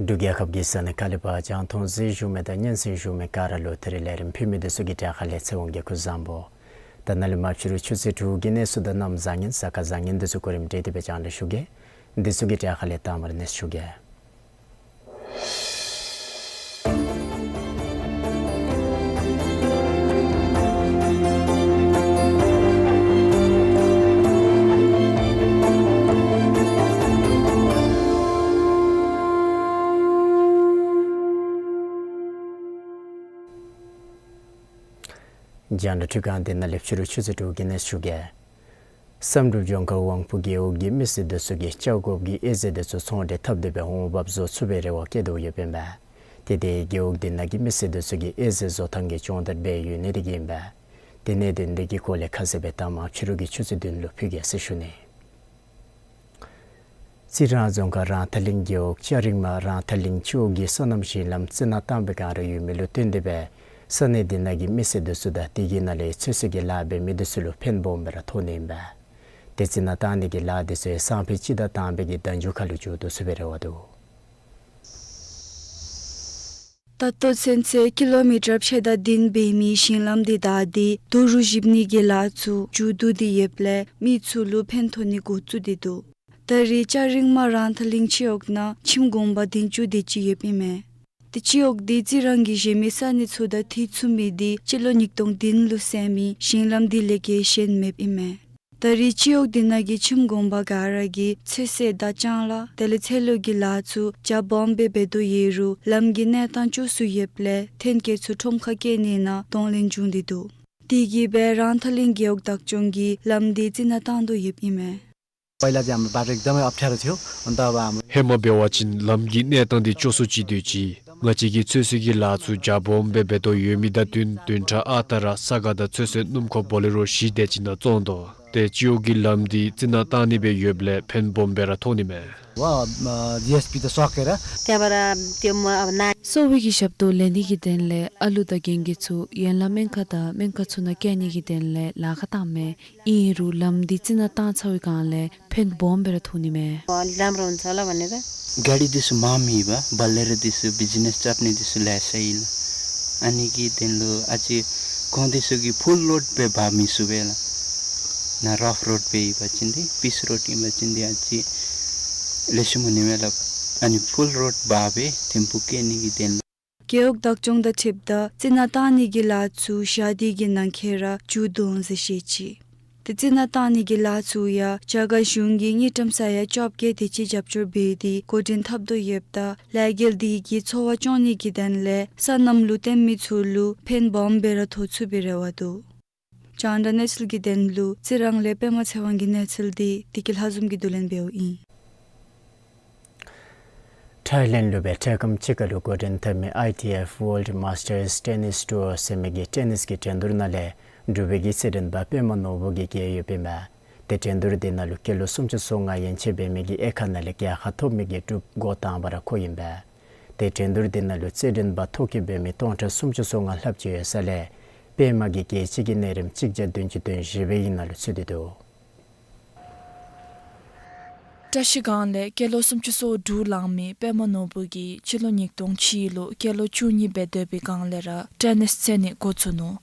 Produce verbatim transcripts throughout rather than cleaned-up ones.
འབྲུག་རྒྱལ་ཁབ་ཀྱི་ས་གནས་ཁ་ལས་ཕར་རྒྱང་མཐོང་གཟིགས་བཞུགས་མི་དང་སྙན་གསན་བཞུགས་མི་ག་ར་ལུ་ད་རིས་ལས་རིམ་ཕུལ་མི་འདི་ཚུ་གི་གྲས་ཁ་ལས་ཚེ་དབང་གིས་སྐུ་གཟུགས་བཟང་པོ། ད་ནཱ་ལས་མར་ཕྱི་རུ་ཆུ་ཚོད་དྲུག་གི་གནས་ཚུལ་དང་གནམ་བཟང་ངན་ས་ཁ་བཟང་ངན་འདི་ཚུ་གོ་རིམ་སྒྲིག་སྟེ་སྦེ་རྒྱང་བསྒྲགས་ཞུ་གེ། འདི་ཚུ་གི་གྲས་ཁ་ལས་དང་པ་ར་གནས་ཚུལ་ཞུ་གེ། རྒྱང་བསྒྲགས་འཕྲུལ་ཁང་འདི་ནང་ལས་ཕྱི་རུ་ཆུ་ཚོད་དྲུག་གི་གནས་ཚུལ་ཞུ་གེ། བསམ་གྲུབ་ལྗོངས་མཁར་དབང་ཕུག་རྒེད་འོག་གི་མི་སེར་འདི་ཚུ་གིས་བཅའ་དགོཔ་གི་དབྱེ་རྩས་འདི་ཚུ་ཚོང་འབྲེལ་འཐབ་སྟེ་སྦེ་འོང་འབབ་བཟོ་ཚུགས་པའི་རེ་བ་བསྐྱེད་དོ་ཡོདཔ་ཨིན་པས། ཏེ་དེ་རྒེད་འོག་འདི་ནང་གི་མི་སེར་འདི་ཚུ་གིས་དབྱེ་རྩས་བཟོ་ཐངས་ཀྱི་སྦྱོང་བརྡར་འབད་ཡོད་ནི་དེ་གིས་ཨིན་པས། ཏེ་གནད་དོན་འདི་གི་སྐོར་ལས་ཁ་གསལ་སྦེ་ད་མར་ཕྱི་རུ་གི་ཆུ་ཚོད་བདུན་ལུ་ཕུལ་གེ་ཟེར་ཞུ་ནི། རྩི་རང་རྫོང་ཁག་རང་ཐང་གླིང་རྒེད་འོག་ལྕགས་རིང་མ་རང་ཐང་གླིང་སྤྱི་འོག་གི་སོ་ནམ་ཞིང་ལམ་རྩི་ནག་བཏང་བའི་བསྒང་ར་ཡོད་མི་ལུ་བརྟེན་ཏེ་སྦེ་ས་གནས་འདི་ནང་གི་མི་སེར་འདི་ཚུ་དང་དེ་གི་ནང་ལས་ཚོད་བསྲེ་གི་ལཱ་འབད་མི་འདི་ཚུ་ལུ་ཕན་སྦོམ་སྦེ་ར་ཐོགས་ནི་ཨིན་པས། ཏེ་རྩི་ནག་བཏང་ནི་གི་ལཱ་འདི་ཚུ་ཡང་སང་ཕོད་སྤྱི་ཟླ་དང་པའི་གི་ཟླ་མཇུག་ཁ་ལུ་མཇུག་བསྡུ་ཚུགས་པའི་རེ་བ་འདུག། ད་ལྟོ་ཚུན་ཚོད་ཀི་ལོ་མི་ཊར་ཕྱེད་དང་བདུན་འབད་མི་ཞིང་ལམ་འདི་བདའ་སྟེ་རྡོ་རུག་བཞིབ་ནི་གི་ལཱ་ཚུ་མཇུག་བསྡུ་སྟེ་ཡོདཔ་ལས་མི་ཚུ་ལུ་ཕན་ཐོགས་ནི་འགོ་བཙུགས་ཏེ་འདུག། ད་རེས་ལྕགས་རིང་མ་རང་ཐང་གླིང་སྤྱི་འོག་ནང་ཁྱིམ་གུང་པ་བདུན་ཅུ་དེ་ཅིག་ཡོདཔ་ཨིན་མས། ཏེ་སྤྱི་འོག་འདི་རྩི་རང་གིས་བཞེས་མི་ས་གནས་ཚུ་དང་འཐུས་ཚུགས་མི་འདི་སྤྱི་ལོ་ཉིས་སྟོང་བདུན་ལུ་བསལ་མི་ཞིང་ལམ་འདི་ལས་བརྒལ་གཞན་མེདཔ་ཨིན་མས། ད་རེས་སྤྱི་འོག་འདི་ནང་གི་ཁྱིམ་གུང་པ་ག་ར་གིས་ཚོད་བསྲེ་དང་ལྕང་ལཱ་དེ་ལས་ཚལ་ལུ་གི་ལཱ་ཚུ་རྒྱ་སྦོམ་སྦེ་འབད་དོ་ཡོད་རུང་ལམ་གྱི་གནས་སྟངས་སྐྱོ་སུ་ཡོདཔ་ལས་ཐོན་སྐྱེད་ཚུ་ཁྲོམ་ཁར་བསྐྱལ་ནི་ནང་གདོང་ལེན་བྱུང་སྟེ་འདུག། དེ་གིས་སྦེ་རང་ཐང་གླིང་རྒེད་འོག་བདག་སྐྱོང་གིས་ལམ་འདི་རྩི་ནག་བཏང་དོ་ཡོདཔ་ཨིན་མས། पहिला चाहिँ हाम्रो बाटो एकदमै अप्ठ्यारो थियो। अन्त अब हाम्रो ཧེ་མ་འབད་བ་ཅིན་ལམ་གྱི་གནས་སྟངས་འདི་སྐྱོ་སུ་ཅིག་སྡོད་ཅི། ང་བཅས་ཀྱིས་ཚོད་བསྲེ་གི་ལཱ་ཚུ་རྒྱ་སྦོམ་སྦེ་འབད་དོ་ཡོད་མི་དང་བསྟུན་བདུན་ཕྲག་ཨ་རྟག་ར་ས་ག་དང་ཚོད་བསྲེ་སྣུམ་འཁོར་བོ་ལེ་རོ་བཞི་དེ་ཅིག་ནང་བཙོང་དོ། ཏེ་སྤྱི་འོག་གི་ལམ་འདི་རྩི་ནག་བཏང་ནི་སྦེ་ཡོདཔ་ལས་ཕན་སྦོམ་སྦེ་ར་ཐོགས་ནི་མས། व, अ, जिएसपी त सकेर। त्यहाँबाट त्यो म अब ना- གསོ་བའི་གི་ཞབས་ཏོག་ལེན་ནི་གི་དོན་ལས་ཨ་ལུ་དང་རྒན་རྒས་ཚུ་ཡན་ལག་སྨན་ཁང་དང་སྨན་ཁང་ཚུ་ནང་བསྐྱལ་ནི་གི་དོན་ལས་ལཱ་ཁག་བཏངམ་མས། ཨིན་རུང་ལམ་འདི་རྩི་ནག་བཏང་ཚར་བའི་བསྒང་ལས་ཕན་སྦོམ་སྦེ་ར་ཐོགས་ནི་མས། राम्रो हुन्छ होला भनेर। गाडी दिसु मामी बा, बलेरो दिसु, बिजनेस चट्नी दिसु ल्यासैल। अनि कि तेनलो अझै कौन दिसु कि फुल रोड पे भा मिसु बेला। ना रफ रोड पे ही बचिंदी, पिस रोड ही बचिंदी अझै लेसु मुनि मेला। अनि फुल रोड भा बे ཐིམ་ཕུག་སྐྱེལ་ནི་གི་དོན་ལུ། རྒེད་འོག་བདག་སྐྱོང་དང་འཁྲིལཝ་ད་རྩི་ནག་བཏང་ནི་གི་ལཱ་ཚུ་ཞག་འདི་གི་ནང་འཁོད་ར་མཇུག་བསྡུ་འོང་ཟེར་བཤད་ཅི། ཏེ་རྩི་ནག་བཏང་ནི་གི་ལཱ་ཚུ་ཡང་རྒྱ་གར་གཞུང་གིས་དངུལ་ཀྲམ་ས་ཡ་བཅོ་བརྒྱད་དེ་ཅིག་རྒྱབ་སྐྱོར་འབད་དེ་འགོ་འདྲེན་འཐབ་དོ་ཡོདཔ་ད་ལས་འགུལ་འདི་གིས་འཚོ་བ་སྐྱོང་ནི་གི་དོན་ལས་སོ་ནམ་ལུ་བརྟེན་མི་ཚུ་ལུ་ཕན་སྦོམ་སྦེ་ར་ཐོགས་ཚུགས་པའི་རེ་བ་འདུག། རྒྱང་བསྒྲགས་གནས་ཚུལ་གྱི་དོན་ལུ་རྩི་རང་ལས་པདྨ་ཚེ་དབང་གི་གནས་ཚུལ་འདི་བདེ་སྐྱིད་ལྷ་འཛོམས་ཀྱིས་བསྡུ་ལེན་འབདཝ་ཨིན། ཐའི་ལེནཌ་ལུ་སྦེ་འཕྲལ་ཁམས་ཅིག་ཁ་ལུ་འགོ་འདྲེན་འཐབ་མི་ཨའི་ཊི་ཨེཕ་ཝཱལཌ་མཱས་ཊརསི་ཊེ་ནིསི་ཊུར་ཟེར་མི་གི་ཊེ་ནིསི་གི་འགྲན་བསྡུར་ནང་ལས་འབྲུག་པའི་གི་རྩེད་འགྲན་པ་པདྨ་ནོར་བུ་གིས་རྒྱལ་ཡོདཔ་ཨིན་མས། ཏེ་འགྲན་བསྡུར་འདི་ནང་ལུ་སྐྱེས་ལོ་སུམ་ཅུ་སོ་ལྔ་ཡན་ཆད་འབད་མི་གི་དབྱེ་ཁག་ནང་ལས་རྒྱལ་ཁ་ཐོབ་མི་གི་འབྲུགཔ་འགོ་དང་པ་ར་ཁོ་ཨིན་པས། ཏེ་འགྲན་བསྡུར་འདི་ནང་ལུ་རྩེད་འགྲན་པ་ཐོ་བཀོད་འབད་མི་སྟོང་ཕྲག་སུམ་ཅུ་སོ་ལྔ་ལྷགཔ་ཅིག་ཡོད་ས་ལས་པདྨ་གིས་རྒྱལ་གཅེས་ཀྱི་གནས་རིམ་གཅིག་བརྒྱ་བདུན་ཅུ་དོན་བཞི་པའི་ནང་ལུ་ཚུད་དེ་འདུག། བཀྲ་ཤིས་སྒང་ལས་སྐྱེས་ལོ་སུམ་ཅུ་སོ་དྲུག་ལང་མི་པདྨ་ནོར་བུ་གིས་སྤྱི་ལོ་ཉིས་སྟོང་གཅིག་ལུ་སྐྱེས་ལོ་བཅུ་གཉིས་འབད་སྡོད་པའི་སྒང་ལས་ར་ཊེ་ནིསི་རྩེད་ནི་འགོ་བཙུགས་ནུག།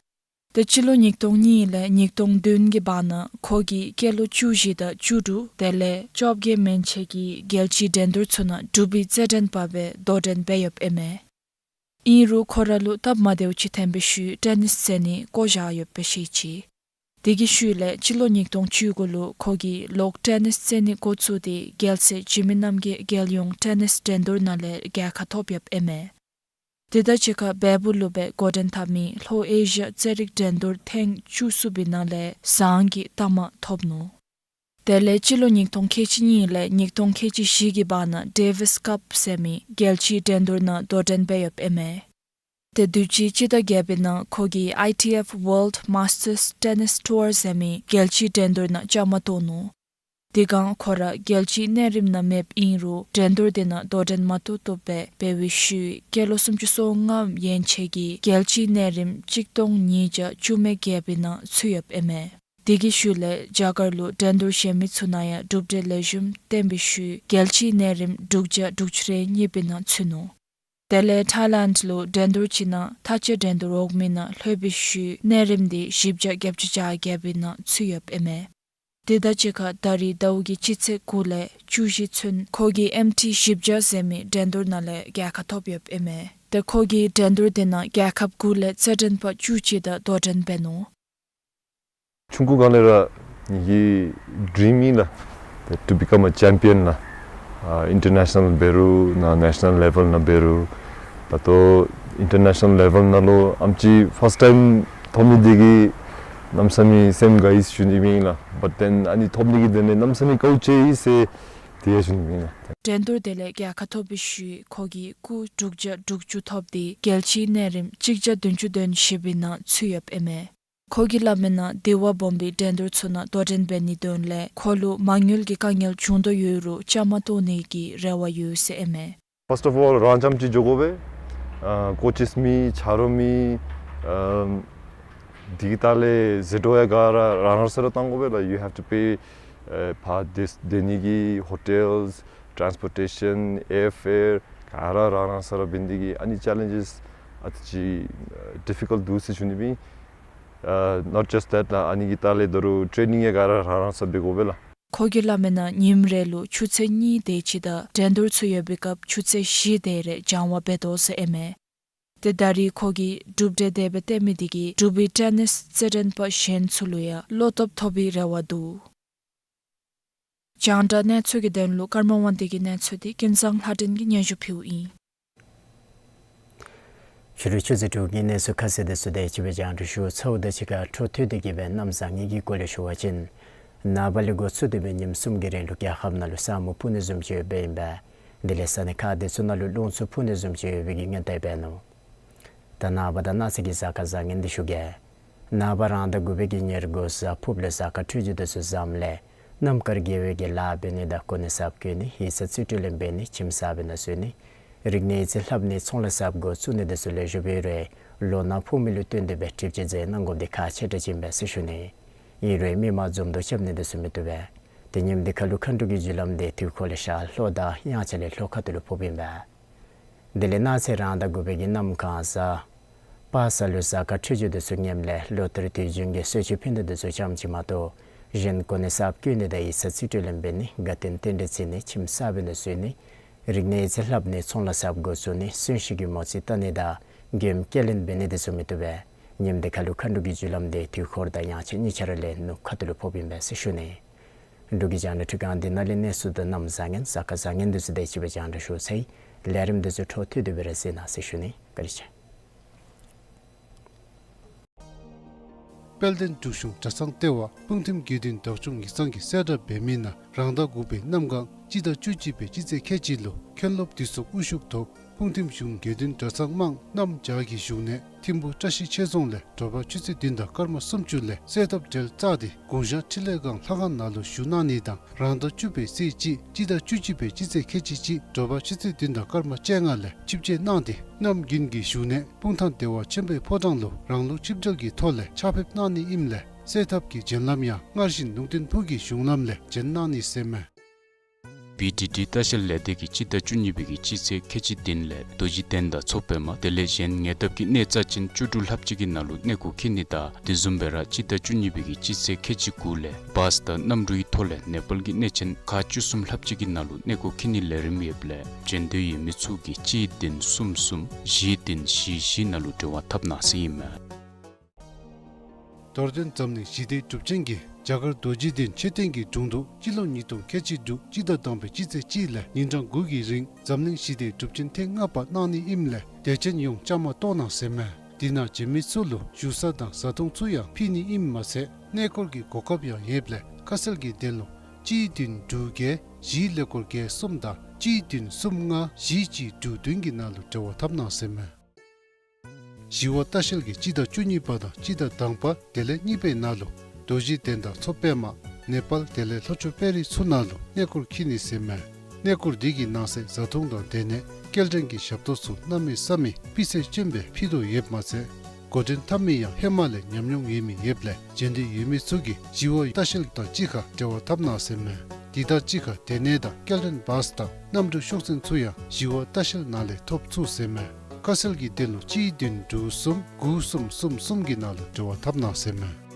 ཏེ་སྤྱི་ལོ་ཉིས་སྟོང་གཉིས་ལས་ཉིས་སྟོང་བདུན་གྱི་བར་ན་ཁོ་གིས་སྐྱེས་ལོ་བཅུ་བཞི་དང་བཅུ་དྲུག་དེ་ལས་བཅོ་བརྒྱད་མན་ཆད་ཀྱི་རྒྱལ་སྤྱིའི་འགྲན་བསྡུར་ཚུ་ནང་འབྲུག་པའི་རྩེད་འགྲན་པ་སྦེ་དོ་འགྲན་འབད་ཡོདཔ་ཨིན་མས། ཨིན་རུང་ཁོ་ར་ལུ་སྟབས་མ་བདེཝ་ཅིག་ཐོན་པའི་ཤུལ་ཊེ་ནིས་རྩེད་ནི་བཀོ་བཞག་ཡོདཔ་སྦེ་ཤེས་ཅི། དེ་གི་ཤུལ་ལས་སྤྱི་ལོ་ཉིས་སྟོང་བཅུ་དགུ་ལུ་ཁོ་གིས་ལོག་ཊེ་ནིས་རྩེད་ནི་འགོ་བཙུགས་ཏེ་རྒྱལ་སྲས་འཇིགས་མེད་རྣམ་རྒྱལ་རྒྱལ་ཡོངས་ཊེ་ནིས་འགྲན་བསྡུར་ནང་ལས་རྒྱལ་ཁ་ཐོབ་ཡོདཔ་ཨིན་མས། དེ་དང་གཅིག་ཁར་བལ་པོ་ལུ་སྦེ་འགོ་འདྲེན་འཐབ་མི་ལྷོ་ཨེ་ཤི་ཡ་རྩེད་རིགས་འགྲན་བསྡུར་ཐེངས་བཅུ་གསུམ་པའི་ནང་ལས་བཟང་གི་རྟགས་མ་ཐོབ་ནུག། དེ་ལས་སྤྱི་ལོ་ཉིས་སྟོང་ཁལ་གཅིག་གཉིས་ལས་ཉིས་སྟོང་ཁལ་གཅིག་བཞི་གི་བར་ན་ཌེ་ཝིས་ཀབ་ཟེར་མི་རྒྱལ་སྤྱིའི་འགྲན་བསྡུར་ནང་དོ་འགྲན་འབད་ཡོདཔ་ཨིན་མས། ཏེ་དུས་ཅི་སྤྱི་ཟླ་བརྒྱད་པའི་ནང་ཁོ་གིས་ཨའི་ཊི་ཨེཕ་ཝཱརལཌ་མཱས་ཊརསི་ཊེ་ནིས་ཊུར་ཟེར་མི་རྒྱལ་སྤྱིའི་འགྲན་བསྡུར་ནང་བཅའ་མར་གཏོགས་ནུག། དེ་སྒང་ཁོ་ར་རྒྱལ་སྤྱིའི་གནས་རིམ་ནང་མེདཔ་ཨིན་རུང་འགྲན་བསྡུར་དེ་ནང་དོ་འགྲན་མ་ཐུབ་ཐུབ་སྦེ་འབད་བའི་ཤུལ་སྐྱེས་ལོ་སུམ་ཅུ་སོ་ལྔ་ཡན་ཆད་ཀྱི་རྒྱལ་སྤྱིའི་གནས་རིམ་གཅིག་སྟོང་ཉིས་བརྒྱ་བཅུ་མེད་བརྒྱད་པའི་ནང་ཚུད་ཡོདཔ་ཨིན་མས། དེ་གི་ཤུལ་ལས་རྒྱ་གར་ལུ་འགྲན་བསྡུར་གཞན་མི་ཚུ་ནང་ཡང་གྲུབ་འབྲས་ལེགས་ཤོམ་བསྟན་པའི་ཤུལ་རྒྱལ་སྤྱིའི་གནས་རིམ་དྲུག་བརྒྱ་དྲུག་ཅུ་རེ་གཉིས་པའི་ནང་ཚུད་ནུག། དེ་ལས་ཐའི་ལེནཌ་ལུ་འགྲན་བསྡུར་ཅིག་ནང་མཐའ་དཔྱད་འགྲན་བསྡུར་འོག་མའི་ནང་ལྷོད་པའི་ཤུལ་གནས་རིམ་དེ་བཞི་བརྒྱ་བརྒྱད་ཅུ་གྱ་བརྒྱད་པའི་ནང་ཚུད་ཡོདཔ་ཨིན་མས། དེ་དང་གཅིག་ཁར་ད་རེས་ཟླཝ་གི་སྤྱི་ཚེས་དགུ་ལས་བཅུ་བཞི་ཚུན་ཁོ་གིས་ཨེམ་ཊི་བཞི་བརྒྱ་ཟེར་མི་འགྲན་བསྡུར་ནང་ལས་རྒྱལ་ཁ་ཐོབ་ཡོདཔ་ཨིན་མས། ཏེ་ཁོ་གིས་འགྲན་བསྡུར་དེ་ནང་རྒྱལ་ཁབ་དགུ་ལས་རྩེད་འགྲན་པ་བཅུ་གཅིག་དང་དོ་འགྲན་འབད་ནུག། ཆུང་ཀུ་སྒང་ལས་ར་ངེ་གི་ཌྲིམ་ཨིན་ལགས། To become a champion ལགས། ཨ་ཨིན་ཊར་ནེ་ཤ་ནཱལ་འབད་རུང་ན་ནེ་ཤ་ནཱལ་ལེ་ཝེལ་ནང་འབད་རུང་ད་ལྟོ་ཨིན་ཊར་ནེ་ཤ་ནཱལ་ལེ་ཝེལ་ནང་ལུ་ཨེམ་ཆི་ཕརསཊ་ཊའིམ་ཐོབ་ནི་དེ་གིས་གནམ་མེད་ས་མེད་སེམས་དགའ་ཡི་ཟེར་ཞུ་ནི་ཨིན་ལགས། བཊ་དེན་ཨ་ནི་ཐོབ་ནི་གི་དོན་ལས་གནམ་མེད་ས་མེད་དགའཝ་ཅིག་ཡོད་ཟེར་དེ་ཡང་ཞུ་ནི་ཨིན་ལགས། འགྲན་བསྡུར་དེ་ལས་རྒྱལ་ཁ་ཐོབ་པའི་ཤུལ་ཁོ་གིས་སྐུགས་དྲུག་བརྒྱ་དྲུག་ཅུ་ཐོབ་སྟེ་རྒྱལ་སྤྱིའི་གནས་རིམ་གཅིག་བརྒྱ་བདུན་ཅུ་དོན་བཞི་པའི་ནང་ཚུད་ཡོདཔ་ཨིན་མས། ཁོ་གིས་སླབ་མིའི་ནང་དེ་བ་སྦོམ་པའི་འགྲན་བསྡུར་ཚུ་ནང་དོ་འགྲན་འབད་ནིའི་དོན་ལས་ཁོ་ལུ་མ་དངུལ་གྱི་དཀའ་ངལ་བྱུང་དོ་ཡོད་རུང་བཅའ་མར་གཏོགས་ནིའི་རེ་བ་ཡོད་ཟེར་ཨིན་མས། First of all, རང་རྐྱངམ་ཅིག་འགྱོ་དགོ་པས། ཨ་ཀོ་ཅིསི་མེད་ཆ་རོགས་མེད། ཨམ་དེ་གི་ད་ལས་ཟད་འགྲོ་ཡང་ག་ར་རང་རང་སོ་སོ་ར་བཏང་དགོ་པས་ལགས། You have to pay ཨེ་ཕར་སྡོད་སྡོད་ནི་གི་ཧོ་ཊེལ་ཊཱནསི་པོར་ཊེ་ཤཱན་ཨེར་ཕེར་ག་ར་རང་རང་སོ་སོ་ར་འབད་ནི་དེ་གིས་ཨ་ནི་ཅེ་ལེནཇེསི་ཨ་ཙི་ཅིག་ཌིཕི་ཀལཊ་འདུག་ཟེར་ཞུ་ནི་ཨིན། ཨ་not just that ལགས། ཨ་ནི་གི་ད་ལས་ད་རུང་ཊེ་ནིང་ཡང་ག་ར་རང་རང་སོ་སོ་འབད་དགོ་པས་ལགས། ཁོ་གིས་སླབ་མིའི་ནང་ཉིནམ་རེ་ལུ་ཆུ་ཚོད་གཉིས་དེ་ཅིག་དང་འགྲན་བསྡུར་ཚུ་ཡོད་པའི་སྐབས་ཆུ་ཚོད་བཞི་དེ་རེ་སྦྱང་བ་འབད་དོ་ཟེར་ཨིན་མས། ཏེ་ད་རེས་ཁོ་གིས་གྲུབ་འབྲས་དེ་སྦེ་བསྟན་མི་དེ་གིས་འབྲུག་པའི་ཊེ་ནིསི་རྩེད་འགྲན་པ་གཞན་ཚུ་ལུ་ཡང་བློ་སྟོབས་ཐོབ་པའི་རེ་བ་འདུག། རྒྱང་བསྒྲགས་གནས་ཚུལ་གྱི་དོན་ལུ་ཀརྨ་དབང་འདུས་ཀྱི་གནས་ཚུལ་དེ་ཀུན་བཟང་ལྷ་སྒྲོན་གྱིས་སྙན་ཞུ་ཕུལཝ་ཨིན། ཕྱི་རུ་ཆུ་ཚོད་དྲུག་གི་གནས་ཚུལ་ཁ་གསལ་དེ་ཚུ་དེ་ཅིག་སྦེ་རྒྱང་བསྒྲགས་ཞུ་ཚརཝ་དང་གཅིག་ཁར་འཕྲོ་མཐུད་དེ་གིས་སྦེ་གནམ་བཟང་ངན་གྱི་སྐོར་ལས་ཞུ་བ་ཅིན་ནངས་པ་ལས་འགོ་བཙུགས་ཏེ་སྦེ་ཉིནམ་གསུམ་གྱི་རིང་ལུ་རྒྱལ་ཁབ་ནང་ལུ་ས་སྨུག་སྤུབ་ནི་བཟུམ་ཅིག་ཡོདཔ་ཨིན་པས། དེ་ལས་ས་གནས་ཁག་དེ་ཚུ་ནང་ལུ་རླུང་འཚུབ་འཕུ་ནི་བཟུམ་ཅིག་ཡོད་པའི་གི་སྔོན་བརྡ་འབད་ནུག། ད་ནངས་པ་དང་གནངས་ཚེ་གི་གཟའ་སྐར་བཟང་ངན་དེ་ཞུ་གེ། ནངས་པ་རང་ཟླ་དགུ་པའི་གི་ཉེར་དགུ་གཟའ་ཕུརཔ་ལུ་གཟའ་སྐར་འཕྲོད་སྦྱོར་དེ་ཚུ་བཟངམ་ལས་གནམ་དཀར་དགེ་བའི་གི་ལཱ་འབད་ནི་དང་གོ་གནས་གསརཔ་བཀོད་ནི་ཡིག་ཚང་རྩིས་སྤྲོད་ལེན་འབད་ནི་ཁྱིམ་གསརཔ་ནང་བཟོ་ནི་རིག་གནས་ཡིག་རྩིས་ལྷབ་ནི་ཚོང་ལཱ་གསརཔ་འགོ་བཙུགས་ནི་དེ་ཚུ་ལེགས་ཤོམ་སྦེ་ལོ་ན་ཕོག་མི་ལུ་བསྟུན་ཏེ་སྦེ་སྒྲིབ་སྦྱང་མཛད་གནང་དགོཔ་དེ་ཁག་ཆེ་དྲགས་ཅིག་ཨིན་པས་ཟེར་ཞུ་ནི། ཨིན་རུང་མི་མང་འཛོམས་འདུ་རྐྱབ་ནི་དེ་ཚུ་མི་བཏུབ་པས། ཏེ་ཉིནམ་དེ་ཁ་ལུ་མཁའ་འགྲོ་གི་རྒྱུ་ལམ་དེ་དུས་འཁོར་ལས་ཤར་ལྷོ་དང་དབྱངས་འཆར་ལས་ལྷོ་ཁ་ཐུག་ལུ་ཕོགཔ་ཨིན་པས། དེ་ལས་གནངས་ཚེ་རང་ཟླ་དགུ་པའི་གི་གནམ་གང་གཟའ་པ་སངས་ལུ་གཟའ་སྐར་འཕྲོད་སྦྱོར་དེ་ཚུ་ངནམ་ལས་ལོ་ལྟར་དུས་རྒྱུན་གྱི་གསོལ་མཆོད་ཕུལ་ནི་དེ་ཚུ་ཙམ་ཅིག་མ་གཏོགས་གཞན་གོ་གནས་གསརཔ་བཀོད་ནི་དང་ཡིག་ཚང་རྩིས་སྤྲོད་ལེན་འབད་ནི་དགའ་སྟོན་རྟེན་འབྲེལ་བརྩི་ནི་ཁྱིམ་གསརཔ་ནང་བཟོ་ནི་རིག་གནས་ཡིག་རྩིས་ལྷབ་ནི་ཚོང་ལཱ་གསརཔ་འགོ་བཙུགས་ནི་གསོན་གཤིན་གྱི་མོ་རྩིས་བལྟ་ནི་དང་མགྱོནམ་སྐྱེལ་ལེན་འབད་ནི་དེ་ཚུ་མི་བཏུབ་པས། ཉིནམ་དེ་ཁ་ལུ་མཁའ་འགྲོ་གི་རྒྱུ་ལམ་དེ་དུས་འཁོར་དང་དབྱངས་འཆར་གཉིས་ཆ་ར་ལས་ནུབ་ཁ་ཐུག་ལུ་ཕོགཔ་ཨིན་པས་ཟེར་ཞུ་ནི། འབྲུག་གི་རྒྱང་བསྒྲགས་འཕྲུལ་ཁང་འདི་ནང་ལས་གནས་ཚུལ་དང་གནམ་བཟང་ངན་གཟའ་སྐར་བཟང་ངན་དེ་ཚུ་དེ་ཅིག་སྦེ་རྒྱང་བསྒྲགས་ཞུ་ཚར་ཡི། ལས་རིམ་དེ་ཚུ་འཕྲོ་མཐུད་དེ་སྦེ་ར་གཟིགས་གནང་ཟེར་ཞུ་ནི། བཀའ་དྲིན་ཆེ། དཔལ་ལྡན་འབྲུག་གཞུང་གྲྭ་ཚང་ལྟེ་བ་སྤུངས་ཐིམ་དགེ་འདུན་བདག་སྐྱོང་ཡིག་ཚང་གིས་གསལ་བསྒྲགས་འབད་མིའི་ནང་རང་ཟླ་དགུ་པའི་གནམ་གང་སྤྱི་ཟླ་བཅུ་གཅིག་པའི་སྤྱི་ཚེས་ཁལ་གཅིག་ལུ་མཁན་སློབ་འདུས་ཚོགས་དབུ་བཞུགས་ཐོག་སྤུངས་ཐིམ་གཞུང་དགེ་འདུན་གྲྭ་ཚང་དམངས་གནམ་བྱཱར་གྱི་བཞུགས་གནས་ཐིམ་ཕུ་བཀྲ་ཤིས་ཆོས་རྫོང་ལས་དྲོ་པ་ཆུ་ཚོད་བདུན་དང་སྐར་མ་སུམ་ཅུ་ལས་གསོལ་ཐབ་གྲལ་བཙུགས་ཏེ་དགུང་ཞག་འཕྲིན་ལས་སྒང་ལྷ་ཁང་ནང་ལུ་བཞུགས་གནང་ནི་དང་རང་ཟླ་བཅུ་པའི་ཚེས་གཅིག་སྤྱི་ཟླ་བཅུ་གཅིག་པའི་སྤྱི་ཚེས་ཁལ་གཅིག་གཅིག་དྲོ་པ་ཆུ་ཚོད་བདུན་དང་སྐར་མ་བཅོ་ལྔ་ལས་ཆིབས་བསྐྱོད་གནང་སྟེ་གནམ་དགུན་གྱི་བཞུགས་གནས་སྤུངས་ཐང་བདེ་བ་ཆེན་པོའི་ཕོ་བྲང་ལུ་རང་ལུགས་ཆིབས་གྲལ་གྱི་ཐོག་ལས་ཕྱག་ཕེབས་གནང་ནི་ཨིནམ་ལས་གསོལ་ཐབ་ཀྱི་བྱོན་ལམ་ཡང་སྔར་བཞིན་ལུང་བསྟན་ཕུག་གི་གཞུང་ལམ་ལས་བྱོན་གནང་ནི་ཟེར་མས། བི་ཌི་ཌི་ལྟ་བཤལ་ལས་སྡེ་གིས་སྤྱི་ཟླ་བཅུ་གཉིས་པའི་གི་སྤྱི་ཚེས་ཁལ་གཅིག་བདུན་ལས་རྡོ་རྗེ་གདན་དང་མཚོ་པདྨ་དེ་ལས་གཞན་ཉེ་འདབས་ཀྱི་གནས་རྩ་ཅན་བཅུ་དྲུག་ལྷགཔ་ཅིག་གི་ནང་ལུ་གནས་སྐོར་འཁྱིད་ནི་དང་དེ་བཟུམ་སྦེ་ར་སྤྱི་ཟླ་བཅུ་གཉིས་པའི་གི་སྤྱི་ཚེས་ཁལ་གཅིག་དགུ་ལས་བཱས་དང་གནམ་གྲུའི་ཐོག་ལས་ནེ་པཱལ་གྱི་གནས་ཆེན་ཁག་བཅུ་གསུམ་ལྷགཔ་ཅིག་གི་ནང་ལུ་གནས་སྐོར་འཁྱིད་ནིའི་ལས་རིམ་ཡོདཔ་ལས་བྱོན་འདོད་ཡོད་མི་ཚུ་གིས་གཅིག་བདུན་གསུམ་གསུམ་བཞི་བདུན་བཞི་བཞི་ནང་ལུ་འབྲེལ་བ་འཐབ་གནང་ཟེར་ཨིན་མས། རྡོར་གདན་འཛམ་གླིང་ཞི་བདེའི་སྒྲུབ་ཆེན་གྱིས་རྒྱ་གར་རྡོ་རྗེ་གདན་མཆོད་རྟེན་གྱི་དྲུང་དུ་སྤྱི་ལོ་ཉིས་སྟོང་ཁལ་གཅིག་དྲུག་སྤྱི་ཟླ་དང་པའི་སྤྱི་ཚེས་གཅིག་ལས་ཉིན་གྲངས་དགུ་གི་རིང་འཛམ་གླིང་ཞི་བདེའི་སྒྲུབ་ཆེན་ཐེངས་ལྔ་པ་གནང་ནི་ཨིནམ་ལས་དད་ཅན་ཡོངས་བཅའ་མར་གཏོགས་གནང་ཟེར་མས། དེ་ནང་བྱོན་མི་ཚུ་ལུ་བཞུགས་ས་དང་བཟའ་འཐུང་ཚུ་ཡང་ཕུལ་ནི་ཨིནམ་མ་ཚད་གནས་སྐོར་གྱི་གོ་སྐབས་ཡང་ཡོདཔ་ལས་ཁ་གསལ་གྱི་དོན་ལུ་གཅིག་བདུན་དྲུག་བརྒྱད་བཞི་ཀླད་ཀོར་བརྒྱད་གསུམ་དང་གཅིག་བདུན་གསུམ་ལྔ་བཞི་གཅིག་དྲུག་བདུན་གྱི་ནང་ལུ་འབྲེལ་བ་འཐབ་གནང་ཟེར་མས། ཞི་བ་ལྟ་བཤལ་གྱིས་སྤྱི་ཟླ་བཅུ་གཉིས་པ་དང་སྤྱི་ཟླ་དང་པ་དེ་ལས་གཉིས་པའི་ནང་ལུ་རྡོ་རྗེ་གདན་དང་མཚོ་པདྨ་ནེ་པཱལ་དེ་ལས་ལྷོ་ཕྱོགས་དཔལ་རི་ཚུ་ནང་ལུ་གནས་སྐོར་འཁྱིད་ནི་ཟེར་མས། གནས་སྐོར་འདི་གི་ནང་གསེས་བཟའ་འཐུང་དང་སྡོད་གནས་སྐྱེལ་འདྲེན་གྱི་ཞབས་ཏོག་ཚུ་གནམ་མེད་ས་མེད་སྤུས་ཚད་ཅན་སྦེ་ཕུལ་དོ་ཡོདཔ་མ་ཚད་འགོ་འདྲེན་འཐབ་མི་ཡང་ཧེ་མ་ལས་ཉམས་མྱོང་ཡོད་མི་ཡོདཔ་ལས་བྱོན་འདོད་ཡོད་མི་ཚུ་གིས་ཞི་བ་ལྟ་བཤལ་དང་གཅིག་ཁར་འབྲེལ་བ་འཐབ་གནང་ཟེར་མས། དེ་དང་གཅིག་ཁར་སྡོད་གནས་དང་སྐྱེལ་འདྲེན་བཱས་དང་གནམ་གྲུ་ཤོག་འཛིན་ཚུ་ཡང་ཞི་བ་ལྟ་བཤལ་ནང་ལས་ཐོབ་ཚུགས་ཟེར་མས། ཁ་གསལ་གྱི་དོན་ལུ་གཅིག་བདུན་དྲུག་གསུམ་དགུ་གསུམ་གསུམ་གསུམ་གྱི་ནང་ལུ་འབྲེལ་བ་འཐབ་གནང་ཟེར་མས།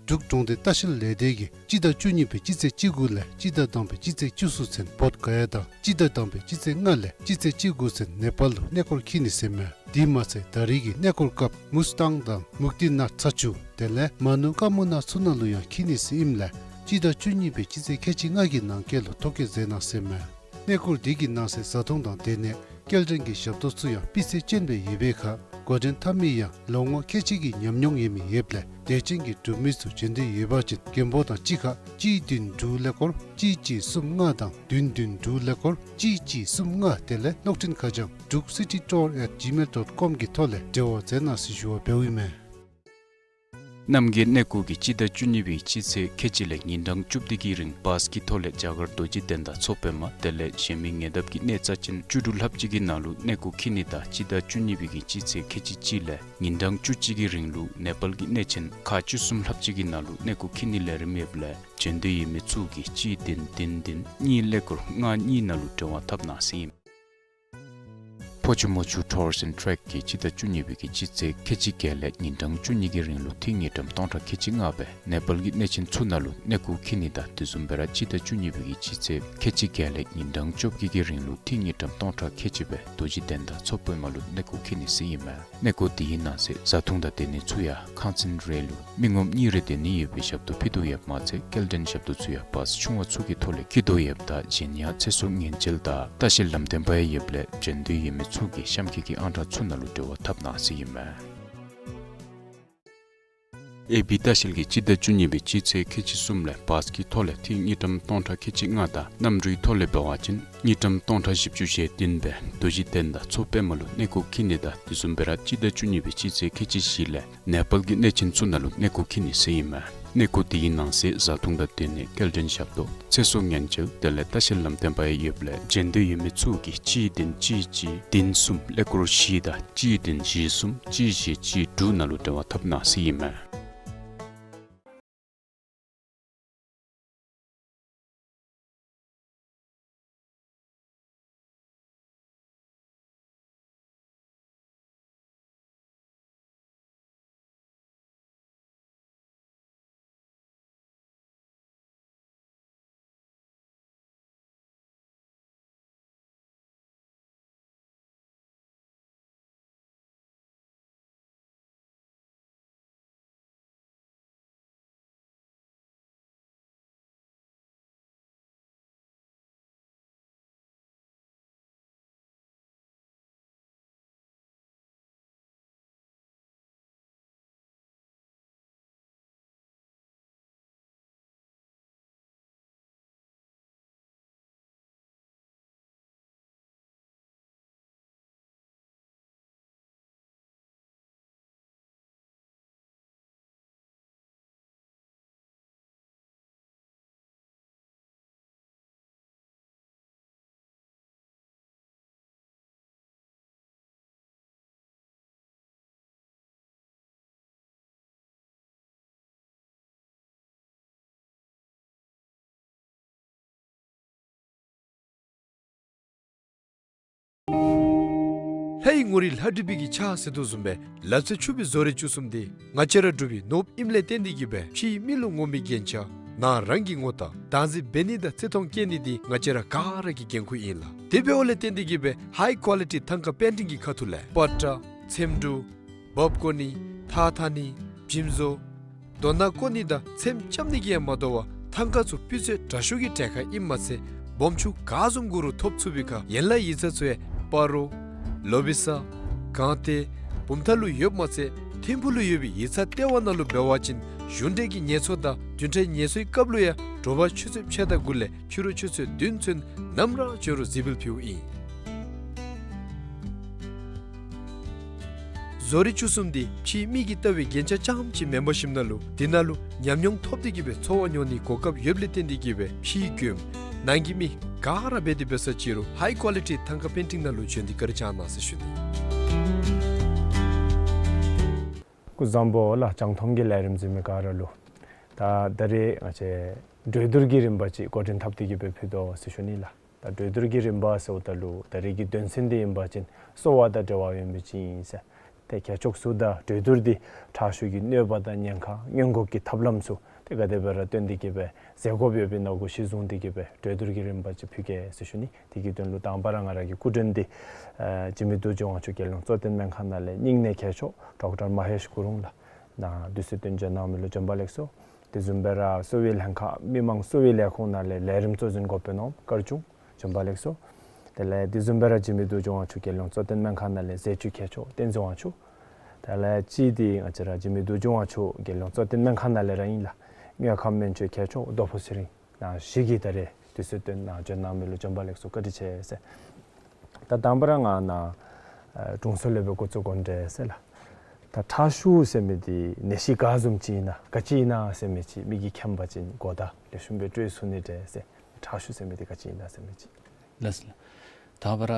འབྲུག་གྲོང་སྡེ་ལྟ་བཤལ་ལས་སྡེ་གིས་སྤྱི་ཟླ་བཅུ་གཉིས་པའི་སྤྱི་ཚེས་བཅུ་དགུ་ལས་སྤྱི་ཟླ་དང་པའི་སྤྱི་ཚེས་བཅུ་གསུམ་ཚུན་བོདྷ་ག་ཡ་དང་སྤྱི་ཟླ་དང་པའི་སྤྱི་ཚེས་ལྔ་ལས་སྤྱི་ཚེས་བཅུ་དགུ་ཚུན་ནེ་པཱལ་ལུ་གནས་སྐོར་འཁྱིད་ནི་ཟེར་མས། དེ་མ་ཚད་ད་རེས་ཀྱི་གནས་སྐོར་སྐབས་མུས་ཏང་དང་མུག་ཏི་ནཱཐ་ཚ་ཆུ་དེ་ལས་མ་ནུ་ཀ་མུ་ན་ཚུ་ནང་ལུ་ཡང་འཁྱིད་ནི་ཟེར་ཨིནམ་ལས་སྤྱི་ཟླ་བཅུ་གཉིས་པའི་སྤྱི་ཚེས་ཁལ་གཅིག་ལྔ་གི་ནང་འཁོད་ལུ་ཐོ་བཀོད་མཛད་གནང་ཟེར་མས། གནས་སྐོར་འདི་གི་ནང་གསེས་བཟའ་འཐུང་དང་སྡོད་གནས་སྐྱེལ་འདྲེན་གྱི་ཞབས་ཏོག་ཚུ་ཡང་སྤུས་ཚད་ཅན་སྦེ་ཡོད་པའི་ཁར་འགོ་འདྲེན་འཐབ་མི་ཡང་ལོ་ངོ་ཁལ་གཅིག་གི་ཉམས་མྱོང་ཡོད་མི་ཡོདཔ་ལས་དད་ཅན་གྱི་འབྲུག་མི་ཚུ་བྱོན་འདོད་ཡོད་པ་ཅིན་མགོན་པོ་དང་གཅིག་ཁར་གཅིག་བདུན་དྲུག་ཀླད་ཀོར་གཅིག་གཅིག་གསུམ་ལྔ་དང་བདུན་བདུན་དྲུག་ཀླད་ཀོར་གཅིག་གཅིག་གསུམ་ལྔ་དེ་ལས་གློག་འཕྲིན་ཁ་བྱང་druk city tour at gmail dot com གི་ཐོག་ལས་འབྲེལ་བ་མཛད་གནང་ཟེར་ཞུ་བ་འབདཝ་ཨིན་མས། རྣམ་རྒྱལ་གནས་སྐོར་གྱིས་སྤྱི་ཟླ་བཅུ་གཉིས་པའི་སྤྱི་ཚེས་ཁལ་གཅིག་ལས་ཉིན་གྲངས་བཅུ་བདུན་གྱི་རིང་བཱས་ཀྱི་ཐོག་ལས་རྒྱ་གར་རྡོ་རྗེ་གདན་དང་མཚོ་པདྨ་དེ་ལས་གཞན་མི་ཉེ་འདབས་ཀྱི་གནས་རྩ་ཅན་བཅུ་དྲུག་ལྷགཔ་ཅིག་གི་ནང་ལུ་གནས་སྐོར་འཁྱིད་ནི་དང་སྤྱི་ཟླ་བཅུ་གཉིས་པའི་གི་སྤྱི་ཚེས་ཁལ་གཅིག་གཅིག་ལས་ཉིན་གྲངས་བཅུ་གཅིག་གི་རིང་ལུ་ནེ་པཱལ་གྱི་གནས་ཆེན་ཁག་བཅུ་གསུམ་ལྷགཔ་ཅིག་གི་ནང་ལུ་གནས་སྐོར་འཁྱིད་ནིའི་ལས་རིམ་ཡོདཔ་ལས་བྱོན་འདོད་ཡོད་མི་ཚུ་གིས་གཅིག་བདུན་བདུན་བདུན་གཉིས་ཀླད་ཀོར་ལྔ་གཉིས་ནང་ལུ་འབྲེལ་བ་འཐབ་གནང་ཟེར་ཨིན། ཕོ་ཆུ་མོ་ཆུ་Tours and Trek གིས་སྤྱི་ཟླ་བཅུ་གཉིས་པའི་གི་སྤྱི་ཚེས་ཁལ་གཅིག་བརྒྱད་ལས་ཉིན་གྲངས་བཅུ་གཉིས་ཀྱི་རིང་ལུ་ཐིག་དངུལ་ཀྲམ་སྟོང་ཕྲག་ཁལ་གཅིག་ལྔ་སྦེ་ནེ་པཱལ་གྱི་གནས་ཆེན་ཚུ་ནང་ལུ་གནས་སྐོར་འཁྱིད་ནི་དང་དེ་བཟུམ་སྦེ་ར་སྤྱི་ཟླ་བཅུ་གཉིས་པའི་གི་སྤྱི་ཚེས་ཁལ་གཅིག་བརྒྱད་ལས་ཉིན་གྲངས་བཅོ་བརྒྱད་ཀྱི་རིང་ལུ་ཐིག་དངུལ་ཀྲམ་སྟོང་ཕྲག་ཁལ་གཅིག་སྦེ་རྡོ་རྗེ་གདན་དང་མཚོ་པདྨ་ལུ་གནས་སྐོར་འཁྱིད་ནི་ཟེར་ཨིན་མས། གནས་སྐོར་དེའི་ནང་གསེས་བཟའ་འཐུང་དང་སྡོད་གནས་ཚུ་ཡང་ཁང་ཚན་རེ་ལུ་མི་ངོམ་གཉིས་རེ་སྡོད་ནི་ཡོད་པའི་ཞབས་ཏོག་ཕུལ་དོ་ཡོདཔ་མ་ཚད་སྐྱེལ་འདྲེན་ཞབས་ཏོག་ཚུ་ཡང་བཱས་ཆུང་བ་ཚུ་གི་ཐོག་ལས་འཁྱིད་དོ་ཡོདཔ་ད་གཞན་ཡང་ཚེ་སྲོག་ཉེན་བཅོལ་དང་ལྟ་བཤལ་ལམ་སྟོན་པ་ཡང་ཡོདཔ་ལས་བྱོན་འདོད་ཡོད་མི་ཚུ་གིས་གཤམ་འཁོད་ཀྱི་ཨང་གྲངས་ཚུ་ནང་ལུ་འབྲེལ་བ་འཐབ་གནང་ཟེར་ཨིན་མས། ཨེ་བི་ལྟ་བཤལ་གྱིས་སྤྱི་ཟླ་བཅུ་གཉིས་པའི་སྤྱི་ཚེས་ཁལ་གཅིག་གསུམ་ལས་བཱས་ཀྱི་ཐོག་ལས་ཐིག་དངུལ་ཀྲམ་སྟོང་ཕྲག་ཁལ་གཅིག་ལྔ་དང་གནམ་གྲུའི་ཐོག་ལས་འབད་བ་ཅིན་དངུལ་ཀྲམ་སྟོང་ཕྲག་བཞི་བཅུ་ཞེ་བདུན་སྦེ་རྡོ་རྗེ་གདན་དང་མཚོ་པདྨ་ལུ་གནས་སྐོར་འཁྱིད་ནི་དང་དེ་བཟུམ་སྦེ་ར་སྤྱི་ཟླ་བཅུ་གཉིས་པའི་སྤྱི་ཚེས་ཁལ་གཅིག་བཞི་ལས་ནེ་པཱལ་གྱི་གནས་ཆེན་ཚུ་ནང་ལུ་གནས་སྐོར་འཁྱིད་ནི་ཟེར་ཨིན་མས། གནས་སྐོར་དེའི་ནང་གསེས་བཟའ་འཐུང་དང་སྡོད་གནས་སྐྱེལ་འདྲེན་ཞབས་ཏོག་ཚེ་སྲོག་ཉེན་བཅོལ་དེ་ལས་ལྟ་བཤལ་ལམ་སྟོན་པ་ཡང་ཡོདཔ་ལས་བྱོན་འདོད་ཡོད་མི་ཚུ་གིས་གཅིག་བདུན་གཅིག་གཅིག་བདུན་གསུམ་ཀླད་ཀོར་བཞི་དང་གཅིག་བདུན་བཞི་གསུམ་གཅིག་བཞི་གཅིག་དྲུག་ནང་ལུ་འབྲེལ་བ་འཐབ་གནང་ཟེར་ཨིན་མས། ལྷའི་ངོ་རིས་ལྷ་བྲིས་པའི་གི་ཕྱག་ཟེར་དོ་བཟུམ་སྦེ་ལག་རྩལ་ཕྱུག་པའི་བཟོ་རིག་བཅུ་གསུམ་འདི་ང་བཅས་ར་འབྲུག་པའི་ནོར་བུ་ཨིནམ་ལས་བརྟེན་ཏེ་གིས་སྦེ་ཕྱིའི་མི་ལུ་ངོམ་པའི་རྒྱན་ཆ་ནང་རང་གི་ངོ་རྟགས་བདག་འཛིན་འབད་ནི་དང་བརྩི་མཐོང་བསྐྱེད་ནི་འདི་ང་བཅས་ར་ག་ར་གི་འགན་ཁུར་ཨིན་ལགས། དེ་འབདཝ་ལས་བརྟེན་ཏེ་གིས་སྦེ་ཧའི་ཀོ་ལི་ཊི་ཐང་ཀ་པེན་ཊིང་གི་ཁ་ཐུག་ལས་པ་ཏྲ་ཚེམ་དྲུབ་འབག་བཀོ་ནི་ཐགས་འཐག་ནི་འཇིམ་བཟོ་རྡོ་ནག་བརྐོ་ནི་དང་ཚེམ་རྐྱབ་ནི་གིས་ཡང་མ་དོ་བར་ཐང་ཀ་ཚུ་སྤུས་ཚད་དྲག་ཤོས་ཀྱི་གྲལ་ཁར་ཨིནམ་མ་ཚད་སྦོམ་ཆུང་ག་བཟུམ་དགོ་རུང་ཐོབ་ཚུགས་པའི་ཁར་ཡན་ལག་ཡིག་ཚང་ཚུ་ཡང་སྤ་རོ་ལོ་བི་ས་སྒང་སྟེང་བུམ་ཐང་ལུ་ཡོདཔ་མ་ཚད་ཐིམ་ཕུག་ལུ་ཡོད་པའི་ཡིག་ཚང་ལྟེ་བ་ནང་ལུ་འབད་བ་ཅིན་གཞུང་འབྲེལ་གྱི་ངལ་འཚོ་དང་བདུན་ཕྲག་ངལ་འཚོའི་སྐབས་ལུ་ཡང་དྲོ་པ་ཆུ་ཚོད་ཕྱེད་དང་དགུ་ལས་ཕྱི་རུ་ཆུ་ཚོད་བདུན་ཚུན་ནམ་ར་བྱོན་རུང་གཟིགས་འབུལ་ཕུལཝ་ཨིན། བཟོ་རིག་བཅུ་གསུམ་འདི་ཕྱིའི་མིག་གིས་བལྟ་བའི་རྒྱན་ཆ་རྐྱངམ་ཅིག་མེན་པར་ཞིནམ་ན་ལུ་དེ་ནང་ལུ་ཉམས་མྱོང་ཐོབ་སྟེ་གིས་སྦེ་འཚོ་བ་འགྱོ་ནིའི་གོ་སྐབས་ཡོདཔ་ལས་བརྟེན་ཏེ་གིས་སྦེ་ཕྱིའི་མགྱོནམ་ནང་གི་མི་ག་ར་འབད་དེ་འབད་ས་ཅིག་རུང་ཧའི་ཀོ་ལི་ཊི་ཐང་ཀ་པེན་ཊིང་ནང་ལུ་བྱོན་ཏེ་བཀའ་དྲིན་བསྐྱང་གནང་ཟེར་ཞུ་ནི། སྐུ་གཟུགས་བཟང་པོ་ལགས། རྒྱང་མཐོང་གི་ལས་རིམ་གཟིགས་མི་ག་ར་ལུ། ད་ད་རེས་ང་བཅས་གྲོས་བསྡུར་གྱི་རིམ་པ་ཅིག་འགོ་འདྲེན་འཐབ་སྟེ་གིས་སྦེ་ཕུལ་དོ་ཟེར་ཞུ་ནི་ལགས། ད་གྲོས་བསྡུར་གྱི་རིམ་པ་ཟེརཝ་ད་ལུ་ད་རེས་ཀྱི་དོན་ཚན་འདི་ཨིན་པ་ཅིན་གསོ་བ་དང་འབྲེལ་བ་ཡོད་མི་ཅིག་ཨིན་ཟེར། ཏེ་ཁྱད་ཆོས་ཚུ་དང་གྲོས་བསྡུར་འདི་ཁྲག་ཤུགས་ཀྱི་གནོད་པ་དང་ཉེན་ཁ་སྔོན་འགོག་གི་ཐབས་ལམ་ཚུ་ཏེ་ག་དེ་སྦེ་ར་བཏོན་ཏེ་གིས་སྦེ་མཛད་དགོཔ་ཡོདཔ་ཨིན་ན་གུ་གཞི་བཟུང་སྟེ་གིས་སྦེ་གྲོས་བསྡུར་གྱི་རིམ་པ་ཅིག་ཕུལ་གེ་ཟེར་ཞུ་ནི། དེ་གི་དོན་ལུ་དང་པ་ར་ང་ར་གི་སྐུ་མགྲོན་འདི་ཨ་འཇིགས་མེད་རྡོ་རྗེ་དབང་ཕྱུག་རྒྱལ་ཡོངས་གཙོ་བསྟེན་སྨན་ཁང་ནང་ལས་སྙིང་ནད་མཁས་མཆོག་ཌོག་ཊར་མ་ཧེཤ་གུ་རུང་ལགས་ནཱ་དུས་ཚོད་བཏོན་བྱོན་གནང་མི་ལུ་བྱོན་པ་ལེགས་སོ། དེ་བཟུམ་སྦེ་ར་གསོ་བའི་ལྷན་ཁག་མི་མང་གསོ་བའི་ལས་ཁུངས་ནང་ལས་ལས་རིམ་གཙོ་འཛིན་འགོ་དཔོན་ནོར་བུ་དཀར་ཆུང་བྱོན་པ་ལེགས་སོ། དེ་ལས་དེ་བཟུམ་སྦེ་ར་འཇིགས་མེད་རྡོ་རྗེ་དབང་ཕྱུག་རྒྱལ་ཡོངས་གཙོ་བསྟེན་སྨན་ཁང་ནང་ལས་ཟས་བཅུད་མཁས་མཆོག་བསྟན་འཛིན་དབང་ཕྱུག། དེ་ལས་གཅིག་འདི་ང་བཅས་ར་འཇིགས་མེད་རྡོ་རྗེ་དབང་ཕྱུག་རྒྱལ་ཡོངས་གཙོ་བསྟེན་སྨན་ཁང་ནང་ལས་ར་ཨིན་ལགས། དངོས་ཁམས་སྨན་བཅོས་མཁས་མཆོག་རྡོ་ཕུ་ཚེ་རིང་ནཱ་བཞུགས་ཀྱི། ད་རེས་དུས་ཚོད་བཏོན་ནཱ་བྱོན་གནང་མི་ལུ་བྱོན་པ་ལེགས་སོ། བཀའ་དྲིན་ཆེ་ཟེར། ད་དང་པ་ར་ང་ནཱ་ཨ་དྲུང་འཚོ་ལས་སྦེ་འགོ་བཙུགས་དགོ་འདྲས་ཟེར་ལགས། ད་ཁྲག་ཤུགས་ཟེར་མི་འདི་ནད་གཞི་ག་བཟུམ་ཅིག་ཨིན་ན་ག་ཅི་ཨིན་ན་ཟེར་མི་ཅིག་མི་གིས་མཁྱེན་པ་ཅིན་གོ་བརྡ་ལེགས་ཤོམ་སྦེ་སྤྲོད་ཚུགས་ནི་འདྲས་ཟེར། ཁྲག་ཤུགས་ཟེར་མི་འདི་ག་ཅི་ཨིན་ན་ཟེར་མི་ཅིག། ལགས་ལགས། དང་པ་ར་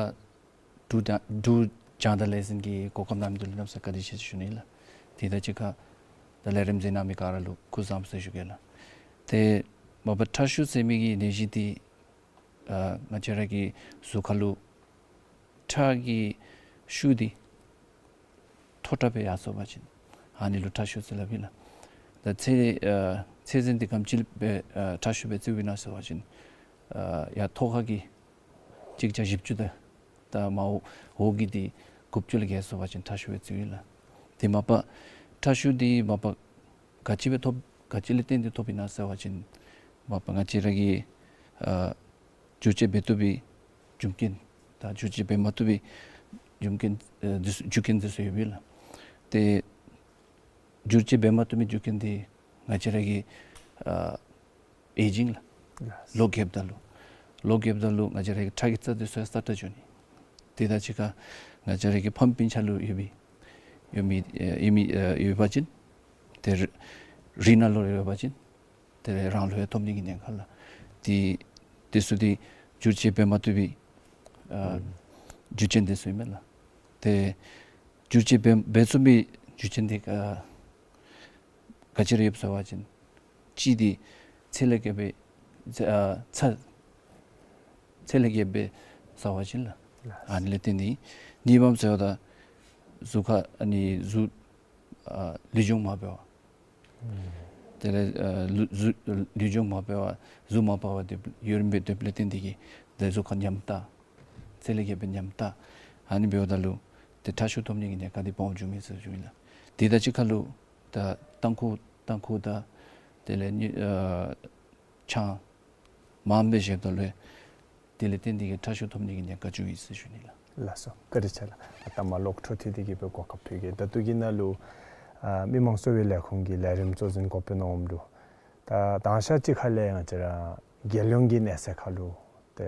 འབྲུག་རྒྱང་འབྲུག་རྒྱང་བསྒྲགས་ལས་འཛིན་གྱི་གོ་སྐབས་གནང་མི་འདི་ལུ་གནམ་ས་བཀའ་དྲིན་ཆེ་ཟེར་ཞུ་ནི་ལགས། དེ་དང་གཅིག་ཁར་ད་ལས་རིམ་གཟིགས་གནང་མི་ག་ར་ལུ་སྐུ་གཟུགས་བཟང་པོ་ཟེར་ཞུ་གེ་ལགས། ཏེ་མ་པ་ཁྲག་ཤུགས་ཟེར་མི་གི་ནད་གཞི་འདི་ཨ་ང་བཅས་ར་གི་གཟུགས་ཁ་ལུ་ཁྲག་གི་ཤུགས་འདི་མཐོ་དྲགས་སྦེ་ཡར་སོང་པ་ཅིན་ཨ་ནི་ལུ་ཁྲག་ཤུགས་ཟེར་སླབ་ཨིན་ལགས། ད་ཚད་ཨ་ཚད་ཟིན་འདི་ག་དེམ་ཅིག་སྦེ་ཨ་ཁྲག་ཤུགས་སྦེ་བརྩིཝ་ཨིན་ན་ཟེར་བ་ཅིན་ཨ་ཡར་ཐོག་ཁ་གི་གཅིག་བརྒྱ་བཞི་བཅུ་དང་ད་མར་འོག་གི་འདི་དགུ་བཅུ་ལས་བརྒལ་སོང་པ་ཅིན་ཁྲག་ཤུགས་སྦེ་བརྩིཝ་ཨིན་ལགས། དེ་མ་པ་ཁྲག་ཤུགས་འདི་མ་པ་ག་ཅི་སྦེ་ཐོབ་ག་ཅི་ལས་བརྟེན་ཏེ་ཐོབ་ཨིན་ན་ཟེར་བ་ཅིན་མ་པ་ང་བཅས་ར་གི་ཨ་བསྒྱུར་བཅོས་འབད་བཏུབ་པའི་རྒྱུ་རྐྱེན་དང་བསྒྱུར་བཅོས་འབད་མ་བཏུབ་པའི་རྒྱུ་རྐྱེན་ཨ་འདི་ཚུ་རྒྱུ་རྐྱེན་འདི་ཚུ་ཡོདཔ་ཨིན་ལགས། ཏེ་བསྒྱུར་བཅོས་འབད་མ་བཏུབ་པའི་རྒྱུ་རྐྱེན་འདི་ང་བཅས་ར་གི་ཨ་ཨེ་ཇིང་ལགས། ལགས། ལོ་རྒསཔ་ད་ལུ་ལོ་རྒསཔ་ད་ལུ་ང་བཅས་ར་གི་ཁྲག་གི་རྩ་འདི་ཚུ་ཡང་སྲ་ཀྲག་འགྱོ་ནི། དེ་དང་གཅིག་ཁར་ང་བཅས་ར་གི་ཕམ་སྤུན་ཆ་ལུ་ཡོད་པའི་ཡོད་མི་ཨེ་ཡོད་མི་ཨེ་ཡོད་པ་ཅིན་ཏེ་རི་རི་ནང་ལུ་ཡོད་པ་ཅིན་ཏེ་རང་ལུ་ཡང་ཐོབ་ནི་གི་ཉེན་ཁ་ལགས། དེ་དེ་ཚུ་འདི་བསྒྱུར་བཅོས་འབད་མ་བཏུབ་པའི་ཨ་ཨུམ་རྒྱུ་རྐྱེན་འདི་ཚུ་ཨིན་མས་ལགས། ཏེ་བསྒྱུར་བཅོས་འབད་འབད་ཚུགས་པའི་རྒྱུ་རྐྱེན་འདི་ཨ་ག་ཅི་ར་ཡོདཔ་ཟེར་བ་ཅིན་གཅིག་འདི་ཚད་ལས་བརྒལ་བའི་ཚད་ཨ་ཚད་ཚད་ལས་བརྒལ་བའི་ཟེར་བ་ཅིན་ལགས། ལགས། ཨ་ནི་ལས་བརྟེན་ཏེ་གཉིས་པམ་ཟེརཝ་ད་གཟུགས་ཁར་ཨ་ནི་གཟུགས་ཨ་ལུས་སྦྱོང་མ་འབད་བར་ཨུམ་དེ་ལས་ཨ་ལུས་གཟུགས་ལུས་སྦྱོང་མ་འབད་བར་གཟུགས་མ་པ་བར་སྡོད་ཡུན་རིངམོ་སྦེ་སྡོདཔ་ལས་བརྟེན་ཏེ་གིས་ཏེ་གཟུགས་ཁར་ཉམས་ཐག་ཚད་ལས་བརྒལ་བའི་ཉམས་ཐག་ཨ་ནི་འབདཝ་ད་ལུ་ཏེ་ཁྲག་ཤུགས་ཐོབ་ནི་གི་ཉེན་ཁ་འདི་སྦོམ་འགྱོཝ་ཨིན་ཟེར་ཞུཝ་ཨིན་ལགས། དེ་དང་གཅིག་ཁར་ལུ་ད་ཏམ་ཁུ་ཏམ་ཁུ་དང་དེ་ལས་ནི་ཨ་ཆང་མངམ་སྦེ་བཞེསཔ་ད་ལུ་དེ་ལས་བརྟེན་ཏེ་གིས་ཁྲག་ཤུགས་ཐོབ་ནི་གི་ཉེན་ཁ་འགྱོཝ་ཨིན་ཟེར་ཞུ་ནི་ལགས། ལགས་སོ། བཀའ་དྲིན་ཆེ་ལགས། ད་མ་ལོག་འཕྲོ་མཐུད་དེ་གིས་སྦེ་གོ་སྐབས་ཕུལ་གེ། ད་ལྟོ་གི་ནང་ལུ་ཨ་མི་མང་གསོ་བའི་ལས་ཁུངས་ཀྱི་ལས་རིམ་གཙོ་འཛིན་འགོ་དཔོན་ནོར་བུ་ལུ་ད་དང་ཤ་ཅིག་ཁ་ལས་ང་བཅས་ར་རྒྱལ་ཡོངས་ཀྱི་གནས་ཚད་ཁར་ལུ་ཏེ་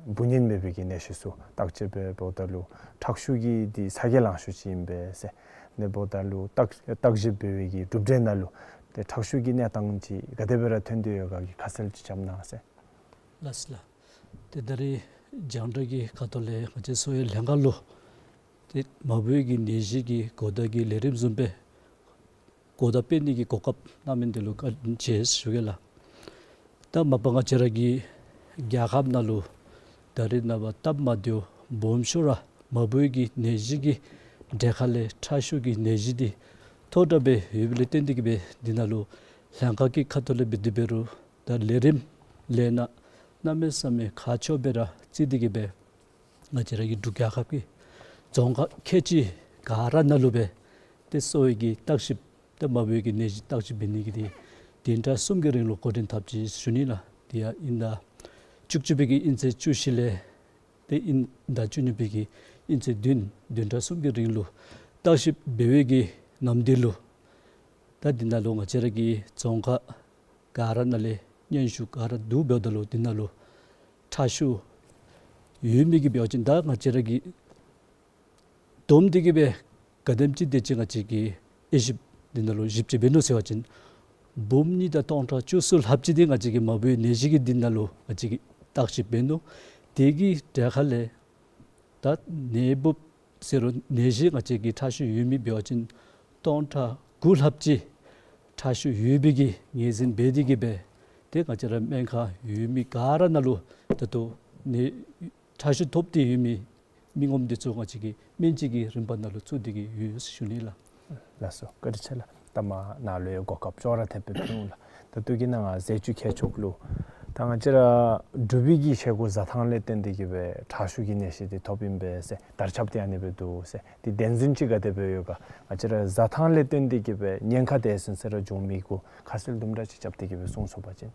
འབུ་གཉན་མེད་པའི་གི་ནད་གཞི་ཚུ་བརྟག་དཔྱད་འབད་འབདཝ་ད་ལུ་ཁྲག་ཤུགས་ཀྱི་འདི་ཚ་གྱང་ལང་ཤོས་ཅིག་ཨིན་པས་ཟེར། ཨ་ནི་འབདཝ་ད་ལུ་བརྟག་བརྟག་ཞིབ་འབད་བའི་གི་གྲུབ་འབྲས་ནང་ལུ་ཏེ་ཁྲག་ཤུགས་ཀྱི་གནས་སྟངས་ཅིག་ག་དེ་སྦེ་ར་ཐོན་ཏེ་ཡོད་ག་གི་ཁ་གསལ་ཅིག་རྐྱབ་གནང་ཟེར། ལགས་ལགས། ཏེ་ད་རེས་རྒྱང་བསྒྲགས་ཀྱི་ཁ་ཐུག་ལས་ང་བཅས་གསོ་བའི་ལྷན་ཁག་ལུ་ཏེ་མ་འབོ་བའི་གི་ནད་གཞི་གི་གོ་བརྡ་གི་ལས་རིམ་བཟུམ་སྦེ་གོ་བརྡ་སྤེལ་ནི་གི་གོ་སྐབས་གནང་མི་འདི་ལུ་བཀའ་དྲིན་ཆེ་ཞུ་གེ་ལགས། ད་མ་པ་ང་བཅས་ར་གི་རྒྱལ་ཁབ་ནང་ལུ་ད་རེས་ནངས་པ་སྟབས་མ་བདེཝ་སྦོམ་ཤོས་ར་ མ་བུའི་གི་ནད་གཞི་གི་གྲས་ཁ་ལས་ཁྲག་ཤུགས་ཀྱི་ནད་གཞི་འདི་མཐོ་དྲགས་སྦེ་ཡོདཔ་ལས་བརྟེན་ཏེ་གིས་སྦེ་འདི་ནང་ལུ་ལྷན་ཁག་གི་ཁ་ཐུག་ལས་འབད་དེ་འབད་རུང་ད་ལས་རིམ་ལས་སྣ་གནམ་མེད་ས་མེད་ཁག་ཆེཝ་སྦེ་ར་བརྩི་སྟེ་གིས་སྦེ་ང་བཅས་ར་གི་འབྲུག་རྒྱལ་ཁབ་ཀྱི་རྫོང་ཁག་ཁལ་གཅིག་ག་ར་ནང་ལུ་སྦེ་ཏེ་གསོ་བའི་གི་བརྟག་ཞིབ་ཏེ་མ་བུའི་གི་ནད་གཞི་བརྟག་ཞིབ་འབད་ནི་གི་འདི་བདུན་ཕྲག་གསུམ་གྱི་རིང་ལུ་འགོ་འདྲེན་འཐབ་ཅི་ཟེར་ཞུ་ནི་ལགས། དེ་ཡང་དབྱིན་ཟླ་བཅུ་གཅིག་པའི་གི་དབྱིན་ཚེས་བཅུ་བཞི་ལས་ཏེ་དབྱིན་ཟླ་བཅུ་གཉིས་པའི་གི་དབྱིན་ཚེས་བདུན་བདུན་ཕྲག་གསུམ་གྱི་རིང་ལུ་བརྟག་ཞིབ་འབད་བའི་གི་ནམ་དུས་ལུ་ད་འདི་ནང་ལུ་ང་བཅས་ར་གི་རྫོང་ཁག་ག་ར་ནང་ལས་སྙན་ཞུ་ག་ར་བསྡུ་འབདཝ་ད་ལུ་འདི་ནང་ལུ་ཁྲག་ཤུགས་ཡོད་མི་གི་འབད་བ་ཅིན་ད་ང་བཅས་ར་གི་བསྡོམས་ཏེ་གིས་སྦེ་ག་དེམ་ཅིག་དེ་ཅིག་ང་བཅས་ཀྱིས་དབྱེ་ཞིབ་འདི་ནང་ལུ་ཞིབ་དཔྱད་འབད་ནུག་ཟེར་བ་ཅིན་འབུམ་གཉིས་དང་སྟོང་ཕྲག་བཅུ་གསུམ་ལྷགཔ་ཅིག་འདི་ང་བཅས་ཀྱིས་མ་བུའི་ནད་གཞི་གི་འདི་ནང་ལུ་ང་བཅས་ཀྱིས་བརྟག་ཞིབ་འབད་ནུག། དེ་གི་གྲས་ཁ་ལས་ད་ནད་འབུཔ་ཟེར་རུང་ནད་གཞི་ང་བཅས་ཀྱི་ཁྲག་ཤུགས་ཡོད་མི་འབད་བ་ཅིན་སྟོང་ཕྲག་དགུ་ལྷགཔ་ཅིག་ཁྲག་ཤུགས་ཡོད་པའི་གི་ངོས་འཛིན་འབད་དེ་གིས་སྦེ་ཏེ་ང་བཅས་ར་སྨན་ཁང་ཡོད་མི་ག་ར་ནང་ལུ་ད་ལྟོ་ནད་ཁྲག་ཤུགས་ཐོབ་སྟེ་ཡོད་མི་མི་ངོམ་འདི་ཚུ་ང་བཅས་ཀྱིས་སྨན་བཅོས་ཀྱི་རིམ་པ་ནང་ལུ་བཙུགས་ཏེ་གིས་ཡོད་ཟེར་ཞུ་ནི་ལགས། ལགས་སོ། བཀའ་དྲིན་ཆེ་ལགས། ད་མ་ནཱ་ལུ་ཡང་གོ་སྐབས་ཅོག་ར་འཐདཔ་སྦེ་ཕུལ་འོང་ལགས། ད་ལྟོ་གི་ནང་ང་ཟས་བཅུད་ཁྱད་ཆོས་ལུ་ད་ང་བཅས་ར་འབྲུག་པའི་གི་བཞེས་སྒོ་བཟའ་ཐངས་ལས་བརྟེན་ཏེ་གིས་སྦེ་ཁྲག་ཤུགས་ཀྱི་ནད་གཞི་འདི་ཐོབ་ཨིན་པས་ཟེར་དར་ཁྱབ་འདི་ཨ་ནི་སྦེ་འདུག་ཟེར། འདི་བདེན་རྫུན་ཅིག་ག་དེ་སྦེ་ཡོད་ག། ང་བཅས་ར་བཟའ་ཐངས་ལས་བརྟེན་ཏེ་གིས་སྦེ་ཉེན་ཁ་དེ་ཚུན་ཚོད་ར་འབྱུང་མི་གུ་ཁ་གསལ་དུམ་གྲ་ཅིག་རྐྱབ་སྟེ་གིས་སྦེ་གསུང་ཚུགས་པ་ཅིན།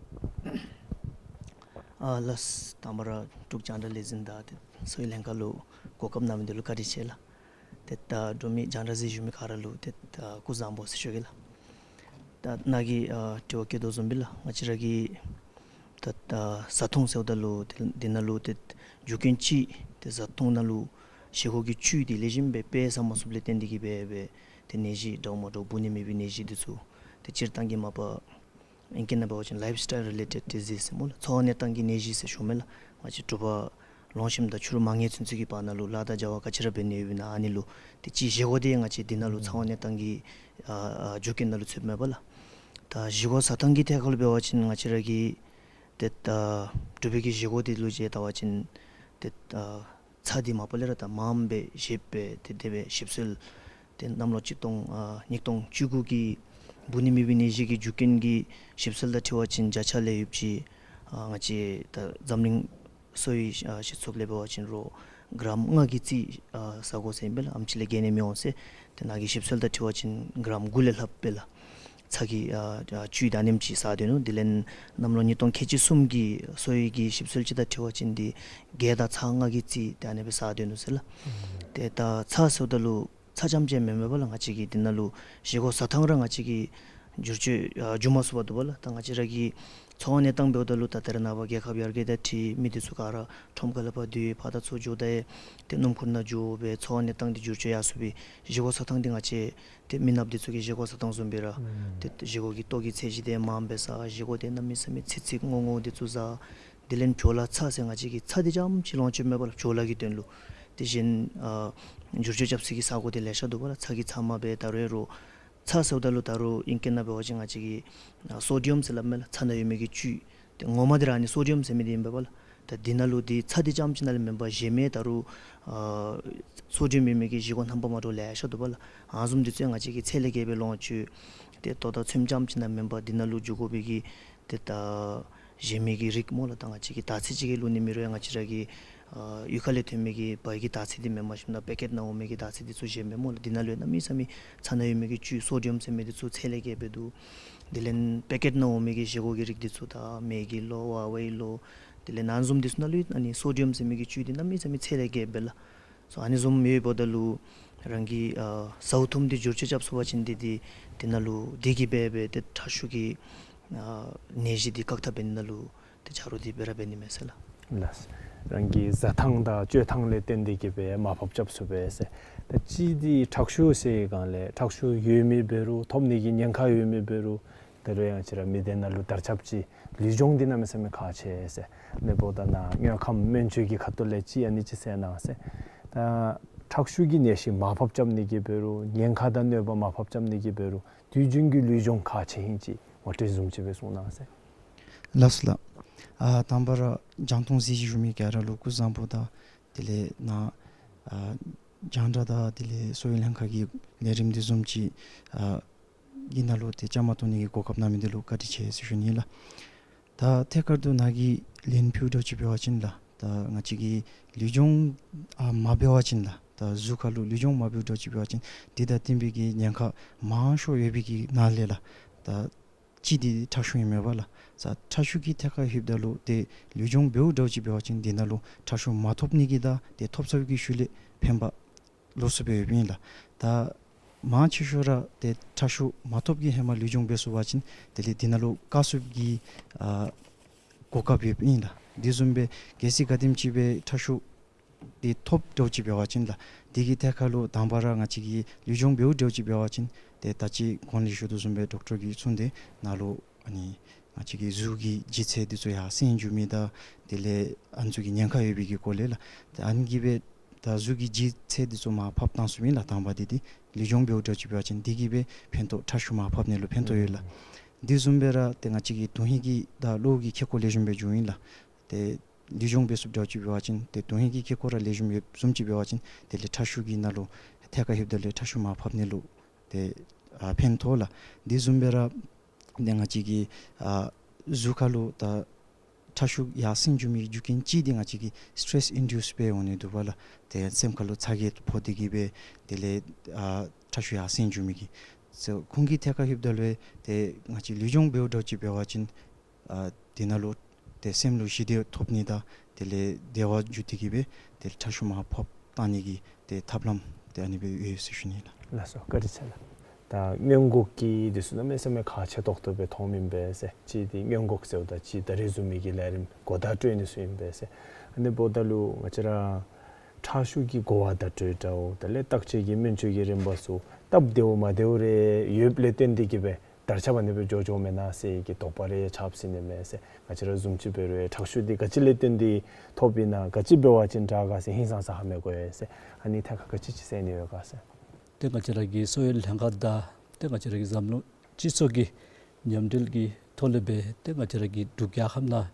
ཨ་ལགས། དང་པ་ར་འབྲུག་རྒྱང་བསྒྲགས་ལས་འཛིན་དང་ཏེ་གསོ་བའི་ལྷན་ཁག་ལུ་གོ་སྐབས་གནང་མི་འདི་ལུ་བཀའ་དྲིན་ཆེ་ལགས། ཏེ་ད་འབྲུག་མི་རྒྱང་བསྒྲགས་གཟིགས་བཞུགས་མི་ག་ར་ལུ་ཏེ་ད་སྐུ་གཟུགས་བཟང་པོ་ཟེར་ཞུ་གེ་ལགས། ད་ནཱ་གིས་ཨ་དྲི་བ་བཀོད་དོ་བཟུམ་སྦེ་ལགས། ང་བཅས་ར་གི་ད་ད་བཟའ་འཐུང་ཟེརཝ་ད་ལུ་ཏེ་འདི་ནང་ལུ་ཏེ་རྒྱུ་རྐྱེན་ཅིག་ཏེ་བཟའ་འཐུང་ནང་ལུ་བཞེས་སྒོ་གི་བཅུད་འདི་ལེགས་ཤོམ་སྦེ་དཔེ་ཟ་མ་ཚུགསཔ་ལས་བརྟེན་ཏེ་གིས་སྦེ་སྦེ་ཏེ་ནད་གཞི་འདྲཝ་མ་འདྲཝ་འབུ་ནི་མེད་པའི་ནད་གཞི་འདི་ཚུ་ཏེ་སྤྱིར་བཏང་གི་མ་པ་ཨིང་སྐད་ནང་འབད་བ་ཅིན་ལའིཕ་སི་ཊའིལ་རི་ལེ་ཊེཌ་ཌི་ཟིསི་ཟེར་སྨོ་ལགས། འཚོ་བ་གནས་སྟངས་ཀྱི་ནད་གཞི་ཟེར་ཞུཝ་མས་ལགས། ང་བཅས་འབྲུག་པ་ལོང་ཤིམ་དང་ཕྱི་རུ་མ་ངལ་ཚུན་ཚོད་ཀྱི་བར་ན་ལུ་ལཱ་དང་བྱ་བ་ག་ཅི་ར་འབད་ནི་ཡོདཔ་ཨིན་ན་ཨ་ནི་ལུ་ཏེ་ཅིག་བཞེས་སྒོ་འདི་ང་བཅས་འདི་ནང་ལུ་ཨུམ་འཚོ་བ་གནས་སྟངས་ཀྱི་ཨ་ཨ་རྒྱུ་རྐྱེན་ནང་ལུ་ཚུདཔ་མས་པ་ལགས། ད་བཞེས་སྒོ་བཟའ་ཐངས་ཀྱི་ཐད་ཁར་ལུ་འབད་བ་ཅིན་ང་བཅས་ར་གི་ཏེ་ད་འབྲུག་པའི་གི་བཞེས་སྒོ་འདི་ལུ་ཅིག་བལྟ་བ་ཅིན་ཏེ་ད་ཚྭ་འདི་མ་པ་ལས་ར་ད་མངམ་སྦེ་བཞེས་སྦེ་ཏེ་དེ་སྦེ་ཞིབ་འཚོལ་ཏེ་གནམ་ལོ་གཅིག་སྟོང་ཨ་ཉིས་སྟོང་བཅུ་དགུ་གི་འབུ་ནི་མེད་པའི་ནད་གཞི་གི་རྒྱུ་རྐྱེན་གྱི་ཞིབ་འཚོལ་དང་འཁྲིལ་བ་ཅིན་བརྒྱ་ཆ་ལས་ཡོདཔ་ཅིག་ཨ་ང་བཅས་ད་འཛམ་གླིང་གསོ་བའི་ཨ་སྤྱི་ཚོགས་ལས་འབད་བ་ཅིན་རོགས་གྲམ་ལྔ་གི་རྩིས་ཨ་ཟ་དགོ་ཟེར་ཨིན་པས་ལགས། ཨེམ་ཆི་ལས་བརྒལ་ནི་མི་འོང་ཟེར། ཏེ་ནཱ་གི་ཞིབ་འཚོལ་དང་འཁྲིལ་བ་ཅིན་གྲམ་དགུ་ལས་ལྷགཔ་སྦེ་ལགས། ཚྭ་གི་ཨ་ཨ་བཅུད་ད་ཨ་ནེམ་ཅིག་ཟ་སྡོད་ནུག། དེ་ལས་གནམ་ལོ་ཉིས་སྟོང་ཁལ་གཅིག་གསུམ་གྱི་གསོ་བའི་གི་ཞིབ་འཚོལ་ཅིག་དང་འཁྲིལ་བ་ཅིན་འདི་གེ་དང་ཚྭ་ལྔ་གི་རྩིས་ཏེ་ཨ་ནི་སྦེ་ཟ་སྡོད་ནུག་ཟེར་ལགས། ཏེ་ད་ཚྭ་ཟེརཝ་ད་ལུ་ཚྭ་རྐྱངམ་ཅིག་མེན་མས་པ་ལགས། ང་བཅས་ཀྱི་འདི་ནང་ལུ་བཞེས་སྒོ་བཟའ་ཐངས་ར་ང་བཅས་ཀྱིས་བསྒྱུར་བཅོས་ཨ་འགྱོ་མ་ཚུགས་པར་འདུག་པ་ལགས། ད་ང་བཅས་ར་གི་འཚོ་བ་གནས་སྟངས་འབདཝ་ད་ལུ་ད་ད་རེས་ནངས་པ་རྒྱལ་ཁབ་ཡར་རྒྱས་དང་འཁྲིལ་མི་འདི་ཚུ་ག་ར་ཁྲོམ་ཁ་ལས་ཕར་འདུལ་ཕར་དང་ཚུར་འགྱོ་ད་ཡང་ཏེ་སྣུམ་འཁོར་ནང་འགྱོ་སྦེ་འཚོ་བ་གནས་སྟངས་འདི་བསྒྱུར་བཅོས་ཡར་སོང་སྦེ་བཞེས་སྒོ་བཟའ་ཐངས་འདི་ང་བཅས་ཏེ་མི་ནགཔ་འདི་ཚུ་གི་བཞེས་སྒོ་བཟའ་ཐངས་བཟུམ་སྦེ་ར་ཨུམ་ཏེ་བཞེས་སྒོ་གི་ལྟོ་གི་ཚད་གཞི་འདི་མངམ་སྦེ་ཟ། བཞེས་སྒོ་འདི་གནམ་མེད་ས་མེད་ཚིག་ཚིག་རྔོ་རྔོ་འདི་ཚུ་ཟ། དེ་ལས་བྲོ་ལ་ཚྭ་ཟེར་ང་བཅས་ཀྱིས་ཚྭ་འདི་རྐྱངམ་ཅིག་ལོངས་སྤྱོད་མེད་པ་ལགས། བྲོ་ལ་གི་དོན་ལུ། དེ་བཞིན་ཨ་བསྒྱུར་བཅོས་རྐྱབ་སའི་གི་ས་གོ་འདི་ལེ་ཤ་འདུག་པ་ལགས། ཚྭ་གི་ཚབ་མ་སྦེ་ད་རུང་ཡང་རོགས་ཚྭ་ཟེརཝ་ད་ལུ་ད་རུང་ཨིང་སྐད་ནང་འབད་བ་ཅིན་ང་བཅས་ཀྱིས་ཨ་སོ་ཌི་ཡམ་ཟེར་སླབ་མས་ལགས། ཚྭ་ནང་ཡོད་མི་གི་བཅུད། ཏེ་ངོ་མ་འདི་ར་ཨ་ནི་སོ་ཌི་ཡམ་ཟེར་མི་འདི་ཨིན་པས་པ་ལགས། ད་འདི་ནང་ལུ་འདི་ཚྭ་འདི་རྐྱངམ་ཅིག་ནང་ལས་མེན་པར་གཞན་མི་ད་རུང་ཨ་སོ་ཌི་ཡམ་ཡོད་མི་གི་བཞེས་སྒོ་རྣམ་པ་མ་འདྲཝ་ལེ་ཤ་འདུག་པ་ལགས། ཨ་ནི་བཟུམ་འདི་ཚུ་ཡང་ང་བཅས་ཀྱིས་ཚད་ལས་བརྒལ་སྦེ་ལོངས་སྤྱོད། ཏེ་ལྟོ་དང་ཚོདམ་རྐྱངམ་ཅིག་ནང་མེན་པར་འདི་ནང་ལུ་འགྱོ་དགོ་པའི་གི་ཏེ་ད་གཞན་མི་གི་རིགས་སྨོ་ལགས། ད་ང་བཅས་ཀྱིས་དར་ཚིལ་ཅིག་གི་བླུག་ནི་མེད་རུང་ཡང་ང་བཅས་ར་གི་ཨ་གཡུས་ཁ་ལས་ཐོན་མི་གི་བལ་གྱི་དར་ཚིལ་འདི་མེནམ་བཞིན་དུ་པེ་ཀེཊ་ནང་འོང་མི་གི་དར་ཚིལ་འདི་ཚུ་གཞན་མེན་སྨོ་ལགས། འདི་ནང་ལུ་ཡང་གནམ་མེད་ས་མེད་ཚྭ་ནང་ཡོད་མི་གི་བཅུད་སོ་ཌི་ཡམ་ཟེར་མི་འདི་ཚུ་ཚད་ལས་བརྒལ་སྦེ་འདུག། དེ་ལས་པེ་ཀེཊ་ནང་འོང་མི་གི་བཞེས་སྒོ་གི་རིགས་འདི་ཚུ་ད་མེ་གི་ལོ་ཝ་ཝའི་ལོ། དེ་ལས་ཨ་ནི་བཟུམ་འདི་ཚུ་ནང་ལུ་ཡང་ཨ་ནི་སོ་ཌི་ཡམ་ཟེར་མི་གི་བཅུད་འདི་གནམ་མེད་ས་མེད་ཚད་ལས་བརྒལ་སྦེ་ལགས། སོ་ཨ་ནི་བཟུམ་ཡོདཔ་ད་ལུ་རང་གི་ཨ་ཟཝ་འཐུངམ་འདི་བསྒྱུར་བཅོས་རྐྱབ་ཚུགས་པ་ཅིན་འདི་འདི་འདི་ནང་ལུ་འདི་གིས་འབད་སྦེ་ཏེ་ཁྲག་ཤུགས་ཀྱི་ཨ་ནད་གཞི་འདི་བཀག་ཐབས་འབད་ནི་ནང་ལུ་ཏེ་ཆ་རོགས་འདི་སྦེ་ར་འབད་ནི་མས་ཟེར་ལགས། ལགས། རང་གི་བཟའ་ཐངས་དང་སྤྱོད་ཐངས་ལས་བརྟེན་ཏེ་གིས་སྦེ་མར་ཕབ་རྐྱབ་ཚུགས་པས་ཟེར། ད་ཅི་འདི་ཁྲག་ཤུགས་ཟེར་སྒང་ལས་ཁྲག་ཤུགས་ཡོད་མི་འབད་རུང་ཐོབ་ནི་གི་ཉེན་ཁ་ཡོད་མི་འབད་རུང་ད་རུང་ཡང་ང་བཅས་ར་མི་སྡེ་ནང་ལུ་དར་ཁྱབ་ཅིག་ལུས་སྦྱོང་འདི་གནམ་མེད་ས་མེད་ཁག་ཆེ་ཟེར། ཨ་ནི་འབདཝ་ད་ནཱ་དངོས་ཁམས་སྨན་བཅོས་ཀྱི་ཁ་ཐུག་ལས་ཅིག་ཨ་ནི་ཅིག་གསལ་གནང་ཟེར། ད་ཁྲག་ཤུགས་ཀྱི་ནད་གཞི་མར་ཕབ་རྐྱབ་ནི་གི་འབད་རུང་ཉེན་ཁ་དང་གནོད་པ་མར་ཕབ་རྐྱབ་ནི་གི་འབད་རུང་དུས་རྒྱུན་གྱི་ལུས་སྦྱོང་ཁག་ཆེ་ཨིན་ཅིག་ངོ་སྤྲོད་བཟུམ་ཅིག་སྦེ་གསུང་གནང་ཟེར། ལགས་སོ་ལགས། ཨ་དང་པ་ར་རྒྱང་མཐོང་གཟིགས་བཞུགས་མི་ག་ར་ལུ་སྐུ་གཟུགས་བཟང་པོ་དང་དེ་ལས་ནཱ་ ཨ་རྒྱང་བསྒྲགས་དང་དེ་ལས་གསོ་བའི་ལྷན་ཁག་གི་ལས་རིམ་འདི་བཟུམ་ཅིག་ཨ་གི་ནང་ལུ་ཏེ་བཅའ་མར་གཏོགས་ནི་གི་གོ་སྐབས་གནང་མི་འདི་ལུ་བཀའ་དྲིན་ཆེ་ཟེར་ཞུ་ནི་ལགས། ད་ཐད་ཀར་དུ་ནཱ་གིས་ལན་ཕུལཝ་འདྲཝ་ཅིག་འབད་བ་ཅིན་ལགས། ད་ང་བཅས་ཀྱིས་ལུས་སྦྱོང་ཨ་མ་འབད་བ་ཅིན་ལགས། ད་གཟུགས་ཁར་ལུ་ལུས་སྦྱོང་མ་འབདཝ་འདྲཝ་ཅིག་འབད་བ་ཅིན་དེ་དང་བསྟུན་པའི་གི་ཉེན་ཁ་མང་ཤོས་ཡོད་པའི་གི་ནང་ལས་ལགས། ད་གཅིག་འདི་ཁྲག་ཤུགས་ཨིན་མས་པ་ལགས། ས་ཁྲག་ཤུགས་ཀྱི་ཐད་ཁར་ལྷོདཔ་ད་ལུ་ཏེ་ལུས་སྦྱོང་འབདཝ་འདྲཝ་ཅིག་འབད་བ་ཅིན་དེ་ནང་ལུ་ཁྲག་ཤུགས་མ་ཐོབ་ནི་གི་དང་ཏེ་ཐོབ་ཚར་བའི་གི་ཤུལ་ལས་ཕན་པ་ལོགས་སུ་སྦེ་ཡོདཔ་ཨིན་ལགས། ད་མང་ཆེ་ཤོས་ར་ཏེ་ཁྲག་ཤུགས་མ་ཐོབ་ཀྱི་ཧེ་མ་ལུས་སྦྱོང་འབད་ཚུགས་པ་ཅིན་དེ་ལས་དེ་ནང་ལུ་བཀག་ཚུགསཔ་གི་ཨ་གོ་སྐབས་ཡོདཔ་ཨིན་ལགས། དེ་བཟུམ་སྦེ་གལ་སྲིད་ག་དེམ་ཅིག་སྦེ་ཁྲག་ཤུགས་འདི་ཐོབ་འདྲཝ་ཅིག་འབད་བ་ཅིན་ལགས། དེ་གི་ཐད་ཁར་ལུ་དང་པ་ར་ང་བཅས་ཀྱིས་ལུས་སྦྱོང་འབདཝ་འདྲཝ་ཅིག་འབད་བ་ཅིན་ཏེ་ད་ཅི་གོང་ལས་ཞུ་དོ་བཟུམ་སྦེ་ཌོག་ཊར་གྱིས་གསུངས་ཏེ་ནཱ་ལུ་ཨ་ནི་ང་བཅས་ཀྱི་གཟུགས་ཀྱི་ལྗིད་ཚད་འདི་ཚུ་ཡར་སེང་འགྱོ་མི་དང་དེ་ལས་ཨ་ནི་ཚུ་གི་ཉེན་ཁ་ཡོད་པའི་གི་སྐོར་ལས་ལགས། ཏེ་ཨ་ནི་གིས་སྦེ་ད་གཟུགས་ཀྱི་ལྗིད་ཚད་འདི་ཚུ་མར་ཕབ་བཏང་ཚུགསཔ་ཨིན་ལགས། དང་པ་འདི་ཏེ་ལུས་སྦྱོང་འབདཝ་འདྲཝ་ཅིག་འབད་བ་ཅིན་དེ་གིས་སྦེ་ཕན་ཐོགས་ཁྲག་ཤུགས་མར་ཕབ་ནི་ལུ་ཕན་ཐོགས་ཡོད་ལགས། དེ་བཟུམ་སྦེ་ར་ཏེ་ང་བཅས་ཀྱི་དོན་ཧིང་གི་དང་གློ་གི་ཁེ་ཀོ་ལེགས་ཤོམ་སྦེ་འགྱོཝ་ཨིན་ལགས། ཏེ་ལུས་སྦྱོང་འབད་ཚུགསཔ་འདྲཝ་ཅིག་འབད་བ་ཅིན་ཏེ་དོན་ཧིང་གི་ཁེ་ཀོ་ར་ལེགས་ཤོམ་ཡོདཔ་བཟུམ་ཅིག་འབད་བ་ཅིན་དེ་ལས་ཁྲག་ཤུགས་ཀྱི་ནང་ལུ་ཐད་ཁར་ལྷོདཔ་ད་ལུ་ཁྲག་ཤུགས་མར་ཕབ་ནི་ལུ་ཏེ་ཨ་ཕན་ཐོགས་ལགས། དེ་བཟུམ་སྦེ་ར་ཏེ་ང་བཅས་ཀྱི་ཨ་གཟུགས་ཁར་ལུ་ད་ཁྲག་ཤུགས་ཡར་སེང་འགྱོ་མི་རྒྱུ་རྐྱེན་གཅིག་འདི་ང་བཅས་ཀྱི་སི་ཊེ་རེསི་ཨིན་ཌིའུསི་སྦེ་འོང་ནི་འདུག་པ་ལགས། ཏེ་སེམས་ཁར་ལུ་ཚ་གྱང་ཕོག་སྟེ་གིས་སྦེ་དེ་ལས་ཨ་ཁྲག་ཤུགས་ཡར་སེང་འགྱོ་མི་གི་ཚུ་ཁོང་གི་ཐད་ཁར་ལྷོདཔ་ད་ལུ་ཏེ་ང་བཅས་ལུས་སྦྱོང་འབདཝ་འདྲཝ་ཅིག་འབད་བ་ཅིན་ཨ་དེ་ནང་ལུ་ཏེ་སེམས་ལུ་ཞི་བདེ་ཐོབ་ནི་དང་དེ་ལས་བདེ་བ་འགྱོ་སྟེ་གིས་སྦེ་དེ་ལས་ཁྲག་ཤུགས་མར་ཕབ་བཏང་ནི་གི་ཏེ་ཐབས་ལམ་ཏེ་ཨ་ནི་སྦེ་ཡོད་ཟེར་ཞུ་ནི་ལགས། ལགས་སོ། བཀའ་དྲིན་ཆེ་ལགས། ད་སྔོན་འགོག་གི་འདི་ཚུ་གནམ་མེད་ས་མེད་ཁག་ཆེ་ཏོག་ཏོ་སྦེ་མཐོངམ་ཨིན་པས་ཟེར། གཅིག་འདི་སྔོན་འགོག་ཟེརཝ་ད་གཅིག་ད་རིས་བཟུམ་མའི་གི་ལས་རིམ་གོ་བརྡ་སྤྲོད་ནི་ཚུ་ཨིན་པས་ཟེར། ཨ་ནི་འབདཝ་ད་ལུ་ང་བཅས་ར་ཁྲག་ཤུགས་ཀྱི་གོ་བརྡ་སྤྲོད་འདྲཝ་དེ་ལས་བརྟག་དཔྱད་ཀྱི་སྨན་བཅོས་ཀྱི་རིམ་པ་ཚུ་སྟབས་བདེཝ་མ་བདེཝ་རེ་ཡོདཔ་ལས་བརྟེན་ཏེ་གིས་སྦེ་དར་ཁྱབ་ཨ་ནི་སྦེ་འགྱོ་འགྱོཝ་མེན་ན་ཟེར་གྱི་དོགས་པ་རེ་ཆགས་སྲིད་ནི་མས་ཟེར། ང་བཅས་ར་བཟུམ་ཅིག་འབད་རུང་ཁྲག་ཤུགས་འདི་ག་ཅི་ལས་བརྟེན་ཏེ་ཐོབ་ཨིན་ན་ག་ཅི་འབད་བ་ཅིན་དྲག་ག་ཟེར་ཧིང་སངས་ས་ཧ་མི་གོ་ཡི་ཟེར། ཨ་ནི་ཐད་ཁར་ག་ཅི་ཅིག་ཟེར་ནི་ཡོད་ག་ཟེར། ཏེ་ང་བཅས་ར་གི་གསོ་བའི་ལྷན་ཁག་དང་ཏེ་ང་བཅས་ར་གི་འཛམ་གླིང་སྤྱི་ཚོགས་ཀྱི་མཉམ་འབྲེལ་གྱི་ཐོག་ལས་སྦེ་ཏེ་ང་བཅས་ར་གི་འབྲུག་རྒྱལ་ཁབ་ནང་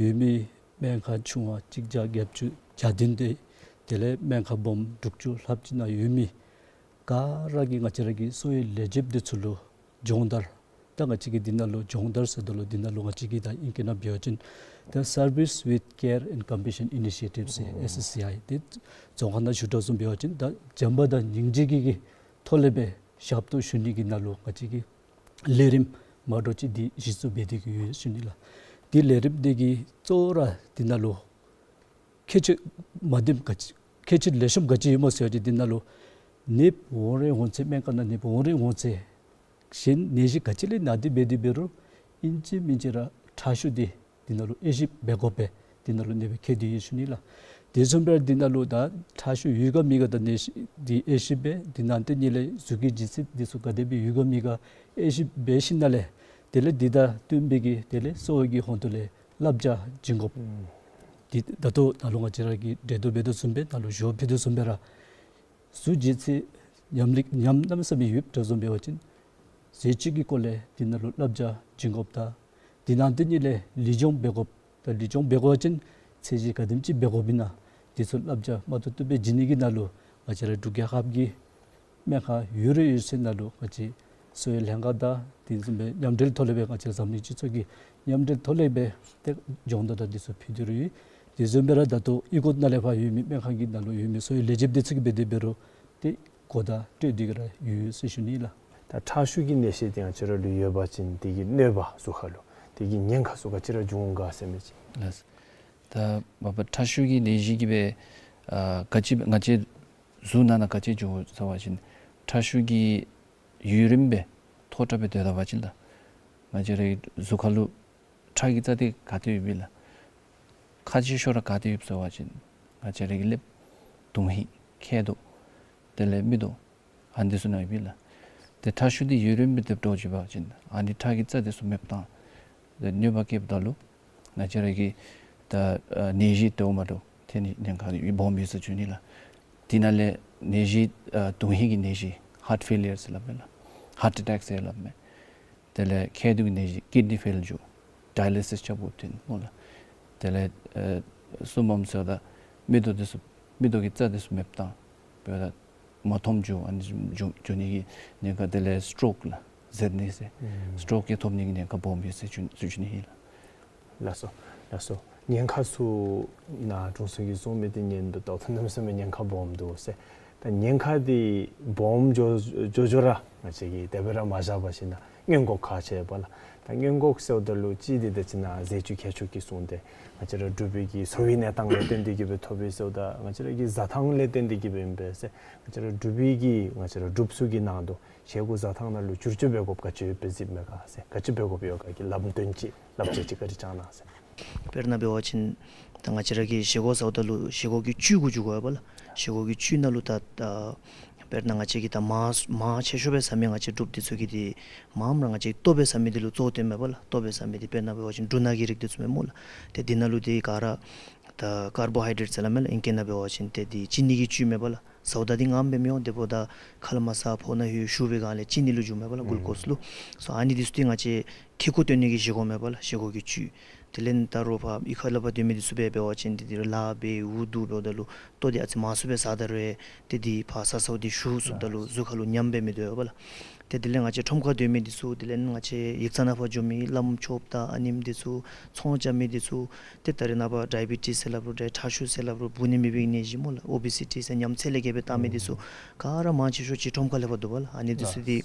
ཡོད་མི་སྨན་ཁང་ཆུང་བ་གཅིག་བརྒྱ་བརྒྱད་ཅུ་གྱ་བདུན་དེ་དེ་ལས་སྨན་ཁང་སྦོམ་དྲུག་ཅུ་ལྷགཔ་ཅིག་ནང་ཡོད་མི་ག་ར་གིས་ང་བཅས་ར་གི་གསོ་བའི་ལས་བྱེདཔ་འདི་ཚུ་ལུ་སྦྱོང་བརྡར། ད་ང་བཅས་ཀྱིས་འདི་ནང་ལུ་སྦྱོང་བརྡར་ཟེརཝ་ད་ལུ་འདི་ནང་ལུ་ང་བཅས་ཀྱིས་ད་ཨིང་སྐད་ནང་འབད་བ་ཅིན་ད་Service with Care and Compassion Initiative ཟེར་ཨེསི་སི་ཨའི་དེ་རྫོང་ཁ་ནང་ཞུ་དོ་བཟུམ་འབད་བ་ཅིན་ད་བྱམས་པ་དང་སྙིང་རྗེ་གི་གི་ཐོག་ལས་སྦེ་ཞབས་ཏོག་ཞུ་ནི་གི་ནང་ལུ་ང་བཅས་ཀྱིས་ལས་རིམ་མ་འདྲཝ་ཅིག་འདི་གཞི་བཙུགས་འབད་དེ་གི་ཡོད་ཟེར་ཞུ་ནི་ལགས། དེ་ལས་རིམ་འདི་གི་གཙོ་བོ་ར་འདི་ནང་ལུ་ཁྱད་ཆོས་མ་བདེནམ་ག་ཅི་ཁྱད་ཆོས་ལེགས་ཤོམ་ག་ཅི་ཡོདཔ་སྨོ་ཟེར་བ་ཅིན་འདི་ནང་ལུ་ནདཔ་འོང་རན་འོང་ཚེ་སྨན་ཁང་ནང་ནདཔ་འོང་རན་འོང་ཚེ་གཞན་ནད་གཞི་ག་ཅི་ལས་ན་སྟེ་འབད་དེ་འབད་རུང་ཨིན་ཅི་མིན་ཅི་ར་ཁྲག་ཤུགས་འདི་འདི་ནང་ལུ་དབྱེ་ཞིབ་འབད་དགོ་པས། འདི་ནང་ལུ་ནདཔ་ཁྱད་དེ་ཡོད་ཟེར་ཞུ་ནི་ལགས། དེ་བཟུམ་སྦེ་འདི་ནང་ལུ་ད་ཁྲག་ཤུགས་ཡོད་ག་མེད་ག་ད་ནད་གཞི་འདི་དབྱེ་ཞིབ་འབད། དེ་ནང་དེ་ཉིད་ལས་གཟུགས་ཀྱི་ལྗིད་ཚད་འདི་ཚུ་ག་དེ་སྦེ་ཡོད་ག་མེད་ག་དབྱེ་ཞིབ་འབད་ཞིནམ་ལས་དེ་ལས་འདི་དང་བསྟུན་པའི་གི་དེ་ལས་གསོ་བའི་གི་ཧོངས་ཏོ་ལས་བསླབ་བྱ་བྱིན་དགོཔ། ཨུམ། འདི་ད་ལྟོ་ནཱ་ལུ་ང་བཅས་ར་གིས་འགྲེལ་བརྡ་འབད་དོ་བཟུམ་སྦེ་ནཱ་ལུ་ཞུ་ཕུལ་དོ་བཟུམ་སྦེ་ར་གཟུགས་ལྗིད་ཚད་ཉམས་ལེགས་ཉམས་གནམ་མེད་ས་མེད་ཡོདཔ་འདྲཝ་བཟུམ་འབད་བ་ཅིན་ཟས་བཅུད་ཀྱི་སྐོར་ལས་འདི་ནང་ལུ་བསླབ་བྱ་བྱིན་དགོཔ་དང་དེ་ནང་དེ་ཉིད་ལས་ལུས་སྦྱོང་འབད་དགོཔ་དང་ལུས་སྦྱོང་འབད་དགོ་པ་ཅིན་ཚད་གཞི་ག་དེམ་ཅིག་འབད་དགོཔ་ཨིན་ན་འདི་ཚུ་བསླབ་བྱ་མ་ཏོག་ཏོ་སྦེ་བྱིན་ནི་གི་ནང་ལུ་ང་བཅས་ར་འབྲུག་རྒྱལ་ཁབ་ཀྱི་སྨན་ཁང་ཡོད་རུང་ཡོད་ཚད་ནང་ལུ་ང་བཅས་གསོ་བའི་ལྷན་ཁག་དང་དེ་བཟུམ་སྦེ་མཉམ་འབྲེལ་ཐོག་ལས་སྦེ་ང་བཅས་འཛམ་གླིང་སྤྱི་ཚོགས་ཀྱི་མཉམ་འབྲེལ་ཐོག་ལས་སྦེ་ཏེ་སྦྱོང་བརྡར་དང་འདི་ཚུ་ཕུལ་ཏེ་ར་ཡོད། དེ་བཟུམ་སྦེ་ར་ད་ལྟོ་ཨི་ཀོ་ནང་ལས་ཕར་ཡོད་མི་སྨན་ཁང་གི་ནང་ལུ་ཡོད་མི་གསོ་བའི་ལས་བྱེདཔ་འདི་ཚུ་གིས་འབད་དེ་འབད་རུང་ཏེ་གོ་བརྡ་སྤྲོད་དེ་གི་ར་ཡོད་ཟེར་ཞུ་ནི་ལགས། ད་ཁྲག་ཤུགས་ཀྱི་ནད་གཞི་འདི་ང་བཅས་ར་ལུ་ཡོད་པ་ཅིན་དེ་གི་གནོད་པ་གཟུགས་ཁར་ལུ་དེ་གི་ཉེན་ཁ་ཚུ་ག་ཅི་ར་འབྱུང་ག་ཟེར་མི་ཅིག། ལགས། ད་མ་པ་ཁྲག་ཤུགས་ཀྱི་ནད་གཞི་གིས་སྦེ་ཨ་ག་ཅི་ང་བཅས་གཟུགས་ནང་ན་ག་ཅི་འབྱུང་ཟེར་བ་ཅིན་ཁྲག་ཤུགས་ཀྱི་ཡུན་རིངམོ་སྦེ་མཐོ་དྲགས་སྦེ་སྡོད་ད་པ་ཅིན་ལགས། ང་བཅས་རའི་གཟུགས་ཁར་ལུ་ཁྲག་གི་རྩ་འདི་ག་ཏེ་ཡོདཔ་ཨིན་ལགས། ཁག་ཆེ་ཤོས་ར་ག་ཏེ་ཡོདཔ་ཟེར་བ་ཅིན་ང་བཅས་རའི་གི་ཀླདཔ། དོན་ཧིང་། མཁལ་རྡོག། དེ་ལས་མིག་ཏོ། ཨ་ནི་འདི་ཚུ་ནང་ཡོདཔ་ཨིན་ལགས། ཏེ་ཁྲག་ཤུགས་འདི་ཡུན་རིངམོ་སྦེ་ཏེ་འདྲོག་ཅི་འབད་བ་ཅིན་ཨ་ནི་ཁྲག་གི་རྩ་འདི་ཚུ་མེདཔ་བཏང་། ཏེ་གནོད་པ་བསྐྱལཝ་ད་ལུ་ང་བཅས་རའི་གི་ད་ཨ་ནད་གཞི་དེ་འོ་མ་འདྲཝ་ཐོན་ནི་ཉེན་ཁ་སྦོམ་ཡོད་ཟེར་ཞུ་ནི་ལགས། དེ་ནང་ལས་ནད་གཞི་ཨ་དོན་ཧིང་གི་ནད་གཞི་ཧཱརཊ་ཕེ་ལི་ཡར་ཟེར་སླབ་མས་ལགས། ཧཱརཊ་ཨེ་ཊེཀ་ཟེར་སླབ་མས། དེ་ལས་མཁལ་རྡོག་གི་ནད་གཞི་ཀིཌ་ནི་ཕེལ་འགྱོ། ཌའི་ལི་སིས་རྐྱབ་དགོཔ་ཐོན་སྨོ་ལགས། དེ་ལས་ཨེ་གསུམ་པམ་ཟེརཝ་ད་མིག་ཏོ་འདི་ཚུ་ མིག་ཏོ་གི་རྩ་དེ་ཚུ་མེདཔ་བཏང་། དཔེར་ན་མ་མཐོང་འགྱོ། ཨ་ནི་འགྱོ་འགྱོ་ནི་གི་ཉེན་ཁ། དེ་ལས་སི་ཊོག་ལགས་ཟེར་ནི་ཟེར། ཨུམ། སི་ཊོག་གི་ཐོབ་ནི་གི་ཉེན་ཁ་སྦོམ་ཡོད་ཟེར་ཞུ་ཞུ་ནི་ཨིན་ལགས། ལགས་སོ། ལགས་སོ། ཉེན་ཁ་ཚུ་ནཱ་དྲུང་འཚོ་གིས་གསུངས་མི་དེ་ཉན་དོ་བལྟཝ་ད་གནམ་མེད་ས་མེད་ཉེན་ཁ་སྦོམ་འདུག་ཟེར། ད་ཉེན་ཁ་དེ་སྦོམ་འགྱོ་འགྱོ་འགྱོ་ར་ང་བཅས་ཀྱིས་དེ་སྦེ་ར་མ་བཞག་པར་ཞིནམ་ན་སྔོན་འགོག་ཁག་ཆེ་བས་ལགས། ད་སྔོན་འགོག་ཟེརཝ་ད་ལུ་གཅིག་འདི་ད་ཅི་ནཱ་ཟས་བཅུད་ཁྱད་ཆོས་ཀྱི་གསུངས་ཏེ་ང་བཅས་ར་འབྲུག་པའི་གི་གསོ་བའི་གནས་སྟངས་ལས་བརྟེན་ཏེ་གི་སྦེ་ཐོབ་པས་ཟེརཝ་ད་ང་བཅས་ར་གི་བཟའ་ཐངས་ལས་བརྟེན་ཏེ་གི་སྦེ་ཨིན་པས་ཟེར། ང་བཅས་ར་འབྲུག་པའི་གི་ང་བཅས་ར་འབྲུགཔ་ཚུ་གི་ནང་དུ་བཞེས་སྒོ་བཟའ་ཐངས་ནང་ལུ་བསྒྱུར་བཅོས་འབད་དགོཔ་ག་ཅི་ཡོདཔ་སྦེ་གཟིགསཔ་མས་ག་ཟེར། ག་ཅི་འབད་དགོཔ་ཡོད་ག་གི་ལམ་སྟོན་ཅིག་བསླབ་བྱ་ཅིག་བཀའ་དྲིན་བསྐྱང་གནང་ཟེར། དཔེར་ན་འབད་བ་ཅིན་ད་ང་བཅས་ར་གིས་བཞེས་སྒོ་བཟའཝ་ད་ལུ་བཞེས་སྒོ་གི་བཅུད་གུ་འགྱུར་དགོ་པས་ལགས། བཞེས་སྒོ་གི་བཅུད་ནང་ལུ་ད་ད་དཔེར་ན་ང་བཅས་ཀྱིས་ད་མར་མར་ཆེ་ཤོས་སྦེ་ཟ་མི་ང་བཅས་འབྲུགཔ་འདི་ཚུ་གིས་འདི་མར་ར་ང་བཅས་ལྟོ་སྦེ་ཟ་མི་འདི་ལུ་གཙོ་བོ་བཏོན་མས་པ་ལགས། ལྟོ་སྦེ་ཟ་མི་འདི་དཔེར་ན་འབད་བ་ཅིན་འབྲུ་སྣ་གི་རིགས་འདི་ཚུ་མས་སྨོ་ལགས། ཏེ་འདི་ནང་ལུ་འདི་ག་ར་ད་ཀར་བོ་ཧའི་ཌེཊ་ཟེར་སླབ་མས་ལགས། ཨིང་སྐད་ནང་འབད་བ་ཅིན་ཏེ་འདི་ཅི་ནི་གི་བཅུད་མས་པ་ལགས། ཟཝ་ད་འདི་ངམ་སྦེ་མི་འོང་། དེ་འབདཝ་ད་ཁ་ལས་མར་ཟ་ཕོཝ་ནང་ལྷོད་ཞུ་བའི་སྒང་ལས་ཅི་ནི་ལུ་འགྱུར་མས་པ་ལགས། ཨུམ། གུ་ལུ་ཀོསི་ལུ། སོ་ཨ་ནི་འདི་ཚུ་འདི་ང་བཅས་ཐིག་གུ་སྟོན་ནི་གི་བཞེས་སྒོ་མས་པ་ལགས། བཞེས་སྒོ་གི་བཅུད། དེ་ལས་ད་རུང་ཕར་གཡུས་ཁ་ལས་ཕར་སྡོད་མི་འདི་ཚུ་སྦེ་འབད་བ་ཅིན་འདི་འདི་ལཱ་འབད་འུ་སྡུག་འབདཝ་ད་ལུ་ལྟོ་འདི་ཨ་ཙི་མང་སུ་སྦེ་ཟ་ད་རུང་ཏེ་འདི་ཕར་ཟ་ཟཝ་འདི་ཞུ་ཚུགསཔ་ད་ལུ་གཟུགས་ཁ་ལུ་ཉམས་སྦེ་མི་སྡོད་པ་ལགས། ཏེ་དེ་ལས་ང་བཅས་ཁྲོམ་ཁར་སྡོད་མི་འདི་ཚུ་དེ་ལས་ང་བཅས་ཡིག་ཚང་ནང་ཕར་འགྱོ་མི་བླམ་ཆོསཔ་དང་ཨ་ནེམ་འདི་ཚུ་ཚོང་རྐྱབ་མི་འདི་ཚུ་ཏེ་ད་རེས་ནངས་པ་ཌའི་བི་ཊིས་ཟེར་སླབ་རུང་ད་ཁྲག་ཤུགས་ཟེར་སླབ་རུང་འབུ་ནི་མེད་པའི་ནད་གཞི་སྨོ་ལགས། ཨོ་བི་སི་ཊི་ཟེར་ཉམས་ཚད་ལས་བརྒལ་སྦེ་བཏང་མི་འདི་ཚུ་ག་ར་མང་ཆེ་ཤོས་ཅིག་ཁྲོམ་ཁ་ལས་ཕར་འདུག་པ་ལགས། ཨ་ནི་འདི་ཚུ་འདི་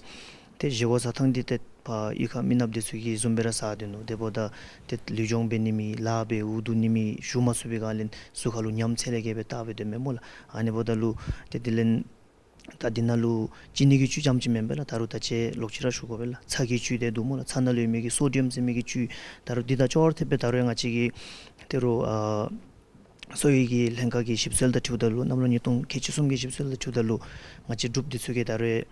ཏེ་བཞེས་སྒོ་བཟའ་ཐངས་འདི་ཏེ་ཕར་གཡུས་ཁ་མི་ནགཔ་འདི་ཚུ་གིས་བཟུམ་སྦེ་ར་ཟ་སྡོད་ནུག། དེ་འབདཝ་ད་ཏེ་ལུས་སྦྱོང་འབད་ནི་མེད་ལཱ་འབད་འུ་སྡུག་ནི་མེད་ཞུ་མ་ཚུགས་པའི་སྒང་ལས་གཟུགས་ཁ་ལུ་ཉམས་ཚད་ལས་བརྒལ་སྦེ་བཏང་སྦེ་སྡོད་མས་སྨོ་ལགས། ཨ་ནི་འབདཝ་ད་ལུ་ཏེ་དེ་ལས་ད་འདི་ནང་ལུ་ཅི་ནི་གི་བཅུད་རྐྱངམ་ཅིག་མེན་པས་ལགས། ད་རུང་ད་ཅི་ལོག་ཅི་ར་ཞུ་དགོ་པས་ལགས། ཚྭ་གི་བཅུད་དེ་འདུག་སྨོ་ལགས། ཚྭ་ནང་ལུ་ཡོད་མི་གི་སོ་ཌི་ཡམ་ཟེར་མི་གི་བཅུད། ད་རུང་འདི་དང་ཅོག་ར་འཐདཔ་སྦེ་ད་རུང་ཡང་ང་བཅས་ཀྱི་ད་རུང་ཨ་གསོ་བའི་གི་ལྷན་ཁག་གི་ཞིབ་འཚོལ་དང་འཁྲིལཝ་ད་ལུ་གནམ་ལོ་ཉིས་སྟོང་ཁལ་གཅིག་གསུམ་གྱི་ཞིབ་འཚོལ་དང་འཁྲིལཝ་ད་ལུ་ང་བཅས་འབྲུགཔ་འདི་ཚུ་གིས་ད་རུང་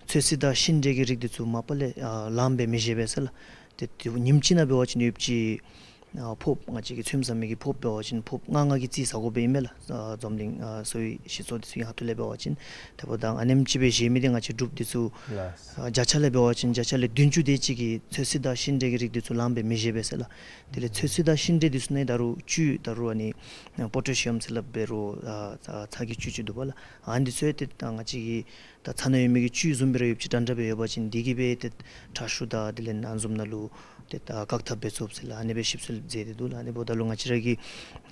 ཚོད་བསྲེ་དང་ཤིང་འབྲས་ཀྱི་རིགས་འདི་ཚུ་མ་པ་ལས་ཨ་ལངམ་སྦེ་མི་བཞེས་པས་ཟེར་ལགས། ཏེ་ཏེ་ཉིནམ་གཅིག་ནང་འབད་བ་ཅིན་ཡོདཔ་ཅིག་ཨ་ཕོརཔ་ང་བཅས་ཀྱིས་ཚོདམ་ཟ་མི་གི་ཕོརཔ་འབད་བ་ཅིན་ཕོརཔ་ལྔ་ལྔ་གི་རྩིས་ཟ་དགོཔ་ཨིན་མས་ལགས། ཨ་འཛམ་གླིང་ཨ་གསོ་བའི་སྤྱི་ཚོགས་འདི་ཚུ་གི་ཁ་ཐུག་ལས་འབད་བ་ཅིན། དེ་འབདཝ་ད་ཨ་ནེམ་ཅིག་སྦེ་བཞེས་མི་འདི་ང་བཅས་འབྲུགཔ་འདི་ཚུ་ལགས། ཨ་བརྒྱ་ཆ་ལས་འབད་བ་ཅིན་བརྒྱ་ཆ་ལས་བདུན་ཅུ་དེ་ཅིག་གིས་ཚོད་བསྲེ་དང་ཤིང་འབྲས་ཀྱི་རིགས་འདི་ཚུ་ལངམ་སྦེ་མི་བཞེས་པས་ཟེར་ལགས། དེ་ལས་ཚོད་བསྲེ་དང་ཤིང་འབྲས་འདི་ཚུ་ནང་ད་རུང་བཅུད་ད་རུང་ཨ་ནི་པོ་ཊེ་ཤི་ཡམ་ཟེར་སླབ་འབད་རུང་ཨ་ཚྭ་གི་བཅུད་ཅིག་འདུག་པ་ལགས། ཨ་ནི་འདི་ཚུ་ཏེ་ད་ང་བཅས་ཀྱི་ད་ཚྭ་ནང་ཡོད་མི་གི་བཅུད་བཟུམ་སྦེ་ར་ཡོདཔ་ཅིག་འདྲན་འདྲ་སྦེ་ཡོད་པ་ཅིན་འདི་གིས་སྦེ་ཏེ་ཁྲག་ཤུགས་དང་དེ་ལས་ཨ་ནི་བཟུམ་ནང་ལུ་ཏེ་ད་བཀག་ཐབས་འབད་ཚུགས་ཟེར་ལགས། ཨ་ནི་སྦེ་ཞིབ་འཚོལ་མཛད་དེ་འདུག་ལགས། ཨ་ནི་འབདཝ་ད་ལུ་ང་བཅས་ར་གི་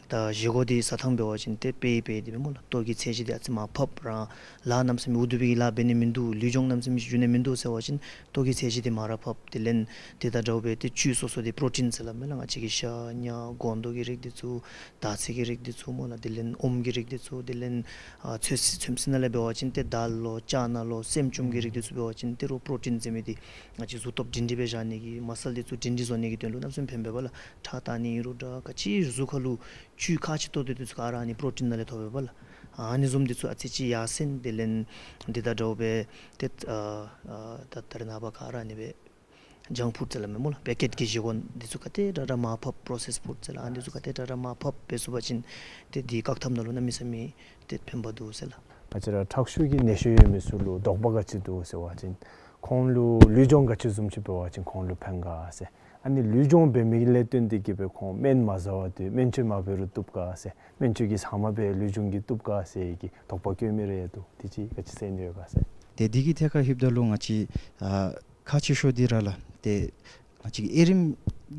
ད་བཞེས་སྒོ་འདི་བཟའ་ཐངས་འབད་བ་ཅིན་ཏེ་དཔེ་དཔེ་འདི་སྦེ་སྨོ་ལགས། ལྟོ་གི་ཚད་གཞི་འདི་ཨ་ཙི་མར་ཕབ་ར་ལཱ་གནམ་མེད་ས་མེད་འུ་སྡུག་པའི་གི་ལཱ་འབད་ནི་མིན་འདུག། ལུས་སྦྱོང་གནམ་མེད་ས་མེད་ཅིག་འགྱོ་ནི་མིན་འདུག་ཟེར་བ་ཅིན་ལྟོ་གི་ཚད་གཞི་འདི་མར་ར་ཕབ། དེ་ལས་དེ་དང་འདྲཝ་སྦེ་ཏེ་བཅུད་སོ་སོ་འདི་པྲོ་ཊིན་ཟེར་སླབ་མས་ལགས། ང་བཅས་ཀྱི་ཤ་ཉ་སྒོང་རྡོག་གི་རིགས་འདི་ཚུ་དར་ཚིལ་གྱི་རིགས་འདི་ཚུ་སྨོ་ལགས། དེ་ལས་ཨོམ་གྱི་རིགས་འདི་ཚུ་དེ་ལས་ཨ་ཚོད་བསྲེ་ཚོད་བསྲེ་ནང་ལས་འབད་བ་ཅིན་ཏེ་དཱལ་ལོ་ཅ་ན་ལོ་སྲནམ་ཅུམ་གྱི་རིགས་འདི་ཚུ་འབད་བ་ཅིན་ཏེ་རོགས་པྲོ་ཊིན་ཟེར་མི་འདི་ང་བཅས་གཟུགས་སྟོབས་སྒྲིང་སྒྲི་སྦེ་བཞག་ནི་གི་མ་སཱལ་འདི་ཚུ་སྒྲིང་སྒྲི་བཟོ་ནི་གི་དོན་ལུ་གནམ་མེད་ས་མེད་ཕན་པས་པ་ལགས། ཁྲག་བཏང་ནི་ཨིན་རུང་འདྲ་ག་ཅི་གཟུགས་ཁ་ལུ་བཅུད་ཁག་ཆེ་ཏོག་ཏོ་འདི་ཚུ་ག་ར་ཨ་ནི་པྲོ་ཊིན་ནང་ལས་ཐོབ་པས་པ་ལགས། ཨ་ནི་བཟུམ་འདི་ཚུ་ཨ་ཙི་ཅིག་ཡར་སེང་དེ་ལས་འདི་དང་འདྲཝ་སྦེ་ཏེ་ཨ་ཨ་ད་ད་རེས་ནངས་པ་ག་ར་ཨ་ནི་སྦེ་ཇང་ཕུཌ་ཟེར་སླབ་མས་སྨོ་ལགས། པེ་ཀེཊ་གི་བཞེས་སྒོ་འདི་ཚུ་ག་དེ་དྲག་དྲག་མར་ཕབ་པྲོ་སེསི་ཕུཌ་ཟེར་ལགས། ཨ་ནི་འདི་ཚུ་ག་དེ་དྲག་དྲག་མར་ཕབ་འབད་ཚུགས་པ་ཅིན་ཏེ་འདི་བཀག་ཐབས་ནང་ལུ་གནམ་མེད་ས་མེད་ཏེ་ཕན་པ་འདུག་ཟེར་ལགས། ང་བཅས་ར་ཁྲག་ཤུགས་ཀྱི་ནད་གཞི་ཡོད་མི་ཚུ་ལུ་དོགས་པ་ག་ཅི་འདུག་ཟེར་བ་ཅིན་ཁོང་ལུ་ལུས་སྦྱོང་ག་ཅི་བཟུམ་ཅིག་འབད་བ་ཅིན་ཁོང་ལུ་ཕན་ག་ཟེར། ཨ་ནི་ལུས་སྦྱོང་འབད་མི་ལས་བརྟེན་ཏེ་གིས་སྦེ་ཁོང་སྨན་མ་བཟའ་བར་དུ་སྨན་བཅོས་མ་འབད་རུང་བཏུབ་ག་ཟེར། སྨན་བཅོས་ཀྱི་ཟ་མ་སྦེ་ལུས་སྦྱོང་གིས་བཏུབ་ག་ཟེར་གྱི་དོགས་པ་བཀོད་མི་རེ་འདུག། དེ་ཅིག་ག་ཅི་ཟེར་ནི་ཡོད་ག་ཟེར། ཏེ་འདི་གི་ཐད་ཁར་ལྷོདཔ་ད་ལུ་ང་བཅས་ཨ་ཁག་ཆེ་ཤོས་འདི་ར་ལགས་ཏེ་ང་བཅས་ཀྱི་དབྱེ་རིམ་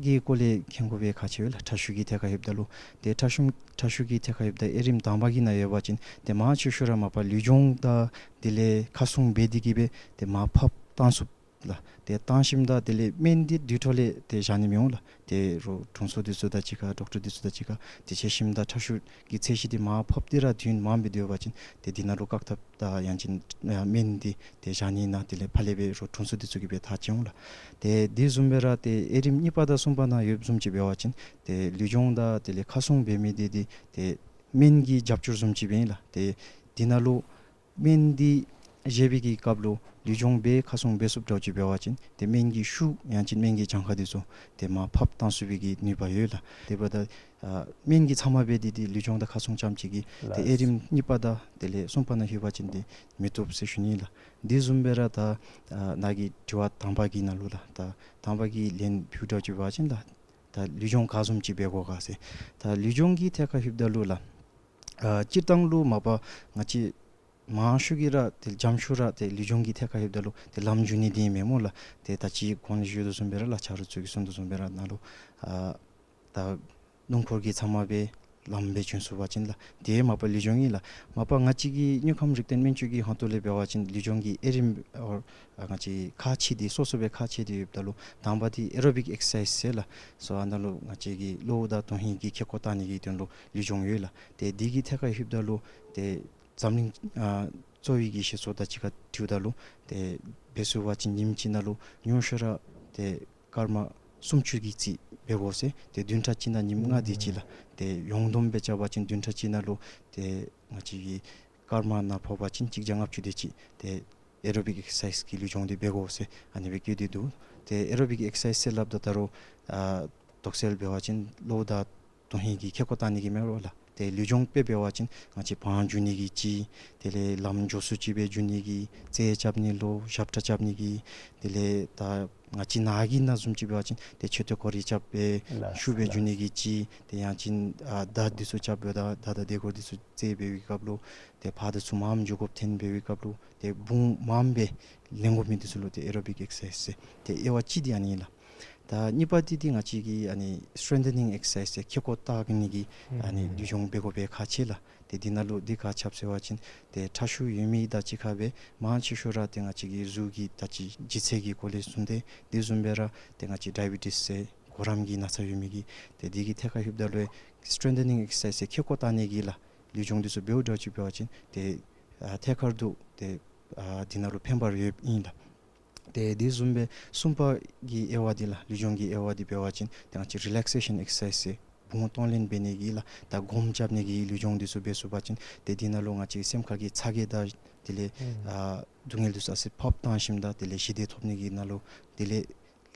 གྱི་སྐོར་ལས་མཁྱེན་དགོ་པའི་ཁག་ཆེ་བས་ལགས། ཁྲག་ཤུགས་ཀྱི་ཐད་ཁར་ལྷོདཔ་ད་ལུ་ཏེ་ཁྲག་ཤུགས་ཁྲག་ཤུགས་ཀྱི་ཐད་ཁར་ལྷོདཔ་ད་དབྱེ་རིམ་དང་པ་གི་ནང་ཡོད་པ་ཅིན་ཏེ་མང་ཆེ་ཤོས་ར་མ་པ་ལུས་སྦྱོང་དང་དེ་ལས་ཁ་སྲུང་འབད་དེ་གིས་སྦེ་ཏེ་མར་ཕབ་བཏང་ཚུགས་ལགས། ཏེ་བཏང་ཞིནམ་ད་དེ་ལས་སྨན་འདི་དུས་ཐོག་ལས་ཏེ་བཞག་ནི་མི་འོང་ལགས། ཏེ་རོགས་དྲུང་འཚོ་འདི་ཚུ་དང་གཅིག་ཁར་ཌོག་ཊར་འདི་ཚུ་དང་གཅིག་ཁར་ཏེ་འབྱོན་ཞིནམ་ད་ཁྲག་ཤུགས་ཀྱི་ཚད་གཞི་འདི་མར་ཕབ་སྟེ་ར་དུས་ཡུན་མང་སྦེ་སྡོད་པ་ཅིན་ཏེ་འདི་ནང་ལུ་བཀག་ཐབས་དང་ཡང་ཅིན་ཨ་སྨན་འདི་ཏེ་བཞག་ནི་ཨིན་ན་དེ་ལས་ཕར་ལས་སྦེ་རོགས་དྲུང་འཚོ་འདི་ཚུ་གིས་སྦེ་ཐག་བཅད་འོང་ལགས། ཏེ་འདི་བཟུམ་སྦེ་ར་ཏེ་དབྱེ་རིམ་གཉིས་པ་དང་གསུམ་པ་ནང་ཡོདཔ་བཟུམ་ཅིག་འབད་བ་ཅིན་ཏེ་ལུས་སྦྱོང་དང་དེ་ལས་ཁ་སྲུང་འབད་མི་འདི་འདི་ཏེ་སྨན་གྱི་རྒྱབ་སྐྱོར་བཟུམ་ཅིག་སྦེ་ཨིན་ལགས། ཏེ་འདི་ནང་ལུ་སྨན་འདི་བཞེས་པའི་གི་སྐབས་ལུ་ལུས་སྦྱོང་འབད་ཁ་སྲུང་འབད་ཚུགསཔ་འདྲཝ་ཅིག་འབད་བ་ཅིན་ཏེ་སྨན་གྱི་ཤུགས་ཡང་ཅིན་སྨན་གྱི་གྱངས་ཁ་འདི་ཚུ་ཏེ་མར་ཕབ་བཏང་ཚུགས་པའི་གི་ནུས་པ་ཡོད་ལགས། དེ་འབདཝ་ད་ཨ་སྨན་གྱི་ཚབ་མ་འབད་དེ་ཏེ་ལུས་སྦྱོང་དང་ཁ་སྲུང་རྐྱངམ་ཅིག་གིས་ཏེ་ལགས། དབྱེ་རིམ་གཉིས་པ་དང་དེ་ལས་གསུམ་པ་ནང་ལྷོད་པ་ཅིན་ཏེ་མི་བཏུབ་ཟེར་ཞུ་ནི་ལགས། འདི་བཟུམ་སྦེ་ར་ད་ཨ་ནཱ་གི་དྲི་བ་དང་པ་གི་ནང་ལུ་ལགས་ད་དང་པ་གི་ལན་ཕུལཝ་འདྲཝ་ཅིག་འབད་བ་ཅིན་ལགས་ད་ལུས་སྦྱོང་ག་བཟུམ་ཅིག་འབད་དགོ་ག་ཟེར། ད་ལུས་སྦྱོང་གི་ཐད་ཁར་ལྷོདཔ་ད་ལུ་ལགས་ ཨ་སྤྱིར་བཏང་ལུ་མ་པ་ང་བཅས་མང་ཤོས་ཀྱིས་ར་ཏེ་འཇམ་ཤོས་ར་ཏེ་ལུས་སྦྱོང་གི་ཐད་ཁར་ལྷོདཔ་ད་ལུ་ཏེ་ལམ་འགྱོ་ནི་འདི་ཨིན་མས་སྨོ་ལགས། ཏེ་ད་ཅི་གོང་ལུ་ཞུ་དོ་བཟུམ་སྦེ་ར་ལགས་ཆ་རོགས་ཚུ་གིས་གསུང་དོ་བཟུམ་སྦེ་ར་ནཱ་ལུ་ཨ་ད་སྣུམ་འཁོར་གྱི་ཚབ་མ་སྦེ་ལམ་སྦེ་བྱོན་ཚུགས་པ་ཅིན་ལགས། དེ་མ་པ་ལུས་སྦྱོང་ཨིན་ལགས། མ་པ་ང་བཅས་ཀྱི་དངུལ་ཁམས་རིག་ལྡན་སྨན་བཅོས་ཀྱི་ཧོངས་ཏོ་ལས་འབད་བ་ཅིན་ལུས་སྦྱོང་གི་དབྱེ་རིམ་ཨོ་ང་བཅས་ཁག་ཆེ་སྟེ་སོ་སོ་སྦེ་ཁག་ཆེ་སྟེ་ཡོདཔ་ད་ལུ་དང་པ་འདི་ཨེ་རོ་བིག་ཨེག་སར་སའིཛ་ཟེར་ལགས། སོ་ཨ་ནཱ་ལུ་ང་བཅས་ཀྱི་གློ་བོ་དང་དོན་ཧིང་གི་ཁེ་ཀོ་བཏང་ནི་གི་དོན་ལུ་ལུས་སྦྱོང་ཡོད་ལགས། ཏེ་འདི་གི་ཐད་ཁར་ལྷོདཔ་ད་ལུ་ཏེ་འཛམ་གླིང་ཨ་གཙོ་བོའི་གི་བཤད་སྲོལ་དང་གཅིག་ཁར་འཁྲིལཝ་ད་ལུ་ཏེ་འབད་ཚུགས་པ་ཅིན་ཉིནམ་གཅིག་ནང་ལུ་ཉུང་ཤོས་ར་ཏེ་སྐར་མ་སུམ་ཅུ་གི་རྩིས་འབད་དགོ་ཟེར། ཏེ་བདུན་ཕྲག་གཅིག་ནང་ཉིནམ་ལྔ་དེ་ཅིག་ལགས། ཏེ་ཡོངས་བསྡོམས་སྦེ་རྐྱབ་པ་ཅིན་བདུན་ཕྲག་གཅིག་ནང་ལུ་ཏེ་ང་བཅས་ཀྱི་སྐར་མ་ནང་ཕོག་པ་ཅིན་གཅིག་བརྒྱ་ལྔ་བཅུ་དེ་ཅིག་ཏེ་ཨེ་རོ་བིག་ཨེག་སར་སའིཛ་གི་ལུས་སྦྱོང་འདི་འབད་དགོ་ཟེར་ཨ་ནི་སྦེ་བཀོད་དེ་འདུག། ཏེ་ཨེ་རོ་བིག་ཨེག་སར་སའིཛ་ཟེར་སླབ་ད་ད་རུང་ཨ་དོགས་སེལ་འབད་བ་ཅིན་གློ་བོ་དང་དོན་ཧིང་གི་ཁེ་ཀོ་བཏང་ནི་གི་མེན་པར་ལགས། ཏེ་ལུས་སྦྱོང་དཔེ་འབད་བ་ཅིན་ང་བཅས་བང་རྒྱུག་ནི་གི་ཅིག། དེ་ལས་ལམ་མགྱོགས་སུ་ཅིག་སྦེ་རྒྱུག་ནི་གི། རྩེད་རྐྱབ་ནི་ལུ་ཞབས་ཁྲ་རྐྱབ་ནི་གི། དེ་ལས་ད་ང་བཅས་ནཱ་གི་ནང་བཟུམ་ཅིག་འབད་བ་ཅིན་ཏེ་མཆོད་རྟེན་སྐོར་ར་རྐྱབ་སྦེ་ལགས་ཤུགས་སྦེ་ལགས། རྒྱུག་ནི་གི་ཅིག། ཏེ་ཡང་ཅིན་ཨ་མདའ་འདི་ཚུ་རྐྱབ་སྦེ་ད་མདའ་དང་དེ་སྐོར་འདི་ཚུ་རྩེད་འབད་བའི་སྐབས་ལུ་ཏེ་ཕར་དང་ཚུར་མངམ་འགྱོ་དགོཔ་ཐོན་འབད་བའི་སྐབས་ལུ་ཏེ་བུང་མངམ་སྦེ་ལེན་དགོ་མི་འདི་ཚུ་ལུ་ཏེ་ཨེ་རོ་བིག་ཨེག་སར་སའིཛ་ཟེར། ཏེ་དབྱེ་བ་གཅིག་འདི་ཨ་ནི་ཨིན་ལགས། ད་གཉིས་པ་འདི་འདི་ང་བཅས་ཀྱི་ཨ་ནི་སི་ཊེན་ཐ་ནིང་ཨེག་སར་སའིཛ་ཟེར་ཁེ་ཀོ་བཏགས་ནི་གི་ཨ་ནི་ཨུམ་ལུས་སྦྱོང་འབད་དགོ་པའི་ཁག་ཆེ་ལགས། ཏེ་འདི་ནང་ལུ་འདི་ག་ཅི་སྦེ་ཟེར་བ་ཅིན་ཏེ་ཁྲག་ཤུགས་ཡོད་མི་དང་གཅིག་ཁར་སྦེ་མང་ཆེ་ཤོས་ར་ཏེ་ང་བཅས་ཀྱི་གཟུགས་ཀྱི་ད་ཅི་ལྗིད་ཚད་ཀྱི་སྐོར་ལས་གསུངས་ཏེ་དེ་བཟུམ་སྦེ་ར་ཏེ་ང་བཅས་ཌའི་བི་ཊིས་ཟེར་གོ་རམས་ཀྱི་ན་ཚ་ཡོད་མི་གིས་ཏེ་འདི་གི་ཐད་ཁར་ལྷོདཔ་ད་ལུ་སི་ཊེན་ཐ་ནིང་ཨེག་སར་སའིཛ་ཟེར་ཁེ་ཀོ་བཏགས་ནི་གི་ལགས་ལུས་སྦྱོང་འདི་ཚུ་འབདཝ་འདྲཝ་ཅིག་འབད་བ་ཅིན་ཏེ་ཨ་ཐད་ཀར་དུ་ཏེ་ཨ་འདི་ནང་ལུ་ཕན་པ་ཡོདཔ་ཨིན་ལགས། ཏེ་དེ་བཟུམ་སྦེ་གསུམ་པ་གི་དབྱེ་བ་འདི་ལགས་ལུས་སྦྱོང་གི་དབྱེ་བ་འདི་འབད་བ་ཅིན་ཏེ་ང་བཅས་རི་ལེག་སེ་ཤཱན་ཨེག་སར་སའིཛ་ཟེར་བུང་གཏོང་ལེན་འབད་ནི་གི་ལགས། ད་སྒོམ་རྐྱབ་ནི་གི་ལུས་སྦྱོང་འདི་ཚུ་འབད་ཚུགས་པ་ཅིན་ཏེ་འདི་ནང་ལུ་ང་བཅས་སེམས་ཁ་གི་ཚ་གྱང་དང་དེ་ལས་ཨུམ་ཨ་སྡུག་བསྔལ་འདི་ཚུ་ཨ་ཙི་ཕབ་བཏང་ཞིནམ་ད་དེ་ལས་ཞི་བདེ་ཐོབ་ནི་གི་ནང་ལུ་དེ་ལས་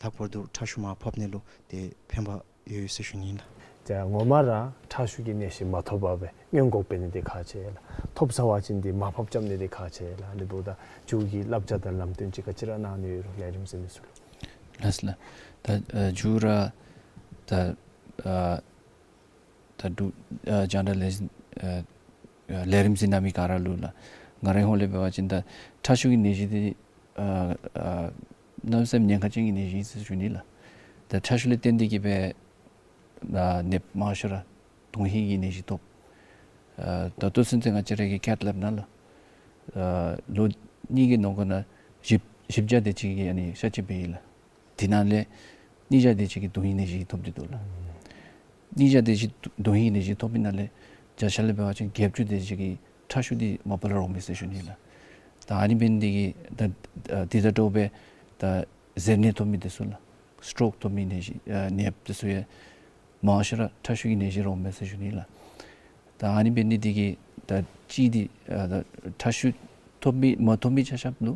ལྷག་པར་དུ་ཁྲག་ཤུགས་མར་ཕབ་ནི་ལུ་ཏེ་ཕན་པ་ཡོད་ཟེར་ཞུ་ནི་ཨིན་ལགས། ཏེ་ངོ་མ་ར་ཁྲག་ཤུགས་ཀྱི་ནད་གཞི་མ་ཐོབ་པར་སྦེ་སྔོན་འགོག་འབད་ནི་འདི་ཁག་ཆེ་ལགས། ཐོབ་ཚར་བ་ཅིན་འདི་མར་ཕབ་རྐྱབ་ནི་འདི་ཁག་ཆེ་ལགས། ཨ་ནི་འབདཝ་ད་མཇུག་གི་བསླབ་བྱ་དང་ལམ་སྟོན་ཅིག་ག་ཅི་ར་གནང་ནི་ཡོད་རུང་ལས་རིམ་གཟིགས་མི་ཚུ་ལུ། ལགས་ལགས། ད་ཨ་མཇུག་ར་ད་ཨ་ད་འབྲུག་ཨ་རྒྱང་བསྒྲགས་ལས་འཛིན་ཨ་ཨ་ལས་རིམ་གཟིགས་གནང་མི་ག་ར་ལུ་ལགས། ང་རའི་ཧོངས་ལས་འབད་བ་ཅིན་ད་ཁྲག་ཤུགས་ཀྱི་ནད་གཞི་འདི་ཨ་ཨ་གནམ་མེད་ས་མེད་ཉེན་ཁ་ཅན་གྱི་ནད་གཞི་ཨིན་ཟེར་ཞུ་ནི་ལགས། ད་ཁྲག་ཤུགས་ལས་བརྟེན་ཏེ་གིས་སྦེ་ཨ་ནདཔ་མང་ཤོས་ར་དོན་ཧིང་གི་ནད་གཞི་ཐོབ། ཨ་ད་ལྟོ་ཚུན་ཚོད་ང་བཅས་ར་གི་ཀེཐ་ལེབ་ནང་ལུ་ཨ་ལོ་གཉིས་ཀྱི་ནང་འཁོད་ནང་བཞི་བཞི་བརྒྱ་དེ་ཅིག་གིས་ཨ་ནི་གཤག་བཅོས་འབད་ཡི་ལགས། དེ་ནང་ལས་ཉིས་བརྒྱ་དེ་ཅིག་གིས་དོན་ཧིང་ནད་གཞི་ཐོབ་སྟེ་འདུག་ལགས། ཉིས་བརྒྱ་དེ་ཅིག་དོན་ཧིང་ནད་གཞི་ཐོབ་པའི་ནང་ལས་བརྒྱ་ཆ་ལས་འབད་བ་ཅིན་བརྒྱད་ཅུ་དེ་ཅིག་གིས་ཁྲག་ཤུགས་འདི་མ་པ་ལས་རོགས་མས་ཟེར་ཞུ་ནི་ལགས། ད་ཨ་ནི་འབད་ནི་འདི་གིས་ད་ཨ་འདི་དང་འདྲཝ་སྦེ་ད་གཟེར་ནད་ཐོབ་མི་དེ་ཚུ་ལགས། སི་ཊོག་ཐོབ་མི་ནད་གཞི་ཨ་ནདཔ་དེ་ཚུ་ཡང་མང་ཤོས་ར་ཁྲག་ཤུགས་ཀྱི་ནད་གཞི་རོགས་མས་ཟེར་ཞུ་ནི་ལགས། ད་ཨ་ནི་འབད་ནི་འདི་གིས་ད་གཅིག་འདི་ཨ་ད་ཁྲག་ཤུགས་ཐོབ་མི་མ་ཐོབ་མི་ཆ་ཁྱབ་ལུ་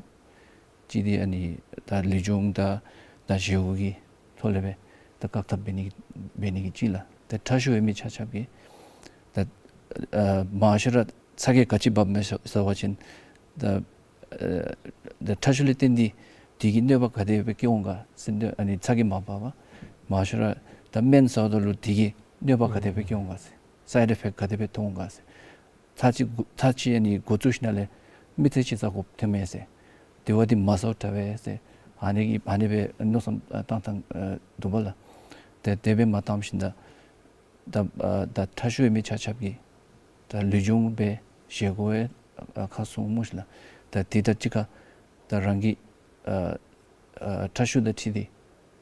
གཅིག་འདི་ཨ་ནི་ད་ལུས་སྦྱོང་དང་ད་བཞེས་སྒོ་གི་ཐོག་ལས་སྦེ་ད་བཀག་ཐབས་འབད་ནི་འབད་ནི་གི་གཅིག་ལགས། ད་ཁྲག་ཤུགས་ཡོད་མི་ཆ་ཁྱབ་ཀྱིས་ད་ཨ་མང་ཤོས་ར་ཚ་གྱང་ག་ཅི་འབབ་མས་ཟེར་བ་ཅིན་ད་ཨ་ད་ཁྲག་ཤུགས་ལས་བརྟེན་ཏེ་དེ་གིས་གནོད་པ་ག་དེ་སྦེ་བཀལ་འོང་ག་ཟེར་ཨ་ནི་ཚ་གྱང་མ་འབབ་པར་མང་ཤོས་ར་ད་སྨན་ཟཝ་ད་ལུ་དེ་གིས་གནོད་པ་ག་དེ་སྦེ་བཀལ་འོང་ག་ཟེར་སའིཌ་ཨི་ཕེཀཊ་ག་དེ་སྦེ་ཐོན་འོང་ག་ཟེར། ཚར་གཅིག་འགོ་ཚར་གཅིག་ཨ་ནི་འགོ་བཙུགས་ཞིནམ་ལས་མི་ཚེ་གཅིག་ཟ་དགོཔ་ཐོན་མས་ཟེར། དེ་བ་འདི་མ་ཟཝ་དྲག་པས་ཟེར། ཨ་ནི་གི་ཨ་ནི་སྦེ་མནོ་བསམ་བཏང་བཏང་འདུག་པ་ལགས། ཏེ་དེ་སྦེ་མ་བཏངམ་ཞིནམ་ད་ད་ཨ་ད་ཁྲག་ཤུགས་ཡོད་མི་ཆ་ཁྱབ་ཀྱིས་ད་ལུས་སྦྱོང་འབད་བཞེས་སྒོ་ཡང་ཨ་ཁ་སྲུང་སྨོ་ཤིག་ལགས། ད་དེ་དང་གཅིག་ཁར་ད་རང་གི་ཨ་ཨ་ཁྲག་ཤུགས་དང་འཁྲིལ་ཏེ་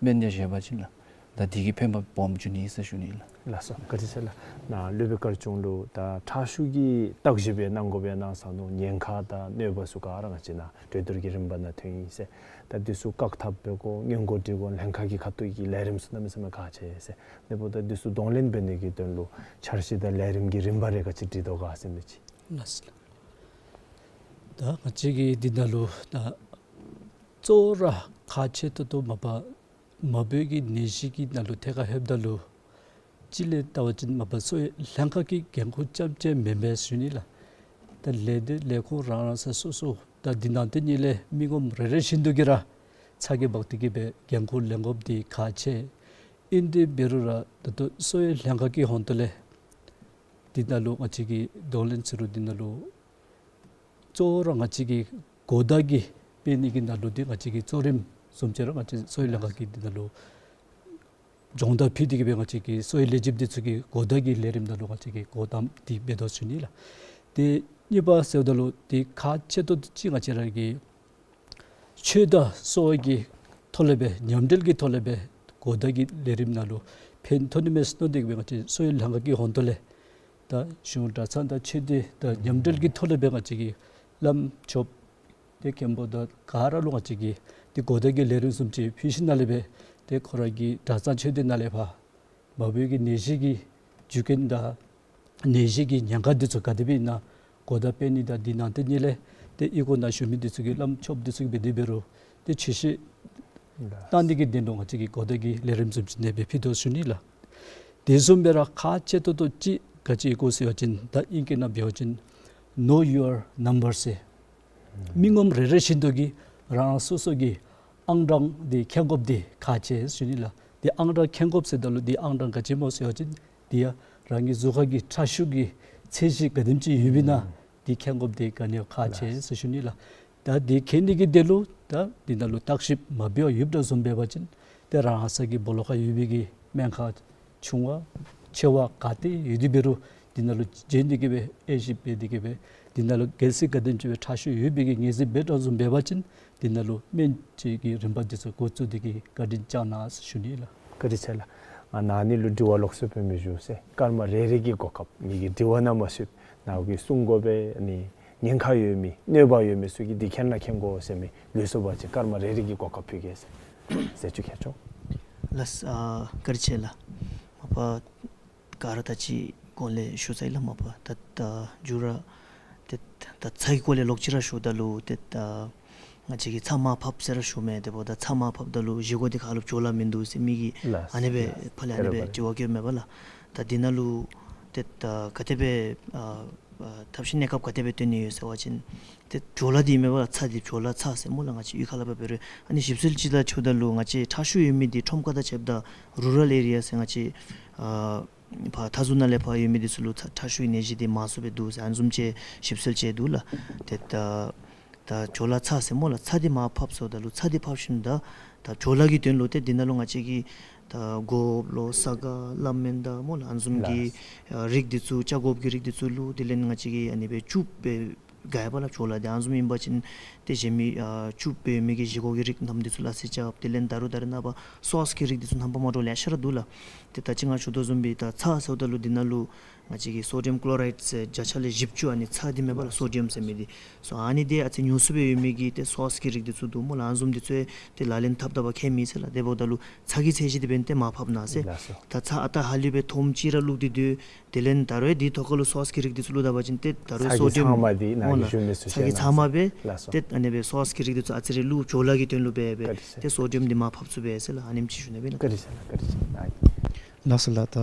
སྨན་ཡང་བཞེས་པ་ཅིན་ལགས། ད་དེ་གིས་ཕན་པ་སྦོམ་འབྱུང་ནི་ཟེར་ཞུ་ནི་ལགས། ལགས་སོ། བཀའ་དྲིན་ཆེ་ལགས། ནཱ་སློབ་དཔོན་དཀར་ཆུང་ལུ་ད་ཁྲག་ཤུགས་ཀྱི་བརྟག་ཞིབ་སྦེ་གནང་དགོ་པས་གནང་ས་ནུག། ཉེན་ཁ་དང་གནོད་པ་ཚུ་ག་ར་ང་བཅས་ནཱ་གྲོས་བསྡུར་གྱི་རིམ་པ་ནང་ཐོན་ཡི་ཟེར། ད་འདི་ཚུ་བཀག་ཐབས་འབད་དགོ་སྔོན་འགོག་སྒྲིག་དགོ་ལྷན་ཁག་གི་ཁ་ཐུག་གི་ལས་རིམ་ཚུ་གནམ་མེད་ས་མེད་ཁག་ཆེ་ཟེར། དེ་འབདཝ་ད་འདི་ཚུ་གདོང་ལེན་འབད་ནི་གི་དོན་ལུ་འཆར་གཞི་དང་ལས་རིམ་གྱི་རིམ་པ་རེ་ག་ཅི་སྒྲིག་དོ་ག་ཟེར་མི་ཅིག། ལགས་སོ། ད་ང་བཅས་ཀྱི་འདི་ནང་ལུ་ད་གཙོ་བོ་ར་ཁག་ཆེ་ཏོག་ཏོ་མ་པ་མ་བུ་གི་ནད་གཞི་གི་ནང་ལུ་ཐད་ཁར་ལྷོདཔ་ད་ལུ་གཅིག་ལས་བལྟ་བ་ཅིན་མ་པ་གསོ་བའི་ལྷན་ཁག་གི་འགན་ཁུར་རྐྱངམ་ཅིག་མེན་པས་ཟེར་ཞུ་ནི་ལགས། ད་ལས་སྡེ་ལས་ཁུངས་རང་རང་ས་སོ་སོ་ད་འདི་ནང་དེ་ཉིད་ལས་མི་ངོམ་རེ་རེ་བཞིན་དུ་གིས་ར་ཚ་གྱང་འབག་སྟེ་གིས་སྦེ་འགན་ཁུར་ལེན་དགོཔ་འདི་ཁག་ཆེ། ཨིན་ཏེ་འབད་རུང་ར་ད་ལྟོ་གསོ་བའི་ལྷན་ཁག་གི་ཧོངས་ཏོ་ལས་ འདི་ནང་ལུ་ང་བཅས་ཀྱི་གདོང་ལེན་ཟེར་རུང་འདི་ནང་ལུ་གཙོ་བོ་ར་ང་བཅས་ཀྱི་གོ་བརྡ་གི་སྤེལ་ནི་གི་ནང་ལུ་འདི་ང་བཅས་ཀྱི་གཙོ་རིམ་བཟུམ་ཅིག་ར་ང་བཅས་གསོ་བའི་ལྷན་ཁག་གི་འདི་ནང་ལུ་སྦྱོང་བརྡར་ཕུལ་ཏེ་གི་སྦེ་ང་བཅས་ཀྱི་གསོ་བའི་ལས་བྱེདཔ་འདི་ཚུ་གིས་གོ་བརྡ་གི་ལས་རིམ་ནང་ལུ་ང་བཅས་ཀྱིས་འགོ་དང་འདི་འབད་དོ་ཟེར་ཞུ་ནི་ལགས། ཏེ་གཉིས་པ་ཟེརཝ་ད་ལུ་འདི་ཁག་ཆེ་ཏོག་ཏོ་ཅིག་ང་བཅས་ར་གི་ཆོས་དང་གསོ་བ་གི་ཐོག་ལས་སྦེ་མཉམ་འབྲེལ་གྱི་ཐོག་ལས་སྦེ་གོ་བརྡ་གི་ལས་རིམ་ནང་ལུ་ཕན་ཐོགས་ནི་མས་ཟེར་མནོ་སྟེ་གི་སྦེ་ང་བཅས་གསོ་བའི་ལྷན་ཁག་གི་ཧོངས་ཏོ་ལས་ད་གཞུང་གྲྭ་ཚང་དང་ཆོས་སྡེ་དང་མཉམ་འབྲེལ་གྱི་ཐོག་ལས་སྦེ་ང་བཅས་ཀྱི་བླམ་ཆོསཔ་ཏེ་མཁན་པོ་དང་ག་ར་ལུ་ང་བཅས་ཀྱིས་ཏེ་གོ་བརྡ་གི་ལས་རིམ་བཟུམ་ཅིག་ཕུལ་ཞིནམ་ལས་སྦེ་ཏེ་ཁོ་ར་གི་གྲྭ་ཚང་ཆོས་སྡེ་ནང་ལས་ཕར་མ་བུ་གི་ནད་གཞི་གི་རྒྱུ་རྐྱེན་དང་ནད་གཞི་གི་ཉེན་ཁ་འདི་ཚུ་ག་དེ་སྦེ་ཨིན་ན་གོ་བརྡ་སྤེལ་ནི་དང་འདི་ནང་ཏེ་ཉིད་ལས་ཏེ་ཨི་ཁུག་ནང་བཞུགས་མི་འདི་ཚུ་གིས་བླམ་ཆོསཔ་འདི་ཚུ་གིས་འབད་དེ་འབད་རུང་ཏེ་ཆོས་བཤད་གནང་ནི་གི་དོན་ལུ་ང་བཅས་ཀྱིས་གོ་བརྡ་གི་ལས་རིམ་བཟུམ་ཅིག་ཨ་ནེ་སྦེ་ཕུལ་དོ་ཟེར་ཞུ་ནི་ལགས། དེ་བཟུམ་སྦེ་ར་ཁག་ཆེ་ཏོག་ཏོ་ཅིག་ག་ཅི་ཨིན་གོ་ཟེར་བ་ཅིན་ད་ཨིང་སྐད་ནང་འབད་བ་ཅིན་know your number ཟེར། མི་ངོམ་རེ་རེ་བཞིན་དུ་གིས་རང་སོ་སོ་གི་ཨང་གྲངས་འདི་མཁྱེན་དགོཔ་འདི་ཁག་ཆེ་ཟེར་ཞུ་ནི་ལགས། འདི་ཨང་གྲངས་མཁྱེན་དགོཔ་ཟེརཝ་ད་ལུ་འདི་ཨང་གྲངས་ག་ཅི་སྨོ་ཟེར་བ་ཅིན་འདི་ཡང་རང་གི་གཟུགས་ཁར་གྱི་ཁྲག་ཤུགས་ཀྱི་ཚད་གཞི་ག་དེམ་ཅིག་ཡོདཔ་ཨིན་ན་འདི་མཁྱེན་དགོཔ་འདི་ག་ནི་ཡང་ཁག་ཆེ་ཟེར་ཞུ་ནི་ལགས། ད་འདི་མཁྱེན་ནི་གི་དོན་ལུ་ད་འདི་ནང་ལུ་བརྟག་ཞིབ་མ་འབད་བར་ཡོདཔ་འདྲཝ་བཟུམ་འབད་བ་ཅིན་ཏེ་རང་ས་གི་སྦོ་ལོགས་ཁར་ཡོད་པའི་གི་སྨན་ཁང་ཆུང་བ་ཆེ་བ་ག་ཏེ་ཡོད་དེ་འབད་རུང་འདི་ནང་ལུ་བྱོན་ཏེ་གི་སྦེ་དབྱེ་ཞིབ་འབད་དེ་གི་སྦེ་འདི་ནང་ལུ་གལ་སྲིད་ག་དེམ་ཅིག་སྦེ་ཁྲག་ཤུགས་ཡོད་པའི་གི་ངེས་ཤེས་འབད་དོ་བཟུམ་འབད་བ་ཅིན་འདི་ནང་ལུ་སྨན་བཅོས་ཀྱི་རིམ་པ་འདི་ཚུ་འགོ་བཙུགས་ཏེ་གི་བཀའ་དྲིན་བསྐྱང་གནང་ཟེར་ཞུ་ནི་ལགས། བཀའ་དྲིན་ཆེ་ལགས། ང་ནཱ་ནི་ལུ་དྲི་བ་ལོགས་སུ་སྤེལ་མི་ཞུ་ཟེར། སྐར་མ་རེ་རེ་གི་གོ་སྐབས་ངེ་གི་དྲི་བ་ནང་མ་ཚུད་ནཱ་གིས་གསུང་དགོ་པས། ཨ་ནི་ཉེན་ཁ་ཡོད་མི་གནོད་པ་ཡོད་མི་ཚུ་གིས་འདི་མཁྱེན་ན་མཁྱེན་དགོ་ཟེར་མི་ལུས་སོ་བ་ཅིན་སྐར་མ་རེ་རེ་གི་གོ་སྐབས་ཕུལ་གེ་ཟེར། ཟེར་ཅིག་ཁྱེར་ཆོག། ལགས། ཨ་བཀའ་དྲིན་ཆེ་ལགས། མ་པ་ག་ར་ད་ཅི་གོང་ལས་ཞུ་ཚར་ཡི་ལགས། མ་པ་ད་ད་མཇུག་ར་ཏེ་ད་ཚ་གི་སྐོར་ལས་ལོག་ཅི་ར་ཞུཝ་ད་ལུ་ཏེ་ད་ང་བཅས་ཀྱིས་ཚྭ་མར་ཕབ་ཟེར་ར་ཞུ་མི་དེ་འབདཝ་ད་ཚྭ་མར་ཕབ་ད་ལུ་བཞེས་སྒོ་འདི་ཁ་ལུ་བྲོ་བརླག་མིན་འདུག་ཟེར་མི་གིས་ལགས། ཨ་ནེ་སྦེ་ལགས། ཕར་ལས་ཨ་ནེ་སྦེ་དྲི་བ་བཀོདཔ་མས་པ་ལགས། ད་འདི་ནང་ལུ་ཏེ་ད་ག་དེ་སྦེ་ཨ་ཨ་ཐབས་ཤེས་གནས་སྐབས་ག་དེ་སྦེ་བཏོན་ནི་ཡོད་ཟེར་བ་ཅིན་ཏེ་བྲོ་བརླག་འདི་མས་པ་ལགས། ཚྭ་འདི་བྲོ་བརླག་ཚྭ་ཟེར་སྨོ་ལགས། ང་བཅས་གཡུས་ཁ་ལས་ཕར་འབད་རུང་ཨ་ནི་ཞིབ་འཚོལ་ཅིག་ལགས་ཞུཝ་ད་ལུ་ང་བཅས་ཁྲག་ཤུགས་ཡོད་མི་འདི་ཁྲོམ་ཁ་དང་ཕྱདཔ་ད་རུ་རཱལ་ཨེ་རི་ཡ་ཟེར་ང་བཅས་ཨ་ཕར་མཐའ་ཟུར་ནང་ལས་ཕར་ཡོད་མི་འདི་ཚུ་ལུ་ཁྲག་ཁྲག་ཤུགས་ཀྱི་ནད་གཞི་འདི་མང་སུ་སྦེ་འདུག་ཟེར་ཨ་ནི་བཟུམ་ཅིག་ཞིབ་འཚོལ་ཅིག་འདུག་ལགས། ཏེ་ད་ད་བྲོ་བརླག་ཚྭ་ཟེར་སྨོ་ལགས། ཚྭ་འདི་མར་ཕབ་ཟེརཝ་ད་ལུ་ཚྭ་འདི་ཕབ་ཞིནམ་ད་ད་བྲོ་བརླག་གི་དོན་ལུ་ཏེ་འདི་ནང་ལུ་ང་བཅས་ཀྱིས་ད་སྒོགཔ་ལོ་ས་ག་སླབ་མེན་ད་སྨོ་ལགས། ཨ་ནི་བཟུམ་གྱི་ལགས། ཨ་རིགས་འདི་ཚུ་ཆ་སྒོགཔ་གི་རིགས་འདི་ཚུ་བླུགས། དེ་ལས་ང་བཅས་ཀྱིས་ཨ་ནི་སྦེ་བཅུག་སྦེ་དགའ་བ་ལགས། བྲོ་བརླག་འདི་ཨ་ནི་བཟུམ་ཨིན་པ་ཅིན་ཏེ་གཞན་མི་ཨ་བཅུག་སྦེ་མི་གི་བཞེས་སྒོ་གི་རིགས་རྣམས་འདི་ཚུ་སླ་བསྲེ་རྐྱབ། དེ་ལས་ད་རུང་ད་རེས་ནངས་པ་སོསི་གི་རིགས་འདི་ཚུ་རྣམ་པ་མ་འདྲཝ་ལེ་ཤ་ར་འདུག་ལགས། ཏེ་ད་ཅི་ང་ཞུ་དོ་བཟུམ་སྦེ་ད་ཚྭ་ཟེརཝ་ད་ལུ་འདི་ནང་ལུ་ང་བཅས་ཀྱིས་སོ་ཌི་ཡམ་ཀློ་རའིཌ་ཟེར་བརྒྱ་ཆ་ལས་བཞི་བཅུ་ཨ་ནི་ཚྭ་འདི་མས་པ་ལགས། སོ་ཌི་ཡམ་ཟེར་མི་འདི་སོ་ཨ་ནི་འདི་ཨ་ཙི་ཉུང་སུ་སྦེ་ཡོད་མི་གི་ཏེ་སོསི་གི་རིགས་འདི་ཚུ་འདུག་སྨོ་ལགས། ཨ་ནི་བཟུམ་འདི་ཚུ་ཏེ་ལག་ལེན་འཐབ་འཐབ་པར་ཁྱད་མེད་ཟེར་ལགས། དེ་འབདཝ་ད་ལུ་ཚྭ་གི་ཚད་གཞི་འདི་འབདན་ཏེ་མར་ཕབ་གནང་ཟེར། ལགས་སོ། ད་ཚྭ་ཨ་རྟག་ཧ་ལུགས་སྦེ་ཐོམ་ཅིག་ར་བླུགས་ཏེ་སྡོད། དེ་ལས་ད་རུང་འདི་ཐོག་ཁ་ལུ་སོསི་གི་རིགས་འདི་ཚུ་བླུགས་ད་པ་ཅིན་ཏེ་ད་རུང་ཚྭ་གི་སོ་ཌི་ཡམ་ཚང་མ་འདི་ནཱ་སྨོ་གི་ལགས། ཞུ་མི་ཚུ་ཚྭ་གི་ཚང་མ་སྦེ་ལགས་སོ། ཏེ་ཨ་ནི་སྦེ་སོསི་གི་རིགས་འདི་ཚུ་ཨ་ཙི་རེ་བླུགས། བྲོ་བརླག་གི་དོན་ལུ་འབད་སྦེ་བཀའ་དྲིན་ཆེ། ཏེ་སོ་ཌི་ཡམ་འདི་མར་ཕབ་ཚུགས་པས་ཟེར་ལགས། ཨ་ནེམ་ཅིག་ཞུ་ནི་སྦེ་ལགས། བཀའ་དྲིན་ཆེ་ལགས། བཀའ་དྲིན་ཆེ་ལགས། ལགས་སོ་ལགས། ད་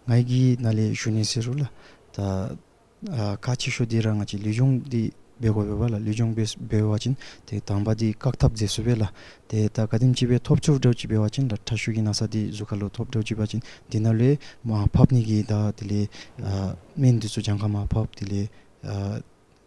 ངེ་གི་ནཱ་ལས་ཞུ་ནི་ཟེར་རུང་ལགས། ད་ཨ་ཁག་ཆེ་ཤོས་འདི་ར་ང་བཅས་ལུས་སྦྱོང་འདི་འབད་དགོ་པས་པ་ལགས། ལུས་སྦྱོང་འབད་འབད་བ་ཅིན་ཏེ་དང་པ་འདི་བཀག་ཐབས་མཛད་ཚུགས་པས་ལགས། ཏེ་ད་ག་དེམ་ཅིག་སྦེ་ཐོབ་ཚུགསཔ་འདྲཝ་ཅིག་འབད་བ་ཅིན་ལགས་ཁྲག་ཤུགས་ཀྱི་ན་ཚ་འདི་གཟུགས་ཁ་ལུ་ཐོབ་འདྲཝ་ཅིག་འབད་བ་ཅིན་འདི་ནང་ལུ་མར་ཕབ་ནི་གི་ད་དེ་ལས་ཨ་སྨན་འདི་ཚུ་གྱངས་ཁ་མར་ཕབ། དེ་ལས་ཨ་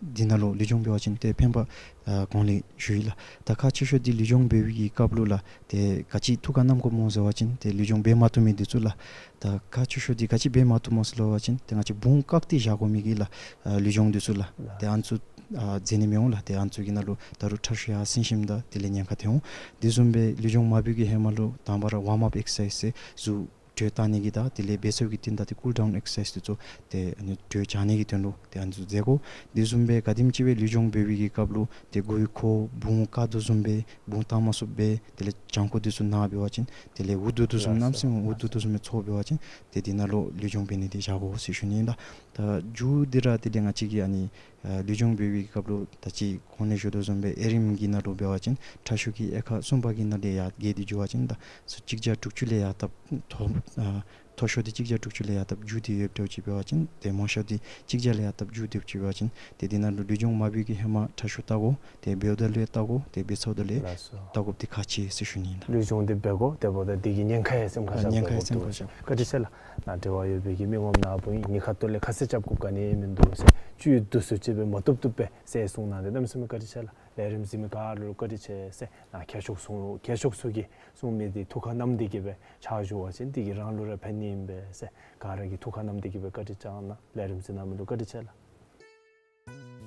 འདི་ནང་ལུ་ལུས་སྦྱོང་འབད་བ་ཅིན་ཏེ་ཕན་པ་ཨ་གོང་ལས་ཞུ་ཡི་ལགས། ད་ཁག་ཆེ་ཤོས་འདི་ལུས་སྦྱོང་འབད་བའི་གི་སྐབས་ལུ་ལགས་ཏེ་ག་ཅི་ཐུགས་ཁར་བསྣམ་དགོཔ་སྨོ་ཟེར་བ་ཅིན་ཏེ་ལུས་སྦྱོང་འབད་མ་བཏུབ་མི་འདི་ཚུ་ལགས། ད་ཁག་ཆེ་ཤོས་འདི་ག་ཅི་འབད་མ་བཏུབ་སྨོ་ཟེར་བ་ཅིན་ཏེ་ང་བཅས་བུང་བཀག་སྟེ་བཞག་དགོ་མི་གི་ལགས་ཨ་ལུས་སྦྱོང་འདི་ཚུ་ལགས། ཏེ་ཨ་ནི་ཚུ་ཨ་མཛད་ནི་མི་འོང་ལགས། ཏེ་ཨ་ནི་ཚུ་གི་ནང་ལུ་ད་རུང་ཁྲག་ཤུགས་ཡར་སེང་ཞིནམ་ད་དེ་ལས་ཉེན་ཁ་ཐོན་འོང་། དེ་བཟུམ་སྦེ་ལུས་སྦྱོང་མ་འབད་བའི་ཧེ་མ་ལུ་དང་པ་ར་ཝརམ་ཨཔ་ཨེག་སར་སའིཛ་ཟེར་གཟུགས་དྲོད་བཏང་ནི་གི་དང་དེ་ལས་འབད་ཚར་བའི་གི་རྟིང་བདའ་སྟེ་ཀུལ་ཌའུན་ཨེག་སར་སའིཛ་འདི་ཚུ་ཏེ་ཨ་ནི་དྲོད་འཇགས་ནི་གི་དོན་ལུ་ཏེ་ཨ་ནི་ཚུ་མཛད་དགོ། དེ་བཟུམ་སྦེ་ག་དེམ་ཅིག་སྦེ་ལུས་སྦྱོང་འབད་བའི་གི་སྐབས་ལུ་ཏེ་མགུ་ཡུ་འཁོར་བུང་བཀག་དོ་བཟུམ་སྦེ་བུང་བཏང་མ་ཚུགསཔ་སྦེ་དེ་ལས་བྱང་ཁོག་འདི་ཚུ་ན་འབད་བ་ཅིན་དེ་ལས་འུ་སྡུག་དོ་བཟུམ་ལགས་གནམ་མེད་ས་མེད་འུ་སྡུག་དོ་བཟུམ་སྦེ་ཚོར་འབད་བ་ཅིན་ཏེ་འདི་ནང་ལུ་ལུས་སྦྱོང་འབད་ནི་འདི་བཞག་དགོ་ཟེར་ཞུ་ནི་ཨིན་ལགས། ད་མཇུག་འདི་ར་དེ་ལས་ང་བཅས་ཀྱིས་ཨ་ནི་ཨ་ལུས་སྦྱོང་འབད་བའི་གི་སྐབས་ལུ་ད་ཅི་གོང་ལས་ཞུ་དོ་བཟུམ་སྦེ་ཨེ་རིམ་གྱི་ནང་ལུ་འབད་བ་ཅིན་ཁྲག་ཤུགས་ཀྱི་དབྱེ་ཁག་གསུམ་པ་གི་ནང་ལས་ཡར་རྒྱས་ཏེ་འགྱོ་བ་ཅིན་ད་སོ་གཅིག་བརྒྱ་དྲུག་ཅུ་ལས་ཡར་ད་མཐོ་ཨ་ མཐོ་ཤོས་འདི་གཅིག་བརྒྱ་དྲུག་ཅུ་ལས་ཡར་བཏབ་འགྱོ་སྟེ་ཡོདཔ་འདྲཝ་ཅིག་འབད་བ་ཅིན་ཏེ་མང་ཤོས་འདི་གཅིག་བརྒྱ་ལས་ཡར་བཏབ་འགྱོ་སྟེ་ཡོདཔ་ཅིག་འབད་བ་ཅིན་ཏེ་འདི་ནང་ལུ་ལུས་སྦྱོང་མ་འབད་གི་ཧེ་མ་ཁྲག་ཤུགས་བལྟ་དགོ། ཏེ་འབདཝ་ད་ལུ་ཡང་བལྟ་དགོ། ཏེ་འབད་ཚརཝ་ད་ལུ་ཡང་ལགས་སོ། བལྟ་དགོཔ་འདི་ཁག་ཆེ་ཟེར་ཞུ་ནི་ཨིན་ལགས། ལུས་སྦྱོང་འདི་འབད་དགོ། དེ་འབདཝ་ད་འདི་གིས་ཉེན་ཁ་ཡང་སེམས་ཁར་བཞག་ཉེན་ཁ་ཡང་སེམས་ཁར་བཞག། བཀའ་དྲིན་ཆེ་ལགས། ནཱ་འབྲེལ་བ་ཡོད་པའི་གི་མི་ངོམ་ནཱ་བུ་ཨིན། ངེའི་ཁ་ཐུག་ལས་ཁ་གསལ་རྐྱབ་དགོཔ་ག་ནི་ཡང་མིན་འདུག་ཟེར། བཅུད་བསྡུ་སུ་ཅིག་སྦེ་མ་བཏུབ་བཏུབ་སྦེ་ཟེར་གསུངས་གནང་སྟེ་གནམ་མེད་ས་མེད་བཀའ་དྲིན་ཆེ་ལགས། ལས་རིམ་གཟིགས་མི་ག་ར་ལུ་བཀའ་དྲིན་ཆེ་ཟེར། ནཱ་མཁས་མཆོག་གསུང་མཁས་མཆོག་ཚུ་གིས་གསུང་མི་འདི་ཐུགས་ཁར་བསྣམས་ཏེ་གི་སྦེ་ཕྱག་ཞུ་བ་ཅིན་འདི་གིས་རང་ལུ་ར་ཕན་ནི་ཨིན་པས་ཟེར། ག་ར་གིས་ཐུགས་ཁར་བསྣམས་ཏེ་གི་སྦེ་བཀའ་དྲིན་བསྐྱང་གནང་། ལས་རིམ་གཟིགས་གནང་མི་ལུ་བཀའ་དྲིན་ཆེ་ལགས།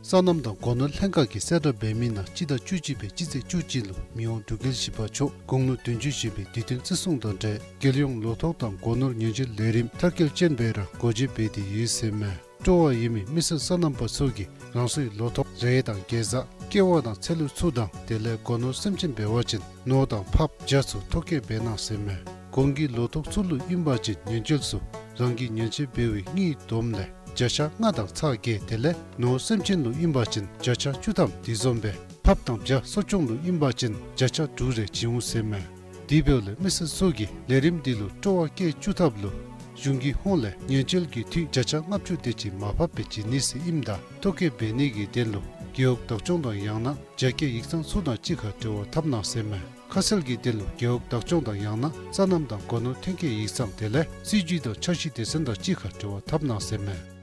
སོ་ནམ་དང་སྒོ་ནོར་ལྷན་ཁག་གིས་གསལ་བསྒྲགས་འབད་མི་ནང་སྤྱི་ཟླ་བཅུ་གཅིག་པའི་སྤྱི་ཚེས་བཅུ་གཅིག་ལུ་མི་དབང་འབྲུག་རྒྱལ་བཞི་པ་མཆོག་དགུང་ལོ་བདུན་ཅུ་བཞེས་པའི་དུས་སྟོན་བརྩི་སྲུང་དང་འབྲེལ་རྒྱལ་ཡོངས་ལོ་ཐོག་དང་སྒོ་ནོར་ཉེན་བཅོལ་ལས་རིམ་མཐར་སྐྱེལ་ཅན་སྦེ་ར་སྒོ་འབྱེད་འབད་དེ་ཡོད་ཟེར་མས། སྤྲོ་བ་ཡོད་མི་མི་སེར་སོ་ནམ་པ་ཚུ་གིས་རང་སོའི་ལོ་ཐོག་རེ་དང་གེ་ཛ་ཀེ་བ་དང་ཚལ་ལུ་ཚུ་དང་དེ་ལས་སྒོ་ནོར་སེམས་ཅན་འབད་བ་ཅིན་ནོར་དང་ཕགཔ་བྱ་ཚུ་ཐོ་བཀོད་འབད་གནང་ཟེར་མས། གོང་གི་ལོ་ཐོག་ཚུ་ལུ་ཨིན་པ་ཅིན་ཉེན་བཅོལ་ཚུ་རང་གི་ཉེན་བཅོལ་འབད་བའི་དངུལ་བསྡོམས་ལས་བརྒྱ་ཆ་ལྔ་དང་ཚག་བརྒྱད། དེ་ལས་ནོར་སེམས་ཅན་ལུ་ཨིན་པ་ཅིན་བརྒྱ་ཆ་བཅུ་ཐམ་དེ་བཟུམ་སྦེ་ཕགཔ་དང་བྱ་གསོ་སྐྱོང་ལུ་ཨིན་པ་ཅིན་བརྒྱ་ཆ་དྲུག་རེ་བྱིན་འོང་ཟེར་མས། དེ་འབདཝ་ལས་མི་སེར་ཚུ་གིས་ལས་རིམ་འདི་ལུ་སྤྲོ་བ་བསྐྱེད་བཅུག་ཐབས་ལུ་གཞུང་གི་ཧོངས་ལས་ཉེན་བཅོལ་གྱི་འཐུས་བརྒྱ་ཆ་ལྔ་བཅུ་དེ་ཅིག་མར་ཕབ་སྦེ་བྱིན་ནི་ཟེར་ཨིནམ་ད་ཐོ་བཀོད་འབད་ནི་གི་དོན་ལུ་རྒེད་འོག་བདག་སྐྱོང་དང་ཡང་ན་རྒྱ་སྐྱེད་ཡིག་ཚང་ཚུ་དང་གཅིག་ཁར་འབྲེལ་བ་འཐབ་གནང་ཟེར་མས། ཁ་གསལ་གྱི་དོན་ལུ་རྒེད་འོག་བདག་སྐྱོང་དང་ཡང་ན་སོ་ནམ་དང་སྒོ་ནོར་ཐོན་སྐྱེད་ཡིག་ཚང་དེ་ལས་སྲིད་བྱུས་དང་འཆར་གཞི་སྡེ་ཚན་དང་གཅིག་ཁར་འབྲེལ་བ་འཐབ་གནང་ཟེར་མས།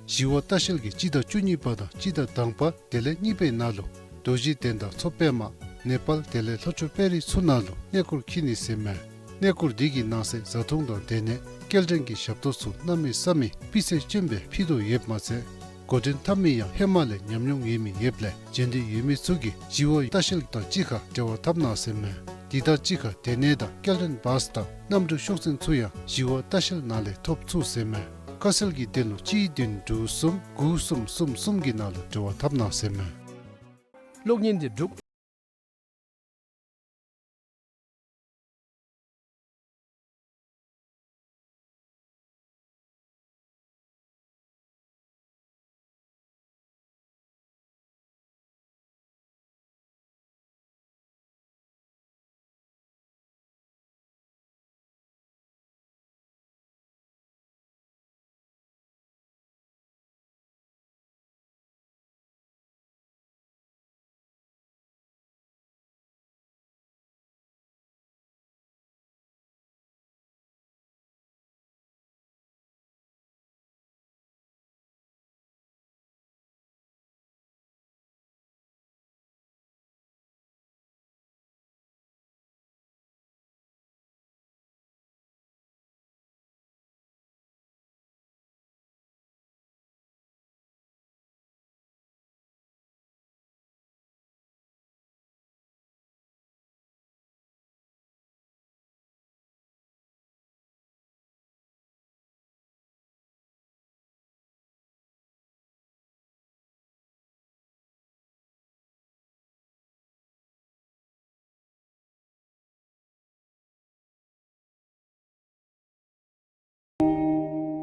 ཞི་བ་ལྟ་བཤལ་གྱིས་སྤྱི་ཟླ་བཅུ་གཉིས་པ་དང་སྤྱི་ཟླ་དང་པ་དེ་ལས་གཉིས་པའི་ནང་ལུ་རྡོ་རྗེ་གདན་དང་མཚོ་པདྨ་ནེ་པཱལ་དེ་ལས་ལྷོ་ཕྱོགས་དཔལ་རི་ཚུ་ནང་ལུ་གནས་སྐོར་འཁྱིད་ནི་ཟེར་མས། གནས་སྐོར་འདི་གི་ནང་གསེས་བཟའ་འཐུང་དང་སྡོད་གནས་སྐྱེལ་འདྲེན་གྱི་ཞབས་ཏོག་ཚུ་གནམ་མེད་ས་མེད་སྤུས་ཚད་ཅན་སྦེ་ཕུལ་དོ་ཡོདཔ་མ་ཚད་འགོ་འདྲེན་འཐབ་མི་ཡང་ཧེ་མ་ལས་ཉམས་མྱོང་ཡོད་མི་ཡོདཔ་ལས་བྱོན་འདོད་ཡོད་མི་ཚུ་གིས་ཞི་བ་ལྟ་བཤལ་དང་གཅིག་ཁར་འབྲེལ་བ་འཐབ་གནང་ཟེར་མས། དེ་དང་གཅིག་ཁར་སྡོད་གནས་དང་སྐྱེལ་འདྲེན་བཱས་དང་གནམ་གྲུ་ཤོག་འཛིན་ཚུ་ཡང་ཞི་བ་ལྟ་བཤལ་ནང་ལས་ཐོབ་ཚུགས་ཟེར་མས། ཁ་གསལ་གྱི་དོན་ལུ་གཅིག་བདུན་དྲུག་གསུམ་དགུ་གསུམ་གསུམ་གསུམ་གྱི་ནང་ལུ་འབྲེལ་བ་འཐབ་གནང་ཟེར་མས། གློག་བརྙན་འདི་འབྲུག་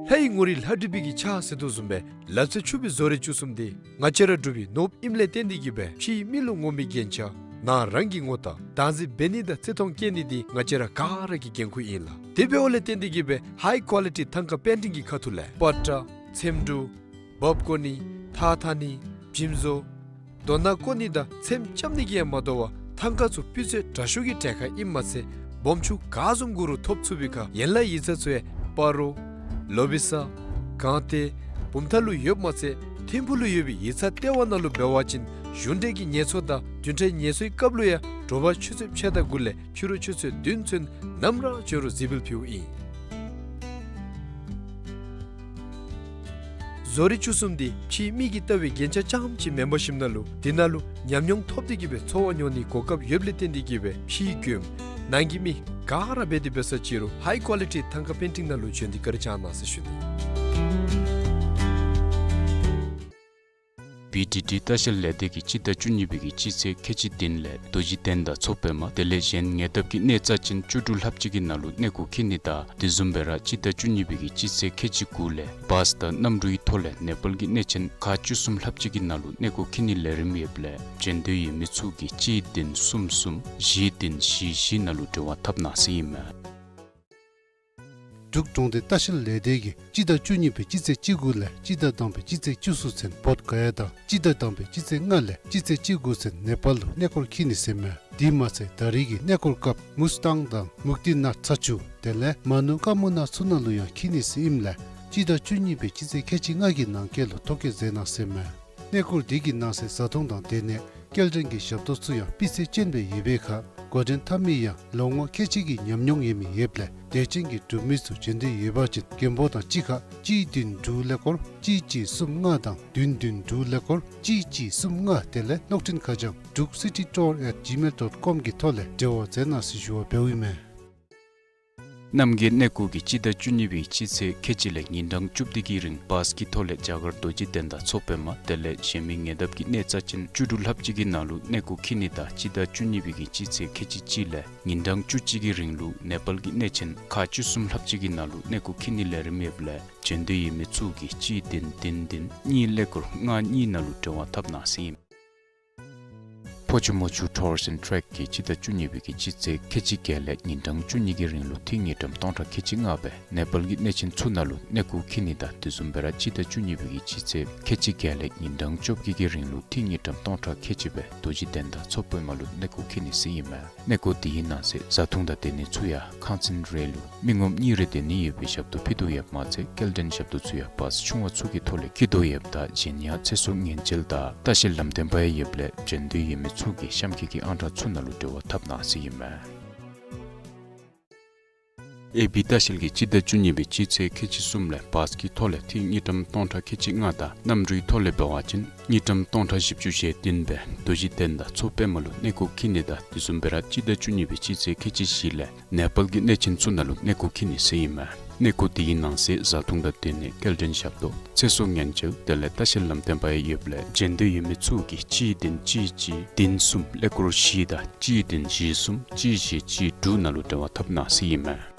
ལྷའི་ངོ་རིས་ལྷ་བྲིས་པའི་གི་ཕྱག་ཟེར་དོ་བཟུམ་སྦེ་ལག་རྩལ་ཕྱུག་པའི་བཟོ་རིག་བཅུ་གསུམ་འདི་ང་བཅས་ར་འབྲུག་པའི་ནོར་བུ་ཨིནམ་ལས་བརྟེན་ཏེ་གི་སྦེ་ཕྱིའི་མི་ལུ་ངོམ་པའི་རྒྱན་ཆ་ནང་རང་གི་ངོ་རྟགས་བདག་འཛིན་འབད་ནི་དང་བརྩི་མཐོང་བསྐྱེད་ནི་འདི་ང་བཅས་ར་ག་ར་གི་འགན་ཁུར་ཨིན་ལགས། དེ་འབདཝ་ལས་བརྟེན་ཏེ་གི་སྦེ་ཧའི་ཀོ་ལི་ཊི་ཐང་ཀ་པེན་ཊིང་གི་ཁ་ཐུག་ལས་པ་ཏྲ་ཚེམ་དྲུབ་འབག་བཀོག་ནི་ཐགས་འཐག་ནི་འཇིམ་བཟོ་རྡོ་ནག་བཀོག་ནི་དང་ཚེམ་རྐྱབ་ནི་གིས་ཡང་མ་དོ་བར་ཐང་ཀ་ཚུ་སྤུས་ཚད་དྲག་ཤོས་ཀྱི་གྲལ་ཁར་ཨིནམ་མ་ཚད་སྦོམ་ཆུང་ག་བཟུམ་དགོ་རུང་ཐོབ་ཚུགས་པའི་ཁར་ཡན་ལག་ཡིག་ཚང་ཚུ་ཡང་སྤ་རོ་ལོ་བི་ས་སྒང་སྟེང་བུམ་ཐང་ལུ་ཡོདཔ་མ་ཚད་ཐིམ་ཕུག་ལུ་ཡོད་པའི་ཡིག་ཚང་ལྟེ་བ་ནང་ལུ་འབད་བ་ཅིན་གཞུང་འབྲེལ་གྱི་ངལ་གསོ་དང་བདུན་ཕྲག་ངལ་གསོའི་སྐབས་ལུ་ཡང་དྲོ་པ་ཆུ་ཚོད་ཕྱེད་དང་དགུ་ལས་ཕྱི་རུ་ཆུ་ཚོད་བདུན་ཚུན་ནམ་ར་བྱོན་རུང་གཟིགས་འབུལ་ཕུལཝ་ཨིན། བཟོ་རིག་བཅུ་གསུམ་འདི་ཕྱིའི་མི་གིས་ལྟ་བའི་རྒྱན་ཆ་རྐྱངམ་ཅིག་མེན་པར་ཞིནམ་ལས་འདི་ནང་ལུ་ཉམས་མྱོང་ཐོབ་སྟེ་གི་སྦེ་འཚོ་བ་མྱོང་ནིའི་གོ་སྐབས་ཡོདཔ་ལས་བརྟེན་ཏེ་གི་སྦེ་ཕྱིའི་མགྱོནམ་ནང་གི་མི་ག་ར་འབད་དེ་འབད་ས་ཅིག་རུང་ཧའི་ཀོ་ལི་ཊི་ཐང་ཀ་པེན་ཊིང་ནང་ལུ་བྱོན་ཏེ་བཀའ་དྲིན་བསྐྱང་གནང་ཟེར་ཞུ་ནི། བི་ཌི་ཌི་ལྟ་བཤལ་ལས་སྡེ་གིས་སྤྱི་ཟླ་བཅུ་གཉིས་པའི་གི་སྤྱི་ཚེས་ཁལ་གཅིག་བདུན་ལས་རྡོ་རྗེ་གདན་དང་མཚོ་པདྨ་དེ་ལས་གཞན་ཉེ་འདབས་ཀྱི་གནས་རྩ་ཅན་བཅུ་དྲུག་ལྷགཔ་ཅིག་གི་ནང་ལུ་གནས་སྐོར་འཁྱིད་ནི་དང་དེ་བཟུམ་སྦེ་ར་སྤྱི་ཟླ་བཅུ་གཉིས་པའི་གི་སྤྱི་ཚེས་ཁལ་གཅིག་དགུ་ལས་བཱས་དང་གནམ་གྲུའི་ཐོག་ལས་ནེ་པཱལ་གྱི་གནས་ཆེན་ཁག་བཅུ་གསུམ་ལྷགཔ་ཅིག་གི་ནང་ལུ་གནས་སྐོར་འཁྱིད་ནིའི་ལས་རིམ་ཡོདཔ་ལས་བྱོན་འདོད་ཡོད་མི་ཚུ་གིས་གཅིག་བདུན་གསུམ་གསུམ་བཞི་བདུན་བཞི་བཞི་ནང་ལུ་འབྲེལ་བ་འཐབ་གནང་ཟེར་ཨིན་མས། འབྲུག་གྲོང་སྡེ་ལྟ་བཤལ་ལས་སྡེ་གིས་སྤྱི་ཟླ་བཅུ་གཉིས་པའི་སྤྱི་ཚེས་བཅུ་དགུ་ལས་སྤྱི་ཟླ་དང་པའི་སྤྱི་ཚེས་བཅུ་གསུམ་ཚུན་བོདྷ་ག་ཡ་དང་སྤྱི་ཟླ་དང་པའི་སྤྱི་ཚེས་ལྔ་ལས་སྤྱི་ཚེས་བཅུ་དགུ་ཚུན་ནེ་པཱལ་ལུ་གནས་སྐོར་འཁྱིད་ནི་ཟེར་མས། དེ་མ་ཚད་ད་རེས་ཀྱི་གནས་སྐོར་སྐབས་མུས་ཏང་དང་མུག་ཏི་ནཱཐ་ཚ་ཆུ་དེ་ལས་མ་ནུ་ཀ་མུ་ན་ཚུ་ནང་ལུ་ཡང་འཁྱིད་ནི་ཟེར་ཨིནམ་ལས་སྤྱི་ཟླ་བཅུ་གཉིས་པའི་སྤྱི་ཚེས་ཁལ་གཅིག་ལྔ་གི་ནང་འཁོད་ལུ་ཐོ་བཀོད་མཛད་གནང་ཟེར་མས། གནས་སྐོར་དེ་གི་ནང་གསེས་བཟའ་འཐུང་དང་སྡོད་གནས་སྐྱེལ་འདྲེན་གྱི་ཞབས་ཏོག་ཚུ་ཡང་སྤུས་ཚད་ཅན་སྦེ་ཡོད་པའི་ཁར་འགོ་འདྲེན་འཐབ་མི་ཡང་ལོ་ངོ་ཁལ་གཅིག་གི་ཉམས་མྱོང་ཡོད་མི་ཡོདཔ་ལས་དད་ཅན་གྱི་འབྲུག་མི་ཚུ་བྱོན་འདོད་ཡོད་པ་ཅིན་མགོན་པོ་དང་གཅིག་ཁར་གཅིག་བདུན་དྲུག་ཀླད་ཀོར་གཅིག་གཅིག་གསུམ་ལྔ་དང་བདུན་བདུན་དྲུག་ཀླད་ཀོར་གཅིག་གཅིག་གསུམ་ལྔ་དེ་ལས་གློག་འཕྲིན་ཁ་བྱང་druk city tour at gmail dot com གི་ཐོག་ལས་འབྲེལ་བ་མཛད་གནང་ཟེར་ཞུ་བ་འབདཝ་ཨིན་མས། རྣམ་རྒྱལ་གནས་སྐོར་གྱིས་སྤྱི་ཟླ་བཅུ་གཉིས་པའི་སྤྱི་ཚེས་ཁལ་གཅིག་ལས་ཉིན་གྲངས་བཅུ་བདུན་གྱི་རིང་བཱས་ཀྱི་ཐོག་ལས་རྒྱ་གར་རྡོ་རྗེ་གདན་དང་མཚོ་པདྨ་དེ་ལས་གཞན་མི་ཉེ་འདབས་ཀྱི་གནས་རྩ་ཆེན་བཅུ་དྲུག་ལྷགཔ་ཅིག་གི་ནང་ལུ་གནས་སྐོར་འཁྱིད་ནི་དང་སྤྱི་ཟླ་བཅུ་གཉིས་པའི་གི་སྤྱི་ཚེས་ཁལ་གཅིག་གཅིག་ལས་ཉིན་གྲངས་བཅུ་གཅིག་གི་རིང་ལུ་ནེ་པཱལ་གྱི་གནས་ཆེན་ཁག་བཅུ་གསུམ་ལྷགཔ་ཅིག་གི་ནང་ལུ་གནས་སྐོར་འཁྱིད་ནི་ལས་རིམ་ཡོདཔ་ལས་བྱོན་འདོད་ཡོད་མི་ཚུ་གིས་གཅིག་བདུན་བདུན་བདུན་གཉིས་ཀླད་ཀོར་ལྔ་གཉིས་ནང་ལུ་འབྲེལ་བ་འཐབ་གནང་ཟེར་ཨིན། ཕོ་ཆུ་མོ་ཆུ་Tours and Trek གིས་སྤྱི་ཟླ་བཅུ་གཉིས་པའི་གི་སྤྱི་ཚེས་ཁལ་གཅིག་བརྒྱད་ལས་ཉིན་གྲངས་བཅུ་གཉིས་ཀྱི་རིང་ལུ་ཏི་རུ་དངུལ་ཀྲམ་སྟོང་ཕྲག་ཁལ་གཅིག་ལྔ་སྦེ་ནེ་པཱལ་གྱི་གནས་ཆེན་ཚུ་ནང་ལུ་གནས་སྐོར་འཁྱིད་ནི་དང་དེ་བཟུམ་སྦེ་ར་སྤྱི་ཟླ་བཅུ་གཉིས་པའི་གི་སྤྱི་ཚེས་ཁལ་གཅིག་བརྒྱད་ལས་ཉིན་གྲངས་བཅོ་བརྒྱད་ཀྱི་རིང་ལུ་ཏི་རུ་དངུལ་ཀྲམ་སྟོང་ཕྲག་ཁལ་གཅིག་སྦེ་རྡོ་རྗེ་གདན་དང་མཚོ་པདྨ་ལུ་གནས་སྐོར་འཁྱིད་ནི་ཟེར་ཨིན་མས། གནས་སྐོར་དེའི་ནང་གསེས་བཟའ་འཐུང་དང་སྡོད་གནས་ཚུ་ཡང་ཁང་ཚན་རེ་ལུ་མི་ངོམ་གཉིས་རེ་སྡོད་ནི་ཡོད་པའི་ཞབས་ཏོག་ཕུལ་དོ་ཡོདཔ་མ་ཚད་སྐྱེལ་འདྲེན་ཞབས་ཏོག་ཚུ་ཡང་བཱས་ཆུང་བ་ཚུ་གི་ཐོག་ལས་འཁྱིད་དོ་ཡོདཔ་ད་གཞན་ཡང་ཚེ་སྲོག་ཉེན་བཅོལ་དང་ལྟ་བཤལ་ལམ་སྟོན་པ་ཡང་ཡོདཔ་ལས་བྱོན་འདོད་ཡོད་མི་ཚུ་གིས་གཤམ་འཁོད་ཀྱི་ཨང་གྲངས་ཚུ་ནང་ལུ་འབྲེལ་བ་འཐབ་གནང་ཟེར་ཨིན་མས། ཨེ་བི་ལྟ་བཤལ་གྱིས་སྤྱི་ཟླ་བཅུ་གཉིས་པའི་སྤྱི་ཚེས་ཁལ་གཅིག་གསུམ་ལས་བཱས་ཀྱི་ཐོག་ལས་ཏི་རུ་དངུལ་ཀྲམ་སྟོང་ཕྲག་ཁལ་གཅིག་ལྔ་དང་གནམ་གྲུའི་ཐོག་ལས་འབད་བ་ཅིན་དངུལ་ཀྲམ་སྟོང་ཕྲག་བཞི་བཅུ་ཞེ་བདུན་སྦེ་རྡོ་རྗེ་གདན་དང་མཚོ་པདྨ་ལུ་གནས་སྐོར་འཁྱིད་ནི་དང་དེ་བཟུམ་སྦེ་ར་སྤྱི་ཟླ་བཅུ་གཉིས་པའི་སྤྱི་ཚེས་ཁལ་གཅིག་བཞི་ལས་ནེ་པཱལ་གྱི་གནས་ཆེན་ཚུ་ནང་ལུ་གནས་སྐོར་འཁྱིད་ནི་ཟེར་ཨིན་མས། གནས་སྐོར་དེའི་ནང་གསེས་བཟའ་འཐུང་དང་སྡོད་གནས་སྐྱེལ་འདྲེན་ཞབས་ཏོག་ཚེ་སྲོག་ཉེན་བཅོལ་དེ་ལས་ལྟ་བཤལ་ལམ་སྟོན་པ་ཡང་ཡོདཔ་ལས་བྱོན་འདོད་ཡོད་མི་ཚུ་གིས་གཅིག་བདུན་གཅིག་གཅིག་བདུན་གསུམ་ཀླད་ཀོར་བཞི་དང་གཅིག་བདུན་བཞི་གསུམ་གཅིག་བཞི་གཅིག་དྲུག་ནང་ལུ་འབྲེལ་བ་འཐབ་གནང་ཟེར་ཨིན་མས།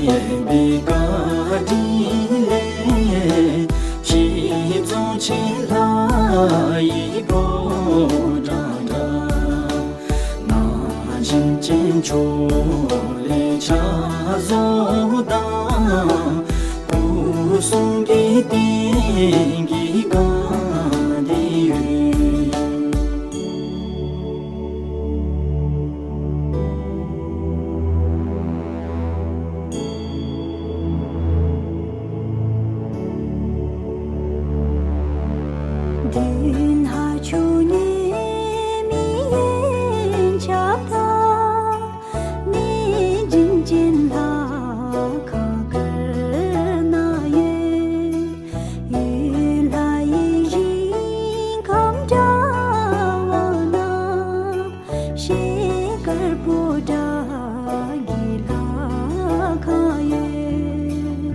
པའི་བཀའ་དྲིན་ལས་གཞིས་རྫོང་ཆེན་ལྷ་ཡི་ཕོ་བྲང་དང་། ན་བཞིན་ཅན་ཕྱོགས་ལས་ཕྱག་བཟོ་དང་། སྐུ་གསུང་གི་རྟེན་གྱི་སྒང་འདི་ཡོད། མདུན་ལྷ་མཆོག་ཉེ་མི་གཡས་ཕྱག་དང་། གནས་བྱིན་ཅན་ལྷ་ཁང་དཀར་ནང་ཡོད། ཡུལ་ལྷ་ཡི་རིང་ཁམས་འདྲ་བ་ན། ཤེལ་དཀར་པོ་ཏ་གི་ལྷ་ཁང་ཡོད།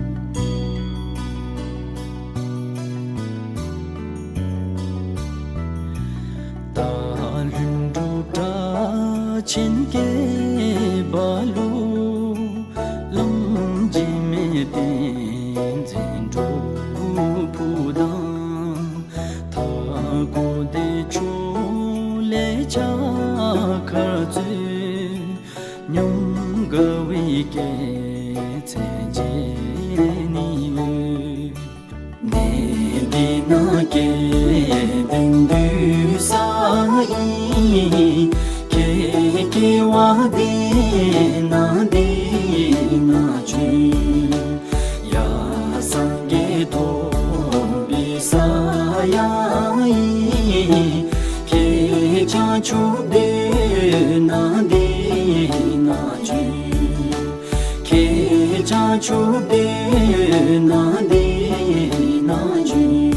སྟག་ལྷུན་གྲུབ་སྒྲ་ཆེན་སྐད་འབར་ལུ། གླང་རྗེས་མའི་བསྟན་འཛིན་སྒྲུབ་ཕུག་དང་། མཐའ་འཁོར་བདེ་མཆོག་ལས་ཕྱག་འཁར་མཛོད། ཉམས་དགའ་བའི་སྐྱེད་ཚལ་མཇལ་ནི་འོས། གནས་འདི་ན་སྐལ་ལྡན་འདུས་ས་ཨིན། སྐྱེ་སྐྱེ་བ་འདི་ན་འདི་ན་བྱོན། ཡ་སངས་རྒྱས་ཐོབ་པའི་ས་ཡང་ཨིན། ཁྱེད་བྱང་ཆུབ་སྡོད་ན་འདི་ན་བྱོན། ཁྱེད་བྱང་ཆུབ་སྡོད་ན་འདི་ན་བྱོན།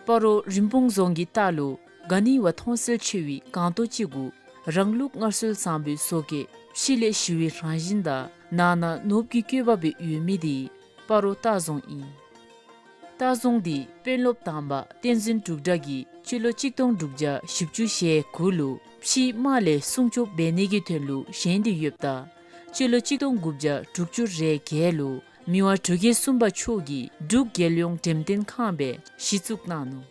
སྤ་རོ་རིན་སྤུངས་རྫོང་གི་ལྟག་ལུ་ག་ནི་བ་མཐོང་གསལ་ཆེ་བའི་སྒང་ཏོག་ཅིག་གུ་རང་ལུགས་སྔར་སྲོལ་བཟང་པོའི་བཟོ་བཀོད་ཕྱི་ལས་ཞི་བའི་རང་བཞིན་དང་ནང་ན་ནོར་བུ་གི་བཀོད་པ་སྦེ་ཡོད་མི་འདི་སྤ་རོ་ལྟ་རྫོང་ཨིན། ལྟ་རྫོང་འདི་དཔོན་སློབ་དང་པ་བསྟན་འཛིན་འབྲུག་སྒྲ་གིས་སྤྱི་ལོ་གཅིག་སྟོང་དྲུག་བརྒྱ་བཞི་བཅུ་ཞེ་དགུ་ལུ་ཕྱིའི་དམག་ལས་སྲུང་སྐྱོབ་འབད་ནི་གི་དོན་ལུ་བཞེངས་ཏེ་ཡོདཔ་ད་སྤྱི་ལོ་གཅིག་སྟོང་དགུ་བརྒྱ་དྲུག་ཅུ་རེ་བརྒྱད་ལུ་མི་དབང་འབྲུག་རྒྱལ་གསུམ་པ་མཆོག་གིས་འབྲུག་རྒྱལ་ཡོངས་འགྲེམས་སྟོན་ཁང་སྦེ་གཞི་བཙུགས་གནང་ནུག།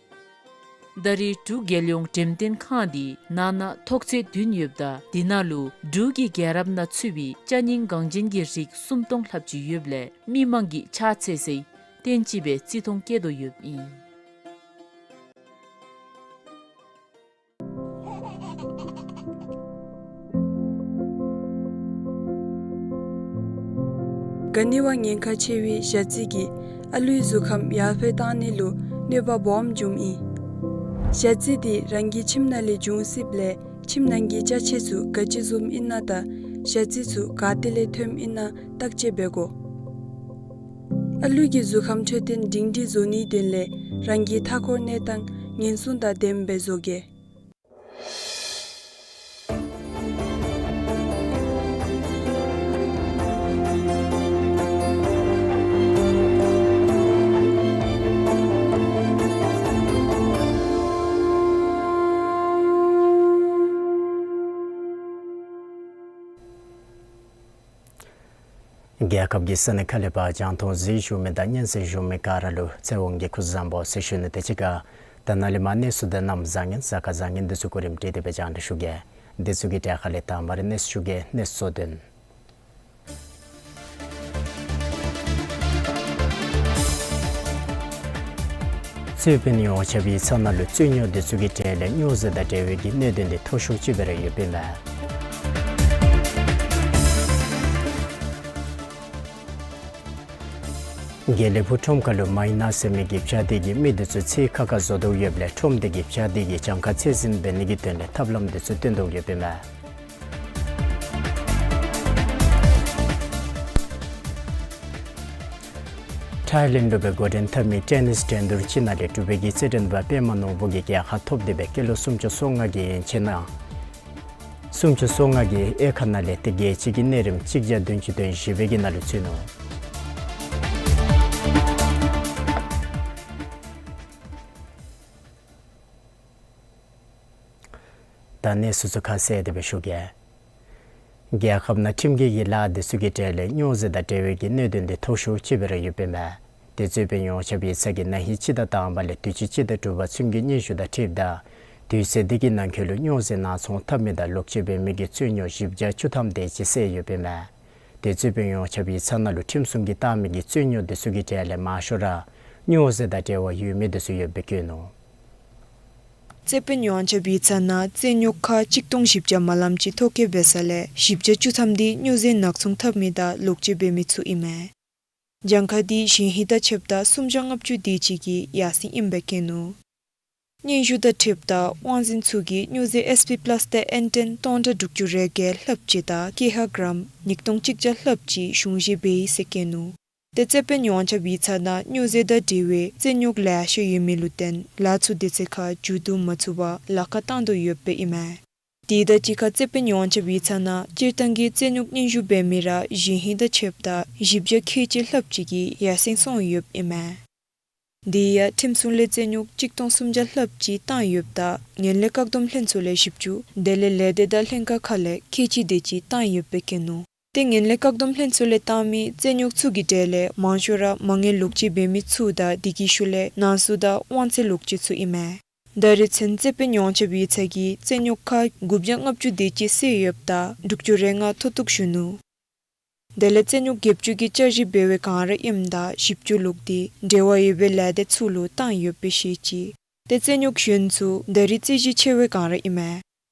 ད་རེས་འབྲུག་རྒྱལ་ཡོངས་འགྲེམས་སྟོན་ཁང་འདི་ནང་ན་ཐོག་ཚད་བདུན་ཡོདཔ་ད་འདི་ནང་ལུ་འབྲུག་གི་རྒྱལ་རབས་ནང་ཚུད་པའི་ཅ་རྙིང་འགངས་ཅན་གྱི་རིགས་སུམ་སྟོང་ལྷགཔ་ཅིག་ཡོདཔ་ལས་མི་མང་གིས་ཕྱག་འཚལ་སའི་རྟེན་ཅིག་སྦེ་བརྩི་མཐོང་བསྐྱེད་དོ་ཡོདཔ་ཨིན། ག་ནི་བ་ཉེན་ཁ་ཆེ་བའི་ཞ་རྩི་གིས་ཨ་ལུའི་གཟུགས་ཁམས་ཡར་འཕེལ་གཏང་ནི་ལུ་གནོད་པ་སྦོམ་འབྱུངམ་ཨིན། ཞ་རྩི་འདི་རང་གི་ཁྱིམ་ནང་ལས་འབྱུང་སྲིདཔ་ལས་ཁྱིམ་ནང་གི་ཅ་ཆས་ཚུ་ག་ཅི་བཟུམ་ཨིན་ན་དང་ཞ་རྩི་ཚུ་ག་ཏེ་ལས་ཐོནམ་ཨིན་ན་བརྟག་དཔྱད་འབད་དགོ། ཨ་ལུ་གི་གཟུགས་ཁམས་འཕྲོད་བསྟེན་སྒྲིང་སྒྲིང་བཟོ་ནིའི་དོན་ལས་རང་གི་མཐའ་འཁོར་གནས་སྟངས་ཉེན་སྲུང་དང་ལྡནམ་སྦེ་བཟོ་གེ། རྒྱལ་ཁབ་ཀྱི་ས་གནས་ཁག་ལས་ཕར་རྒྱང་མཐོང་གཟིགས་བཞུགས་མི་དང་སྙན་གསན་བཞུགས་མི་ག་ར་ལུ་ཚེ་དབང་གི་སྐུ་གཟུགས་བཟང་པོ་ཟེར་ཞུ་ནི་དང་གཅིག་ཁར་ད་ནཱ་ལས་མར་གནས་ཚུལ་དང་གནམ་བཟང་ངན་གཟའ་སྐར་བཟང་ངན་འདི་ཚུ་གོ་རིམ་སྒྲིག་སྟེ་སྦེ་སྙན་ཞུ་གེ། འདི་ཚུ་གི་གྲས་ཁ་ལས་དང་པ་ར་གནས་ཚུལ་ཞུ་གེ། གནས་ཚུལ་གཙོ་དོན། རྩོད་དཔོན་ཡོངས་ཁྱབ་ཀྱི་ཚབ་ནང་ལུ་རྩོད་རྙོག་འདི་ཚུ་གི་གྲས་ལས་སྨྱོ་རྫས་དང་འབྲེལ་བའི་གི་གནད་དོན་འདི་མཐོ་ཤོས་ཅིག་སྦེ་ར་ཡོདཔ་ཨིན་མས། དགེ་ལེགས་ཕུག་ཁྲོམ་ཁ་ལུ་མཱའི་ནཱ་ཟེར་མི་གི་བྱ་དེ་གིས་མི་འདི་ཚུ་ཚེ་ཁ་ཁ་བཟོ་དོ་ཡོདཔ་ལས་ཁྲོམ་དེ་གི་བྱ་དེ་གིས་གྱངས་ཁ་ཚད་ཟིན་འབད་ནི་གི་དོན་ལས་ཐབས་ལམ་འདི་ཚུ་སྟོན་དོ་ཡོདཔ་ཨིན་མས། ཐའི་ལེནཌ་ལུ་སྦེ་འགོ་འདྲེན་འཐབ་མི་ཊེ་ནིསི་འགྲན་བསྡུར་ཅིག་ནང་ལས་འབྲུག་པའི་གི་རྩེད་འགྲན་པ་པདྨ་ནོར་བུ་གིས་རྒྱལ་ཁ་ཐོབ་སྟེ་སྦེ་སྐྱེས་ལོ་སུམ་ཅུ་སོ་ལྔ་གི་ཡན་ཆད་ནང་སུམ་ཅུ་སོ་ལྔ་གི་དབྱེ་ཁག་ནང་ལས་ཏེ་རྒྱལ་སྤྱི་གི་གནས་རིམ་གཅིག་བརྒྱ་བདུན་ཅུ་དོན་བཞི་པའི་གི་ནང་ལུ་ཚུད་ནུག། ད་གནས་ཚུལ་ཚུ་ཁ་གསལ་དེ་སྦེ་ཞུ་གེ། རྒྱལ་ཁབ་ནང་ཁྲིམས་འགལ་གྱི་ལཱ་འདི་ཚུ་གི་གྲས་ལས་སྨྱོ་རྫས་དང་འབྲེལ་བའི་གི་གནད་དོན་འདི་མཐོ་ཤོས་ཅིག་སྦེ་ར་ཡོདཔ་ཨིན་མས། དེ་རྩོད་དཔོན་ཡོངས་ཁྱབ་ཡིག་ཚང་གིས་ན་ཧིང་སྤྱི་ཟླ་དང་པ་ལས་དུས་ཅི་སྤྱི་ཟླ་དྲུག་པ་ཚུན་གྱི་སྙན་ཞུ་དང་འཁྲིལཝ་ད་དུས་ཚོད་འདི་གི་ནང་འཁོད་ལུ་སྨྱོ་རྫས་ནང་ཚོང་འཐབ་མི་དང་ལོག་སྤྱོད་འབད་མི་གི་རྩོད་རྙོག་བཞི་བརྒྱ་བཅུ་ཐམ་དེ་ཅིག་བསལ་ཡོདཔ་ཨིན་མས། དེ་རྩོད་དཔོན་ཡོངས་ཁྱབ་ཡིག་ཚང་ནང་ལུ་ཁྲིམས་སྲུང་གིས་བཏང་མི་གི་རྩོད་རྙོག་འདི་ཚུ་གི་གྲས་ལས་མང་ཤོས་ར་སྨྱོ་རྫས་དང་འབྲེལ་བ་ཡོད་མི་འདི་ཚུ་ཡོདཔ་སྦེ་བཀོད་ནུག། རྩོད་དཔོན་ཡོངས་ཁྱབ་ཡིག་ཚང་ནང་རྩོད་རྙོག་ཁག་གཅིག་སྟོང་བཞི་བརྒྱ་མ་ལམ་ཅིག་ཐོ་བཀོད་འབད་ས་ལས་བཞི་བརྒྱ་བཅུ་ཐམ་འདི་སྨྱོ་རྫས་ནག་ཚོང་འཐབ་མི་དང་ལོག་སྤྱོད་འབད་མི་ཚུ་ཨིན་མས། གྱངས་ཁ་འདི་གཞན་ཧིང་དང་ཕྱདཔ་ད་སུམ་བརྒྱ་ལྔ་བཅུ་དེ་ཅིག་གི་ཡར་སེང་ཨིནམ་སྦེ་བཀོད་ནུག། སྙན་ཞུ་དང་འཁྲིལཝ་ད་དབང་འཛིན་ཚུ་གིས་སྨྱོ་རྫས་ཨེསི་པི་པ་ལཱསི་དང་ཨེན་ཊེན་སྟོང་ཕྲག་དྲུག་ཅུ་རེ་བརྒྱད་ལྷགཔ་ཅིག་དང་ཀེ་ཧ་གྲམ་ཉིས་སྟོང་གཅིག་བརྒྱ་ལྷགཔ་ཅིག་གཞུང་བཞེས་འབད་ཡི་ཟེར་བཀོད་ནུག། ཏེ་རྩོད་དཔོན་ཡོངས་ཁྱབ་ཡིག་ཚང་ནང་སྨྱོ་རྫས་དང་འབྲེལ་བའི་རྩོད་རྙོག་ལེ་ཤ་ཡོད་མི་ལུ་བརྟེན་ལཱ་ཚུ་དེ་ཚེ་ཁར་མཇུག་བསྡུ་མ་ཚུགས་པར་ལཱ་ཁག་བཏང་དོ་ཡོདཔ་ཨིན་མས། དེ་དང་གཅིག་ཁར་རྩོད་དཔོན་ཡོངས་ཁྱབ་ཡིག་ཚང་ནང་སྤྱིར་བཏང་གི་རྩོད་རྙོག་སྙན་ཞུ་འབད་མི་ར་གཞན་ཧིང་དང་ཕྱདཔ་ད་བཞི་བརྒྱ་ཁལ་གཅིག་ལྷགཔ་ཅིག་གིས་ཡར་སེང་སོང་ཡོདཔ་ཨིན་མས། དེ་ཡང་ཁྲིམས་སྲུང་ལས་རྩོད་རྙོག་གཅིག་སྟོང་སུམ་བརྒྱ་ལྷགཔ་ཅིག་བཏང་ཡོདཔ་ད་ངན་ལྷད་བཀག་སྡོམ་ལྷན་ཚོགས་ལས་བཞི་བཅུ་དེ་ལས་ལས་སྡེ་དང་ལྷན་ཁག་ཁག་ལས་ཁལ་གཅིག་དེ་ཅིག་བཏང་ཡོདཔ་སྦེ་བཀོད་ནུག། ཏེ་ངན་ལྷད་བཀག་སྡོམ་ལྷན་ཚོགས་ལས་བཏང་མི་རྩོད་རྙོག་ཚུ་གི་གྲས་ལས་མང་ཤོས་ར་མ་དངུལ་ལོག་སྤྱོད་འབད་མི་ཚུ་དང་དེ་གི་ཤུལ་ལས་ནང་གསུག་དང་དབང་ཚད་ལོག་སྤྱོད་ཚུ་ཨིན་མས། ད་རེས་ཚུན་རྩོད་དཔོན་ཡོངས་ཁྱབ་ཡིག་ཚང་གིས་རྩོད་རྙོག་ཁག་དགུ་བརྒྱ་ལྔ་བཅུ་དེ་ཅིག་བསལ་ཡོདཔ་ད་དྲུག་ཅུ་རེ་ལྔ་མཐོ་གཏུགས་ཞུ་ནུག། དེ་ལས་རྩོད་རྙོག་བརྒྱད་ཅུ་གི་བསྐྱར་ཞིབ་འབད་བའི་བསྒང་ར་ཨིནམ་ད་བཞི་བཅུ་ལུག་དེ་འབྲེལ་བ་ཡོད་པའི་ལས་སྡེ་ཚུ་ལུ་བཏང་ཡོདཔ་སྦེ་བཤད་ཅི། ཏེ་རྩོད་རྙོག་གཞན་ཚུ་ད་རེས་རྩོད་གཞི་ཆེ་བའི་བསྒང་ར་ཨིན་མས།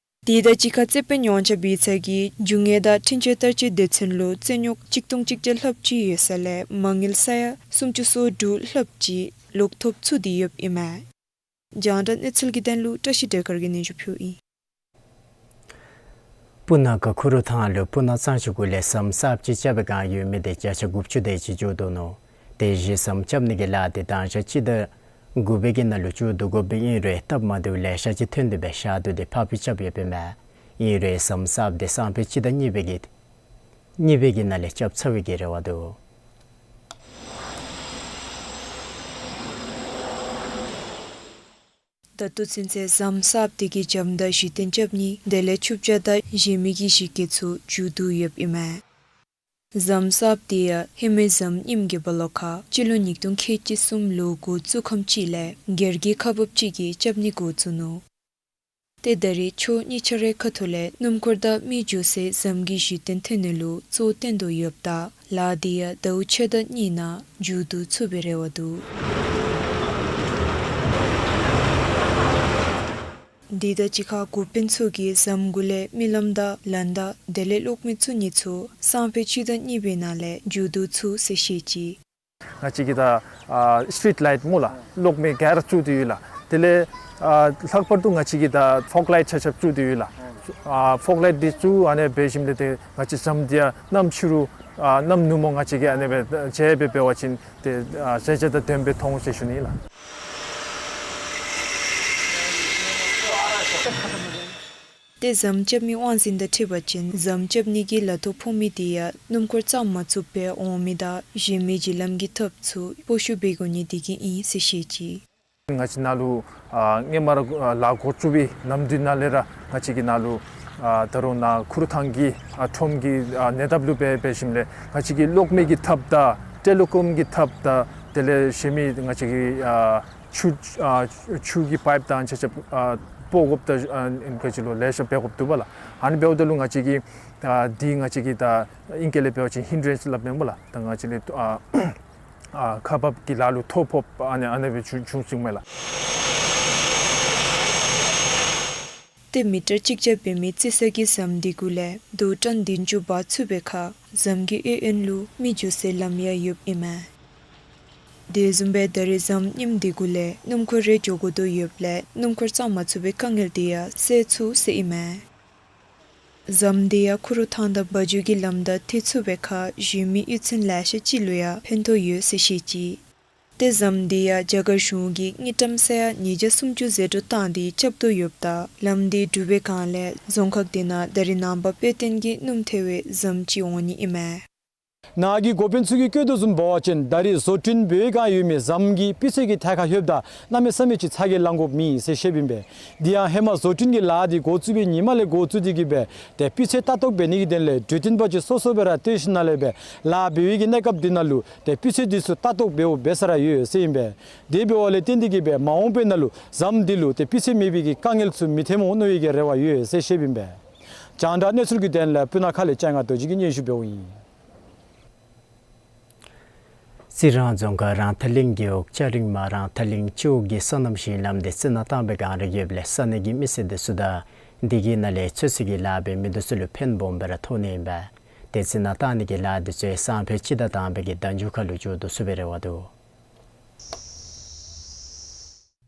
དེ་དང་གཅིག་ཁར་རྩོད་དཔོན་ཡོངས་ཁྱབ་ཡིག་ཚང་གིས་རྒྱུ་དངོས་དང་འཕྲིན་བཅར་བསྟར་སྤྱོད་སྡེ་ཚན་ལུ་རྩོད་རྙོག་གཅིག་སྟོང་གཅིག་བརྒྱ་ལྷགཔ་ཅིག་ཡོད་ས་ལས་མ་དངུལ་ས་ཡ་སུམ་ཅུ་སོ་དྲུག་ལྷགཔ་ཅིག་ལོག་ཐོབ་ཚུགས་ཏེ་ཡོདཔ་ཨིན་མས། རྒྱང་བསྒྲགས་གནས་ཚུལ་གྱི་དོན་ལུ་བཀྲ་ཤིས་བདེ་སྐར་གྱིས་སྙན་ཞུ་ཕུལཝ་ཨིན། སྤུ་ན་ཁ་ཁུ་རུ་ཐང་ལུ་སྤུ་ན་གཙང་ཆུ་གུ་ལས་ཟམ་གསརཔ་ཅིག་རྐྱབ་པའི་བསྒང་ཡོད་མི་དེ་བརྒྱ་ཆ་དགུ་བཅུ་དེ་ཅིག་མཇུག་བསྡུ་ནུག། དེ་བཞིན་ཟམ་རྐྱབ་ནི་གི་ལཱ་དེ་མདང་ཞག་སྤྱི་ཟླ་དགུ་པའི་གི་ནང་ལུ་མཇུག་བསྡུ་དགོཔ་ཨིན་རུང་སྟབས་མ་བདེཝ་ལེ་ཤ་ཅིག་ཐོན་ཏེ་སྦེ་ཞག་དུས་དེ་ཕར་འགྱངས་རྐྱབ་ཡོདཔ་ཨིན་མས། ཨིན་རུང་ཟམ་གསརཔ་དེ་སང་ཕོད་སྤྱི་ཟླ་གཉིས་པའི་གི་གཉིས་པའི་གི་ནང་ལས་རྐྱབ་ཚར་བའི་གི་རེ་བ་འདུག། ད་ལྟོ་ཚུན་ཚོད་ཟམ་གསརཔ་དེ་གི་རྐྱབ་དང་གཞི་རྟེན་རྐྱབ་ནི་དེ་ལས་ཆུ་བྱ་དང་གཞན་མི་གི་གཞི་བཀོད་ཚུ་མཇུག་བསྡུ་ཡོདཔ་ཨིན་མས། ཟམ་གསརཔ་དེ་ཡང་ཧེ་མའི་ཟམ་རྙིངམ་གི་སྦོ་ལོགས་ཁར་སྤྱི་ལོ་ཉིས་སྟོང་ཁལ་གཅིག་གསུམ་ལོ་འགོ་བཙུགས་ཁམས་ཅིག་ལས་སྒེར་གྱི་ཁག་འབགཔ་ཅིག་གིས་རྐྱབ་ནི་འགོ་བཙུགས་ནུག། ཏེ་ད་རེས་ཕྱོགས་གཉིས་ཆ་རའི་ཁ་ཐུག་ལས་སྣུམ་འཁོར་དང་མི་འགྱོ་སའི་ཟམ་གྱི་གཞི་རྟེན་ཐོན་ནི་ལུ་གཙོ་བོ་བཏོན་དོ་ཡོདཔ་ད་ལཱ་དེ་ཡང་ཟླཝ་ཕྱེད་དང་གཉིས་ནང་མཇུག་བསྡུ་ཚུགས་པའི་རེ་བ་འདུག། དེ་དང་གཅིག་ཁར་འགོ་དཔོན་ཚུ་གིས་ཟམ་གུ་ལས་མི་ལམ་དང་ལཱན་དང་དེ་ལས་གློག་མེ་བཙུགས་ནི་ཚུ་སང་ཕོད་སྤྱི་ཟླ་གཉིས་པའི་ནང་ལས་མཇུག་བསྡུ་ཚུགས་ཟེར་བཤད་ཅི། ང་བཅས་ཀྱིས་ད་ཨ་སི་ཊི་རིཊ་ལའིཊ་སྨོ་ལགས། གློག་མེ་ག་ར་བཙུགས་ཏེ་ཡོད་ལགས། དེ་ལས་ཨ་ལྷག་པར་དུ་ང་བཅས་ཀྱིས་ད་ཕོག་ལའིཊ་ཆ་ཁྱབ་བཙུགས་ཏེ་ཡོད་ལགས། ཨ་ཕོག་ལའིཊ་འདི་བཙུགས་ཨ་ནི་འབད་ཞིནམ་ལས་ཏེ་ང་བཅས་ཟམ་འདི་ཡང་གནམ་ཕྱི་རུ་ཨ་གནམ་ནུབ་མོ་ང་བཅས་ཀྱིས་ཨ་ནི་སྦེ་མཇལ་སྦེ་འབད་བ་ཅིན་ཏེ་ཨ་མཛེས་ཆ་དང་ལྡནམ་སྦེ་མཐོང་ཟེར་ཞུ་ནི་ལགས། ཏེ་ཟམ་རྐྱབ་མི་དབང་འཛིན་དང་འཁྲིལ་བ་ཅིན་ཟམ་རྐྱབ་ནི་གི་ལཱ་ཐོ་ཕོག་མི་དེ་ཡང་སྣུམ་འཁོར་བརྩམ་མ་ཚུགས་པར་འོང་མི་དང་གཞན་མི་གྱི་ལམ་གྱི་ཐབས་ཚུ་སྤོ་བཤུད་འབད་དགོ་ནི་དེ་གིས་ཨིན་ཟེར་བཤད་ཅི། ང་བཅས་ནཱ་ལུ་ཨ་སྔོན་མ་ར་ཨ་ལཱ་འགོ་བཙུགས་པའི་ནམ་དུས་ནང་ལས་ར་ང་བཅས་ཀྱི་ནཱ་ལུ་ཨ་ད་རུང་ནཱ་ཁུ་རུ་ཐང་གི་ཨ་ཁྲོམ་གྱི་ཨ་ཉེ་འདབས་ལུ་འབད་འབད་ཞིནམ་ལས་ང་བཅས་ཀྱིས་གློག་མེ་གི་ཐབས་དང་ཊེ་ལི་ཀོམ་གྱི་ཐབས་དང་དེ་ལས་གཞན་མི་ང་བཅས་ཀྱི་ཨ་ཆུ་ཨ་ཆུ་གི་པའིཔ་དང་ཆ་ཁྱབ་ཨ་སྤོ་དགོཔ་དང་ཨ་ཨིན་ག་ཅི་ལོ་ལེ་ཤ་འབད་དགོཔ་འདུག་པ་ལགས། ཨ་ནི་འབདཝ་ད་ལུ་ང་བཅས་ཀྱིས་ཨ་འདི་ང་བཅས་ཀྱིས་ད་ཨིང་སྐད་ལས་འབད་བ་ཅིན་ཧིན་ཌ་རེནསི་སླབ་མས་སྨོ་ལགས། ད་ང་བཅས་ལུ་ཨ་ཨ་ཁག་འབགཔ་གི་ལཱ་ལུ་ཐོ་ཕོགཔ་ཨ་ནི་ཨ་ནི་སྦེ་བྱུང་བྱུངམ་ཨིན་མས་ལགས། ཏེ་མི་ཊར་གཅིག་བརྒྱ་འབད་མི་རྩི་ས་གི་ཟམ་དེ་གུ་ལས་རྡོ་ཊཱན་བདུན་ཅུ་འབག་ཚུགས་པའི་ཁར་ཟམ་གྱི་གཡས་གཡོན་ལུ་མི་འགྱོ་སའི་ལམ་ཡང་ཡོདཔ་ཨིན་མས། དེ་བཟུམ་སྦེ་ད་རེས་ཟམ་རྙིངམ་དེ་གུ་ལས་སྣུམ་འཁོར་རེ་འགྱོ་དགོ་དོ་ཡོདཔ་ལས་སྣུམ་འཁོར་བརྩམ་མ་ཚུགས་པའི་དཀའ་ངལ་དེ་ཡང་སེལ་ཚུགས་ཟེར་ཨིན་མས། ཟམ་དེ་ཡང་ཁུ་རུ་ཐང་དང་བ་འཇུ་གི་ལམ་དང་མཐུད་ཚུགས་པའི་ཁར་གཞན་མི་གཡུས་ཚན་ལེ་ཤ་ཅིག་ལུ་ཡང་ཕན་ཐོགས་ཡོད་ཟེར་བཤད་ཅི། ཏེ་ཟམ་འདི་ཡང་རྒྱ་གར་གཞུང་གིས་དངུལ་ཀྲམ་ས་ཡ་ཉིས་བརྒྱ་སུམ་ཅུ་ཟད་འགྲོ་བཏང་སྟེ་རྐྱབ་དོ་ཡོདཔ་ད་ལམ་འདི་གྲུབ་པའི་སྒང་ལས་རྫོང་ཁག་འདི་ནང་ད་རིས་ནངས་པ་དཔེ་སྟོན་གྱི་སྣུམ་ཐལ་བའི་ཟམ་ཅིག་འོང་ནི་ཨིན་མས། ནཱ་གི་འགོ་དཔོན་ཚུ་གིས་བཀོད་དོ་བཟུམ་འབད་བ་ཅིན་ད་རིས་བཟོ་སྐྲུན་འབད་བའི་སྒང་ཡོད་མི་ཟམ་གྱི་སྤུས་ཚད་ཀྱི་ཐད་ཁར་ལྷོདཔ་ད་གནམ་མེད་ས་མེད་ཅིག་ཚ་གྱང་ལང་དགོཔ་མེད་ཟེར་བཤདཔ་ཨིན་པས། དེ་ཡང་ཧེ་མ་བཟོ་སྐྲུན་གྱི་ལཱ་འདི་འགོ་བཙུགས་པའི་ཉིནམ་ལས་འགོ་བཙུགས་ཏེ་གིས་སྦེ་ཏེ་སྤུས་ཚད་ལྟ་རྟོག་འབད་ནི་གི་དོན་ལས་འཕྲུལ་རྟེན་པ་ཅིག་སོ་སོ་སྦེ་ར་བཏོན་ཞིནམ་ལས་སྦེ་ལཱ་འབད་བའི་གི་གནས་སྐབས་འདི་ནང་ལུ་ཏེ་སྤུས་ཚད་འདི་ཚུ་ལྟ་རྟོག་འབདཝ་འབད་ས་ར་ཡོད་ཟེར་ཨིན་པས། དེ་འབདཝ་ལས་བརྟེན་ཏེ་གིས་སྦེ་མ་འོངས་པའི་ནང་ལུ་ཟམ་འདི་ལུ་ཏེ་སྤུས་ཚད་མེད་པའི་གི་དཀའ་ངལ་ཚུ་མི་ཐོནམ་འོང་མནོ་བའི་གི་རེ་བ་ཡོད་ཟེར་བཤདཔ་ཨིན་པས། རྒྱང་བསྒྲགས་གནས་ཚུལ་གྱི་དོན་ལས་སྤུ་ན་ཁ་ལས་ལྕང་སྒང་རྡོ་རྗེ་གིས་སྙན་ཞུ་འབདཝ་ཨིན། རྩི་རང་རྫོང་ཁག་རང་ཐང་གླིང་རྒེད་འོག་ལྕགས་རིང་མ་རང་ཐང་གླིང་སྤྱི་འོག་གི་སོ་ནམ་ཞིང་ལམ་འདི་རྩི་ནག་བཏང་བའི་སྒང་ར་ཡོདཔ་ལས་ས་གནས་ཀྱི་མི་སེར་འདི་ཚུ་དང་དེ་གི་ནང་ལས་ཚོད་བསྲེ་གི་ལཱ་འབད་མི་འདི་ཚུ་ལུ་ཕན་སྦོམ་སྦེ་ར་ཐོགས་ནི་ཨིན་པས། ཏེ་རྩི་ནག་བཏང་ནི་གི་ལཱ་འདི་ཚུ་སང་ཕོད་སྤྱི་ཟླ་དང་པའི་གི་ཟླ་མཇུག་ཁར་ལུ་མཇུག་བསྡུ་ཚུགས་པའི་རེ་བ་འདུག།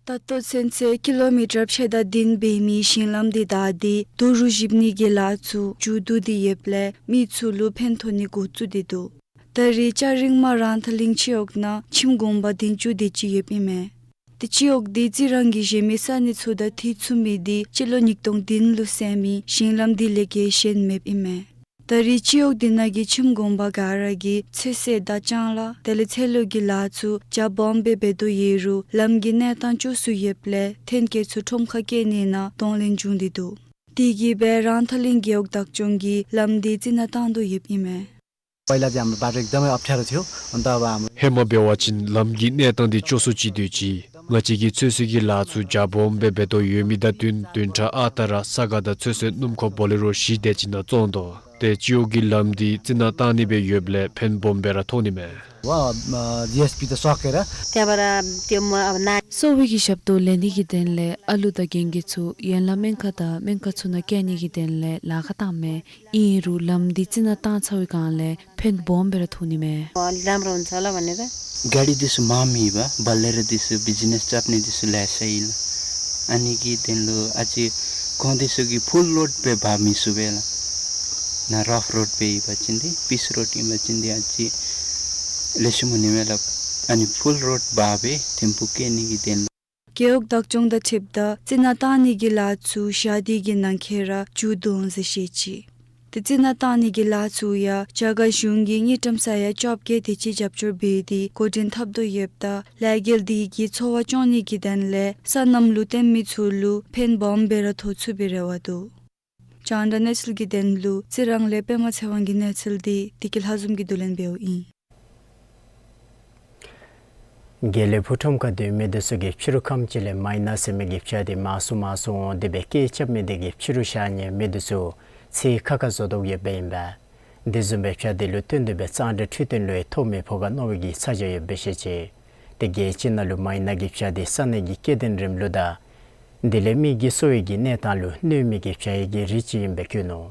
ད་ལྟོ་ཚུན་ཚོད་ཀི་ལོ་མི་ཊར་ཕྱེད་དང་བདུན་འབད་མི་ཞིང་ལམ་འདི་བདའ་སྟེ་རྡོ་རུག་བཞིབ་ནི་གི་ལཱ་ཚུ་མཇུག་བསྡུ་སྟེ་ཡོདཔ་ལས་མི་ཚུ་ལུ་ཕན་ཐོགས་ནི་འགོ་བཙུགས་ཏེ་འདུག། ད་རིས་ལྕགས་རིང་མ་རང་ཐང་གླིང་སྤྱི་འོག་ནང་ཁྱིམ་གུང་པ་བདུན་ཅུ་དེ་ཅིག་ཡོདཔ་ཨིན་མས། ཏེ་སྤྱི་འོག་འདི་རྩི་རང་གི་གཞན་མི་ས་གནས་ཚུ་དང་འཐུས་ཚུགས་མི་འདི་སྤྱི་ལོ་ཉིས་སྟོང་བདུན་ལུ་བསལ་མི་ཞིང་ལམ་འདི་ལས་བརྒལ་གཞན་མེདཔ་ཨིན་མས། ད་རིས་སྤྱི་འོག་འདི་ནང་གི་ཁྱིམ་གུང་པ་ག་ར་གིས་ཚོད་བསྲེ་དང་ལྕང་ལཱ་དེ་ལས་ཚལ་ལུ་གི་ལཱ་ཚུ་རྒྱ་སྦོམ་སྦེ་འབད་དོ་ཡོད་རུང་ལམ་གྱི་གནས་སྟངས་སྐྱོ་སུ་ཡོདཔ་ལས་ཐོན་སྐྱེད་ཚུ་ཁྲོམ་ཁར་བསྐྱལ་ནི་ནང་གདོང་ལེན་བྱུང་སྟེ་འདུག། དེ་གིས་སྦེ་རང་ཐང་གླིང་རྒེད་འོག་བདག་སྐྱོང་གིས་ལམ་འདི་རྩི་ནག་བཏང་དོ་ཡོདཔ་ཨིན་མས། पहिला चाहिँ हाम्रो बाटो एकदमै अप्ठ्यारो थियो। अन्त अब हाम्रो ཧེ་མ་འབད་བ་ཅིན་ལམ་གྱི་གནས་སྟངས་འདི་སྐྱོ་སུ་ཅིག་སྡོད་ཅི། ང་བཅས་ཀྱིས་ཚོད་བསྲེ་གི་ལཱ་ཚུ་རྒྱ་སྦོམ་སྦེ་འབད་དོ་ཡོད་མི་དང་བསྟུན་བདུན་ཕྲག་ཨ་རྟག་ར་ས་ག་དང་ཚོད་བསྲེ་སྣུམ་འཁོར་བོ་ལེ་རོ་བཞི་དེ་ཅིག་ནང་བཙོང་དོ། ཏེ་སྤྱི་འོག་གི་ལམ་འདི་རྩི་ནག་བཏང་ནི་སྦེ་ཡོདཔ་ལས་ཕན་སྦོམ་སྦེ་ར་ཐོགས་ནི་མས། व, अ, जिएसपी त सकेर त्यहाँबाट त्यो म अब ना- གསོ་བའི་གི་ཞབས་ཏོག་ལེན་ནི་གི་དོན་ལས་ཨ་ལུ་དང་རྒན་རྒས་ཚུ་ཡན་ལག་སྨན་ཁང་དང་སྨན་ཁང་ཚུ་ནང་བསྐྱལ་ནི་གི་དོན་ལས་ལཱ་ཁག་བཏངམ་མས། ཨིན་རུང་ལམ་འདི་རྩི་ནག་བཏང་ཚར་བའི་སྒང་ལས་ཕན་སྦོམ་སྦེ་ར་ཐོགས་ནི་མས། अ, राम्रो हुन्छ होला भनेर। गाडी दिसु मामी बा, बल्लेर दिसु, बिजनेस चप्ने दिसु ल्यासैल। अनि कि तेनलो अझै कौं दिसु कि फुल रोड पे भा मिसु बेला। ना रफ रोड पे इबा चिन्दी, पिस रोड इबा चिन्दी अझै लेसु मुनि मेला। अनि फुल रोड भा बे थेम्पु के नि कि तेनलो རྒེད་འོག་བདག་སྐྱོང་དང་འཁྲིལཝ་ད་རྩི་ནག་བཏང་ནི་གི་ལཱ་ཚུ་ཞག་འདི་གི་ནང་འཁོད་ར་མཇུག་བསྡུ་འོང་ཟེར་བཤད་ཅི། ཏེ་རྩི་ནག་བཏང་ནི་གི་ལཱ་ཚུ་ཡང་རྒྱ་གར་གཞུང་གིས་དངུལ་ཀྲམ་ས་ཡ་བཅོ་བརྒྱད་དེ་ཅིག་རྒྱབ་སྐྱོར་འབད་དེ་འགོ་འདྲེན་འཐབ་དོ་ཡོདཔ་ད་ལས་འགུལ་འདི་གིས་འཚོ་བ་སྐྱོང་ནི་གི་དོན་ལས་སོ་ནམ་ལུ་བརྟེན་མི་ཚུ་ལུ་ཕན་སྦོམ་སྦེ་ར་ཐོགས་ཚུགས་པའི་རེ་བ་འདུག། རྒྱང་བསྒྲགས་གནས་ཚུལ་གྱི་དོན་ལུ་རྩི་རང་ལས་པདྨ་ཚེ་དབང་གི་གནས་ཚུལ་འདི་བདེ་སྐྱིད་ལྷ་འཛོམས་ཀྱིས་བསྡུ་ལེན་འབདཝ་ཨིན། དགེ་ལེགས་ཕུག་ཁྲོམ་ཁར་སྡོད་མི་འདི་ཚུ་གིས་ཕྱི་རུ་ཁམས་ཅིག་ལས་མའི་ནར་ཟེར་མི་གི་བྱ་འདི་མང་སུ་མང་སུ་འོང་སྟེ་སྦེ་སྐད་རྐྱབ་མི་འདི་གིས་ཕྱི་རུ་ཤར་ནི་མི་འདི་ཚུ་ཚེ་ཁ་ཁ་བཟོ་དོ་ཡོདཔ་ཨིན་པས། དེ་བཟུམ་སྦེ་བྱ་འདི་ལུ་བརྟེན་ཏེ་སྦེ་གཙང་སྦྲ་འཕྲོད་བསྟེན་ལུ་ཡང་ཐོགས་མེད་ཕོག་ག་མནོ་བའི་གི་ཚ་གྱང་ཡོདཔ་སྦེ་བཤད་ཅི། ཏེ་རྒྱལ་སྤྱི་ནང་ལུ་མའི་ནར་གྱི་བྱ་འདི་ས་གནས་ཀྱི་སྐྱེ་ལྡན་རིམ་ལུགས་དང་དེ་ལས་མི་གི་གསོ་བའི་གི་གནས་སྟངས་ལུ་གནོད་མི་གི་བྱ་ཡི་གི་རིགས་ཅིག་ཨིནམ་སྦེ་བཀོད་ནུག།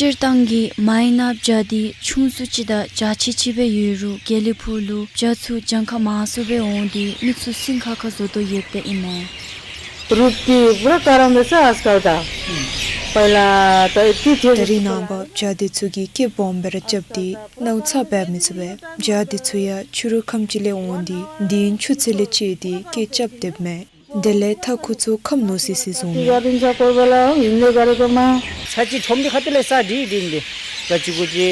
སྤྱིར་བཏང་གི་མའི་ནར་བྱ་འདི་ཆུང་སུ་ཅིག་དང་འཇའ་ཆི་ཆི་སྦེ་ཡོད་རུང་དགེ་ལེགས་ཕུག་ལུ་བྱ་ཚུ་གྱངས་ཁ་མང་སུ་སྦེ་འོང་སྟེ་མི་ཚུ་སེམས་ཁ་ཁ་བཟོ་དོ་ཡོདཔ་ཨིན་མས། रुख की पूरा काटन रहेछ आजकल त। पहिला त यति थियो। ད་རིས་ནངས་པ་བྱ་འདི་ཚུ་གིས་སྐད་སྦོམ་སྦེ་ར་རྐྱབ་སྟེ་ནཝ་ཚ་འབད་མི་ཚུགས་པས། བྱ་འདི་ཚུ་ཡང་ཕྱི་རུ་ཁམས་ཅིག་ལས་འོང་སྟེ་འདི་ཆུ་ཚོད་ལས་བཅད་དེ་སྐད་རྐྱབ་སྡོདཔ་མས། དེ་ལས་མཐའ་འཁོར་ཚུ་ཁམས་ནུབ་སི་སི་བཟུང་། ཡ་རིང་ཆ་ཀོ་བ་ལ་ཡིན་ལེ་ག་རེ་ག་མ། ཚ་ཅིག་ཁྲོམ་འདི་ཁ་ཐུག་ལས་ས་འདི་འདི་འདི་ག་ཅི་གུ་ཅི་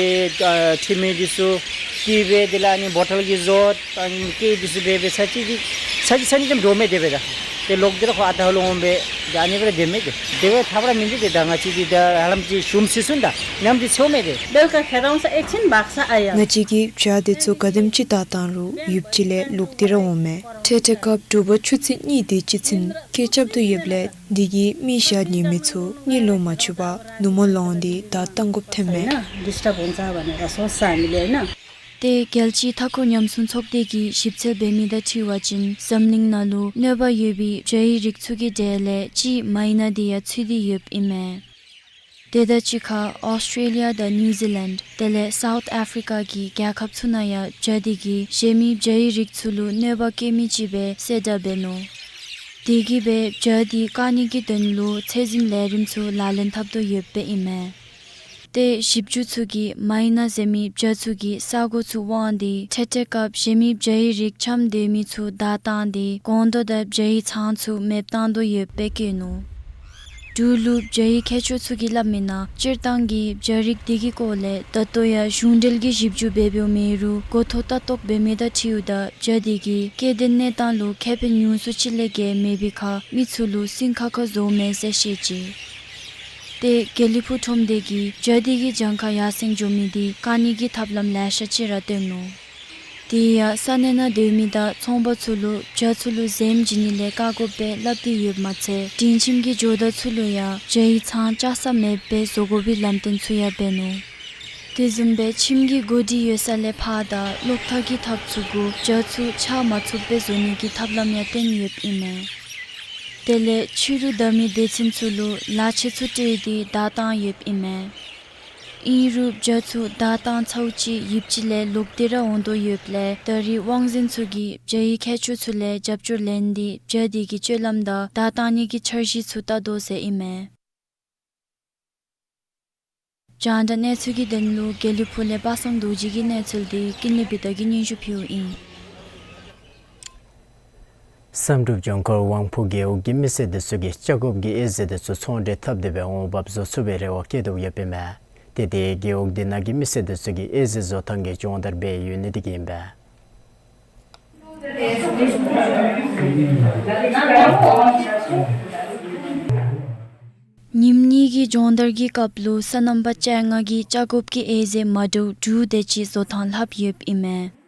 ཨ་ཁྲིམས་མེད་འདི་ཚུ་སྐྱེས་སྦེ་དེ་ལས་ཨ་ནི་བོ་ཊལ་གྱི་བཟོ་ཨ་ནི་སྐྱེས་འདི་ཚུ་སྦེ་སྦེ་ཚ་ཅིག་འདི་ཚ་ཅིག་ཚ་ནི་ཙམ་འགྱོ་མི་དེ་སྦེ་ད་དེ་ལོག་སྟེ་ར་ཁོ་ཨ་ད་ཧ་ལོ་འོང་སྦེ་ད་ཨ་ནི་སྦེ་ར་སྡོད་མི་དེ་དེ་སྦེ་ཐབས་ར་མིན་འདི་དེ་ད་ང་བཅས་འདི་ད་ཧ་ལམ་ཅིག་ཞུམ་སི་སུན་ད་ཉམས་འདི་ཚེའོ་མི་དེ། बेलुका खेर आउँछ एकछिन भाग्छ आयो। ང་བཅས་ཀྱི་བྱ་འདི་ཚུ་ག་དེམ་ཅིག་བདའ་བཏང་རུང་ཡུདཔ་ཅིག་ལས་ལོག་སྟེ་ར་འོང་མས། འཕྲལ་འཕྲལ་སྐབས་དྲོ་པ་ཆུ་ཚོད་གཉིས་དེ་ཅིག་ཚུན་སྐད་རྐྱབ་དོ་ཡོདཔ་ལས་འདི་གིས་མི་བཞག་ནི་མི་ཚུ་གཉིད་ལོག་མ་ཆོག་པར་ནུབ་མོ་ལོང་སྟེ་བདའ་བཏང་དགོཔ་ཐོནམ་མས། होइन, डिस्टर्ब हुन्छ भनेर सोच्छ हामीले, होइन। ཏེ་རྒྱལ་སྤྱིའི་མཐའ་འཁོར་ཉམས་སྲུང་ཚོགས་སྡེ་གིས་ཞིབ་འཚོལ་འབད་མི་དང་འཁྲིལ་བ་ཅིན་འཛམ་གླིང་ནང་ལུ་གནོད་པ་ཡོད་པའི་བྱ་ཡི་རིགས་ཚུ་གི་གྲས་ལས་གཅིག་མའི་ནར་འདི་ཡང་ཚུད་དེ་ཡོདཔ་ཨིན་མས། དེ་དང་གཅིག་ཁར་ཨོསི་ཊྲེ་ལི་ཡ་དང་ནིའུ་ཛི་ལེནཌ་དེ་ལས་སའུཐ་ཨཕ་རི་ཀ་གི་རྒྱལ་ཁབ་ཚུ་ནང་ཡང་བྱ་འདི་གིས་གཞན་མི་བྱ་ཡི་རིགས་ཚུ་ལུ་གནོད་པ་བཀལ་མི་ཅིག་སྦེ་གསལ་བསྒྲགས་འབད་ནུག། དེ་གིས་སྦེ་བྱ་དེ་བཀག་ནི་གི་དོན་ལུ་ཚད་འཛིན་ལས་རིམ་ཚུ་ལག་ལེན་འཐབ་དོ་ཡོདཔ་ཨིན་མས། ཏེ་ཞིབ་འཇུག་ཚུ་གིས་མཱའི་ན་ཟེར་མི་བྱ་ཚུ་གི་ས་གོ་ཚུ་དབང་སྟེ་འཕྲལ་འཕྲལ་སྐབས་གཞན་མི་བྱའི་རིགས་འཁྱམས་སྡོད་མི་ཚུ་བདའ་བཏང་སྟེ་གོང་དུ་དང་བྱའི་ཚང་ཚུ་མེདཔ་བཏང་དོ་ཡོདཔ་སྦེ་བཀོད་ནུག། འབྲུག་ལུ་བྱའི་མཁས་མཆོག་ཚུ་གིས་སླབ་མི་ནང་སྤྱིར་བཏང་གི་བྱ་རིགས་དེ་གི་སྐོར་ལས་ད་ལྟོ་ཡང་གཞུང་འབྲེལ་གྱི་ཞིབ་འཇུག་འབད་འབདཝ་མེད་རུང་མགུ་ཐོག་ལྟ་རྟོག་འབད་མི་དང་འཁྲིལཝ་ད་བྱ་དེ་གི་སྐྱེ་ལྡན་གནས་སྟངས་ལུ་ཁེ་ཕན་ཉུང་སུ་ཅིག་ལས་བརྒལ་མེད་པའི་ཁར་མི་ཚུ་ལུ་སུན་ཁག་ཁ་བཟོཝ་མས་ཟེར་བཤད་ཅི། ཏེ་དགེ་ལེགས་ཕུག་ཁྲོམ་སྡེ་གིས་བྱ་དེ་གི་གྱངས་ཁ་ཡར་སེང་འགྱོ་མི་དེ་བཀག་ནི་གི་ཐབས་ལམ་ལེ་ཤ་ཅིག་ར་སྟོན་ནུག། དེ་ཡང་ས་གནས་ནང་སྡོད་མི་དང་ཚོང་པ་ཚུ་ལུ་བྱ་ཚུ་ལུ་འཛེམ་བྱིན་ནི་ལས་བཀག་དགོཔ་སྦེ་སླབ་སྟེ་ཡོདཔ་མ་ཚད་སྒྲིང་ཁྱིམ་གྱི་ཇོ་བདག་ཚུ་ལུ་ཡང་བྱའི་ཚང་བཅའ་ས་མེདཔ་སྦེ་བཟོ་དགོ་པའི་ལམ་སྟོན་ཚུ་ཡང་འབད་ནུག། དེ་བཟུམ་སྦེ་ཁྱིམ་གྱི་གོ་སྒྲིག་ཡོད་ས་ལས་ཕར་དང་གློག་ཐག་གི་ཐགཔ་ཚུ་གུ་བྱ་ཚུ་ཆགས་མ་ཚུགསཔ་སྦེ་བཟོ་ནི་གི་ཐབས་ལམ་ཡང་སྟོན་ཡོདཔ་ཨིན་མས། དེ་ལས་ཕྱི་རུ་བདའ་མི་སྡེ་ཚན་ཚུ་ལུ་ལག་ཆས་ཚུ་སྤྲོད་དེ་བདའ་བཏང་ཡོདཔ་ཨིན་མས། ཨིན་རུང་བྱ་ཚུ་བདའ་བཏང་ཚརཝ་ཅིག་ཡུདཔ་ཅིག་ལས་ལོག་སྟེ་ར་འོང་དོ་ཡོདཔ་ལས་ད་རེས་དབང་འཛིན་ཚུ་གིས་བྱའི་མཁས་མཆོག་ཚུ་ལས་རྒྱབ་སྐྱོར་ལེན་ཏེ་བྱ་དེ་གི་སྤྱོད་ལམ་དང་བདའ་བཏང་ནི་གི་འཆར་གཞི་ཚུ་བལྟ་དོ་ཟེར་ཨིན་མས། རྒྱང་བསྒྲགས་གནས་ཚུལ་གྱི་དོན་ལུ་དགེ་ལེགས་ཕུག་ལས་པ་སངས་རྡོ་རྗེ་གི་གནས་ཚུལ་དེ་ཀུན་ལེགས་བི་དྷ་གིས་སྙན་ཞུ་ཕུལཝ་ཨིན། བསམ་གྲུབ་ལྗོངས་མཁར་དབང་ཕུག་རྒེད་འོག་གི་མི་སེར་དེ་ཚུ་གིས་ལྕགས་སྒོབ་ཀྱི་དབྱེ་རྫས་དེ་ཚུ་ཚོང་འབྲེལ་འཐབ་སྟེ་སྦེ་འོང་འབབ་བཟོ་ཚུགས་པའི་རེ་བ་བསྐྱེད་དོ་ཡོདཔ་ཨིན་མས། ཏེ་དེ་རྒེད་འོག་དེ་ནང་གི་མི་སེར་དེ་ཚུ་གིས་དབྱེ་རྫས་བཟོ་ཐངས་ཀྱི་སྦྱོང་བརྡར་འབད་ཡོད་ནི་དེ་གིས་ཨིན་པས། ཉིནམ་གཉིས་ཀྱི་སྦྱོང་བརྡར་གྱི་སྐབས་ལུ་སོ་ནམ་པ་བཅོ་ལྔ་གིས་ལྕགས་སྒོབ་ཀྱི་དབྱེ་རྫས་མ་འདྲཝ་དྲུག་དེ་ཅིག་བཟོ་ཐངས་ལྷབ་ཡོདཔ་ཨིན་མས།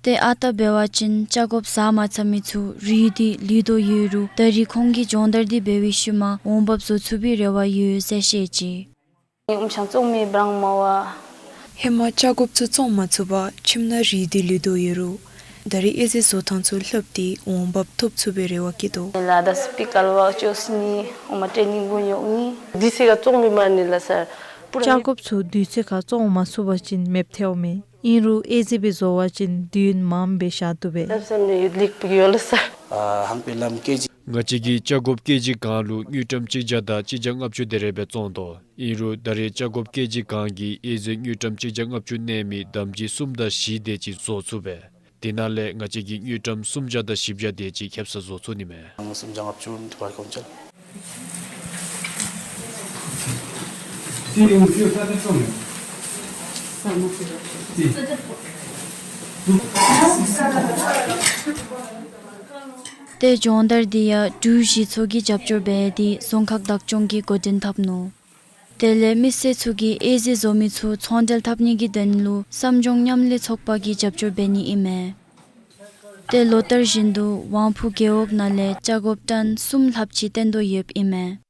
ཏེ་ཨ་རྟག་འབད་བ་ཅིན་ལྕགས་སྒོབ་ཟ་མ་ཚར་མི་ཚུ་རུལ་ཏེ་ལུས་དོ་ཡོད་རུང་ད་རེས་ཁོང་གིས་སྦྱོང་བརྡར་འདི་འབད་བའི་ཤུལ་མ་འོང་འབབ་བཟོ་ཚུགས་པའི་རེ་བ་ཡོད་ཟེར་བཤད་ཅི། ཨུམ་ཤང་བཙོང་མི་བྲང་མ་བ། ཧེ་མ་ལྕགས་སྒོབ་ཚུ་བཙོང་མ་ཚུགས་པར་ཁྱིམ་ནང་རུལ་ཏེ་ལུས་དོ་ཡོད་རུང་ད་རེས་དབྱེ་རྫས་བཟོ་ཐངས་ཚུ་ལྷབ་སྟེ་འོང་འབབ་ཐོབ་ཚུགས་པའི་རེ་བ་བསྐྱེད་དོ། ལ་དྭགས་སི་པི་ཀལ་བ་ཅོས་ནི་ཨོ་མ་ཏྲེ་ནིང་གུ་ཉོག་ནི། དུས་ཚོད་ཁར་བཙོང་མི་མ་ནི་ལ་སར། ལྕགས་སྒོབ་ཚུ་དུས་ཚོད་ཁར་བཙོང་མ་ཚུགས་པ་ཅིན་མེདཔ་ཐལཝ་མས། ཨིན་རུང་དབྱེ་རྫས་སྦེ་བཟོ་བ་ཅིན་དུས་ཡུན་མངམ་སྦེ་བཞག་བཏུབ་པས། ལགས་སོ་ནི་ལིག་པིག་ཡོད་ལགས་སར། ཨ་ཧང་པི་ལམ་ཀེ་ཇི། ང་བཅས་ཀྱི་ལྕགས་སྒོབ་ཀེ་ཇི་གང་ལུ་དངུལ་ཀྲམ་གཅིག་བརྒྱ་དང་གཅིག་བརྒྱ་ལྔ་བཅུ་དེ་རེ་སྦེ་བཙོང་དོ། ཨིན་རུང་ད་རེས་ལྕགས་སྒོབ་ཀེ་ཇི་གང་གིས་དབྱེ་རྫས་དངུལ་ཀྲམ་གཅིག་བརྒྱ་ལྔ་བཅུ་གནས་མི་དམ་སྦྱིས་གསུམ་དང་བཞི་དེ་ཅིག་བཟོ་ཚུགས་པས། དེ་ནང་ལས་ང་བཅས་ཀྱིས་དངུལ་ཀྲམ་སུམ་བརྒྱ་དང་བཞི་བརྒྱ་དེ་ཅིག་ཁེབ་ས་བཟོ་ཚུགས་ནི་མས། སུམ་བརྒྱ་ལྔ་བཅུ་དུ་བར་གོང་ཆེ། ཏེ་སྦྱོང་བརྡར་འདི་ཡང་འབྲུག་གཞི་ཚོགས་ཀྱིས་རྒྱབ་སྐྱོར་འབད་དེ་རྫོང་ཁག་བདག་སྐྱོང་གིས་འགོ་འདྲེན་འཐབ་ནུག། དེ་ལས་མི་སེར་ཚུ་གིས་དབྱེ་རྫས་བཟོ་མི་ཚུ་ཚོང་འབྲེལ་འཐབ་ནི་གི་དོན་ལུ་བསམ་སྦྱོང་མཉམ་ལས་ཚོགས་པ་གིས་རྒྱབ་སྐྱོར་འབད་ནི་ཨིན་མས། ཏེ་ལོ་ལྟར་བཞིན་དུ་དབང་ཕུག་རྒེད་འོག་ནང་ལས་ལྕགས་སྒོབ་ཊོན་གསུམ་ལྷགཔ་ཅིག་བཏོན་དོ་ཡོདཔ་ཨིན་མས།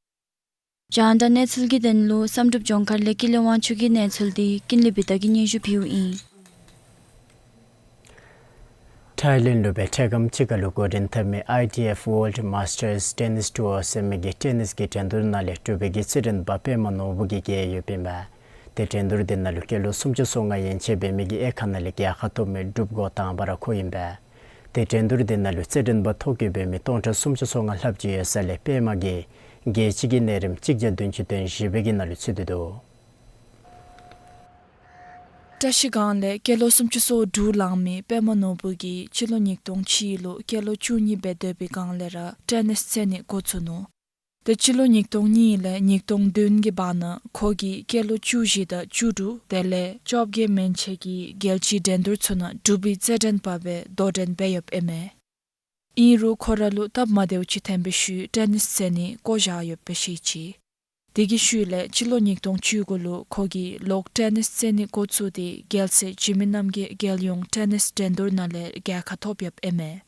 རྒྱང་བསྒྲགས་གནས་ཚུལ་གྱི་དོན་ལུ་བསམ་གྲུབ་ལྗོངས་མཁར་ལས་ཀུན་ལེགས་དབང་ཕྱུག་གི་གནས་ཚུལ་འདི་ཀུན་ལེགས་བི་དྷ་གིས་སྙན་ཞུ་ཕུལཝ་ཨིན། ཐའི་ལེནཌ་ལུ་སྦེ་འཕྲལ་ཁམས་ཅིག་ཁར་ལུ་འགོ་འདྲེན་འཐབ་མི་ཨའི་ཊི་ཨེཕ་ཝཱལཌ་མཱས་ཊརསི་ཊེ་ནིསི་ཊུར་ཟེར་མི་གི་ཊེ་ནིསི་གི་འགྲན་བསྡུར་ནང་ལས་འབྲུག་པའི་གི་རྩེད་འགྲན་པ་པདྨ་ནོར་བུ་གིས་རྒྱལ་ཡོདཔ་ཨིན་པས། ཏེ་འགྲན་བསྡུར་འདི་ནང་ལུ་སྐྱེས་ལོ་སུམ་ཅུ་སོ་ལྔ་ཡན་ཆད་འབད་མི་གི་དབྱེ་ཁག་ནང་ལས་རྒྱལ་ཁ་ཐོབ་མི་འབྲུགཔ་འགོ་དང་པ་ར་ཁོ་ཨིན་པས། ཏེ་འགྲན་བསྡུར་འདི་ནང་ལུ་རྩེད་འགྲན་པ་ཐོ་བཀོད་འབད་མི་སྟོང་ཕྲག་སུམ་ཅུ་སོ་ལྔ་ལྷགཔ་ཅིག་ཡོད་ས་ལས་པདྨ་གིས་རྒྱལ་སྤྱི་གི་གནས་རིམ་གཅིག་བརྒྱ་བདུན་ཅུ་དོན་བཞི་པའི་གི་ནང་ལུ་ཚུད་དེ་འདུག། བཀྲ་ཤིས་སྒང་ལས་སྐྱེས་ལོ་སུམ་ཅུ་སོ་དྲུག་ལང་མི་པདྨ་ནོར་བུ་གིས་སྤྱི་ལོ་ཉིས་སྟོང་གཅིག་ལུ་སྐྱེས་ལོ་བཅུ་གཉིས་འབད་སྡོད་པའི་སྒང་ལས་ར་ཊེ་ནིསི་རྩེད་ནི་འགོ་བཙུགས་ནུག། ཏེ་སྤྱི་ལོ་ཉིས་སྟོང་གཉིས་ལས་ཉིས་སྟོང་བདུན་གྱི་བར་ན་ཁོ་གིས་སྐྱེས་ལོ་བཅུ་བཞི་དང་བཅུ་དྲུག་དེ་ལས་བཅོ་བརྒྱད་མན་ཆད་ཀྱི་རྒྱལ་སྤྱིའི་འགྲན་བསྡུར་ཚུ་ནང་འབྲུག་པའི་རྩེད་འགྲན་པ་སྦེ་དོ་འགྲན་འབད་ཡོདཔ་ཨིན་མས། ཨིན་རུང་ཁོ་ར་ལུ་སྟབས་མ་བདེཝ་ཅིག་ཐོན་པའི་ཤུལ་ཊེ་ནིསི་རྩེད་ནི་བཀོ་བཞག་ཡོདཔ་སྦེ་བཤད་ཅི། དེ་གི་ཤུལ་ལས་སྤྱི་ལོ་ཉིས་སྟོང་བཅུ་དགུ་ལུ་ཁོ་གིས་ལོག་ཊེ་ནིསི་རྩེད་ནི་འགོ་བཙུགས་ཏེ་རྒྱལ་སྲས་འཇིགས་མེད་རྣམ་རྒྱལ་རྒྱལ་ཡོངས་ཊེ་ནིསི་འགྲན་བསྡུར་ནང་ལས་རྒྱལ་ཁ་ཐོབ་ཡོདཔ་ཨིན་མས།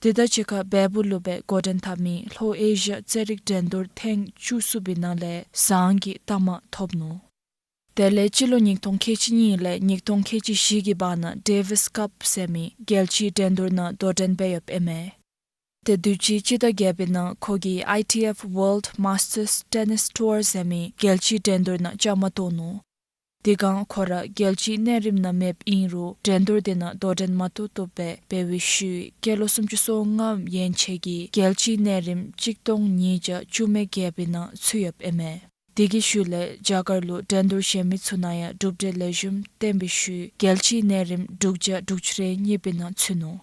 དེ་དང་གཅིག་ཁར་བལ་པོ་ལུ་སྦེ་འགོ་འདྲེན་འཐབ་མི་ལྷོ་ཨེ་ཤི་ཡ་རྩེད་རིགས་འགྲན་བསྡུར་ཐེངས་བཅུ་གསུམ་པའི་ནང་ལས་ཟངས་ཀྱི་རྟགས་མ་ཐོབ་ནུག། དེ་ལས་སྤྱི་ལོ་ཉིས་སྟོང་ཁལ་གཅིག་གཉིས་ལས་ཉིས་སྟོང་ཁལ་གཅིག་བཞི་གི་བར་ན་ཌེ་ཝིསི་ཀབ་ཟེར་མི་རྒྱལ་སྤྱིའི་འགྲན་བསྡུར་ནང་དོ་འགྲན་འབད་ཡོདཔ་ཨིན་མས། ཏེ་དུས་ཅི་སྤྱི་ཟླ་བརྒྱད་པའི་ནང་ཁོ་གིས་ཨའི་ཊི་ཨེཕ་ཝཱལཌ་མཱས་ཊརསི་ཊེ་ནིསི་ཊུར་ཟེར་མི་རྒྱལ་སྤྱིའི་འགྲན་བསྡུར་ནང་བཅའ་མར་གཏོགས་ནུག། དེ་སྒང་ཁོ་ར་རྒྱལ་སྤྱིའི་གནས་རིམ་ནང་མེདཔ་ཨིན་རུང་འགྲན་བསྡུར་དེ་ནང་དོ་འགྲན་མ་བཏུབ་བཏུབ་སྦེ་འབད་བའི་ཤུལ་སྐྱེས་ལོ་སུམ་ཅུ་སོ་ལྔ་ཡན་ཆད་ཀྱི་རྒྱལ་སྤྱིའི་གནས་རིམ་གཅིག་སྟོང་ཉིས་བརྒྱ་བཅུ་མེད་བརྒྱད་པའི་ནང་ཚུད་ཡོདཔ་ཨིན་མས། དེ་གི་ཤུལ་ལས་རྒྱ་གར་ལུ་འགྲན་བསྡུར་གཞན་མི་ཚུ་ནང་ཡང་གྲུབ་འབྲས་ལེགས་ཤོམ་བསྟན་པའི་ཤུལ་རྒྱལ་སྤྱིའི་གནས་རིམ་དྲུག་བརྒྱ་དྲུག་ཅུ་རེ་གཉིས་པའི་ནང་ཚུད་ནུག།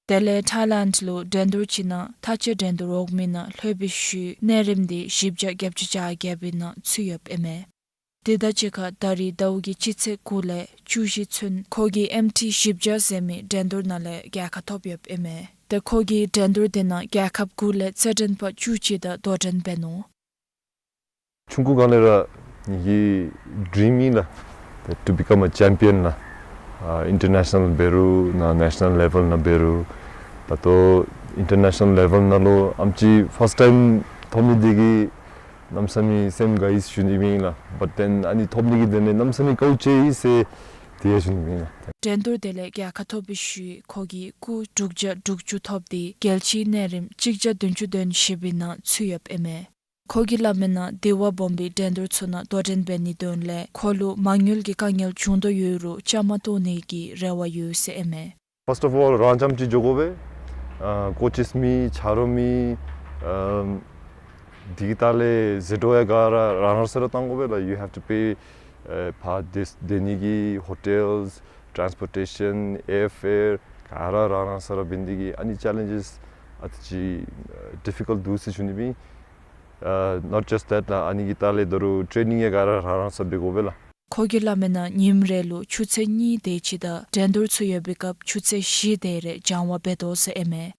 དེ་ལས་ཐཱའི་ལེནཌ་ལུ་འགྲན་བསྡུར་ཅིག་ནང་མཐའ་དཔྱད་འགྲན་བསྡུར་འོག་མའི་ནང་ལྷོད་པའི་ཤུལ་གནས་རིམ་དེ་བཞི་བརྒྱ་བརྒྱད་ཅུ་གྱ་བརྒྱད་པའི་ནང་ཚུད་ཡོདཔ་ཨིན་མས། དེ་དང་གཅིག་ཁར་ད་རེས་ཟླཝ་གི་སྤྱི་ཚེས་དགུ་ལས་བཅུ་བཞི་ཚུན་ཁོ་གིས་ཨེམ་ཊི་བཞི་བརྒྱ་ཟེར་མི་འགྲན་བསྡུར་ནང་ལས་རྒྱལ་ཁ་ཐོབ་ཡོདཔ་ཨིན་མས། ཏེ་ཁོ་གིས་འགྲན་བསྡུར་དེ་ནང་རྒྱལ་ཁབ་དགུ་ལས་རྩེད་འགྲན་པ་བཅུ་གཅིག་དང་དོ་འགྲན་འབད་ནུག། ཆུང་ཀུ་སྒང་ལས་ར་ངེ་གི་ཌྲིམ་ཨིན་ལགས། To become a champion ལགས། ཨ་ཨིན་ཊར་ནེ་ཤ་ནཱལ་འབད་རུང་ན་ནེ་ཤ་ནཱལ་ལེ་ཝེལ་ནང་འབད་རུང་ད་ལྟོ་ཨིན་ཊར་ནེ་ཤ་ནཱལ་ལེ་ཝེལ་ནང་ལུ་ཨེམ་ཆི་ཕརསཊ་ཊའིམ་ཐོབ་ནི་དེ་གིས་གནམ་མེད་ས་མེད་སེམས་དགའ་ཡི་ཟེར་ཞུ་ནི་ཨིན་ལགས། བཊ་དེན་ཨ་ནི་ཐོབ་ནི་གི་དོན་ལས་གནམ་མེད་ས་མེད་དཀའཝ་སྤྱད་ཡི་ཟེར་དེ་ཡང་ཞུ་ནི་ཨིན་ལགས། འགྲན་བསྡུར་དེ་ལས་རྒྱལ་ཁ་ཐོབ་པའི་ཤུལ་ཁོ་གིས་སྐུགས་དྲུག་བརྒྱ་དྲུག་ཅུ་ཐོབ་སྟེ་རྒྱལ་སྤྱིའི་གནས་རིམ་གཅིག་བརྒྱ་བདུན་ཅུ་དོན་བཞི་པའི་ནང་ཚུད་ཡོདཔ་ཨིན་མས། ཁོ་གིས་སླབ་མིའི་ནང་དེ་བ་སྦོམ་པའི་འགྲན་བསྡུར་ཚུ་ནང་དོ་འགྲན་འབད་ནིའི་དོན་ལས་ཁོ་ལུ་མ་དངུལ་གྱི་དཀའ་ངལ་བྱུང་དོ་ཡོད་རུང་བཅའ་མར་གཏོགས་ནི་གི་རེ་བ་ཡོད་ཟེར་ཨིན་མས། First of all རང་རྐྱངམ་ཅིག་འགྱོ་དགོ་པས། ཨ་ཀོ་ཅིསི་མེད་ཆ་རོགས་མེད། ཨམ་དེ་གི་ད་ལས་ཟད་འགྲོ་ཡང་ག་ར་རང་རང་སོ་ར་བཏང་དགོ་པས་ལགས། You have to pay ཨེ་ཕར་སྡོད་སྡོད་ནི་གི་ཧོ་ཊེལ་ཊཱནསི་པོར་ཊེ་ཤཱན་ཨེར་ཕེར་ག་ར་རང་རང་སོ་ར་འབད་ནི་དེ་གིས་ཨ་ནི་ཅེ་ལེནཇེསི་ཨ་ཙི་ཅིག་ཌིཕི་ཀལཊ་འདུག་ཟེར་ཞུ་ནི་ཨིན། ཨ་not just that ལགས། ཨ་ནི་གི་ད་ལས་ད་རུང་ཊེ་ནིང་ཡང་ག་ར་རང་རང་སོ་སོ་འབད་དགོ་པས་ལགས། ཁོ་གིས་སླབ་མིའི་ནང་ཉིནམ་རེ་ལུ་ཆུ་ཚོད་གཉིས་དེ་ཅིག་དང་འགྲན་བསྡུར་ཚུ་ཡོད་པའི་སྐབས་ཆུ་ཚོད་བཞི་དེ་རེ་སྦྱང་བ་འབད་དོ་ཟེར་ཨིན་མས།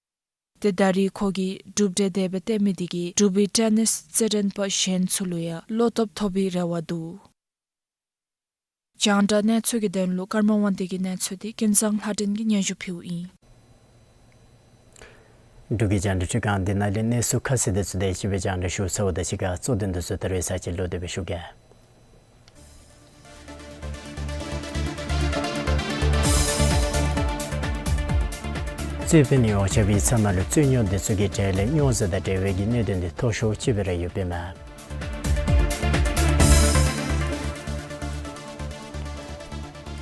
ཏེ་ད་རེས་ཁོ་གིས་གྲུབ་འབྲས་དེ་སྦེ་བསྟན་མི་དེ་གིས་འབྲུག་པའི་ཊེ་ནིསི་རྩེད་འགྲན་པ་གཞན་ཚུ་ལུ་ཡང་བློ་སྟོབས་ཐོབ་པའི་རེ་བ་འདུག། རྒྱང་བསྒྲགས་གནས་ཚུལ་གྱི་དོན་ལུ་ཀརྨ་དབང་འདུས་ཀྱི་གནས་ཚུལ་དེ་ཀུན་བཟང་ལྷ་སྒྲོན་གྱིས་སྙན་ཞུ་ཕུལཝ་ཨིན། འབྲུག་གི་རྒྱང་བསྒྲགས་ཁྲི་ཁང་འདི་ནང་ལས་གནས་ཚུལ་ཁ་གསལ་དེ་ཚུ་དེ་ཅིག་སྦེ་རྒྱང་བསྒྲགས་ཞུ་ཚརཝ་ད་གཅིག་ཁར་གཙོ་དོན་དེ་ཚུ་ད་རེས་ཚར་གཅིག་ལོག་སྟེ་སྦེ་ཞུ་གེ། རྩོད་དཔོན་ཡོངས་ཁྱབ་ཡིག་ཚང་ནང་ལུ་རྩོད་རྙོག་དེ་ཚུ་གི་གྲས་ལས་རྙོག་ཟེར་དང་འབྲེལ་བའི་གི་གནད་དོན་དེ་མཐོ་ཤོས་ཅིག་སྦེ་ར་ཡོདཔ་ཨིན་མས།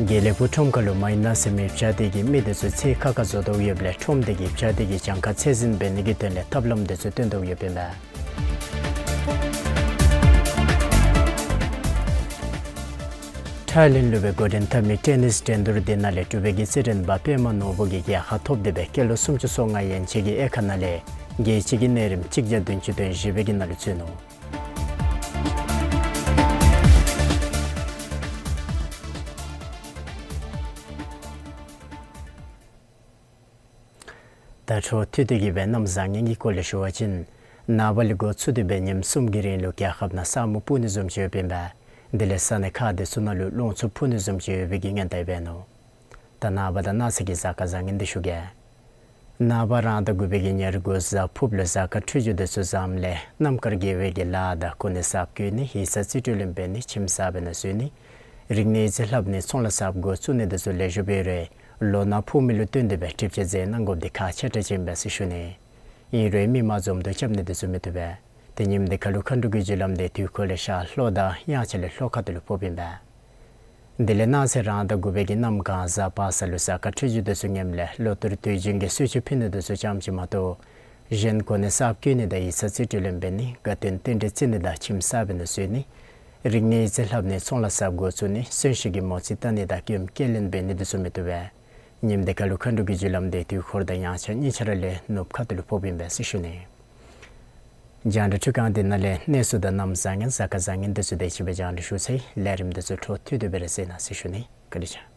དགེ་ལེགས་ཕུག་ཁྲོམ་ཁ་ལུ་མའི་ནཱས་ཟེར་མི་བྱ་དེ་གིས་མི་དེ་ཚུ་ཚེ་ཁ་ཁ་བཟོ་དོ་ཡོདཔ་ལས་ཁྲོམ་དེ་གིས་བྱ་དེ་གི་གྱངས་ཁ་ཚད་འཛིན་འབད་ནི་གི་དོན་ལས་ཐབས་ལམ་དེ་ཚུ་སྟོན་དོ་ཡོདཔ་ཨིན་མས། ཐའི་ལེནཌ་ལུ་སྦེ་འགོ་འདྲེན་འཐབ་མི་ཊེ་ནིསི་འགྲན་བསྡུར་དེ་ནང་ལས་འབྲུག་པའི་གི་རྩེད་འགྲན་པ་པདྨ་ནོར་བུ་གིས་རྒྱལ་ཁ་ཐོབ་སྟེ་སྦེ་སྐྱེས་ལོ་སུམ་ཅུ་སོ་ལྔ་ཡན་ཆད་ཀྱི་དབྱེ་ཁག་ནང་ལས་རྒྱལ་སྤྱི་གི་གནས་རིམ་གཅིག་བརྒྱ་བདུན་ཅུ་དོན་བཞི་པའི་གི་ནང་ལུ་ཚུད་ནུག། ད་འཕྲོ་མཐུད་དེ་གི་སྦེ་གནམ་བཟང་ངན་གྱི་སྐོར་ལས་ཞུ་བ་ཅིན་ནངས་པ་ལས་འགོ་བཙུགས་ཏེ་སྦེ་ཉིནམ་གསུམ་གྱི་རིང་ལུ་རྒྱལ་ཁབ་ནང་ས་སྨུག་སྤུབ་ནི་བཟུམ་ཅིག་ཡོདཔ་ཨིན་པས། དེ་ལས་ས་གནས་ཁག་དེ་ཚུ་ནང་ལུ་རླུང་འཚུབ་འཕུ་ནི་བཟུམ་ཅིག་ཡོད་པའི་གི་སྔོན་བརྡ་ཡོདཔ་ཨིན་ནོ། ད་ནངས་པ་དང་གནངས་ཚེ་གི་གཟའ་སྐར་བཟང་ངན་འདི་ཞུ་གེ། ནངས་པ་རང་ཟླ་དགུ་པའི་གི་ཉེར་དགུ་གཟའ་ཕུརཔ་ལུ་གཟའ་སྐར་འཕྲོད་སྦྱོར་དེ་ཚུ་བཟངམ་ལས་རྣམ་དཀར་དགེ་བའི་གི་ལཱ་དང་གོ་གནས་གསརཔ་བསྐོ་ནི་ཡིག་ཚང་རྩིས་སྤྲོད་ལེན་འབད་ནི་ཁྱིམ་གསརཔ་ནང་འཛུལ་ནི་རིག་གནས་རྩིས་ལྷབ་ནི་ཚོང་ལཱ་གསརཔ་འགོ་བཙུགས་ནི་དེ་ཚུ་ལེགས་ཤོམ་འབད་རུང་ལོ་ནག་ཕོག་མི་ལུ་བརྟེན་ཏེ་སྦེ་སྒྲིབ་སྦྱང་མཛད་གནང་དགོཔ་འདི་ཁག་ཆེ་དྲགས་ཅིག་ཨིན་པས་ཟེར་ཞུ་ནི། ཨིན་རུང་མི་མང་འཛོམས་འདུ་རྐྱབ་ནི་དེ་ཚུ་མི་བཏུབ་པས། ཏེ་ཉིནམ་འདི་ཁ་ལུ་མཁའ་འགྲོ་གི་རྒྱུ་ལམ་དེ་དུས་འཁོར་ལས་ཤར་ལྷོ་དང་དབྱངས་འཆར་ལས་ལྷོ་ཁ་ཐུག་ལུ་ཕོགཔ་ཨིན་པས། དེ་ལས་གནངས་ཚེ་རང་ཟླ་དགུ་པའི་གི་གནམ་གང་གཟའ་པ་སངས་ལུ་གཟའ་སྐར་འཕྲོད་སྦྱོར་དེ་ཚུ་ངནམ་ལས་ལོ་ལྟར་དུས་རྒྱུན་གྱི་གསོལ་མཆོད་ཕུལ་ནི་དེ་ཚུ་ཙམ་ཅིག་མ་གཏོགས་གཞན་གོ་གནས་གསརཔ་བསྐོ་ནི་དང་ཡིག་ཚང་རྩིས་སྤྲོད་ལེན་འབད་ནི་དགའ་སྟོན་རྟེན་འབྲེལ་བརྩི་ནི་དང་ཁྱིམ་གསརཔ་ནང་འཛུལ་ནི་རིག་གནས་རྩིས་ལྷབ་ནི་ཚོང་ལཱ་གསརཔ་འགོ་བཙུགས་ནི་གསོན་གཤིན་གྱི་མོ་རྩིས་བལྟ་ནི་དང་སྐྱོན་སྐྱེལ་ལེན་འབད་ནི་དེ་ཚུ་མི་བཏུབ་པས། ཉིནམ་འདི་ཁ་ལུ་མཁའ་འགྲོ་གི་རྒྱུ་ལམ་དེ་དུས་འཁོར་དང་དབྱངས་འཆར་གཉིས་ཆ་ར་ལས་ནུབ་ཁ་ཐུག་ལུ་ཕོགཔ་ཨིན་པས་ཟེར་ཞུ་ནི། རྒྱང་བསྒྲགས་འཕྲུལ་ཁང་འདི་ནང་ལས་གནས་ཚུལ་དང་གནམ་བཟང་ངན་གཟའ་སྐར་བཟང་ངན་དེ་ཚུ་དེ་ཅིག་སྦེ་རྒྱང་བསྒྲགས་ཞུ་ཚར་ཡི། ལས་རིམ་དེ་ཚུ་འཕྲོ་མཐུད་དེ་སྦེ་ར་གཟིགས་གནང་ཟེར་ཞུ་ནི། བཀའ་དྲིན་ཆེ།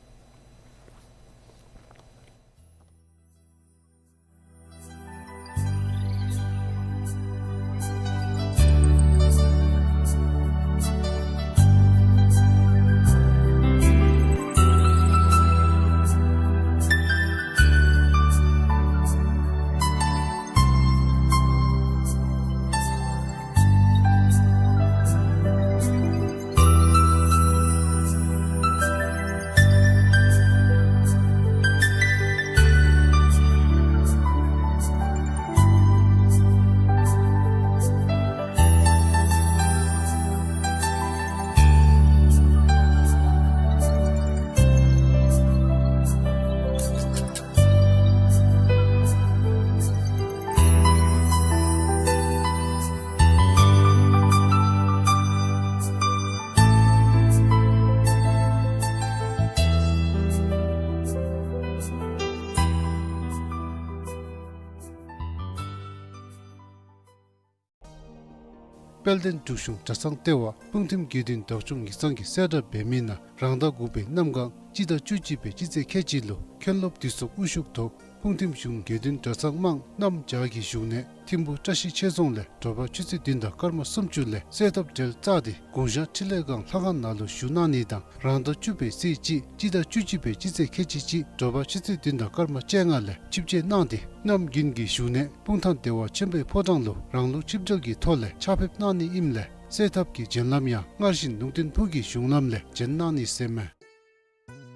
དཔལ་ལྡན་འབྲུག་གཞུང་གྲྭ་ཚང་ལྟེ་བ་སྤུངས་ཐིམ་དགེ་འདུན་བདག་སྐྱོང་ཡིག་ཚང་གིས་གསལ་བསྒྲགས་འབད་མི་ནང་རང་ཟླ་དགུ་པའི་གནམ་གང་སྤྱི་ཟླ་བཅུ་གཅིག་པའི་སྤྱི་ཚེས་ཁལ་གཅིག་ལུ་མཁན་སློབ་འདུས་ཚོགས་དབུ་བཞུགས་ཐོག་སྤུངས་ཐིམ་གཞུང་དགེ་འདུན་གྲྭ་ཚང་དམངས་གནམ་བྱཱར་གྱི་བཞུགས་གནས་ཐིམ་ཕུ་བཀྲ་ཤིས་ཆོས་རྫོང་ལས་དྲོ་པ་ཆུ་ཚོད་བདུན་དང་སྐར་མ་སུམ་ཅུ་ལས་གསོལ་ཐབ་གྲལ་བཙུགས་ཏེ་དགུང་ཞག་འཕྲིན་ལས་སྒང་ལྷ་ཁང་ནང་ལུ་བཞུགས་གནང་ནི་དང་རང་ཟླ་བཅུ་པའི་ཚེས་གཅིག་སྤྱི་ཟླ་བཅུ་གཅིག་པའི་སྤྱི་ཚེས་ཁལ་གཅིག་གཅིག་དྲོ་པ་ཆུ་ཚོད་བདུན་དང་སྐར་མ་བཅོ་ལྔ་ལས་ཆིབས་བསྐྱོད་གནང་སྟེ་གནམ་དགུན་གྱི་བཞུགས་གནས་སྤུངས་ཐང་བདེ་བ་ཆེན་པོའི་ཕོ་བྲང་ལུ་རང་ལུགས་ཆིབས་གྲལ་གྱི་ཐོག་ལས་ཕྱག་ཕེབས་གནང་ནི་ཨིནམ་ལས་གསོལ་ཐབ་ཀྱི་བྱོན་ལམ་ཡང་སྔར་བཞིན་ལུང་བསྟན་ཕུག་གི་གཞུང་ལམ་ལས་བྱོན་གནང་ནི་ཟེར་མས།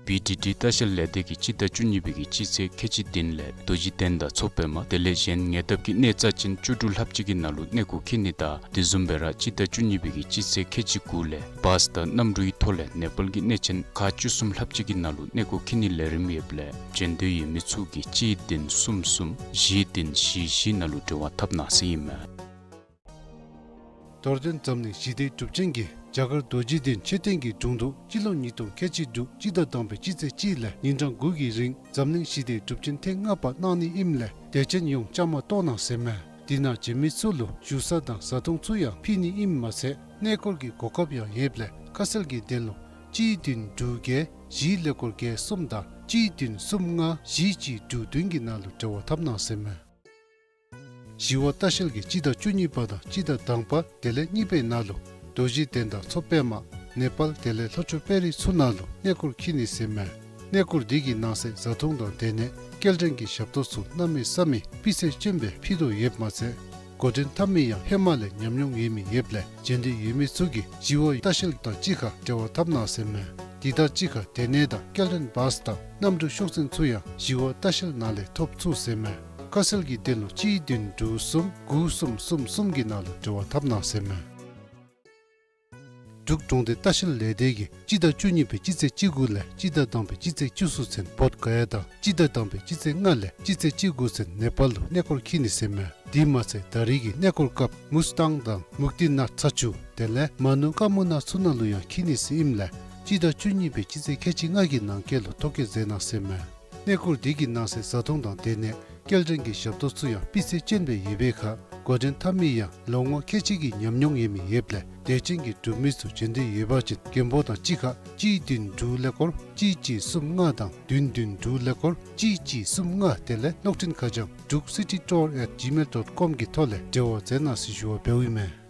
བི་ཌི་ཌི་ལྟ་བཤལ་ལས་སྡེ་གིས་སྤྱི་ཟླ་བཅུ་གཉིས་པའི་གི་སྤྱི་ཚེས་ཁལ་གཅིག་བདུན་ལས་རྡོ་རྗེ་གདན་དང་མཚོ་པདྨ་དེ་ལས་གཞན་ཉེ་འདབས་ཀྱི་གནས་རྩ་ཅན་བཅུ་དྲུག་ལྷ་བརྒྱུད་ཀྱི་ནང་ལུ་གནས་སྐོར་འཁྱིད་ནི་དང་དེ་བཟུམ་སྦེ་ར་སྤྱི་ཟླ་བཅུ་གཉིས་པའི་གི་སྤྱི་ཚེས་ཁལ་གཅིག་དགུ་ལས་བཱས་དང་གནམ་གྲུའི་ཐོག་ལས་ནེ་པཱལ་གྱི་གནས་ཆེན་མཁར་བཅུ་གསུམ་ལྷ་བརྒྱུད་ཀྱི་ནང་ལུ་གནས་སྐོར་འཁྱིད་ནི་ལས་རིམ་ཡོདཔ་ལས་བྱོན་འདོད་ཡོད་མི་ཚུ་གིས་གཅིག་བདུན་གསུམ་གསུམ་བཞི་བདུན་བཞི་བཞི་ནང་ལུ་འབྲེལ་བ་འཐབ་གནང་ཟེར་ཨིན་མས། རྡོར་གདན་འཛམ་གླིང་ཞི་བདེའི་སྒྲུབ་ཆེན་གྱིས་རྒྱ་གར་རྡོ་རྗེ་གདན་མཆོད་རྟེན་གྱི་དྲུང་དུ་སྤྱི་ལོ་ཉིས་སྟོང་ཁལ་གཅིག་དྲུག་སྤྱི་ཟླ་དང་པའི་སྤྱི་ཚེས་གཅིག་ལས་ཉིན་གྲངས་དགུ་གི་རིང་འཛམ་གླིང་ཞི་བདེའི་སྒྲུབ་ཆེན་ཐེངས་ལྔ་པ་གནང་ནི་ཨིནམ་ལས་དད་ཅན་ཡོངས་བཅའ་མར་གཏོགས་གནང་ཟེར་མས། དེ་ནང་བྱོན་མི་ཚུ་ལུ་བཞུགས་ས་དང་བཟའ་འཐུང་ཚུ་ཡང་ཕུལ་ནི་ཨིནམ་མ་ཚད་གནས་སྐོར་གྱི་གོ་སྐབས་ཡང་ཡོདཔ་ལས་ཁ་གསལ་གྱི་དོན་ལུ་གཅིག་བདུན་དྲུག་བརྒྱད་བཞི་ཀླད་ཀོར་བརྒྱད་གསུམ་དང་གཅིག་བདུན་གསུམ་ལྔ་བཞི་གཅིག་དྲུག་བདུན་གྱི་ནང་ལུ་འབྲེལ་བ་འཐབ་གནང་ཟེར་མས། ཞི་བ་ལྟ་བཤལ་གྱིས་སྤྱི་ཟླ་བཅུ་གཉིས་པ་དང་སྤྱི་ཟླ་དང་པ་དེ་ལས་གཉིས་པའི་ནང་ལུ་རྡོ་རྗེ་གདན་དང་མཚོ་པདྨ་ནེ་པཱལ་དེ་ལས་ལྷོ་ཕྱོགས་དཔལ་རི་ཚུ་ནང་ལུ་གནས་སྐོར་འཁྱིད་ནི་ཟེར་མས། གནས་སྐོར་འདི་གི་ནང་གསེས་བཟའ་འཐུང་དང་སྡོད་གནས་སྐྱེལ་འདྲེན་གྱི་ཞབས་ཏོག་ཚུ་གནམ་མེད་ས་མེད་སྤུས་ཚད་ཅན་སྦེ་ཕུལ་དོ་ཡོདཔ་མ་ཚད་འགོ་འདྲེན་འཐབ་མི་ཡང་ཧེ་མ་ལས་ཉམས་མྱོང་ཡོད་མི་ཡོདཔ་ལས་བྱོན་འདོད་ཡོད་མི་ཚུ་གིས་ཞི་བ་ལྟ་བཤལ་དང་གཅིག་ཁར་འབྲེལ་བ་འཐབ་གནང་ཟེར་མས། དེ་དང་གཅིག་ཁར་སྡོད་གནས་དང་སྐྱེལ་འདྲེན་བཱས་དང་གནམ་གྲུ་ཤོག་འཛིན་ཚུ་ཡང་ཞི་བ་ལྟ་བཤལ་ནང་ལས་ཐོབ་ཚུགས་ཟེར་མས། ཁ་གསལ་གྱི་དོན་ལུ་གཅིག་བདུན་དྲུག་གསུམ་དགུ་གསུམ་གསུམ་གསུམ་གྱི་ནང་ལུ་འབྲེལ་བ་འཐབ་གནང་ཟེར་མས། འབྲུག་གྲོང་སྡེ་ལྟ་བཤལ་ལས་སྡེ་གིས་སྤྱི་ཟླ་བཅུ་གཉིས་པའི་སྤྱི་ཚེས་བཅུ་དགུ་ལས་སྤྱི་ཟླ་དང་པའི་སྤྱི་ཚེས་བཅུ་གསུམ་ཚུན་བོདྷ་ག་ཡ་དང་སྤྱི་ཟླ་དང་པའི་སྤྱི་ཚེས་ལྔ་ལས་སྤྱི་ཚེས་བཅུ་དགུ་ཚུན་ནེ་པཱལ་ལུ་གནས་སྐོར་འཁྱིད་ནི་ཟེར་མས། དེ་མ་ཚད་ད་རེས་ཀྱི་གནས་སྐོར་སྐབས་མུས་ཏང་དང་མུཀྟི་ནཱཐ་ཚ་ཆུ་དེ་ལས་མ་ནུ་ཀ་མུ་ན་ཚུ་ནང་ལུ་ཡང་འཁྱིད་ནི་ཟེར་ཨིནམ་ལས་སྤྱི་ཟླ་བཅུ་གཉིས་པའི་སྤྱི་ཚེས་ཁལ་གཅིག་ལྔ་གི་ནང་འཁོད་ལུ་ཐོ་བཀོད་མཛད་གནང་ཟེར་མས། གནས་སྐོར་འདི་གི་ནང་གསེས་བཟའ་འཐུང་དང་སྡོད་གནས་སྐྱེལ་འདྲེན་གྱི་ཞབས་ཏོག་ཚུ་ཡང་སྤུས་ཚད་ཅན་སྦེ་ཡོད་པའི་ཁར་འགོ་འདྲེན་འཐབ་མི་ཡང་ལོ་ངོ་ཁལ་གཅིག་གི་ཉམས་མྱོང་ཡོད་མི་ཡོདཔ་ལས་དད་ཅན་གྱི་འབྲུག་མི་ཚུ་བྱོན་འདོད་ཡོད་པ་ཅིན་མགོན་པོ་དང་གཅིག་ཁར་གཅིག་བདུན་དྲུག་ཀླད་ཀོར་གཅིག་གཅིག་གསུམ་ལྔ་དང་བདུན་བདུན་དྲུག་ཀླད་ཀོར་གཅིག་གཅིག་གསུམ་ལྔ་དེ་ལས་གློག་འཕྲིན་ཁ་བྱང་drukcitytour at gmail dot com གི་ཐོག་ལས་འབྲེལ་བ་མཛད་གནང་ཟེར་ཞུ་བ་འབདཝ་ཨིན་མས།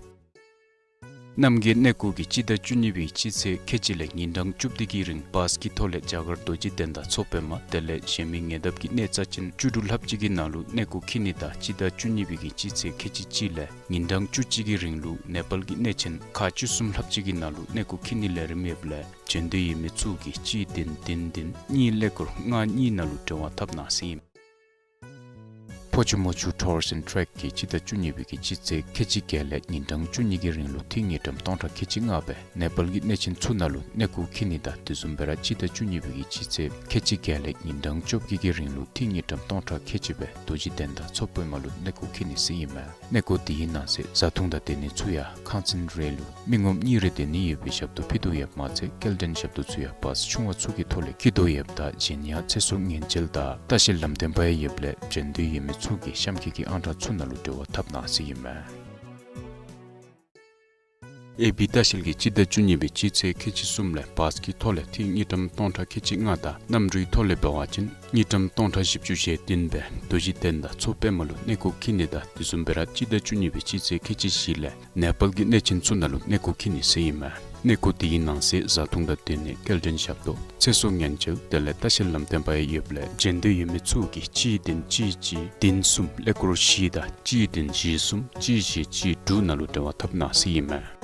རྣམ་རྒྱལ་གནས་སྐོར་གྱིས་སྤྱི་ཟླ་བཅུ་གཉིས་པའི་སྤྱི་ཚེས་ཁལ་གཅིག་ལས་ཉིན་གྲངས་བཅུ་བདུན་གྱི་རིང་བཱས་ཀྱི་ཐོག་ལས་རྒྱ་གར་རྡོ་རྗེ་གདན་དང་མཚོ་པདྨ་དེ་ལས་གཞན་མི་ཉེ་འདབས་ཀྱི་གནས་རྩ་ཅན་བཅུ་དྲུག་ལྷ་བརྒྱུད་ཀྱི་ནང་ལུ་གནས་སྐོར་འཁྱིད་ནི་དང་སྤྱི་ཟླ་བཅུ་གཉིས་པའི་གི་སྤྱི་ཚེས་ཁལ་གཅིག་གཅིག་ལས་ཉིན་གྲངས་བཅུ་གཅིག་གི་རིང་ལུ་ནེ་པཱལ་གྱི་གནས་ཆེན་མཁར་བཅུ་གསུམ་ལྷ་བརྒྱུད་ཀྱི་ནང་ལུ་གནས་སྐོར་འཁྱིད་ནི་ལས་རིམ་ཡོདཔ་ལས་བྱོན་འདོད་ཡོད་མི་ཚུ་གིས་གཅིག་བདུན་བདུན་བདུན་གཉིས་ཀླད་ཀོར་ལྔ་གཉིས་ནང་ལུ་འབྲེལ་བ་འཐབ་གནང་ཟེར་ཨིན། ཕོ་ཆུ་མོ་ཆུ་Tours and Trek གིས་སྤྱི་ཟླ་བཅུ་གཉིས་པའི་གི་སྤྱི་ཚེས་ཁལ་གཅིག་བརྒྱད་ལས་ཉིན་གྲངས་བཅུ་གཉིས་ཀྱི་རིང་ལུ་ཏི་རུ་དངུལ་ཀྲམ་སྟོང་ཕྲག་ཁལ་གཅིག་ལྔ་སྦེ་ནེ་པཱལ་གྱི་གནས་ཆེན་ཚུ་ནང་ལུ་གནས་སྐོར་འཁྱིད་ནི་དང་དེ་བཟུམ་སྦེ་ར་སྤྱི་ཟླ་བཅུ་གཉིས་པའི་གི་སྤྱི་ཚེས་ཁལ་གཅིག་བརྒྱད་ལས་ཉིན་གྲངས་བཅོ་བརྒྱད་ཀྱི་རིང་ལུ་ཏི་རུ་དངུལ་ཀྲམ་སྟོང་ཕྲག་ཁལ་གཅིག་སྦེ་རྡོ་རྗེ་གདན་དང་མཚོ་པདྨ་ལུ་གནས་སྐོར་འཁྱིད་ནི་ཟེར་ཨིན་མས། གནས་སྐོར་དེའི་ནང་གསེས་བཟའ་འཐུང་དང་སྡོད་གནས་ཚུ་ཡང་ཁང་ཚན་རེ་ལུ་མི་ངོམ་གཉིས་རེ་སྡོད་ནི་ཡོད་པའི་ཞབས་ཏོག་ཕུལ་དོ་ཡོདཔ་མ་ཚད་སྐྱེལ་འདྲེན་ཞབས་ཏོག་ཚུ་ཡང་བཱས་ཆུང་བ་ཚུ་གི་ཐོག་ལས་འཁྱིད་དོ་ཡོདཔ་ད་གཞན་ཡང་ཚེ་སྲོག་ཉེན་བཅོལ་དང་ལྟ་བཤལ་ལམ་སྟོན་པ་ཡང་ཡོདཔ་ལས་བྱོན་འདོད་ཡོད་མི་ཚུ་གིས་གཤམ་འཁོད་ཀྱི་ཨང་གྲངས་ཚུ་ནང་ལུ་འབྲེལ་བ་འཐབ་གནང་ཟེར་ཨིན་མས། ཨེ་བི་ལྟ་བཤལ་གྱིས་སྤྱི་ཟླ་བཅུ་གཉིས་པའི་སྤྱི་ཚེས་ཁལ་གཅིག་གསུམ་ལས་བཱས་ཀྱི་ཐོག་ལས་ཏི་རུ་དངུལ་ཀྲམ་སྟོང་ཕྲག་ཁལ་གཅིག་ལྔ་དང་གནམ་གྲུའི་ཐོག་ལས་འབད་བ་ཅིན་དངུལ་ཀྲམ་སྟོང་ཕྲག་བཞི་བཅུ་ཞེ་བདུན་སྦེ་རྡོ་རྗེ་གདན་དང་མཚོ་པདྨ་ལུ་གནས་སྐོར་འཁྱིད་ནི་དང་དེ་བཟུམ་སྦེ་ར་སྤྱི་ཟླ་བཅུ་གཉིས་པའི་སྤྱི་ཚེས་ཁལ་གཅིག་བཞི་ལས་ནེ་པཱལ་གྱི་གནས་ཆེན་ཚུ་ནང་ལུ་གནས་སྐོར་འཁྱིད་ནི་ཟེར་ཨིན་མས། གནས་སྐོར་དེའི་ནང་གསེས་བཟའ་འཐུང་དང་སྡོད་གནས་སྐྱེལ་འདྲེན་ཞབས་ཏོག་ཚེ་སྲོག་ཉེན་བཅོལ་དེ་ལས་ལྟ་བཤལ་ལམ་སྟོན་པ་ཡང་ཡོདཔ་ལས་བྱོན་འདོད་ཡོད་མི་ཚུ་གིས་གཅིག་བདུན་གཅིག་གཅིག་བདུན་གསུམ་ཀླད་ཀོར་བཞི་དང་གཅིག་བདུན་བཞི་གསུམ་གཅིག་བཞི་གཅིག་དྲུག་ནང་ལུ་འབྲེལ་བ་འཐབ་གནང་ཟེར་ཨིན་མས།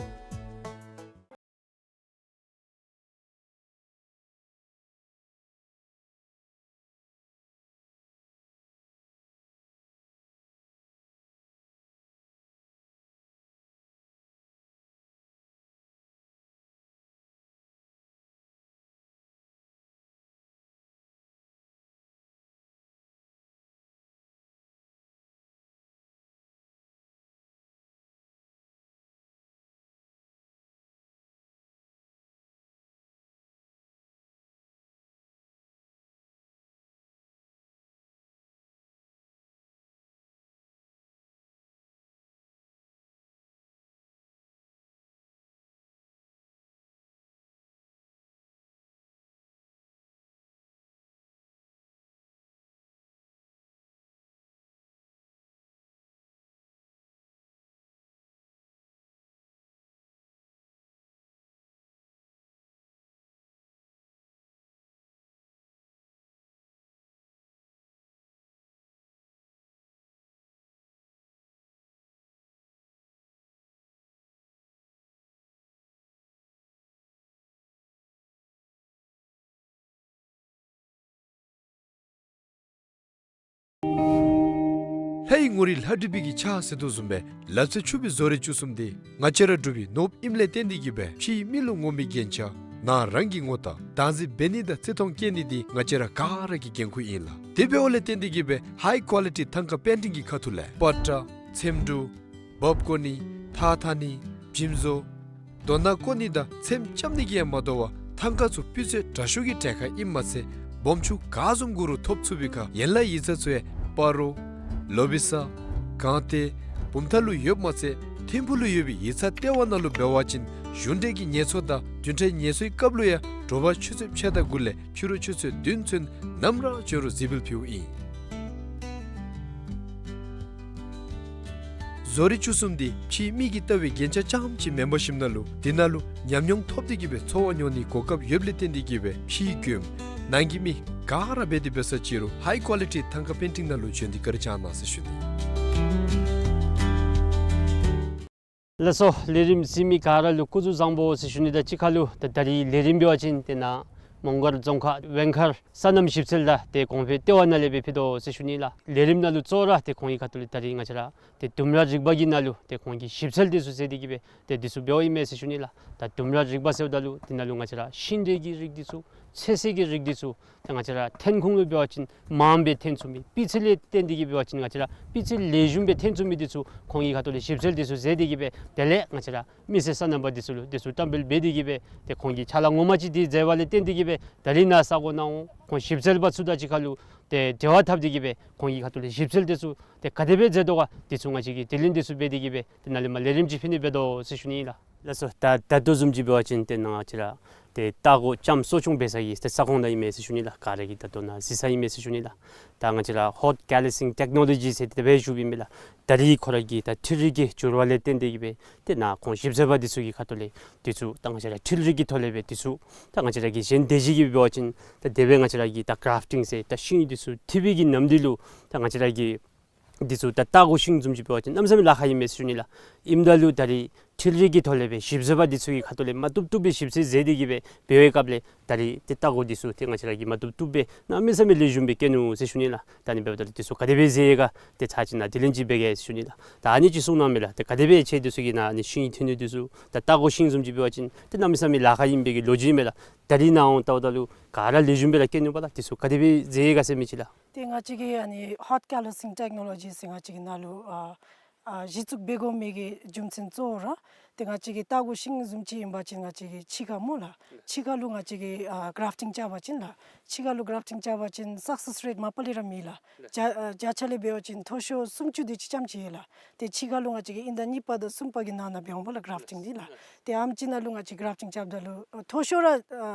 ལྷའི་ངོ་རིས་ལྷ་བྲིས་པའི་གི་ཕྱག་ཟེར་དོ་བཟུམ་སྦེ་ལག་རྩལ་ཕྱུག་པའི་བཟོ་རིག་བཅུ་གསུམ་འདི་ང་བཅས་ར་འབྲུག་པའི་ནོར་བུ་ཨིནམ་ལས་བརྟེན་ཏེ་གིས་སྦེ་ཕྱིའི་མི་ལུ་ངོམ་པའི་རྒྱན་ཆ་ནང་རང་གི་ངོ་རྟགས་བདག་འཛིན་འབད་ནི་དང་བརྩི་མཐོང་བསྐྱེད་ནི་འདི་ང་བཅས་ར་ག་ར་གི་འགན་ཁུར་ཨིན་ལགས། དེ་འབདཝ་ལས་བརྟེན་ཏེ་གིས་སྦེ་ཧའི་ཀོ་ལི་ཊི་ཐང་ཀ་པེན་ཊིང་གི་ཁ་ཐུག་ལས་པ་ཏྲ་ཚེམ་དྲུབ་འབག་བཀོ་ནི་ཐགས་འཐག་ནི་འཇིམ་བཟོ་རྡོ་ནག་བརྐོ་ནི་དང་ཚེམ་རྐྱབ་ནི་གིས་ཡང་མ་དོ་བར་ཐང་ཀ་ཚུ་སྤུས་ཚད་དྲག་ཤོས་ཀྱི་གྲལ་ཁར་ཨིནམ་མ་ཚད་སྦོམ་ཆུང་ག་བཟུམ་དགོ་རུང་ཐོབ་ཚུགས་པའི་ཁར་ཡན་ལག་ཡིག་ཚང་ཚུ་ཡང་སྤ་རོ་ལོ་བི་ས་སྒང་སྟེང་བུམ་ཐང་ལུ་ཡོདཔ་མ་ཚད་ཐིམ་ཕུག་ལུ་ཡོད་པའི་ཡིག་ཚང་ལྟེ་བ་ནང་ལུ་འབད་བ་ཅིན་གཞུང་འབྲེལ་གྱི་ངལ་འཚོ་དང་བདུན་ཕྲག་ངལ་འཚོའི་སྐབས་ལུ་ཡང་དྲོ་པ་ཆུ་ཚོད་ཕྱེད་དང་དགུ་ལས་ཕྱི་རུ་ཆུ་ཚོད་བདུན་ཚུན་ནམ་ར་བྱོན་རུང་གཟིགས་འབུལ་ཕུལཝ་ཨིན། བཟོ་རིག་བཅུ་གསུམ་འདི་ཕྱིའི་མི་གིས་བལྟ་བའི་རྒྱན་ཆ་རྐྱངམ་ཅིག་མེན་པར་ཞིནམ་ལས་དེ་ནང་ལུ་ཉམས་མྱོང་ཐོབ་སྟེ་གིས་སྦེ་འཚོ་བ་མྱོང་ནིའི་གོ་སྐབས་ཡོདཔ་ལས་བརྟེན་ཏེ་གིས་སྦེ་ཕྱིའི་མགྱོནམ་ནང་གི་མི་ག་ར་འབད་དེ་འབད་ས་ཅིག་རུང་ཧའི་ཀོ་ལི་ཊི་ཐང་ཀ་པེན་ཊིང་ནང་ལུ་བྱོན་ཏེ་བཀའ་དྲིན་བསྐྱང་གནང་ཟེར་ཞུ་ནི། ལགས་སོ། ལས་རིམ་གཟིགས་མི་ག་ར་ལུ་སྐུ་གཟུགས་བཟང་པོ་ཟེར་ཞུ་ནི་དང་གཅིག་ཁར་ལུ་ད་ད་རིས་ལས་རིམ་འབད་བ་ཅིན་དེ་ནང་མོང་སྒར་རྫོང་ཁག་ཝེང་མཁར་སོ་ནམ་ཞིབ་འཚོལ་དང་ཏེ་གོང་འཕེལ་ལྟེ་བ་ནང་ལས་སྦེ་ཕུལ་དོ་ཟེར་ཞུ་ནི་ལགས། ལས་རིམ་ནང་ལུ་གཙོ་བོ་ར་ཏེ་ཁོང་གི་ཁ་ཐུག་ལས་ད་རིས་ང་བཅས་ར་ཏེ་ལྡུམ་ར་རིག་པ་གི་ནང་ལུ་ཏེ་ཁོང་གིས་ཞིབ་འཚོལ་འདི་ཚུ་མཛད་དེ་གིས་སྦེ་ཏེ་འདི་ཚུ་འབདཝ་ཨིན་མས་ཟེར་ཞུ་ནི་ལགས། ད་ལྡུམ་ར་རིག་པ་ཟེརཝ་ད་ལུ་དེ་ནང་ལུ་ང་བཅས་ར་ཤིང་འབྲས་ཀྱི་རིགས་འདི་ཚུ་ཚོད་བསྲེ་གི་རིགས་འདི་ཚུ་ཏེ་ང་བཅས་ར་ཐོན་ཁུངས་ལུ་འབད་བ་ཅིན་མངམ་སྦེ་ཐོན་ཚུགས་མི་སྤུས་ཚད་ལས་བརྟེན་ཏེ་གིས་འབད་བ་ཅིན་ང་བཅས་ར་སྤུས་ཚད་ལེགས་ཤོམ་སྦེ་ཐོན་ཚུགས་མི་འདི་ཚུ་ཁོང་གི་ཁ་ཐུག་ལས་ཞིབ་འཚོལ་འདི་ཚུ་མཛད་དེ་གིས་སྦེ་དེ་ལས་ང་བཅས་ར་མི་སེར་སོ་ནམ་པ་འདི་ཚུ་ལུ་འདི་ཚུ་བཀྲམ་སྤེལ་འབད་དེ་གིས་སྦེ་ཏེ་ཁོང་གིས་ཕྱག་ལཱ་ངོ་མ་ཅིག་འདི་མཛད་པ་ལས་བརྟེན་ཏེ་གིས་སྦེ་ད་རིས་ནཱ་ས་གོ་ནང་འོང་ཁོང་ཞིབ་འཚོལ་པ་ཚུ་དང་གཅིག་ཁར་ལུ་ཏེ་འབྲེལ་བ་འཐབ་སྟེ་གིས་སྦེ་ཁོང་གི་ཁ་ཐུག་ལས་ཞིབ་འཚོལ་འདི་ཚུ་ཏེ་ག་དེ་སྦེ་མཛད་དོ་ག་འདི་ཚུ་ང་བཅས་ཀྱིས་དྲི་ལན་འདི་ཚུ་འབད་དེ་གིས་སྦེ་ཏེ་ནཱ་ལས་མར་ལས་རིམ་ཅིག་ཕུལ་ནི་འབད་དོ་ཟེར་ཞུ་ནི་ཨིན་ལགས། ལགས་སོ། ད་ད་ལྟོ་བཟུམ་ཅིག་འབད་བ་ཅིན་ཏེ་ནཱ་ང་བཅས་ར་ཏེ་ལྟ་སྒོ་ལྕམ་གསོ་སྐྱོང་འབད་ས་གི་ཏེ་ས་ཁོངས་ནང་ཨིན་མས་ཟེར་ཞུ་ནི་ལགས། ག་ར་གིས་ད་ལྟོ་ནཱ་གཟིགས་ས་ཨིན་མས་ཟེར་ཞུ་ནི་ལགས། ད་ང་བཅས་ར་ཧོཊ་ཀེ་ལི་སིང་ཊེཀ་ནོ་ལོ་ཇི་ཟེར་ཏེ་དེ་སྦེ་ཞུཝ་ཨིན་མས་ལགས། ད་རིས་ཁོ་ར་གི་ད་འཕྲུལ་རིག་གི་འགྱུར་བ་ལས་བརྟེན་ཏེ་གིས་སྦེ་ཏེ་ནཱ་ཁོང་ཞིབ་འཚོལ་པ་འདི་ཚུ་གི་ཁ་ཐུག་ལས་འདི་ཚུ་ད་ང་བཅས་ར་འཕྲུལ་རིག་གི་ཐོག་ལས་སྦེ་འདི་ཚུ་ད་ང་བཅས་ར་གི་གཞན་སྡེ་བཞི་གི་འབད་བ་ཅིན་ད་དེ་སྦེ་ང་བཅས་ར་གི་ད་གརཱཕ་ཊིང་ཟེར་ད་ཤིང་འདི་ཚུ་འཐིབས་པའི་གི་གནམ་དུས་ལུ་ད་ང་བཅས་ར་གི་འདི་ཚུ་ད་ལྟ་སྒོ་ཤིང་བཟུམ་ཅིག་འབད་བ་ཅིན་གནམ་མེད་ས་མེད་ལཱ་ཁག་ཨིན་མས་ཟེར་ཞུ་ནི་ལགས། ཨིནམ་ད་ལུ་ད་རིས་འཕྲུལ་རིག་གི་ཐོག་ལས་སྦེ་ཞིབ་འཚོལ་པ་འདི་ཚུ་གི་ཁ་ཐུག་ལས་མ་བཏུབ་བཏུབ་སྦེ་ཞིབ་འཚོལ་མཛད་དེ་གིས་སྦེ་འབད་བའི་སྐབས་ལས་ད་རིས་ཏེ་ལྟ་སྒོ་འདི་ཚུ་ཏེ་ང་བཅས་ར་གིས་མ་བཏུབ་བཏུབ་སྦེ་གནམ་མེད་ས་མེད་ལེགས་ཤོམ་སྦེ་བཀལ་ནུག་ཟེར་ཞུ་ནི་ལགས། ད་ཨ་ནི་འབདཝ་ད་ལུ་འདི་ཚུ་ག་དེ་སྦེ་མཛད་ཡི་ག་ཏེ་ཚར་ཅིག་ནཱ་དྲི་ལན་ཅིག་འབད་གེ་ཟེར་ཞུ་ནི་ལགས། ད་ཨ་ནི་ཅིག་གསུང་གནང་མས་ལགས། ཏེ་ག་དེ་སྦེ་ཁྱེད་འདི་ཚུ་གིས་ནཱ་ཨ་ནི་ཤིང་འཐིབས་ནི་འདི་ཚུ་ད་ལྟ་སྒོ་ཤིང་བཟུམ་ཅིག་འབད་བ་ཅིན་ཏེ་གནམ་མེད་ས་མེད་ལཱ་ཁག་ཨིན་པའི་གི་ལོ་རྒྱུས་མས་ལགས། ད་རིས་ནཱ་འོང་ལྟཝ་ད་ལུ་ག་ར་ལེགས་ཤོམ་སྦེ་ར་བཀལ་ནུག་པ་ལགས། འདི་ཚུ་ག་དེ་སྦེ་མཛད་ཡི་ག་ཟེར་མི་ཅིག་ལགས། ཏེ་ང་བཅས་ཀྱི་ཨ་ནི་ཧོཊ་ཀེ་ལི་སིང་ཊེཀ་ནོ་ལོ་ཇི་ཟེར་ང་བཅས་ཀྱི་ནང་ལུ་ཨ་ཨ་གཞི་བཙུགས་འབད་དགོ་མི་གི་རྒྱུ་མཚན་གཙོ་བོ་ར་ཏེ་ང་བཅས་ཀྱི་ལྟ་སྒོ་ཤིང་བཟུམ་ཅིག་ཨིན་པ་ཅིན་ང་བཅས་ཀྱི་ཕྱི་ཁར་སྨོ་ལགས། ཕྱི་ཁར་ལུ་ང་བཅས་ཀྱིས་ཨ་གརཱཕ་ཊིང་རྐྱབ་པ་ཅིན་ལགས། ཕྱི་ཁར་ལུ་གརཱཕ་ཊིང་རྐྱབ་པ་ཅིན་སག་སེསི་རེཊ་མ་པ་ལས་ར་མེད་ལགས། བརྒྱ་ཨ་བརྒྱ་ཆ་ལས་འབད་བ་ཅིན་མཐོ་ཤོས་སུམ་ཅུ་དེ་ཅིག་རྐྱངམ་ཅིག་ཡོད་ལགས། ཏེ་ཕྱི་ཁར་ལུ་ང་བཅས་ཀྱིས་དབྱིན་ཟླ་གཉིས་པ་དང་གསུམ་པ་གི་ནང་ན་འབད་འོང་པ་ལགས་གརཱཕ་ཊིང་འདི་ལགས། ཏེ་ཨ་ནེམ་ཅིག་ནང་ལུ་ང་བཅས་གརཱཕ་ཊིང་རྐྱབ་ད་ལུ་ཨ་མཐོ་ཤོས་ར་ཨ་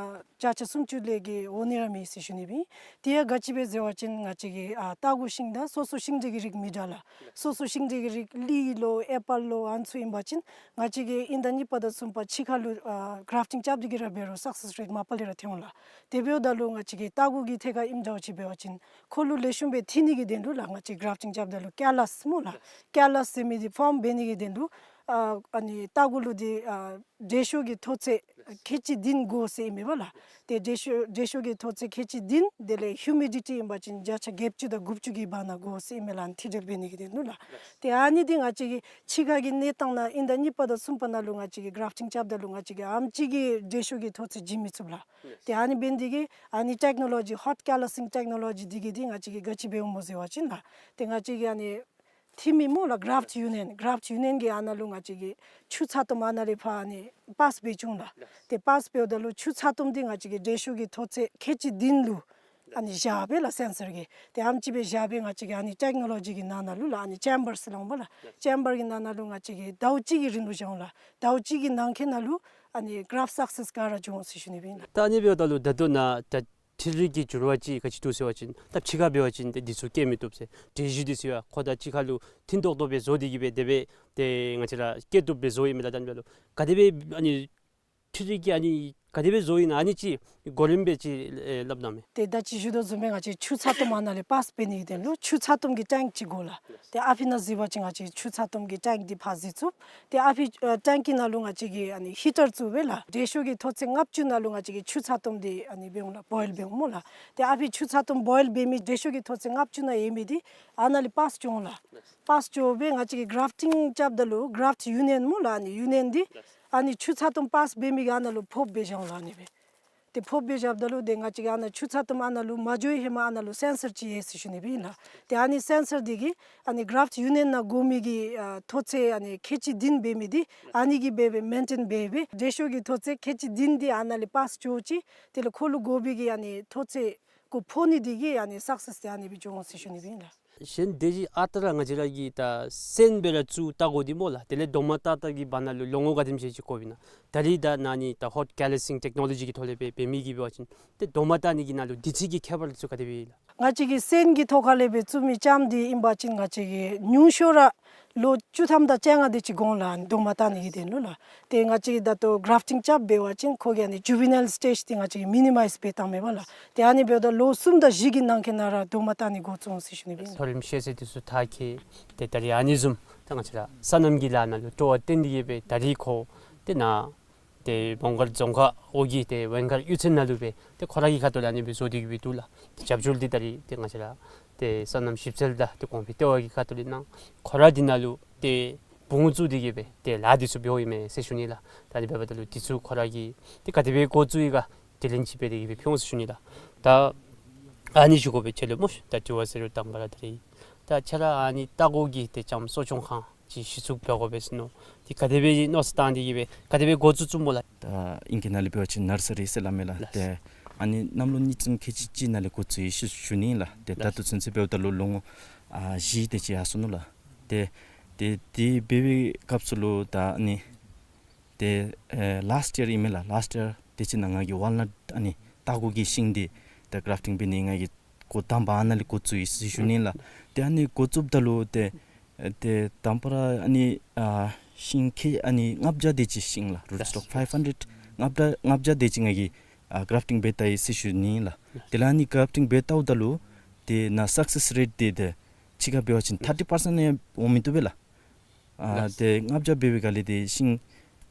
བརྒྱ་ཆ་སུམ་ཅུ་ལས་བརྒལ་འོང་ནི་ར་མེད་ཟེར་ཞུ་ནི་སྦེ་ཨིན། དེ་ཡང་ག་ཅི་སྦེ་ཟེར་བ་ཅིན་ང་བཅས་ཀྱི་ཨ་ལྟ་སྒོ་ཤིང་དང་སོ་སོ་ཤིང་འབྲས་ཀྱི་རིགས་མི་འདྲ་ལགས། སོ་སོ་ཤིང་འབྲས་ཀྱི་རིགས་ལི་ལོ་ཨེ་པཱལ་ལོ་ཨ་ནི་ཚུ་ཨིན་པ་ཅིན་ང་བཅས་ཀྱིས་དབྱིན་ཟླ་གཉིས་པ་དང་གསུམ་པ་ཕྱི་ཁར་ལུ་ཨ་གརཱཕ་ཊིང་རྐྱབ་སྟེ་གིས་ར་འབད་རུང་སག་སེསི་རེཊ་མ་པ་ལས་ར་ཐོན་འོང་ལགས། དེ་འབདཝ་ད་ལུ་ང་བཅས་ཀྱི་ལྟ་སྒོ་གི་ཐད་ཁར་ཨིནམ་འདྲཝ་ཅིག་འབད་བ་ཅིན་ཁོ་ལུ་ལེགས་ཤོམ་སྦེ་འཐིབས་ནི་གི་དོན་ལུ་ལགས་ང་བཅས་གརཱཕ་ཊིང་རྐྱབ་ད་ལུ་ཀེ་ལཱས་སྨོ་ལགས། ཀེ་ལཱས་ཟེར་མི་འདི་ཕོརམ་འབད་ནི་གི་དོན་ལུ་ཨ་ཨ་ནི་ལྟ་སྒོ་ལུ་འདི་ཨ་འབྲས་ཤོག་གི་མཐོ་ཚད་ཁལ་གཅིག་བདུན་དགོ་ཟེར་ཨིན་མས་པ་ལགས། ཏེ་འབྲས་ཤོག་འབྲས་ཤོག་གི་མཐོ་ཚད་ཁལ་གཅིག་བདུན་དེ་ལས་ཧིའུ་མི་ཌི་ཊི་ཨིན་པ་ཅིན་བརྒྱ་ཆ་བརྒྱད་ཅུ་དང་དགུ་བཅུ་གི་བར་ན་དགོ་ཟེར་ཨིན་མས་ལགས། ཨ་ནི་མཐིལ་སྒྲིལ་འབད་ནི་གི་དོན་ལུ་ལགས། ཏེ་ཨ་ནི་འདི་ང་བཅས་ཀྱིས་ཕྱི་ཁ་གི་གནས་སྟངས་ནང་དབྱིན་ཟླ་གཉིས་པ་དང་གསུམ་པ་ནང་ལུ་ང་བཅས་ཀྱིས་གརཱཕ་ཊིང་རྐྱབ་ད་ལུ་ང་བཅས་ཀྱིས་ཨ་ནེམ་ཅིག་གི་འབྲས་ཤོག་གི་མཐོ་ཚད་བྱིན་མི་ཚུགས་ལགས། ཏེ་ཨ་ནི་འབད་ནི་འདི་གིས་ཨ་ནི་ཊེཀ་ནོ་ལོ་ཇི་ཧོཊ་ཀེ་ལཱ་སིང་ཊེཀ་ནོ་ལོ་ཇི་འདི་གིས་འདི་ང་བཅས་ཀྱིས་ག་ཅི་འབད་འོང་སྨོ་ཟེར་བ་ཅིན་ལགས། ཏེ་ང་བཅས་ཀྱིས་ཨ་ནི་འཐིབས་མི་སྨོ་ལགས་གརཱཕཊ་ཡུ་ནི་ཡན་གརཱཕཊ་ཡུ་ནི་ཡན་གྱིས་ཨ་ནཱ་ལུ་ང་བཅས་ཀྱིས་ཆུ་ཚ་ཏོམ་ཨ་ནཱ་ལས་ཕར་ཨ་ནི་པཱསི་འབད་བཅུག་ལགས། ཏེ་པཱསི་འབདཝ་ད་ལུ་ཆུ་ཚ་ཏོམ་འདི་ང་བཅས་ཀྱི་འབྲས་ཤོག་གི་མཐོ་ཚད་ཁལ་གཅིག་བདུན་ལུ་ཨ་ནི་བཞག་སྦེ་ལགས་སེན་སར་གྱིས། ཏེ་ཨ་ནེམ་ཅིག་སྦེ་བཞག་སྦེ་ང་བཅས་ཀྱིས་ཨ་ནི་ཊེཀ་ནོ་ལོ་ཇི་གི་ནང་ན་ལུ་ལགས་ཨ་ནི་ཅེམ་བར་ཟེར་སླབ་འོང་པ་ལགས། ཅེམ་བར་གྱི་ནང་ན་ལུ་ང་བཅས་ཀྱིས་ཟླཝ་གཅིག་གི་རིང་ལུ་བཞག་འོང་ལགས། ཟླཝ་གཅིག་གི་ནང་འཁོད་ནང་ལུ་ཨ་ནི་གརཱཕཊ་སག་སེསི་ག་ར་འབྱུང་འོང་ཟེར་ཞུ་ནི་སྦེ་ཨིན་ལགས། ད་ཨ་ནི་འབདཝ་ད་ལུ་ད་ལྟོ་ནཱ་ད་འཕྲུལ་རིག་གི་འགྱུར་བ་ཅིག་ག་ཅི་འདུག་ཟེར་བ་ཅིན་ད་ཕྱི་ཁར་འབད་བ་ཅིན་ད་འདི་ཚུ་བཀལ་མི་བཏུབ་ཟེར། འབྲས་བཞི་འདི་ཚུ་ཡང་ཁོ་ད་ཕྱི་ཁར་ལུ་ཐུན་ཏོག་ཏོ་སྦེ་བཟོ་སྟེ་གིས་སྦེ་དེ་སྦེ་ཏེ་ང་བཅས་ར་བཀལ་བཏུབ་སྦེ་བཟོ་ཡི་མས་ལགས། ད་ཨ་ནི་འབདཝ་ད་ལུ་ག་དེ་སྦེ་ཨ་ནི་ འཕྲུལ་རིག་གི་ཨ་ནི་ག་དེ་སྦེ་བཟོཝ་ཨིན་ན་ཨ་ནི་ཅིག་གོ་རིམ་སྦེ་ཅིག་ཨེ་སླབ་གནང་མས། ཏེ་ད་ཅི་ཞུ་དོ་བཟུམ་སྦེ་ང་བཅས་ཆུ་ཚ་ཏོམ་ཨ་ནཱ་ལས་པཱསི་འབད་ནི་གི་དོན་ལུ་ཆུ་ཚ་ཏོམ་གྱི་ཊེངཀ་ཅིག་དགོ་ལགས། ཏེ་ཨ་ཕི་ནང་གཟིགས་པ་ཅིན་ང་བཅས་ཆུ་ཚ་ཏོམ་གྱི་ཊེངཀ་འདི་ཕར་གཟིགས་ཚུགས། ཏེ་ཨ་ཕི་ཨེ་ཊེངཀ་གི་ནང་ལུ་ང་བཅས་ཀྱིས་ཨ་ནི་ཧི་ཊར་བཙུགས་སྦེ་ལགས། དྲོད་ཤུགས་ཀྱི་མཐོ་ཚད་ལྔ་བཅུ་ནང་ལུ་ང་བཅས་ཀྱིས་ཆུ་ཚ་ཏོམ་འདི་ཨ་ནི་འབད་འོང་ལགས། བོའིལ་འབད་འོང་སྨོ་ལགས། ཏེ་ཨ་ཕི་ཆུ་ཚ་ཏོམ་བོའིལ་འབད་མི་དྲོད་ཤུགས་ཀྱི་མཐོ་ཚད་ལྔ་བཅུ་ནང་ཡོད་མི་འདི་ཨ་ནཱ་ལས་པཱསི་འགྱོ་འོང་ལགས། པཱསི་འགྱོ་སྦེ་ང་བཅས་ཀྱིས་གྲཱཕ་ཊིང་རྐྱབ་ད་ལུ་གྲཱཕཊ་ཡུ་ནི་ཡན་སྨོ་ལགས། ཨ་ནི་ཡུ་ནི་ཡན་འདི་ཨ་ནི་ཆུ་ཚ་ཏོམ་པཱསི་འབད་མི་གི་ཨ་ནཱ་ལུ་ཕབ་སྦེ་བཞག་འོང་ལགས། ཨ་ནི་སྦེ་ཏེ་ཕབ་སྦེ་བཞགཔ་ད་ལུ་ཏེ་ང་བཅས་ཀྱིས་ཨ་ནཱ་ཆུ་ཚ་ཏོམ་ཨ་ནཱ་ལུ་མ་འགྱོ་བའི་ཧེ་མ་ཨ་ནཱ་ལུ་སེན་སར་ཅིག་ཡོད་ཟེར་ཞུ་ནི་སྦེ་ཨིན་ལགས། ཏེ་ཨ་ནི་སེན་སར་འདི་གིས་ཨ་ནི་གྲཱཕཊ་ཡུ་ནི་ཡན་ནང་དགོ་མི་གི་ཨ་མཐོ་ཚད་ཨ་ནི་ཁལ་གཅིག་བདུན་འབད་མི་འདི་ཨ་ནི་གིས་འབད་སྦེ་མེན་ཊེན་འབད་སྦེ་དྲོད་ཤུགས་ཀྱི་མཐོ་ཚད་ཁལ་གཅིག་བདུན་འདི་ཨ་ནཱ་ལས་པཱསི་འགྱོ་ཅི། དེ་ལས་ཁོ་ལུ་དགོ་པའི་གི་ཨ་ནི་མཐོ་ཚད་ཁོ་ཕོག་ནི་འདི་གིས་ཨ་ནི་སག་སེསི་འདི་ཨ་ནི་སྦེ་འགྱོ་འོང་ཟེར་ཞུ་ནི་སྦེ་ཨིན་ལགས། གཞན་དེ་ཅིག་ཨ་རྟག་ར་ང་བཅས་ར་གིས་ད་སོན་སྦེ་ར་བཙུགས་བལྟ་དགོ་འདི་སྨོ་ལགས། དེ་ལས་རྡོག་མ་བཏགས་བཏགས་ཀྱི་བར་ན་ལུ་ལོ་ངོ་ག་དེམ་ཅིག་ཅིག་འགོརཝ་ཨིན་ན། ད་རིས་ད་ཨ་ནི་ད་ཧོཊ་ཀེ་ལེ་སིང་ཊེཀ་ནོ་ལོ་ཇི་གི་ཐོག་ལས་སྦེ་འབད་མི་གིས་འབད་བ་ཅིན་ཏེ་རྡོག་མ་བཏགས་ནི་གི་ནང་ལུ་དུས་ཚོད་ཀྱི་ཁྱད་པར་ཚུ་ག་དེ་སྦེ་ཨིན་ལགས། ང་བཅས་ཀྱིས་སོན་གྱི་ཐོག་ཁ་ལས་སྦེ་བཙུགས་མི་ལྕངམ་འདི་ཨིན་པ་ཅིན་ང་བཅས་ཀྱིས་ཉུང་ཤོས་ར་ལོ་བཅུ་ཐམ་དང་བཅོ་ལྔ་དེ་ཅིག་འགོར་འོང་ལགས། ཨ་ནི་རྡོག་མ་བཏགས་ནི་གི་དོན་ལུ་ལགས། ཏེ་ང་བཅས་ཀྱིས་ད་ལྟོ་གྲཱཕ་ཊིང་རྐྱབ་འབད་བ་ཅིན་ཁོ་གི་ཨ་ནི་ཇུ་ཝི་ནཱའིལ་སི་ཊེཇ་འདི་ང་བཅས་ཀྱིས་མི་ནི་མའིཛ་འབད་བཏངམ་མས་པ་ལགས། ཏེ་ཨ་ནི་འབདཝ་ད་ལོ་གསུམ་དང་བཞི་གི་ནང་འཁོད་ནང་ར་རྡོག་མ་བཏགས་ནི་འགོ་བཙུགས་འོང་ཟེར་ཞུ་ནི་སྦེ་ཨིན། མཐོ་རིམ་ཤེས་ཚད་འདི་ཚུ་མཐར་འཁྱོལ། ཏེ་ད་རིས་ཨ་ནི་བཟུམ་ད་ང་བཅས་ར་སོ་ནམ་གྱི་ལཱ་ནང་ལུ་སྤྲོ་བ་བཏོན་ཏེ་གིས་སྦེ་ད་རིས་ཁོ་ཏེ་ནཱ་ཏེ་བོང་སྒར་རྫོང་ཁག་འོག་གི་ཏེ་ཝེང་སྒར་གཡུས་ཚན་ནང་ལུ་སྦེ་ཏེ་ཁོ་ར་གི་ཁ་ཐུག་ལས་ཨ་ནི་སྦེ་བཟོ་སྟེ་གིས་སྦེ་འདུག་ལགས། ཏེ་རྒྱབ་སྐྱོར་འདི་ད་རིས་ཏེ་ང་བཅས་ར་ཏེ་སོ་ནམ་ཞིབ་འཚོལ་དང་ཏེ་གོང་འཕེལ་ལྟེ་བ་གི་ཁ་ཐུག་ལས་གནང་། ཁོ་ར་འདི་ནང་ལུ་ཏེ་འབུངས་བཙུགས་ཏེ་གིས་སྦེ་ཏེ་ལཱ་འདི་ཚུ་འབདཝ་ཨིན་མས་ཟེར་ཞུ་ནི་ལགས། ད་ཨ་ནི་འབདཝ་ད་ལུ་འདི་ཚུ་ཁོ་ར་གིས་ཏེ་ག་དེ་སྦེ་འགོ་བཙུགས་ཡི་ག་དྲི་ལན་ཅིག་འབད་དེ་གིས་སྦེ་ཕུལ་འོང་ཟེར་ཞུ་ནི་ལགས། ད་ཨ་ནི་ཞུ་དགོ་པས་ཁྱོད་ལུ་སྨོ་ཤིག། ད་དྲི་བ་ཟེར་རུང་དང་པ་ར་ད་རིས་ད་ཁྱོད་ར་ཨ་ནི་ལྟ་སྒོ་གི་ཏེ་ལྕངམ་གསོ་སྐྱོང་ཁང་ཅིག་གཞི་བཙུགས་འབད་དགོ་པས་ཟེར་མནོ། ཏེ་ག་དེ་སྦེ་མནོ་བསམ་བཏང་སྟེ་གིས་སྦེ་ག་དེ་སྦེ་འགོ་བཙུགས་བཙུགསཔ་སྨོ་ལགས། ད་ཨིང་སྐད་ནང་ལས་འབད་བ་ཅིན་ནར་སི་རི་ཟེར་སླབ་མས་ལགས། ལགས། ཏེ་ཨ་ནི་གནམ་ལོ་ཉིས་སྟོང་ཁལ་གཅིག་གཅིག་ནང་ལས་འགོ་བཙུགས་ཡི་ཟེར་ཞུ་ནི་ལགས། ཏེ་ད་ལྟོ་ཚུན་ཚོད་འབདཝ་ད་ལུ་ལོ་ངོ་ཨ་བཞི་དེ་ཅིག་ཡར་སོ་ནུག་ལགས། ཏེ་ཏེ་དེ་འབད་བའི་སྐབས་སུ་ལུ་ད་ཨ་ནི་ཏེ་ཨེ་ལཱསཊ་ཡར་ཨིན་མས་ལགས། ལཱསཊ་ཡར་དེ་ཅིག་ནང་ང་གིས་ཝཱལ་ནཊ་ཨ་ནི་སྟར་གོ་གི་ཤིང་འདི་ད་གྲཱཕ་ཊིང་འབད་ནི་ང་གིས་འགོ་དང་པ་ཨ་ནཱ་ལས་འགོ་བཙུགས་ཡི་ཟེར་ཞུ་ནི་ལགས། ཏེ་ཨ་ནི་འགོ་བཙུགསཔ་ད་ལུ་ཏེ་ཨེ་ཏེ་དང་པ་ར་ཨ་ནི་ཨ་ཤིང་ཁལ་ཨ་ནི་ལྔ་བརྒྱ་དེ་ཅིག་ཤིང་ལགས། རུཊ་སི་ཊོག་ཕའིབ་ཧན་ཌེཌ་ལྔ་བརྒྱ་ལྔ་བརྒྱ་དེ་ཅིག་ང་གིས་ཨ་གྲཱཕ་ཊིང་འབད་བལྟ་ཡི་ཟེར་ཞུ་ནི་ལགས། དེ་ལས་ཨ་ནི་གྲཱཕ་ཊིང་འབད་བལྟཝ་ད་ལུ་ཏེ་ནཱ་སག་སེསི་རེཊ་འདི་ཏེ་ཕྱི་ཁར་འབད་བ་ཅིན་ཐར་ཊི་པར་སེནཊ་ཡང་འོང་མི་བཏུབ་པས་ལགས། ཨ་ལགས། ཏེ་ལྔ་བརྒྱ་འབད་བའི་སྒང་ལས་ཏེ་ཤིང་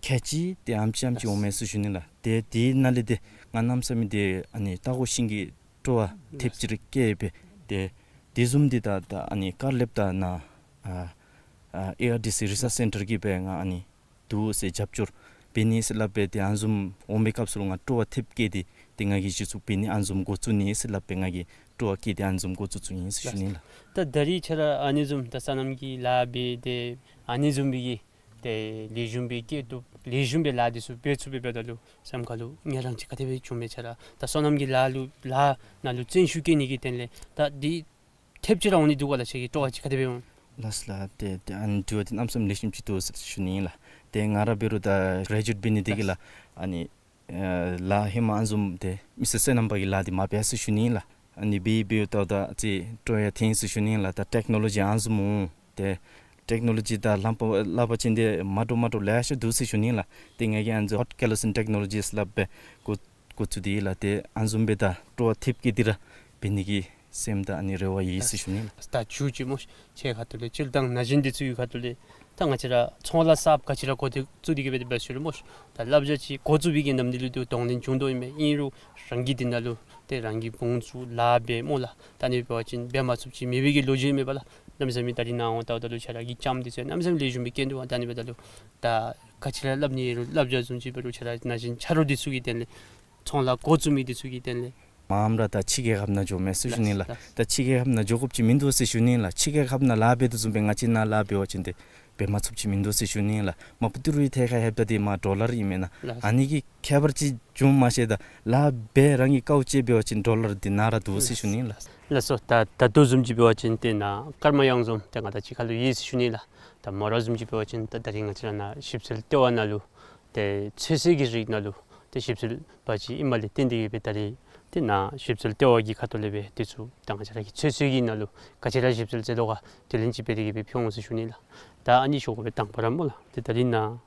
ཁལ་གཅིག་ཏེ་ཨམ་ཅིག་ཨམ་ཅིག་ལགས། འོང་མས་ཟེར་ཞུ་ནི་ལགས། ཏེ་དེ་ནང་ལས་ཏེ་ང་གནམ་མེད་ས་མེད་ཏེ་ཨ་ནི་སྟར་གོ་ཤིང་གི་སྤྲོ་བ་ཐེབས་ཅིག་ར་སྐྱེས་སྦེ་ཏེ་དེ་བཟུམ་འདི་ད་ད་ཨ་ནི་ཀར་ལེབ་དང་ནཱ་ཨ་ཨ་ཨེ་ཨར་ཌི་སི་རི་སརཆ་སེན་ཊར་གྱིས་སྦེ་ང་ཨ་ནི་འདུག་ཟེར་རྒྱབ་སྐྱོར་འབད་ནི་ཟེར་སླབ་སྦེ་ཏེ་ཨ་ནི་བཟུམ་འོང་པའི་སྐབས་སུ་ལུ་ང་སྤྲོ་བ་ཐེབས་སྐྱེས་ཏེ་ཏེ་ང་གིས་གཞི་བཙུགས་འབད་ནི་ཨ་ནི་བཟུམ་འགོ་བཙུགས་ནི་ཟེར་སླབ་སྦེ་ང་གིས་སྤྲོ་བ་བསྐྱེད་དེ་ཨ་ནི་བཟུམ་འགོ་བཙུགས་བཙུགས་ཡི་ཟེར་ཞུ་ནི་ལགས། ད་ད་རིས་ཁྱོད་ར་ཨ་ནི་བཟུམ་ད་སོ་ནམ་གྱི་ལཱ་འབད་དེ་ཨ་ནི་བཟུམ་སྦེ་གི་ཏེ་ལེགས་ཤོམ་སྦེ་སྐྱེད་སྡུག་ལེགས་ཤོམ་སྦེ་ལཱ་འདི་ཚུ་འབད་ཚུགས་པའི་འབདཝ་ད་ལུ་སེམས་ཁ་ལུ་ངལ་རངས་ཅིག་ག་དེ་སྦེ་བྱུང་མས། ཁྱོད་ར་ད་སོ་ནམ་གྱི་ལཱ་ལུ་ལཱ་ནང་ལུ་བརྩོན་ཤུགས་བསྐྱེད་ནི་གི་དོན་ལས་ད་འདི་ཐེབས་ཅིག་ར་འོང་ནི་འདུག་ག་ལགས། ཁྱོད་ཀྱི་སྤྲོ་བ་ཅིག་ག་དེ་སྦེ་འོང་། ལགས་ལགས། ཏེ་ཏེ་ཨ་ནི་དྲི་བ་འདི་གནམ་མེད་ས་མེད་ལེགས་ཤོམ་ཅིག་འདུག་ཟེར་ཞུ་ནི་ཨིན་ལགས། ཏེ་ང་ར་འབད་རུང་ད་གྲེ་ཇུ་ཨེཊ་འབད་ནི་འདི་གིས་ལགས་ཨ་ནི་ཨེ་ལཱ་ཧེ་མ་ཨ་ནི་བཟུམ་ཏེ་མི་སེར་སོ་ནམ་པ་གི་ལཱ་འདི་མ་འབད་ཟེར་ཞུ་ནི་ཨིན་ལགས། ཨ་ནི་འབད་འབདཝ་ད་ད་ཅིག་སྤྲོ་ཡང་ཐོན་ཟེར་ཞུ་ནི་ཨིན་ལགས། ད་ཊེཀ་ནོ་ལོ་ཇི་ཨ་ནི་བཟུམ་འོང་། ཏེ་ཊེཀ་ནོ་ལོ་ཇི་དང་ལྷམ་པ་སླབ་པ་ཅིན་ཏེ་མ་འདྲཝ་མ་འདྲཝ་ལེ་ཤ་འདུག་ཟེར་ཞུ་ནི་ཨིན་ལགས། ཏེ་ང་གིས་ཨ་ནི་ཧོཊ་ཀེ་ལེ་སིང་ཊེཀ་ནོ་ལོ་ཇི་ཟེར་སླབ་སྦེ་འགོ་འགོ་བཙུགས་ཏེ་ལགས། ཏེ་ཨ་ནི་བཟུམ་སྦེ་ད་སྤྲོ་བ་ཐེབས་བསྐྱེད་དེ་ར་འབད་ནི་གི་སེམས་དང་ཨ་ནི་རེ་བ་ཡོད་ཟེར་ཞུ་ནི་ལགས། ད་ཞུ་ཅི་སྨོ་ཤིག། ཁྱོད་ཁ་ཐུག་ལས་སྤྱིར་བཏང་ན་གཞོན་འདི་ཚུ་གི་ཁ་ཐུག་ལས་ད་ང་བཅས་ར་ཚོང་ལཱ་གསརཔ་ག་ཅི་ར་འགོ་བཙུགས་ཏེ་གིས་སྦེ་འབད་ཞུ་རུང་སྨོ་ཤིག། ད་བསླབ་བྱ་ཅིག་འགོ་བཙུགས་པའི་གི་ནམ་དུས་ལུ་ཏེ་གདོང་ལེན་བྱུང་དོ་ཨིན་མས། ཨིན་རུང་རང་གིས་འདི་ནང་ལུ་ཏེ་རང་གིས་འབུངས་བཙུགས་ལཱ་འབད་སྨོ་ལགས། ད་ཨ་ནི་འབད་བ་ཅིན་འབད་མ་ཚུགསཔ་ཅིག་མེད་པའི་གི་ལོ་རྒྱུས་མེད་པ་ལགས། གནམ་མེད་ས་མེད་ད་རིས་ནཱ་འོང་ལྟཝ་ད་ལུ་ཁྱོད་ར་གི་ལྕངམ་འདི་ཚུ་གནམ་མེད་ས་མེད་ལེགས་ཤོམ་སྦེ་སྐྱེས་འདུག་པ། ད་ཨ་ནི་འབདཝ་ད་ལུ་ད་ག་ཅི་ར་སླབ་ནི་ཡོད་རུང་བསླབ་བྱ་བཟུམ་ཅིག་འབད་རུང་ཁྱོད་ར་ན་གཞོན་ཆ་རོགས་འདི་ཚུ་གི་དོན་ལས་ཚོང་ལཱ་འགོ་བཙུགས་མི་འདི་ཚུ་གི་དོན་ལས་མངམ་ར་ད་ཕྱི་རྒྱལ་ཁབ་ནང་འགྱོ་མས་ཟེར་ཞུ་ནི་ལགས། ལགས། ད་ཕྱི་རྒྱལ་ཁབ་ནང་འགྱོ་དགོཔ་ཅིག་མིན་འདུག་ཟེར་ཞུ་ནི་ལགས། ཕྱི་རྒྱལ་ཁབ་ནང་ལཱ་འབད་དོ་བཟུམ་སྦེ་ང་བཅས་ནཱ་ལཱ་འབད་བ་ཅིན་ཏེ་འབད་མ་ཚུགསཔ་ཅིག་མིན་འདུག་ཟེར་ཞུ་ནི་ལགས། མ་པ་ཏི་རུའི་ཐད་ཁར་ལྷོདཔ་ད་འདི་མར་ཌོ་ལར་ཨིན་མེན་ན། ལགས། ཨ་ནི་གི་ཁྱད་པར་ཅིག་བྱུངམ་མ་ཤེས། ད་ལཱ་འབད་རང་གི་དཀའཝ་སྤྱད་འབད་བ་ཅིན་ཌོ་ལར་འདི་ནཱ་ར་འདུག་ཟེར་ཞུ་ནི་ལགས། ལགས་སོ། ད་ད་ལྟོ་བཟུམ་ཅིག་འབད་བ་ཅིན་ཏེ་ནཱ་སྐར་མ་གཡང་འཛོམས་ཏེ་ང་དང་གཅིག་ཁར་ལུ་ཡོད་ཟེར་ཞུ་ནི་ལགས། ད་མོ་ར་བཟུམ་ཅིག་འབད་བ་ཅིན་ད་ད་རིས་ང་བཅས་ར་ནཱ་ཞིབ་འཚོལ་ལྟེ་བ་ནང་ལུ་ཏེ་ཚོད་བསྲེ་གི་རིགས་ནང་ལུ་ཏེ་ཞིབ་འཚོལ་པ་ཅིག་ཨིནམ་ལས་བརྟེན་ཏེ་གིས་སྦེ་ད་རིས་ཏེ་ནཱ་ཞིབ་འཚོལ་ལྟེ་བ་གི་ཁ་ཐུག་ལས་སྦེ་དེ་ཚུ་ད་ང་བཅས་ར་གི་ཚོད་བསྲེ་གི་ནང་ལུ་ག་ཅི་ར་ཞིབ་འཚོལ་མཛད་དོ་ག་དེ་ལན་ཅིག་འབད་དེ་གིས་སྦེ་ཕུལ་འོང་ཟེར་ཞུ་ནི་ལགས། ད་ཨ་ནི་ཞུ་དགོ་པས། དང་པ་ར་སྨོ་ལགས། ཏེ་ད་རིས་ནཱ་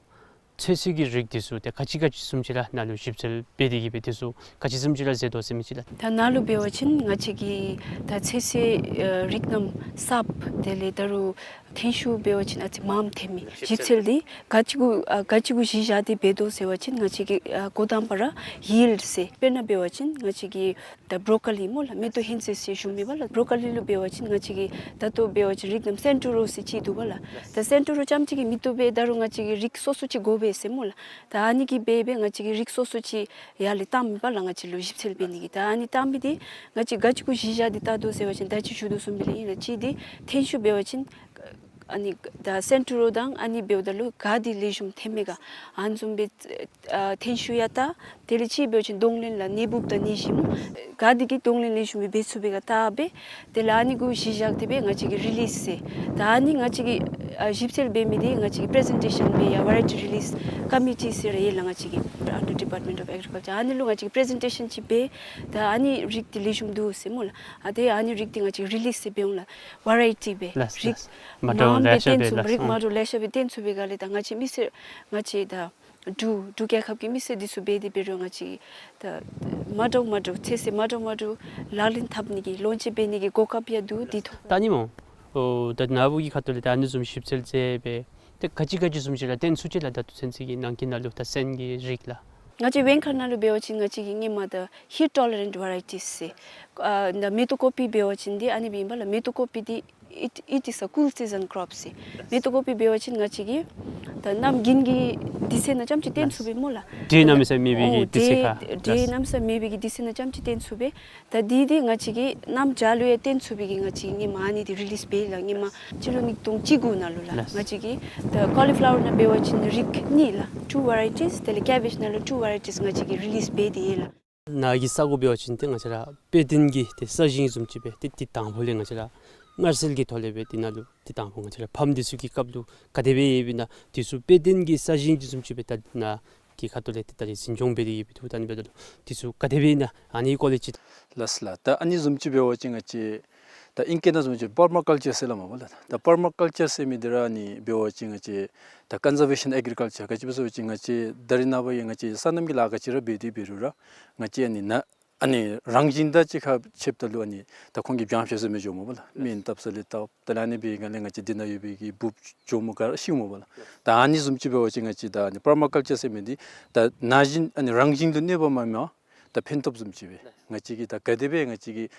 ཚོད་བསྲེ་གི་རིགས་འདི་ཚུ་ཏེ་ག་ཅི་ག་ཅི་བཟུམ་ཅིག་ར་ནཱ་ལུ་ཞིབ་འཚོལ་འབད་དེ་གི་སྦེ་འདི་ཚུ་ག་ཅི་བཟུམ་ཅིག་ར་མཛད་དོ་ཟེར་མི་ཅིག་ལགས། ད་ནཱ་ལུ་འབད་བ་ཅིན་ང་བཅས་ཀྱིས་ད་ཚོད་བསྲེ་ཨ་རིགས་རྣམས་སྲབ་དེ་ལས་ད་རུང་ཐོན་ཤུགས་འབད་བ་ཅིན་ཨ་ཙི་མངམ་ཐོན་མི་ཞིབ་འཚོལ་འདི་ག་ཅི་གུ་ཨ་ག་ཅི་གུ་གཞི་བཞག་སྟེ་འབད་དོ་ཟེར་བ་ཅིན་ང་བཅས་ཀྱིས་ཨ་འགོ་དང་པ་ར་ཡིལཌ་ཟེར། དཔེར་ན་འབད་བ་ཅིན་ང་བཅས་ཀྱིས་ད་བོ་རོ་ཀོ་ལི་སྨོ་ལགས། མེ་ཏོག་ཧོན་ཚོད་ཟེར་ཞུ་མི་པ་ལགས། བོ་རོ་ཀོ་ལི་ལུ་འབད་བ་ཅིན་ང་བཅས་ཀྱིས་ད་ལྟོ་འབད་བ་ཅིན་རིགས་རྣམས་སེན་ཊོ་རོ་ཟེར་ཅིག་འདུག་པ་ལགས། ད་སེན་ཊོ་རོ་རྐྱངམ་གཅིག་གིས་མི་བཏུབ་པས། ད་རུང་ང་བཅས་ཀྱིས་རིགས་སོ་སོ་ཅིག་དགོ་པས་ཟེར་སྨོ་ལགས། ད་ཨ་ནི་གིས་འབད་འབད་ང་བཅས་ཀྱིས་རིགས་སོ་སོ་ཅིག་ཡར་ལས་བཏང་མི་པ་ལགས། ང་བཅས་ལུ་ཞིབ་འཚོལ་འབད་ནི་གི་ད་ཨ་ནི་བཏང་མི་འདི་ང་བཅས་ག་ཅི་གུ་གཞི་བཞག་སྟེ་བལྟ་དོ་ཟེར་བ་ཅིན་ད་ཅི་ཞུ་དོ་བཟུམ་སྦེ་ལགས་ཨིན་ལགས། གཅིག་འདི་ཐོན་ཤུགས་འབད་བ་ཅིན་ཨ་ནི་ད་སེན་ཊོ་རོ་དང་ཨ་ནི་འབདཝ་ད་ལུ་ག་འདི་ལེགས་ཤོམ་ཐོན་མས་ག་ཨ་ནི་བཟུམ་སྦེ་ཨ་ཐོན་ཤུགས་ཡང་བལྟ། དེ་ལས་གཅིག་འབད་བ་ཅིན་གདོང་ལེན་ལགས་ནད་འབུཔ་དང་ནད་གཞི་སྨོ། ག་འདི་གིས་གདོང་ལེན་ལེགས་ཤོམ་སྦེ་འབད་ཚུགས་པས་ག་བལྟ་སྦེ། དེ་ལས་ཨ་ནི་གུ་གཞི་བཞག་སྟེ་སྦེ་ང་བཅས་ཀྱིས་རི་ལིསི་ཟེར། ད་ཨ་ནི་ང་བཅས་ཀྱིས་ཨ་ཞིབ་འཚོལ་འབད་མི་འདི་ང་བཅས་ཀྱིས་པི་རི་ཟེན་ཊེ་ཤཱན་སྦེ་ཡང་ཝེ་རའི་ཊི་རི་ལིསི་ཀོ་མི་ཊི་ཟེར་ར་ཡོད་ལགས་ང་བཅས་ཀྱི་ཨན་ཌར་ཌི་པཱརཊ་མེནཊ་ཨོཕ་ཨེག་རི་ཀལ་ཅར། ཨ་ནི་ལུ་ང་བཅས་ཀྱིས་པི་རི་ཟེན་ཊེ་ཤཱན་ཅིག་འབད། ད་ཨ་ནི་རིགས་འདི་ལེགས་ཤོམ་འདུག་ཟེར་སྨོ་ལགས། ཨ་ཏེ་ཨ་ནི་རིགས་འདི་ང་བཅས་ཀྱིས་རི་ལིསི་ཟེར་འབད་འོང་ལགས། ཝེ་རའི་ཊི་སྦེ་ལགས། རིགས་ལགས། མ་འདྲཝ་མངམ་ལེ་སྦེ་ཤ་བཏོན་འབད་ཚུགས་པ་ལགས། རིགས་མ་འདྲཝ་ལེ་ཤ་སྦེ་བཏོན་ཚུགས་པའི་སྒང་ལས་ད་ང་བཅས་མི་སེར་ང་བཅས་ད་འབྲུག་འབྲུག་རྒྱལ་ཁབ་ཀྱི་མི་སེར་འདི་ཚུ་འབད་དེ་འབད་རུང་ང་བཅས་ད་མ་འདྲཝ་མ་འདྲཝ་ཚོད་བསྲེ་མ་འདྲཝ་མ་འདྲཝ་ལག་ལེན་འཐབ་ནི་གི་ལོན་ཅིག་འབད་ནི་གི་གོ་སྐབས་ཡང་འདུག་འདི་ཐོག། ད་ཨ་ནི་སྨོ། ཨོ་ད་ནཱ་བུ་གི་ཁ་ཐུག་ལས་ད་ཨ་ནི་བཟུམ་ཞིབ་འཚོལ་མཛད་སྦེ་ཏེ་ག་ཅི་ག་ཅི་བཟུམ་ཅིག་ར་བཏོན་ཚུགས་ཅི་ལགས། ད་ལྟོ་ཚུན་ཚོད་ཀྱི་ནང་འཁོད་ནང་ལུ་ད་སོན་གྱི་རིགས་ལགས། ང་བཅས་བེང་ཁ་ནང་ལུ་འབད་བ་ཅིན་ང་བཅས་ཀྱིས་སྔོན་མ་ད་ཧིཊ་ཊོ་ལེ་རེནཊ་ཝེ་རའི་ཊིསི་ཟེར། ཨ་ད་མེ་ཏོག་ཀོ་པི་འབད་བ་ཅིན་འདི་ཨ་ནི་སྦེ་ཨིན་པ་ལགས། མེ་ཏོག་ཀོ་པི་འདི་it, it is a cool season crop ཟེར། མེ་ཏོག་ཀོ་པི་འབད་བ་ཅིན་ང་བཅས་ཀྱིས་ད་གནམ་དགུན་གྱི་དུས་ཚོད་ནང་རྐྱངམ་ཅིག་བཏོན་ཚུགས་པས་སྨོ་ལགས། འདྲེ་གནམ་མེད་ས་མེད་པའི་གི་དུས་ཚོད་ཁར། འདྲེ་གནམ་མེད་ས་མེད་པའི་གི་དུས་ཚོད་ནང་རྐྱངམ་ཅིག་བཏོན་ཚུགས་པས། ད་འདི་འདི་ང་བཅས་ཀྱིས་གནམ་བྱཱར་ལུ་ཡང་བཏོན་ཚུགས་པའི་གི་ང་བཅས་ཀྱིས་སྔོན་མ་ཨ་ནི་འདི་རི་ལིསི་འབད་ལགས། སྔོན་མ་སྤྱི་ལོ་ཉིས་སྟོང་བཅུ་དགུ་ནང་ལུ་ལགས། ལགས། ང་བཅས་ཀྱིས་ད་ཀོ་ལི་ཕི་ལ་ཝར་ནང་འབད་བ་ཅིན་རིགས་གཉིས་ལགས། two varieties། དེ་ལས་ཀེ་བེཇ་ནང་ལུ་two varieties ང་བཅས་ཀྱིས་རི་ལིསི་འབད་དེ་ཡོད་ལགས། ནཱ་གི་ས་གོ་འབད་བ་ཅིན་ཏེ་ང་བཅས་ར་དཔེ་སྟོན་གྱི་ཏེ་ས་ཞིང་བཟུམ་ཅིག་སྦེ་ཏེ་ཏེ་དང་ཕུ་ལས་ང་བཅས་ར་མངར་ཚིལ་གྱི་ཐོག་ལས་སྦེ་ཏེ་ནཱ་ལུ་ཏེ་དང་ཕུ་ང་བཅས་ར་ཕམ་འདི་ཚུ་གི་སྐབས་ལུ་ག་དེ་སྦེ་ཡོདཔ་ཨིན་ན་འདི་ཚུ་དཔེ་སྟོན་གྱི་ས་ཞིང་བཟུམ་ཅིག་སྦེ་ད་ནཱ་གི་ཁ་ཐུག་ལས་ཏེ་ད་རིས་འཛིན་སྐྱོང་འབད་དེ་ཡོདཔ་ཨིན་འདུག། ད་ཨ་ནི་འབདཝ་ད་ལུ་འདི་ཚུ་ག་དེ་སྦེ་ཨིན་ན་ཨ་ནི་སྐོར་ལས་ཅིག། ལགས་ལགས། ད་ཨ་ནི་བཟུམ་ཅིག་འབད་བ་ཅིན་ང་བཅས་ད་ཨིང་སྐད་ནང་བཟུམ་ཅིག་པར་མ་ཀལ་ཅར་ཟེར་སླབ་མས་པ་ལགས། ད་པར་མ་ཀལ་ཅར་ཟེར་མི་འདི་ར་ཨ་ནི་འབད་བ་ཅིན་ང་བཅས་ད་ཀོན་ཛར་ཝེ་ཤཱན་ཨེག་རི་ཀལ་ཅར། ག་ཅི་སྦེ་ཟེར་བ་ཅིན་ང་བཅས་ད་རིས་ནངས་པ་ཡང་ང་བཅས་སོ་ནམ་གྱི་ལཱ་ག་ཅི་ར་འབད་དེ་འབད་རུང་ར་ང་བཅས་ཨ་ནི་ནཱ་ཨ་ནི་རང་བཞིན་དང་གཅིག་ཁར་ཕྱདཔ་ད་ལུ་ཨ་ནི་ད་ཁོང་གིས་བྱང་ཤ་ཟེར་མི་འགྱོཝ་མས་པ་ལགས། སྨན་བཏབ་ས་ལས་བཏབ། དེ་ལས་ཨ་ནི་འབད་བའི་སྒང་ལས་ང་བཅས་འདི་ནང་ཡོད་པའི་གི་འབུཔ་གྱོགམོ་ག་ར་ཤིཝ་མས་པ་ལགས། ད་ཨ་ནི་བཟུམ་ཅིག་འབད་བ་ཅིན་ང་བཅས་ད་ཨ་ནི་པར་མ་ཀལ་ཅར་ཟེར་མི་འདི་ད་ན་གཞོན་ཨ་ནི་རང་བཞིན་ལུ་གནོད་པ་མ་མ་ད་ཕན་ཐོགས་བཟུམ་ཅིག་སྦེ་ང་བཅས་ཀྱིས་ད་ག་དེ་སྦེ་ང་བཅས་ཀྱིས་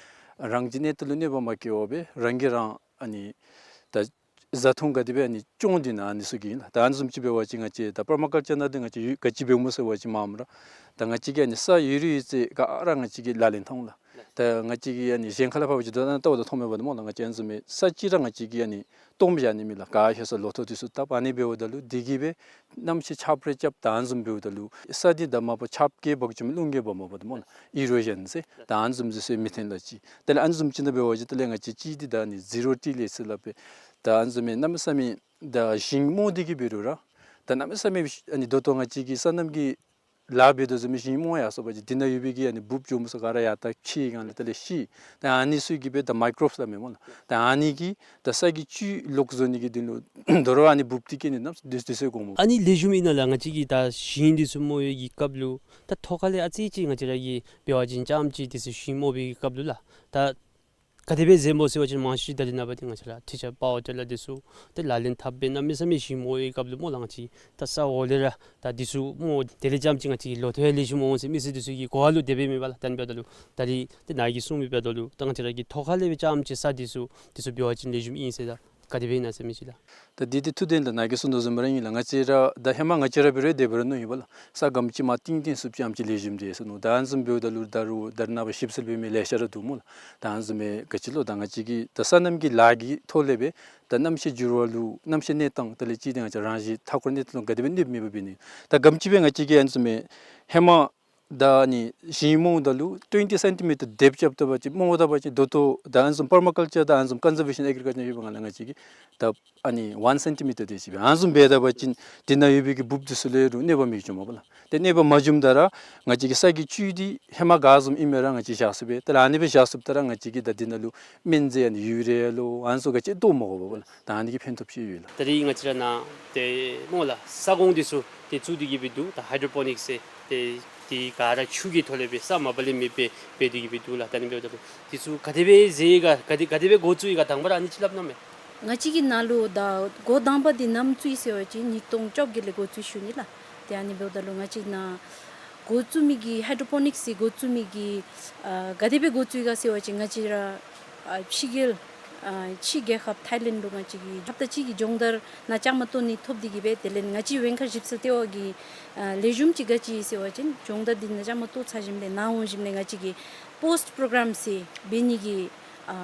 རང་གི་གནས་སྟངས་ལུ་གནོད་པ་མ་བཀལ་བར་སྦེ་རང་གིས་རང་ཨ་ནི་ད་བཟའ་འཐུང་ག་དེ་སྦེ་ཨ་ནི་སྐྱོང་སྟེ་ཨ་ནི་ཚུ་གི་ད་ཨ་ནི་བཟུམ་ཅིག་འབད་བ་ཅིན་ང་བཅས་ད་པར་མ་ཀལ་ཅར་ནང་འདི་ང་བཅས་ཡོད་ག་ཅི་འབདཝ་སྨོ་ཟེར་བ་ཅིན་མངམ་ར་ད་ང་བཅས་ཀྱིས་ཨ་ནི་ས་ཡོད་རིགས་ཡོད་ཚད་ག་ར་ང་བཅས་ཀྱིས་ལག་ལེན་འཐབ་འོང་ལགས། ད་ང་བཅས་ཀྱིས་ཨ་ནི་གཞན་ཁ་ལས་ཕར་འབད་བ་ཅིན་ད་ལྟོ་ད་མཐོང་མས་པ་ད་སྨོ་ལགས། ང་བཅས་ཨ་ནི་བཟུམ་མའི་ས་ཅིག་ར་ང་བཅས་ཀྱིས་ཨ་ནི་སྟོངམ་བཞག་ནི་མེད་ལགས། ག་ཤེས་ས་ལོ་ཐོག་འདི་ཚུ་བཏབ། ཨ་ནི་འབདཝ་ད་ལུ་འདི་གིས་སྦེ་གནམ་གཤིས་ཆརཔ་རེ་རྐྱབ་ད་ཨ་ནི་བཟུམ་འབདཝ་ད་ལུ་ས་འདི་ད་མ་པ་ཆརཔ་བཀལ་འབག་བཅུག་མི་རླུང་གིས་འབག་མ་པ་ད་སྨོ་ལགས། ཨི་རོ་ཞཱན་ཟེར། ད་ཨ་ནི་བཟུམ་ཅིག་ཟེར་མི་ཐོན་ལགས་ཅིག། དེ་ལས་ཨ་ནི་བཟུམ་ཅིག་ནང་འབད་བ་ཅིན་དེ་ལས་ང་བཅས་ཅིག་འདི་ད་ཨ་ནི་ཟི་རོ་ཊི་ལེཊ་ཟེར་སླབ་པས། ད་ཨ་ནི་བཟུམ་མའི་གནམ་མེད་ས་མེད་ད་ཞིང་རྨོ་སྟེ་གི་འབད་རུང་ར་ད་གནམ་མེད་ས་མེད་ཨ་ནི་ད་ལྟོ་ང་བཅས་ཀྱིས་སོ་ནམ་གྱི་ལཱ་འབད་དོ་བཟུམ་མའི་ཞིང་རྨོ་ཡར་སོང་པ་ཅིན་འདི་ནང་ཡོད་པའི་གི་ཨ་ནི་འབུཔ་གྱོགམོ་ཚུ་ག་ར་ཡར་ད་ཕྱེ་སྒང་ལས་དེ་ལས་ཤི། ད་ཨ་ནི་ཚུ་གིས་སྦེ་ད་མའི་ཀོ་རོབསི་སླབ་མས་སྨོ་ལགས། ད་ཨ་ནི་གིས་ད་ས་གི་བཅུད་ལོག་བཟོ་ནི་གི་དོན་ལུ་དོ་རུང་ཨ་ནི་འབུཔ་འདི་བཀལ་ནི་གནམ་མེད་ས་མེད་དུས་ཚོད་འགོརཝ་མས། ཨ་ནི་ལེགས་ཤོམ་ཨིན་ན་ལགས། ང་བཅས་ཀྱིས་ད་ཞིང་འདི་ཚུ་རྨོ་བའི་གི་སྐབས་ལུ་ད་ཐོག་ཁ་ལས་ཨ་ཙི་ཅིག་ང་བཅས་ར་གིས་འབད་བ་ཅིན་རྐྱངམ་ཅིག་འདི་ཚུ་ཞིང་རྨོ་བའི་གི་སྐབས་ལུ་ལགས། ད་ག་དེ་སྦེ་མཛདཔ་སྨོ་ཟེར་བ་ཅིན་མང་ཤོས་ཅིག་ད་རིས་ནངས་པ་འདི་ང་བཅས་ར་ཊི་ཅར་པ་ཝར་ཊི་ལར་འདི་ཚུ་ཏེ་ལག་ལེན་འཐབ་སྦེ་གནམ་མེད་ས་མེད་ཞིང་རྨོ་བའི་སྐབས་ལུ་སྨོ་ལགས། ང་བཅས་ད་ས་འོག་ལས་ར་ད་འདི་ཚུ་རྨོ། དེ་ལས་རྐྱངམ་ཅིག་ང་བཅས་ཀྱི་ལོ་ཐོག་ཡང་ལེགས་ཤོམ་འོང་ཟེར་མི་སེར་འདི་ཚུ་གི་གོ་བ་ལུ་དེ་སྦེ་མེན་པ་ལགས། ད་ཨ་ནི་འབདཝ་ད་ལུ་ད་རིས་ཏེ་ནཱ་གིས་གསུངས་མི་འབདཝ་ད་ལུ་ད་ང་བཅས་ར་གིས་ཐོག་ཁ་ལས་སྦེ་རྐྱངམ་ཅིག་ས་འདི་ཚུ་འདི་ཚུ་འབད་བ་ཅིན་ལེགས་ཤོམ་ཨིན་ཟེར་ད་ག་དེ་སྦེ་ཨིན་ན་ཟེར་མི་ཅིག་ལགས། ད་འདི་འདི་ཐུགས་བདེན་ལགས། ནཱ་གིས་གསུངས་དོ་བཟུམ་ར་ཨིན་ལགས། ང་བཅས་ར་ད་ཧེ་མ་ང་བཅས་ར་འབད་རུང་དེ་འབད་ར་མནོ་ཡི་པ་ལགས། ས་ག་དེམ་ཅིག་མར་གཏིང་གཏིང་སུ་ཅིག་ཨ་ཙི་ལེགས་ཤོམ་འདི་ཟེར་མནོ། ད་ཨ་ནི་བཟུམ་འབདཝ་ད་ལུ་ད་རུང་ད་རིས་ནངས་པ་ཞིབ་འཚོལ་འབད་མི་ལེ་ཤ་ར་འདུག་སྨོ་ལགས། ད་ཨ་ནི་བཟུམ་མའི་ག་ཅི་ལོ་ད་ང་བཅས་ཀྱིས་ད་སོ་ནམ་གྱི་ལཱ་གི་ཐོག་ལས་སྦེ་ད་གནམ་གཤིས་འགྱུར་བ་ལུ་གནམ་གཤིས་གནས་སྟངས་དེ་ལས་ཅིག་འདི་ང་བཅས་རང་བཞིན་མཐའ་འཁོར་གནས་སྟངས་ལུ་ག་དེ་སྦེ་གནོདཔ་མེད་པ་འབད་ནི། ད་ག་དེམ་ཅིག་སྦེ་ང་བཅས་ཀྱིས་ཨ་ནི་བཟུམ་མའི་ཧེ་མ་ ད་ཨ་ནི་ཞིང་རྨོ་ད་ལུ་ཊུ་ཝེན་ཊི་སེན་ཊི་མི་ཊར་དེབ་རྐྱབ་ད་པ་ཅིན་རྨོ་ད་པ་ཅིན་ད་ལྟོ་ད་ཨ་ནི་བཟུམ་པར་མ་ཀལ་ཅར་དང་ཨ་ནི་བཟུམ་ཀོན་ཟར་བེ་ཤཱན་ཨེག་རི་ཀལ་ཅར་ཡོད་པ་ང་ལུ་ང་བཅས་ཀྱིས་ད་ཨ་ནི་ཝན་སེན་ཊི་མི་ཊར་དེ་ཅིག་སྦེ་ཨ་ནི་བཟུམ་འབད་ད་པ་ཅིན་དེ་ནང་ཡོད་པའི་གི་འབུཔ་འདི་ཚུ་ལས་རུང་གནོད་པ་མི་འབྱུངམ་པ་ལགས། ཏེ་གནོད་པ་མ་འབྱུངམ་ད་ར་ང་བཅས་ཀྱི་ས་གི་བཅུད་འདི་ཧེ་མ་ག་བཟུམ་ཨིན་མི་ར་ང་བཅས་བཞག་ཚུགས་པས། ཏེ་ཨ་ནི་སྦེ་བཞག་ཚུགསཔ་ད་ར་ང་བཅས་ཀྱིས་ད་དེ་ནང་ལུ་སྨན་རྫས་ཨ་ནི་ཡུ་རི་ཡ་ལོ་ཨ་ནི་ཚུ་ག་ཅི་བཏོག་མ་དགོཔ་ལགས། ད་ཨ་ནི་གི་ཕན་ཐོགས་ཅིག་ཡོད་ལགས། ད་རིས་ང་བཅས་ར་ནཱ་ཏེ་སྨོ་ལགས་ས་སྒོང་འདི་ཚུ་ཏེ་བཙུགས་ཏེ་གི་སྦེ་འདུག། ད་ཧའི་ཌྲོ་པོ་ནིཀསི་ཟེར་ཏེ་དེ་ག་ར་ཆུ་གི་ཐོག་ལས་སྦེ་ས་མ་པ་ལས་མེད་པར་འབད་དེ་གི་སྦེ་འདུག་ལགས། ད་ཨ་ནི་འབདཝ་ད་ལུ་འདི་ཚུ་ག་དེ་སྦེ་ཟེར་ག་ག་དེ་ག་དེ་སྦེ་འགོ་བཙུགས་ཡི་ག་དང་པ་ར་ཨ་ནི་ཅིག་སླབ་གནང་མས། ང་བཅས་ཀྱི་ནང་ལུ་ད་འགོ་དང་པ་འདི་ནམ་བཙུགས་ཡི་ཟེར་བ་ཅིན་ཉིས་སྟོང་བཅོ་བརྒྱད་ལས་འགོ་བཙུགས་ཞུ་ནི་ལགས། ཏེ་ཨ་ནི་འབདཝ་ད་ལུ་ང་བཅས་ནཱ་འགོ་བཙུགས་མི་གི་ཧའི་ཌྲོ་པོ་ནིཀསི་འགོ་བཙུགས་མི་གི་ཨ་ག་དེ་སྦེ་འགོ་བཙུགས་ཡི་ག་ཟེར་བ་ཅིན་ང་བཅས་ར་ཨ་ཕྱི་རྒྱལ་ཨ་ཕྱི་རྒྱལ་ཁབ་ཐའི་ལེནཌ་ལུ་ང་བཅས་ཀྱིས་ཧབ་ཏ་གཅིག་གི་སྦྱོང་བརྡར་ནང་བཅའ་མར་གཏོགས་ནི་ཐོབ་སྟེ་གི་སྦེ་དེ་ལས་ང་བཅས་ཝེང་ཁ་ཞིབ་འཚོལ་ལྟེ་བ་གི་ཨ་ལེགས་ཤོམ་ཅིག་ག་ཅི་ཟེར་བ་ཅིན་སྦྱོང་བརྡར་འདི་ནང་བཅའ་མར་གཏོགས་ཚར་ཞིནམ་ལས་ནཱ་འོང་ཞིནམ་ལས་ང་བཅས་ཀྱིས་པོསཊ་པོརོ་གརམ་ཟེར་འབད་ནི་གི་ཨ་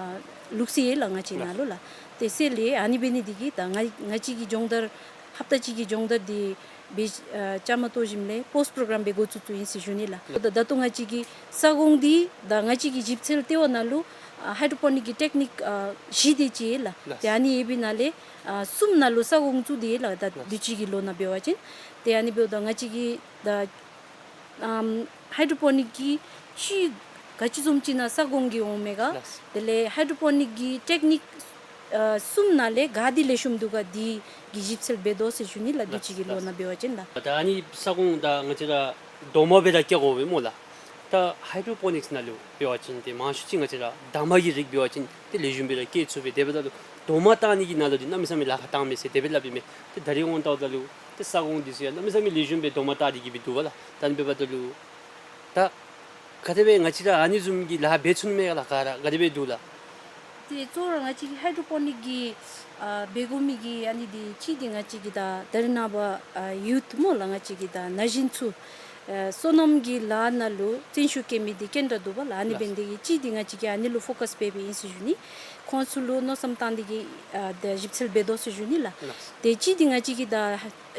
ལུགས་སྲོལ་ཡོད་ལགས་ང་བཅས་ནང་ལུ་ལགས། ཏེ་ཟེར་ལས་ཨ་ནི་འབད་ནི་འདི་གིས་ད་ང་ང་བཅས་ཀྱི་སྦྱོང་བརྡར་ཧབ་ཏ་གཅིག་གི་སྦྱོང་བརྡར་འདི་སྦེ་ཨ་བཅའ་མར་གཏོགས་ཞིནམ་ལས་པོསཊ་པོརོ་གརམ་སྦེ་འགོ་བཙུགས་བཙུགསཔ་ཨིན་ཟེར་ཞུ་ནི་ལགས། ད་ད་ལྟོ་ང་བཅས་ཀྱི་ས་སྒོང་འདི་ད་ང་བཅས་ཀྱི་ཞིབ་འཚོལ་ལྟེ་བ་ནང་ལུ་ཨ་ཧའི་ཌྲོ་པོ་ནིཀ་གི་ཊེཀ་ནིཀ་ཨ་བཞི་དེ་ཅིག་ཡོད་ལགས། ལགས། ཏེ་ཨ་ནི་ཡོད་པའི་ནང་ལས་ཨ་གསུམ་ནང་ལུ་ས་སྒོང་བཙུགས་ཏེ་ཡོད་ལགས། ད་ལགས། དུས་ཅི་གི་ལོ་ནང་འབད་བ་ཅིན་ཏེ་ཨ་ནི་འབདཝ་ད་ང་བཅས་ཀྱི་ད་ཨམ་ཧའི་ཌྲོ་པོ་ནིཀ་གི་ཅིག་ག་ཅི་བཟུམ་ཅིག་ནང་ས་སྒོང་གི་འོང་མས་ག། ལགས། དེ་ལས་ཧའི་ཌྲོ་པོ་ནིཀ་གི་ཊེཀ་ནིཀ་ཨ་གསུམ་ནང་ལས་ག་འདི་ལེགས་ཤོམ་འདུག་ག་འདི་གི་ཞིབ་འཚོལ་འབད་དོ་ཟེར་ཞུ་ནི་ལགས། ལགས། དུས་ཅི་གི་ལོ་ནང་འབད་བ་ཅིན་ལགས། ད་ཨ་ནི་ས་སྒོང་ད་ང་བཅས་ར་རྡོག་མ་སྦེ་ར་བཀལ་དགོ་པས་སྨོ་ལགས། ད་ཧའི་ཌྲོ་པོ་ནིཀསི་ནང་ལུ་འབད་བ་ཅིན་ཏེ་མང་ཤོས་ཅིག་ང་བཅས་ར་འདབ་མ་གི་རིགས་འབད་བ་ཅིན་ཏེ་ལེགས་ཤོམ་སྦེ་ར་སྐྱེ་ཚུགས་པས། དེ་འབདཝ་ད་ལུ་རྡོག་མ་བཏགས་ནི་གི་ནང་ལུ་འདི་གནམ་མེད་ས་མེད་ལཱ་ཁག་བཏང་མས་ཟེར་དེ་སྦེ་སླབ་ཨིན་མས། ཏེ་ད་རིས་འོང་ལྟཝ་ད་ལུ་ཏེ་ས་སྒོང་འདི་ཚུ་ཡང་གནམ་མེད་ས་མེད་ལེགས་ཤོམ་སྦེ་རྡོག་མ་བཏགས་ཏེ་གི་སྦེ་འདུག་པ་ལགས། ད་ཨ་ནི་འབདཝ་ད་ལུ་ད་ག་དེ་སྦེ་ང་བཅས་ར་ཨ་ནི་བཟུམ་གྱི་ལཱ་འབད་ཚུགས་ནི་མས་ག་ལགས། ག་ར་ག་དེ་སྦེ་འདུག་ལགས། ཏེ་གཙོ་བོ་ར་ང་བཅས་ཀྱི་ཧའི་ཌྲོ་པོ་ནིཀ་གི་ཨ་འབད་དགོ་མི་གི་ཨ་ནི་འདི་གཅིག་འདི་ང་བཅས་ཀྱི་ད་ད་རིས་ནངས་པ་ཨ་ཡུཐ་སྨོ་ལགས། ང་བཅས་ཀྱི་ད་ན་གཞོན་ཚུ་ཨ་སོ་ནམ་གྱི་ལཱ་ནང་ལུ་བརྩོན་ཤུགས་བསྐྱེད་མི་འདི་ག་དྲག་འདུག་པ་ལགས། ཨ་ནི་ལགས། འབད་ནི་འདི་གིས་གཅིག་འདི་ང་བཅས་ཀྱིས་ཨ་ནི་ལུ་ཕོ་ཀསི་འབད་འབདཝ་ཨིན་ཟེར་ཞུ་ནི། ཁོང་ཚུ་ལུ་མནོ་བསམ་བཏང་སྟེ་གི་ཨ་ད་ཞིབ་འཚོལ་འབད་དོ་ཟེར་ཞུ་ནི་ལགས། ལགས། ཏེ་གཅིག་འདི་ང་བཅས་ཀྱི་ད་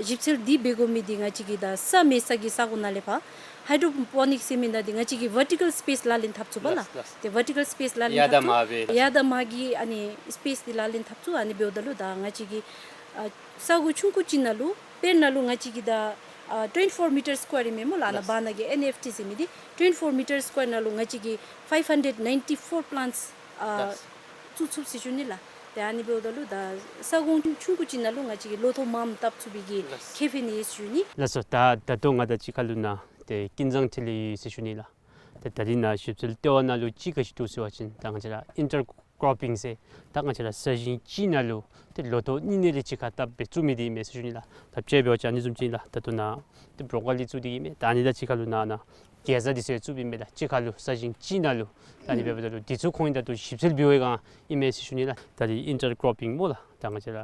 ཞིབ་འཚོལ་འདི་འབད་དགོ་མི་འདི་ང་བཅས་ཀྱི་ད་ས་མེད་ས་གི་ས་གོ་ནང་ལས་ཕར་ཧའི་ཌྲོ་པོ་ནིཀསི་ཟེར་མི་ནང་འདི་ང་བཅས་ཀྱིས་ཝར་ཊི་ཀལ་སི་པེསི་ལག་ལེན་འཐབ་ཚུགས་པ་ལགས། ལགས། ལགས། ཏེ་ཝར་ཊི་ཀལ་སི་པེསི་ལག་ལེན་ཡར་དང་འཐབ་ཚུགས། མར་སྦེ་ཡར་དང་མར་གྱི་ཨ་ནི་སི་པེསི་འདི་ལག་ལེན་འཐབ་ཚུགས། ཨ་ནི་འབདཝ་ད་ལུ་ད་ང་བཅས་ཀྱི་ཨ་ས་གོ་ཆུང་ཀུ་ཅིག་ནང་ལུ་དཔེར་ན་ལུ་ང་བཅས་ཀྱི་ད་ཨ་ཊུ་ཝེན་ཊི་ཕོར་མི་ཊར་སི་ཀུ་ཨེར་ཨིན་མས་སྨོ་ལགས། ཨ་ནཱ་ལགས། བར་ན་གི་ཨེན་ཨེཕ་ཊི་ཟེར་མི་འདི་ཊུ་ཝེན་ཊི་ཕོར་མི་ཊར་སི་ཀུ་ཨེར་ནང་ལུ་ང་བཅས་ཀྱིས་ཕའིབ་ཧན་ཌེཌ་ནའིན་ཊི་ཕོར་པི་ལཱནཊསི་ཨ་ལགས། བཙུགས་ཚུགས་ཟེར་ཞུ་ནི་ལགས། ཏེ་ཨ་ནི་འབདཝ་ད་ལུ་ད་ས་གོ་ཆུང་ཀུ་ཅིག་ནང་ལུ་ང་བཅས་ཀྱིས་ལོ་ཐོག་མངམ་བཏབ་ཚུགས་པའི་གི་ལགས། ཁེ་ཕན་ཡོད་ཟེར་ཞུ་ནི། ལགས་སོ། ད་ད་ལྟོ་ང་དང་གཅིག་ཁར་ལུ་ནཱ་ཏེ་ཀུན་བཟང་འཕྲིན་ལས་ཡོད་ཟེར་ཞུ་ནི་ལགས། ཏེ་ད་རིས་ནཱ་ཞིབ་འཚོལ་ལྟེ་བ་ནང་ལུ་ཅིག་ག་ཅི་འདུག་ཟེར་བ་ཅིན་ད་ང་བཅས་ར་ཨིན་ཊར་ཀོར་པིང་ཟེར་ད་ང་བཅས་ར་ས་ཞིང་གཅིག་ནང་ལུ་ཏེ་ལོ་ཐོག་གཉིས་གཉིས་རེ་གཅིག་ཁར་བཏབ་སྦེ་བཙུགས་མི་འདི་ཨིན་མས་ཟེར་ཞུ་ནི་ལགས། ད་དཔྱེ་འབད་བ་ཅིན་ཨ་ནི་བཟུམ་ཅིག་ལགས། ད་ལྟོ་ནཱ་ཏེ་བོ་རོ་ཀོ་ལི་བཙུགས་ཏེ་ཨིན་མས། ད་ཨ་ནི་དང་གཅིག་ཁར་ལུ་ནཱ་ནཱ་གེ་ཛ་འདི་ཚུ་ཡང་བཙུགསཔ་ཨིན་མས་ལགས། གཅིག་ཁར་ལུ་ས་ཞིང་གཅིག་ནང་ལུ། ད་ཨ་ནི་འབདཝ་ད་ལུ་འདི་ཚུ་ཁོང་གིས་ད་ལྟོ་ཞིབ་འཚོལ་འབད་བའི་སྒང་ཨིན་མས་ཟེར་ཞུ་ནི་ལགས། ད་རིས་ཨིན་ཊར་ཀོར་པིང་སྨོ་ལགས། ད་ང་བཅས་ར་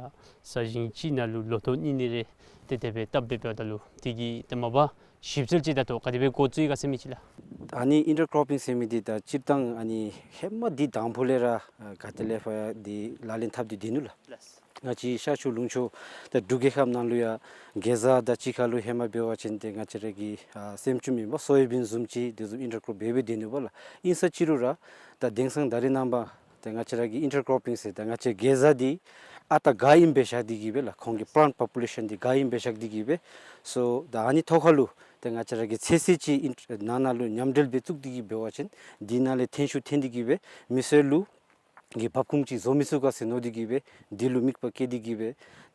ས་ཞིང་གཅིག་ནང་ལུ་ལོ་ཐོག་གཉིས་གཉིས་རེ་ཏེ་དེ་སྦེ་བཏབ་སྦེ་འབདཝ་ད་ལུ་དེ་གིས་ཏེ་མ་པ་ཞིབ་འཚོལ་ཅིག་ད་ལྟོ་ག་དེ་སྦེ་འགོ་བཙུགས་ཡི་ག་ཟེར་མི་ཅིག་ལགས། ཨ་ནི་ཨིན་ཊར་ཀོར་པིང་ཟེར་མི་འདི་ད་སྤྱིར་བཏང་ཨ་ནི་ཧེ་མ་འདི་དང་ཕུ་ལས་ར་ཨ་ག་ཏེ་ལས་ཕར་འདི་ལག་ལེན་འཐབ་སྟེ་སྡོད་ནུག་ལགས། ལགས། ང་བཅས་ཤར་ཕྱོགས་ལུང་ཕྱོགས་ད་འབྲུག་རྒྱལ་ཁབ་ནང་ལུ་ཡང་གེ་ཛ་དང་གཅིག་ཁར་ལུ་ཧེ་མ་འབད་བ་ཅིན་ཏེ་ང་བཅས་ར་གི་ཨ་སེམ་ཅུམ་ཨིན་པ་སོ་ཡ་བིན་བཟུམ་ཅིག་དེ་བཟུམ་ཨིན་ཊར་ཀོར་པིང་འབད་སྦེ་སྡོད་ནུག་པ་ལགས། ཨིན་ས་ཅི་རུང་ར་ད་དེང་སང་ད་རིས་ནངས་པ་ཏེ་ང་བཅས་ར་གི་ཨིན་ཊར་ཀོར་པིང་ཟེར་ད་ང་བཅས་གེ་ཛ་འདི་ཨ་རྟག་ག་ཨིནམ་སྦེ་བཞག་སྟེ་གི་སྦེ་ལགས། ཁོང་གི་པི་ལཱནཊ་པོ་པུ་ལེ་ཤཱན་འདི་ག་ཨིནམ་སྦེ་བཞག་སྟེ་གི་སྦེ། སོ་ད་ཨ་ནི་ཐོག་ཁར་ལུ་ཏེ་ང་བཅས་ར་གི་ཚོད་བསྲེ་ཅིག་ཨིན་ནང་ན་ལུ་མཉམ་འབྲེལ་སྦེ་བཙུགས་ཏེ་གི་འབད་བ་ཅིན་འདི་ནང་ལས་ཐོན་ཤུགས་ཐོན་ཏེ་གི་སྦེ་མི་སེར་ལུ་གི་བབ་ཁུངས་ཅིག་བཟོ་མི་ཚུགས་ག་ཟེར་མནོ་སྟེ་གི་སྦེ་འདི་ལུ་དམིགས་པ་བསྐྱེད་དེ་གི་སྦེ་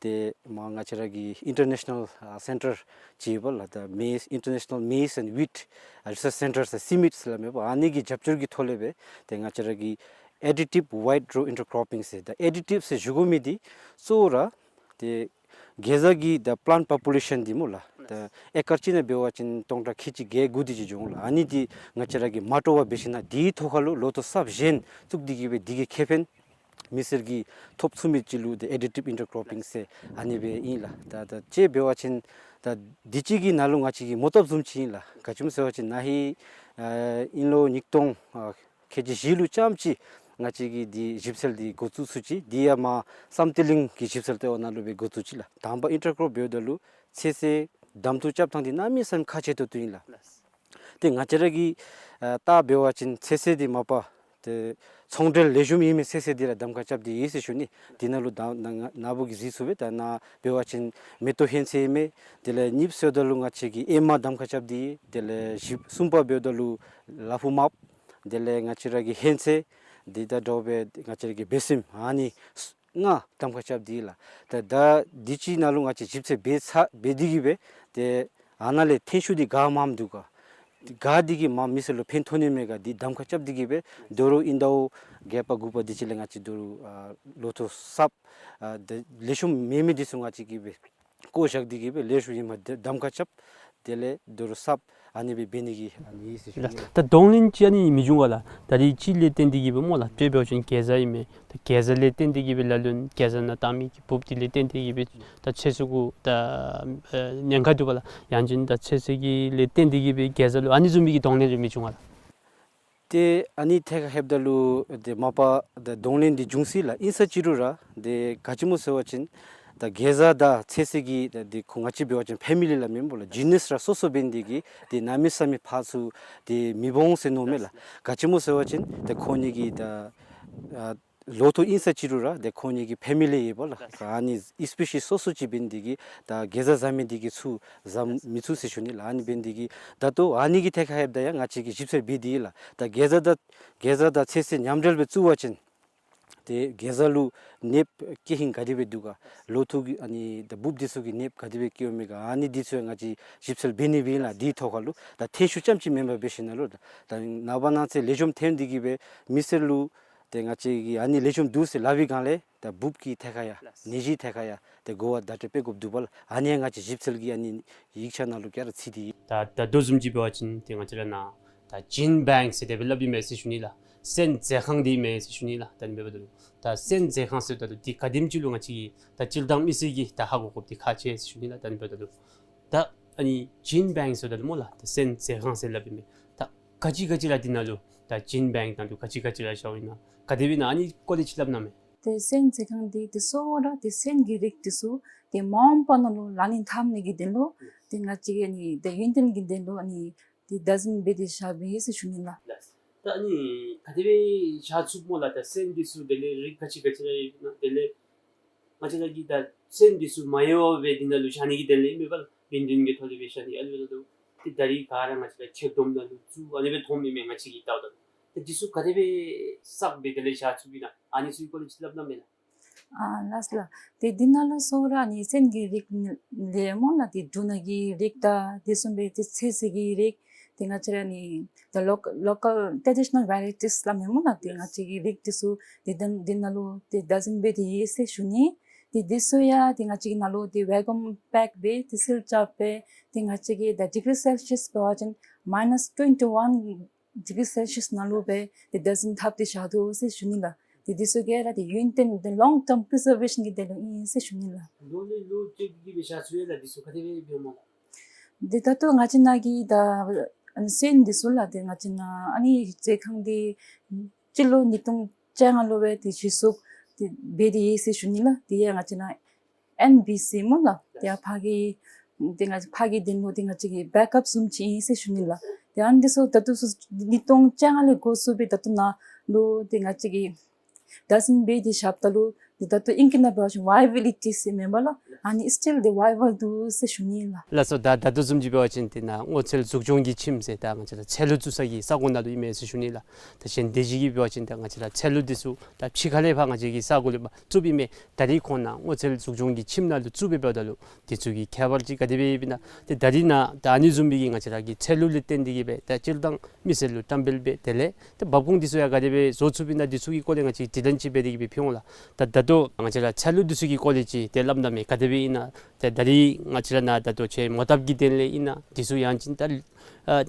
ཏེ་མར་ང་བཅས་ར་གི་ཨིན་ཊར་ནེ་ཤ་ནཱལ་ཨ་སེན་ཊར་ཅིག་ཡོད་པ་ལགས། ད་མེ་ཨིན་ཊར་ནེ་ཤ་ནཱལ་མེ་ཛི་ཨེནཌ་ཝིཊ་ཨ་རི་སརཆ་སེན་ཊར་ཟེར་སི་མིཊ་ཟེར་སླབ་མས་པ། ཨ་ནི་གི་རྒྱབ་སྐྱོར་གྱི་ཐོག་ལས་སྦེ་ཏེ་ང་བཅས་ར་གི་ཨེ་ཌི་ཊིབ་ཝའིཌ་རོ་ཨིན་ཊར་ཀོར་པིང་ཟེར། ད་ཨེ་ཌི་ཊིབ་ཟེར་ཞུ་དགོ་མི་འདི་གཙོ་བོ་ར་ཏེ་གེ་ཛ་གི་ད་པི་ལཱནཊ་པོ་པུ་ལེ་ཤཱན་འདི་སྨོ་ལགས། ད་ཨེ་ཀར་གཅིག་ནང་འབད་བ་ཅིན་སྟོང་ཕྲག་ཁལ་གཅིག་བརྒྱད་དགུ་དེ་ཅིག་འབྱུང་ལགས། ཨ་ནི་འདི་ང་བཅས་ར་གིས་མ་སྤྲོ་བར་འབད་ཞིན་ན་འདིའི་ཐོག་ཁར་ལུ་ལོ་ཐོག་གསརཔ་གཞན་བཙུགས་ཏེ་གི་སྦེ་འདི་གི་ཁེ་ཕན་མི་སེར་གྱིས་ཐོབ་ཚུགས་མི་ཅིག་ལུ་ཏེ་ཨེ་ཌི་ཊིབ་ཨིན་ཊར་ཀོར་པིང་ཟེར་ཨ་ནི་སྦེ་ཨིན་ལགས། ད་ད་དཔྱེ་འབད་བ་ཅིན་ད་འདི་ཅིག་གི་ནང་ལུ་ང་བཅས་ཀྱིས་མོ་བཏབ་བཟུམ་ཅིག་ཨིན་ལགས། ག་ཅི་སྨོ་ཟེར་བ་ཅིན་ན་ཧིང་ཨ་དབྱིན་ལོ་ཉིས་སྟོང་ཨ་ཁལ་གཅིག་བཞི་ལུ་རྐྱངམ་ཅིག་ང་བཅས་ཀྱིས་འདི་ཞིབ་འཚོལ་འདི་འགོ་བཙུགས་ཚུགས་ཅི། འདི་ཡང་མར་བསམ་གཏན་གླིང་གི་ཞིབ་འཚོལ་ལྟེ་བ་ནང་ལུ་སྦེ་འགོ་བཙུགས་ཅི་ལགས། དང་པ་ཨིན་ཊར་ཀོར་འབདཝ་ད་ལུ་ཚོད་བསྲེ་གདམ་འཐུ་རྐྱབ་ཐངས་འདི་གནམ་མེད་ས་མེད་ཁག་ཆེ་ཏོག་ཏོ་ཨིན་ལགས། ལགས། ཏེ་ང་བཅས་ར་གིས་ཨ་ད་འབད་བ་ཅིན་ཚོད་བསྲེ་འདི་མ་པ་ཏེ་ཚོང་འབྲེལ་ལེགས་ཤོམ་ཨིན་མི་ཚོད་བསྲེ་འདི་ར་གདམ་ཁ་རྐྱབ་སྟེ་ཡོད་ཟེར་ཞུ་ནི། འདི་ནང་ལུ་ད་ན་ན་བུ་གིས་གཟིགས་ཚུགས་པས། ད་ནཱ་འབད་བ་ཅིན་མེ་ཏོག་ཧོན་ཚོད་ཨིན་མས། དེ་ལས་གཉིས་པ་ཟེརཝ་ད་ལུ་ང་བཅས་ཀྱིས་ཨེ་མ་གདམ་ཁ་རྐྱབ་སྟེ་ཡོད། དེ་ལས་བཞི་གསུམ་པ་འབདཝ་ད་ལུ་ལ་ཕུག་མརཔ། དེ་ལས་ང་བཅས་ར་གི་ཧོན་ཚོད་འདི་དང་འདྲཝ་སྦེ་ང་བཅས་ར་གི་སྦེ་སྲིནམ་ཨ་ནི་ལྔ་གདམ་ཁ་རྐྱབ་སྟེ་ཡོད་ལགས། ད་ད་འདི་ཅིག་ནང་ལུ་ང་བཅས་ཞིབ་འཚོལ་འབད་ཚར་འབད་དེ་གིས་སྦེ་ཏེ་ཨ་ནཱ་ལས་ཐོན་ཤུགས་འདི་ག་མངམ་འདུག་ག། ག་འདི་གིས་མ་མི་སེར་ལུ་ཕན་ཐོགས་ནི་མས་ག་འདི་གདམ་ཁ་རྐྱབ་སྟེ་གིས་སྦེ་དོ་རུང་ཨིན་ཟླཝ་བརྒྱད་པ་དགུ་པ་འདི་ཅིག་ལས་ང་བཅས་དོ་རུང་ཨ་ལོ་ཐོག་གསརཔ་ཨ་ཏེ་ལེགས་ཤོམ་མེད་མི་འདི་ཚུ་ང་བཅས་ཀྱིས་སྦེ་བཀོ་བཞག་སྟེ་གིས་སྦེ་ལེགས་ཤོམ་ཨིན་མས་གདམ་ཁ་རྐྱབ། དེ་ལས་དོ་རུང་གསརཔ་ཨ་ནི་སྦེ་འབད་ནི་གི་ཨ་ནི་ཨིན་ཟེར་ཞུ་ནི། ད་གདོང་ལེན་ཅིག་ཨ་ནི་མི་འབྱུང་ག་ལགས། ད་རིས་ཅིག་ལས་བརྟེན་ཏེ་གིས་སྦེ་སྨོ་ལགས། དཔེ་འབད་བ་ཅིན་གེ་ཛ་ཨིན་མས། ད་གེ་ཛ་ལས་བརྟེན་ཏེ་གིས་སྦེ་ལ་ལུ་གེ་ཛ་ནང་བཏང་མི་གི་འབུཔ་འདི་ལས་བརྟེན་ཏེ་གིས་སྦེ་ད་ཚོད་བསྲེ་གུ་ད་ཨེ་ཉེན་ཁ་འདུག་པ་ལགས། ཡང་ཅིན་ད་ཚོད་བསྲེ་གི་ལས་བརྟེན་ཏེ་གིས་སྦེ་གེ་ཛ་ལུ་ཨ་ནི་བཟུམ་མའི་གི་གདོང་ལེན་རེ་མི་འབྱུང་ག་ལགས། ཏེ་ཨ་ནི་ཐད་ཁར་ལྷོདཔ་ད་ལུ་ཏེ་མ་པ་ད་གདོང་ལེན་འདི་འབྱུང་སྲིད་ལགས། ཨིན་ས་ཅི་རུང་ར་ཏེ་ག་ཅི་སྨོ་ཟེར་བ་ཅིན་ད་གེ་ཛ་དང་ཚོད་བསྲེ་གི་ད་ཏེ་ཁོང་ང་བཅས་འབད་བ་ཅིན་ཕེ་མི་ལི་སླབ་མི་སྨོ་ལགས། ཇི་ནསི་ར་སོ་སོ་འབད་ནི་དེ་གིས་ཏེ་གནམ་མེད་ས་མེད་ཕར་ཚུར་ཏེ་མི་འོང་ཟེར་མནོཝ་མས་ལགས། ག་ཅི་སྨོ་ཟེར་བ་ཅིན་ཏེ་ཁོང་གཉིས་ཀྱི་ད་ཨ་ལོ་ཐོག་ཨིན་ས་ཅི་རུང་ར་ཏེ་ཁོང་གཉིས་ཀྱི་ཕེ་མི་ལི་ཡོདཔ་ལགས། ཨ་ནི་སི་པེ་ཤིས་སོ་སོ་ཅིག་འབད་ནི་དེ་གིས་ད་གེ་ཛ་བཟའ་མི་དེ་གིས་ཚུར་བཟའ་མི་ཚུགས་ཟེར་ཞུ་ནི་ལགས། ཨ་ནི་འབད་ནི་དེ་གིས་ད་ལྟོ་ཨ་ནི་གི་ཐད་ཁར་ལྷོདཔ་ད་ཡང་ང་བཅས་ཀྱིས་ཞིབ་འཚོལ་འབད་དེ་ཡོད་ལགས། ད་གེ་ཛ་དང་གེ་ཛ་དང་ཚོད་བསྲེ་མཉམ་འབྲེལ་སྦེ་བཙུགས་པ་ཅིན་ཏེ་གེ་ཛ་ལུ་ནདཔ་སྐྱེ་ཧིང་ག་དེ་སྦེ་འདུག་ག། ལོ་ཐོག་གི་ཨ་ནི་ད་འབུཔ་འདི་ཚུ་གི་ནདཔ་ག་དེ་སྦེ་སྐྱེཝ་མས་ག། ཨ་ནི་འདི་ཚུ་ཡང་ང་བཅས་ཞིབ་འཚོལ་འབད་ནི་སྦེ་ཨིན་ལགས། དེའི་ཐོག་ཁར་ལུ་ད་ཐོན་ཤུགས་རྐྱངམ་ཅིག་མེན་པར་འབད་ཞིནམ་ལས་ད་ནངས་པ་གནངས་ཚེ་ལེགས་ཤོམ་ཐོན་ཏེ་གིས་སྦེ་མི་སེར་ལུ་ཏེ་ང་བཅས་ཀྱིས་ཨ་ནི་ལེགས་ཤོམ་འདུག་ཟེར་སླབ་པའི་སྒང་ལས་ད་འབུཔ་གི་ཐད་ཁར་ཡང་ནད་གཞིའི་ཐད་ཁར་ཡང་ཏེ་གོ་བ་བརྡ་སྤྲོད་འབད་དགོཔ་འདུག་པ་ལགས། ཨ་ནི་ཡང་ང་བཅས་ཞིབ་འཚོལ་གྱི་ཨ་ནི་ཡིག་ཆ་ནང་ལུ་ག་ར་ཚུད་དེ་ཡོད། ད་ད་ལྟོ་བཟུམ་ཅིག་འབད་བ་ཅིན་ཏེ་ང་བཅས་ར་ནཱ་ད་ཇིན་བེངཀ་ཟེར་དེ་སྦེ་སླབ་ཨིན་མས་ཟེར་ཞུ་ནི་ལགས། སོན་མཛོད་ཁང་འདི་ཨིན་མས་ཟེར་ཞུ་ནི་ལགས། ད་ཨ་ནི་འབདཝ་ད་ལུ་ད་སོན་མཛོད་ཁང་ཟེརཝ་ད་ལུ་འདི་ག་དེམ་ཅིག་ལུ་ང་བཅས་ཀྱིས་ད་སྤྱིར་བཏང་མི་སེར་གྱིས་ད་ཧ་གོ་དགོཔ་འདི་ཁག་ཆེ་ཟེར་ཞུ་ནི་ལགས། ད་ཨ་ནི་འབདཝ་ད་ལུ་ད་ཨ་ནི་ཇིན་བེངཀ་ཟེརཝ་ད་ལུ་སྨོ་ལགས། ད་སོན་མཛོད་ཁང་ཟེར་སླབ་ཨིན་མས། ད་ག་ཅི་ག་ཅི་ར་འདི་ནང་ལུ་ད་ཇིན་བེངཀ་ནང་ལུ་ག་ཅི་ག་ཅི་ར་བཞགཔ་ཨིན་ན་ག་དེ་སྦེ་ཨིན་ན་ཨ་ནི་སྐོར་ལས་ཅིག་སླབ་གནང་མས། ཏེ་སོན་མཛོད་ཁང་འདི་ཏེ་གཙོ་བོ་ར་ཏེ་སོན་གྱི་རིགས་འདི་ཚུ་ཏེ་མ་འོངས་པ་ནང་ལུ་ལག་ལེན་འཐབ་ནི་གི་དོན་ལུ་ཏེ་ང་བཅས་ཀྱིས་ཨ་ནི་ཏེ་ཡུན་བརྟན་གྱི་དོན་ལུ་ཨ་ནི་ཏེ་བདག་འཛིན་འབད་དེ་བཞགཔ་ཨིན་ཟེར་ཞུ་ནི་ལགས། ད་ཨ་ནི་ག་དེ་སྦེ་བཞག་ཚུགས་སྨོ་ལགས། ད་སོན་འདི་ཚུ་དེ་ལས་རིགས་ག་ཅི་ག་ཅི་ར་ཡོད་ན་དེ་ལས་ང་བཅས་ར་གིས་ད་སོན་འདི་ཚུ་མ་ཡལ་བར་སྦེ་འདི་ནང་ལུ་བཞག་ནི་གི་དོན་ལས་ཨིན་མས་པ་ལགས། ཡུན་བརྟན་གྱི་ཐོག་ལས་སྦེ་བཞག་ནི། ཨ་ནི་འབདཝ་ད་ལུ་ཏེ་ད་རིས་ག་ར་ང་བཅས་ར་ཆེག་སྡོམ་ནང་ལུ་བཙུགས་ཨ་ནི་སྦེ་མཐོངམ་ཨིན་མས། ང་བཅས་ཀྱིས་བལྟཝ་ད་ལུ་ཏེ་འདི་ཚུ་ག་དེ་སྦེ་བསགས་སྦེ་དེ་ལས་བཞག་ཚུགསཔ་ཨིན་ན་ཨ་ནི་ཚུ་གི་སྐོར་ལས་ཅིག་སླབ་གནང་མས་ལགས། ཨ་ལགས་ལགས། ཏེ་འདི་ནང་ལུ་གཙོ་བོ་ར་ཨ་ནི་སོན་གྱི་རིགས་ལས་སྨོ་ལགས། ཏེ་འབྲུ་སྣ་གི་རིགས་དང་དེ་བཟུམ་སྦེ་ཏེ་ཚོད་བསྲེ་གི་རིགས་ཏེ་ང་བཅས་ར་ཨ་ནི་the local, local traditional varieties སླབ་མས་སྨོ་ལགས། ཏེ་ང་བཅས་ཀྱི་རིགས་འདི་ཚུ་ཏེ་ད་འདི་ནང་ལུ་ཏེ་བདག་འཛིན་འབད་དེ་ཡོད་ཟེར་ཞུ་ནི། ཏེ་འདི་ཚུ་ཡང་ཏེ་ང་བཅས་ཀྱི་ནང་ལུ་ཏེ་བེ་ཀུམ་པེཀ་འབད་དེ་སིལ་རྐྱབ་སྦེ་ཏེ་ང་བཅས་ཀྱིས་ད་ཌིག་རི་སེལ་སི་ཡས་འབད་བ་ཅིན་མའི་ནས་ཊུ་ཝེན་ཊི་ཝན་ཌིག་རི་སེལ་སི་ཡས་ནང་ལུ་སྦེ་ཏེ་བདག་འཛིན་འཐབ་སྟེ་བཞག་དོ་ཟེར་ཞུ་ནི་ལགས། ཏེ་འདི་ཚུ་ག་ར་ཏེ་ཡུན་བརྟན་ཏེ་ལོང་ཊརམ་པི་རི་ཛར་ཝེ་ཤཱན་གྱི་དོན་ལུ་ཨིན་ཟེར་ཞུ་ནི་ལགས། ལོ་ལས་ལོ་བཅད་དེ་གིས་སྦེ་བཞག་ཚུགས་ཡོད་ལགས། འདི་ཚུ་ག་དེ་སྦེ་འབདཝ་སྨོ་ལགས། ཏེ་ད་ལྟོ་ང་བཅས་ནཱ་གི་ད་ཨ་ནི་སོན་འདི་ཚུ་ལགས། ཏེ་ང་བཅས་ནཱ་ཨ་ནི་མཛོད་ཁང་འདི་སྤྱི་ལོ་ཉིས་སྟོང་བཅོ་ལྔ་ལུ་སྦེ་ཏེ་གཞི་བཙུགས་ཏེ་འབད་དེ་ཡོད་ཟེར་ཞུ་ནི་ལགས། དེ་ཡང་ང་བཅས་ནཱ་ཨེན་བི་སི་སྨོ་ལགས། ཏེ་ཡང་ཕར་གྱི་ཏེ་ང་ཕར་གྱི་དོན་ལུ་ཏེ་ང་བཅས་ཀྱི་བེཀ་ཨཔ་བཟུམ་ཅིག་ཨིན་ཟེར་ཞུ་ནི་ལགས། ཏེ་ཨ་ནི་འདི་ཚུ་ད་ལྟོ་ཚུ་ཉིས་སྟོང་བཅོ་ལྔ་ལས་འགོ་བཙུགས་སྦེ་ད་ལྟོ་ནཱ་ལུ་ཏེ་ང་བཅས་ཀྱིས་བདག་འཛིན་འབད་དེ་བཞགཔ་ད་ལུ་ཏེ་ད་ལྟོ་ཨིང་སྐད་ནང་འབད་བ་ཅིན་བའི་བི་ལི་ཊི་ཟེར་མེན་པ་ལགས། ཨ་ནི་སི་ཊིལ་ཏེ་བའི་བཱལ་འདུག་ཟེར་ཞུ་ནི་ལགས། ལགས་སོ། ད་ད་ལྟོ་བཟུམ་ཅིག་འབད་བ་ཅིན་ཏེ་ནཱ་སྔོ་ཚལ་འཛུགས་སྐྱོང་གི་ཁྱིམ་ཟེར་ད་ང་བཅས་ར་ཚལ་ལུ་བཙུགས་ས་གི་ས་གོ་ནང་ལུ་ཨིན་མས་ཟེར་ཞུ་ནི་ལགས། ད་གཞན་སྡེ་བཞི་གིས་འབད་བ་ཅིན་ད་ང་བཅས་ར་ཚལ་ལུ་འདི་ཚུ་ད་ཕྱི་ཁ་ལས་ཕར་ང་བཅས་ཀྱི་ས་གོ་ལས་ཕར་བཙུགསཔ་ཨིན་མས། ད་རིས་ཁོང་ནཱ་སྔོ་ཚལ་འཛུགས་སྐྱོང་གི་ཁྱིམ་ནང་ལུ་བཙུགས་སྦེ་འབདཝ་ད་ལུ་འདི་ཚུ་གི་ཁྱད་པར་ཅིག་ག་དེ་སྦེ་ཡོདཔ་ཨིན་ན། ཏེ་ད་རིས་ནཱ་ད་ཨ་ནི་བཟུམ་མའི་གི་ང་བཅས་ར་གི་ཚལ་ལུ་ལས་བརྟེན་ཏེ་གིས་སྦེ་ད་སྤྱིར་བཏང་མི་སེར་ལུ་བཀྲམ་སྤེལ་འབད་དེ་ལས་ཏེ་འབབ་ཁུངས་འདི་ཚུ་ཡང་ག་དེ་སྦེ་བཟོ་ཚུགསཔ་ཨིན་ན་འདི་ཚུ་གི་སྐོར་ལས་ང་བཅས་དྲི་ལན་ཅིག་འབད་དེ་གིས་སྦེ་ཕུལ་འོང་ལགས། ད་ད་ལྟོ་ང་བཅས་ར་ཚལ་ལུ་འདི་ཚུ་གི་སྐོར་ལས་ཅིག་ཏེ་སླབ་གནང་མས། ག་དེ་སྦེ་ཨིན་ན། ཏེ་ད་རིས་ང་བཅས་ར་ནཱ་ད་ལྟོ་ཆེ་མོ་བཏབ་ཀྱི་དོན་ལས་ཨིན་ན་འདི་ཚུ་ཡང་ཅིན་ད་ཨ་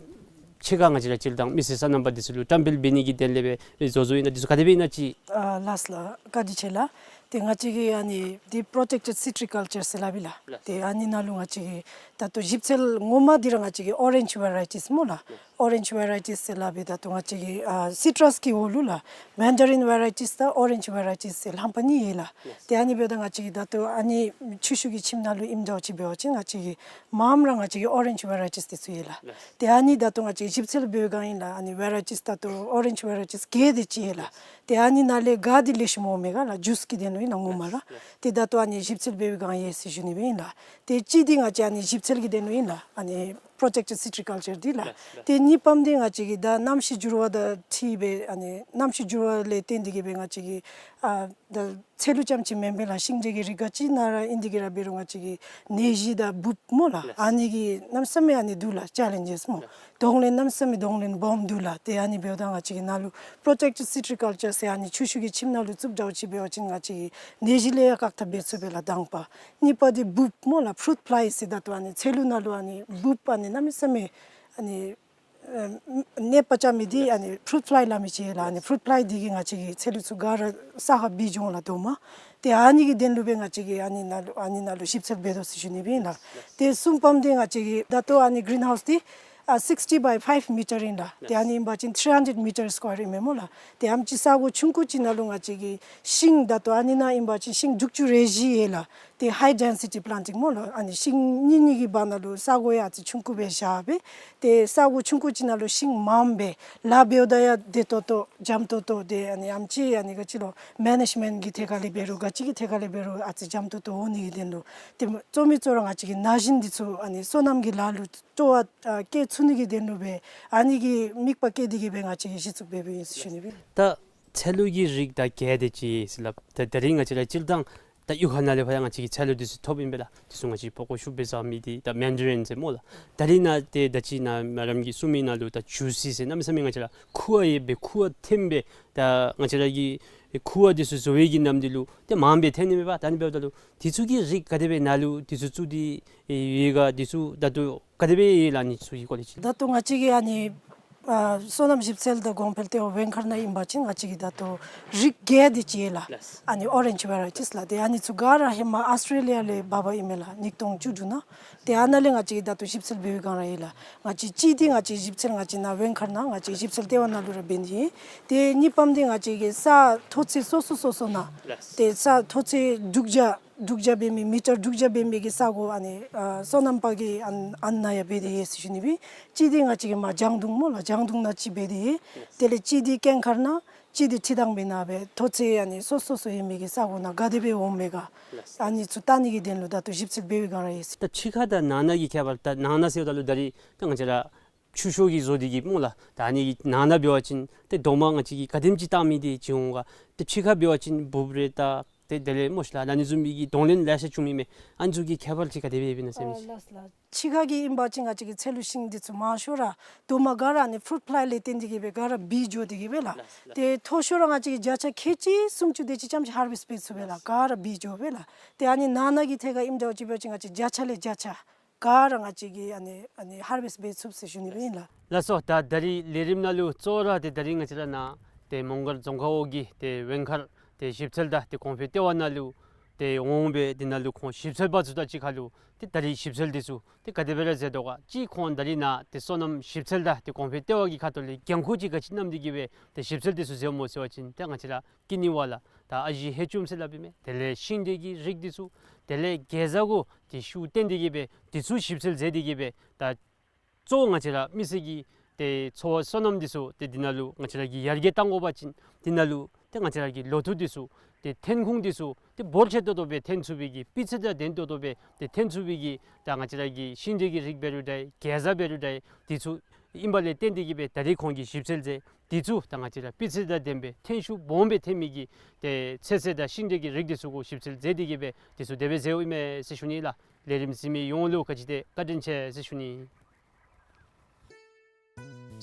ཕྱེད་ཀ་ང་བཅས་ར་སྤྱིར་བཏང་མི་སེར་སོ་ནམ་པ་འདི་ཚུ་ལུ་བཀྲམ་སྤེལ་འབད་ནི་གི་དོན་ལས་སྦེ་བཟོ་བཟོཝ་ཨིན་ན་འདི་ཚུ་ག་དེ་སྦེ་ཨིན་ན་ཅིག། ཨ་ལགས་ལགས། བཀའ་དྲིན་ཆེ་ལགས། ཏེ་ང་བཅས་ཀྱིས་ཨ་ནི་འདི་པྲོ་ཊེཀ་ཊེཌ་སི་ཊྲི་ཀཱལ་ཅར་ཟེར་སླབ་ཨིན་ལགས། ལགས། ཏེ་ཨ་ནི་ནང་ལུ་ང་བཅས་ཀྱིས་ད་ལྟོ་ཞིབ་འཚོལ་ངོ་མ་འདི་ར་ང་བཅས་ཀྱིས་ཨོ་རེནཇ་ཝེ་རའི་ཊིས་སྨོ་ལགས། ལགས། ཨོ་རེནཇ་ཝེ་རའི་ཊིས་ཟེར་སླབ་སྦེ་ད་ལྟོ་ང་བཅས་ཀྱིས་ཨ་སི་ཊྲཱས་ཀྱི་འོག་ལུ་ལགས། མེན་ཌ་རིན་ཝེ་རའི་ཊིས་དང་ཨོ་རེནཇ་ཝེ་རའི་ཊིས་ཟེར་རྣམ་པ་གཉིས་ཡོད་ལགས། ལགས། ཏེ་ཨ་ནི་འབདཝ་ད་ང་བཅས་ཀྱིས་ད་ལྟོ་ཨ་ནི་ཆུ་ཤུགས་ཀྱི་ཁྱིམ་ནང་ལུ་ཨིནམ་འདྲཝ་ཅིག་འབད་བ་ཅིན་ང་བཅས་ཀྱིས་མངམ་ར་ང་བཅས་ཀྱིས་ཨོ་རེནཇ་ཝེ་རའི་ཊིས་འདི་ཚུ་ཡོད་ལགས། ལགས། ཏེ་ཨ་ནི་ད་ལྟོ་ང་བཅས་ཞིབ་འཚོལ་འབད་བའི་སྒང་ཨིན་ལགས། ཨ་ནི་ཝེ་རའི་ཊིས་ད་ལྟོ་ཨོ་རེནཇ་ཝེ་རའི་ཊིས་བརྒྱད་དེ་ཅིག་ཡོད་ལགས། ཏེ་ཨ་ནི་ནང་ལས་ག་འདི་ལེགས་ཤོམ་འོང་མས་ག་ལགས། ཇུས་ཀྱི་དོན་ལུ་ཨིན་ལགས་ངོ་མ་ར། ལགས། ཏེ་ད་ལྟོ་ཨ་ནི་ཞིབ་འཚོལ་འབད་བའི་སྒང་ཡོད་ཟེར་ཞུ་ནི་སྦེ་ཨིན་ལགས། ཏེ་གཅིག་འདི་ང་བཅས་ཨ་ནི་ཞིབ་འཚོལ་གྱི་དོན་ལུ་ཨིན་ལགས། ཨ་ནི་པྲོ་ཊེཀ་ཊེཌ་སི་ཊྲི་ཀཱལ་ཅར་འདི་ལགས། ལགས། ཏེ་གཉིས་པམ་འདི་ང་བཅས་ཀྱིས་ད་གནམ་གཤིས་འགྱུར་བ་དང་འཁྲིལ་སྦེ་ཨ་ནི་གནམ་གཤིས་འགྱུར་བ་ལས་བརྟེན་ཏེ་གིས་སྦེ་ང་བཅས་ཀྱིས་ཨ་ད་ཚལ་ལུ་རྐྱངམ་ཅིག་མེན་པར་ལགས། ཤིང་འབྲས་ཀྱི་རིགས་ག་ཅི་ནང་ར་ཨིན་ཏེ་གིས་ར་འབད་རུང་ང་བཅས་ཀྱིས་ནད་གཞི་དང་འབུཔ་སྨོ་ལགས། ལགས། ཨ་ནི་གི་གནམ་མེད་ས་མེད་ཨ་ནི་འདུག་ལགས། ཅེ་ལེནཇེས་སྨོ། ལགས། གདོང་ལེན་གནམ་མེད་ས་མེད་གདོང་ལེན་སྦོམ་འདུག་ལགས། ཏེ་ཨ་ནི་འབདཝ་ད་ང་བཅས་ཀྱིས་ནཱ་ལུ་པྲོ་ཊེཀ་ཊེཌ་སི་ཊྲི་ཀཱལ་ཅར་ཟེར་ཨ་ནི་ཆུ་ཤུགས་ཀྱི་ཁྱིམ་ནང་ལུ་བཙུགས་འདྲཝ་ཅིག་འབད་བ་ཅིན་ང་བཅས་ཀྱིས་ནད་གཞི་ལས་ཡང་བཀག་ཐབས་འབད་ཚུགས་པས་ལགས་དང་པ། གཉིས་པ་འདི་འབུཔ་སྨོ་ལགས། ཕུ་རུཊ་ཕླའི་ཟེར་ད་ལྟོ་ཨ་ནི་ཚལ་ལུ་ནང་ལུ་ཨ་ནི་འབུཔ་ཨ་ནི་གནམ་མེད་ས་མེད་ཨ་ནི་ཨ་ནད་པ་རྐྱབ་མི་འདི་ཨ་ནི་ཕུ་རུཊ་ཕླའི་སླབ་མི་ཅིག་ཡོད་ལགས། ཨ་ནི་ཕུ་རུཊ་ཕླའི་འདི་གིས་ང་བཅས་ཀྱི་ཚལ་ལུ་ཚུ་ག་ར་ས་ཁར་འབིགས་འགྱོ་འོང་ལགས་རྡོག་མ། ཏེ་ཨ་ནི་གི་དོན་ལུ་སྦེ་ང་བཅས་ཀྱིས་ཨ་ནི་ནང་ལུ་ཨ་ནི་ནང་ལུ་ཞིབ་འཚོལ་འབད་དོ་ཟེར་ཞུ་ནི་སྦེ་ཨིན་ལགས། ཏེ་གསུམ་པམ་འདི་ང་བཅས་ཀྱི་ད་ལྟོ་ཨ་ནི་གི་རིན་ཧའུསི་འདི་ཨ་སིགསི་ཊི་བའི་ཕའིབ་མི་ཊར་ཨིན་ལགས། ཏེ་ཨ་ནི་ཨིན་པ་ཅིན་ཐིརི་ཧན་ཌེཌ་མི་ཊར་སི་ཀོ་ཡར་ཨིན་མས་སྨོ་ལགས། ཏེ་ཨ་ནེམ་ཅིག་ས་གོ་ཆུང་ཀུ་ཅིག་ནང་ལུ་ང་བཅས་ཀྱིས་ཤིང་ད་ལྟོ་ཨ་ནི་ནང་ཨིན་པ་ཅིན་ཤིང་དྲུག་ཅུ་རེ་བཞི་ཡོད་ལགས། ཏེ་ཧའི་ཌེན་སི་ཊི་པི་ལཱན་ཊིང་སྨོ་ལགས། ཨ་ནི་ཤིང་གཉིས་གཉིས་ཀྱི་བར་ན་ལུ་ས་གོ་ཡང་ཨ་ཙི་ཆུང་ཀུ་སྦེ་བཞག་སྦེ་ཏེ་ས་གོ་ཆུང་ཀུ་ཅིག་ནང་ལུ་ཤིང་མངམ་སྦེ་ལཱ་འབདཝ་ད་ཡང་བདེ་ཏོག་ཏོ་འཇམ་ཏོག་ཏོ་ཏེ་ཨ་ནི་ཨ་ནེམ་ཅིག་ཨ་ནི་ག་ཅི་ལོ་མེ་ནེཇ་མེནཊ་ཀྱི་ཐད་ཁར་ལས་འབད་རུང་ག་ཅི་གི་ཐད་ཁར་ལས་འབད་རུང་ཨ་ཙི་འཇམ་ཏོག་ཏོ་འོང་ནི་གི་དོན་ལུ་ཏེ་གཙོ་མི་གཙོ་ར་ང་བཅས་ཀྱིས་ན་གཞོན་འདི་ཚུ་ཨ་ནི་སོ་ནམ་གྱི་ལཱ་ལུ་སྤྲོ་བ་ཨ་བསྐྱེད་ཚུགས་ནི་གི་དོན་ལུ་སྦེ་ཨ་ནི་གི་དམིགས་པ་བསྐྱེད་དེ་གིས་སྦེ་ང་བཅས་ཀྱིས་གཞི་བཙུགས་འབད་འབདཝ་ཨིན་ཟེར་ཞུ་ནི་སྦེ། ད་ཚལ་ལུ་གི་རིགས་ད་བརྒྱད་དེ་ཅིག་ཟེར་སླབ། ད་ད་རིས་ང་བཅས་ར་སྤྱིར་བཏང་ད་གཡུས་ཁ་ནང་ལས་ཕར་ཡང་ང་བཅས་ཀྱིས་ཚལ་ལུ་འདི་ཚུ་ཐོབ་ཨིན་པས་ལགས། འདི་ཚུ་ང་བཅས་པགས་ཀོ་ཤུགས་སྦེ་བཟའ་མི་འདི་ད་མེན་ཌ་རིན་ཟེར་སྨོ་ལགས། ད་རིས་ནཱ་ཏེ་ད་ཅི་ནཱ་མེ་ཌམ་གྱིས་གསུངས་མི་ནང་ལུ་ད་ཇུ་སི་ཟེར་གནམ་མེད་ས་མེད་ང་བཅས་ར་ཁུ་བ་ཡོད་པའི་ཁུ་བ་ཐོནམ་སྦེ་ད་ང་བཅས་ར་གི་ཁུ་བ་འདི་ཚུ་བཟོ་བའི་གི་ནམ་འདི་ལུ་ཏེ་མངམ་སྦེ་ཐོན་ནི་མས་པ། ད་ཨ་ནི་འབདཝ་ད་ལུ་འདི་ཚུ་གི་རིགས་ག་དེ་སྦེ་ནཱ་ལུ་འདི་ཚུ་བཙུགས་ཏེ་ཡོད་ག། འདི་ཚུ་ད་ལྟོ་ག་དེ་སྦེ་ཡོད་ལགས་ཨ་ནི་ཚུ་གི་སྐོར་ལས་ཅིག། ད་ལྟོ་ང་བཅས་ཀྱི་ཨ་ནི་ཨ་སོ་ནམ་ཞིབ་འཚོལ་དང་གོང་འཕེལ་ལྟེ་བ་ཝེང་མཁར་ནང་ཨིན་པ་ཅིན་ང་བཅས་ཀྱི་ད་ལྟོ་རིགས་བརྒྱད་དེ་ཅིག་ཡོད་ལགས། ལགས། ཨ་ནི་ཨོ་རེནཇ་ཝེ་རའི་ཊིས་ལགས། ཏེ་ཨ་ནི་ཚུ་ག་ར་ཧེ་མ་ཨཱོས་ཊྲེ་ལི་ཡ་ལས་འབག་འབགཔ་ཨིན་མས་ལགས། ཉིས་སྟོང་བཅུ་དྲུག་ནང་། ཏེ་ཨ་ནཱ་ལས་ང་བཅས་ཀྱིས་ད་ལྟོ་ཞིབ་འཚོལ་འབད་བའི་སྒང་ར་ཡོད་ལགས། ང་བཅས་གཅིག་འདི་ང་བཅས་ཞིབ་འཚོལ་ང་བཅས་ནཱ་ཝེང་མཁར་ནང་ང་བཅས་ཞིབ་འཚོལ་ལྟེ་བ་ནང་ལུ་ར་འབད་ནི་ཨིན། ཏེ་གཉིས་པམ་འདི་ང་བཅས་ཀྱི་ས་མཐོ་ཚད་སོ་སོ་སོ་སོ་ནང་། ལགས། ཏེ་ས་མཐོ་ཚད་དྲུག་བརྒྱ་དྲུག་བརྒྱ་འབད་མི་མི་ཊར་དྲུག་བརྒྱ་འབད་མི་གི་ས་གོ་ཨ་ནི་ཨ་སོ་ནམ་པ་གིས་ཨ་ནི་ཨ་ནཱ་ཡང་འབད་དེ་ཡོད་ཟེར་ཞུ་ནི་སྦེ། གཅིག་འདི་ང་བཅས་ཀྱི་མར་ལྗང་གདུང་སྨོ་ལགས། ལྗང་གདུང་ནང་གཅིག་འབད་དེ་ཡོད། དེ་ལས་གཅིག་འདི་ཀེང་མཁར་ནང་གཅིག་འདི་ཁྲི་ཐང་པའི་ནང་སྦེ་མཐོ་ཚད་ཨ་ནི་སོ་སོ་སོ་ཡོད་མི་གི་ས་གོ་ནང་ག་དེ་སྦེ་འོངམ་མས་ག། ལགས། ཨ་ནི་ཚུ་བལྟ་ནི་གི་དོན་ལུ་ད་ལྟོ་ཞིབ་འཚོལ་འབད་བའི་སྒང་ར་ཡོད་ཟེར། ད་ཕྱི་ཁ་དང་ནང་ན་གི་ཁྱད་པར། ད་ནང་ན་ཟེརཝ་ད་ལུ་ད་རིས་ད་ང་བཅས་ར་ཆུ་ཤོག་གི་བཟོ་སྟེ་གིས་སྨོ་ལགས། ད་ཨ་ནི་གི་ནང་ན་འབད་བ་ཅིན་ཏེ་རྡོག་མ་ང་བཅས་ཀྱིས་ག་དེམ་ཅིག་བཏང་མི་འདི་ཅིག་འོང་ག། ཏེ་ཕྱི་ཁ་འབད་བ་ཅིན་འབུཔ་རེ་ད་ཏེ་དེ་ལས་སྨོ་ཤིག་ལགས་ད་ཨ་ནི་བཟུམ་མའི་གི་གདོང་ལེན་ལེ་ཤ་བྱུང་མི་མས། ཨ་ནི་ཚུ་གི་ཁྱད་པར་ཅིག་ག་དེ་སྦེ་ཡོདཔ་ཨིན་ན་ཟེར་མི་ཅིག། ཨ་ལགས་ལགས། ཕྱི་ཁ་གི་ཨིན་པ་ཅིན་ང་བཅས་ཀྱི་ཚལ་ལུ་ཤིང་འདི་ཚུ་མང་ཤོས་ར་རྡོག་མ་ག་ར་ཨ་ནི་ཕུ་རུཊ་ཕླའི་ལས་བརྟེན་ཏེ་གིས་སྦེ་ག་ར་འབིགས་འགྱོ་སྟེ་གིས་སྦེ་ལགས། ལགས་ལགས། ཏེ་མཐོ་ཤོས་ར་ང་བཅས་ཀྱིས་བརྒྱ་ཆ་ཁལ་གཅིག་སུམ་ཅུ་དེ་ཅིག་རྐྱངམ་ཅིག་ཧར་ཝེསཊ་འབད་ཚུགས་པས་ལགས། ག་ར་འབིགས་འགྱོ་སྦེ་ལགས། ཏེ་ཨ་ནི་ནང་ན་གི་ཐད་ཁར་ཨིནམ་འདྲཝ་ཅིག་འབད་བ་ཅིན་ང་བཅས་བརྒྱ་ཆ་ལས་བརྒྱ་ཆ་ག་ར་ང་བཅས་ཀྱིས་ཨ་ནི་ཨ་ནི་ཧར་ཝེསཊ་འབད་ཚུགས་ཟེར་ཞུ་ནི་སྦེ་ཨིན་ལགས། ལགས་སོ། ད་ད་རིས་ལས་རིམ་ནང་ལུ་གཙོ་བོ་ར་ཏེ་ད་རིས་ང་བཅས་ར་ནཱ་ཏེ་མོང་སྒར་རྫོང་ཁག་འོག་གི་ཏེ་ཝེང་མཁར་ཏེ་ཞིབ་འཚོལ་དང་ཏེ་གོང་འཕེལ་ལྟེ་བ་ནང་ལུ་ཏེ་འོང་སྦེ་དེ་ནང་ལུ་ཁོང་ཞིབ་འཚོལ་པ་ཚུ་དང་གཅིག་ཁར་ལུ་ཏེ་ད་རིས་ཞིབ་འཚོལ་འདི་ཚུ་ཏེ་ག་དེ་སྦེ་ར་མཛད་དོ་ག། གཅིག་ཁོང་ད་རིས་ནཱ་ཏེ་སོ་ནམ་ཞིབ་འཚོལ་དང་ཏེ་གོང་འཕེལ་ལྟེ་བ་གི་ཁ་ཐུག་ལས་འགན་ཁུར་ཅིག་ག་ཅི་བསྣམས་ཏེ་གིས་སྦེ་ཏེ་ཞིབ་འཚོལ་འདི་ཚུ་མཛདཔ་སྨོ་ཟེར་བ་ཅིན་ཏེ་ང་བཅས་ར་ཀི་ནི་ཝ་ལགས། ད་ཨ་ཞེ་ཧེ་ཅུམ་ཟེར་སླབ་ཨིན་མས། དེ་ལས་ཤིང་འབྲས་ཀྱི་རིགས་འདི་ཚུ་དེ་ལས་གེ་ཛ་གུ་ཏེ་ཤུགས་བཏོན་ཏེ་གིས་སྦེ་འདི་ཚུ་ཞིབ་འཚོལ་མཛད་དེ་གིས་སྦེ་ད་གཙོ་བོ་ང་བཅས་ར་མི་སེར་གྱི་ཏེ་འཚོ་བ་སོ་ནམ་འདི་ཚུ་ཏེ་འདི་ནང་ལུ་ང་བཅས་ར་གིས་ཡར་རྒྱས་གཏང་དགོ་པ་ཅིན་འདི་ནང་ལུ་ཏེ་ང་བཅས་ར་གི་ལོ་ཐོག་འདི་ཚུ་ཏེ་ཐོན་ཁུངས་འདི་ཚུ་ཏེ་འབོར་ཆེ་ཏོག་ཏོ་སྦེ་ཐོན་ཚུགས་པའི་གི་སྤུས་ཚད་དང་ལྡན་ཏོག་ཏོ་སྦེ་ཏེ་ཐོན་ཚུགས་པའི་གི་ད་ང་བཅས་ར་གི་ཤིང་འབྲས་ཀྱི་རིགས་འབད་རུང་འདྲ་གེ་ཛ་འབད་རུང་འདྲ་འདི་ཚུ་ཨིན་པ་ལས་བརྟེན་ཏེ་གིས་སྦེ་ད་རིས་ཁོང་གིས་ཞིབ་འཚོལ་མཛད། འདི་ཚུ་ད་ང་བཅས་ར་སྤུས་ཚད་དང་ལྡན་པའི་ཐོན་ཤུགས་སྦོམ་སྦེ་ཐོན་མི་གི་ཏེ་ཚོད་བསྲེ་དང་ཤིང་འབྲས་ཀྱི་རིགས་འདི་ཚུ་གུ་ཞིབ་འཚོལ་མཛད་དེ་གིས་སྦེ་འདི་ཚུ་དེ་སྦེ་མཛདཔ་ཨིན་མས་ཟེར་ཞུ་ནི་ལགས། ལས་རིམ་གཟིགས་མི་ཡོངས་ལུ་ག་ཅི་དེ་བཀའ་དྲིན་ཆེ་ཟེར་ཞུ་ནི།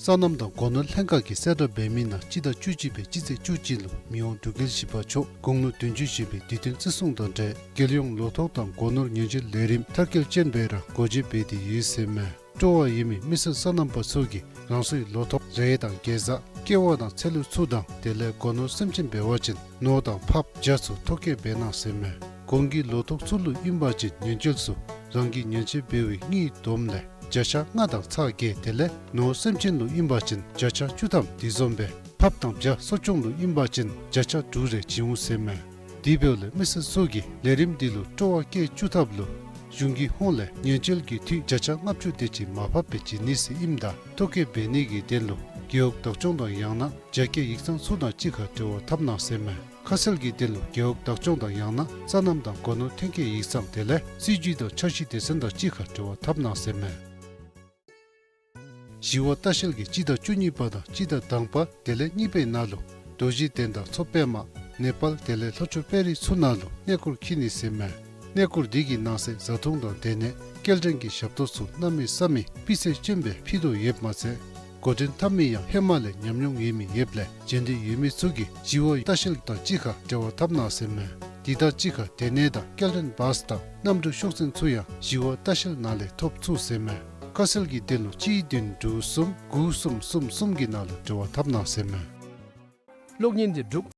སོ་ནམ་དང་སྒོ་ནོར་ལྷན་ཁག་གིས་གསལ་བསྒྲགས་འབད་མི་ནང་སྤྱི་ཟླ་བཅུ་གཅིག་པའི་སྤྱི་ཚེས་བཅུ་གཅིག་ལུ་མི་དབང་འབྲུག་རྒྱལ་བཞི་པ་མཆོག་དགུང་ལོ་བདུན་ཅུ་བཞེས་པའི་དུས་སྟོན་བརྩི་སྲུང་དང་འབྲེལ་རྒྱལ་ཡོངས་ལོ་ཐོག་དང་སྒོ་ནོར་ཉེས་བྱས་ལས་རིམ་མཐར་འཁྱོལ་ཅན་སྦེ་ར་སྒོ་འབྱེད་འབད་དེ་ཡོད་ཟེར་མས། སྤྲོ་བ་ཡོད་མི་མི་སེར་སོ་ནམ་པ་ཚུ་གིས་རང་སོའི་ལོ་ཐོག་རེ་དང་གེ་ཛ་ཀེ་བ་དང་ཚལ་ལུ་ཚུ་དང་དེ་ལས་སྒོ་ནོར་སེམས་ཅན་འབད་བ་ཅིན་ནོར་དང་ཕགཔ་བྱ་ཚུ་ཐོ་བཀོད་འབད་གནང་ཟེར་མས། གོང་གི་ལོ་ཐོག་ཚུ་ལུ་ཨིན་པ་ཅིན་ཉེན་བཅོལ་ཚུ་རང་གིས་ཉེན་བཅོལ་འབད་བའི་དངུལ་བསྡོམས་ལས་བྱ་ཤ་ལྔ་དང་ཚག་བརྒྱད། དེ་ལས་ནོར་སེམས་ཅན་ལུ་ཨིན་པ་ཅིན་བྱ་ཤ་བཅུ་ཐམ་དེ་བཟུམ་སྦེ་ཕགཔ་དང་བྱ་གསོ་སྐྱོང་ལུ་ཨིན་པ་ཅིན་བྱ་ཤ་དྲུག་རེ་བྱིན་འོང་ཟེར་མས། དེ་འབདཝ་ལས་མི་སེར་ཚུ་གིས་ལས་རིམ་འདི་ལུ་སྤྲོ་བ་བསྐྱེད་བཅུག་ཐབས་ལུ་གཞུང་གི་ཧོངས་ལས་ཉེན་བཅོལ་གྱི་འཐུས་བྱ་ཤ་ལྔ་བཅུ་དེ་ཅིག་མར་ཕབ་སྦེ་བྱིན་ནི་ཟེར་ཨིནམ་ད་ཐོ་བཀོད་འབད་ནི་གི་དོན་ལུ་རྒེད་འོག་བདག་སྐྱོང་དང་ཡང་ན་རྒྱ་སྐྱེད་ཡིག་ཚང་ཚུ་དང་གཅིག་ཁར་འབྲེལ་བ་འཐབ་གནང་ཟེར་མས། ཁ་གསལ་གྱི་དོན་ལུ་རྒེད་འོག་བདག་སྐྱོང་དང་ཡང་ན་སོ་ནམ་དང་སྒོ་ནོར་ཐོན་སྐྱེད་ཡིག་ཚང་དེ་ལས་སྲིད་བྱུས་དང་འཆར་གཞི་སྡེ་ཚན་དང་གཅིག་ཁར་འབྲེལ་བ་འཐབ་གནང་ཟེར་མས། བཞི་བ་ལྟ་བཤལ་གྱིས་སྤྱི་ཟླ་བཅུ་གཉིས་པ་དང་སྤྱི་ཟླ་དང་པ་དེ་ལས་གཉིས་པའི་ནང་ལུ་རྡོ་རྗེ་གདན་དང་མཚོ་པདྨ་ནེ་པཱལ་དེ་ལས་ལྷོ་ཕྱོགས་དཔལ་རི་ཚུ་ནང་ལུ་གནས་སྐོར་འཁྱིད་ནི་ཟེར་མས། གནས་སྐོར་འདི་གི་ནང་གསེས་བཟའ་འཐུང་དང་སྡོད་གནས་སྐྱེལ་འདྲེན་གྱི་ཞབས་ཏོག་ཚུ་གནམ་མེད་ས་མེད་སྤུས་ཚད་ལྕོགས་སྦེ་ཕུལ་དོ་ཡོདཔ་མ་ཚད་འགོ་འདྲེན་འཐབ་མི་ཡང་ཧེ་མ་ལས་ཉམས་མྱོང་ཡོད་མི་ཡོདཔ་ལས་འབྱོན་འདོད་ཡོད་མི་ཚུ་གིས་བཞི་བ་ལྟ་བཤལ་དང་གཅིག་ཁར་འབྲེལ་བ་འཐབ་གནང་ཟེར་མས། དེ་དང་གཅིག་ཁར་སྡོད་གནས་དང་སྐྱེལ་འདྲེན་བཱསི་དང་གནམ་གྲུ་ཤོག་འཛིན་ཚུ་ཡང་བཞི་བ་ལྟ་བཤལ་ནང་ལས་ཐོབ་ཚུགས་ཟེར་མས། ཁ་གསལ་གྱི་དོན་ལུ་གཅིག་བདུན་དྲུག་གསུམ་དགུ་གསུམ་གསུམ་གསུམ་གྱི་ནང་ལུ་འབྲེལ་བ་འཐབ་གནང་ཟེར་མས། གློག་བརྙན་འདི་གྲུབ།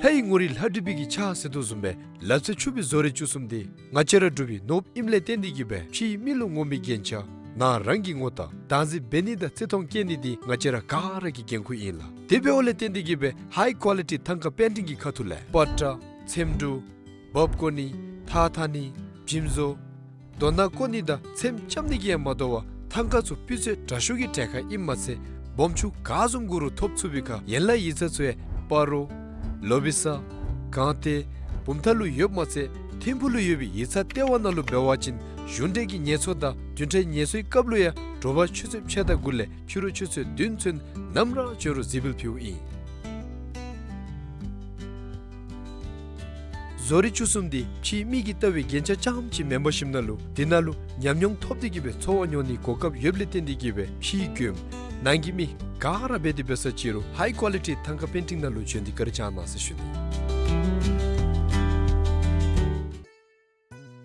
ལྷའི་ངོ་རིས་ལྷ་བྲིས་པའི་གི་ཕྱག་ཟེར་དོ་བཟུམ་སྦེ་ལག་རྩལ་ཕྱུག་པའི་བཟོ་རིག་བཅུ་གསུམ་འདི་ང་བཅས་ར་འབྲུག་པའི་ནོར་བུ་ཨིནམ་ལས་བརྟེན་ཏེ་གིས་སྦེ་ཕྱིའི་མི་ལུ་ངོམ་པའི་རྒྱན་ཆ་ནང་རང་གི་ངོ་རྟགས་བདག་འཛིན་འབད་ནི་དང་བརྩི་མཐོང་བསྐྱེད་ནི་འདི་ང་བཅས་ར་ག་ར་གི་འགན་ཁུར་ཨིན་ལགས། དེ་འབདཝ་ལས་བརྟེན་ཏེ་གིས་སྦེ་ཧའི་ཀོ་ལི་ཊི་ཐང་ཀ་པེན་ཊིང་གི་ཁ་ཐུག་ལས་པ་ཏྲ་ཚེམ་དྲུབ་འབག་བཀོ་ནི་ཐགས་འཐག་ནི་འཇིམ་བཟོ་རྡོ་ནག་བརྐོ་ནི་དང་ཚེམ་རྐྱབ་ནི་གིས་ཡང་མ་དོ་བར་ཐང་ཀ་ཚུ་སྤུས་ཚད་དྲག་ཤོས་ཀྱི་གྲལ་ཁར་ཨིནམ་མ་ཚད་སྦོམ་ཆུང་ག་བཟུམ་དགོ་རུང་ཐོབ་ཚུགས་པའི་ཁར་ཡན་ལག་ཡིག་ཚང་ཚུ་ཡང་སྤ་རོ་ལོ་བི་ས་སྒང་སྟེང་བུམ་ཐང་ལུ་ཡོདཔ་མ་ཚད་ཐིམ་ཕུག་ལུ་ཡོད་པའི་ཡིག་ཚང་ལྟེ་བ་ནང་ལུ་འབད་བ་ཅིན་གཞུང་འབྲེལ་གྱི་ངལ་གསོ་དང་བདུན་ཕྲག་ངལ་གསོའི་སྐབས་ལུ་ཡང་དྲོ་པ་ཆུ་ཚོད་ཕྱེད་དང་དགུ་ལས་ཕྱི་རུ་ཆུ་ཚོད་བདུན་ཚུན་ནམ་ར་འབྱོན་རུང་གཟིགས་འབུལ་ཕུལཝ་ཨིན། བཟོ་རིག་བཅུ་གསུམ་འདི་ཕྱིའི་མི་གིས་བལྟ་བའི་རྒྱན་ཆ་རྐྱངམ་ཅིག་མེན་པར་ཞིནམ་ན་ལུ་འདི་ནང་ལུ་ཉམས་མྱོང་ཐོབ་སྟེ་གིས་སྦེ་འཚོ་བ་མྱོང་ནིའི་གོ་སྐབས་ཡོདཔ་ལས་བརྟེན་ཏེ་གིས་སྦེ་ཕྱིའི་མགྱོནམ་ནང་གི་མི་ག་ར་འབད་དེ་འབད་ས་ཅི་རུང་ཧའི་ཀོ་ལི་ཊི་ཐང་ཀ་པེན་ཊིང་ནང་ལུ་བྱོན་ཏེ་བཀའ་དྲིན་བསྐྱང་གནང་ཟེར་ཞུ་ནི།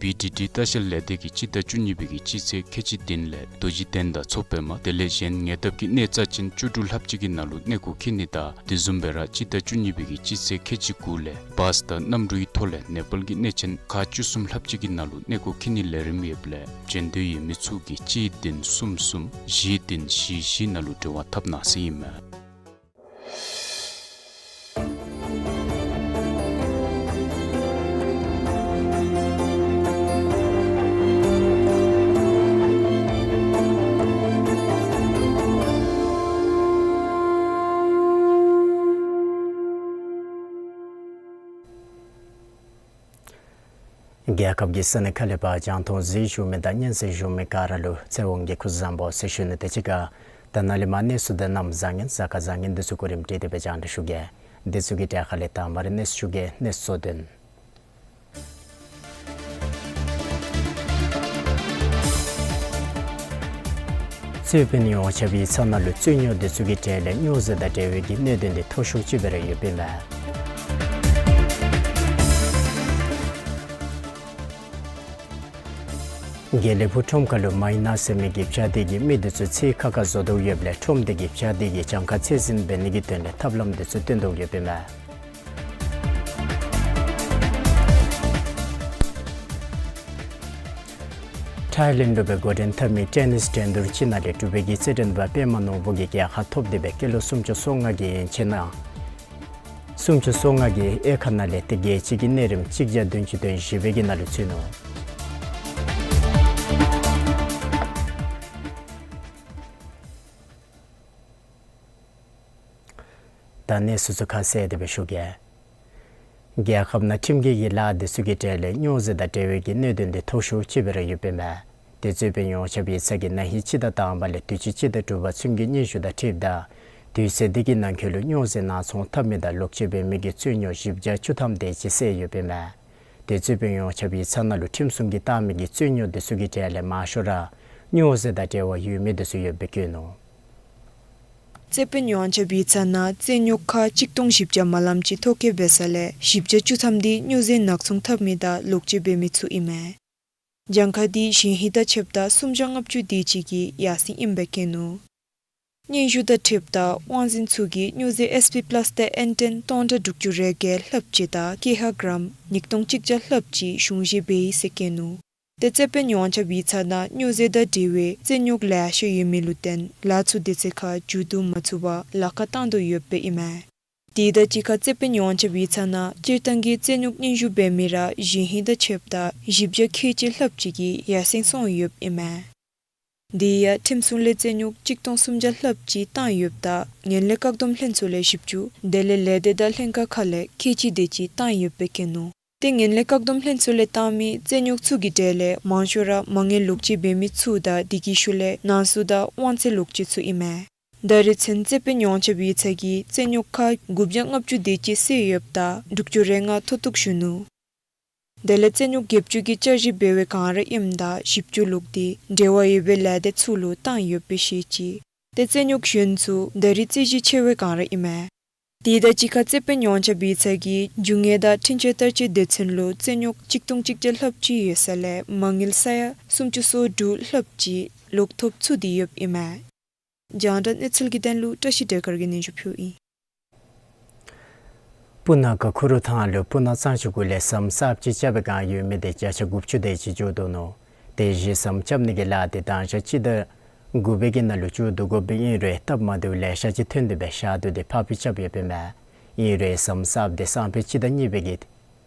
བི་ཌི་ཌི་ལྟ་བཤལ་ལས་སྡེ་གིས་སྤྱི་ཟླ་བཅུ་གཉིས་པའི་གི་སྤྱི་ཚེས་ཁལ་གཅིག་བདུན་ལས་རྡོ་རྗེ་གདན་དང་མཚོ་པདྨ་དེ་ལས་གཞན་ཉེ་འདབས་ཀྱི་གནས་རྩ་ཅན་བཅུ་དྲུག་ལྷ་བརྒྱུད་ཀྱི་ནང་ལུ་གནས་སྐོར་འཁྱིད་ནི་དང་དེ་བཟུམ་སྦེ་ར་སྤྱི་ཟླ་བཅུ་གཉིས་པའི་གི་སྤྱི་ཚེས་ཁལ་གཅིག་དགུ་ལས་བཱསི་དང་གནམ་གྲུའི་ཐོག་ལས་ནེ་པཱལ་གྱི་གནས་ཆེན་ཁག་བཅུ་གསུམ་ལྷ་བརྒྱུད་ཀྱི་ནང་ལུ་གནས་སྐོར་འཁྱིད་ནིའི་ལས་རིམ་ཡོདཔ་ལས་བྱོན་འདོད་ཡོད་མི་ཚུ་གིས་གཅིག་བདུན་གསུམ་གསུམ་བཞི་བདུན་བཞི་བཞི་ནང་ལུ་འབྲེལ་བ་འཐབ་གནང་ཟེར་ཨིན་མས། རྒྱལ་ཁབ་ཀྱི་ས་གནས་ཁག་ལས་ཕར་རྒྱང་མཐོང་གཟིགས་བཞུགས་མི་དང་སྙན་གསན་བཞུགས་མི་ག་ར་ལུ་ཚེ་དབང་གིས་སྐུ་གཟུགས་བཟང་པོ་ཟེར་ཞུ་ནི་དང་གཅིག་ཁར་ད་ནཱ་ལས་མར་གནས་ཚུལ་དང་གནམ་བཟང་ངན་གཟའ་སྐར་བཟང་ངན་འདི་ཚུ་གོ་རིམ་སྒྲིག་སྟེ་སྦེ་རྒྱང་བསྒྲགས་ཞུ་གེ། འདི་ཚུ་གི་གྲས་ཁ་ལས་དང་པ་ར་གནས་ཚུལ་ཞུ་གེ། གནས་ཚུལ་གཙོ་དོན། རྩོད་དཔོན་ཡོངས་ཁྱབ་ཡིག་ཚང་ནང་ལུ་རྩོད་རྙོགས་འདི་ཚུ་གི་གྲས་ལས་རྙོག་ཟེར་དང་འབྲེལ་བའི་གི་གནད་དོན་འདི་མཐོ་ཤོས་ཅིག་སྦེ་ར་ཡོདཔ་ཨིན་མས། དགེ་ལེགས་ཕུག་ཁྲོམ་ཁ་ལུ་མའི་ནཱས་ཟེར་མི་གི་བྱཱ་འདི་གིས་མི་འདི་ཚུ་ཚེ་ཁ་ཁ་བཟོ་དོ་ཡོདཔ་ལས་ཁྲོམ་འདི་གི་བྱཱ་འདི་གིས་གྱངས་ཁ་ཚད་ཟིན་འབད་ནི་གི་དོན་ལས་ཐབས་ལམ་འདི་ཚུ་སྟོན་དོ་ཡོདཔ་ཨིན་མས། ཐའི་ལེནཌ་ལུ་སྦེ་འགོ་འདྲེན་འཐབ་མི་ཊེ་ནིསི་འགྲན་བསྡུར་ཅིག་ནང་ལས་འབྲུག་པའི་གི་རྩེད་འགྲན་པ་པདྨ་ནོར་བུ་གིས་རྒྱལ་ཁ་ཐོབ་སྟེ་སྦེ་སྐྱེས་ལོ་སུམ་ཅུ་སོ་ལྔ་གི་ཡན་ཆད་ནང་སུམ་ཅུ་སོ་ལྔ་གི་དབྱེ་ཁག་ནང་ལས་ཏེ་རྒྱལ་སྤྱི་གི་གནས་རིམ་གཅིག་བརྒྱ་བདུན་ཅུ་དོན་བཞི་པའི་གི་ནང་ལུ་ཚུད་ནུག། ད་གནས་ཚུལ་ཚུ་ཁ་གསལ་དེ་སྦེ་ཞུ་གེ། རྒྱལ་ཁབ་ནང་ཁྲིམས་འགལ་གྱི་ལཱ་འདི་ཚུ་གི་གྲས་ལས་སྨྱོ་རྫས་དང་འབྲེལ་བའི་གི་གནད་དོན་འདི་མཐོ་ཤོས་ཅིག་སྦེ་ར་ཡོདཔ་ཨིན་མས། དེ་རྩོད་དཔོན་ཡོངས་ཁྱབ་ཡིག་ཚང་གིས་ན་ཧིང་སྤྱི་ཟླ་དང་པ་ལས་དུས་ཅི་སྤྱི་ཟླ་དྲུག་པ་ཚུན་གྱི་སྙན་ཞུ་དང་འཁྲིལཝ་ད་དུས་ཚོད་འདི་གི་ནང་འཁོད་ལུ་སྨྱོ་རྫས་ནང་ཚོང་འཐབ་མི་དང་ལོག་སྤྱོད་འབད་མི་གི་རྩོད་རྙོགས་བཞི་བརྒྱ་བཅུ་ཐམ་དེ་ཅིག་སེལ་ཡོདཔ་ཨིན་མས། དེ་རྩོད་དཔོན་ཡོངས་ཁྱབ་ཡིག་ཚང་ནང་ལུ་ཁྲིམས་སྲུང་གིས་བཏང་མི་གི་རྩོད་རྙོགས་འདི་ཚུ་གི་གྲས་ལས་མང་ཤོས་ར་སྨྱོ་རྫས་དང་འབྲེལ་བ་ཡོད་མི་འདི་ཚུ་ཡོདཔ་སྦེ་བཀོད་ནུག། རྩོད་དཔོན་ཡོངས་ཁྱབ་ཡིག་ཚང་ནང་རྩོད་རྙོགས་ཁག་གཅིག་སྟོང་བཞི་བརྒྱ་མ་ལམ་ཅིག་ཐོ་བཀོད་འབད་ས་ལས་བཞི་བརྒྱ་བཅུ་ཐམ་འདི་སྨྱོ་རྫས་ནང་ཚོང་འཐབ་མི་དང་ལོག་སྤྱོད་འབད་མི་ཚུ་ཨིན་མས། གྱངས་ཁ་འདི་གཞེས་ཧིང་དང་ཕྱདཔ་ད་སུམ་བརྒྱ་ལྔ་བཅུ་དེ་ཅིག་གི་ཡར་སེང་ཨིནམ་སྦེ་བཀོད་ནུག། སྙན་ཞུ་དང་འཁྲིལཝ་ད་དབང་འཛིན་ཚུ་གིས་སྨྱོ་རྫས་ཨེསི་པི་པ་ལཱསི་དང་ཨེན་ཊེན་སྟོང་ཕྲག་དྲུག་ཅུ་རེ་བརྒྱད་ལྷགཔ་ཅིག་དང་ཀེ་ཧ་གྲམ་ཉིས་སྟོང་གཅིག་བརྒྱ་ལྷགཔ་ཅིག་གཞུང་བཞེས་འབད་ཡི་ཟེར་བཀོད་ནུག། ཏེ་རྩོད་དཔོན་ཡོངས་ཁྱབ་ཡིག་ཚང་ནང་སྨྱོ་རྫས་དང་འབྲེལ་བའི་རྩོད་རྙོགས་ལེ་ཤ་ཡོད་མི་ལུ་བརྟེན་ལཱ་ཚུ་དེ་ཚེ་ཁར་མཇུག་བསྡུ་མ་ཚུགས་པར་ལཱ་ཁག་བཏང་དོ་ཡོདཔ་ཨིན་མས། དེ་དང་གཅིག་ཁར་རྩོད་དཔོན་ཡོངས་ཁྱབ་ཡིག་ཚང་ནང་སྤྱིར་བཏང་གི་རྩོད་རྙོགས་སྙན་ཞུ་འབད་མི་ར་གཞེས་ཧིང་དང་ཕྱདཔ་ད་བཞི་བརྒྱ་ཁལ་གཅིག་ལྷགཔ་ཅིག་གིས་ཡར་སེང་སོང་ཡོདཔ་ཨིན་མས། དེ་ཡང་ཁྲིམས་སྲུང་ལས་རྩོད་རྙོགས་གཅིག་སྟོང་སུམ་བརྒྱ་ལྷགཔ་ཅིག་བཏང་ཡོདཔ་ད་ངན་ལྷད་བཀག་སྡོམ་ལྷན་ཚོགས་ལས་བཞི་བཅུ་དེ་ལས་ལས་སྡེ་དང་ལྷན་ཁག་ཁག་ལས་ཁལ་གཅིག་དེ་ཅིག་བཏང་ཡོདཔ་སྦེ་བཀོད་ནུག། ཏེ་ངན་ལྷད་བཀག་སྡོམ་ལྷན་ཚོགས་ལས་བཏང་མི་རྩོད་རྙོགས་ཚུ་གི་གྲས་ལས་མང་ཤོས་ར་མ་དངུལ་ལོག་སྤྱོད་འབད་མི་ཚུ་དང་དེ་གི་ཤུལ་ལས་ནང་གསུག་དང་དབང་ཚད་ལོག་སྤྱོད་ཚུ་ཨིན་མས། ད་རེས་ཚུན་རྩོད་དཔོན་ཡོངས་ཁྱབ་ཡིག་ཚང་གིས་རྩོད་རྙོགས་ཁག་དགུ་བརྒྱ་ལྔ་བཅུ་དེ་ཅིག་སེལ་ཡོདཔ་ད་དྲུག་ཅུ་རེ་ལྔ་མཐོ་གཏུགས་ཞུ་ནུག། དེ་ལས་རྩོད་རྙོགས་བརྒྱད་ཅུ་གི་བསྐྱར་ཞིབ་འབད་བའི་སྒང་ར་ཨིནམ་ད་བཞི་བཅུ་ལོག་སྟེ་འབྲེལ་བ་ཡོད་པའི་ལས་སྡེ་ཚུ་ལུ་བཏང་ཡོདཔ་སྦེ་བཤད་ཅི། ཏེ་རྩོད་རྙོགས་གཞན་ཚུ་ད་རེས་རྩོད་གཞི་ཆེ་བའི་སྒང་ར་ཨིན་མས། དེ་དང་གཅིག་ཁར་རྩོད་དཔོན་ཡོངས་ཁྱབ་ཡིག་ཚང་གིས་རྒྱུ་དངོས་དང་འཕྲིན་བཅར་བསྟར་སྤྱོད་སྡེ་ཚན་ལུ་རྩོད་རྙོགས་གཅིག་སྟོང་གཅིག་བརྒྱ་ལྷགཔ་ཅིག་ཡོད་ས་ལས་མ་དངུལ་ས་ཡ་སུམ་ཅུ་སོ་དྲུག་ལྷགཔ་ཅིག་ལོག་ཐོབ་ཚུགས་ཏེ་ཡོདཔ་ཨིན་མས། རྒྱང་བསྒྲགས་གནས་ཚུལ་གྱི་དོན་ལུ་བཀྲ་ཤིས་སྒྲོལ་དཀར་གྱིས་སྙན་ཞུ་ཕུལཝ་ཨིན། སྤུ་ན་ཁ་ཁུ་རུ་ཐང་ལུ་སྤུ་ན་གཙང་ཆུ་གུ་ལས་ཟམ་གསརཔ་ཅིག་རྐྱབ་པའི་བསྒང་ཡོད་མི་དེ་བརྒྱ་ཆ་དགུ་བཅུ་དེ་ཅིག་མཇུག་བསྡུ་ནུག། དེ་བཞིན་ཟམ་རྐྱབ་ནི་གི་ལཱ་དེ་ད་ཆ་སྤྱི་ཟླ་དགུ་པའི་གི་ནང་ལུ་མཇུག་བསྡུ་དགོཔ་ཨིན་རུང་སྟབས་མ་བདེཝ་ལེ་ཤ་ཅིག་ཐོན་ཏེ་སྦེ་ཞག་དུས་དེ་ཕར་འགྱངས་རྐྱབ་ཡོདཔ་ཨིན་མས། ཨིན་རུང་ཟམ་གསརཔ་དེ་སང་ཕོད་སྤྱི་ཟླ་གཉིས་པའི་གི་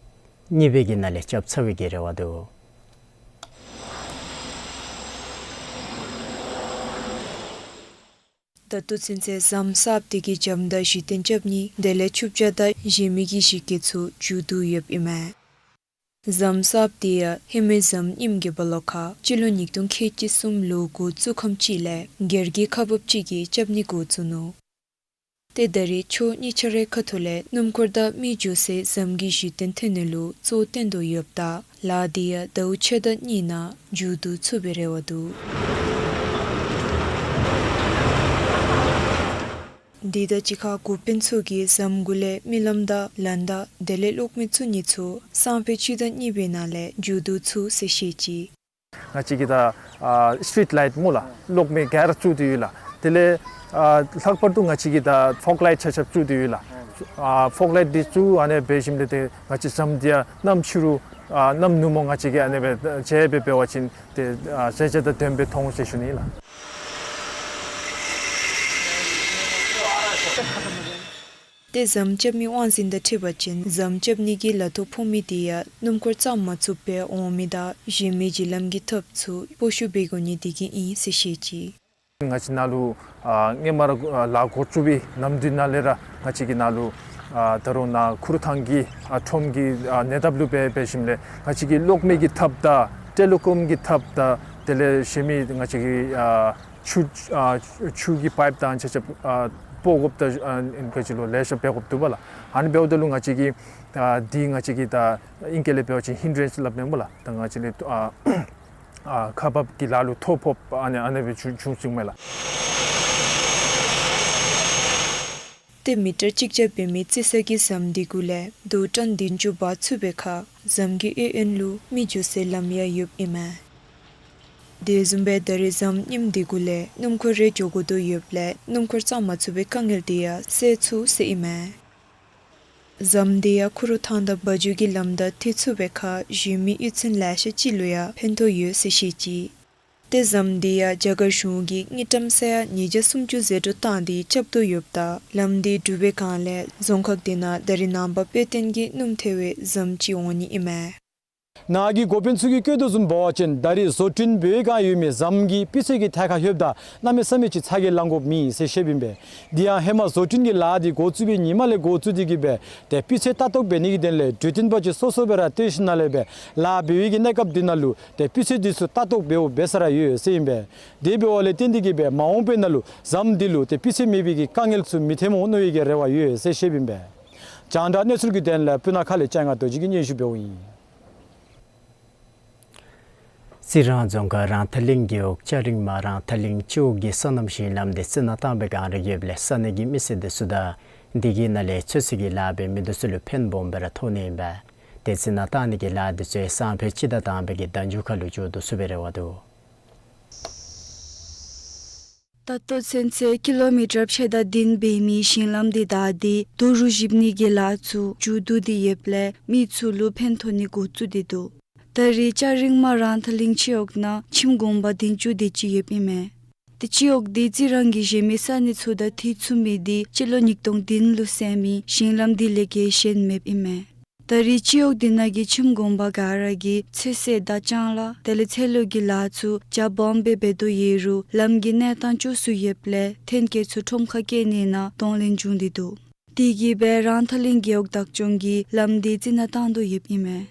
གཉིས་པའི་གི་ནང་ལས་རྐྱབ་ཚར་བའི་གི་རེ་བ་འདུག། ད་ལྟོ་ཚུན་ཚོད་ཟམ་གསརཔ་དེ་གིས་འགྱམ་དང་གཞུ་རྟེན་རྐྱབ་ནི་དེ་ལས་ཆུ་བྱ་དང་གཞན་མི་གི་གཞི་བཀོད་ཚུ་མཇུག་བསྡུ་ཡོདཔ་ཨིན་མས། ཟམ་གསརཔ་དེ་ཡང་ཧེ་མའི་ཟམ་རྙིངམ་གི་སྦོ་ལོགས་ཁར་སྤྱི་ལོ་ཉིས་སྟོང་ཁལ་གཅིག་གསུམ་ལོ་འགོ་བཙུགས་ཁམས་ཅིག་ལས་སྒེར་གྱི་ཁག་འབགཔ་ཅིག་གིས་རྐྱབ་ནི་འགོ་བཙུགས་ནུག། ཏེ་ད་རེས་ཕྱོགས་གཉིས་ཆ་རའི་ཁ་ཐུག་ལས་སྣུམ་འཁོར་དང་མི་འགྱོ་སའི་ཟམ་གྱི་གཞུ་རྟེན་ཐོན་ནི་ལུ་གཙོ་བཏོན་དོ་ཡོདཔ་ད་ལཱ་དེ་ཡང་ཟླཝ་ཕྱེད་དང་གཉིས་ནང་མཇུག་བསྡུ་ཚུགས་པའི་རེ་བ་འདུག། དེ་དང་གཅིག་ཁར་འགོ་དཔོན་ཚུ་གིས་ཟམ་གུ་ལས་མི་ལམ་དང་ལཱན་དང་དེ་ལས་གློག་མེ་བཙུགས་ནི་ཚུ་སང་ཕོད་སྤྱི་ཟླ་གཉིས་པའི་ནང་ལས་མཇུག་བསྡུ་ཚུགས་ཟེར་བཤད་ཅི། ང་བཅས་ཀྱིས་ད་ཨ་སི་ཊི་རིཊ་ལའིཊ་སྨོ་ལགས། གློག་མེ་ག་ར་བཙུགས་ཏེ་ཡོད་ལགས། དེ་ལས་ཨ་ལྷག་པར་དུ་ང་བཅས་ཀྱིས་ད་ཕོག་ལའིཊ་ཆ་ཁྱབ་བཙུགས་ཏེ་ཡོད་ལགས། ཨ་ཕོག་ལའིཊ་འདི་བཙུགས་ཨ་ནི་སྦེ་ཞིནམ་ལས་ཏེ་ང་བཅས་ཟམ་འདི་ཡང་གནམ་ཕྱི་རུ་ཨ་གནམ་ནུབ་མོ་ང་བཅས་ཀྱིས་ཨ་ནི་སྦེ་མཇལ་སྦེ་འབད་བ་ཅིན་ཏེ་ཨ་མཛེས་ཆ་དང་ལྡནམ་སྦེ་མཐོང་ཟེར་ཞུ་ནི་ལགས། ཏེ་ཟམ་རྐྱབ་མི་དབང་འཛིན་དང་འཁྲིལ་བ་ཅིན་ཟམ་རྐྱབ་ནི་གི་ལག་ཐོགས་ཕོག་མི་དེ་ཡང་སྣུམ་འཁོར་རྐྱབ་མ་ཚུགས་པར་འོང་མི་དང་གཞན་མི་འགྱོ་ལམ་གྱི་ཐབས་ཚུ་སྤོ་བཤུད་འབད་དགོ་ནི་དེ་གིས་ཨིན་ཟེར་བཤད་ཅི། ང་བཅས་ནཱ་ལུ་ཨ་སྔོན་མ་ར་ལཱ་འགོ་བཙུགས་པའི་ནམ་དུས་ནང་ལས་ར་ང་བཅས་ཀྱིས་ནཱ་ལུ་ཨ་ད་རུང་ནཱ་ཁུ་རུ་ཐང་གི་ཨ་ཁྲོམ་གྱི་ཨ་ཉེ་འདབས་ལུ་སྦེ་འབད་ཞིནམ་ལས་ང་བཅས་ཀྱིས་གློག་མེ་གི་ཐབས་དང་ཊེ་ལི་ཀོམ་གྱི་ཐབས་དང་དེ་ལས་གཞན་མི་ང་བཅས་ཀྱིས་ཨ་ཆུ་ཨ་ཆུ་གི་པའིཔ་དང་ཆ་ཁྱབ་ཨ་སྤོ་དགོཔ་དང་ཨ་ཨིན་ག་ཅི་ལོ་ལེ་ཤ་འབད་དགོཔ་འདུག་པ་ལགས། ཨ་ནི་འབདཝ་ད་ལུ་ང་བཅས་ཀྱིས་ཨ་འདི་ང་བཅས་ཀྱིས་ད་ཨིང་སྐད་ལས་འབད་བ་ཅིན་ཧིན་ཌ་རེནསི་སླབ་མས་སྨོ་ལགས། ད་ང་བཅས་ལས་ཨ་ཨ་ཁག་འབགཔ་གི་ལཱ་ལུ་ཐོ་ཕོགཔ་ཨ་ནི་ཨ་ནི་སྦེ་བྱུང་བྱུང་སོང་མས་ལགས། ཏེ་མི་ཊར་གཅིག་བརྒྱ་འབད་མི་རྩི་ས་གི་ཟམ་འདི་གུ་ལས་རྡོ་ཊོན་བདུན་ཅུ་འབག་ཚུགས་པའི་ཁར་ཟམ་གྱི་གཡས་གཡོན་ལུ་མི་འགྱོ་སའི་ལམ་ཡང་ཡོདཔ་ཨིན་མས། དེ་བཟུམ་སྦེ་ད་རིས་ཟམ་རྙིངམ་འདི་གུ་ལས་སྣུམ་འཁོར་རེ་འགྱོ་དགོ་དོ་ཡོདཔ་ལས་སྣུམ་འཁོར་བརྩམ་མ་ཚུགས་པའི་དཀའ་ངལ་དེ་ཡང་སེལ་ཚུགས་ཟེར་ཨིན་མས། ཟམ་དེ་ཡང་ཁུ་རུ་ཐང་དང་སྦ་ཇུ་གི་ལམ་དང་འཐད་ཚུགས་པའི་ཁར་གཞན་མི་གཡུས་ཚན་ལེ་ཤ་ཅིག་ལུ་ཡང་ཕན་ཐོགས་ཡོད་ཟེར་བཤད་ཅི། ཏེ་ཟམ་དེ་ཡང་རྒྱ་གར་གཞུང་གིས་དངུལ་ཀྲམ་ས་ཡ་ཉིས་བརྒྱ་སུམ་ཅུ་ཟད་འགྲོ་བཏང་སྟེ་རྐྱབ་དོ་ཡོདཔ་ད་ལམ་དེ་གྲུབ་པའི་སྒང་ལས་རྫོང་ཁག་དེ་ནང་ད་རིས་ནངས་པ་དཔེ་སྟོན་གྱི་སྣུམ་ཐལ་བའི་ཟམ་ཅིག་འོང་ནི་ཨིན་མས། ནཱ་གི་འགོ་དཔོན་ཚུ་གིས་བཀོད་དོ་བཟུམ་འབད་བ་ཅིན་ད་རིས་བཟོ་སྐྲུན་འབད་བའི་སྒང་ཡོད་མི་ཟམ་གྱི་སྤུས་ཚད་ཀྱི་ཐད་ཁར་ལྷོདཔ་ད་གནམ་མེད་ས་མེད་ཅིག་ཚ་གྱང་ལང་དགོཔ་མེད་ཟེར་བཤདཔ་ཨིན་པས། དེ་ཡང་ཧེ་མ་བཟོ་སྐྲུན་གྱི་ལཱ་དེ་འགོ་བཙུགས་པའི་ཉིནམ་ལས་འགོ་བཙུགས་ཏེ་གིས་སྦེ་ཏེ་སྤུས་ཚད་ལྟ་རྟོག་འབད་ནི་གི་དོན་ལས་གྲོས་བསྟུན་པ་ཅིག་སོ་སོ་སྦེ་ར་བཏོན་ཞིནམ་ལས་སྦེ་ལཱ་འབད་བའི་གི་གནས་སྐབས་དེ་ནང་ལུ་ཏེ་སྤུས་ཚད་དེ་ཚུ་ལྟ་རྟོག་འབདཝ་འབད་ས་ར་ཡོད་ཟེར་ཨིན་པས། དེ་འབདཝ་ལས་བརྟེན་ཏེ་གིས་སྦེ་མ་འོངས་པའི་ནང་ལུ་ཟམ་དེ་ལུ་ཏེ་སྤུས་ཚད་མེད་པའི་གི་དཀའ་ངལ་ཚུ་མི་ཐོནམ་འོང་མནོ་བའི་གི་རེ་བ་ཡོད་ཟེར་བཤདཔ་ཨིན་པས། རྒྱང་བསྒྲགས་གནས་ཚུལ་གྱི་དོན་ལས་སྤུ་ན་ཁ་ལས་ལྕང་ང་རྡོ་རྗེ་གིས་སྙན་ཞུ་འབདཝ་ཨིན། རྩི་རང་རྫོང་ཁག་རང་ཐང་གླིང་རྒེད་འོག་ལྕགས་རིང་མ་རང་ཐང་གླིང་སྤྱི་འོག་གི་སོ་ནམ་ཞིང་ལམ་དེ་རྩི་ནག་བཏང་བའི་སྒང་ར་ཡོདཔ་ལས་ས་གནས་ཀྱི་མི་སེར་དེ་ཚུ་དང་དེ་གི་ནང་ལས་ཚོད་བསྲེ་གི་ལཱ་འབད་མི་དེ་ཚུ་ལུ་ཕན་སྦོམ་སྦེ་ར་ཐོགས་ནི་ཨིན་པས། ཏེ་རྩི་ནག་བཏང་ནི་གི་ལཱ་དེ་ཚུ་སང་ཕོད་སྤྱི་ཟླ་དང་པའི་གི་ཟླ་མཇུག་ཁ་ལུ་མཇུག་བསྡུ་ཚུགས་པའི་རེ་བ་འདུག། ད་ལྟོ་ཚུན་ཚོད་ཀི་ལོ་མི་ཊར་ཕྱེད་དང་བདུན་འབད་མི་ཞིང་ལམ་དེ་བདའ་སྟེ་རྡོ་རུག་བཞིབ་ནི་གི་ལཱ་ཚུ་མཇུག་བསྡུ་སྟེ་ཡོདཔ་ལས་མི་ཚུ་ལུ་ཕན་ཐོགས་ནི་འགོ་བཙུགས་ཏེ་འདུག། ད་རིས་ལྕགས་རིང་མ་རང་ཐང་གླིང་སྤྱི་འོག་ནང་ཁྱིམ་གུང་པ་བདུན་ཅུ་དེ་ཅིག་ཡོདཔ་ཨིན་མས། ཏེ་སྤྱི་འོག་དེ་རྩི་རང་གི་གཞན་མི་ས་གནས་ཚུ་དང་འཐད་ཚུགས་མི་དེ་སྤྱི་ལོ་ཉིས་སྟོང་བདུན་ལུ་བསལ་མི་ཞིང་ལམ་དེ་ལས་བརྒལ་ཞེན་མེདཔ་ཨིན་མས། ད་རིས་སྤྱི་འོག་དེ་ནང་གི་ཁྱིམ་གུང་པ་ག་ར་གིས་ཚོད་བསྲེ་དང་ལྕང་ལཱ་དེ་ལས་ཚལ་ལུ་གི་ལཱ་ཚུ་རྒྱ་སྦོམ་སྦེ་འབད་དོ་ཡོད་རུང་ལམ་གྱི་གནས་སྟངས་སྐྱོ་སུ་ཡོདཔ་ལས་ཐོན་སྐྱེད་ཚུ་ཁྲོམ་ཁར་སྐྱེལ་ནི་ནང་གདོང་ལེན་འབྱུང་སྟེ་འདུག། དེ་གིས་སྦེ་རང་ཐང་གླིང་རྒེད་འོག་བདག་སྐྱོང་གིས་ལམ་དེ་རྩི་ནག་བཏང་དོ་ཡོདཔ་ཨིན་མས།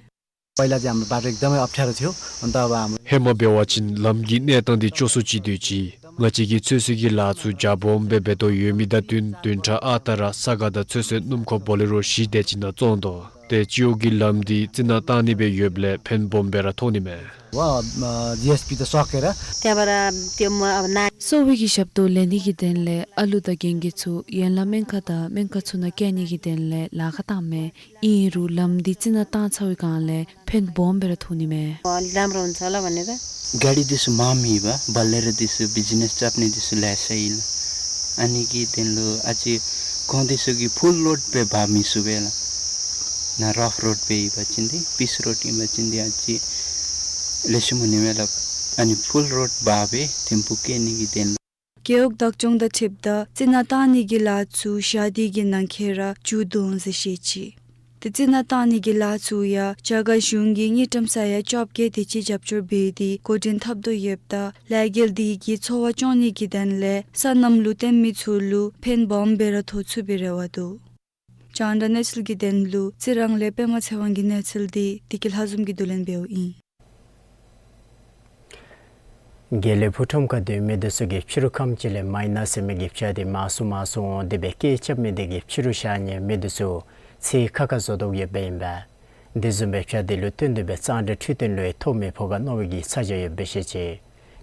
पहिला चाहिँ हाम्रो बाटो एकदमै अप्ठ्यारो थियो। अन्त अब हाम्रो ཧེ་མ་འབད་བ་ཅིན་ལམ་གྱི་གནས་སྟངས་འདི་སྐྱོ་སུ་ཅིག་སྡོད་ཅི། ང་བཅས་ཀྱིས་ཚོད་བསྲེ་གི་ལཱ་ཚུ་རྒྱ་སྦོམ་སྦེ་འབད་དོ་ཡོད་མི་དང་བསྟུན་བདུན་ཕྲག་ཨ་རྟག་ར་ས་ག་དང་ཚོད་བསྲེ་སྣུམ་འཁོར་བོ་ལེ་རོ་བཞི་དེ་ཅིག་ནང་བཙོང་དོ། ཏེ་སྤྱི་འོག་གི་ལམ་འདི་རྩི་ནག་བཏང་ནི་སྦེ་ཡོདཔ་ལས་ཕན་སྦོམ་སྦེ་ར་ཐོགས་ནི་མས། व, अ, जिएसपी त सकेर। त्यहाँबाट त्यो म अब ना- གསོ་བའི་གི་ཞབས་ཏོག་ལེན་ནི་གི་དོན་ལས་ཨ་ལུ་དང་རྒན་རྒས་ཚུ་ཡན་ལག་སྨན་ཁང་དང་སྨན་ཁང་ཚུ་ནང་སྐྱེལ་ནི་གི་དོན་ལས་ལཱ་ཁག་བཏངམ་མས། ཨིན་རུང་ལམ་འདི་རྩི་ནག་བཏང་ཚར་བའི་སྒང་ལས་ཕན་སྦོམ་སྦེ་ར་ཐོགས་ནི་མས། अ, राम्रो हुन्छ होला भनेर। गाडी दिसु माम हिबा, बलेरो दिसु, बिजनेस चाप्ने दिसु ल्यासैल। अनि कि तेनलो अझै कौन दिसु कि फुल रोड पे भा मिसु बेला। ना रफ रोड पे हिबा चिन्दी, पिस रोड हिबा चिन्दी अझै लेसु मुनि बेला। अनि फुल रोड भा बे थिम्पु के नि कि तेनलो རྒེད་འོག་བདག་སྐྱོང་དང་འཁྲིལཝ་ད་རྩི་ནག་བཏང་ནི་གི་ལཱ་ཚུ་ཞག་འདི་གི་ནང་འཁོད་ར་མཇུག་བསྡུ་འོང་ཟེར་བཤད་ཅི། ཏེ་རྩི་ནག་བཏང་ནི་གི་ལཱ་ཚུ་ཡང་རྒྱ་གར་གཞུང་གིས་དངུལ་ཀྲམ་ས་ཡ་བཅོ་བརྒྱད་དེ་ཅིག་རྒྱབ་སྐྱོར་འབད་དེ་འགོ་འདྲེན་འཐབ་དོ་ཡོདཔ་ད་ལས་འགུལ་འདི་གིས་འཚོ་བ་སྐྱོང་ནི་གི་དོན་ལས་སོ་ནམ་ལུ་བརྟེན་མི་ཚུ་ལུ་ཕན་སྦོམ་སྦེ་ར་ཐོགས་ཚུགས་པའི་རེ་བ་འདུག། རྒྱང་བསྒྲགས་གནས་ཚུལ་གྱི་དོན་ལུ་རྩི་རང་ལས་པདྨ་ཚེ་དབང་གི་གནས་ཚུལ་འདི་བདེ་སྐྱིད་ལྷ་འཛོམས་ཀྱིས་བསྡུ་ལེན་འབདཝ་ཨིན། དགེ་ལེགས་ཕུག་ཁྲོམ་ཁར་སྡོད་མི་དེ་ཚུ་གིས་ཕྱི་རུ་ཁམས་ཅིག་ལས་མའི་ནཱ་ཟེར་མི་གི་བྱ་དེ་མང་སུ་མང་སུ་འོང་སྟེ་སྦེ་སྐད་རྐྱབ་མི་དེ་གིས་ཕྱི་རུ་བཞག་ནི་མི་དེ་ཚུ་ཚེ་ཁ་ཁ་བཟོ་དོ་ཡོདཔ་ཨིན་པས། དེ་བཟུམ་སྦེ་བྱ་དེ་ལུ་བརྟེན་ཏེ་སྦེ་གཙང་སྦྲ་འཕྲོད་བསྟེན་ལུ་ཡང་ཐོགས་མི་ཕོག་ག་མནོ་བའི་གི་ཚ་གྱང་ཡོདཔ་སྦེ་བཤད་ཅི།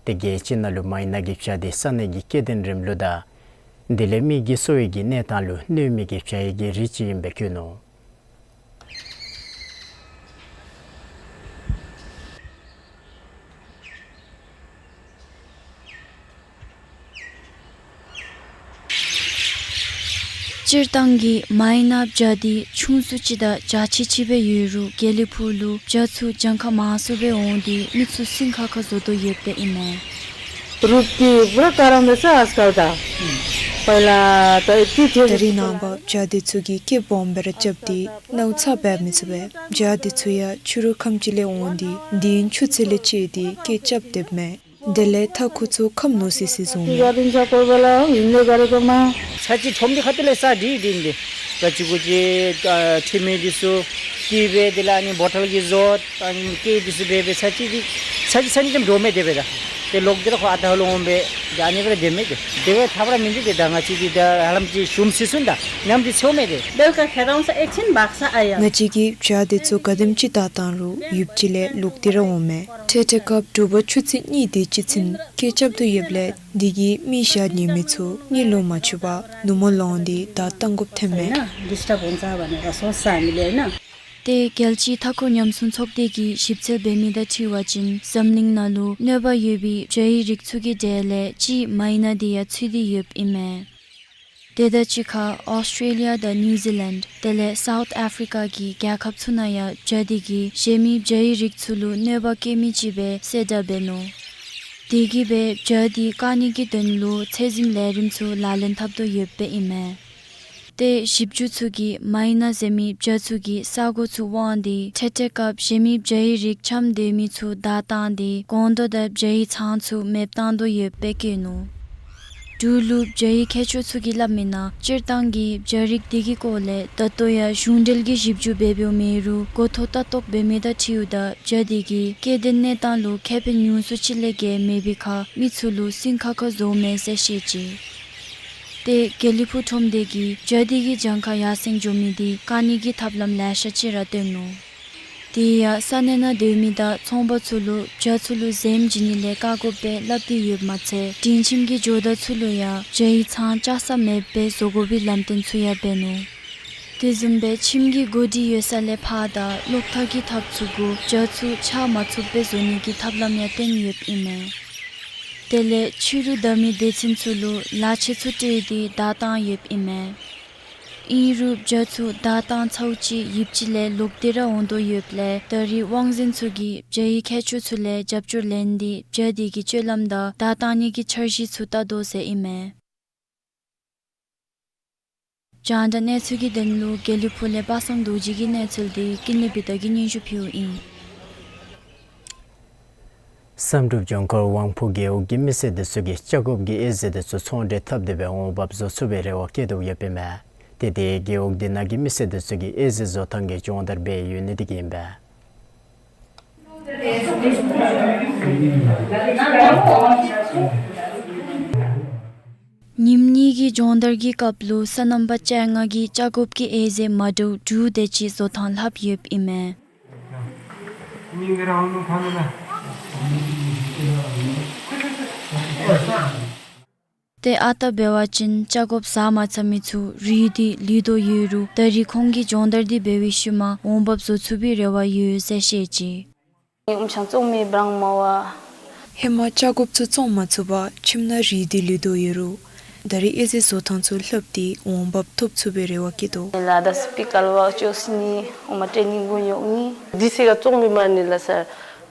དེ་གི་ཅིག་ནང་ལུ་མའི་ནཱ་གི་བྱ་དེ་ས་གནས་ཀྱི་སྐྱེ་ལྡན་རིམ་ལུགས་དང་དེ་ལས་མི་གི་གསོ་བའི་གི་གནས་སྟངས་ལུ་གནོད་མི་གི་བྱ་ཡི་གི་རིགས་ཅིག་ཨིན་པའི་བཀོད་ནུག། སྤྱིར་བཏང་གི་མའི་ནཱ་བྱ་དེ་ཆུང་སུ་ཅིག་དང་བྱ་ཆེ་ཅིག་སྦེ་ཡོད་རུང་དགེ་ལེགས་ཕུག་ལུ་བྱ་ཚུ་གྱངས་ཁ་མང་སུ་སྦེ་འོང་སྟེ་མི་ཚུ་སེམས་ཁ་ཁ་བཟོ་དོ་ཡོདཔ་ཨིན་མས། रुपी पूरा गरम रहेछ आजकल त। पहिला त यति थियो। ད་རིས་ནངས་པ་བྱ་དེ་ཚུ་གིས་སྐད་སྦོམ་སྦེ་ར་རྐྱབ་སྟེ་ནཝ་ཚ་འབད་མི་ཚུགས་པས། བྱ་དེ་ཚུ་ཡང་ཕྱི་རུ་ཁམས་ཅིག་ལས་འོང་སྟེ་དེ་ཡང་ཆུ་ཚོད་ལས་བཅད་དེ་སྐད་རྐྱབ་སྡོདཔ་མས། དེ་ལས་མཐའ་ཁོ་ཚུ་ཁམས་ནུབ་སི་སི་བཟུང་། ཡ་རིང་ས་སྐོར་བ་ལ་ཡིན་ལས་ག་རེ་གོ་མ། ཚ་ཅིག་ཁྲོམ་འདི་ཁ་ཐུག་ལས་ས་འདི་འདི་འདི་ག་ཅི་གུ་ཅི་ཨ་ཁྲིམས་མེད་འདི་ཚུ་ཀི་བེ་དེ་ལས་ཨ་ནི་བོ་ཊལ་གྱི་བཟོ་ཨ་ནི་ཀེ་འདི་ཚུ་འབད་འབད་ཚ་ཅིག་འདི་ཚ་ཅིག་ཚ་ནི་ཙམ་འགྲོ་མེད་དེ་འབད་ད་དེ་ལོག་སྟེ་ར་ཁོ་ཨ་ད་ཧ་ལོ་འོང་འབད་ད་ཨ་ནི་འབད་ར་དེ་མེད་དེ་དེ་བས་ཐབས་ར་མིན་འདི་དེ་ད་ང་བཅས་འདི་ད་ཧ་ལམ་ཅིག་ཞུམ་སི་སུན་ད་ནམ་འདི་ཚེའུ་མེད་དེ། बेलुका खेर आउँछ एकछिन भाग्छ आयो। ང་བཅས་ཀྱིས་བྱ་དེ་ཚུ་ག་དེམ་ཅིག་བདའ་བཏང་རུང་ཡུདཔ་ཅིག་ལས་ལོག་སྟེ་ར་འོང་མས། འཕྲལ་འཕྲལ་སྐབས་དྲོ་པ་ཆུ་ཚོད་གཉིས་དེ་ཅིག་ཚུན་སྐད་རྐྱབ་དོ་ཡོདཔ་ལས་དེ་གིས་མི་བཞག་ནི་མི་ཚུ་གཉིད་ལོག་མ་ཚུགས་པར་ནུབ་མོ་ལོང་སྟེ་བདའ་བཏང་དགོཔ་ཐོན་མས། होइन, डिस्टर्ब हुन्छ भनेर सोच्छ हामीले, होइन। ཏེ་རྒྱལ་སྤྱིའི་མཐའ་འཁོར་ཉམས་སྲུང་ཚོགས་སྡེ་གིས་ཞིབ་འཚོལ་འབད་མི་དང་འཁྲིལ་བ་ཅིན་འཛམ་གླིང་ནང་ལུ་གནོད་པ་ཡོད་པའི་བྱ་ཡི་རིགས་ཚུ་གི་གྲས་ལས་གཅིག་མའི་ནཱ་འདི་ཡང་ཚུད་དེ་ཡོདཔ་ཨིན་མས། དེ་དང་གཅིག་ཁར་ཨོསི་ཊྲེ་ལི་ཡ་དང་ནིའུ་ཛི་ལེནཌ་དེ་ལས་སའུཐ་ཨཕ་རི་ཀ་གི་རྒྱལ་ཁབ་ཚུ་ནང་ཡང་བྱ་འདི་གིས་གཞན་མི་བྱ་ཡི་རིགས་ཚུ་ལུ་གནོད་པ་བཀལ་མི་ཅིག་སྦེ་གསལ་བསྒྲགས་འབད་ནུག། དེ་གིས་སྦེ་བྱ་འདི་བཀག་ནི་གི་དོན་ལུ་ཚད་འཛིན་ལས་རིམ་ཚུ་ལག་ལེན་འཐབ་དོ་ཡོདཔ་ཨིན་མས། ཏེ་ཞིབ་འཇུག་ཚུ་གིས་མའི་ནཱ་ཟེར་མི་བྱ་ཚུ་གི་ས་གོ་ཚུ་དབང་སྟེ་འཕྲལ་འཕྲལ་སྐབས་གཞན་མི་བྱ་ཡི་རིགས་འཁྱམས་སྡོད་མི་ཚུ་བདའ་བཏང་སྟེ་སྒོང་རྡོག་དང་བྱ་ཡི་ཚང་ཚུ་མེདཔ་བཏང་དོ་ཡོདཔ་སྦེ་བཀོད་ནུག། འབྲུག་ལུ་བྱ་ཡི་མཁས་མཆོག་ཚུ་གིས་སླབ་མིའི་ནང་སྤྱིར་བཏང་གི་བྱ་རིགས་འདི་གི་སྐོར་ལས་ད་ལྟོ་ཡང་གཞུང་འབྲེལ་གྱི་ཞིབ་འཇུག་འབད་འབདཝ་མེད་རུང་འགོ་ཐོག་ལྟ་རྟོག་འབད་མི་དང་འཁྲིལཝ་ད་བྱ་འདི་གི་སྐྱེ་ལྡན་གནས་སྟངས་ལུ་ཁེ་ཕན་ཉུང་སུ་ཅིག་ལས་བརྒལ་མེད་པའི་ཁར་མི་ཚུ་ལུ་སེམས་ཁར་ཁར་བཟོཝ་མས་ཟེར་བཤད་ཅི། ཏེ་དགེ་ལེགས་ཕུག་ཁྲོམ་སྡེ་གིས་བྱ་འདི་གི་གྱངས་ཁ་ཡར་སེང་འགྱོ་མི་འདི་བཀག་ནི་གི་ཐབས་ལམ་ལེ་ཤ་ཅིག་ར་བཏོན་ནུག། དེ་ཡང་ས་གནས་ནང་སྡོད་མི་དང་ཚོང་པ་ཚུ་ལུ་བྱ་ཚུ་ལུ་འཛེམ་བྱིན་ནི་ལས་བཀག་དགོཔ་སྦེ་སླབ་སྟེ་ཡོདཔ་མ་ཚད་སྒྲིང་ཁྱིམ་གྱི་ཇོ་བདག་ཚུ་ལུ་ཡང་བྱ་ཡི་ཚང་བཅག་ས་མེདཔ་སྦེ་བཟོ་དགོ་པའི་ལམ་སྟོན་ཚུ་ཡང་འབད་ནུག། དེ་བཟུམ་སྦེ་ཁྱིམ་གྱི་སྒོ་སྒྲིག་ཡོད་ས་ལས་ཕར་དང་གློག་ཐག་གི་ཐགཔ་ཚུ་གུ་བྱ་ཚུ་ཆགས་མ་ཚུགསཔ་སྦེ་བཟོ་ནི་གི་ཐབས་ལམ་ཡང་བཏོན་ཡོདཔ་ཨིན་མས། དེ་ལས་ཕྱི་རུ་བདའ་མི་སྡེ་ཚན་ཚུ་ལུ་ལག་ཆས་ཚུ་སྤྲོད་དེ་བདའ་བཏང་ཡོདཔ་ཨིན་མས། ཨིན་རུང་བྱ་ཚུ་བདའ་བཏང་ཚརཝ་ཅིག་ཡུདཔ་ཅིག་ལས་ལོག་སྟེ་ར་འོང་དོ་ཡོདཔ་ལས་ད་རིས་དབང་འཛིན་ཚུ་གིས་བྱ་ཡི་མཁས་མཆོག་ཚུ་ལས་རྒྱབ་སྐྱོར་ལེན་ཏེ་བྱ་འདི་གི་སྤྱོད་ལམ་དང་བདའ་བཏང་ནི་གི་འཆར་གཞི་ཚུ་བལྟ་དོ་ཟེར་ཨིན་མས། རྒྱང་བསྒྲགས་གནས་ཚུལ་གྱི་དོན་ལུ་དགེ་ལེགས་ཕུག་ལས་པ་སངས་རྡོ་རྗེ་གི་གནས་ཚུལ་འདི་ཀུན་ལེགས་བི་ཏ་གིས་སྙན་ཞུ་ཕུལཝ་ཨིན། བསམ་གྲུབ་ལྗོངས་མཁར་དབང་ཕུག་རྒེད་འོག་གི་མི་སེར་དེ་ཚུ་གིས་ལྕགས་སྒོབ་ཀྱི་དབྱེ་རྫས་དེ་ཚུ་ཚོང་འབྲེལ་འཐབ་སྟེ་སྦེ་འོང་འབབ་བཟོ་ཚུགས་པའི་རེ་བ་བསྐྱེད་དོ་ཡོདཔ་ཨིན་མས། ཏེ་དེ་རྒེད་འོག་དེ་ནང་གི་མི་སེར་དེ་ཚུ་གིས་དབྱེ་རྫས་བཟོ་ཐངས་ཀྱི་སྦྱོང་བརྡར་འབད་ཡོད་ནི་དེ་གིས་ཨིན་པས། ཉིནམ་གཉིས་ཀྱི་སྦྱོང་བརྡར་གྱི་སྐབས་ལུ་སོ་ནམ་པ་བཅོ་ལྔ་གིས་ལྕགས་སྒོབ་ཀྱི་དབྱེ་རྫས་མ་འདྲཝ་དྲུག་དེ་ཅིག་བཟོ་ཐངས་ལྷབ་ཡོདཔ་ཨིན་མས། ཏེ་ཨ་རྟག་འབད་བ་ཅིན་ལྕགས་སྒོབ་ཟ་མ་ཚར་མི་ཚུ་རུལ་ཏེ་ལུས་དོ་ཡོད་རུང་ད་རིས་ཁོང་གིས་སྦྱོང་བརྡར་འདི་འབད་བའི་ཤུལ་མ་འོང་འབབ་བཟོ་ཚུགས་པའི་རེ་བ་ཡོད་ཟེར་བཤད་ཅི། ཧེ་མ་ལྕགས་སྒོབ་ཚུ་བཙོང་མ་ཚུགས་པར་ཁྱིམ་ནང་རུལ་ཏེ་ལུས་དོ་ཡོད་རུང་ད་རིས་དབྱེ་རྫས་བཟོ་ཐངས་ཚུ་ལྷབ་སྟེ་འོང་འབབ་ཐོབ་ཚུགས་པའི་རེ་བ་བསྐྱེད་དོ།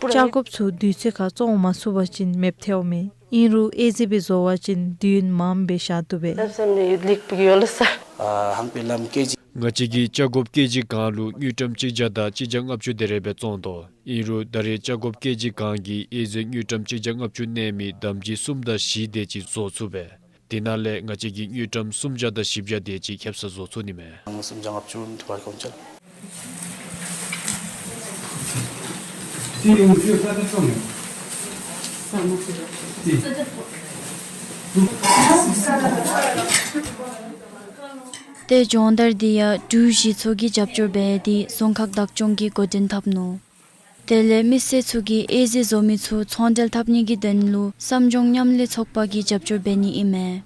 ལྕགས་སྒོབ་ཚུ་དུས་ཚོད་ཁར་བཙོང་མ་ཚུགས་པ་ཅིན་མེདཔ་ཐལཝ་མས། ཨིན་རུང་དབྱེ་རྫས་སྦེ་བཟོ་བ་ཅིན་དུས་ཡུན་མངམ་སྦེ་བཞག་བཏུབ་པས། ང་བཅས་ཀྱིས་ལྕགས་སྒོབ་ཀེ་ཇི་གང་ལུ་དངུལ་ཀྲམ་གཅིག་བརྒྱ་དང་གཅིག་བརྒྱ་ལྔ་བཅུ་དེ་རེ་སྦེ་བཙོང་དོ། ཨིན་རུང་ད་རེས་ལྕགས་སྒོབ་ཀེ་ཇི་གང་གི་དབྱེ་རྫས་དངུལ་ཀྲམ་གཅིག་བརྒྱ་ལྔ་བཅུ་གནས་མི་དམ་སྦྱིས་གསུམ་དང་བཞི་དེ་ཅིག་བཟོ་ཚུགས་པས། དེ་ནང་ལས་ང་བཅས་ཀྱིས་དངུལ་ཀྲམ་སུམ་བརྒྱ་དང་བཞི་བརྒྱ་དེ་ཅིག་ཁེབ་ས་བཟོ་ཚུགས་ནི་མས། ཏེ་སྦྱོང་བརྡར་འདི་ཡང་འབྲུག་གཞི་ཚོགས་ཀྱིས་རྒྱབ་སྐྱོར་འབད་དེ་རྫོང་ཁག་བདག་སྐྱོང་གིས་འགོ་འདྲེན་འཐབ་ནུག། དེ་ལས་མི་སེར་ཚུ་གིས་དབྱེ་རྫས་བཟོ་མི་ཚུ་ཚོང་འབྲེལ་འཐབ་ནི་གི་དོན་ལུ་བསམ་སྦྱོང་མཉམ་ལས་ཚོགས་པ་གིས་རྒྱབ་སྐྱོར་འབད་ནི་ཨིན་མས།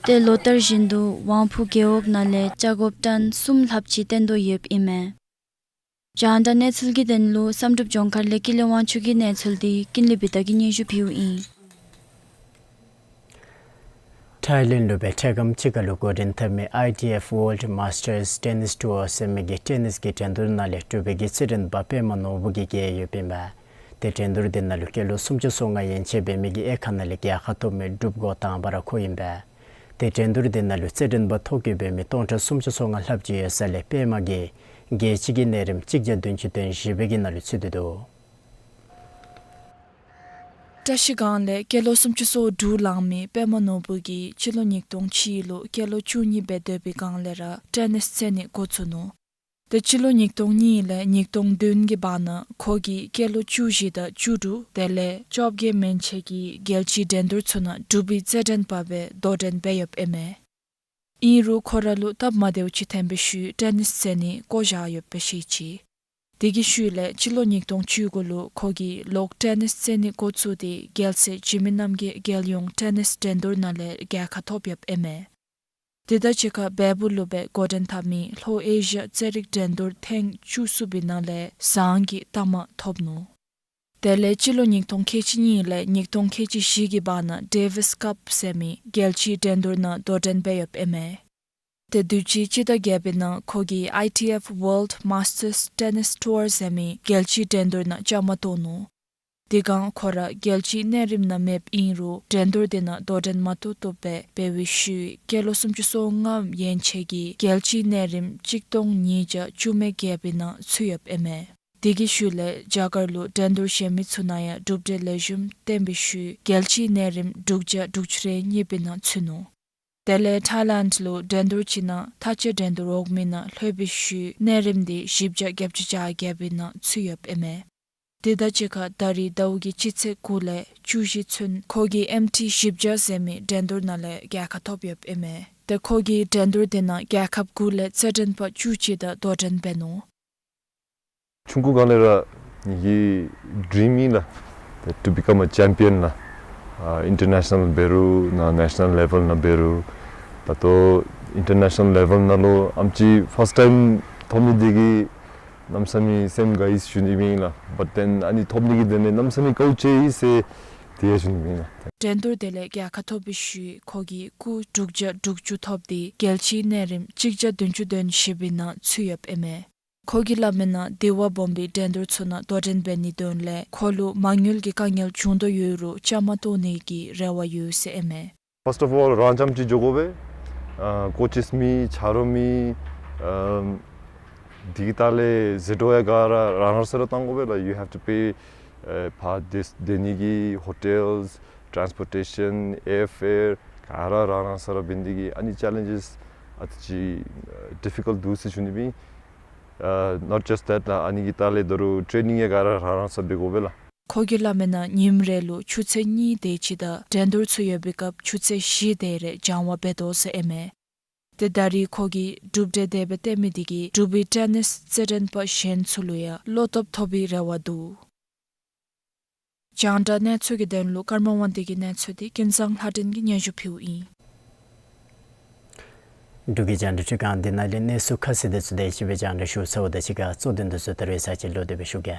ཏེ་ལོ་ལྟར་བཞིན་དུ་དབང་ཕུག་རྒེད་འོག་ནང་ལས་ལྕགས་སྒོབ་ཊཱན་གསུམ་ལྷགཔ་ཅིག་བཏོན་དོ་ཡོདཔ་ཨིན་མས། རྒྱང་བསྒྲགས་གནས་ཚུལ་གྱི་དོན་ལུ་བསམ་གྲུབ་ལྗོངས་མཁར་ལས་ཀུན་ལེགས་དབང་ཕྱུག་གི་གནས་ཚུལ་འདི་ཀུན་ལེགས་བི་ཏ་གིས་སྙན་ཞུ་ཕུལཝ་ཨིན། ཐའི་ལེནཌ་ལུ་སྦེ་འཕྲལ་ཁམས་ཅིག་ཁར་ལུ་འགོ་འདྲེན་འཐབ་མི་ཨའི་ཊི་ཨེཕ་ཝཱརལཌ་མཱས་ཊརསི་ཊེ་ནིསི་ཊུར་ཟེར་མི་གི་ཊེ་ནིསི་གི་འགྲན་བསྡུར་ནང་ལས་འབྲུག་པའི་གི་རྩེད་འགྲན་པ་པདྨ་ནོར་བུ་གིས་རྒྱལ་ཡོདཔ་ཨིན་པས། ཏེ་འགྲན་བསྡུར་འདི་ནང་ལུ་སྐྱེས་ལོ་སུམ་ཅུ་སོ་ལྔ་ཡན་ཆད་འབད་མི་གི་དབྱེ་ཁག་ནང་ལས་རྒྱལ་ཁ་ཐོབ་མི་འབྲུགཔ་འགོ་དང་པ་ར་ཁོ་ཨིན་པས། ཏེ་འགྲན་བསྡུར་འདི་ནང་ལུ་རྩེད་འགྲན་པ་ཐོ་བཀོད་འབད་མི་སྟོང་ཕྲག་སུམ་ཅུ་སོ་ལྔ་ལྷགཔ་ཅིག་ཡོད་ས་ལས་པདྨ་གིས་རྒྱལ་སྤྱི་གི་གནས་རིམ་གཅིག་བརྒྱ་བདུན་ཅུ་དོན་བཞི་པའི་གི་ནང་ལུ་ཚུད་དེ་འདུག། བཀྲ་ཤིས་སྒང་ལས་སྐྱེས་ལོ་སུམ་ཅུ་སོ་དྲུག་ལང་མི་པདྨ་ནོར་བུ་གིས་སྤྱི་ལོ་ཉིས་སྟོང་གཅིག་ལུ་སྐྱེས་ལོ་བཅུ་གཉིས་སྦེ་སྡོད་པའི་སྒང་ལས་ར་ཊེ་ནིསི་རྩེད་ནི་འགོ་བཙུགས་ནུག། ཏེ་སྤྱི་ལོ་ཉིས་སྟོང་གཉིས་ལས་ཉིས་སྟོང་བདུན་གྱི་བར་ན་ཁོ་གིས་སྐྱེས་ལོ་བཅུ་བཞི་དང་བཅུ་དྲུག་དེ་ལས་བཅོ་བརྒྱད་མན་ཆད་ཀྱི་རྒྱལ་སྤྱིའི་འགྲན་བསྡུར་ཚུ་ནང་འབྲུག་པའི་རྩེད་འགྲན་པ་སྦེ་དོ་འགྲན་འབད་ཡོདཔ་ཨིན་མས། ཨིན་རུང་ཁོ་ར་ལུ་སྟབས་མ་བདེཝ་ཅིག་ཐོན་པའི་ཤུལ་ཊེ་ནིསི་རྩེད་ནི་བཀོ་བཞག་ཡོདཔ་སྦེ་བཤད་ཅི། དེ་གི་ཤུལ་ལས་སྤྱི་ལོ་ཉིས་སྟོང་བཅུ་དགུ་ལུ་ཁོ་གིས་ལོག་ཊེ་ནིསི་རྩེད་ནི་འགོ་བཙུགས་ཏེ་རྒྱལ་སྲས་འཇིགས་མེད་རྣམ་རྒྱལ་རྒྱལ་ཡོངས་ཊེ་ནིསི་འགྲན་བསྡུར་ནང་ལས་རྒྱལ་ཁ་ཐོབ་ཡོདཔ་ཨིན་མས། དེ་དང་གཅིག་ཁར་བལ་པོ་ལུ་སྦེ་འགོ་འདྲེན་འཐབ་མི་ལྷོ་ཨེ་ཤི་ཡ་རྩེད་རིགས་འགྲན་བསྡུར་ཐེངས་བཅུ་གསུམ་པའི་ནང་ལས་བཟང་གི་རྟགས་མ་ཐོབ་ནུག། དེ་ལས་སྤྱི་ལོ་ཉིས་སྟོང་ཁལ་གཅིག་གཉིས་ལས་ཉིས་སྟོང་ཁལ་གཅིག་བཞི་གི་བར་ན་ཌེ་ཝིས་ཀབ་ཟེར་མི་རྒྱལ་སྤྱིའི་འགྲན་བསྡུར་ནང་དོ་འགྲན་འབད་ཡོདཔ་ཨིན་མས། དེ་དུས་ཅི་སྤྱི་ཟླ་བརྒྱད་པའི་ནང་ཁོ་གིས་ཨའི་ཊི་ཨེཕ་World Masters Tennis Tour ཟེར་མི་རྒྱལ་སྤྱིའི་འགྲན་བསྡུར་ནང་བཅའ་མར་གཏོགས་ནུག། དེ་སྒང་ཁོ་ར་རྒྱལ་སྤྱིའི་གནས་རིམ་ནང་མེདཔ་ཨིན་རུང་འགྲན་བསྡུར་དེ་ནང་དོ་འགྲན་མ་བཏུབ་བཏུབ་སྦེ་འབད་བའི་ཤུལ་སྐྱེས་ལོ་སུམ་ཅུ་སོ་ལྔ་ཡན་ཆད་ཀྱི་རྒྱལ་སྤྱིའི་གནས་རིམ་གཅིག་སྟོང་ཉིས་བརྒྱ་བཅུ་མེད་བརྒྱད་པའི་ནང་ཚུད་ཡོདཔ་ཨིན་མས། དེ་གི་ཤུལ་ལས་རྒྱ་གར་ལུ་འགྲན་བསྡུར་གཞན་མི་ཚུ་ནང་ཡང་གྲུབ་འབྲས་ལེགས་ཤོམ་བསྟན་པའི་ཤུལ་རྒྱལ་སྤྱིའི་གནས་རིམ་དྲུག་བརྒྱ་དྲུག་ཅུ་རེ་གཉིས་པའི་ནང་ཚུད་ནུག། དེ་ལས་ཐའི་ལེནཌ་ལུ་འགྲན་བསྡུར་ཅིག་ནང་མཐའ་དཔྱད་འགྲན་བསྡུར་འོག་མའི་ནང་ལྷོད་པའི་ཤུལ་གནས་རིམ་དེ་བཞི་བརྒྱ་བརྒྱད་ཅུ་གྱ་བརྒྱད་པའི་ནང་ཚུད་ཡོདཔ་ཨིན་མས། དེ་དང་གཅིག་ཁར་ད་རིས་ཟླཝ་གི་སྤྱི་ཚེས་དགུ་ལས་བཅུ་བཞི་ཚུན་ཁོ་གིས་ཨེམ་ཊི་བཞི་བརྒྱ་ཟེར་མི་འགྲན་བསྡུར་ནང་ལས་རྒྱལ་ཁ་ཐོབ་ཡོདཔ་ཨིན་མས། དེ་ཁོ་གིས་འགྲན་བསྡུར་དེ་ནང་རྒྱལ་ཁབ་དགུ་ལས་རྩེད་འགྲན་པ་བཅུ་གཅིག་དང་དོ་འགྲན་འབད་ནུག། ཆུང་ཀུ་སྒང་ལས་ར་ངེ་གི་ཌྲིམ་ཨིན་ལགས། To become a champion ལགས། ཨ་ཨིན་ཊར་ནེ་ཤ་ནཱལ་འབད་རུང་ན་ནེ་ཤ་ནཱལ་ལེ་ཝེལ་ནང་འབད་རུང་ད་ལྟོ་ཨིན་ཊར་ནེ་ཤ་ནཱལ་ལེ་ཝེལ་ནང་ལུ་ཨེམ་ཆི་ཕརསཊ་ཊའིམ་ཐོབ་ནི་དེ་གིས་གནམ་མེད་ས་མེད་སེམས་དགའ་ཡི་ཟེར་ཞུ་ནི་ཨིན་ལགས། བཊ་དེན་ཨ་ནི་ཐོབ་ནི་གི་དོན་ལས་གནམ་མེད་ས་མེད་དཀའཝ་སྤྱད་ཡི་ཟེར་དེ་ཡང་ཞུ་ནི་ཨིན་ལགས། འགྲན་བསྡུར་དེ་ལས་རྒྱལ་ཁ་ཐོབ་པའི་ཤུལ་ཁོ་གིས་སྐུ་དྲུག་བརྒྱ་དྲུག་ཅུ་ཐོབ་སྟེ་རྒྱལ་སྤྱིའི་གནས་རིམ་གཅིག་བརྒྱ་བདུན་ཅུ་དོན་བཞི་པའི་ནང་ཚུད་ཡོདཔ་ཨིན་མས། ཁོ་གིས་སླབ་མིའི་ནང་དེ་བ་སྦོམ་པའི་འགྲན་བསྡུར་ཚུ་ནང་དོ་འགྲན་འབད་ནིའི་དོན་ལས་ཁོ་ལུ་མ་དངུལ་གྱི་དཀའ་ངལ་བྱུང་དོ་ཡོད་རུང་བཅའ་མར་གཏོགས་ནི་གི་རེ་བ་ཡོད་ཟེར་ཨིན་མས། First of all རང་རྐྱངམ་ཅིག་འགྱོ་དགོ་པས། ཨ་ཀོ་ཅིས་མེད་ཆ་རོགས་མེད། ཨམ་དེ་གི་ལྟག་ལས་ཟད་འགྲོ་ཡང་ག་ར་རང་རང་ས་ར་བཏང་དགོ་པས་ལགས། You have to pay ཨེ་ཕར་སྡོད་སྡོད་ནི་གི་ཧོ་ཊེལས་ཊཱནསི་པོར་ཊེ་ཤཱན་ཨེར་ཕེར་ག་ར་རང་རང་ས་ར་འབད་ནི་དེ་གིས་ཨ་ནི་ཅེ་ལེནཇེས་ཨ་ཙི་ཅིག་ཨ་ཌི་ཕི་ཀལཊ་འདུག་ཟེར་ཞུ་ནི་ཨིན། ཨ་not just that ལགས། ཨ་ནི་གི་ལྟག་ལས་ད་རུང་ཊེ་ནིང་ཡང་ག་ར་རང་རང་ས་འབད་དགོ་པས་ལགས། ཁོ་གིས་སླབ་མིའི་ནང་ཉིནམ་རེ་ལུ་ཆུ་ཚོད་གཉིས་དེ་ཅིག་དང་འགྲན་བསྡུར་ཚུ་ཡོད་པའི་སྐབས་ཆུ་ཚོད་བཞི་དེ་རེ་སྦྱང་བ་འབད་དོ་ཟེར་ཨིན་མས། དེ་ད་རིས་ཁོ་གིས་གྲུབ་འབྲས་དེ་སྦེ་བསྟན་མི་དེ་གིས་འབྲུག་པའི་ཊེ་ནིས་རྩེད་འགྲན་པ་གཞན་ཚུ་ལུ་ཡང་བློ་སྟོབས་ཐོབ་པའི་རེ་བ་འདུག། རྒྱང་བསྒྲགས་གནས་ཚུལ་གྱི་དོན་ལུ་ཀརྨ་དབང་འདུས་ཀྱི་གནས་ཚུལ་དེ་ཀུན་བཟང་ལྷ་སྒྲོན་གྱིས་སྙན་ཞུ་ཕུལཝ་ཨིན། འབྲུག་གི་རྒྱང་བསྒྲགས་ཁྲི་ཁང་འདི་ནང་ལས་གནས་ཚུལ་ཁ་གསལ་དེ་ཚུ་དེ་ཅིག་སྦེ་རྒྱང་བསྒྲགས་ཞུ་ཚརཝ་དང་གཅིག་ཁར་གཙོ་དོན་དེ་ཚུ་ད་རེས་ཚར་གཅིག་ལོག་སྟེ་སྦེ་ཞུ་གེ།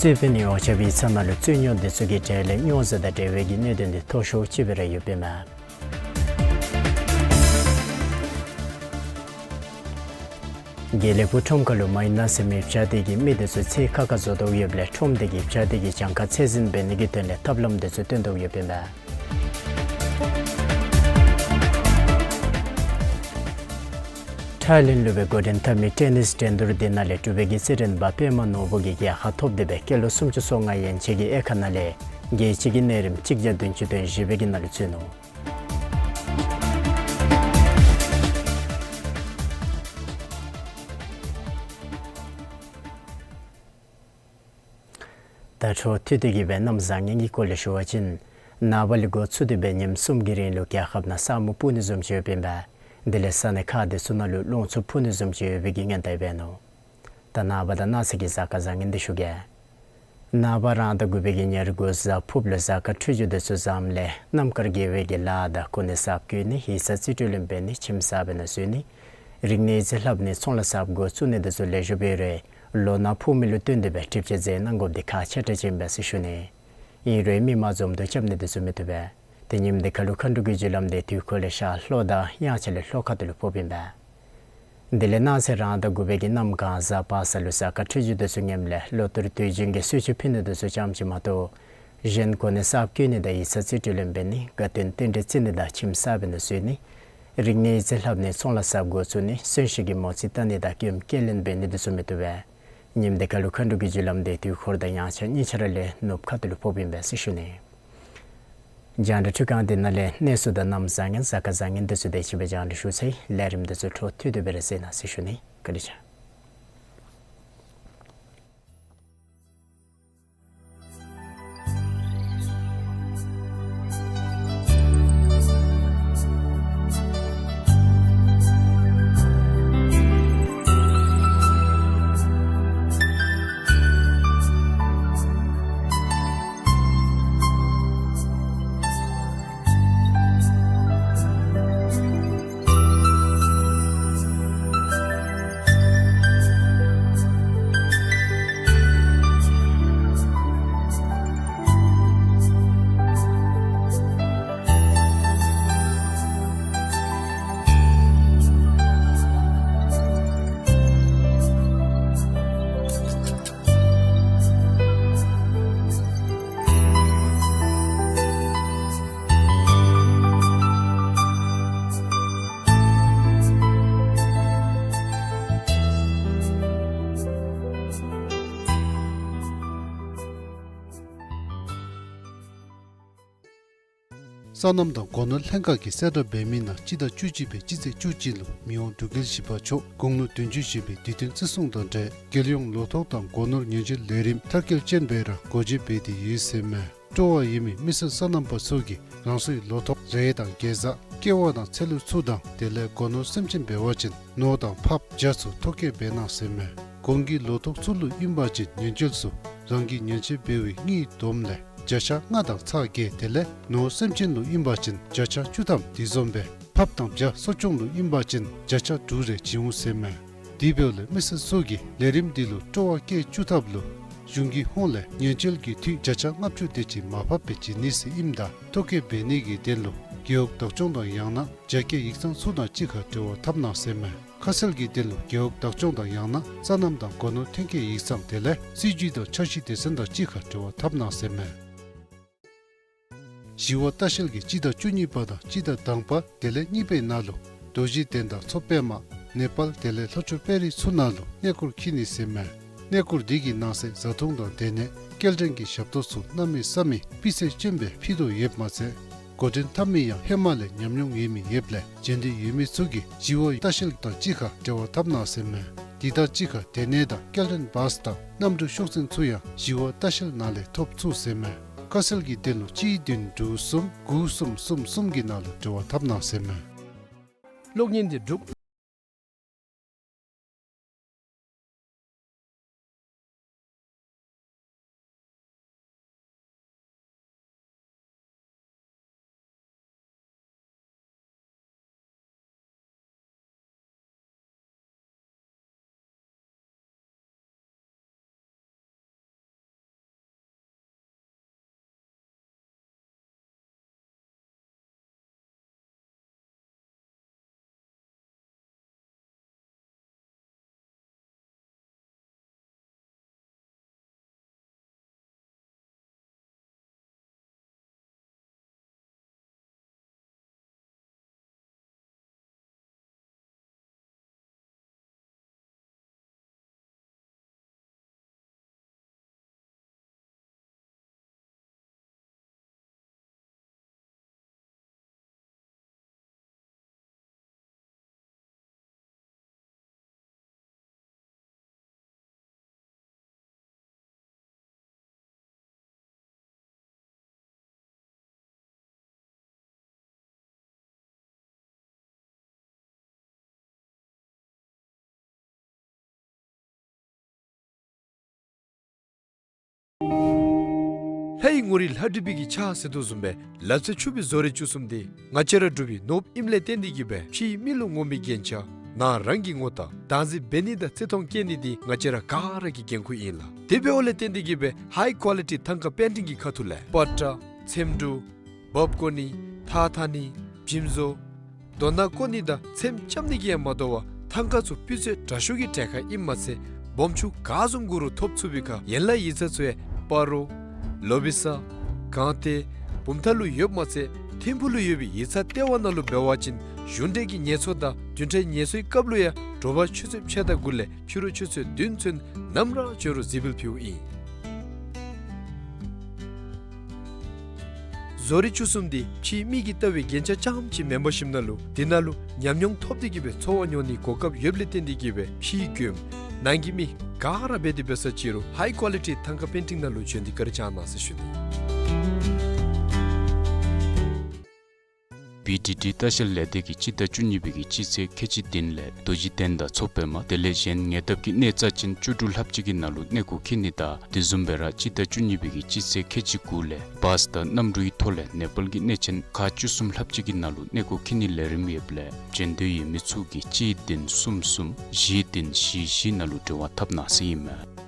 རྩོད་དཔོན་ཡོངས་ཁྱབ་ཡིག་ཚང་ནང་ལུ་རྩོད་རྙོགས་དེ་ཚུ་གི་གྲས་ལས་རྙོག་ཟ་དང་འབྲེལ་བའི་གི་གནད་དོན་དེ་མཐོ་ཤོས་ཅིག་སྦེ་ར་ཡོདཔ་ཨིན་མས། དགེ་ལེགས་ཕུག་ཁྲོམ་ཁ་ལུ་མ་ཡིན་ན་ཟེར་མི་བྱ་དེ་གི་མི་དེ་ཚུ་ཚེ་ཁ་ཁ་བཟོ་དོ་ཡོདཔ་ལས་ཁྲོམ་དེ་གི་བྱ་དེ་གི་གྱངས་ཁ་ཚད་འཛིན་འབད་ནི་གི་དོན་ལས་ཐབས་ལམ་དེ་ཚུ་སྟོན་དོ་ཡོདཔ་ཨིན་མས། ཐའི་ལེནཌ་ལུ་སྦེ་འགོ་འདྲེན་འཐབ་མི་ཊེ་ནིས་འགྲན་བསྡུར་དེ་ནང་ལས་འབྲུག་པའི་གི་རྩེད་འགྲན་པ་པདྨ་ནོར་བུ་གིས་རྒྱལ་ཁ་ཐོབ་སྟེ་སྦེ་སྐྱེས་ལོ་སུམ་ཅུ་སོ་ལྔ་ཡན་ཆད་ཀྱི་དབྱེ་ཁག་ནང་ལས་རྒྱལ་སྤྱི་གི་གནས་རིམ་གཅིག་བརྒྱ་བདུན་ཅུ་དོན་བཞི་པའི་གི་ནང་ལུ་ཚུད་ནུག། ད་འཕྲོ་མཐུད་དེ་གི་སྦེ་གནམ་བཟང་ངན་གྱི་སྐོར་ལས་ཞུ་བ་ཅིན་ནངས་པ་ལས་འགོ་བཙུགས་ཏེ་སྦེ་ཉིནམ་གསུམ་གྱི་རིང་ལུ་རྒྱལ་ཁབ་ནང་ས་སྨུག་སྤུབ་ནི་བཟུམ་ཅིག་ཡོདཔ་ཨིན་པས། དེ་ལས་ས་གནས་ཁག་དེ་ཚུ་ནང་ལུ་རླུང་འཚུབ་འཕུ་ནི་བཟུམ་ཅིག་ཡོད་པའི་གི་སྔོན་བརྡ་འབད་ནུག། ད་ནངས་པ་དང་གནངས་ཚེ་གི་གཟའ་སྐར་བཟང་ངན་དེ་ཞུ་གེ། ནངས་པ་རང་ཟླ་དགུ་པའི་གི་ཉེར་དགུ་གཟའ་ཕུརཔ་ལུ་གཟའ་སྐར་འཕྲོད་སྦྱོར་དེ་ཚུ་བཟངམ་ལས་གནམ་དཀར་དགེ་བའི་གི་ལཱ་དང་གོ་གནས་གསརཔ་བསྐོ་ནི་ཡིག་ཚང་རྩིས་སྤྲོད་ལེན་འབད་ནི་ཁྱིམ་གསརཔ་ནང་བཟོ་ནི་རིག་གནས་རྩིས་ལྷབ་ནི་ཚོང་ལཱ་གསརཔ་འགོ་བཙུགས་ནི་དེ་ཚུ་ལེགས་ཤོམ་འབད་རུང་ལོ་ནག་ཕོག་མི་ལུ་བརྟེན་ཏེ་སྦེ་གྲིབ་ཆ་ཟད་གནང་དགོཔ་དེ་ཁག་ཆེ་དྲགས་ཅིག་ཨིན་པས་ཟེར་ཞུ་ནི། ཨིན་རུང་མི་མང་འཛོམས་འདུ་རྐྱབ་ནི་དེ་ཚུ་མི་བཏུབ་པས། ཏེ་ཉིནམ་དེ་ཁར་ལུ་མཁའ་འགྲོ་གི་རྒྱུ་ལམ་དེ་དུས་འཁོར་ལས་ཤར་ལྷོ་དང་དབྱངས་འཆར་ལས་ལྷོ་ཁ་ཐུག་ལུ་ཕོགཔ་ཨིན་པས། དེ་ལས་གནངས་ཚེ་རང་ཟླ་དགུ་པའི་གི་གནམ་གང་གཟའ་པ་སངས་ལུ་གཟའ་སྐར་འཕྲོད་སྦྱོར་དེ་ཚུ་ངནམ་ལས་ལོ་ལྟར་དུས་རྒྱུན་གྱི་གསོལ་མཆོད་ཕུལ་ནི་དེ་ཚུ་ཙམ་ཅིག་མ་གཏོགས་གཞན་གོ་གནས་གསརཔ་བསྐོ་ནི་དང་ཡིག་ཚང་རྩིས་སྤྲོད་ལེན་འབད་ནི་དགའ་སྟོན་རྟེན་འབྲེལ་བརྩི་ནི་དང་ཁྱིམ་གསརཔ་ནང་བཟོ་ནི་རིག་གནས་རྩིས་ལྷབ་ནི་ཚོང་ལཱ་གསརཔ་འགོ་བཙུགས་ནི་གསོན་གཤིན་གྱི་མོ་རྩིས་བལྟ་ནི་དང་སྐྱོན་སྐྱེལ་ལེན་འབད་ནི་དེ་ཚུ་མི་བཏུབ་པས། ཉིནམ་དེ་ཁར་ལུ་མཁའ་འགྲོ་གི་རྒྱུ་ལམ་དེ་དུས་འཁོར་དང་དབྱངས་འཆར་གཉིས་ཆ་ར་ལས་ནུབ་ཁ་ཐུག་ལུ་ཕོགཔ་ཨིན་པས་ཟེར་ཞུ་ནི། རྒྱང་བསྒྲགས་འཕྲུལ་ཁང་འདི་ནང་ལས་གནས་ཚུལ་དང་གནམ་བཟང་ངན་གཟའ་སྐར་བཟང་ངན་དེ་ཚུ་དེ་ཅིག་སྦེ་རྒྱང་བསྒྲགས་ཞུ་ཚར་ཡི། ལས་རིམ་དེ་ཚུ་འཕྲོ་མཐུད་དེ་སྦེ་ར་གཟིགས་གནང་ཟེར་ཞུ་ནི། བཀའ་དྲིན་ཆེ། སོ་ནམ་དང་སྒོ་ནོར་ལྷན་ཁག་གིས་གསལ་བསྒྲགས་འབད་མི་ནང་སྤྱི་ཟླ་བཅུ་གཅིག་པའི་སྤྱི་ཚེས་བཅུ་གཅིག་ལུ་མི་དབང་འབྲུག་རྒྱལ་བཞི་པ་མཆོག་དགུང་ལོ་བདུན་ཅུ་བཞེས་པའི་དུས་སྟོན་བརྩི་སྲུང་དང་འབྲེལ་རྒྱལ་ཡོངས་ལོ་ཐོག་དང་སྒོ་ནོར་ཉེན་བཅོལ་ལས་རིམ་མཐར་སྐྱེལ་ཅན་སྦེ་ར་སྒོ་འབྱེད་འབད་དེ་ཡོད་ཟེར་མས། སྤྲོ་བ་ཡོད་མི་མི་སེར་སོ་ནམ་པ་ཚུ་གིས་རང་སོའི་ལོ་ཐོག་རེ་དང་གེ་ཛ་ཀེ་བ་དང་ཚལ་ལུ་ཚུ་དང་དེ་ལས་སྒོ་ནོར་སེམས་ཅན་འབད་བ་ཅིན་ནོར་དང་ཕགཔ་བྱ་ཚུ་ཐོ་བཀོད་འབད་གནང་ཟེར་མས། གོང་གི་ལོ་ཐོག་ཚུ་ལུ་ཨིན་པ་ཅིན་ཉེན་བཅོལ་ཚུ་རང་གི་ཉེན་བཅོལ་འབད་བའི་དངུལ་བསྡོམས་ལས་བརྒྱ་ཆ་ལྔ་དང་ཚག་བརྒྱད། དེ་ལས་ནོར་སེམས་ཅན་ལུ་ཨིན་པ་ཅིན་བརྒྱ་ཆ་བཅུ་ཐམ། དེ་བཟུམ་སྦེ་ཕགཔ་དང་བྱ་གསོ་སྐྱོང་ལུ་ཨིན་པ་ཅིན་བརྒྱ་ཆ་དྲུག་རེ་བྱིན་འོང་ཟེར་མས། དེ་འབདཝ་ལས་མི་སེར་ཚུ་གིས་ལས་རིམ་འདི་ལུ་སྤྲོ་བ་བསྐྱེད་བཅུག་ཐབས་ལུ་གཞུང་གི་ཧོངས་ལས་ཉེན་བཅོལ་གྱི་འཐུས་བརྒྱ་ཆ་ལྔ་བཅུ་དེ་ཅིག་མར་ཕབ་སྦེ་བྱིན་ནི་ཟེར་ཨིནམ་ད་ཐོ་བཀོད་འབད་ནི་གི་དོན་ལུ་རྒེད་འོག་བདག་སྐྱོང་དང་ཡང་ན་རྒྱ་སྐྱེད་ཡིག་ཚང་ཚུ་དང་གཅིག་ཁར་འབྲེལ་བ་འཐབ་གནང་ཟེར་མས། ཁ་གསལ་གྱི་དོན་ལུ་རྒེད་འོག་བདག་སྐྱོང་དང་ཡང་ན་སོ་ནམ་དང་སྒོ་ནོར་ཐོན་སྐྱེད་ཡིག་ཚང་དེ་ལས་སྲིད་བྱུས་དང་འཆར་གཞི་སྡེ་ཚན་དང་གཅིག་ཁར་འབྲེལ་བ་འཐབ་གནང་ཟེར་མས། ཞི་བ་ལྟ་བཤལ་གྱིས་སྤྱི་ཟླ་བཅུ་གཉིས་པ་དང་སྤྱི་ཟླ་དང་པ་དེ་ལས་གཉིས་པའི་ནང་ལུ་རྡོ་རྗེ་གདན་དང་མཚོ་པདྨ་ནེ་པཱལ་དེ་ལས་ལྷོ་ཕྱོགས་དཔལ་རི་ཚུ་ནང་ལུ་གནས་སྐོར་འཁྱིད་ནི་ཟེར་མས། གནས་སྐོར་འདི་གི་ནང་གསེས་བཟའ་འཐུང་དང་སྡོད་གནས་སྐྱེལ་འདྲེན་གྱི་ཞབས་ཏོག་ཚུ་གནམ་མེད་ས་མེད་སྤུས་ཚད་ཅན་སྦེ་ཕུལ་དོ་ཡོདཔ་མ་ཚད་འགོ་འདྲེན་འཐབ་མི་ཡང་ཧེ་མ་ལས་ཉམས་མྱོང་ཡོད་མི་ཡོདཔ་ལས་འབྱོན་འདོད་ཡོད་མི་ཚུ་གིས་ཞི་བ་ལྟ་བཤལ་དང་གཅིག་ཁར་འབྲེལ་བ་འཐབ་གནང་ཟེར་མས། དེ་དང་གཅིག་ཁར་སྡོད་གནས་དང་སྐྱེལ་འདྲེན་བཱས་དང་གནམ་གྲུ་ཤོག་འཛིན་ཚུ་ཡང་ཞི་བ་ལྟ་བཤལ་ནང་ལས་ཐོབ་ཚུགས་ཟེར་མས། ཁ་གསལ་གྱི་དོན་ལུ་གཅིག་བདུན་དྲུག་གསུམ་དགུ་གསུམ་གསུམ་གསུམ་གྱི་ནང་ལུ་འབྲེལ་བ་འཐབ་གནང་ཟེར་མས། གློག་བརྙན་འདི་འབྲུག་ལྷའི་ངོ་རིས་ལྷ་བྲིས་པའི་གི་ཕྱག་ཟེར་དོ་བཟུམ་སྦེ་ལག་རྩལ་ཕྱུག་པའི་བཟོ་རིག་བཅུ་གསུམ་འདི་ང་བཅས་ར་འབྲུག་པའི་ནོར་བུ་ཨིནམ་ལས་བརྟེན་ཏེ་གིས་སྦེ་ཕྱིའི་མི་ལུ་ངོམ་པའི་རྒྱན་ཆ་ནང་རང་གི་ངོ་རྟགས་བདག་འཛིན་འབད་ནི་དང་བརྩི་མཐོང་བསྐྱེད་ནི་འདི་ང་བཅས་ར་ག་ར་གི་འགན་ཁུར་ཨིན་ལགས། དེ་འབདཝ་ལས་བརྟེན་ཏེ་གིས་སྦེ་ཧའི་ཀོ་ལི་ཊི་ཐང་ཀ་པེན་ཊིང་གི་ཁ་ཐུག་ལས་པ་ཏྲ་ཚེམ་དྲུབ་འབག་བཀོ་ནི་ཐགས་འཐག་ནི་འཇིམ་བཟོ་རྡོ་ནང་བཀོ་ནི་དང་ཚེམ་རྐྱབ་ནི་གིས་ཡང་མ་དོ་བར་ཐང་ཀ་ཚུ་སྤུས་ཚད་དྲག་ཤོས་ཀྱི་གྲལ་ཁར་ཨིནམ་མ་ཚད་སྦོམ་ཆུང་ག་བཟུམ་དགོ་རུང་ཐོབ་ཚུགས་པའི་ཁར་ཡན་ལག་ཡིག་ཚང་ཚུ་ཡང་སྤ་རོ་ལོ་བི་ས་སྒང་སྟེང་བུམ་ཐང་ལུ་ཡོདཔ་མ་ཚད་ཐིམ་ཕུག་ལུ་ཡོད་པའི་ཡིག་ཚང་ལྟེ་བ་ནང་ལུ་འབད་བ་ཅིན་གཞུང་འབྲེལ་གྱི་ངལ་གསོ་དང་བདུན་ཕྲག་ངལ་གསོའི་སྐབས་ལུ་ཡང་དྲོ་པ་ཆུ་ཚོད་ཕྱེད་དང་དགུ་ལས་ཕྱི་རུ་ཆུ་ཚོད་བདུན་ཚུན་ནམ་ར་འབྱོན་རུང་གཟིགས་འབུལ་ཕུལཝ་ཨིན། བཟོ་རིག་བཅུ་གསུམ་འདི་ཕྱིའི་མི་གིས་བལྟ་བའི་རྒྱན་ཆ་རྐྱངམ་ཅིག་མེན་པར་ཞིནམ་ལས་དེ་ནང་ལུ་ཉམས་མྱོང་ཐོབ་སྟེ་གིས་སྦེ་འཚོ་བ་མྱོང་ནིའི་གོ་སྐབས་ཡོདཔ་ལས་བརྟེན་ཏེ་གིས་སྦེ་ཕྱིའི་མགྱོནམ་ནང་གི་མི་ག་ར་འབད་དེ་འབད་ས་ཅིག་རུང་ཧའི་ཀོ་ལི་ཊི་ཐང་ཀ་པེན་ཊིང་ནང་ལུ་འབྱོན་ཏེ་བཀའ་དྲིན་བསྐྱང་གནང་ཟེར་ཞུ་ནི། བི་ཌི་ཌི་ལྟ་བཤལ་ལས་སྡེ་གིས་སྤྱི་ཟླ་བཅུ་གཉིས་པའི་གི་སྤྱི་ཚེས་ཁལ་གཅིག་བདུན་ལས་རྡོ་རྗེ་གདན་དང་མཚོ་པདྨ་དེ་ལས་གཞན་ཉེ་འདབས་ཀྱི་གནས་རྩ་ཅན་བཅུ་དྲུག་ལྷགཔ་ཅིག་གི་ནང་ལུ་གནས་སྐོར་འཁྱིད་ནི་དང་དེ་བཟུམ་སྦེ་ར་སྤྱི་ཟླ་བཅུ་གཉིས་པའི་གི་སྤྱི་ཚེས་ཁལ་གཅིག་དགུ་ལས་བཱས་དང་གནམ་གྲུའི་ཐོག་ལས་ནེ་པཱལ་གྱི་གནས་ཆེན་ཁག་བཅུ་གསུམ་ལྷགཔ་ཅིག་གི་ནང་ལུ་གནས་སྐོར་འཁྱིད་ནིའི་ལས་རིམ་ཡོདཔ་ལས་འབྱོན་འདོད་ཡོད་མི་ཚུ་གིས་གཅིག་བདུན་གསུམ་གསུམ་བཞི་བདུན་བཞི་བཞི་ནང་ལུ་འབྲེལ་བ་འཐབ་གནང་ཟེར་ཨིན་མས།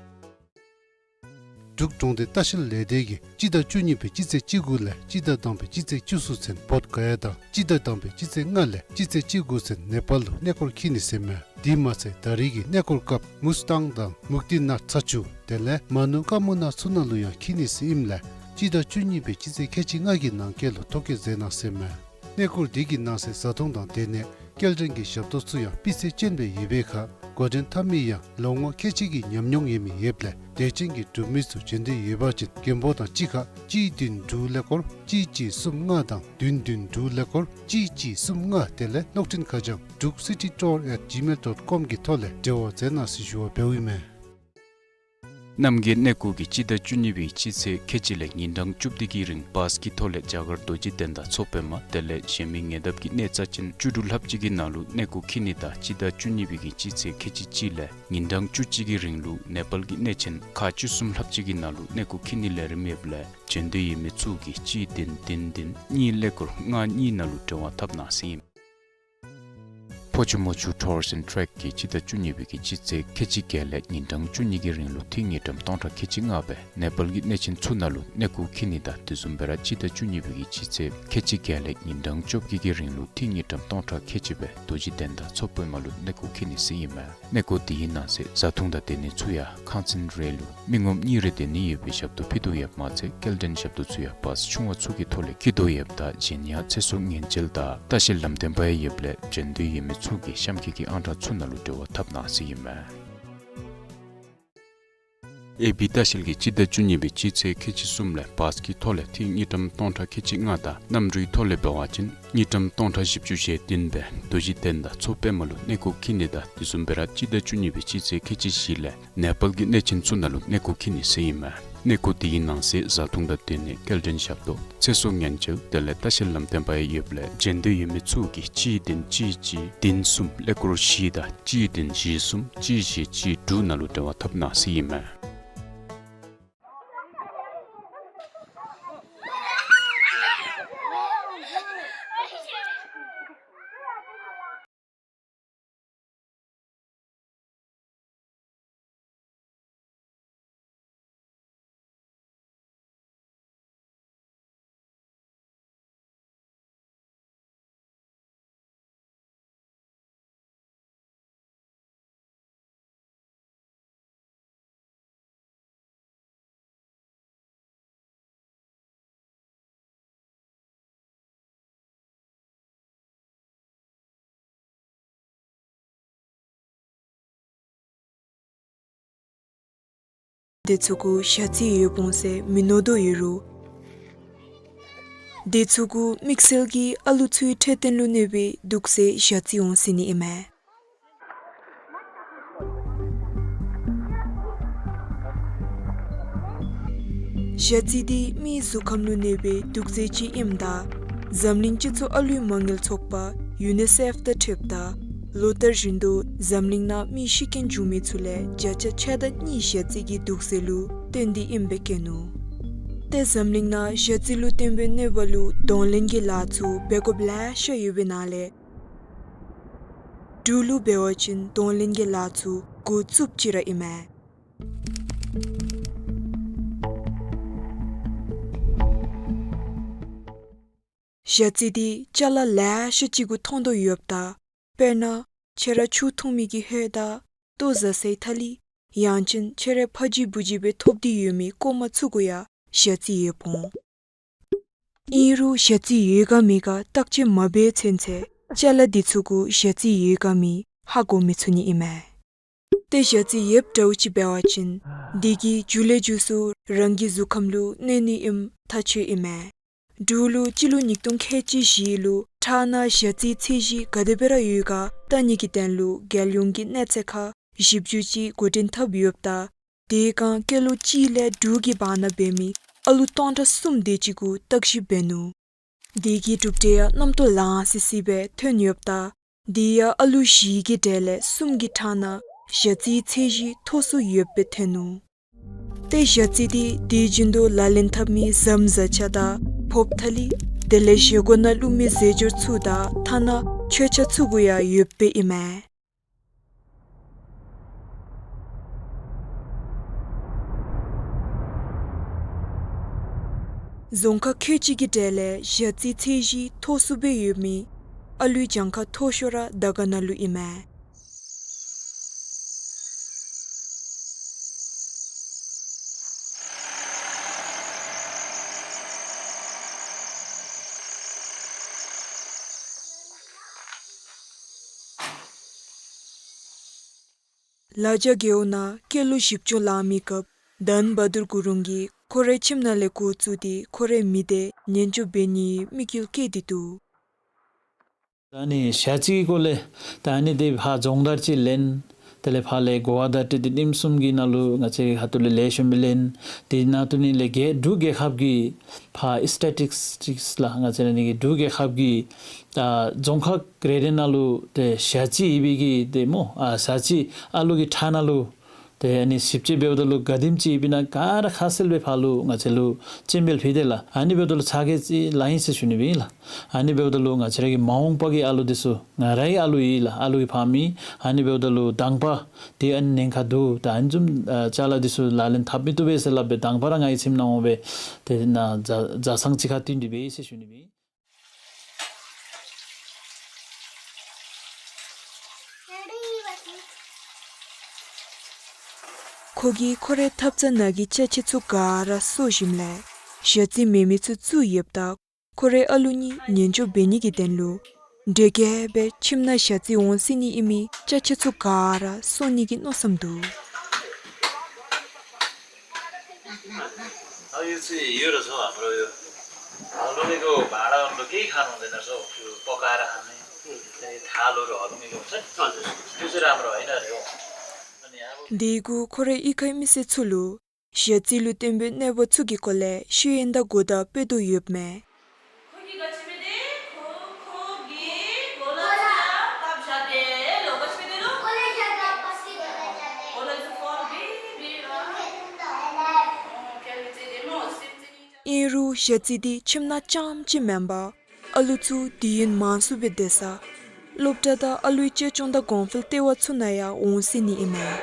འབྲུག་གྲོང་སྡེ་ལྟ་བཤལ་ལས་སྡེ་གིས་སྤྱི་ཟླ་བཅུ་གཉིས་པའི་སྤྱི་ཚེས་བཅུ་དགུ་ལས་སྤྱི་ཟླ་དང་པའི་སྤྱི་ཚེས་བཅུ་གསུམ་ཚུན་བོདྷ་ག་ཡ་དང་སྤྱི་ཟླ་དང་པའི་སྤྱི་ཚེས་ལྔ་ལས་སྤྱི་ཚེས་བཅུ་དགུ་ཚུན་ནེ་པཱལ་ལུ་གནས་སྐོར་འཁྱིད་ནི་ཟེར་མས། དེ་མ་ཚད་ད་རེས་ཀྱི་གནས་སྐོར་སྐབས་མུས་ཏང་དང་མུག་ཏི་ནཱཐ་ཚ་ཆུ་དེ་ལས་མ་ནུ་ཀ་མུ་ན་ཚུ་ནང་ལུ་ཡང་འཁྱིད་ནི་ཟེར་ཨིནམ་ལས་སྤྱི་ཟླ་བཅུ་གཉིས་པའི་སྤྱི་ཚེས་ཁལ་གཅིག་ལྔ་གི་ནང་འཁོད་ལུ་ཐོ་བཀོད་མཛད་གནང་ཟེར་མས། གནས་སྐོར་འདི་གི་ནང་གསེས་བཟའ་འཐུང་དང་སྡོད་གནས་ སྐྱེལ་འདྲེན་གྱི་ཞབས་ཏོག་ཚུ་ཡང་སྤུས་ཚད་ཅན་སྦེ་ཡོད་པའི་ཁར་འགོ་འདྲེན་འཐབ་མི་ཡང་ལོ་ངོ་ཁལ་གཅིག་གི་ཉམས་མྱོང་ཡོད་མི་ཡོདཔ་ལས་དད་ཅན་གྱི་འབྲུག་མི་ཚུ་བྱོན་འདོད་ཡོད་པ་ཅིན་མགོན་པོ་དང་གཅིག་ཁར་གཅིག་བདུན་དྲུག་ཀླད་ཀོར་གཅིག་གཅིག་གསུམ་ལྔ་དང་བདུན་བདུན་དྲུག་ཀླད་ཀོར་གཅིག་གཅིག་གསུམ་ལྔ་དེ་ལས་གློག་འཕྲིན་ཁ་བྱང་druk city tour at gmail dot com གི་ཐོག་ལས་འབྲེལ་བ་མཛད་གནང་ཟེར་ཞུ་བ་འབདཝ་ཨིན་མས། རྣམ་རྒྱལ་གནས་སྐོར་གྱིས་སྤྱི་ཟླ་བཅུ་གཉིས་པའི་སྤྱི་ཚེས་ཁལ་གཅིག་ལས་ཉིན་གྲངས་བཅུ་བདུན་གྱི་རིང་བཱས་ཀྱི་ཐོག་ལས་རྒྱ་གར་རྡོ་རྗེ་གདན་དང་མཚོ་པདྨ་དེ་ལས་གཞན་མི་ཉེ་འདབས་ཀྱི་གནས་རྩ་ཆེན་བཅུ་དྲུག་ལྷགཔ་ཅིག་གི་ནང་ལུ་གནས་སྐོར་འཁྱིད་ནི་དང་སྤྱི་ཟླ་བཅུ་གཉིས་པའི་གི་སྤྱི་ཚེས་ཁལ་གཅིག་གཅིག་ལས་ཉིན་གྲངས་བཅུ་གཅིག་གི་རིང་ལུ་ནེ་པཱལ་གྱི་གནས་ཆེན་ཁག་བཅུ་གསུམ་ལྷགཔ་ཅིག་གི་ནང་ལུ་གནས་སྐོར་འཁྱིད་ནི་ལས་རིམ་ཡོདཔ་ལས་བྱོན་འདོད་ཡོད་མི་ཚུ་གིས་གཅིག་བདུན་བདུན་བདུན་གཉིས་ཀླད་ཀོར་ལྔ་གཉིས་ནང་ལུ་འབྲེལ་བ་འཐབ་གནང་ཟེར་ཨིན། ཕོ་ཆུ་མོ་ཆུ་Tours and Trek གིས་སྤྱི་ཟླ་བཅུ་གཉིས་པའི་གི་སྤྱི་ཚེས་ཁལ་གཅིག་བརྒྱད་ལས་ཉིན་གྲངས་བཅུ་གཉིས་ཀྱི་རིང་ལུ་ཐིག་དངུལ་ཀྲམ་སྟོང་ཕྲག་ཁལ་གཅིག་ལྔ་སྦེ་ནེ་པཱལ་གྱི་གནས་ཆེན་ཚུ་ནང་ལུ་གནས་སྐོར་འཁྱིད་ནི་དང་དེ་བཟུམ་སྦེ་ར་སྤྱི་ཟླ་བཅུ་གཉིས་པའི་གི་སྤྱི་ཚེས་ཁལ་གཅིག་བརྒྱད་ལས་ཉིན་གྲངས་བཅོ་བརྒྱད་ཀྱི་རིང་ལུ་ཐིག་དངུལ་ཀྲམ་སྟོང་ཕྲག་ཁལ་གཅིག་སྦེ་རྡོ་རྗེ་གདན་དང་མཚོ་པདྨ་ལུ་གནས་སྐོར་འཁྱིད་ནི་ཟེར་ཨིན་མས། གནས་སྐོར་དེའི་ནང་གསེས་བཟའ་འཐུང་དང་སྡོད་ནི་ཚུ་ཡང་ཁང་ཚན་རེ་ལུ་མི་ངོམ་གཉིས་རེ་སྡོད་ནི་ཡོད་པའི་ཞབས་ཏོག་ཕུལ་དོ་ཡོདཔ་མ་ཚད་སྐྱེལ་འདྲེན་ཞབས་ཏོག་ཚུ་ཡང་བཱས་ཆུང་བ་ཚུ་གི་ཐོག་ལས་འཁྱིད་དོ་ཡོདཔ་ད་གཞན་ཡང་ཚེ་སྲོག་ཉེན་བཅོལ་དང་ལྟ་བཤལ་ལམ་སྟོན་པ་ཡང་ཡོདཔ་ལས་བྱོན་འདོད་ཡོད་མི་ཚུ་གིས་གཤམ་འཁོད་ཀྱི་ཨང་གྲངས་ཚུ་ནང་ལུ་འབྲེལ་བ་འཐབ་གནང་ཟེར་ཨིན་མས། ཨེ་བི་ལྟ་བཤལ་གྱིས་སྤྱི་ཟླ་བཅུ་གཉིས་པའི་སྤྱི་ཚེས་ཁལ་གཅིག་གསུམ་ལས་བཱས་ཀྱི་ཐོག་ལས་ཐིག་དངུལ་ཀྲམ་སྟོང་ཕྲག་ཁལ་གཅིག་ལྔ་དང་གནམ་གྲུའི་ཐོག་ལས་འབད་བ་ཅིན་དངུལ་ཀྲམ་སྟོང་ཕྲག་བཞི་བཅུ་ཞེ་བདུན་སྦེ་རྡོ་རྗེ་གདན་དང་མཚོ་པདྨ་ལུ་གནས་སྐོར་འཁྱིད་ནི་དང་དེ་བཟུམ་སྦེ་ར་སྤྱི་ཟླ་བཅུ་གཉིས་པའི་སྤྱི་ཚེས་ཁལ་གཅིག་བཞི་ལས་ནེ་པཱལ་གྱི་གནས་ཆེན་ཚུ་ནང་ལུ་གནས་སྐོར་འཁྱིད་ནི་ཟེར་ཨིན་མས། གནས་སྐོར་དེའི་ནང་གསེས་བཟའ་འཐུང་དང་སྡོད་ནི་སྐྱེལ་འདྲེན་ཞབས་ཏོག་ཚེ་སྲོག་ཉེན་བཅོལ་དེ་ལས་ལྟ་བཤལ་ལམ་སྟོན་པ་ཡང་ཡོདཔ་ལས་བྱོན་འདོད་ཡོད་མི་ཚུ་གིས་གཅིག་བདུན་གཅིག་གཅིག་བདུན་གསུམ་ཀླད་ཀོར་བཞི་དང་གཅིག་བདུན་བཞི་གསུམ་གཅིག་བཞི་གཅིག་དྲུག་ནང་ལུ་འབྲེལ་བ་འཐབ་གནང་ཟེར་ཨིན་མས། དེ་ཚུ་གུ་ཞ་རྩི་ཡོདཔ་འོང་ཟེར་མི་མནོ་དོ་ཡོད་རུང་། དེ་ཚུ་གུ་དམིགས་བསལ་གྱི་ཨ་ལུ་ཚུའི་འཕྲོད་བསྟེན་ལུ་གནོད་པའི་དུག་རྫས་ཞ་རྩི་འོང་ཟེར་ནི་ཨིན་མས། ཞ་རྩི་འདི་མིའི་གཟུགས་ཁམས་ལུ་གནོད་པའི་དུག་རྫས་ཅིག་ཨིནམ་ད་འཛམ་གླིང་སྤྱི་ཚོགས་ཨ་ལུའི་མ་དངུལ་ཚོགས་པ་ཡུ་ནི་སེཕ་དང་འཁྲིལཝ་ད་ལོ་ལྟར་བཞིན་དུ་འཛམ་གླིང་ནང་མི་ཤི་རྐྱེན་འབྱུང་མི་ཚུ་ལས་བརྒྱ་ཆ་ཕྱེད་དང་གཉིས་ཞ་རྩི་གི་དུག་རྫས་ལུ་བརྟེན་ཏེ་ཨིནམ་སྦེ་བཀོད་ནུག། ཏེ་འཛམ་གླིང་ནང་ཞ་རྩི་ལུ་བརྟེན་པའི་གནོད་པ་ལུ་གདོང་ལེན་གྱི་ལཱ་ཚུ་འབད་དགོཔ་ལེ་ཤ་ཡོད་པའི་ནང་ལས་འབྲུག་ལུ་འབད་བ་ཅིན་གདོང་ལེན་གྱི་ལཱ་ཚུ་འགོ་བཙུགསཔ་ཅིག་ར་ཨིན་མས། ཞ་རྩི་འདི་ཅ་ལ་ལེ་ཤ་ཅིག་གུ་མཐོང་དོ་ཡོདཔ་ད། དཔེར་ན་ཁྱེད་ར་ཆུ་འཐུང་མི་གི་ཧོད་དང་ལྟོ་བཟའ་སའི་ཐ་ལི་ཡང་ཅིན་ཁྱེད་རའི་ཕ་གཞིས་བུ་གཞིས་སྦེ་ཐོབ་སྟེ་ཡོད་མི་ལྐོག་མ་ཚུ་གུ་ཡང་ཞ་རྩི་ཡོདཔ་འོང་། ཨིན་རུང་ཞ་རྩི་ཡོད་ག་མེད་ག་བརྟག་དཔྱད་མ་འབད་ཚུན་ཚོད་ཅ་ལ་འདི་ཚུ་གུ་ཞ་རྩི་ཡོད་ག་མེད་ཧ་གོ་མི་ཚུགས་ནི་ཨིན་མས། ཏེ་ཞ་རྩི་ཡོདཔ་འདྲཝ་ཅིག་འབད་བ་ཅིན་འདི་གི་མཇུག་ལས་མཇུག་སུ་རང་གི་གཟུགས་ཁམས་ལུ་གནོད་ནི་ཨིནམ་ཐག་ཆོད་ཨིན་མས། འབྲུག་ལུ་སྤྱི་ལོ་ཉིས་སྟོང་ཁལ་གཅིག་བཞི་ལུ་ཁྲག་ནང་ཞ་རྩིའི་ཚད་གཞི་ག་དེ་སྦེ་ར་ཡོད་ག་བལྟ་ནི་གི་དོན་ལུ་རྒྱལ་ཡོངས་ཀྱི་གནས་ཚད་ཁག་བཞི་བཅུ་ཅིག་འགོ་འདྲེན་འཐབ་ཡོདཔ་ད། དེ་སྒང་སྐྱེས་ལོ་གཅིག་ལས་དྲུག་གི་བར་ན་འབད་མི་ཨ་ལུ་སྟོང་ཕྲག་གསུམ་དེ་ཅིག་གུ་བརྟག་ཞིབ་འབད་ནུག། དེ་གི་གྲུབ་འབྲས་ཡང་རྣམ་རྟོག་ལང་སི་སི་སྦེ་ཐོན་ཡོདཔ་ད། དེ་ཡང་ཨ་ལུ་བཞི་གི་གྲས་ལས་གསུམ་གྱི་ཁྲག་ནང་ཞ་རྩིའི་ཚད་གཞི་མཐོ་སུ་ཡོདཔ་སྦེ་ཐོན་ནུག། ཏེ་ཞ་རྩི་འདི་དུས་རྒྱུན་དུ་ལག་ལེན་འཐབ་མི་ཟམ་བཟའ་ཆས་དང་ཕོརཔ་ཐ་ལི་དེ་ལས་བཞེས་སྒོ་ནང་བླུགས་མི་རྫས་སྦྱོར་ཚུ་དང་ཐ་ན་མཆོད་ཆས་ཚུ་གུ་ཡང་ཡོདཔ་སྦེ་ཨིན་མས། རྫོང་ཁག་ཁལ་གཅིག་གི་གྲས་ལས་ཞ་རྩིའི་ཚད་གཞི་མཐོ་སུ་སྦེ་ཡོད་མི་ཨ་ལུའི་གྱངས་ཁ་མཐོ་ཤོས་ར་དར་དཀར་ན་ལུ་ཨིན་མས། ལ་རྒྱ་རྒེད་འོག་ནང་སྐྱེས་ལོ་བཞི་བཅུ་ལང་མི་སྐབས་དཱན་བ་དུར་གུ་རུང་གིས་ཁོ་རའི་ཁྱིམ་ནང་ལས་འགོ་བཙུགས་ཏེ་ཁོ་རའི་མི་སྡེ་ཉན་སྐྱོར་འབད་ནིའི་དམིགས་ཡུལ་བསྐྱེད་དེ་འདུག། ད་ནི་ཞ་རྩི་གི་སྐོར་ལས་ད་ནི་དེ་ཕར་སྦྱོང་བརྡར་ཅིག་ལེན། དེ་ལས་ཕར་ལས་གོ་བ་བརྡ་སྤྲོད་དེ་ཉིནམ་གསུམ་གྱི་ནང་ལུ་ང་བཅས་ཁ་ཐུག་ལས་ལེགས་ཤོམ་སྦེ་ལེན། དེ་ནང་དུ་ནི་ལས་རྒེད་འབྲུག་རྒེད་ཁབ་ཀྱི་ཕར་སི་ཊེ་ཊིག་སི་ལགས། ང་བཅས་ར་ནི་གི་འབྲུག་རྒེད་ཁབ་ཀྱི་ད་རྫོང་ཁག་རེ་རེ་ནང་ལུ་ཏེ་ཞ་རྩི་ཡོད་པའི་གི་ཏེ་སྨོ། ཨ་ཞ་རྩི་ཨ་ལུ་གི་ཁྲག་ནང་ལུ་ཏེ་ཨ་ནི་ཞིབ་དཔྱད་འབདཝ་ད་ལུ་ག་དེམ་ཅིག་ཡོདཔ་ཨིན་ན་ག་ར་ཁ་གསལ་སྦེ་ཕར་ལུ་ང་བཅས་ལུ་སྤྱན་འབུལ་ཕུལ་དེས་ལགས། ཨ་ནི་འབདཝ་ད་ལུ་ཚ་གྱང་ཅིག་ལང་ཡི་ཟེར་ཞུ་ནི་སྦེ་ཨིན་ལགས། ཨ་ནི་འབདཝ་ད་ལུ་ང་བཅས་ར་གི་མ་འོངས་པ་གི་ཨ་ལུ་འདི་ཚུ་ང་རའི་ཨ་ལུ་ཨིན་ལགས། ཨ་ལུ་གི་ཕམ་ཨིན། ཨ་ནི་འབདཝ་ད་ལུ་དང་པ་ཏེ་ཨ་ནི་ཉེན་ཁ་འདུག། ད་ཨ་ནི་བཟུམ་ཨ་ཅ་ལ་འདི་ཚུ་ལག་ལེན་འཐབ་མི་བཏུབ་པས་ཟེར་སླབ་སྦེ་དང་པ་ར་ངེའི་ཁྱིམ་ནང་འོང་སྦེ་ཏེ་ནཱ་བཟའ་བཟའ་ཚང་གཅིག་ཁར་བསྟུན་ཏེ་འབད་ཡི་ཟེར་ཞུ་ནི་སྦེ་ཨིན། ཁོ་གིས་ཁོ་རའི་ཐབ་ཚང་ནང་གི་ཅ་ཆས་ཚུ་ག་ར་གསོ་ཞིནམ་ལས་ཞ་རྩི་མེད་མི་ཚུ་བཙུགས་ཡོདཔ་ད་ཁོ་རའི་ཨ་ལུ་གཉིས་ཉན་སྐྱོར་འབད་ནི་གི་དོན་ལུ་འདྲེ་རྒྱས་སྦེ་ཁྱིམ་ནང་ཞ་རྩི་འོང་སྲིད་ནི་ཨིན་མི་ཅ་ཆས་ཚུ་ག་ར་གསོ་ནི་གི་མནོ་བསམ་འདུག། དེ་གུ་ཁོ་རའི་གཡུས་ཁའི་མི་སེར་ཚུ་ལུ་ཞ་རྩི་ལུ་བརྟེན་པའི་གནོད་པ་ཚུ་གི་སྐོར་ལས་ཤེས་ཡོན་དང་གོ་བརྡ་སྤེལ་དོ་ཡོདཔ་མས། ཨིན་རུང་ཞ་རྩི་འདི་ཁྱིམ་ནང་རྐྱངམ་ཅིག་མེན་པར་ཨ་ལུ་ཚུ་དུས་ཡུན་མང་སུ་སྦེ་སྡོད་ས་སློབ་གྲྭ་དང་ཨ་ལུའི་གཅེས་སྐྱོང་དང་གོང་འཕེལ་ལྟེ་བ་ཚུ་ནང་ཡང་འོང་སྲིད་ནི་ཨིན་མས།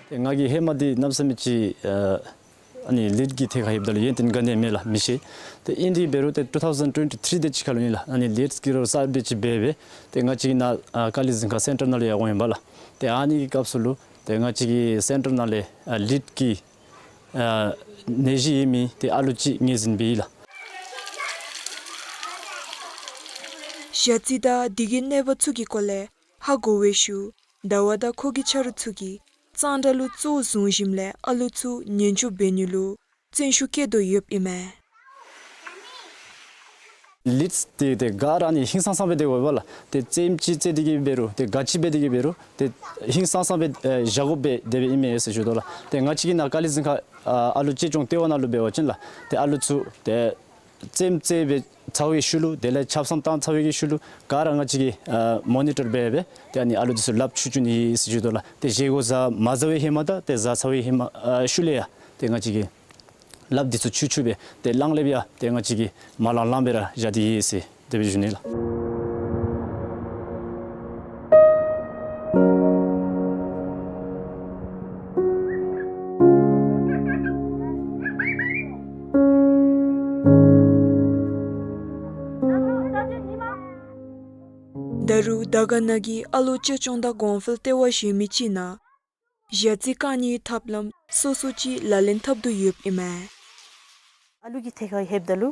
ཏེ་ང་གིས་ཧེ་མ་འདི་གནམ་མེད་ས་མེད་ཅིག་ཨ་ཨ་ནི་ལིཌ་ཀྱི་ཐད་ཁར་ལྷོདཔ་ད་ལུ་ཡོན་ཏན་ག་ནི་ཡང་མེད་ལགས། མི་ཤེས། ཏེ་ཨིན་རུང་འབད་རུང་ཏེ་two thousand twenty-three དེ་ཅིག་ཁར་ལུ་ཨིན་ལགས། ཨ་ནི་ལིཌ་ཀྱི་རོགས་གསརཔ་དེ་ཅིག་འབད་སྦེ་ཏེ་ང་བཅས་ཀྱི་ནཱ་ཨ་དཀའ་ལས་གཟིགས་ཁང་སེན་ཊར་ནང་ལུ་ཡང་འོང་ཡི་པ་ལགས། ཏེ་ཨ་ནི་གི་སྐབས་སུ་ལུ་ཏེ་ང་བཅས་ཀྱི་སེན་ཊར་ནང་ལས་ཨ་ལིཌ་ཀྱི་ཨ་ནད་གཞི་ཡོད་མི་ཏེ་ཨ་ལུ་ཅིག་ངོས་འཛིན་འབད་ཡི་ལགས། ཞ་རྩི་དང་དེ་གི་གནོད་པ་ཚུ་གི་སྐོར་ལས་ཧ་གོ་བའི་ཤུལ་ཟླ་བ་དང་ཁོ་གི་ཆ་རོགས་ཚུ་གིས་གཙང་སྦྲ་ལུ་གཙོ་བོ་བཟུང་ཞིནམ་ལས་ཨ་ལུ་ཚུ་ཉན་སྐྱོར་འབད་ནི་ལུ་བརྩོན་ཤུགས་བསྐྱེད་དོ་ཡོདཔ་ཨིན་མས། ལིཌ་འདི་ཏེ་ག་ར་ཨ་ནི་ཧིང་སངས་སངས་སྦེ་སྡོད་དགོ་པས་ལགས། ཏེ་རྩེདམོ་ཅིག་རྩེ་སྟེ་གི་འབད་རུང་ཏེ་ག་ཅི་འབད་དེ་གི་འབད་རུང་ཏེ་ཧིང་སངས་སངས་སྦེ་ཨེ་བཞག་དགོཔ་སྦེ་དེ་སྦེ་ཨིན་མས་ཟེར་ཞུ་དོ་ལགས། ཏེ་ང་བཅས་ཀྱི་ནཱ་དཀའ་ལས་གཟིགས་ཁང་ཨ་ཨ་ལུ་གཅེས་སྐྱོང་ལྟེ་བ་ནང་ལུ་འབད་བ་ཅིན་ལགས། ཏེ་ཨ་ལུ་ཚུ་ཏེ་རྩེདམོ་རྩེ་སྦེ་ཚར་བའི་ཤུལ་ལུ་དེ་ལས་ཆབ་གསང་བཏང་ཚར་བའི་གི་ཤུལ་ལུ་ག་ར་ང་བཅས་ཀྱིས་ཨ་མོ་ནི་ཊར་འབད་སྦེ་ཏེ་ཨ་ནི་ཨ་ལུ་འདི་ཚུ་ལགཔ་འཁྱུ་འཁྱུ་ནི་ཨིན་ཟེར་ཞུ་དོ་ལགས། ཏེ་བཞེས་སྒོ་བཟའ་མ་བཟའ་བའི་ཧེ་མ་དང་ཏེ་བཟའ་ཚར་བའི་ཧེ་མ་ཨ་ཤུལ་ལས་ཡང་ཏེ་ང་བཅས་ཀྱིས་ལགཔ་འདི་ཚུ་འཁྱུ་འཁྱུ་སྦེ་ཏེ་གླང་ལེབ་ཡང་ཏེ་ང་བཅས་ཀྱིས་མ་ལང་ལང་སྦེ་ར་བཞག་སྟེ་ཡོད་ཟེར་དེ་སྦེ་ཞུ་ནི་ལགས། ད་རུང་དར་དཀར་ནང་གི་ཨ་ལོ་གཅེས་སྐྱོང་དང་གོང་འཕེལ་ལྟེ་བ་གཞན་མི་ཅིག་ནང་ཞ་རྩི་བཀག་ནིའི་ཐབས་ལམ་སོ་སོ་ཅིག་ལག་ལེན་འཐབ་དོ་ཡོདཔ་ཨིན་མས། ཨ་ལུ་གི་ཐད་ཁར་ལྷོདཔ་ད་ལུ་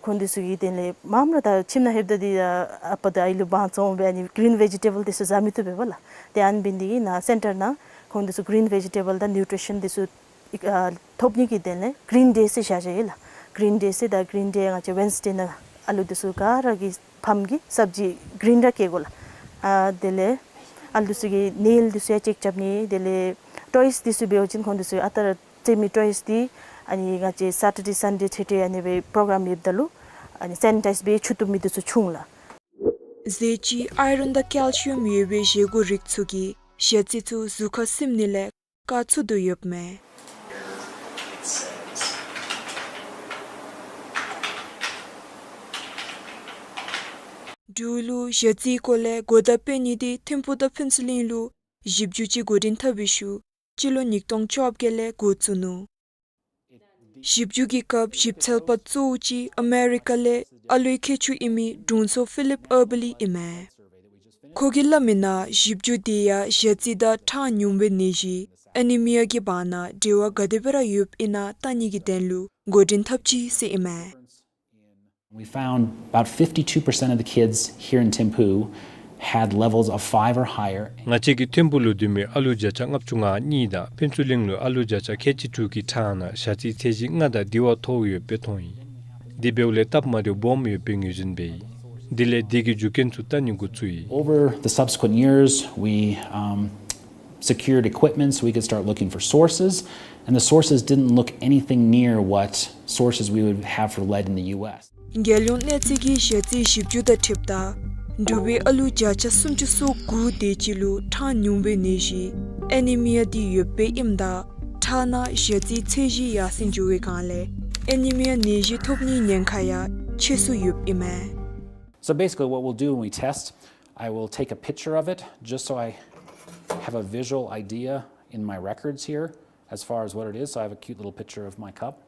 ཁོང་འདི་ཚུ་གི་དེ་ལས་མངམ་ར་ད་ཁྱིམ་ནང་ལྷོདཔ་ད་འདི་ཨ་པ་དང་ཨའི་ལུ་དབང་བཙོང་སྦེ་ཨ་ནི་གི་རིན་ཝེ་ཇི་ཊེ་བཱལ་འདི་ཚུ་བཟའ་མི་བཏུབ་པས་པ་ལགས། ཏེ་ཨ་ནི་འབད་ནི་འདི་གིས་ནཱ་སེན་ཊར་ནང་ཁོང་འདི་ཚུ་གི་རིན་ཝེ་ཇི་ཊེ་བཱལ་དང་ནིའུ་ཊི་རི་ཤཱན་འདི་ཚུ་ཨ་ཐོབ་ནི་གི་དོན་ལས་གི་རིན་ཌེ་ཟེར་བཞག་བཞགཔ་ཨིན་ལགས། གི་རིན་ཌེ་ཟེར་ད་གི་རིན་ཌེ་ང་བཅས་ཝེན་སི་ཌེ་ནང་ཨ་ལུ་འདི་ཚུ་ག་ར་གི་ཕམ་གིས་སབ་ཇི་གི་རིན་ར་བཀལ་དགོ་ལགས། ཨ་དེ་ལས་ཨ་ལུ་འདི་ཚུ་གི་ནེལ་འདི་ཚུ་ཡང་ཅེཀ་རྐྱབ་ནི། དེ་ལས་ཊོའིས་འདི་ཚུ་འབད་བ་ཅིན་ཁོང་འདི་ཚུ་ཨ་རྟག་ར་རྩེད་མི་ཊོའིས་འདི་ཨ་ནི་ང་བཅས་སེ་ཊར་ཌེ་སན་ཌེ་ཚེ་འཕྲལ་ཨ་ནི་སྦེ་པོ་རོ་གརམ་ཡོདཔ་ད་ལུ་ཨ་ནི་སེ་ནི་ཊའིཛ་འབད་འཁྱུ་བཏུབ་མི་འདི་ཚུ་བྱུང་ལགས། ཟས་ཅིག་ཨའི་རོན་དང་ཀེལ་ཤི་ཡམ་ཡོད་པའི་བཞེས་སྒོ་རིགས་ཚུ་གིས་ཞ་རྩི་ཚུ་གཟུགས་ཁར་སིམ་ནི་ལས་བཀག་ཚུགས་དོ་ཡོདཔ་མས། འབྲུག་ལུ་ཞ་རྩིའི་སྐོར་ལས་གོ་བརྡ་སྤེལ་ནི་འདི་ཐིམ་ཕུག་དང་ཕུན་ཚོགས་གླིང་ལུ་ཞིབ་འཇུག་ཅིག་འགོ་འདྲེན་འཐབ་པའི་ཤུལ་སྤྱི་ལོ་ཉིས་སྟོང་བཅོ་བརྒྱད་ལས་འགོ་བཙུགས་ནུག། ཞིབ་འཇུག་གི་སྐབས་ཞིབ་འཚོལ་པ་གཙོ་བོ་ཅིག་ཨ་མེ་རི་ཀ་ལས་ཨ་ལུའི་མཁས་མཆོག་ཨིན་མི་དྲུང་འཚོ་ཕི་ལིབ་ཨར་བི་ལི་ཨིན་མས། ཁོ་གིས་སླབ་མིའི་ནང་ཞིབ་འཇུག་འདི་ཡང་ཞ་རྩི་དང་ཁྲག་ཉུང་བའི་ནད་གཞི་ཨེ་ནི་མི་ཡ་གི་བར་ན་འབྲེལ་བ་ག་དེ་སྦེ་ར་ཡོདཔ་ཨིན་ན་བལྟ་ནི་གི་དོན་ལུ་འགོ་འདྲེན་འཐབ་ཅི་ཟེར་ཨིན་མས། We found about fifty-two percent of the kids here in Thimphu had levels of five or higher. ང་བཅས་ཀྱི་ཐིམ་ཕུག་ལུ་སྡོད་མི་ཨ་ལུ་བརྒྱ་ཆ་ལྔ་བཅུ་ང་གཉིས་དང་ཕུན་ཚོགས་གླིང་ལུ་ཨ་ལུ་བརྒྱ་ཆ་ཁལ་གཅིག་དྲུག་གི་ཁྲག་ནང་ཞ་རྩི་ཚད་གཞི་ལྔ་དང་དེ་བ་མཐོ་ཡོདཔ་སྦེ་མཐོང་ཡི། དེ་འབདཝ་ལས་སྟབས་མ་བདེཝ་སྦོམ་ཡོདཔ་སྦེ་ངོས་འཛིན་འབད་ཡི། དེ་ལས་དེ་གི་རྒྱུ་རྐྱེན་ཚུ་བལྟ་ནི་འགོ་བཙུགས་ཡི། Over the subsequent years, we, um, secured equipment so we could start looking for sources, and the sources didn't look anything near what sources we would have for lead in the U S. རྒྱལ་ཡོངས་གནས་ཚད་ཀྱི་ཞ་རྩི་བཞི་བཅུ་དང་འཁྲིལཝ་ད་འབྲུག་པའི་ཨ་ལུ་བརྒྱ་ཆ་སུམ་ཅུ་སོ་དགུ་དེ་ཅིག་ལུ་ཁྲག་ཉུང་བའི་ནད་གཞི་ཨེ་ནི་མི་ཡ་འདི་ཡོདཔ་སྦེ་ཨིནམ་ད་ཁྲག་ནང་ཞ་རྩི་ཚད་གཞི་ཡར་སེང་འགྱོ་བའི་སྒང་ལས་ཨེ་ནི་མི་ཡ་ནད་གཞི་ཐོབ་ནིའི་ཉེན་ཁ་ཡང་ཆེ་སུ་ཡོདཔ་ཨིན་མས། So basically what we'll do when we test, I will take a picture of it just so I have a visual idea in my records here as far as what it is. So I have a cute little picture of my cup.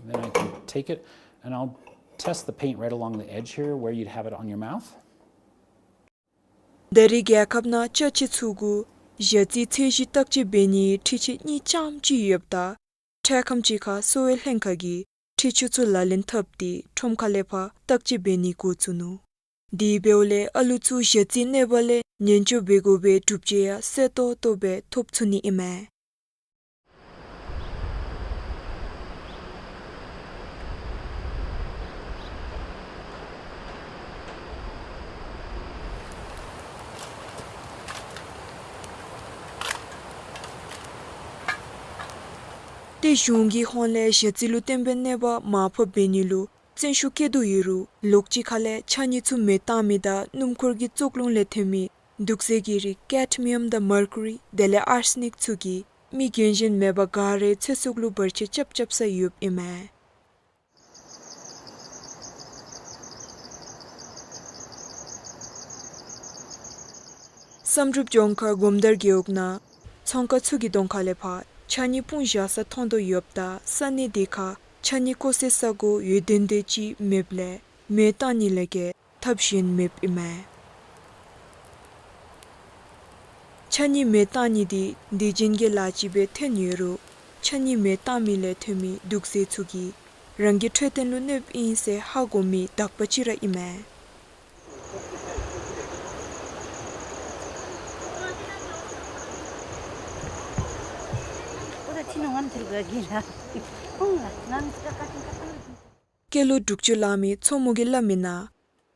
Then I can take it and I'll test the paint right along the edge here where you'd have it on your mouth. ད་རེས་རྒྱལ་ཁབ་ནང་ཅ་ཆས་ཚུ་གུ་ཞ་རྩི་ཚད་གཞི་བརྟག་དཔྱད་འབད་ནིའི་འཕྲུལ་ཆས་གཉིས་རྐྱངམ་ཅིག་ཡོདཔ་ད་འཕྲལ་ཁམས་ཅིག་ཁར་གསོ་བའི་ལྷན་ཁག་གིས་འཕྲུལ་ཆས་ཚུ་ལག་ལེན་འཐབ་སྟེ་ཁྲོམ་ཁ་ལས་ཕར་བརྟག་དཔྱད་འབད་ནི་འགོ་བཙུགས་ནུག། དེ་འབདཝ་ལས་ཨ་ལུ་ཚུ་ཞ་རྩིའི་གནོད་པ་ལས་ཉེན་སྐྱོབ་འབད་དགོ་པའི་སྒྲུབ་བྱེད་ཡང་གསལ་ཏོག་ཏོ་སྦེ་ཐོབ་ཚུགས་ནི་ཨིན་མས། ཏེ་གཞུང་གི་ཧོངས་ལས་ཞ་རྩི་ལུ་བརྟེན་པའི་གནོད་པ་མར་ཕབ་འབད་ནི་ལུ་བརྩོན་ཤུགས་བསྐྱེད་དོ་ཡོད་རུང་ལོགས་ཅིག་ཁ་ལས་ཕྱགས་སྙིགས་ཚུ་མེ་བཏང་མི་དང་སྣུམ་འཁོར་གྱི་བཙོག་རླུང་ལས་ཐོན་མི་དུག་རྫས་ཀྱི་རིགས་ཀེཌ་མི་ཡམ་དང་མར་ཀུ་རི་དེ་ལས་ཨར་སི་ནིཀ་ཚུ་གིས་མི་རྒན་གཞོན་མེད་པར་ག་རའི་ཚེ་སྲོག་ལུ་བར་ཆད་རྐྱབ་རྐྱབ་ས་ཡོདཔ་ཨིན་མས། བསམ་གྲུབ་ལྗོངས་མཁར་སྒོམ་དར་རྒེད་འོག་ནང་ཚོང་ཁང་ཚུ་གི་གདོང་ཁ་ལས་ཕར་ཕྱགས་སྙིགས་སྤུངས་བཞག་ས་མཐོང་དོ་ཡོདཔ་ད་ས་གནས་དེ་ཁར་ཕྱགས་སྙིགས་བཀོ་སའི་ས་སྒོ་ཡོད་དོ་འདོད་ཅིག་མེདཔ་ལས་མེ་བཏང་ནི་ལས་བརྒལ་ཐབས་གཞན་མེདཔ་ཨིན་མས། ཕྱགས་སྙིགས་མེ་བཏང་ནི་འདི་འདི་བྱིན་གྱི་ལཱ་ཅིག་སྦེ་ཐོན་ཡོད་རུང་ཕྱགས་སྙིགས་མེ་བཏང་མི་ལས་ཐོན་མི་དུག་རྫས་ཚུ་གིས་རང་གི་འཕྲོད་བསྟེན་ལུ་གནོདཔ་ཨིན་ཟེར་ཧ་གོ་མི་དག་པ་ཅིག་ར་ཨིན་མས། སྐྱེས་ལོ་དྲུག་ཅུ་ལང་མི་མཚོ་མོ་གིས་སླབ་མི་ནང་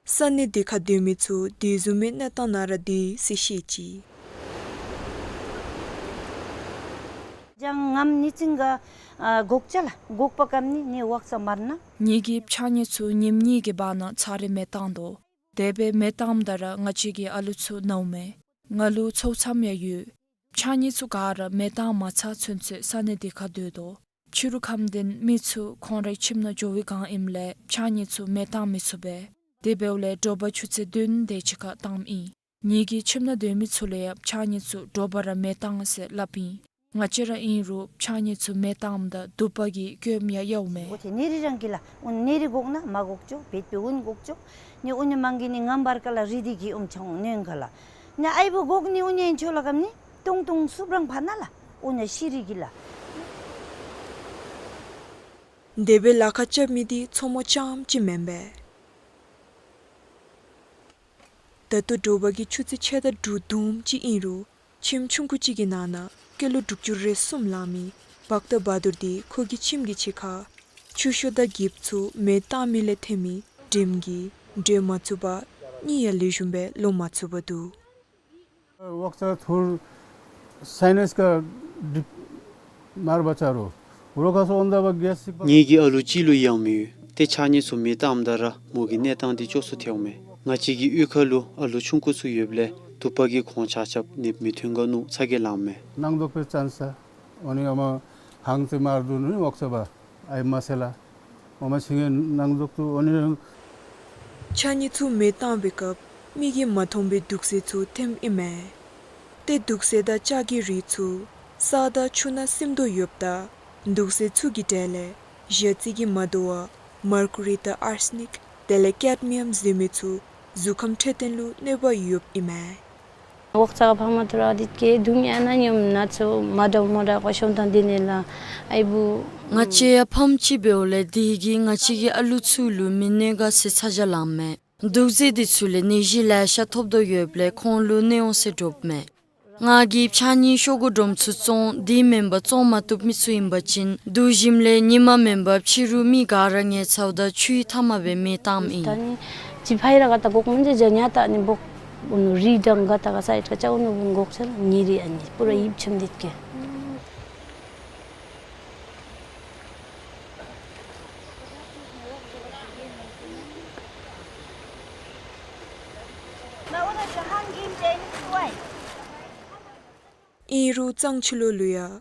ས་གནས་དེ་ཁར་སྡོད་མི་ཚུ་དེ་བཟུམ་མའི་གནས་སྟངས་ནང་ར་སྡོད་ཡི་ཟེར་བཤད་ཅི། ང་གཉིས་གི་ཕྱགས་སྙིགས་ཚུ་ཉིནམ་གཉིས་ཀྱི་བར་ན་ཚར་རེ་མེ་བཏང་དོ། དེ་སྦེ་མེ་བཏངམ་ད་ར་ང་བཅས་ཀྱི་ཨ་ལུ་ཚུ་ནཝ་མས། ང་ལུ་ཚོགས་མཚམས་ཡང་ཡོད། ཕྱགས་སྙིགས་ཚུ་ག་ར་མེ་བཏང་མ་ཚར་ཚུན་ཚོད་ས་གནས་དེ་ཁར་སྡོད་དོ། ཕྱི་རུ་ཁམས་ལྡན་མི་ཚུ་ཁོང་རའི་ཁྱིམ་ནང་འགྱོ་བའི་སྒང་ཨིནམ་ལས་ཕྱགས་སྙིགས་ཚུ་མེ་བཏང་མི་ཚུགས་པས། དེ་འབདཝ་ལས་དྲོ་པ་ཆུ་ཚོད་བདུན་དེ་ཅིག་ཁར་བཏངམ་ཨིན། ངེ་གི་ཁྱིམ་ནང་སྡོད་མི་ཚུ་ལུ་ཡང་ཕྱགས་སྙིགས་ཚུ་དྲོ་པ་ར་མེ་བཏང་ཟེར་སླབ་ཨིན། ང་བཅས་ར་ཨིན་རུང་ཕྱགས་སྙིགས་ཚུ་མེ་བཏངམ་ད་དུ་པ་གིས་སྐྱོམ་ཡང་ཡོདཔ་མས། འོ་ཏེ་ནེ་རི་རང་གི་ལགས། འོ་ནེ་རི་འགོག་ན་མ་འགོག་ཆོག། བེད་པའི་འོང་འགོག་ཆོག། ནི་འོ་ནི་མང་གི་ནི་ངམ་བར་ཀ་ལ་རི་དི་གི་འོང་ཆང་ནོན་ག་ལགས། ནི་ཨའི་བུ་འགོག་ནི་འོ་ནི་ཨིན་ཆོག་ལགས་གམ་ནི། ཏོང་ཏོང་སུབ་རང་ཕར་ན་ལགས། འོ་ནི་ཤི་རི་གི་ལགས། དེ་སྦེ་ལཱ་ཁག་རྐྱབ་མི་འདི་མཚོ་མོ་རྐྱངམ་ཅིག་མེན་པས། ད་ལྟོ་དྲོ་པ་གི་ཆུ་ཚོད་ཕྱེད་དང་དྲུག་དུམ་ཅིག་ཨིན་རུང་ཁྱིམ་ཆུང་ཀུ་ཅིག་གི་ནང་ན་སྐྱེས་ལོ་དྲུག་ཅུ་རེ་གསུམ་ལང་མི་བཀྟ་བ་དུར་འདི་ཁོ་གི་ཁྱིམ་གྱི་ཕྱི་ཁར་ཆུ་ཤོག་དང་འགྱིབ་ཚུ་མེ་བཏང་མི་ལས་ཐོན་མི་དྲིམ་གྱིས་འགྲོལ་མ་ཚུགས་པར་གཉིད་ཡང་ལེགས་ཤོམ་སྦེ་ལོག་མ་ཚུགས་པར་འདུག། ངེ་གི་ཨ་ལུ་གཅིག་ལུ་ཡང་མི་ཡོད། ཏེ་ཕྱགས་སྙིགས་ཚུ་མེ་བཏངམ་ད་ར་མོ་གི་གནས་སྟངས་འདི་སྐྱོ་སུ་ཐལཝ་མས། ང་བཅས་ཀྱི་གཡུས་ཁ་ལུ་ཨ་ལུ་ཆུང་ཀུ་ཚུ་ཡོདཔ་ལས་དུ་པ་གིས་ཁོང་ཆ་ཁྱབ་ནདཔ་མི་ཐོན་ག་ནུག་ཚ་གྱང་ལངམ་མས། ནང་འཛུལ་བའི་ཅན་སི་འོ་ནི་ཨ་མ་ཧང་ཏེ་མར་འདུག་ནི་འོག་ས་བ་ཨའི་མ་སེ་ལ་ཨ་མ་ཆིང་ངེ་ནང་འཛུལ་དུ་འོ་ནི། ཕྱགས་སྙིགས་ཚུ་མེ་བཏང་བའི་སྐབས་མིག་གིས་མ་མཐོང་བའི་དུག་རྫས་ཚུ་ཐོནམ་ཨིན་མས། ཏེ་དུག་རྫས་དང་ལྕགས་ཀྱི་རིགས་ཚུ་ས་དང་ཆུ་ནང་སིམ་དོ་ཡོདཔ་ད་དུག་རྫས་ཚུ་གི་གྲལ་ལས་ཞ་རྩི་གིས་མ་དོ་བར་མར་ཀུ་རི་དང་ཨར་སི་ནིཀ་དེ་ལས་ཀེཌ་མི་ཡམ་ཟེར་མི་ཚུ་གཟུགས་ཁམས་འཕྲོད་བསྟེན་ལུ་གནོད་པ་ཡོདཔ་ཨིན་མས། འོག་ཚ་ཕ་མ་ཐུར་ཨ་དེ་གི་དུང་ཡང་ན་ཉམ་ན་ཚོ་མ་འདྲ་མ་འདྲ་བ་ཤོང་དང་དེ་ནས་ལ་ཨའི་བུ། ང་བཅས་ཡང་ཕམ་ཅིག་འབདཝ་ལས་དེ་གིས་ང་བཅས་ཀྱི་ཨ་ལུ་ཚུ་ལུ་མི་ནད་ག་ཟེར་ཚ་གྱང་ལངས་མས། དུག་རྫས་དེ་ཚུ་ལས་ནད་གཞི་ལེ་ཤ་ཐོབ་དོ་ཡོདཔ་ལས་ཁོང་ལུ་ནད་འོང་ཟེར་དྲོཔ་མས། ང་གིས་ཕྱགས་སྙིགས་ཤོག་གུ་སྒྲོམ་ཚུ་བཙོང་དེ་མེན་པར་བཙོང་མ་བཏུབ་མི་ཚུ་ཨིན་པ་ཅིན་བསྡུ་ཞིནམ་ལས་ཉིན་མ་མེན་པར་ཕྱི་རུ་མི་ག་ར་ཉལ་ཚརཝ་ད་ཆུའི་མཐའ་མ་སྦེ་མེ་བཏངམ་ཨིན། ད་ནི་ཅི་ཕ་ཡི་ར་ག་ད་གོག་མན་ཇ་ཇ་ཉ་ད་ནི་བོག་ཨུ་ནུ་རི་དང་ག་ད་ག་ས་ཡི་ཀ་ཅ་ཨུ་ནུ་བུན་གོག་ཆ་ལ་ཉེ་རི་ཨ་ནི་པུ་ར་ཡིབ་ཆམ་དེ་ཀེ། ཨིན་རུང་གཙང་ཆུ་ལོག་ལུ་ཡང་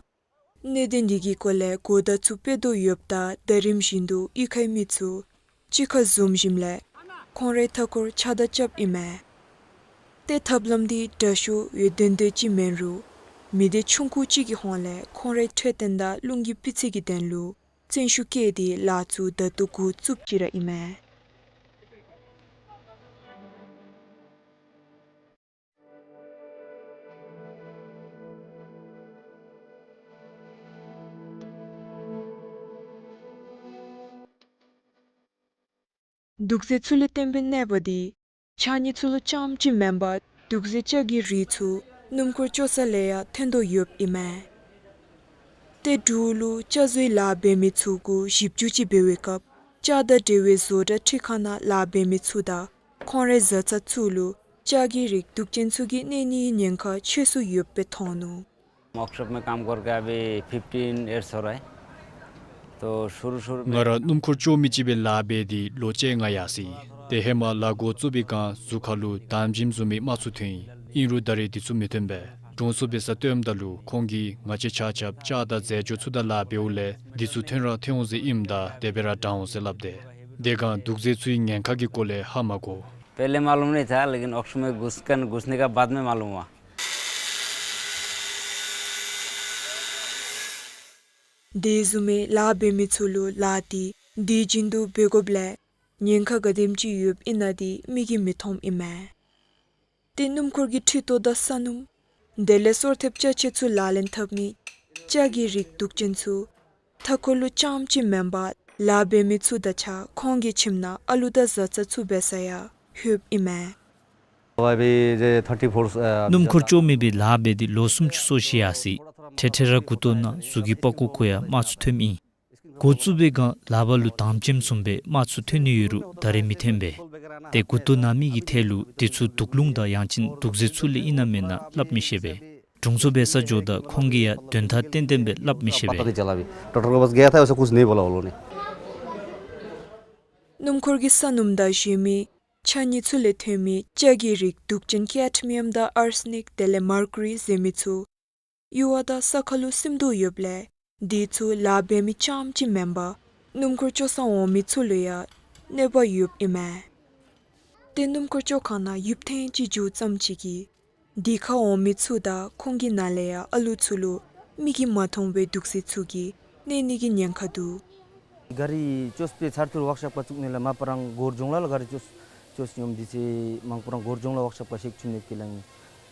གནད་དོན་འདི་གི་སྐོར་ལས་གོ་བརྡ་ཚུ་སྤེལ་དོ་ཡོདཔ་ད་ཟླ་རིམ་བཞིན་དུ་གཡུས་ཁའི་མི་ཚུ་གཅིག་ཁར་འཛོམས་ཞིནམ་ལས་ཁོང་རའི་མཐའ་འཁོར་ཕྱགས་བདའ་རྐྱབ་ཨིན་མས། ཏེ་ཐབས་ལམ་འདི་དྲག་ཤོས་འོད་ལྡན་འདོད་ཅིག་མེན་རུང་མི་སྡེ་ཆུང་ཀུ་ཅིག་གི་ཧོངས་ལས་ཁོང་རའི་འཕྲོད་བསྟེན་དང་རླུང་གི་སྤུས་ཚད་ཀྱི་དོན་ལུ་བརྩོན་ཤུགས་བསྐྱེད་དེ་ལཱ་ཚུ་ད་ལྟོ་འགོ་བཙུགསཔ་ཅིག་ར་ཨིན་མས། དུག་རྫས་ཚུ་ལས་བརྟེན་པའི་ནད་པ་འདི་ཕྱགས་སྙིགས་ཚུ་ལུ་རྐྱངམ་ཅིག་མེན་པར་དུག་རྫས་ལྕགས་ཀྱི་རིགས་ཚུ་སྣུམ་འཁོར་བཅོ་ས་ལས་ཡང་ཐོན་དོ་ཡོདཔ་ཨིན་མས། ཏེ་འབྲུག་ལུ་ལྕགས་བཟོའི་ལཱ་འབད་མི་ཚུ་གུ་ཞིབ་འཇུག་ཅིག་འབད་བའི་སྐབས་ལྕགས་དང་འབྲེལ་བའི་བཟོ་གྲྭ་ཁྲི་ཁང་ནང་ལཱ་འབད་མི་ཚུ་དང་ཁོང་རའི་བཟའ་ཚང་ཚུ་ལུ་ལྕགས་ཀྱི་རིགས་དུག་ཅན་ཚུ་གིས་གནོད་ནིའི་ཉེན་ཁ་ཆེ་སུ་ཡོདཔ་སྦེ་མཐོང་ནུག། वर्कशॉप में काम करके अभी fifteen years हो रहा है। तो शुरू शुरू में ང་ར་སྣུམ་འཁོར་བཅོ་མི་ཅིག་སྦེ་ལཱ་འབད་དེ་ལོ་བཅོ་ལྔ་ཡར་སོ་ཡི། ཏེ་ཧེ་མ་ལཱ་འགོ་བཙུགས་པའི་སྒང་གཟུགས་ཁ་ལུ་དམ་སྦྱིས་བཟུམ་མའི་རྨ་ཚུ་ཐོན་ཡི། ཨིན་རུང་ད་རེས་དེ་ཚུ་མི་ཐོན་པས། དྲུང་འཚོ་འབད་སར་སྟོནམ་ད་ལུ་ཁོང་གིས་ང་བཅས་ཆ་ཁྱབ་ལྕགས་དང་རྫས་སྦྱོར་ཚུ་དང་ལཱ་འབདཝ་ལས་དེ་ཚུ་ཐོན་ར་ཐོན་འོང་ཟེར་ཨིནམ་ད་དེ་སྦེ་ར་དྲག་འོང་ཟེར་སླབ་དེས། དེ་སྒང་དུག་རྫས་ཚུའི་ཉེན་ཁ་གི་སྐོར་ལས་ཧ་མ་གོ། पहले मालूम नहीं था, लेकिन वर्कशॉप में घुसकर, घुसने का बाद में मालूम हुआ। དེ་བཟུམ་མའི་ལཱ་འབད་མི་ཚུ་ལུ་ལཱ་འདི་དུས་རྒྱུན་དུ་འབད་དགོཔ་ལས་ཉེན་ཁ་ག་དེམ་ཅིག་ཡོདཔ་ཨིན་ན་འདི་མིག་གིས་མི་མཐོངམ་ཨིན་མས། ཏེ་སྣུམ་འཁོར་གྱི་འཕྲུལ་ཐོག་དང་ས་སྣུམ་དེ་ལས་སོར་ཐེབས་ཅ་ཆས་ཚུ་ལག་ལེན་འཐབ་ནི་ལྕགས་ཀྱི་རིགས་དུག་ཅན་ཚུ་མཐའ་འཁོར་ལུ་རྐྱངམ་ཅིག་མེན་པར་ལཱ་འབད་མི་ཚུ་དང་གཅིག་ཁར་ཁོང་གི་ཁྱིམ་ནང་ཨ་ལུ་དང་བཟའ་ཚང་ཚུ་འབད་སར་ཡང་ལྷོདཔ་ཨིན་མས། भाई भी जे थर्टी फोर, अ, སྣུམ་འཁོར་བཅོ་མི་སྦེ་ལཱ་འབད་དེ་ལོ་སུམ་ཅུ་སོ་བཞི་ཡར་སོ་ཡི། འཕྲལ་འཕྲལ་ར་མགུ་ཏོ་ན་གཟུགས་ཀྱི་པགས་ཀོ་ཁར་ཡང་རྨ་ཚུ་ཐོནམ་ཨིན། འགོ་བཙུགས་པའི་སྒང་ལག་པ་ལུ་དམ་སྦྱིས་བཟུམ་སྦེ་རྨ་ཚུ་ཐོན་ནི་ཡོད་རུང་ད་རེས་མི་ཐོན་པས། ཏེ་མགུ་ཏོ་ན་མི་གི་ཐད་ལུ་དེ་ཚུ་དུག་རླུང་དང་ཡང་ཅིན་དུག་རྫས་ཚུ་ལས་ཨིན་ན་མེན་ན་སླབ་མི་ཤེས་པས། དྲུང་འཚོ་འབད་སར་འགྱོཝ་ད་ཁོང་གིས་ཡང་དོན་དག་ཏན་ཏན་སྦེ་སླབ་མི་ཤེས་པས། पता नहीं चला अभी। ट्रैक्टर के पास गया था, वैसे कुछ नहीं बोला वो लोगों ने। སྣུམ་འཁོར་གྱི་ས་སྣུམ་དང་གཞན་མི་ཕྱགས་སྙིགས་ཚུ་ལས་ཐོན་མི་ལྕགས་ཀྱི་རིགས་དུག་ཅན་ཀེཌ་མི་ཡམ་དང་ཨར་སེ་ནིག་དེ་ལས་མར་ཀུ་རི་ཟེར་མི་ཚུ་གཡུར་བ་དང་ས་ཁ་ལུ་སིམ་དོ་ཡོདཔ་ལས་དེ་ཚུ་ལཱ་འབད་མི་རྐྱངམ་ཅིག་མེན་པར་སྣུམ་འཁོར་བཅོ་སར་འོང་མི་ཚུ་ལུ་ཡང་གནོད་པ་ཡོདཔ་ཨིན་མས། ཏེ་སྣུམ་འཁོར་བཅོ་ཁང་ནང་ཡུདཔ་ཐེངས་ཅིག་འགྱོཝ་ཙམ་ཅིག་གིས་དེ་ཁར་འོང་མི་ཚུ་དང་ཁོང་གི་ནང་ལས་ཡང་ཨ་ལུ་ཚུ་ལུ་མིག་གིས་མ་མཐོང་བའི་དུག་རྫས་ཚུ་གིས་གནོད་ནི་གི་ཉེན་ཁ་འདུག། ག་རི་བཅོས་པའི་ཚར་ཐུར་ཝརཀ་ཤོབ་ཁར་བཙུགས་ནི་ལས་མ་པ་རང་སྒོར་ལྗོངས་ལ་ལ་ག་རི་བཅོས་བཅོས་སྙོམས་འདི་ཚེ་མང་པོ་རང་སྒོར་ལྗོངས་ལ་ཝརཀ་ཤོབ་ཁར་ཤེག་ཆུ་ནེབ་ཀྱི་ལ་ངེ་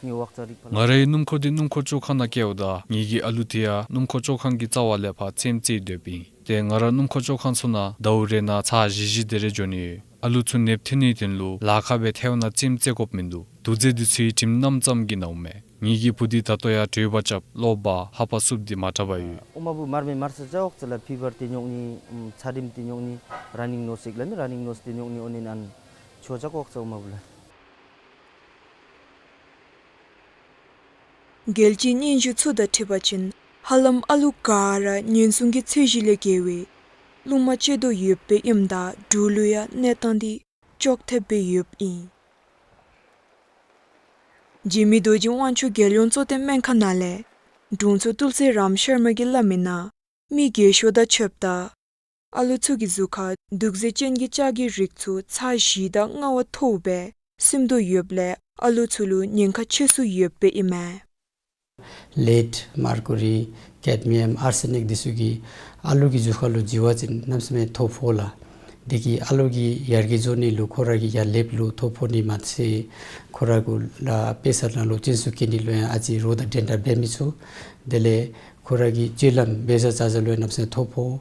ངེ་ཝརཀ་ཙ་རིག་པ་ལ། ང་རའི་སྣུམ་འཁོར་འདི་སྣུམ་འཁོར་བཅོ་ཁང་ནང་བསྐྱལཝ་ད་ངེ་གི་ཨ་ལུ་དེ་ཡང་སྣུམ་འཁོར་བཅོ་ཁང་གི་རྩ་བ་ལས་ཕར་རྩེདམོ་རྩེ་སྡོདཔ་ཨིན། ཏེ་ང་ར་སྣུམ་འཁོར་བཅོ་ཁང་ཚུ་ནང་ཟླཝ་རེ་ནང་ཚར་བཞི་བཞི་དེ་རེ་འགྱོ་ནི་ཡོད། ཨ་ལུ་ཚུ་ནདཔ་ཐོན་ནིའི་དོན་ལུ་ལཱ་ཁག་སྦེ་ཐལཝ་ནང་རྩེདམོ་རྩེ་དགོཔ་མིན་འདུག། དུག་རྫས་འདི་ཚུའི་དྲིམ་རྣམ་ཙམ་གྱིས་ནཝ་མས། ངེ་གི་བུ་འདི་ད་ལྟོ་ཡང་དྲོད་འབར་རྐྱབ་ལོག་འབག་ཧ་པ་སུབ་སྟེ་མ་དྲག་པར་ཡོད། ཨོ་མ་བུ་མར་མེ་མར་ས་ཅ་ཝརཀ་ཙ་ལ་ཕི་བར་ཏེ་ཉོག་ནི་ཨམ་ཚ་དྲིམ་ཏེ་ཉོག་ནི་ར་ནིང་ནོས་ཟེར་སླབ་མི་ར་ནིང་ནོས་ཏེ་ཉོག་ནི་ཨོ་ནི་ཨན་ཆོ་ཅ་ཝརཀ་ཙ་ཨོ་མ་བུ་ལ། རྒྱལ་སྤྱིའི་སྙན་ཞུ་ཚུ་དང་འཁྲིལ་བ་ཅིན་ཧ་ལམ་ཨ་ལུ་ག་ར་ཉེན་སྲུང་གི་ཚད་གཞི་ལས་བརྒལ་བའི་རླུང་མ་སྤྱོད་དོ་ཡོདཔ་ཨིནམ་ད་འབྲུག་ལུ་ཡང་གནས་སྟངས་འདི་ཅོག་འཐདཔ་སྦེ་ཡོདཔ་ཨིན། འཇིགས་མེད་རྡོ་རྗེ་དབང་ཕྱུག་རྒྱལ་ཡོངས་གཙོ་བསྟེན་སྨན་ཁང་ནང་ལས་དྲུང་འཚོ་ཏུལ་སི་རམ་ཤར་མ་གིས་སླབ་མིའི་ནང་མི་རྒས་ཤོས་དང་ཕྱདཔ་ད་ཨ་ལུ་ཚུ་གི་གཟུགས་ཁར་དུག་རྫས་ཅན་གྱི་ལྕགས་ཀྱི་རིགས་ཚུ་ཚར་བཞི་དང་ལྔ་བ་མཐོཝ་སྦེ་སིམ་དོ་ཡོདཔ་ལས་ཨ་ལུ་ཚུ་ལུ་ཉེན་ཁ་ཆེ་སུ་ཡོདཔ་ཨིན་མས། ལེཌ་མར་ཀུ་རི་ཀེཌ་མི་ཡམ་ཨར་སེ་ནིག་འདི་ཚུ་གིས་ཨ་ལུ་གི་གཟུགས་ཁ་ལུ་འཛུལ་བ་ཅིན་གནམ་མེད་ས་མེད་ཐོ་ཕོག་ལགས། དེ་གིས་ཨ་ལུ་གི་ཡར་རྒྱས་འགྱོ་ནི་ལུ་ཁོ་ར་གི་ཡར་ལེབ་ལུ་ཐོ་ཕོག་ནི་མ་ཚད་ཁོ་ར་གུ་ལཱ་དཔེ་ས་ནང་ལུ་བཙན་བཟུང་བཀལ་ནི་ལུ་ཡང་ཨ་ཙི་རོགས་དང་འགྲན་ཟླ་འབད་མི་ཚུགས། དེ་ལས་ཁོ་ར་གི་སྤྱོད་ལམ་འབད་ས་བྱ་ས་ལུ་ཡང་གནམ་མེད་ས་མེད་ཐོ་ཕོག།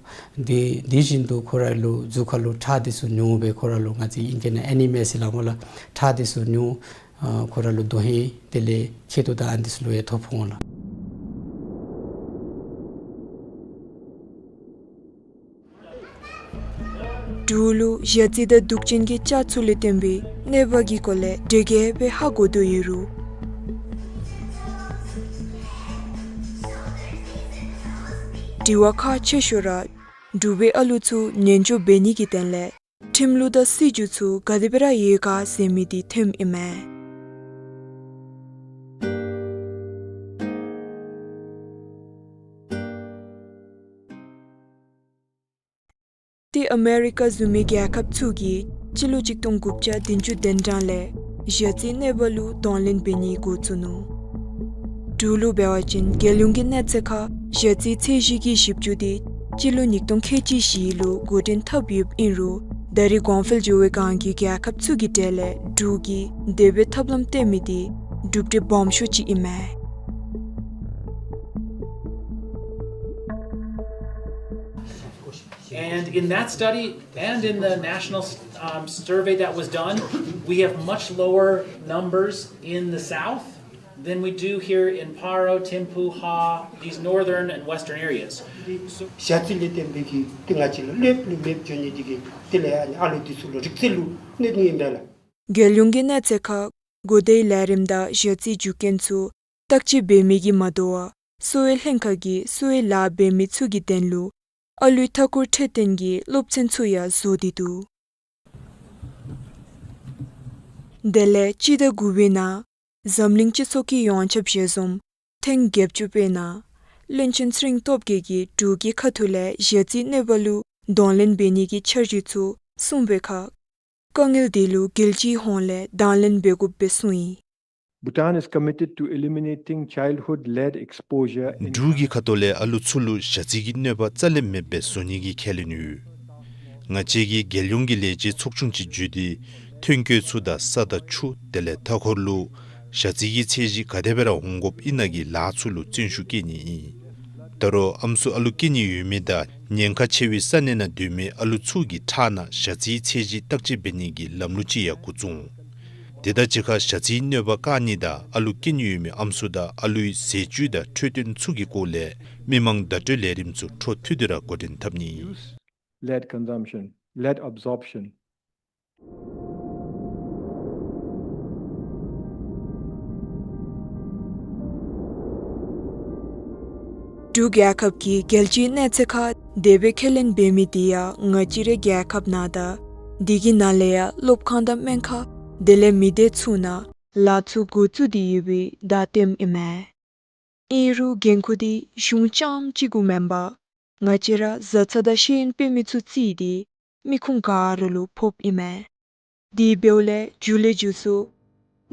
དེ་དེ་བཞིན་དུ་ཁོ་ར་ལུ་གཟུགས་ཁ་ལུ་ཁྲག་དེ་ཚུ་ཉུང་སྦེ་ཁོ་ར་ལུ་ང་བཅས་ཨིང་སྐད་ནང་ཨེ་ནི་མི་ཡ་ཟེར་སླབ་སྨོ་ལགས། ཁྲག་དེ་ཚུ་ཉུང་། ཨ་ཁོ་ར་ལུ་དོན་ཧིང་དེ་ལས་མཁལ་རྡོག་དང་ཨ་ནི་ཚུ་ལུ་ཡང་ཐོ་ཕོག་འོང་ལགས། འབྲུག་ལུ་ཞ་རྩི་དང་དུག་ཅན་གྱི་ལྕགས་ཚུ་ལས་བརྟེན་པའི་གནོད་པ་གི་སྐོར་ལས་འགྲེལ་བརྒྱད་སྦེ་ཧ་གོ་དོ་ཡོད་རུང་དྲི་བ་ཁག་ཆེ་ཤོས་ར་འབྲུག་པའི་ཨ་ལུ་ཚུ་ཉེན་སྐྱོབ་འབད་ནི་གི་དོན་ལས་ཁྲིམས་ལུགས་དང་སྲིད་བྱུས་ཚུ་ག་དེ་སྦེ་ར་ཡོད་ག་ཟེར་མི་འདི་ཐོནམ་ཨིན་མས། ཏེ་ཨ་མེ་རི་ཀ་བཟུམ་མའི་རྒྱལ་ཁབ་ཚུ་གིས་སྤྱི་ལོ་གཅིག་སྟོང་དགུ་བརྒྱ་བདུན་ཅུ་དོན་གྲངས་ལས་ཞ་རྩིའི་གནོད་པ་ལུ་གདོང་ལེན་འབད་ནི་འགོ་བཙུགས་ནུག། འབྲུག་ལུ་འབད་བ་ཅིན་རྒྱལ་ཡོངས་ཀྱི་གནས་ཚད་ཁར་ཞ་རྩིའི་ཚད་གཞི་གི་ཞིབ་འཇུག་འདི་སྤྱི་ལོ་ཉིས་སྟོང་ཁལ་གཅིག་བཞི་ལུ་འགོ་འདྲེན་འཐབ་ཡོདཔ་ཨིན་རུང་ད་རེས་གོང་འཕེལ་འགྱོ་བའི་སྒང་གི་རྒྱལ་ཁབ་ཚུ་གི་གྲས་ལས་འབྲུག་གིས་དེ་སྦེ་ཐབས་ལམ་བཏོན་མི་འདི་གྲུབ་འབྲས་སྦོམ་ཤོས་ཅིག་ཨིན་མས། And in that study and in the national, um, survey that was done, we have much lower numbers in the South than we do here in Paro, Thimphu, Ha, these northern and western areas. ཞ་རྩི་ལས་བརྟེན་པའི་གི་ཏེ་ང་བཅས་ལུ་ལེབ་ལུ་མེདཔ་འགྱོ་ནི་འདི་གིས་དེ་ལས་ཨ་ནི་ཨ་ལུ་འདི་ཚུ་ལུ་རིག་རྩལ་ལུ་གནོད་ནི་ཨིན་པས་ལགས། རྒྱལ་ཡོངས་ཀྱི་གནས་ཚད་ཁར་གོ་བརྡའི་ལས་རིམ་དང་ཞ་རྩིའི་རྒྱུ་རྐྱེན་ཚུ་བརྟག་དཔྱད་འབད་མི་གིས་མ་དོ་བར་གསོ་བའི་ལྷན་ཁག་གིས་གསོ་བའི་ལཱ་འབད་མི་ཚུ་གི་དོན་ལུ་ཨ་ལུའི་མཐའ་འཁོར་འཕྲོད་བསྟེན་གྱི་སློབ་ཚན་ཚུ་ཡང་བཟོ་སྟེ་འདུག། དེ་ལས་སྤྱི་ཟླ་དགུ་པའི་ནང་འཛམ་གླིང་སྤྱི་ཚོགས་ཀྱི་ཡོངས་ཁྱབ་ཞལ་འཛོམས་ཐེངས་བརྒྱད་ཅུ་པའི་ནང་བློན་ཆེན་ཚེ་རིང་སྟོབས་རྒྱས་ཀྱིས་འབྲུག་གི་ཁ་ཐུག་ལས་ཞ་རྩིའི་གནོད་པ་ལུ་གདོང་ལེན་འབད་ནི་གི་འཆར་གཞི་ཚུ་གསུངས་པའི་ཁར་དཀའ་ངལ་འདི་ལུ་རྒྱལ་སྤྱིའི་ཧོངས་ལས་དང་ལེན་འབད་དགོཔ་སྦེ་གསུངས་ཡི། Bhutan is committed to eliminating childhood lead exposure in འབྲུག་གི་ཁ་ཐུག་ལས་ཨ་ལུ་ཚུ་ལུ་ཞ་རྩི་གི་གནོད་པ་རྩ་ལས་མེདཔ་སྦེ་བཟོ་ནི་གི་ཁས་ལེན་ཡོད། ང་བཅས་ཀྱིས་རྒྱལ་ཡོངས་ཀྱི་ལས་བྱེད་ཚོགས་ཆུང་ཅིག་བརྒྱུད་དེ་ཐོན་སྐྱེད་ཚུ་དང་ས་དང་ཆུ་དེ་ལས་མཐའ་འཁོར་ལུ་ཞ་རྩི་གི་ཚད་གཞི་ག་དེ་སྦེ་ར་འོང་དགོཔ་ཨིན་ན་གི་ལཱ་ཚུ་ལུ་བརྩོན་ཤུགས་བསྐྱེད་ནི་ཨིན། ད་རུང་ཨམ་སྲུ་ཨ་ལུ་སྐྱེ་ནི་ཡོད་མི་དང་ཉེན་ཁ་ཆེ་བའི་ས་གནས་ནང་སྡོད་མི་ཨ་ལུ་ཚུ་གི་ཁྲག་ནང་ཞ་རྩིའི་ཚད་གཞི་བརྟག་དཔྱད་འབད་ནི་གི་ལམ་ལུགས་ཅིག་ཡང་འགོ་བཙུགས། དེ་དང་གཅིག་ཁར་ཞ་རྩིའི་གནོད་པ་བཀག་ནི་དང་ཨ་ལུ་སྐྱེ་ནི་ཡོད་མི་ཨམ་སྲུ་དང་ཨ་ལུའི་ཟས་བཅུད་དང་འཕྲོད་བསྟེན་ཚུ་གི་སྐོར་ལས་མི་མང་བརྡ་སྤྲོད་ལས་རིམ་ཚུ་འཕྲོ་མཐུད་དེ་ར་འགོ་འདྲེན་འཐབ་ནི་ཨིན། Lead consumption, lead absorption. འབྲུག་རྒྱལ་ཁབ་ཀྱིས་རྒྱལ་སྤྱིའི་གནས་ཚད་ཁར་དེ་སྦེ་ཁས་ལེན་འབད་མི་འདི་ཡང་ང་བཅས་རའི་རྒྱལ་ཁབ་ནང་དང་དེ་གི་ནང་ལས་ཡང་སློབ་ཁང་དང་སྨན་ཁང་དེ་ལས་མི་སྡེ་ཚུ་ནང་ལཱ་ཚུ་འགོ་བཙུགས་ཏེ་ཡོད་པའི་བརྡ་སྟོནམ་ཨིན་མས། ཨིན་རུང་འགན་ཁུར་འདི་གཞུང་རྐྱངམ་གཅིག་གུ་མེན་པར་ང་བཅས་ར་བཟའ་ཚང་དང་ཤེས་ཡོན་སྤེལ་མི་ཚུ་བརྩིས་ཏེ་མི་ཁུངས་ག་ར་ལུ་ཕོགཔ་ཨིན་མས། དེ་འབདཝ་ལས་མཇུག་ལས་མཇུག་སུ་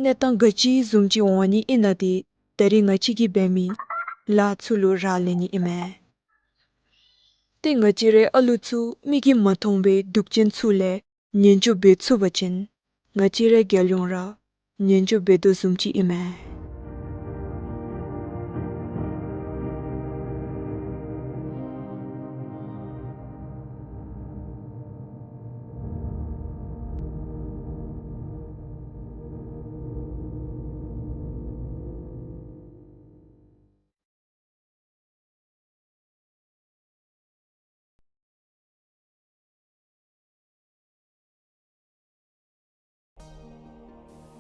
གནས་སྟངས་ག་ཅི་བཟུམ་ཅིག་འོང་ནི་ཨིན་ན་འདི་ད་རིས་ང་བཅས་ཀྱིས་འབད་མི་ལཱ་ཚུ་ལུ་རག་ལས་ནི་ཨིན་མས། ཏེ་ང་བཅས་རའི་ཨ་ལུ་ཚུ་མིག་གིས་མ་མཐོང་བའི་དུག་ཅན་ཚུ་ལས་ཉེན་སྐྱོབ་འབད་ཚུགས་པ་ཅིན་ང་བཅས་རའི་རྒྱལ་ཡོངས་ར་ཉེན་སྐྱོབ་འབད་དོ་བཟུམ་ཅིག་ཨིན་མས།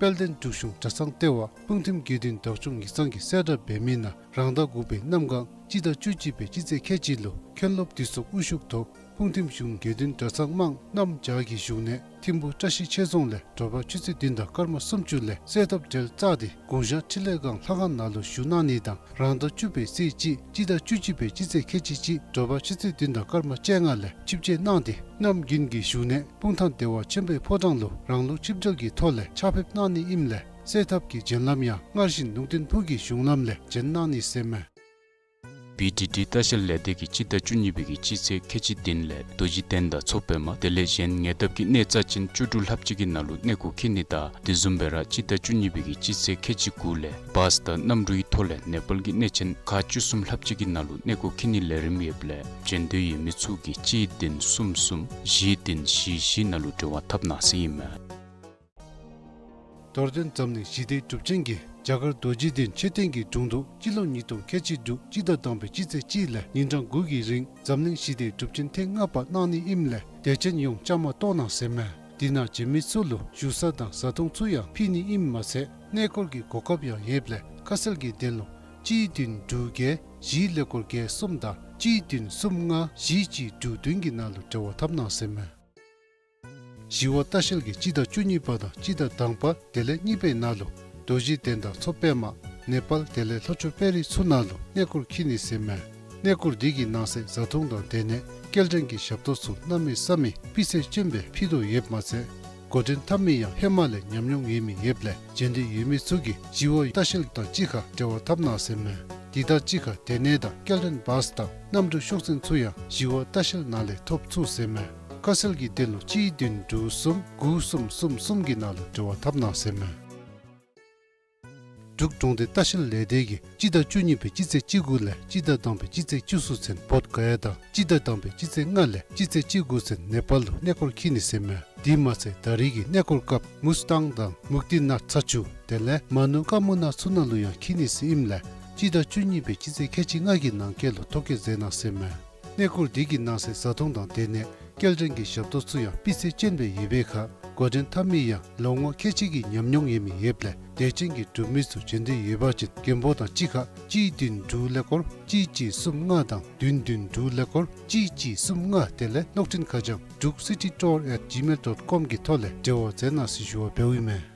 དཔལ་ལྡན་འབྲུག་གཞུང་གྲྭ་ཚང་ལྟེ་བ་སྤུངས་ཐིམ་དགེ་འདུན་བདག་སྐྱོང་ཡིག་ཚང་གིས་གསལ་བསྒྲགས་འབད་མི་ནང་རང་ཟླ་དགུ་པའི་གནམ་གང་སྤྱི་ཟླ་བཅུ་གཅིག་པའི་སྤྱི་ཚེས་ཁལ་གཅིག་ལུ་མཁན་སློབ་འདུས་ཚོགས་དབུ་བཞུགས་ཐོག་སྤུངས་ཐིམ་གཞུང་དགེ་འདུན་གྲྭ་ཚང་དམངས་རྣམས་བཅས་ཀྱི་བཞུགས་གནས་ཐིམ་ཕུ་བཀྲ་ཤིས་ཆོས་རྫོང་ལས་དྲོ་པ་ཆུ་ཚོད་བདུན་དང་སྐར་མ་སུམ་ཅུ་ལས་གསོལ་ཐབ་གྲལ་བཙུགས་ཏེ་དགུང་ཞག་འཕྲིན་ལས་སྒང་ལྷ་ཁང་ནང་ལུ་བཞུགས་གནང་ནི་དང་རང་ཟླ་བཅུ་པའི་ཚེས་གཅིག་སྤྱི་ཟླ་བཅུ་གཅིག་པའི་སྤྱི་ཚེས་ཁལ་གཅིག་གཅིག་དྲོ་པ་ཆུ་ཚོད་བདུན་དང་སྐར་མ་བཅོ་ལྔ་ལས་ཆིབས་བསྐྱོད་གནང་སྟེ་གནམ་དགུན་གྱི་བཞུགས་གནས་སྤུངས་ཐང་བདེ་བ་ཆེན་པོའི་ཕོ་བྲང་ལུ་རང་ལུགས་ཆིབས་གྲལ་གྱི་ཐོག་ལས་ཕྱག་ཕེབས་གནང་ནི་ཨིནམ་ལས་གསོལ་ཐབ་ཀྱི་བརྒྱན་ལམ་ཡང་སྔར་བཞིན་ལུང་བསྟན་ཕུག་གི་གཞུང་ལམ་ལས་བརྒྱན་གནང་ནི་ཟེར་མས། བི་ཌི་ཌི་ལྟ་བཤལ་ལས་སྡེ་གིས་སྤྱི་ཟླ་བཅུ་གཉིས་པའི་གི་སྤྱི་ཚེས་ཁལ་གཅིག་བདུན་ལས་རྡོ་རྗེ་གདན་དང་མཚོ་པདྨ་དེ་ལས་གཞན་ཉེ་འདབས་ཀྱི་གནས་རྩ་ཅན་བཅུ་དྲུག་ལྷགཔ་ཅིག་གི་ནང་ལུ་གནས་སྐོར་འཁྱིད་ནི་དང་དེ་བཟུམ་སྦེ་ར་སྤྱི་ཟླ་བཅུ་གཉིས་པའི་གི་སྤྱི་ཚེས་ཁལ་གཅིག་དགུ་ལས་བཱས་དང་གནམ་གྲུའི་ཐོག་ལས་ནེ་པཱལ་གྱི་གནས་ཆེན་ཁག་བཅུ་གསུམ་ལྷགཔ་ཅིག་གི་ནང་ལུ་གནས་སྐོར་འཁྱིད་ནིའི་ལས་རིམ་ཡོདཔ་ལས་འབྱོན་འདོད་ཡོད་མི་ཚུ་གིས་གཅིག་བདུན་གསུམ་གསུམ་བཞི་བདུན་བཞི་བཞི་ནང་ལུ་འབྲེལ་བ་འཐབ་གནང་ཟེར་ཨིན་མས། རྡོར་གདན་འཛམ་གླིང་ཞི་བདེའི་སྒྲུབ་ཆེན་གྱིས་རྒྱ་གར་རྡོ་རྗེ་གདན་མཆོད་རྟེན་གྱི་དྲུང་དུ་སྤྱི་ལོ་ཉིས་སྟོང་ཁལ་གཅིག་དྲུག་སྤྱི་ཟླ་དང་པའི་སྤྱི་ཚེས་གཅིག་ལས་ཉིན་གྲངས་དགུ་གི་རིང་འཛམ་གླིང་ཞི་བདེའི་སྒྲུབ་ཆེན་ཐེངས་ལྔ་པ་གནང་ནི་ཨིནམ་ལས་དད་ཅན་ཡོངས་བཅའ་མར་གཏོགས་གནང་ཟེར་མས། དེ་ནང་བྱོན་མི་ཚུ་ལུ་བཞུགས་ས་དང་བཟའ་འཐུང་ཚུ་ཡང་ཕུལ་ནི་ཨིནམ་མ་ཚད་གནས་སྐོར་གྱི་གོ་སྐབས་ཡང་ཡོདཔ་ལས་ཁ་གསལ་གྱི་དོན་ལུ་གཅིག་བདུན་དྲུག་བརྒྱད་བཞི་ཀླད་ཀོར་བརྒྱད་གསུམ་དང་གཅིག་བདུན་གསུམ་ལྔ་བཞི་གཅིག་དྲུག་བདུན་གྱི་ནང་ལུ་འབྲེལ་བ་འཐབ་གནང་ཟེར་མས། ཞི་བ་ལྟ་བཤལ་གྱིས་སྤྱི་ཟླ་བཅུ་གཉིས་པ་དང་སྤྱི་ཟླ་དང་པ་དེ་ལས་གཉིས་པའི་ནང་ལུ་རྡོ་རྗེ་གདན་དང་མཚོ་པདྨ་ནེ་པཱལ་དེ་ལས་ལྷོ་ཕྱོགས་དཔལ་རི་ཚུ་ནང་ལུ་གནས་སྐོར་འཁྱིད་ནི་ཟེར་མས། གནས་སྐོར་འདི་གི་ནང་གསེས་བཟའ་འཐུང་དང་སྡོད་གནས་སྐྱེལ་འདྲེན་གྱི་ཞབས་ཏོག་ཚུ་གནམ་མེད་ས་མེད་སྤུས་ཚད་ཅན་སྦེ་ཕུལ་དོ་ཡོདཔ་མ་ཚད་འགོ་འདྲེན་འཐབ་མི་ཡང་ཧེ་མ་ལས་ཉམས་མྱོང་ཡོད་མི་ཡོདཔ་ལས་འབྱོན་འདོད་ཡོད་མི་ཚུ་གིས་ཞི་བ་ལྟ་བཤལ་དང་གཅིག་ཁར་འབྲེལ་བ་འཐབ་གནང་ཟེར་མས། དེ་དང་གཅིག་ཁར་སྡོད་གནས་དང་སྐྱེལ་འདྲེན་བཱས་དང་གནམ་གྲུ་ཤོག་འཛིན་ཚུ་ཡང་ཞི་བ་ལྟ་བཤལ་ནང་ལས་ཐོབ་ཚུགས་ཟེར་མས། ཁ་གསལ་གྱི་དོན་ལུ་གཅིག་བདུན་དྲུག་གསུམ་དགུ་གསུམ་གསུམ་གསུམ་གྱི་ནང་ལུ་འབྲེལ་བ་འཐབ་གནང་ཟེར་མས། འབྲུག་གྲོང་སྡེ་ལྟ་བཤལ་ལས་སྡེ་གིས་སྤྱི་ཟླ་བཅུ་གཉིས་པའི་སྤྱི་ཚེས་བཅུ་དགུ་ལས་སྤྱི་ཟླ་དང་པའི་སྤྱི་ཚེས་བཅུ་གསུམ་ཚུན་བོདྷ་ག་ཡ་དང་སྤྱི་ཟླ་དང་པའི་སྤྱི་ཚེས་ལྔ་ལས་སྤྱི་ཚེས་བཅུ་དགུ་ཚུན་ནེ་པཱལ་ལུ་གནས་སྐོར་འཁྱིད་ནི་ཟེར་མས། དེ་མ་ཚད་ད་རེས་ཀྱི་གནས་སྐོར་སྐབས་མུས་ཏང་དང་མུཀ་ཏི་ནཱཐ་ཚ་ཆུ་དེ་ལས་མ་ནུ་ཀ་མུ་ན་ཚུ་ནང་ལུ་ཡང་འཁྱིད་ནི་ཟེར་ཨིནམ་ལས་སྤྱི་ཟླ་བཅུ་གཉིས་པའི་སྤྱི་ཚེས་ཁལ་གཅིག་ལྔ་གི་ནང་འཁོད་ལུ་ཐོ་བཀོད་མཛད་གནང་ཟེར་མས། གནས་སྐོར་འདི་གི་ནང་གསེས་བཟའ་འཐུང་དང་སྡོད་གནས་སྐྱེལ་འདྲེན་གྱི་ཞབས་ཏོག་ཚུ་ཡང་སྤུས་ཚད་ཅན་སྦེ་ཡོད་པའི་ཁར་འགོ་འདྲེན་འཐབ་མི་ཡང་ལོ་ངོ་ཁལ་གཅིག་གི་ཉམས་མྱོང་ཡོད་མི་ཡོདཔ་ལས་དད་ཅན་གྱི་འབྲུག་མི་ཚུ་འབྱོན་འདོད་ཡོད་པ་ཅིན་མགོན་པོ་དང་གཅིག་ཁར་གཅིག་བདུན་དྲུག་ཀླད་ཀོར་གཅིག་གཅིག་གསུམ་ལྔ་དང་བདུན་བདུན་དྲུག་ཀླད་ཀོར་གཅིག་གཅིག་གསུམ་ལྔ་དེ་ལས་གློག་འཕྲིན་ཁ་བྱང་druk city tour at gmail dot com གི་ཐོག་ལས་འབྲེལ་བ་མཛད་གནང་ཟེར་ཞུ་བ་འབདཝ་ཨིན་མས།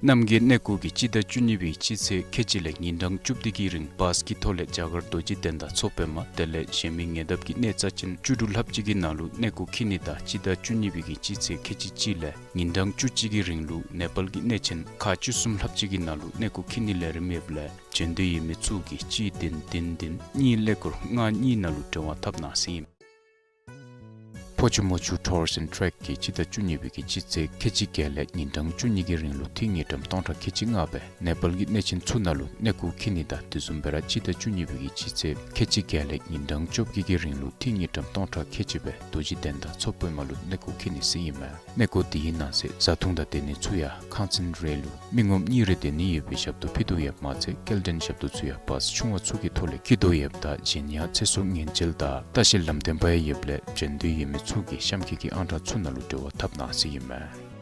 རྣམ་རྒྱལ་གནས་སྐོར་གྱིས་སྤྱི་ཟླ་བཅུ་གཉིས་པའི་སྤྱི་ཚེས་ཁལ་གཅིག་ལས་ཉིན་གྲངས་བཅུ་བདུན་གྱི་རིང་བཱས་ཀྱི་ཐོག་ལས་རྒྱ་གར་རྡོ་རྗེ་གདན་དང་མཚོ་པདྨ་དེ་ལས་གཞན་མི་ཉེ་འདབས་ཀྱི་གནས་རྩ་ཅན་བཅུ་དྲུག་ལྷགཔ་ཅིག་གི་ནང་ལུ་གནས་སྐོར་འཁྱིད་ནི་དང་སྤྱི་ཟླ་བཅུ་གཉིས་པའི་གི་སྤྱི་ཚེས་ཁལ་གཅིག་གཅིག་ལས་ཉིན་གྲངས་བཅུ་གཅིག་གི་རིང་ལུ་ནེ་པཱལ་གྱི་གནས་ཆེན་ཁག་བཅུ་གསུམ་ལྷགཔ་ཅིག་གི་ནང་ལུ་གནས་སྐོར་འཁྱིད་ནིའི་ལས་རིམ་ཡོདཔ་ལས་འབྱོན་འདོད་ཡོད་མི་ཚུ་གིས་གཅིག་བདུན་བདུན་བདུན་གཉིས་ཀླད་ཀོར་ལྔ་གཉིས་ནང་ལུ་འབྲེལ་བ་འཐབ་གནང་ཟེར་ཨིན། ཕོ་ཆུ་མོ་ཆུ་Tours and Trek གིས་སྤྱི་ཟླ་བཅུ་གཉིས་པའི་གི་སྤྱི་ཚེས་ཁལ་གཅིག་བརྒྱད་ལས་ཉིན་གྲངས་བཅུ་གཉིས་ཀྱི་རིང་ལུ་ཐིག་དངུལ་ཀྲམ་སྟོང་ཕྲག་ཁལ་གཅིག་ལྔ་སྦེ་ནེ་པཱལ་གྱི་གནས་ཆེན་ཚུ་ནང་ལུ་གནས་སྐོར་འཁྱིད་ནི་དང་དེ་བཟུམ་སྦེ་ར་སྤྱི་ཟླ་བཅུ་གཉིས་པའི་གི་སྤྱི་ཚེས་ཁལ་གཅིག་བརྒྱད་ལས་ཉིན་གྲངས་བཅོ་བརྒྱད་ཀྱི་རིང་ལུ་ཐིག་དངུལ་ཀྲམ་སྟོང་ཕྲག་ཁལ་གཅིག་སྦེ་རྡོ་རྗེ་གདན་དང་མཚོ་པདྨ་ལུ་གནས་སྐོར་འཁྱིད་ནི་ཟེར་ཨིན་མས། གནས་སྐོར་དེའི་ནང་གསེས་བཟའ་འཐུང་དང་སྡོད་གནས་ཚུ་ཡང་ཁང་ཚན་རེ་ལུ་མི་ངོམ་གཉིས་རེ་སྡོད་ནི་ཡོད་པའི་ཞབས་ཏོག་ཕུལ་དོ་ཡོདཔ་མ་ཚད་སྐྱེལ་འདྲེན་ཞབས་ཏོག་ཚུ་ཡང་བཱས་ཆུང་བ་ཚུ་གི་ཐོག་ལས་འཁྱིད་དོ་ཡོདཔ་ད་གཞན་ཡང་ཚེ་སྲོག་ཉེན་བཅོལ་དང་ལྟ་བཤལ་ལམ་སྟོན་པ་ཡང་ཡོདཔ་ལས་འབྱོན་འདོད་ཡོད་མི་ཚུ་གིས་གཤམ་འཁོད་ཀྱི་ཨང་གྲངས་ཚུ་ནང་ལུ་འབྲེལ་བ་འཐབ་གནང་ཟེར་ཨིན་མས།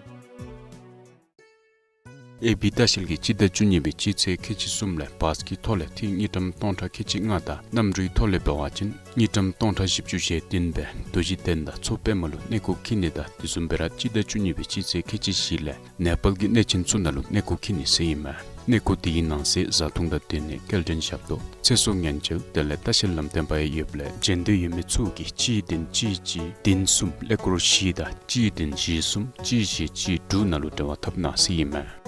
ཨེ་བི་ལྟ་བཤལ་གྱིས་སྤྱི་ཟླ་བཅུ་གཉིས་པའི་སྤྱི་ཚེས་ཁལ་གཅིག་གསུམ་ལས་བཱས་ཀྱི་ཐོག་ལས་ཐིག་དངུལ་ཀྲམ་སྟོང་ཕྲག་ཁལ་གཅིག་ལྔ་དང་གནམ་གྲུའི་ཐོག་ལས་འབད་བ་ཅིན་དངུལ་ཀྲམ་སྟོང་ཕྲག་བཞི་བཅུ་ཞེ་བདུན་སྦེ་རྡོ་རྗེ་གདན་དང་མཚོ་པདྨ་ལུ་གནས་སྐོར་འཁྱིད་ནི་དང་དེ་བཟུམ་སྦེ་ར་སྤྱི་ཟླ་བཅུ་གཉིས་པའི་སྤྱི་ཚེས་ཁལ་གཅིག་བཞི་ལས་ནེ་པཱལ་གྱི་གནས་ཆེན་ཚུ་ནང་ལུ་གནས་སྐོར་འཁྱིད་ནི་ཟེར་ཨིན་མས། གནས་སྐོར་དེའི་ནང་གསེས་བཟའ་འཐུང་དང་སྡོད་གནས་སྐྱེལ་འདྲེན་ཞབས་ཏོག་ཚེ་སྲོག་ཉེན་བཅོལ་དེ་ལས་ལྟ་བཤལ་ལམ་སྟོན་པ་ཡང་ཡོདཔ་ལས་འབྱོན་འདོད་ཡོད་མི་ཚུ་གིས་གཅིག་བདུན་གཅིག་གཅིག་བདུན་གསུམ་ཀླད་ཀོར་བཞི་དང་གཅིག་བདུན་བཞི་གསུམ་གཅིག་བཞི་གཅིག་དྲུག་ནང་ལུ་འབྲེལ་བ་འཐབ་གནང་ཟེར་ཨིན་མས།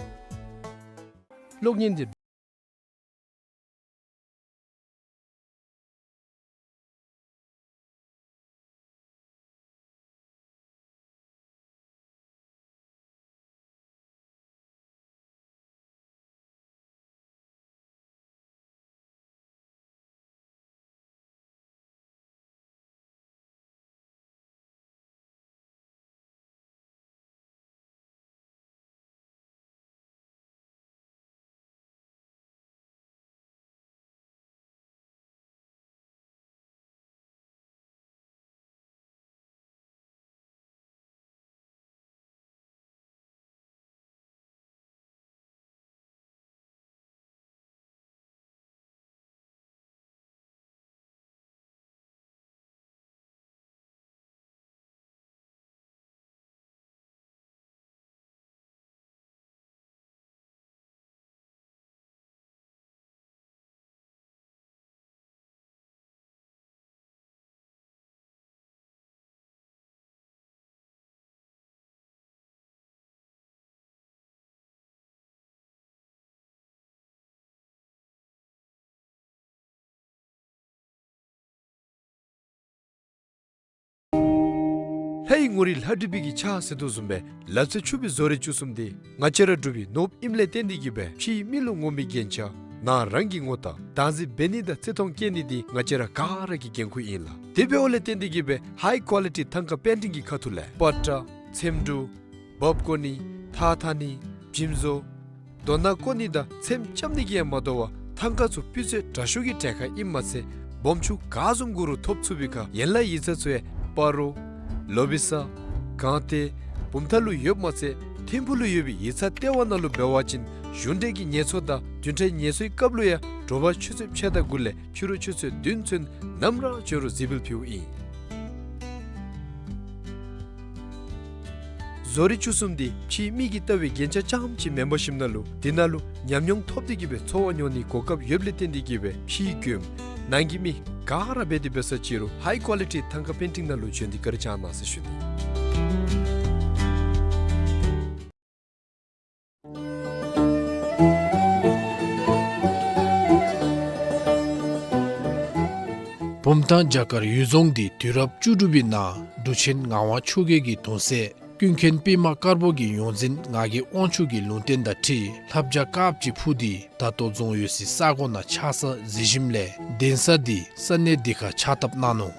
གློག་བརྙན་འདི། ཨའི་ངོ་རིས་ལྷ་འབྲི་བི་གི་ཕྱག་ཟེར་དོ་བཟུམ་སྦེ་ལ་རྩེ་ཆུ་སྦིས་བཟོ་རིག་བཅུ་གསུམ་འདི་ང་བཅས་ར་འབྲུག་པའི་ནོར་བུ་ཨིནམ་ལས་བརྟེན་ཏེ་གིས་སྦེ་ཕྱིའི་མི་ལུ་ངོམ་པའི་རྒྱན་ཆ་ནང་རང་གི་ངོ་རྟགས་བདག་འཛིན་འབད་ནི་དང་བརྩི་མཐོང་བསྐྱེད་ནི་འདི་ང་བཅས་ར་ག་ར་གི་འགན་ཁུར་ཨིན་ལགས། དེ་འབདཝ་ལས་བརྟེན་ཏེ་གིས་སྦེ་ཧའི་ཀོ་ལི་ཊི་ཐང་ཀ་པེན་ཊིང་གི་ཁ་ཐུག་ལས་པ་ཏྲ་ཚེམ་དྲུབ་འབག་བརྐོ་ནི་ཐགས་འཐག་ནི་འཇིམ་བཟོ་རྡོ་ནག་བརྐོ་ནི་དང་ཚེམ་རྐྱབ་ནི་གིས་ཡང་མ་དོ་བར་ཐང་ཀ་ཚུ་སྤུས་ཚད་དྲག་ཤོས་ཀྱི་གྲལ་ཁར་ཨིནམ་མ་ཚད་སྦོམ་ཆུང་ག་བཟུམ་དགོ་རུང་ཐོབ་ཚུགས་པའི་ཁར་ཡན་ལག་ཡིག་ཚང་ཚུ་ཡང་སྤ་རོ་ལོ་བི་ས་སྒང་སྟེང་བུམ་ཐང་ལུ་ཡོདཔ་མ་ཚད་ཐིམ་ཕུག་ལུ་ཡོད་པའི་ཡིག་ཚང་ལྟེ་བ་ནང་ལུ་འབད་བ་ཅིན་གཞུང་འབྲེལ་གྱི་ངལ་འཚོ་དང་བདུན་ཕྲག་ངལ་འཚོའི་སྐབས་ལུ་ཡང་དྲོ་པ་ཆུ་ཚོད་ཕྱེད་དང་དགུ་ལས་ཕྱི་རུ་ཆུ་ཚོད་བདུན་ཚུན་ནམ་ར་བྱོན་རུང་གཟིགས་འབུལ་ཕུལཝ་ཨིན། བཟོ་རིག་བཅུ་གསུམ་འདི་ཕྱིའི་མིག་གིས་བལྟ་བའི་རྒྱན་ཆ་རྐྱངམ་ཅིག་མེན་པར་ཞིནམ་ན་ལུ་དེ་ནང་ལུ་ཉམས་མྱོང་ཐོབ་སྟེ་གིས་སྦེ་འཚོ་བ་མྱོང་ནིའི་གོ་སྐབས་ཡོདཔ་ལས་བརྟེན་ཏེ་གིས་སྦེ་ཕྱིའི་མགྱོནམ་ནང་གི་མི་ག་ར་འབད་དེ་འབད་ས་ཅི་རུང་ཧའི་ཀོ་ལི་ཊི་ཐང་ཀ་པེན་ཊིང་ནང་ལུ་བྱོན་ཏེ་བཀའ་དྲིན་བསྐྱང་གནང་ཟེར་ཞུ་ནི། བུམ་ཐང་བྱ་དཀར་གཡུལ་རྫོང་འདི་དུས་རབས་བཅུ་དྲུག་པའི་ནང་འབྲུག་ཆེན་ངག་དབང་ཆོས་རྒྱལ་གྱི་གདུང་སྲས་ཀུན་མཁྱེན་པདྨ་དཀར་པོ་གི་ཡོངས་འཛིན་ངག་གི་དབང་ཕྱུག་གི་ལུང་བསྟན་དང་འཁྲིལ་ལྷ་བྱ་དཀརཔོ་ཅིག་འཕུར་ཏེ་ད་ལྟོ་རྫོང་ཡོད་སའི་ས་གོ་ནང་ཆགས་ས་གཟིགས་ཞིནམ་ལས་གདན་ས་འདི་ས་གནས་འདི་ཁར་ཕྱག་བཏབ་གནང་ནུག།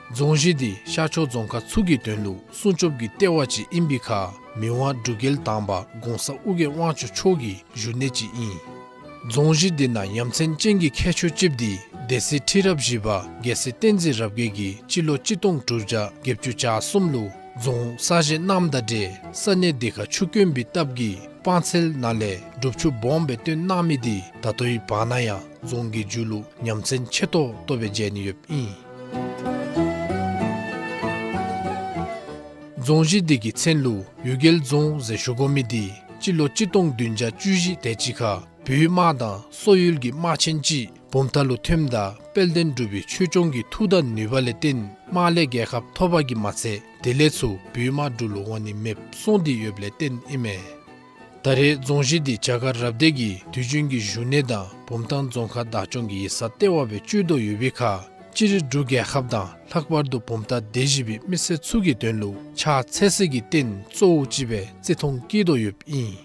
རྫོང་གཞི་འདི་ཤར་ཕྱོགས་རྫོང་ཁག་ཚུ་གི་དོན་ལུ་སྲུང་སྐྱོབ་ཀྱི་ལྟེ་བ་ཅིག་ཨིན་པའི་ཁར་མི་དབང་འབྲུག་རྒྱལ་དང་པ་གོང་ས་ཨོ་རྒྱན་དབང་ཕྱུག་མཆོག་གི་བཞུགས་གནས་ཅིག་ཨིན། རྫོང་གཞི་འདི་ནང་ཡ་མཚན་ཅན་གྱི་ཁྱད་ཆོས་ཅིག་འདི་སྡེ་སྲིད་ཁྲི་རབས་བཞི་པ་རྒྱལ་སྲས་བསྟན་འཛིན་རབ་རྒྱས་ཀྱིས་སྤྱི་ལོ་གཅིག་སྟོང་དྲུག་བརྒྱ་བརྒྱད་ཅུ་གྱ་གསུམ་ལུ་རྫོང་གསར་བཞེངས་གནངམ་དང་འབྲེལ་ས་གནས་འདི་ཁར་ཆུ་དཀོན་པའི་སྟབས་ཀྱིས་སྤང་ཚལ་ནང་ལས་སྒྲུབ་ཆུ་སྦོམ་སྦེ་བཏོན་གནང་མི་འདི་ད་ལྟོའི་བར་ན་ཡང་རྫོང་གི་མཇུག་ལུ་ཡ་མཚན་ཆེ་ཏོག་ཏོ་སྦེ་མཇལ་ནི་ཡོདཔ་ཨིན། རྫོང་གཞི་འདི་གི་མཚན་ལུ་གཡུལ་རྒྱལ་རྫོང་ཟེར་ཞུ་དགོ་མི་འདི་སྤྱི་ལོ་གཅིག་སྟོང་བདུན་བརྒྱ་བཅུ་བཞི་དེ་ཅིག་ཁར་བོད་དམག་དང་སོག་ཡུལ་གྱི་དམག་ཆེན་ཅིག་བུམ་ཐང་ལུ་ཐོནམ་ད་དཔལ་ལྡན་འབྲུག་པའི་ཆོས་སྐྱོང་གི་མཐུ་དང་ནུས་པ་ལས་བརྟེན་དམག་ལས་རྒྱལ་ཁ་ཐོབ་པ་གིས་མ་ཚད་དེ་ལས་ཚུར་བོད་དམག་འབྲུག་ལུ་འོང་ནི་མེདཔ་སོང་སྟེ་ཡོདཔ་ལས་བརྟེན་ཨིན་མས། ད་རེས་རྫོང་གཞི་འདི་བྱ་དཀར་རབ་སྡེ་གི་དུས་རྒྱུན་གྱི་བཞུགས་གནས་དང་བུམ་ཐང་རྫོང་ཁག་བདག་སྐྱོང་གི་ཡིག་ཚང་ལྟེ་བ་སྦེ་སྤྱོད་དོ་ཡོད་པའི་ཁར་སྤྱིར་འབྲུག་རྒྱལ་ཁབ་དང་ལྷག་པར་དུ་བུམ་ཐང་སྡེ་བཞི་པའི་མི་སེར་ཚུ་གི་དོན་ལུ་ཕྱག་འཚལ་སའི་རྟེན་གཙོ་བོ་ཅིག་སྦེ་བརྩི་མཐོང་བསྐྱེད་དོ་ཡོདཔ་ཨིན།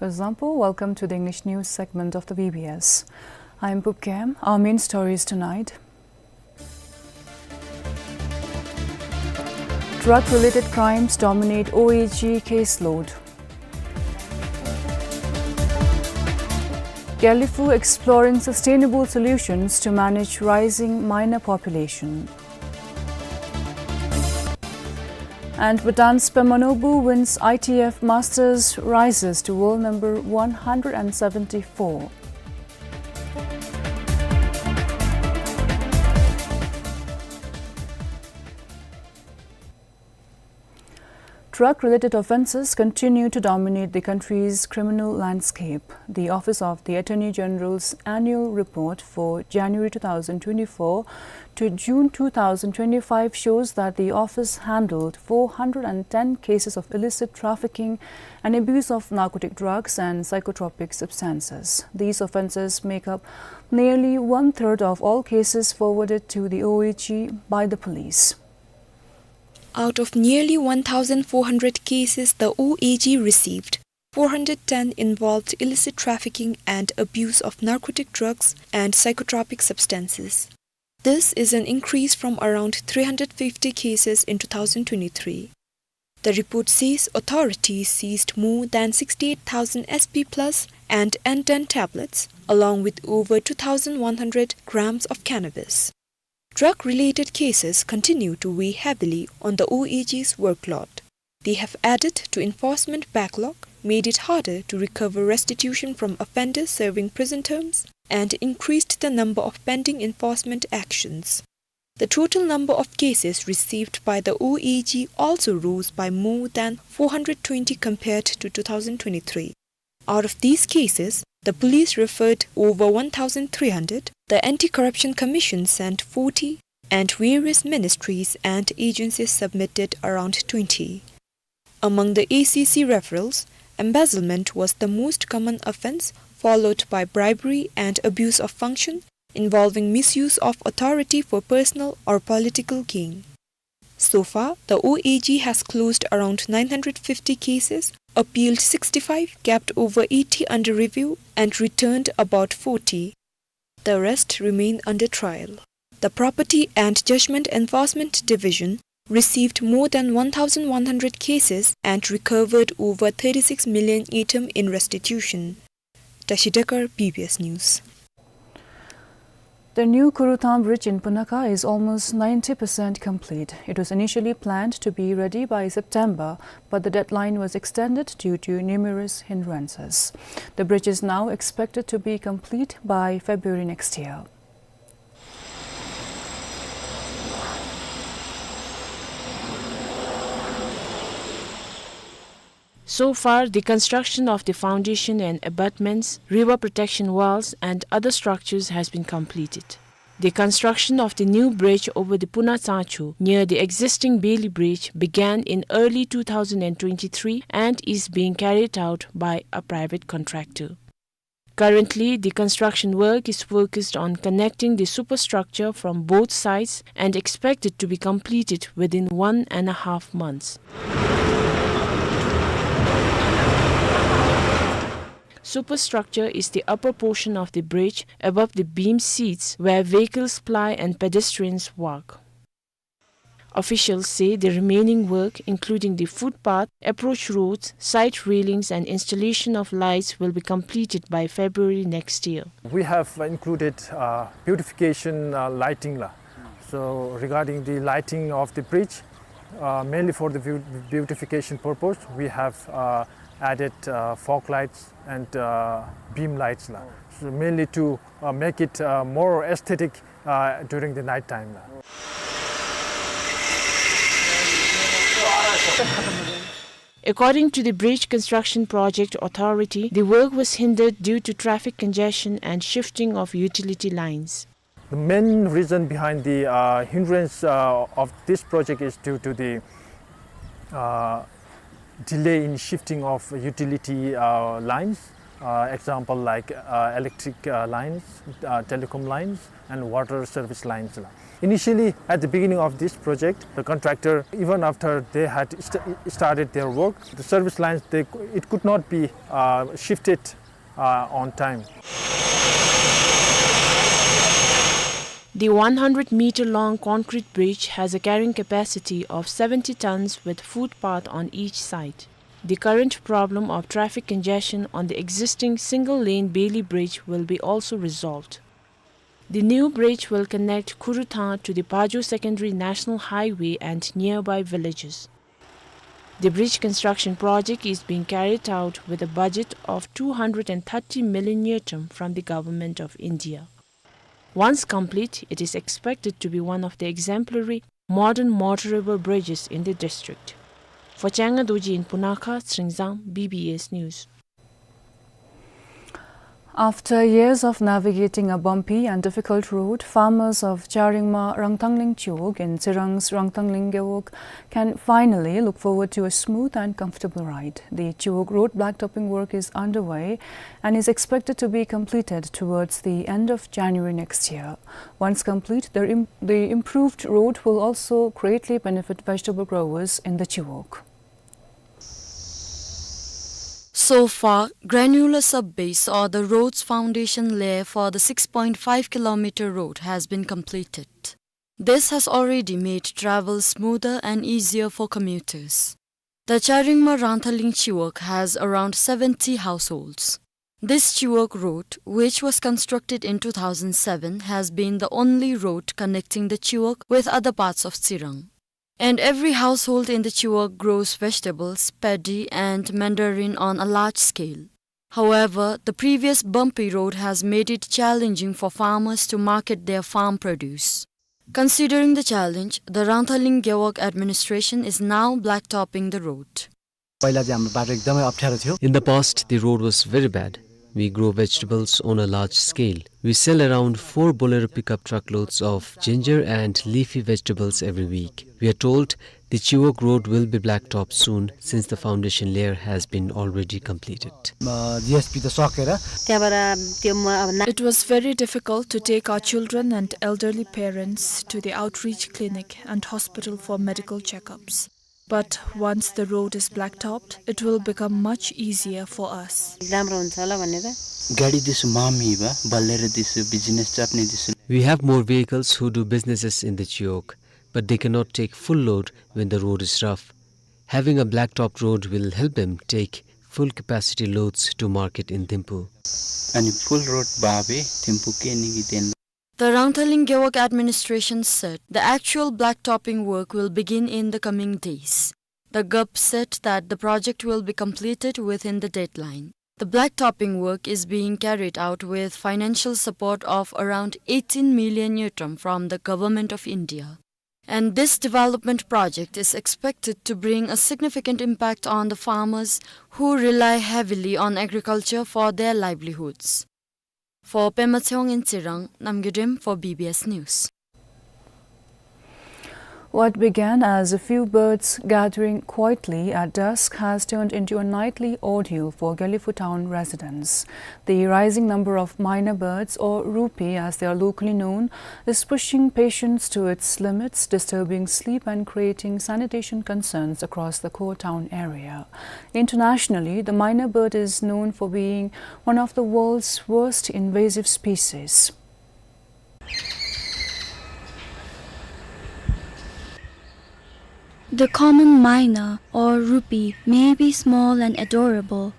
Kuzuzangpo, welcome to the English news segment of the B B S. I'm Pup Kam. Our main stories tonight. Drug-related crimes dominate O A G caseload. Gelephu exploring sustainable solutions to manage rising minor population. And Bhutan's Phemmanobhoo wins I T F Masters, rises to world number one hundred and seventy-four. Drug-related offences continue to dominate the country's criminal landscape. The Office of the Attorney General's annual report for January two thousand twenty-four to June two thousand twenty-five shows that the office handled four hundred and ten cases of illicit trafficking and abuse of narcotic drugs and psychotropic substances. These offences make up nearly one-third of all cases forwarded to the O A G by the police. Out of nearly one thousand four hundred cases the O A G received, four hundred ten involved illicit trafficking and abuse of narcotic drugs and psychotropic substances. This is an increase from around three hundred fifty cases in two thousand twenty-three. The report says authorities seized more than sixty-eight thousand S P plus and N ten tablets, along with over two thousand one hundred grams of cannabis. Drug-related cases continue to weigh heavily on the O A G's workload. They have added to enforcement backlog, made it harder to recover restitution from offenders serving prison terms, and increased the number of pending enforcement actions. The total number of cases received by the O A G also rose by more than four hundred twenty compared to two thousand twenty-three. Out of these cases, the police referred over one thousand three hundred, the Anti-Corruption Commission sent forty, and various ministries and agencies submitted around twenty. Among the A C C referrals, embezzlement was the most common offence, followed by bribery and abuse of function involving misuse of authority for personal or political gain. So far, the O A G has closed around nine hundred fifty cases, appealed sixty-five, kept over eighty under review, and returned about forty. The rest remain under trial. The Property and Judgment Enforcement Division received more than one thousand one hundred cases and recovered over thirty-six million ngultrum in restitution. Tashi Dekar, B B S News. The new Kurutang Bridge in Punakha is almost ninety percent complete. It was initially planned to be ready by September, but the deadline was extended due to numerous hindrances. The bridge is now expected to be complete by February next year. So far, the construction of the foundation and abutments, river protection walls, and other structures has been completed. The construction of the new bridge over the Puna Tsangchu near the existing Beli Bridge began in early two thousand and twenty-three and is being carried out by a private contractor. Currently, the construction work is focused on connecting the superstructure from both sides and expected to be completed within one and a half months. Superstructure is the upper portion of the bridge above the beam seats where vehicles ply and pedestrians walk. Officials say the remaining work, including the footpath, approach roads, side railings and installation of lights, will be completed by February next year. We have included, uh, beautification, uh, lighting la. So regarding the lighting of the bridge, uh, mainly for the beau-, beautification purpose, we have, uh, added, uh, fog lights and, uh, beam lights la. So mainly to, uh, make it, uh, more aesthetic, uh, during the night time la. According to the Bridge Construction Project Authority, the work was hindered due to traffic congestion and shifting of utility lines. The main reason behind the, uh, hindrance, uh, of this project is due to the, uh, delay in shifting of utility, uh, lines. Uh, example like, uh, electric, uh, lines, uh, telecom lines, and water service lines la. Initially, at the beginning of this project, the contractor, even after they had st-, started their work, the service lines, they, it could not be, uh, shifted, uh, on time. The one hundred meter long concrete bridge has a carrying capacity of seventy tons with footpath on each side. The current problem of traffic congestion on the existing single-lane Beli Bridge will be also resolved. The new bridge will connect Kurutang to the Paju Secondary National Highway and nearby villages. The bridge construction project is being carried out with a budget of two hundred and thirty million ngultrum from the Government of India. Once complete, it is expected to be one of the exemplary modern motorable bridges in the district. For Changa Dorji in Punakha, Tsering Zang, B B S News. After years of navigating a bumpy and difficult road, farmers of Charingma Rangthangling Chiwog in Tsirang's Rangthangling Gewog can finally look forward to a smooth and comfortable ride. The Chiwog Road blacktopping work is underway and is expected to be completed towards the end of January next year. Once complete, the im-, the improved road will also greatly benefit vegetable growers in the Chiwog. So far, granular subbase or the road's foundation layer for the six point five kilometer road has been completed. This has already made travel smoother and easier for commuters. The Charingma Rangthangling Chiwog has around seventy households. This Chiwog road, which was constructed in two thousand seven, has been the only road connecting the Chiwog with other parts of Tsirang. And every household in the Chiwog grows vegetables, paddy and mandarin on a large scale. However, the previous bumpy road has made it challenging for farmers to market their farm produce. Considering the challenge, the Rangthangling Gewog administration is now blacktopping the road. पहिला चाहिँ हाम्रो बाटो एकदमै अप्ठ्यारो थियो। In the past, the road was very bad. We grow vegetables on a large scale. We sell around four Bolero pickup truckloads of ginger and leafy vegetables every week. We are told the Chiwog road will be blacktopped soon since the foundation layer has been already completed. अ, जिएसपी त सकेर त्यहाँबाट त्यो म अब ना- It was very difficult to take our children and elderly parents to the outreach clinic and hospital for medical checkups. But once the road is blacktopped, it will become much easier for us. राम्रो हुन्छ होला भनेर। गाडी दिसु मामी बा, बल्लेर दिसु, बिजनेस चप्ने दिसु। We have more vehicles who do businesses in the Chiwog, but they cannot take full load when the road is rough. Having a blacktopped road will help them take full capacity loads to market in Thimphu. अनि full road बाबे थिम्पू के निगी then. The Rangthangling Gewog administration said the actual blacktopping work will begin in the coming days. The G U P said that the project will be completed within the deadline. The blacktopping work is being carried out with financial support of around eighteen million ngultrum from the Government of India. And this development project is expected to bring a significant impact on the farmers who rely heavily on agriculture for their livelihoods. For Pema Tshewang in Tsirang, Namgay Rim for B B S News. What began as a few birds gathering quietly at dusk has turned into a nightly ordeal for Gelephu town residents. The rising number of myna birds, or rupi as they are locally known, is pushing patience to its limits, disturbing sleep and creating sanitation concerns across the core town area. Internationally, the myna bird is known for being one of the world's worst invasive species. The common myna or rupi may be small and adorable,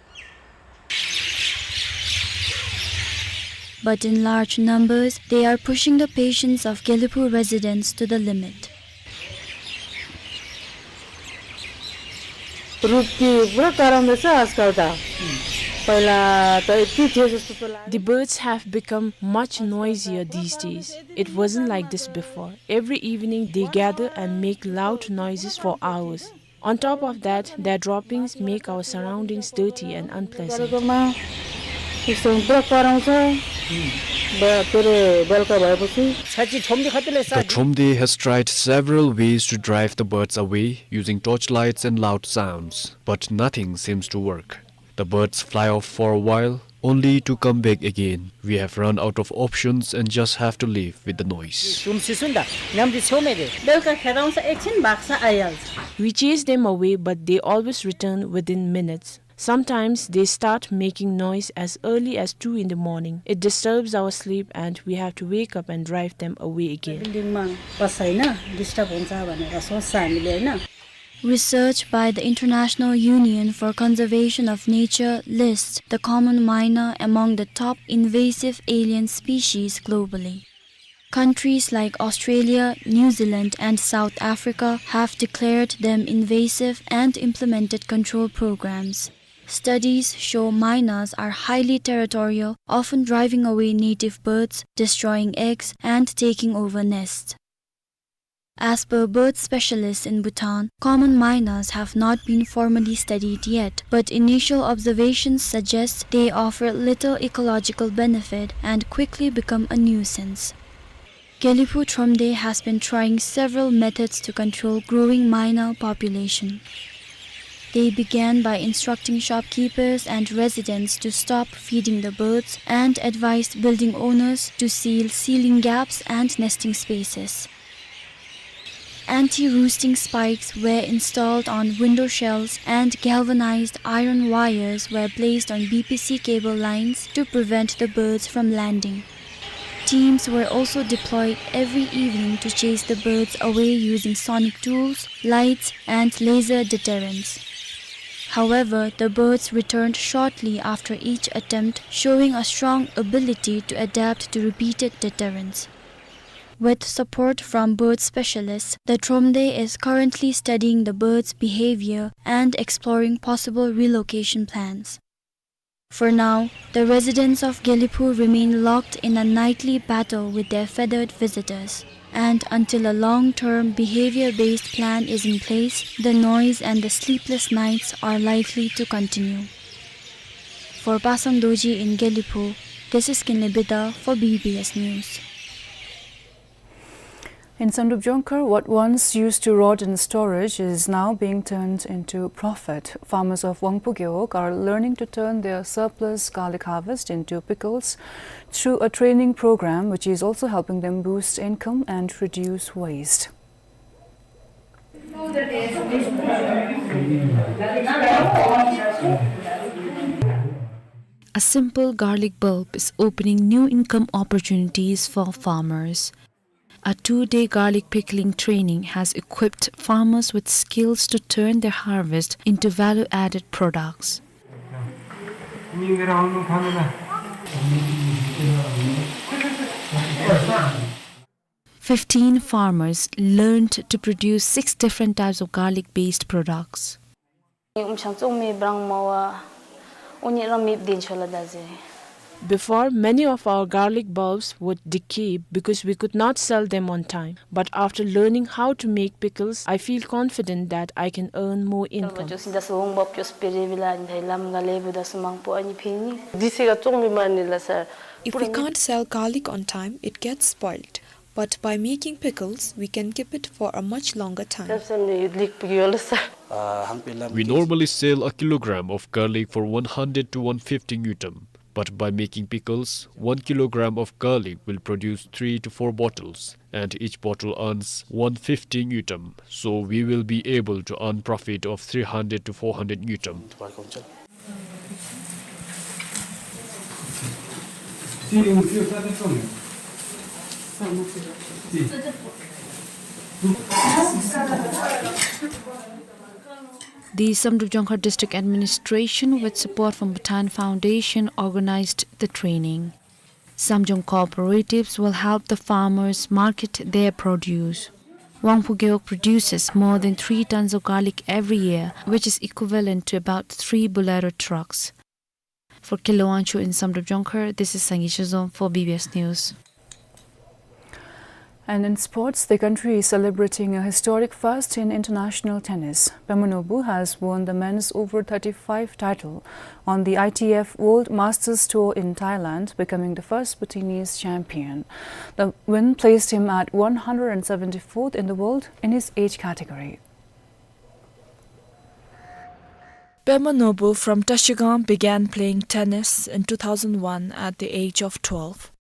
but in large numbers, they are pushing the patience of Gelephu residents to the limit. रुपी पुरा कराउँदैछ आजकल त। पहिला त यति थियो जस्तो त लाग्यो। The birds have become much noisier these days. It wasn't like this before. Every evening they gather and make loud noises for hours. On top of that, their droppings make our surroundings dirty and unpleasant. गरेकोमा यस्तो पुरा कराउँछ। ब-, के अरे, बेलुका भएपछि। छाची ठोम्दी खत्तले The साथी। Thomde has tried several ways to drive the birds away using torchlights and loud sounds, but nothing seems to work. The birds fly off for a while, only to come back again. We have run out of options and just have to live with the noise. सुम सिसुन्दा, न्याम्दी छेउमै दे। बेलुका खेदाउँछ, एकछिन भाग्छ, आइहाल्छ। We chase them away, but they always return within minutes. Sometimes they start making noise as early as two in the morning. It disturbs our sleep and we have to wake up and drive them away again. बिल्डिङमा बस्छ होइन, डिस्टर्ब हुन्छ भनेर सोच्छ हामीले होइन। Research by the International Union for Conservation of Nature lists the common myna among the top invasive alien species globally. Countries like Australia, New Zealand, and South Africa have declared them invasive and implemented control programs. Studies show mynas are highly territorial, often driving away native birds, destroying eggs, and taking over nests. As per bird specialists in Bhutan, common minahs have not been formally studied yet, but initial observations suggest they offer little ecological benefit and quickly become a nuisance. Geliphu Thromde has been trying several methods to control growing minah population. They began by instructing shopkeepers and residents to stop feeding the birds and advised building owners to seal ceiling gaps and nesting spaces. Anti-roosting spikes were installed on window shells and galvanized iron wires were placed on B P C cable lines to prevent the birds from landing. Teams were also deployed every evening to chase the birds away using sonic tools, lights, and laser deterrents. However, the birds returned shortly after each attempt, showing a strong ability to adapt to repeated deterrents. With support from bird specialists, the Thromde is currently studying the birds' behavior and exploring possible relocation plans. For now, the residents of Geliphu remain locked in a nightly battle with their feathered visitors, and until a long-term behavior-based plan is in place, the noise and the sleepless nights are likely to continue. For Pasang Dorji in Geliphu, this is Kinley Bida for B B S News. In Samdrup Jongkhar, what once used to rot in storage is now being turned into profit. Farmers of Wangpu Gewog are learning to turn their surplus garlic harvest into pickles. Through a training program, which is also helping them boost income and reduce waste. A simple garlic bulb is opening new income opportunities for farmers. A two-day garlic pickling training has equipped farmers with skills to turn their harvest into value-added products. Fifteen farmers learned to produce six different types of garlic-based products. Umshang tsungmi brang mawa, uni ram mip din shola daze. Before, many of our garlic bulbs would decay because we could not sell them on time. But after learning how to make pickles, I feel confident that I can earn more income. Josida sung bop jos pere bila ni thai lam gale buda sumang po ani phini. Disi ga tsungmi mani la sir. If we can't sell garlic on time, it gets spoiled. But by making pickles, we can keep it for a much longer time. We normally sell a kilogram of garlic for one hundred to one fifty ngultrum, but by making pickles, one kilogram of garlic will produce three to four bottles, and each bottle earns one fifty ngultrum, so we will be able to earn profit of three hundred to four hundred ngultrum. The Samdrup Jongkhar District Administration, with support from Bhutan Foundation, organized the training. Samjong cooperatives will help the farmers market their produce. Wangpu Gewog produces more than three tons of garlic every year, which is equivalent to about three Bolero trucks. For Kinley Wangchuk in Samdrup Jongkhar, this is Sangay Shizom for B B S News. And in sports, the country is celebrating a historic first in international tennis. Pema Norbu has won the men's over thirty-five title on the I T F World Masters Tour in Thailand, becoming the first Bhutanese champion. The win placed him at one hundred seventy-fourth in the world in his age category. Pema Norbu from Trashigang began playing tennis in two thousand one at the age of twelve.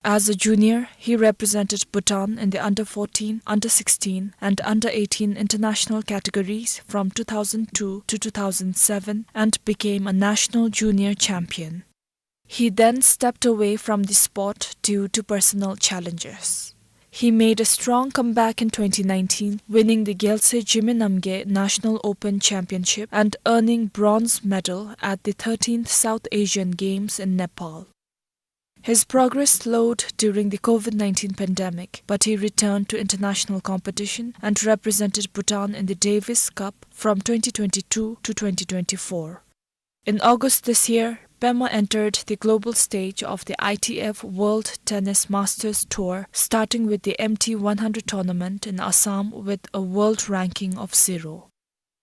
As a junior, he represented Bhutan in the under fourteen, under sixteen, and under eighteen international categories from two thousand two to two thousand seven and became a national junior champion. He then stepped away from the sport due to personal challenges. He made a strong comeback in twenty nineteen, winning the Gyalse Zeme Namgay National Open Championship and earning bronze medal at the thirteenth South Asian Games in Nepal. His progress slowed during the COVID nineteen pandemic, but he returned to international competition and represented Bhutan in the Davis Cup from twenty twenty-two to twenty twenty-four. In August this year, Pema entered the global stage of the I T F World Tennis Masters Tour, starting with the M T one hundred tournament in Assam with a world ranking of zero.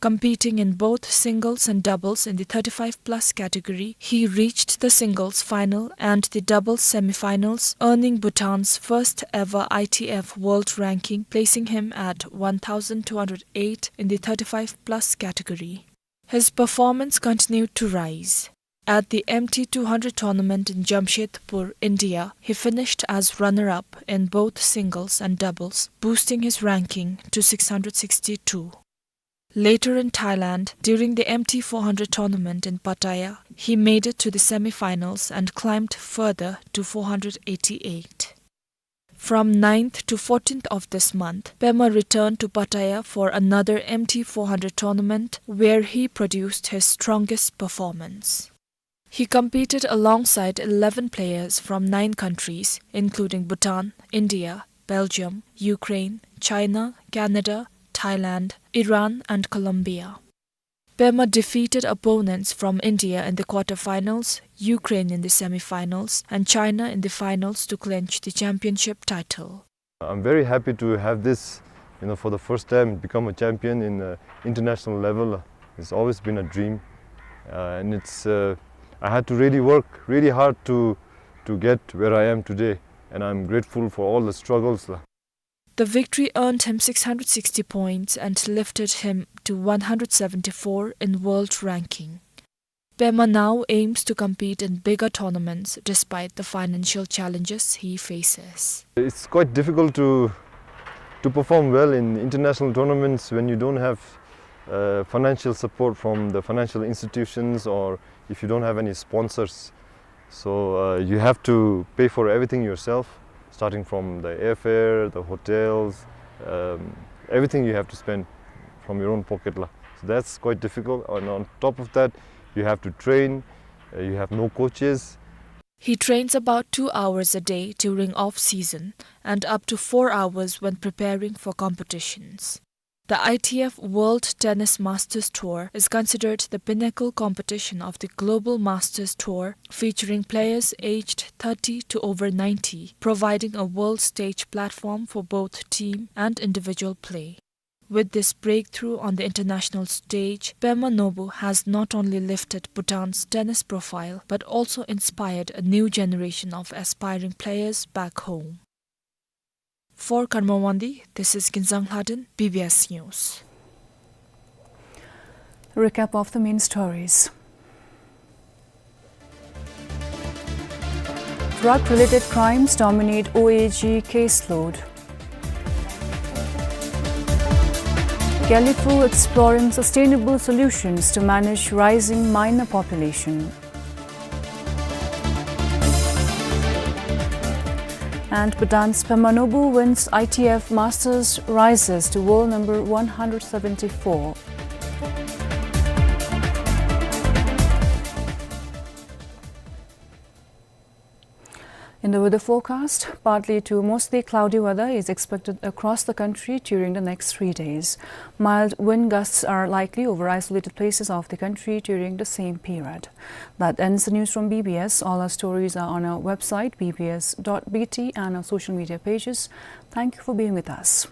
Competing in both singles and doubles in the thirty-five plus category, he reached the singles final and the doubles semifinals, earning Bhutan's first ever I T F world ranking, placing him at one thousand two hundred eight in the thirty-five plus category. His performance continued to rise. At the M T two hundred tournament in Jamshedpur, India, he finished as runner-up in both singles and doubles, boosting his ranking to six hundred sixty-two. Later in Thailand, during the M T four hundred tournament in Pattaya, he made it to the semifinals and climbed further to four hundred eighty-eight. From ninth to fourteenth of this month, Pema returned to Pattaya for another M T four hundred tournament, where he produced his strongest performance. He competed alongside eleven players from nine countries, including Bhutan, India, Belgium, Ukraine, China, Canada, Thailand, Iran, and Colombia. Pema defeated opponents from India in the quarterfinals, Ukraine in the semifinals, and China in the finals to clinch the championship title. I'm very happy to have this, you know, for the first time become a champion in, uh, international level. It's always been a dream, uh, and it's, uh, I had to really work really hard to, to get where I am today, and I'm grateful for all the struggles. The victory earned him six hundred sixty points and lifted him to one hundred seventy-four in world ranking. Pema now aims to compete in bigger tournaments despite the financial challenges he faces. It's quite difficult to, to perform well in international tournaments when you don't have, uh, financial support from the financial institutions or if you don't have any sponsors. So, uh, you have to pay for everything yourself, starting from the airfare, the hotels, um, everything you have to spend from your own pocket la. So that's quite difficult. And on top of that, you have to train, uh, you have no coaches. He trains about two hours a day during off-season and up to four hours when preparing for competitions. The I T F World Tennis Masters Tour is considered the pinnacle competition of the global Masters Tour, featuring players aged thirty to over ninety, providing a world stage platform for both team and individual play. With this breakthrough on the international stage, Pema Nobu has not only lifted Bhutan's tennis profile but also inspired a new generation of aspiring players back home. For Karma Wangdi, this is Ginzang Lhaden, B B S News. Recap of the main stories. Drug-related crimes dominate O A G caseload. Gelephu exploring sustainable solutions to manage rising minor population. And Bhutan's Pema Nobu wins I T F Masters, rises to world number one hundred seventy-four. In the weather forecast, partly to mostly cloudy weather is expected across the country during the next three days. Mild wind gusts are likely over isolated places of the country during the same period. That ends the news from B B S. All our stories are on our website, B B S dot B T, and our social media pages. Thank you for being with us.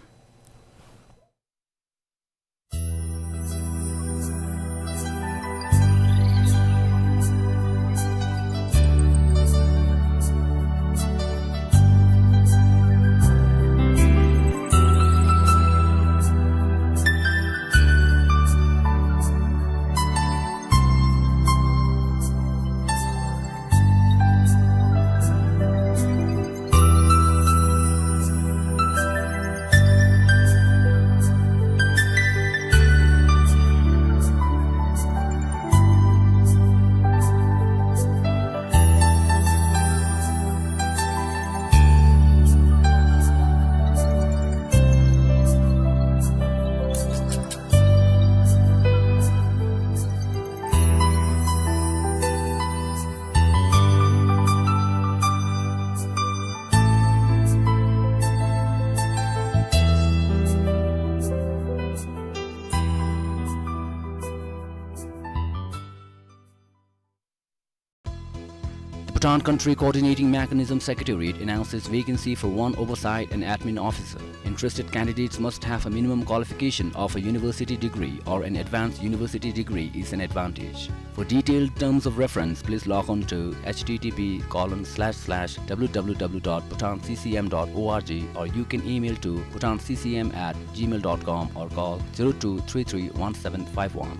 Bhutan Country Coordinating Mechanism Secretariat announces vacancy for one oversight and admin officer. Interested candidates must have a minimum qualification of a university degree or an advanced university degree is an advantage. For detailed terms of reference, please log on to H T T P colon slash slash W W W dot bhutan C C M dot org, or you can email to bhutan C C M at gmail dot com or call zero two three three one seven five one.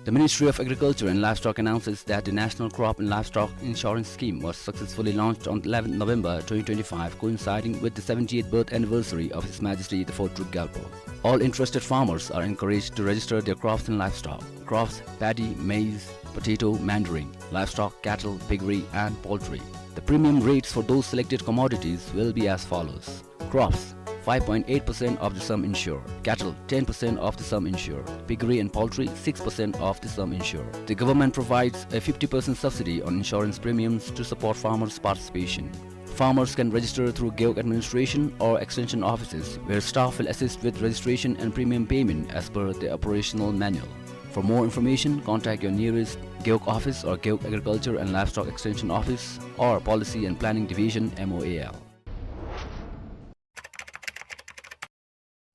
The Ministry of Agriculture and Livestock announces that the National Crop and Livestock Insurance Scheme was successfully launched on eleventh November twenty twenty-five, coinciding with the seventieth birth anniversary of His Majesty the Fourth Druk Gyalpo. All interested farmers are encouraged to register their crops and livestock. Crops: paddy, maize, potato, mandarin. Livestock: cattle, piggery, and poultry. The premium rates for those selected commodities will be as follows. Crops: five point eight percent of the sum insured. Cattle: ten percent of the sum insured. Piggery and poultry: six percent of the sum insured. The government provides a fifty percent subsidy on insurance premiums to support farmers' participation. Farmers can register through Gewog administration or extension offices, where staff will assist with registration and premium payment as per the operational manual. For more information, contact your nearest Gewog office or Gewog Agriculture and Livestock Extension Office or Policy and Planning Division, M O A L.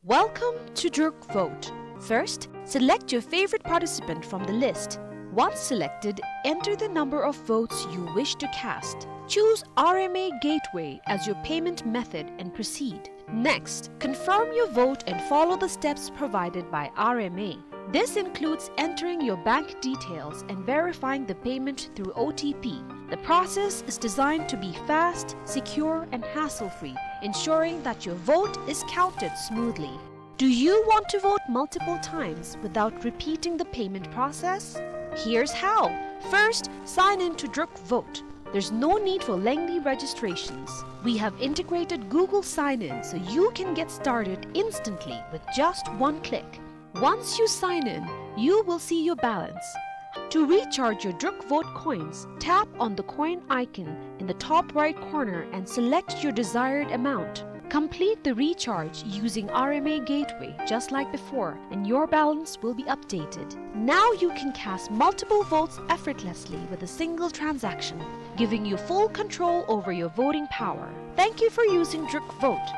Welcome to Druk Vote. First, select your favorite participant from the list. Once selected, enter the number of votes you wish to cast. Choose R M A Gateway as your payment method and proceed. Next, confirm your vote and follow the steps provided by R M A. This includes entering your bank details and verifying the payment through O T P. The process is designed to be fast, secure, and hassle-free, ensuring that your vote is counted smoothly. Do you want to vote multiple times without repeating the payment process? Here's how. First, sign in to Druk Vote. There's no need for lengthy registrations. We have integrated Google Sign-In, so you can get started instantly with just one click. Once you sign in, you will see your balance. To recharge your Druk Vote coins, tap on the coin icon in the top right corner and select your desired amount. Complete the recharge using R M A Gateway just like before, and your balance will be updated. Now you can cast multiple votes effortlessly with a single transaction, giving you full control over your voting power. Thank you for using Druk Vote.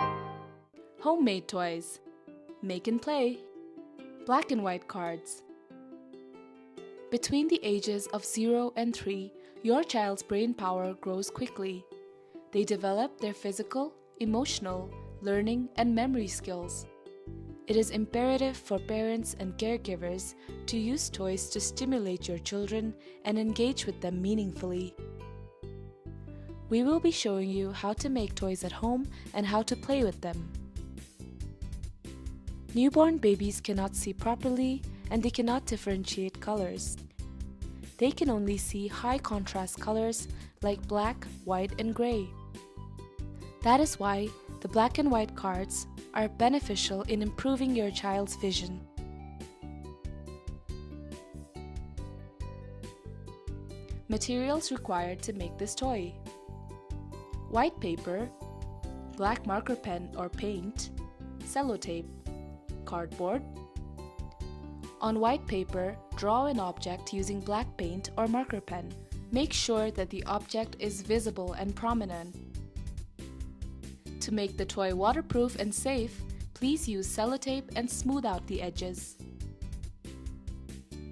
Homemade toys. Make and play. Black and white cards. Between the ages of zero and three, your child's brain power grows quickly. They develop their physical, emotional, learning, and memory skills. It is imperative for parents and caregivers to use toys to stimulate your children and engage with them meaningfully. We will be showing you how to make toys at home and how to play with them. Newborn babies cannot see properly and they cannot differentiate colors. They can only see high contrast colors like black, white, and gray. That is why the black and white cards are beneficial in improving your child's vision. Materials required to make this toy: white paper, black marker pen or paint, sellotape, cardboard. On white paper, draw an object using black paint or marker pen. Make sure that the object is visible and prominent. To make the toy waterproof and safe, please use sellotape and smooth out the edges.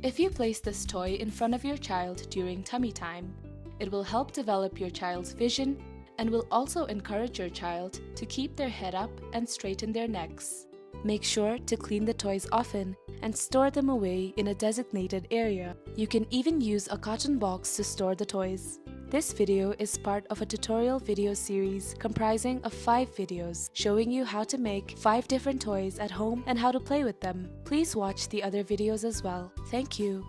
If you place this toy in front of your child during tummy time, it will help develop your child's vision and will also encourage your child to keep their head up and straighten their necks. Make sure to clean the toys often and store them away in a designated area. You can even use a carton box to store the toys. This video is part of a tutorial video series comprising of five videos showing you how to make five different toys at home and how to play with them. Please watch the other videos as well. Thank you.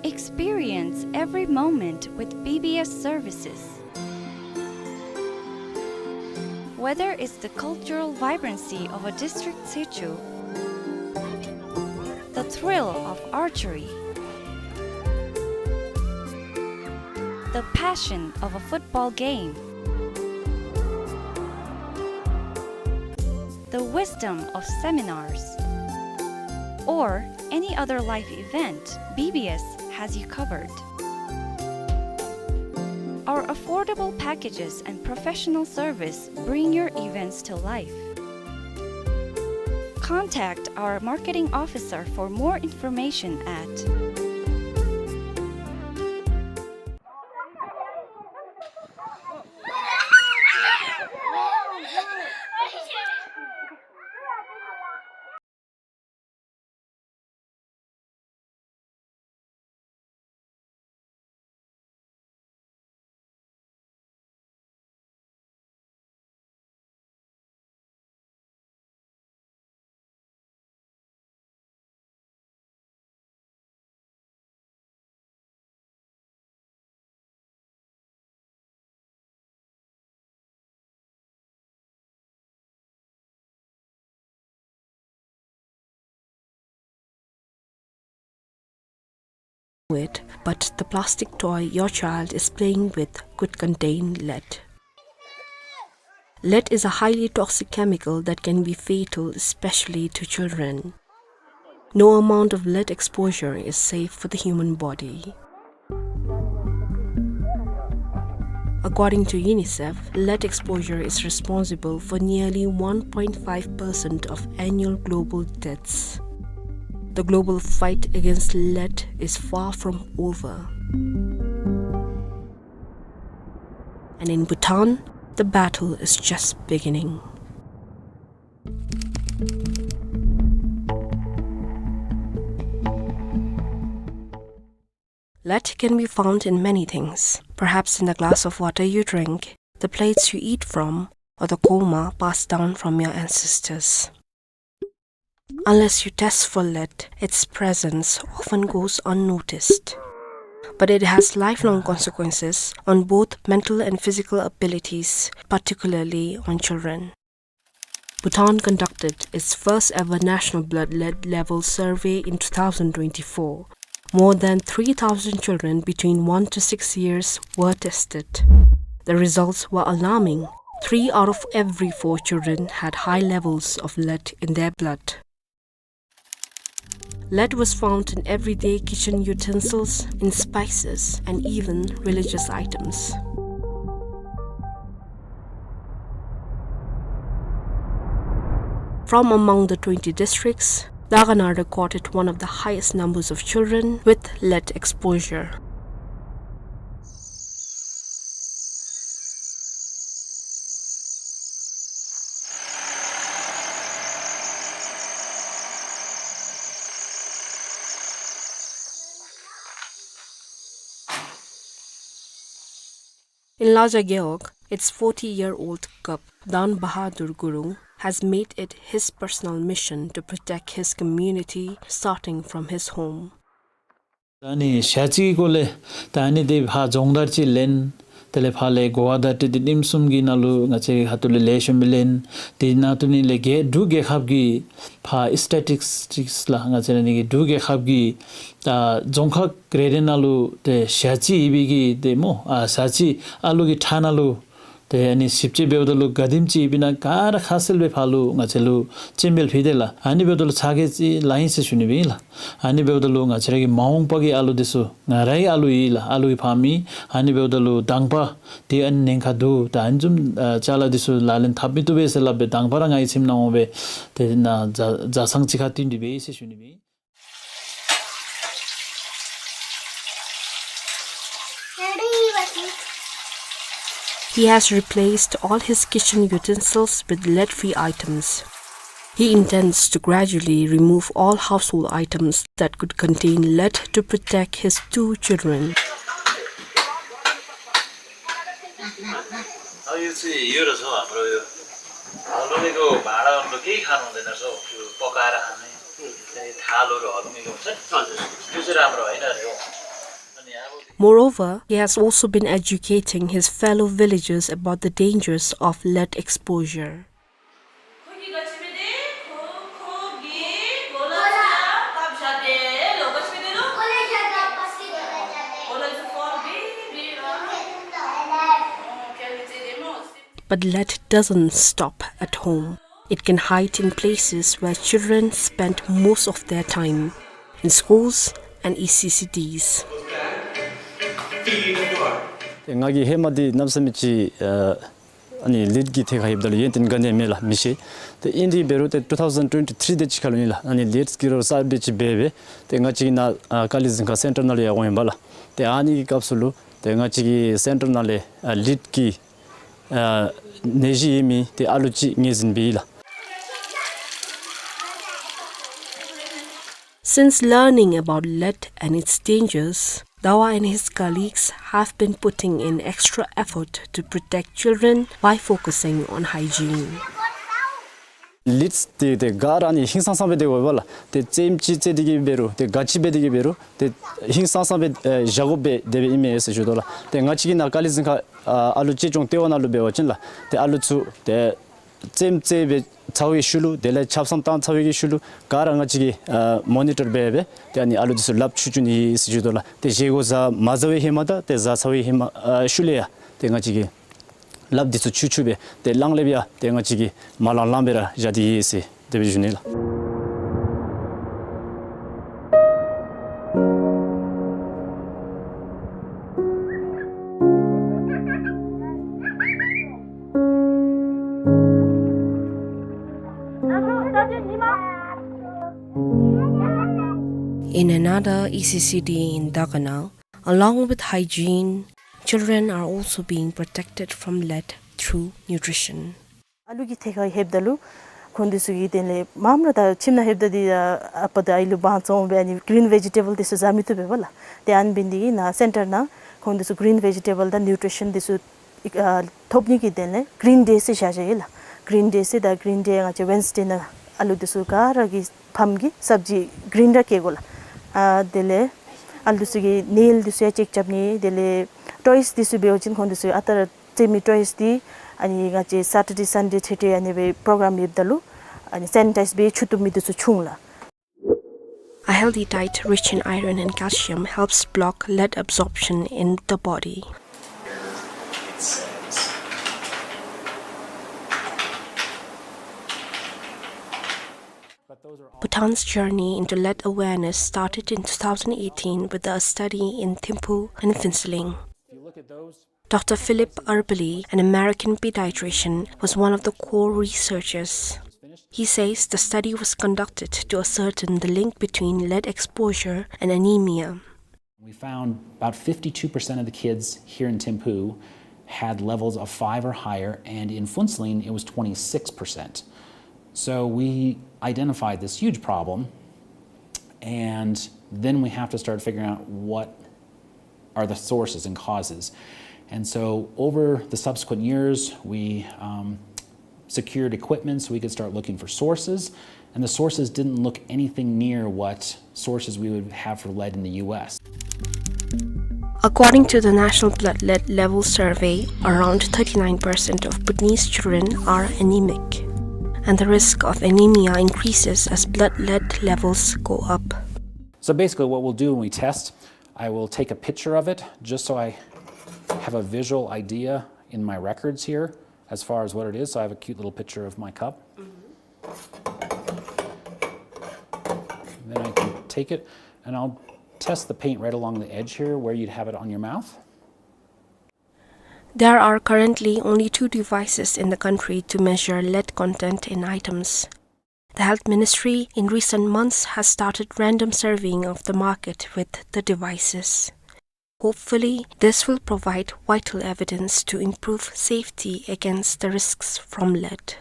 Experience every moment with B B S services. Whether it's the cultural vibrancy of a district situ, the thrill of archery, the passion of a football game, the wisdom of seminars, or any other life event, B B S has you covered. Our affordable packages and professional service bring your events to life. Contact our marketing officer for more information at It, but the plastic toy your child is playing with could contain lead. Lead is a highly toxic chemical that can be fatal, especially to children. No amount of lead exposure is safe for the human body. According to UNICEF, lead exposure is responsible for nearly one point five percent of annual global deaths. The global fight against lead is far from over. And in Bhutan, the battle is just beginning. Lead can be found in many things, perhaps in the glass of water you drink, the plates you eat from, or the kurma passed down from your ancestors. Unless you test for lead, its presence often goes unnoticed. But it has lifelong consequences on both mental and physical abilities, particularly on children. Bhutan conducted its first ever national blood lead level survey in two thousand twenty-four. More than three thousand children between one to six years were tested. The results were alarming. Three out of every four children had high levels of lead in their blood. Lead was found in everyday kitchen utensils, in spices, and even religious items. From among the twenty districts, Naga Nang recorded one of the highest numbers of children with lead exposure. In Laja Gewog, its forty-year-old Kap, Dan Bahadur Gurung, has made it his personal mission to protect his community, starting from his home. ད་ནི་ཞག་གཅིག་གི་སྐོར་ལས་ད་ནི་དེ་ཕར་སྦྱོང་བརྡར་ཅིག་ལེན། དེ་ལས་ཕར་ལས་གོ་བ་བརྡ་སྤྲོད་དེ་ཉིནམ་གསུམ་གྱི་ནང་ལུ་ང་བཅས་ཁ་ཐུག་ལས་ལེགས་ཤོམ་སྦེ་ལེན། དེ་ནང་དུ་ནི་ལས་རྒྱལ་འབྲུག་རྒྱལ་ཁབ་ཀྱི་ཕར་སི་ཊེ་ཊིག་སི་ལགས། ང་བཅས་ར་ནི་གི་འབྲུག་རྒྱལ་ཁབ་ཀྱི་ད་རྫོང་ཁག་རེ་རེ་ནང་ལུ་ཏེ་ཞག་གཅིག་ཡོད་པའི་གི་ཏེ་སྨོ། ཨ་ཞག་གཅིག་ཨ་ལུ་གི་ཁྲག་ནང་ལུ་ཏེ་ཨ་ནི་ཞིབ་དཔྱད་འབདཝ་ད་ལུ་ག་དེམ་ཅིག་ཡོདཔ་ཨིན་ན་ག་ར་ཁ་གསལ་སྦེ་ཕར་ལུ་ང་བཅས་ལུ་སྤྱན་འབུལ་ཕུལ་དེས་ལགས། ཨ་ནི་འབདཝ་ད་ལུ་ཚ་གྱང་ཅིག་ལང་ཡི་ཟེར་ཞུ་ནི་སྦེ་ཨིན་ལགས། ཨ་ནི་འབདཝ་ད་ལུ་ང་བཅས་ར་གི་མ་འོངས་པ་གི་ཨ་ལུ་འདི་ཚུ་ང་ར་གི་ཨ་ལུ་ཨིན་ལགས། ཨ་ལུ་གི་ཕ་མ་ཨིན། ཨ་ནི་འབདཝ་ད་ལུ་དང་པ་ཏེ་ཨ་ནི་ཉེན་ཁ་འདུག། ད་ཨ་ནི་བཟུམ་ཨ་ཅ་ལ་འདི་ཚུ་ལག་ལེན་འཐབ་མི་བཏུབ་པས་ཟེར་སླབ་སྦེ་དང་པ་ར་ང་གི་ཁྱིམ་ནང་འོང་སྦེ་ཏེ་ནཱ་བཟའ་བཟའ་ཚང་གཅིག་ཁར་བསྟུན་ཏེ་སྦེ་ཨིན་ཟེར་ཞུ་ནི་སྦེ་ཨིན། He has replaced all his kitchen utensils with lead-free items. He intends to gradually remove all household items that could contain lead to protect his two children. अब यो चाहिँ यो रहेछ हौ हाम्रो यो हलुङ्गेको भाँडाहरू केही खानु हुँदैन रहेछ हौ, त्यो पकाएर खाने, चाहिँ थालहरू हलुङ्गेको हुन्छ नि, हजुर। त्यो चाहिँ राम्रो होइन अरे हौ। अनि अब Moreover, he has also been educating his fellow villagers about the dangers of lead exposure. But lead doesn't stop at home. It can hide in places where children spend most of their time, in schools and E C C Ds. ཏེ་ང་གིས་ཧེ་མ་འདི་གནམ་མེད་ས་མེད་ཅིག་ཨ་ཨ་ནི་ལིཌ་ཀྱི་ཐད་ཁར་ལྷོདཔ་ད་ལུ་ཡོན་ཏན་ག་ནི་ཡང་མེད་ལགས། མི་ཤེས། ཏེ་ཨིན་དེ་འབད་རུང་ཏེ་ཊུ་ཐའུ་ཟེན་ཊུ་ཝེན་ཊི་ཐིརི་དེ་ཅིག་ཁར་ལུ་ཨིན་ལགས། ཨ་ནི་ལིཌ་ཀྱི་རོགས་གསརཔ་སྦེ་ཅིག་འབད་སྦེ་ཏེ་ང་བཅས་ཀྱི་ནཱ་ཨ་དཀའ་ལས་གཟིགས་ཁང་སེན་ཊར་ནང་ལུ་ཡར་འོང་ཡི་པ་ལགས། ཏེ་ཨ་ནི་གི་སྐབས་སུ་ལུ་ཏེ་ང་བཅས་ཀྱི་སེན་ཊར་ནང་ལས་ཨ་ལིཌ་ཀྱི་ཨ་ནད་གཞི་ཡོད་མི་ཏེ་ཨ་ལུ་ཅིག་ངོས་འཛིན་འབད་ཡི་ལགས། Since learning about lead and its dangers, Dawa and his colleagues have been putting in extra effort to protect children by focusing on hygiene. ལིཌ་འདི་ཏེ་ག་ར་ཨ་ནི་ཧིང་སངས་སངས་སྦེ་སྡོད་དགོ་པས་ལགས། ཏེ་རྩེདམོ་ཅིག་རྩེ་སྟེ་གི་འབད་རུང་ཏེ་ག་ཅི་འབད་དེ་གི་འབད་རུང་ཏེ་ཧིང་སངས་སངས་སྦེ་ཨེ་བཞག་དགོ་པས་དེ་སྦེ་ཨིན་མས་ཟེར་ཞུ་དོ་ལགས། ཏེ་ང་བཅས་ཀྱི་ནཱ་དཀའ་ལས་གཟིགས་ཁང་ཨ་ཨ་ལུ་གཅེས་སྐྱོང་ལྟེ་བ་ནང་ལུ་འབད་བ་ཅིན་ལགས། ཏེ་ཨ་ལུ་ཚུ་ཏེ་རྩེདམོ་རྩེ་སྦེ་ཚར་བའི་ཤུལ་ལུ་དེ་ལས་ཆབ་གསང་བཏང་ཚར་བའི་གི་ཤུལ་ལུ་ག་ར་ང་བཅས་ཀྱིས་ཨ་མོ་ནི་ཊར་འབད་སྦེ་ཏེ་ཨ་ནི་ཨ་ལུ་འདི་ཚུ་ལགཔ་འཁྱུ་འཁྱུ་ནི་ཨིན་ཟེར་ཞུ་དོ་ལགས། ཏེ་བཞེས་སྒོ་བཟའ་མ་བཟའ་བའི་ཧེ་མ་དང་ཏེ་བཟའ་ཚར་བའི་ཧེ་མ་ཨ་ཤུལ་ལས་ཡང་ཏེ་ང་བཅས་ཀྱིས་ལགཔ་འདི་ཚུ་འཁྱུ་འཁྱུ་སྦེ་ཏེ་གླང་ལེབ་ཡང་ཏེ་ང་བཅས་ཀྱིས་མ་ལང་ལང་སྦེ་ར་བཞག་སྟེ་ཡོད་ཟེར་དེ་སྦེ་ཞུ་ནི་ལགས། In another E C C D in Daganal, along with hygiene, children are also being protected from lead through nutrition. ཨ་ལུ་གི་ཐད་ཁར་ལྷོདཔ་ད་ལུ་ཁོང་འདི་ཚུ་གིས་དེ་ལས་མངམ་ར་ད་ཁྱིམ་ནང་ལྷོདཔ་ད་འདི་ཨ་པ་དང་ཨའི་ལུ་བང་བཙོང་སྦེ་ཨ་ནི་གི་རིན་བེ་ཇི་ཊེ་བཱལ་འདི་ཚུ་བཟའ་མི་བཏུབ་པས་པ་ལགས། ཏེ་ཨ་ནི་འབད་ནི་འདི་གིས་ནཱ་སེན་ཊར་ནང་ཁོང་འདི་ཚུ་གི་རིན་བེ་ཇི་ཊེ་བཱལ་དང་ནིའུ་ཊི་རི་ཤཱན་འདི་ཚུ་ཨ་ཐོབ་ནི་གི་དོན་ལས་གི་རིན་ཌེ་ཟེར་བཞག་བཞགཔ་ཨིན་ལགས། གི་རིན་ཌེ་ཟེར་ད་གི་རིན་ཌེ་ང་བཅས་ཝེན་སི་ཌེ་ནང་ཨ་ལུ་འདི་ཚུ་ག་ར་གི་ཕམ་གིས་སབ་ཇི་གི་རིན་ར་བཀལ་དགོ་ལགས། ཨ་དེ་ལས་ཨ་ལུ་འདི་ཚུ་གི་ནེལ་འདི་ཚུ་ཡང་ཅེཀ་རྐྱབ་ནི། དེ་ལས་ཊོའིས་འདི་ཚུ་འབད་བ་ཅིན་ཁོང་འདི་ཚུ་ཨ་རྟག་ར་རྩེད་མི་ཊོའིས་འདི་ཨ་ནི་ང་བཅས་སེ་ཊར་ཌེ་སན་ཌེ་ཐེ་ཐེ་ཨ་ནི་སྦེ་པོ་རོ་གརམ་ཡོདཔ་ད་ལུ་ཨ་ནི་སེ་ནི་ཊའིཛ་སྦེ་འཁྱུ་བཏུབ་མི་འདི་ཚུ་འཁྱུ་འོང་ལགས། A healthy diet rich in iron and calcium helps block lead absorption in the body. Bhutan's journey into lead awareness started in two thousand eighteen with a study in Thimphu and Phuentsholing. Doctor Philip Eberle, an American pediatrician, was one of the core researchers. He says the study was conducted to ascertain the link between lead exposure and anemia. We found about fifty-two percent of the kids here in Thimphu had levels of five or higher, and in Phuentsholing it was twenty-six percent. So we identified this huge problem, and then we have to start figuring out what are the sources and causes. And so over the subsequent years, we, um, secured equipment so we could start looking for sources. And the sources didn't look anything near what sources we would have for lead in the U S. According to the National Blood Lead Level Survey, around thirty-nine percent of Bhutanese children are anemic, and the risk of anemia increases as blood lead levels go up. So basically what we'll do when we test, I will take a picture of it just so I have a visual idea in my records here as far as what it is. So I have a cute little picture of my cup. Then I can take it and I'll test the paint right along the edge here where you'd have it on your mouth. There are currently only two devices in the country to measure lead content in items. The Health Ministry in recent months has started random surveying of the market with the devices. Hopefully, this will provide vital evidence to improve safety against the risks from lead.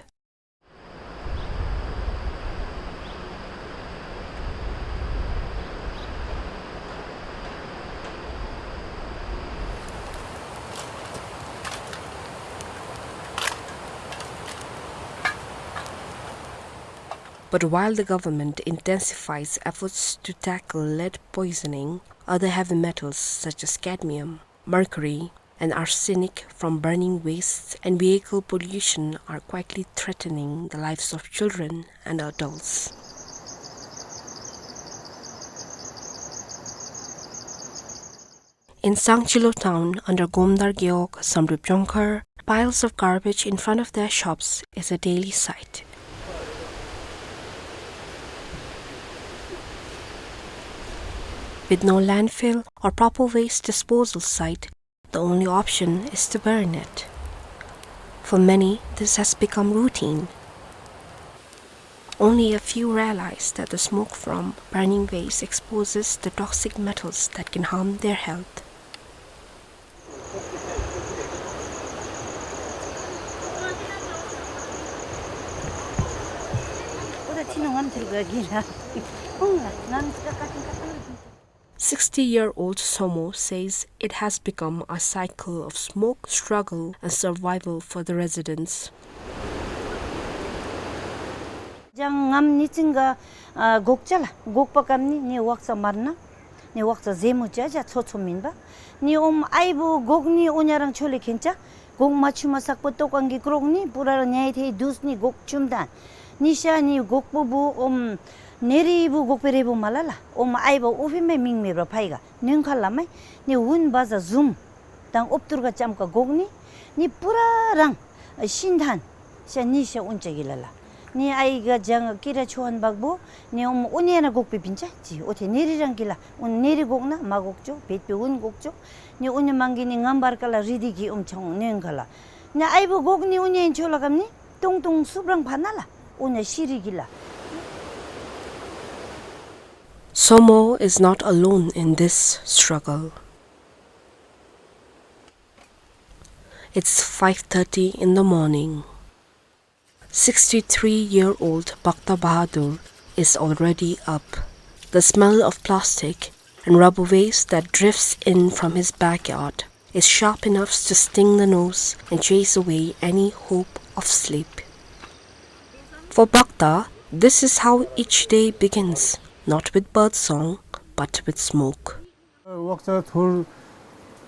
But while the government intensifies efforts to tackle lead poisoning, other heavy metals such as cadmium, mercury, and arsenic from burning wastes and vehicle pollution are quietly threatening the lives of children and adults. In Sangchilo town under Gomdar Gewog, Samdrup Jongkhar, piles of garbage in front of their shops is a daily sight. With no landfill or proper waste disposal site, the only option is to burn it. For many, this has become routine. Only a few realize that the smoke from burning waste exposes the toxic metals that can harm their health. Sixty-year-old Somo says it has become a cycle of smoke, struggle, and survival for the residents. ཅང་ངམ་ནི་ཅིང་ག་ཨ་གོག་ཅ་ལ་གོག་པ་ཀམ་ནི་ནི་ཝག་ས་མར་ན་ནི་ཝག་ས་ཟེ་མུ་ཅ་ཅ་ཚོ་ཚོ་མིན་པ། ནི་ཨོམ་ཨའི་བུ་གོག་ནི་ཨུ་ཉ་རང་ཆོ་ལེ་ཁེན་ཅ། གོག་མ་ཆུ་མ་སག་པོ་ཏོ་ཀང་གི་ཀྲོག་ནི་པུ་ར་ར་ཉའི་ཐེ་དུས་ནི་གོག་ཆུམ་ཏན། ནི་ཤ་ནི་གོག་པོ་བུ་ཨོམ་ནེ་རི་བུ་གོག་པེ་རེ་བུ་མ་ལ་ལ། ཨོམ་ཨའི་བུ་ཨུ་ཕི་མེ་མིང་མེ་བ་ཕའི་ག་ནོན་ཁ་ལ་མའི་ནི་ཝུན་བ་ཟ་ཟུམ་དང་ཨོབ་ཏུར་ག་ཅམ་ཀ་གོག་ནི་ནི་པུ་ར་རང་ཤིན་ཐན་ཤ་ནི་ཤ་ཨུན་ཅ་གི་ལ་ལ། ནི་ཨའི་ག་ཇང་ཀི་ར་ཆོ་ཧན་བག་བུ་ནི་ཨོམ་ཨུ་ནེ་ན་གོག་པེ་པིན་ཅ་ཅི་ཨོ་ཐེ་ནེ་རི་རང་གི་ལ་ཨུན་ནེ་རི་གོག་ན་མ་གོག་ཅོ་བེད་པེ་ཨུན་གོག་ཅོ། ནི་ཨུ་ནེ་མང་གི་ནི་ངམ་བར་ཀ་ལ་རི་དི་གི་ཨོམ་ཆང་ནོན་ཁ་ལ། ནི་ཨའི་བུ་གོག་ནི་ཨུ་ནེ་ཆོ་ལ་ཀམ་ནི་ཏུང་ཏུང་སུབ་རང་ཕ་ན་ལ་ཨུ་ནེ་ཤི་རི་གི་ལ། Somo is not alone in this struggle. It's five thirty in the morning. Sixty-three-year-old Bhakta Bahadur is already up. The smell of plastic and rubber waste that drifts in from his backyard is sharp enough to sting the nose and chase away any hope of sleep. For Bhakta, this is how each day begins, not with bird song, but with smoke. ཝག་ས་ཐུར་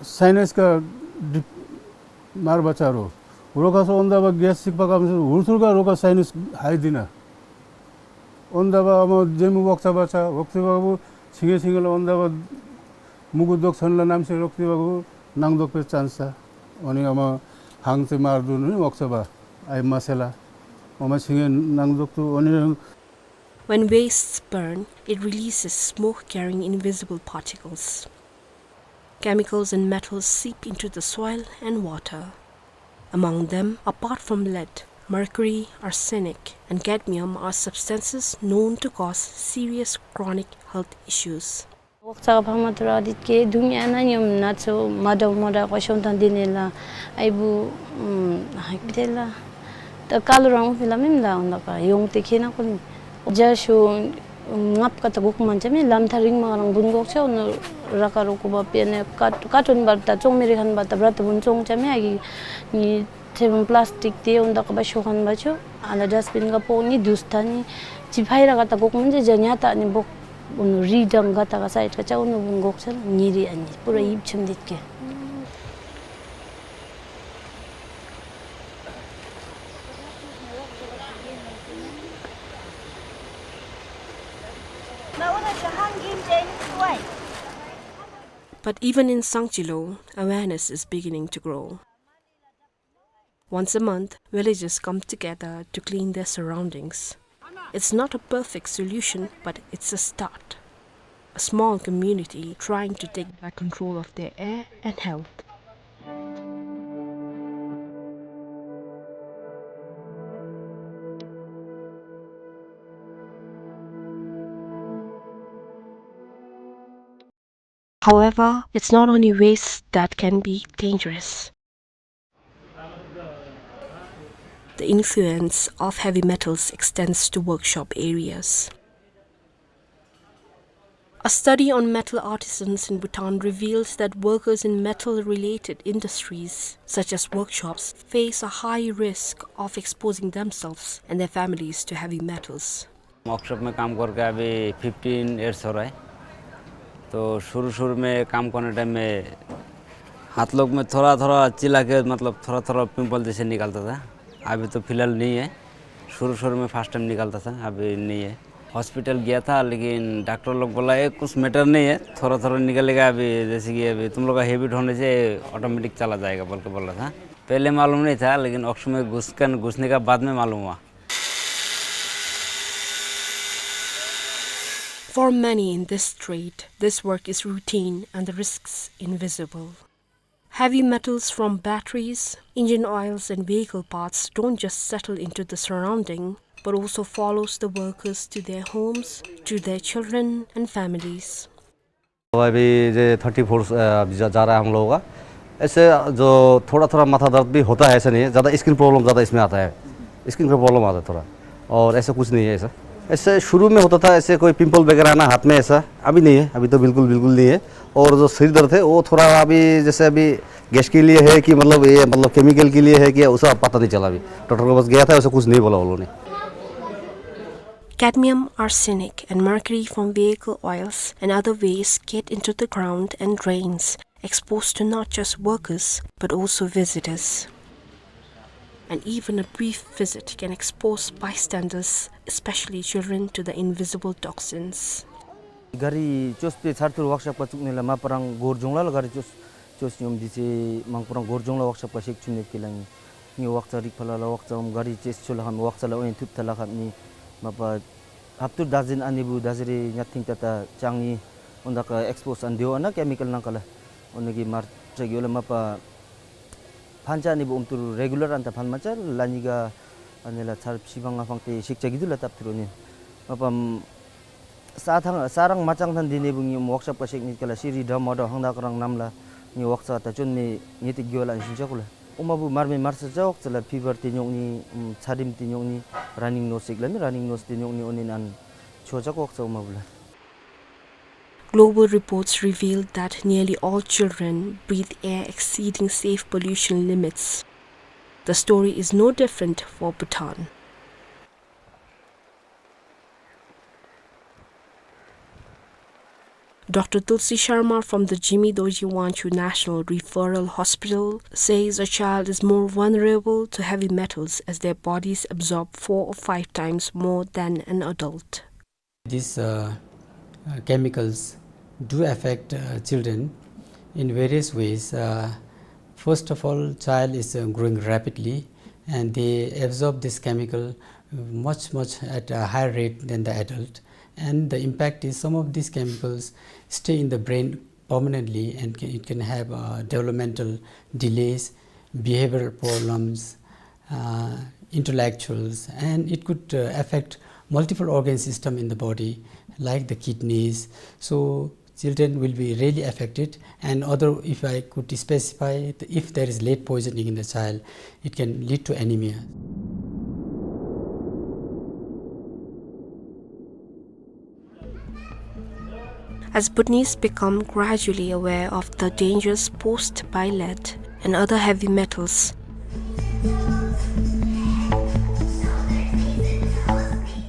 སའི་ནས་ཀ་ཌིབ་མར་བ་ཅ་རོ། རོ་ཀ་སོ་ཨོན་ད་བ་གེས་སིག་པ་ཀམ་སོ་ཧུར་ཐུར་ཀ་རོ་ཀ་སའི་ནས་ཧའི་དི་ན། ཨོན་ད་བ་ཨ་མ་ཇེ་མུ་ཝག་ས་བ་ཅ་ཝག་སི་བ་བུ་ཆིང་ངེ་ཆིང་ངེ་ལ་ཨོན་ད་བ་མུ་གུ་དོག་ཚོན་ལ་ནམ་ཤེ་རོག་སི་བ་བུ་ནང་དོག་པེ་ཅན་ས། ཨོ་ནི་ཨ་མ་ཧང་ཙེ་མར་དུ་ནི་ཝག་ས་བ་ཨའི་མ་སེ་ལ། ཨོ་མ་ཆིང་ངེ་ནང་དོག་ཏུ་ཨོ་ནི། When wastes burn, it releases smoke carrying invisible particles. Chemicals and metals seep into the soil and water. Among them, apart from lead, mercury, arsenic, and cadmium are substances known to cause serious chronic health issues. ཝག་ས་ཕ་མ་ཐུར་ཨ་དིད་ཀེ་དུང་ཡ་ན་ཉོམ་ན་ཚོ་མ་དྲ་མ་དྲ་ཀོ་ཤོང་ཐང་དི་ནེ་ལ་ཨའི་བུ་ཨུམ་ཧ་ཀི་ཐེ་ལ་ད་ཀ་ལུ་རང་ཨུ་ཕི་ལ་མིམ་ལ་འོང་ད་ཀ་ཡོང་ཏེ་ཁེ་ན་ཀོ་ནི་ཇ་ཤུ་ངབ་ཀ་ད་གོག་མན་ཅ་མེ་ལམ་ཐ་རིང་མ་རང་བུན་གོག་ཆ་ཨོ་ནོ་ར་ཀ་རོ་ཀུ་བ་པེ་ནེ་ཀ་ཀ་ཏོན་བར་ད་ཙོང་མེ་རི་ཁན་བ་ད་བྲ་ད་བུན་ཙོང་ཅ་མེ་ཨ་གི་ནི་ཐེ་བུན་པླཱསྟིཀ་ཏེ་ཨོན་ད་ཀ་བ་ཤོ་ཁན་བ་ཆོ་ཨ་ལ་ཌསཊ་བིན་ག་པོ་ནི་དུས་ཐ་ནི་ཅི་ཕའི་ར་ཀ་ད་གོག་མན་ཅ་ཇ་ཉ་ད་ནི་བོག་ཨོ་ནོ་རི་དང་ག་ད་ག་སའིཌ་ཀ་ཅ་ཨོ་ནོ་བུན་གོག་ཆ་ལ་ཉེ་རི་ཨ་ནི་པུ་ར་ཡིབ་ཆམ་དིད་ཀེ། But even in Sangchilo, awareness is beginning to grow. Once a month, villagers come together to clean their surroundings. It's not a perfect solution, but it's a start. A small community trying to take back control of their air and health. However, it's not only waste that can be dangerous. The influence of heavy metals extends to workshop areas. A study on metal artisans in Bhutan reveals that workers in metal-related industries, such as workshops, face a high risk of exposing themselves and their families to heavy metals. Workshop में काम करके अभी fifteen years हो रहा है। तो शुरू शुरू में काम करने टाइम में हाथ लोग में थोड़ा थोड़ा चिल्ला के, मतलब, थोड़ा थोड़ा पिंपल जैसे निकलता था। अभी तो फिलहाल नहीं है, शुरू शुरू में फर्स्ट टाइम निकलता था, अभी नहीं है। हॉस्पिटल गया था, लेकिन डॉक्टर लोग बोला, "ये कुछ मैटर नहीं है, थोड़ा थोड़ा निकलेगा, अभी जैसे कि अभी तुम लोग का हैबिट होने से ऑटोमेटिक चला जाएगा," बोल के बोल रहा था। पहले मालूम नहीं था, लेकिन वर्कशॉप में घुस कर, घुसने का बाद में मालूम हुआ। For many in this trade, this work is routine and the risks invisible. Heavy metals from batteries, engine oils, and vehicle parts don't just settle into the surrounding, but also follows the workers to their homes, to their children and families. तो अभी ये thirty four, अ, जा, जा रहा है हम लोगों का। ऐसे जो थोड़ा-थोड़ा माथा दर्द भी होता है, ऐसा नहीं है। ज़्यादा स्किन प्रॉब्लम ज़्यादा इसमें आता है। स्किन का प्रॉब्लम आता है थोड़ा। और ऐसा कुछ नहीं है ऐसा। ऐसे शुरू में होता था, ऐसे कोई पिंपल वगैरह आना हाथ में ऐसा, अभी नहीं है। अभी तो बिल्कुल, बिल्कुल नहीं है। और जो सिर दर्द है, वो थोड़ा अभी, जैसे अभी गैस के लिए है कि मतलब ये, मतलब केमिकल के लिए है कि उसका पता नहीं चला अभी। डॉक्टर के पास गया था, ऐसा कुछ नहीं बोला उन्होंने। Cadmium, arsenic, and mercury from vehicle oils and other waste get into the ground and drains, exposed to not just workers, but also visitors. And even a brief visit can expose bystanders, especially children, to the invisible toxins. ག་རི་བཅོས་པའི་ཚར་ཐུར་ཝརཀ་ཤོབ་ཀ་བཙུགས་ནི་ལས་མ་པ་རང་སྒོར་གཞུང་ལ་ལ་ག་རི་བཅོས་བཅོས་ཉོམ་འདི་ཚེ་མང་པོ་རང་སྒོར་གཞུང་ལ་ཝརཀ་ཤོབ་ཀ་ཤེག་ཆུ་ནེབ་ཀི་ལ་ངི་ངི་ཝརཀ་ཚ་རིག་ཕ་ལ་ལ་ཝརཀ་ཚ་འོམ་ག་རི་ཅེས་ཆུ་ལ་ཧམ་ཝརཀ་ཚ་ལ་ཨོ་ཡན་ཐུབ་ཐ་ལ་ཧམ་ནི་མ་པ་ཧབ་ཏུར་ད་ཟིན་ཨ་ནི་བུ་ད་ཟི་རི་ཉ་ཐིང་ཏ་ཏ་ཅང་ནི་ཨོ་ད་ཀ་ཨེགས་པོ་སི་ཨན་དེའོ་ཨ་ན་ཀེ་མི་ཀལ་ནང་ཀ་ལ་ཨོ་ནི་གི་མར་ཏྲེག་ཡོ་ལ་མ་པ་ཕན་ཆ་ནི་བུ་ཨོམ་ཏུར་རེ་གུ་ལར་ཨན་ཏ་ཕན་མ་ཆ་ལ་ཉི་ག་ཨ་ནི་ལ་ཚར་ཕྱི་བང་ང་ཕང་ཏེ་ཤེག་ཆ་གི་དུ་ལ་ཏབ་ཏུར་ཨོ་ནི་མ་པ་ས་ཐང་ས་རང་མ་ཅང་ཐང་འདི་ནི་བུ་ངི་ཝརཀ་ཤོབ་ཀ་ཤེག་ནི་ཀ་ལ་ཤི་རི་འདྲ་མ་འདྲ་ཧང་ད་ཀ་རང་ནམ་ལ་ངི་ཝརཀ་ཚ་ཏ་ཅོན་མི་ངེ་ཏི་གི་ཝ་ལ་ཨན་ཤིན་ཆ་ཀུ་ལ་ཨོ་མ་བུ་མར་མི་མར་ས་ཅ་ཝརཀ་ཚ་ལ་ཕི་བར་ཏེ་ཉོག་ནི་ཚ་རིམ་ཏེ་ཉོག་ནི་ར་ནིང་ནོ་སི་ལ་ནི་ར་ནིང་ནོ་སི་ཏེ་ཉོག་ནི་ཨོ་ནི་ཨན་ཆོ་ཅ་ཝརཀ་ཚ་ཨོ་མ་བུ་ལ། Global reports reveal that nearly all children breathe air exceeding safe pollution limits. The story is no different for Bhutan. Doctor Tulsi Sharma from the Jigme Dorji Wangchuck National Referral Hospital says a child is more vulnerable to heavy metals as their bodies absorb four or five times more than an adult. These, uh, uh, chemicals do affect, uh, children in various ways. Uh, first of all, child is, uh, growing rapidly, and they absorb this chemical, uh, much, much at a higher rate than the adult. And the impact is some of these chemicals stay in the brain permanently, and ca-, it can have, uh, developmental delays, behavioral problems, uh, intellectuals, and it could, uh, affect multiple organ system in the body, like the kidneys. So children will be really affected, and other, if I could specify, if there is lead poisoning in the child, it can lead to anemia. As Bhutanese become gradually aware of the dangers posed by lead and other heavy metals,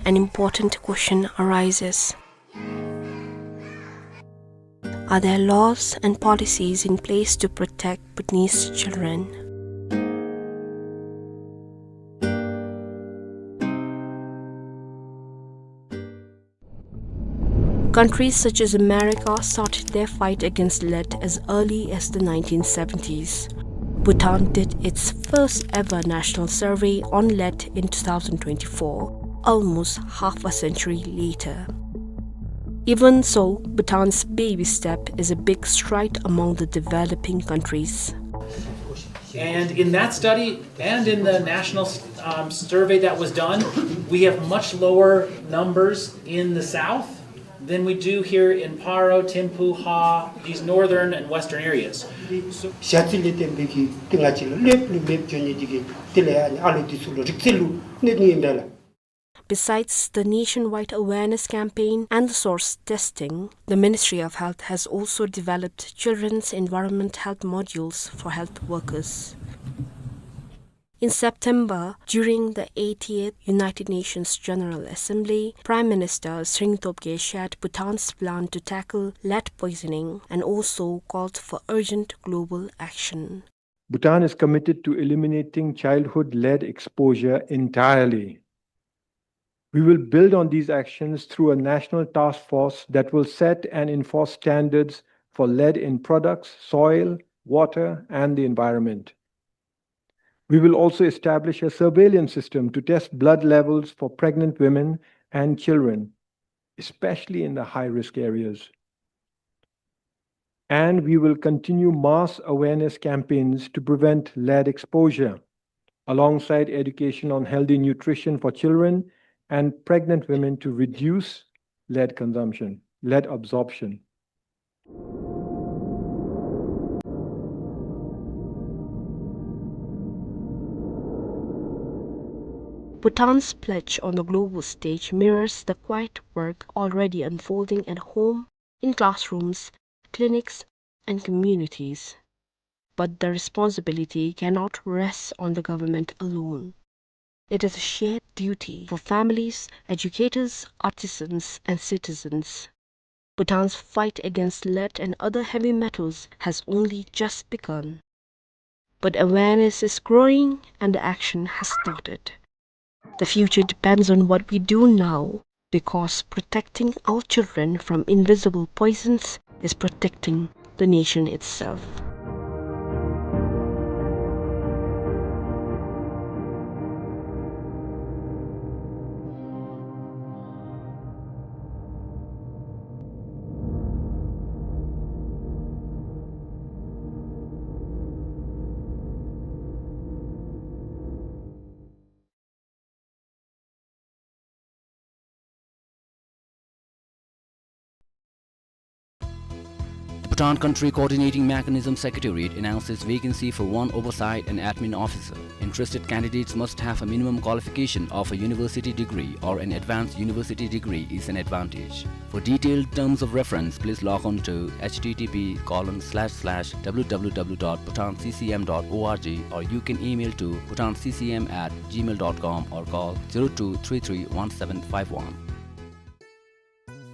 an important question arises. Are there laws and policies in place to protect Bhutanese children? Countries such as America started their fight against lead as early as the nineteen seventies. Bhutan did its first ever national survey on lead in two thousand twenty-four, almost half a century later. Even so, Bhutan's baby step is a big stride among the developing countries. And in that study and in the national, um, survey that was done, we have much lower numbers in the south than we do here in Paro, Thimphu, Ha, these northern and western areas. ཞ་ཚི་ལས་བརྟེན་པའི་གི་ཏི་ང་ཅི་ལ་ལེབ་ལུ་མེབ་ཅོ་ཉེ་ཅིག་གི་ཏི་ལས་ཨ་ནི་ཨ་ལོ་འདི་ཚུ་ལུ་རིག་རྩལ་ལུ་གནོད་ནི་ཨིན་པས་ལགས། Besides the nationwide awareness campaign and the source testing, the Ministry of Health has also developed children's environment health modules for health workers. In September, during the eightieth United Nations General Assembly, Prime Minister Tshering Tobgay shared Bhutan's plan to tackle lead poisoning and also called for urgent global action. Bhutan is committed to eliminating childhood lead exposure entirely. We will build on these actions through a national task force that will set and enforce standards for lead in products, soil, water, and the environment. We will also establish a surveillance system to test blood levels for pregnant women and children. especially in the high-risk areas. And we will continue mass awareness campaigns to prevent lead exposure, alongside education on healthy nutrition for children and pregnant women to reduce lead consumption, lead absorption. Bhutan's pledge on the global stage mirrors the quiet work already unfolding at home, in classrooms, clinics, and communities. But the responsibility cannot rest on the government alone. It is a shared duty for families, educators, artisans, and citizens. Bhutan's fight against lead and other heavy metals has only just begun. But awareness is growing and the action has started. The future depends on what we do now, because protecting our children from invisible poisons is protecting the nation itself. The Bhutan Country Coordinating Mechanism Secretariat announces vacancy for one oversight and admin officer. Interested candidates must have a minimum qualification of a university degree or an advanced university degree is an advantage. For detailed terms of reference, please log on to H T T P colon slash slash W W W dot bhutan C C M dot O R G, or you can email to bhutan C C M at gmail dot com or call zero two three three one seven five one.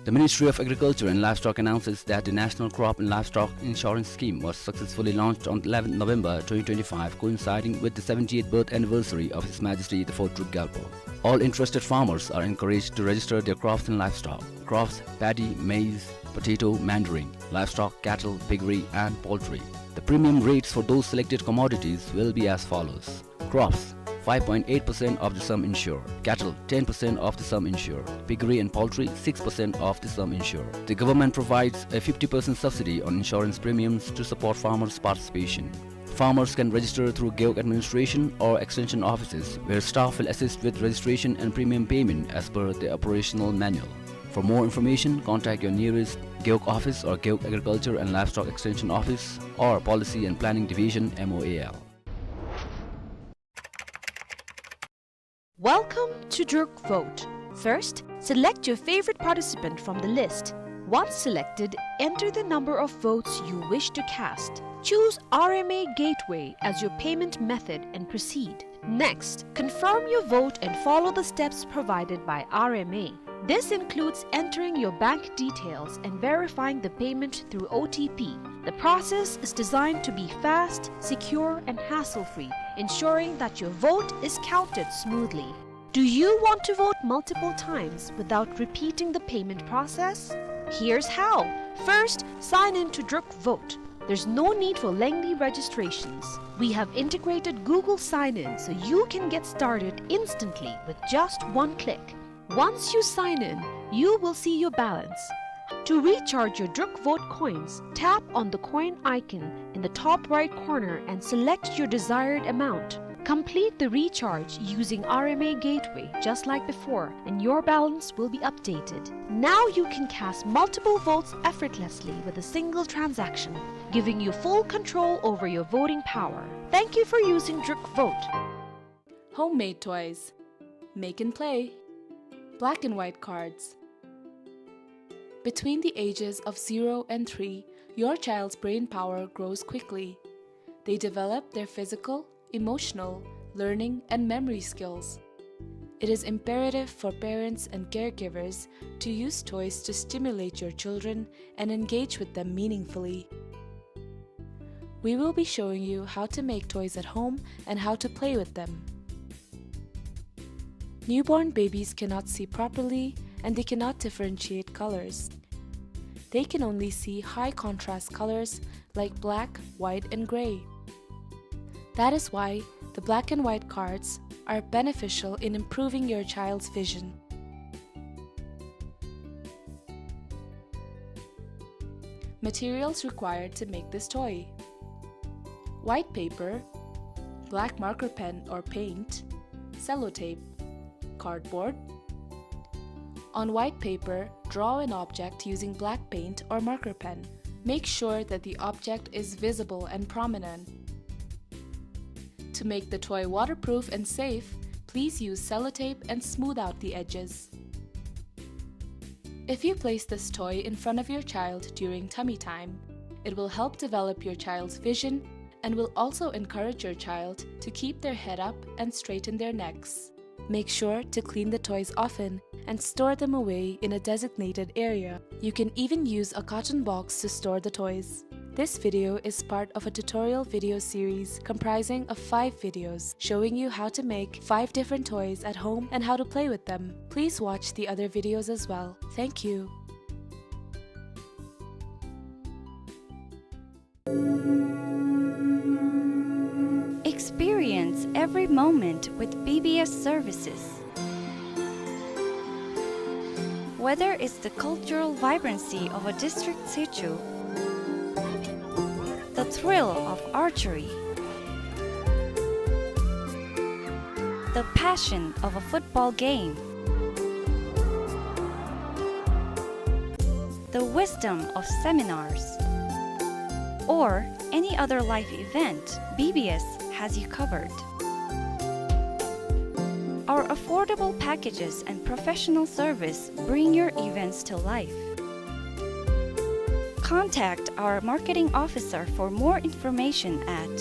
The Ministry of Agriculture and Livestock announces that the National Crop and Livestock Insurance Scheme was successfully launched on eleventh November twenty twenty-five, coinciding with the seventieth birth anniversary of His Majesty the Fourth Druk Gyalpo. All interested farmers are encouraged to register their crops and livestock. Crops: paddy, maize, potato, mandarin. Livestock: cattle, piggery, and poultry. The premium rates for those selected commodities will be as follows. Crops: five point eight percent of the sum insured. Cattle: ten percent of the sum insured. Piggery and poultry: six percent of the sum insured. The government provides a fifty percent subsidy on insurance premiums to support farmers' participation. Farmers can register through Gewog administration or extension offices, where staff will assist with registration and premium payment as per the operational manual. For more information, contact your nearest Gewog office or Gewog Agriculture and Livestock Extension Office or Policy and Planning Division, M O A L. Welcome to Druk Vote. First, select your favorite participant from the list. Once selected, enter the number of votes you wish to cast. Choose R M A Gateway as your payment method and proceed. Next, confirm your vote and follow the steps provided by R M A. This includes entering your bank details and verifying the payment through O T P. The process is designed to be fast, secure, and hassle-free, ensuring that your vote is counted smoothly. Do you want to vote multiple times without repeating the payment process? Here's how. First, sign in to Druk Vote. There's no need for lengthy registrations. We have integrated Google Sign-In, so you can get started instantly with just one click. Once you sign in, you will see your balance. To recharge your Druk Vote coins, tap on the coin icon in the top right corner and select your desired amount. Complete the recharge using R M A Gateway just like before, and your balance will be updated. Now you can cast multiple votes effortlessly with a single transaction, giving you full control over your voting power. Thank you for using Druk Vote. Homemade toys. Make and play. Black and white cards. Between the ages of zero and three, your child's brain power grows quickly. They develop their physical, emotional, learning, and memory skills. It is imperative for parents and caregivers to use toys to stimulate your children and engage with them meaningfully. We will be showing you how to make toys at home and how to play with them. Newborn babies cannot see properly and they cannot differentiate colors. They can only see high contrast colors like black, white, and gray. That is why the black and white cards are beneficial in improving your child's vision. Materials required to make this toy: white paper, black marker pen or paint, sellotape, cardboard. On white paper, draw an object using black paint or marker pen. Make sure that the object is visible and prominent. To make the toy waterproof and safe, please use sellotape and smooth out the edges. If you place this toy in front of your child during tummy time, it will help develop your child's vision and will also encourage your child to keep their head up and straighten their necks. Make sure to clean the toys often and store them away in a designated area. You can even use a carton box to store the toys. This video is part of a tutorial video series comprising of five videos showing you how to make five different toys at home and how to play with them. Please watch the other videos as well. Thank you. Experience every moment with B B S services. Whether it's the cultural vibrancy of a district situ, the thrill of archery, the passion of a football game, the wisdom of seminars, or any other life event, B B S has you covered. Our affordable packages and professional service bring your events to life. Contact our marketing officer for more information at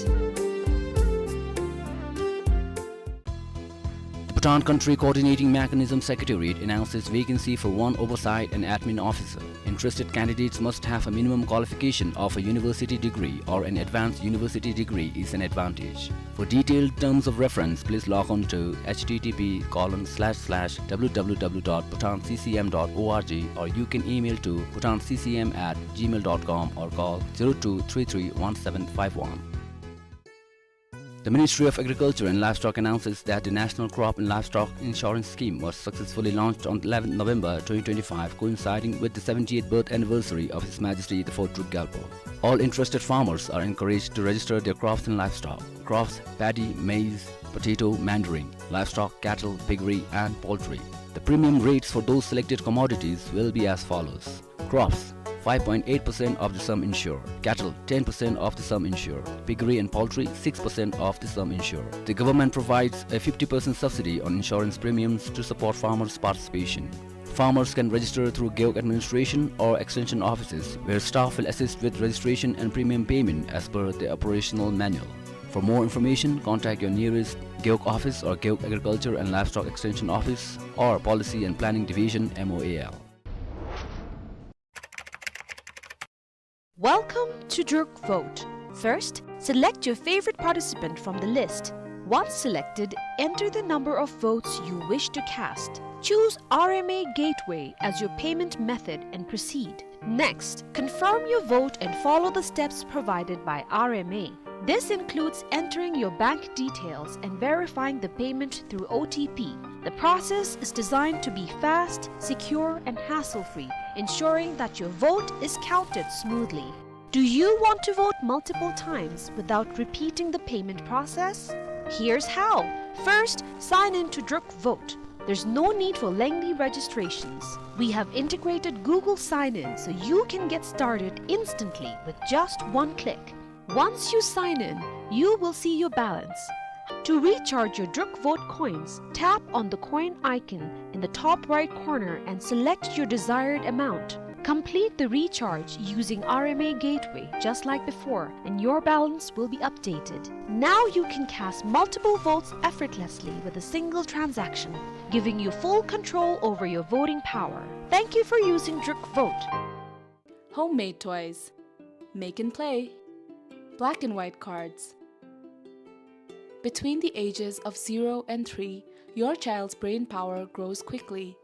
The Bhutan Country Coordinating Mechanism Secretariat announces vacancy for one oversight and admin officer. Interested candidates must have a minimum qualification of a university degree or an advanced university degree is an advantage. For detailed terms of reference, please log on to H T T P colon slash slash W W W dot bhutan C C M dot O R G, or you can email to bhutan C C M at gmail dot com or call zero two three three one seven five one. The Ministry of Agriculture and Livestock announces that the National Crop and Livestock Insurance Scheme was successfully launched on eleventh November twenty twenty-five, coinciding with the seventieth birth anniversary of His Majesty the Fourth Druk Gyalpo. All interested farmers are encouraged to register their crops and livestock. Crops: paddy, maize, potato, mandarin. Livestock: cattle, piggery, and poultry. The premium rates for those selected commodities will be as follows. Crops: five point eight percent of the sum insured. Cattle: ten percent of the sum insured. Piggery and poultry: six percent of the sum insured. The government provides a fifty percent subsidy on insurance premiums to support farmers' participation. Farmers can register through Gewog administration or extension offices, where staff will assist with registration and premium payment as per the operational manual. For more information, contact your nearest Gewog office or Gewog Agriculture and Livestock Extension Office or Policy and Planning Division, M O A L. Welcome to Druk Vote. First, select your favorite participant from the list. Once selected, enter the number of votes you wish to cast. Choose R M A Gateway as your payment method and proceed. Next, confirm your vote and follow the steps provided by R M A. This includes entering your bank details and verifying the payment through O T P. The process is designed to be fast, secure, and hassle-free, ensuring that your vote is counted smoothly. Do you want to vote multiple times without repeating the payment process? Here's how. First, sign in to Druk Vote. There's no need for lengthy registrations. We have integrated Google Sign-In so you can get started instantly with just one click. Once you sign in, you will see your balance. To recharge your Druk Vote coins, tap on the coin icon in the top right corner and select your desired amount. Complete the recharge using R M A Gateway just like before, and your balance will be updated. Now you can cast multiple votes effortlessly with a single transaction, giving you full control over your voting power. Thank you for using Druk Vote. Homemade toys. Make and play. Black and white cards. Between the ages of zero and three, your child's brain power grows quickly.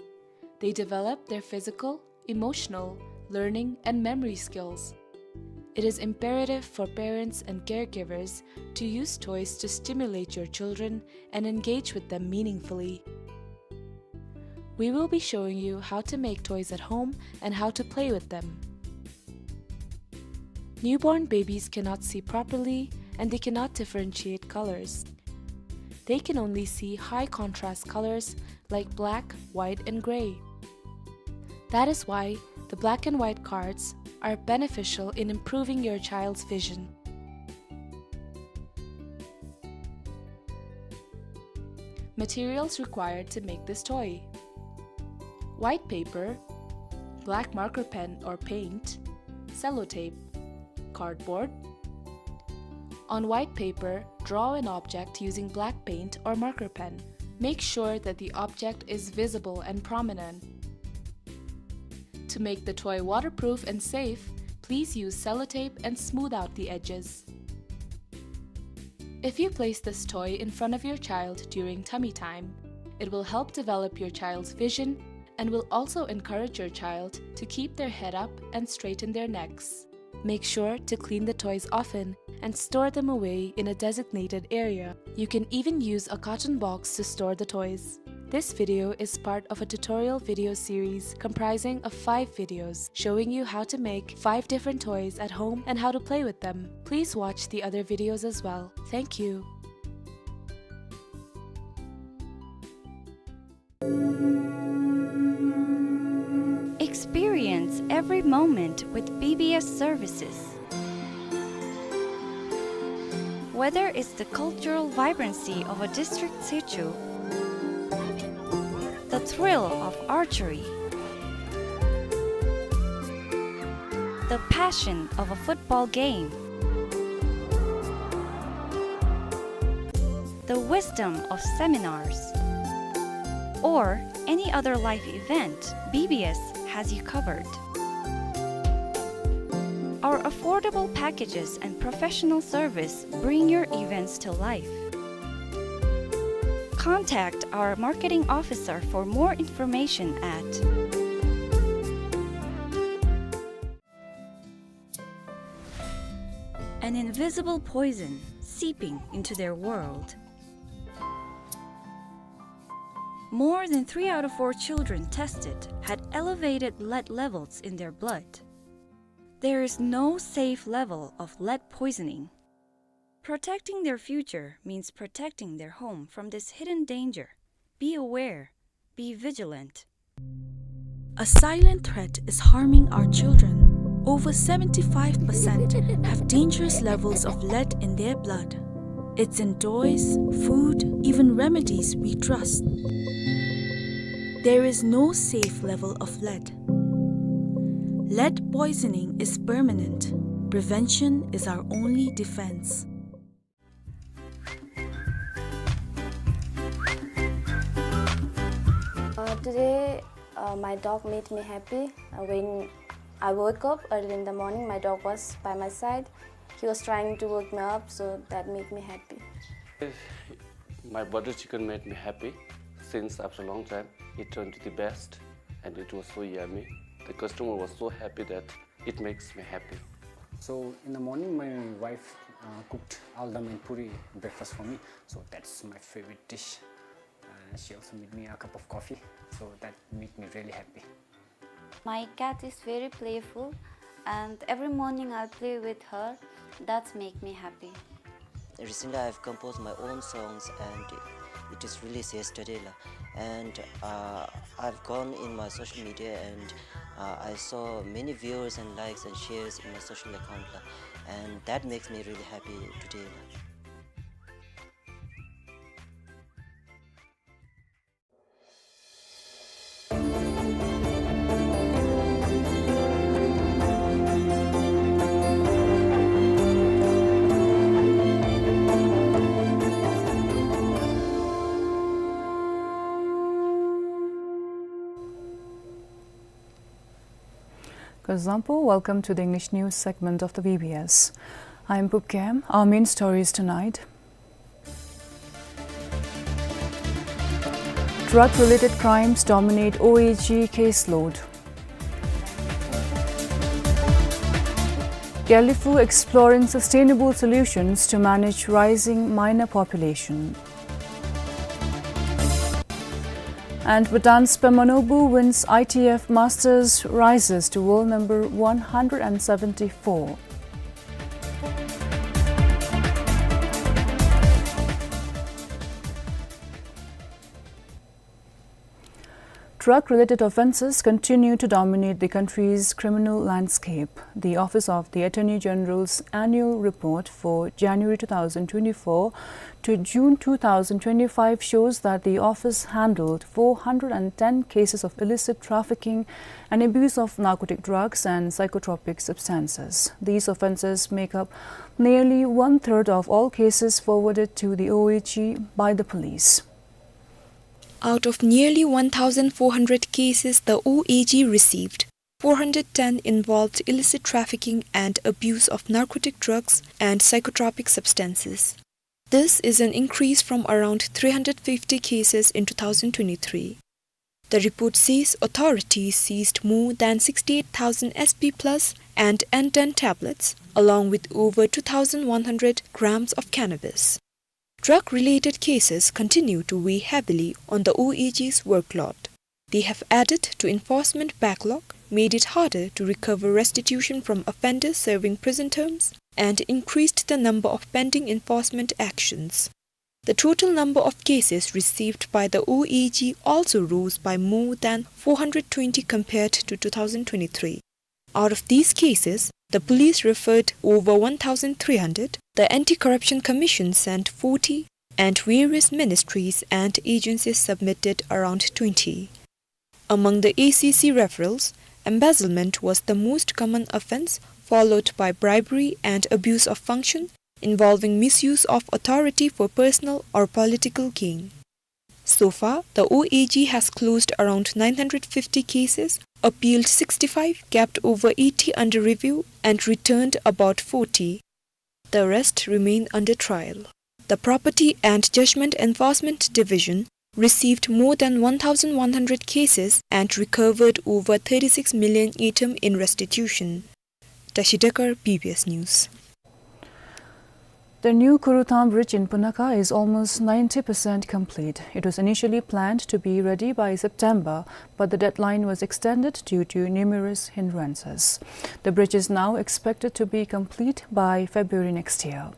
They develop their physical, emotional, learning, and memory skills. It is imperative for parents and caregivers to use toys to stimulate your children and engage with them meaningfully. We will be showing you how to make toys at home and how to play with them. Newborn babies cannot see properly and they cannot differentiate colors. They can only see high contrast colors like black, white, and gray. That is why the black and white cards are beneficial in improving your child's vision. Materials required to make this toy: white paper, black marker pen or paint, sellotape, cardboard. On white paper, draw an object using black paint or marker pen. Make sure that the object is visible and prominent. To make the toy waterproof and safe, please use sellotape and smooth out the edges. If you place this toy in front of your child during tummy time, it will help develop your child's vision and will also encourage your child to keep their head up and straighten their necks. Make sure to clean the toys often and store them away in a designated area. You can even use a carton box to store the toys. This video is part of a tutorial video series comprising of five videos showing you how to make five different toys at home and how to play with them. Please watch the other videos as well. Thank you. Experience every moment with B B S services. Whether it's the cultural vibrancy of a district situ, the thrill of archery, the passion of a football game, the wisdom of seminars, or any other life event, B B S has you covered. Our affordable packages and professional service bring your events to life. Contact our marketing officer for more information at An invisible poison seeping into their world. More than three out of four children tested had elevated lead levels in their blood. There is no safe level of lead poisoning. Protecting their future means protecting their home from this hidden danger. Be aware, be vigilant. A silent threat is harming our children. Over seventy-five percent have dangerous levels of lead in their blood. It's in toys, food, even remedies we trust. There is no safe level of lead. Lead poisoning is permanent. Prevention is our only defense. Uh, today, uh, my dog made me happy. Uh, when I woke up early in the morning, my dog was by my side. He was trying to wake me up, so that made me happy. My butter chicken made me happy since after a long time. It turned to the best, and it was so yummy. The customer was so happy that it makes me happy. So in the morning, my wife, uh, cooked aldam and puri breakfast for me. So that's my favorite dish. Uh, she also made me a cup of coffee. So that made me really happy. My cat is very playful, and every morning I play with her. That's make me happy. Recently, I've composed my own songs and it is released yesterday, la. And, uh, I've gone in my social media and, uh, I saw many viewers and likes and shares in my social account, la. And that makes me really happy today, la. Kuzuzangpo, welcome to the English news segment of the V B S. I'm Pup Kem. Our main stories tonight. Drug-related crimes dominate O A G caseload. Gelephu exploring sustainable solutions to manage rising minor population. And Bhutan's Phemanobu wins I T F Masters, rises to world number one hundred and seventy-four. Drug-related offences continue to dominate the country's criminal landscape. The Office of the Attorney General's annual report for January two thousand twenty-four to June two thousand twenty-five shows that the office handled four hundred and ten cases of illicit trafficking and abuse of narcotic drugs and psychotropic substances. These offences make up nearly one-third of all cases forwarded to the O A G by the police. Out of nearly one thousand four hundred cases the O A G received, four hundred ten involved illicit trafficking and abuse of narcotic drugs and psychotropic substances. This is an increase from around three hundred fifty cases in two thousand twenty-three. The report says authorities seized more than sixty-eight thousand S P plus and N ten tablets, along with over two thousand one hundred grams of cannabis. Drug-related cases continue to weigh heavily on the O A G's workload. They have added to enforcement backlog, made it harder to recover restitution from offenders serving prison terms, and increased the number of pending enforcement actions. The total number of cases received by the O A G also rose by more than four hundred twenty compared to two thousand twenty-three. Out of these cases, the police referred over one thousand three hundred, the Anti-Corruption Commission sent forty, and various ministries and agencies submitted around twenty. Among the A C C referrals, embezzlement was the most common offence, followed by bribery and abuse of function, involving misuse of authority for personal or political gain. So far, the O A G has closed around nine hundred fifty cases, appealed sixty-five, kept over eighty under review, and returned about forty. The rest remain under trial. The Property and Judgment Enforcement Division received more than one thousand one hundred cases and recovered over thirty-six million ngultrum in restitution. Tashi Dekar, B B S News. The new Khuruthang Bridge in Punakha is almost ninety percent complete. It was initially planned to be ready by September, but the deadline was extended due to numerous hindrances. The bridge is now expected to be complete by February next year.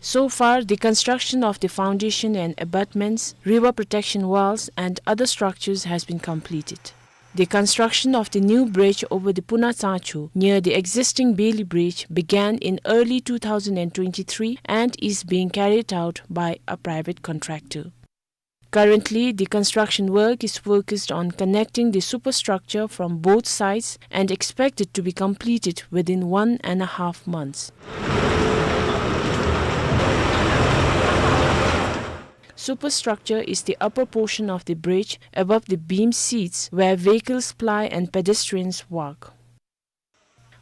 So far, the construction of the foundation and abutments, river protection walls, and other structures has been completed. The construction of the new bridge over the Puna Tsangchu near the existing Beli Bridge began in early two thousand and twenty-three and is being carried out by a private contractor. Currently, the construction work is focused on connecting the superstructure from both sides and expected to be completed within one and a half months. Superstructure is the upper portion of the bridge above the beam seats where vehicles ply and pedestrians walk.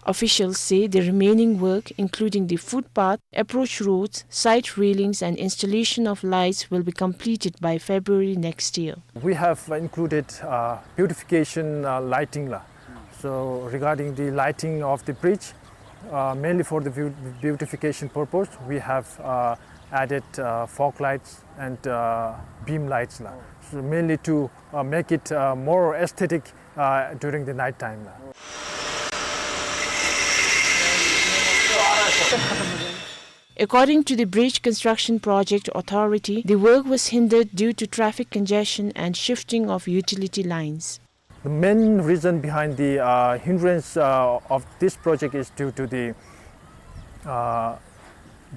Officials say the remaining work, including the footpath, approach roads, side railings and installation of lights, will be completed by February next year. We have included, uh, beautification, uh, lighting la. So regarding the lighting of the bridge, uh, mainly for the beau-, beautification purpose, we have, uh, added, uh, fog lights and, uh, beam lights la. So mainly to, uh, make it, uh, more aesthetic, uh, during the night time la. According to the Bridge Construction Project Authority, the work was hindered due to traffic congestion and shifting of utility lines. The main reason behind the, uh, hindrance, uh, of this project is due to the, uh,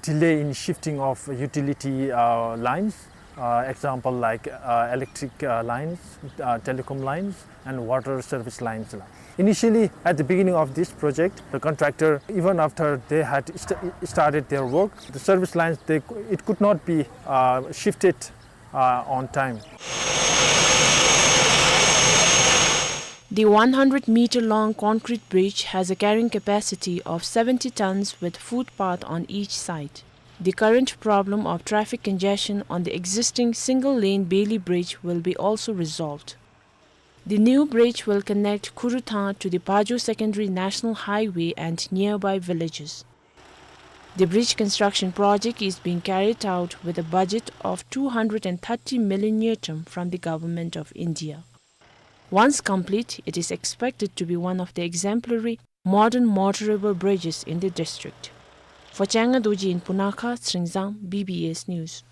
delay in shifting of utility, uh, lines. Uh, example like, uh, electric, uh, lines, uh, telecom lines, and water service lines. Initially, at the beginning of this project, the contractor, even after they had st-, started their work, the service lines, they, it could not be, uh, shifted, uh, on time. The one hundred meter long concrete bridge has a carrying capacity of seventy tons with footpath on each side. The current problem of traffic congestion on the existing single-lane Beli Bridge will be also resolved. The new bridge will connect Khuruthang to the Paju Secondary National Highway and nearby villages. The bridge construction project is being carried out with a budget of two hundred and thirty million ngultrum from the Government of India. Once complete, it is expected to be one of the exemplary modern motorable bridges in the district. For Changa Dorji in Punakha, Tsringzang, B B S News.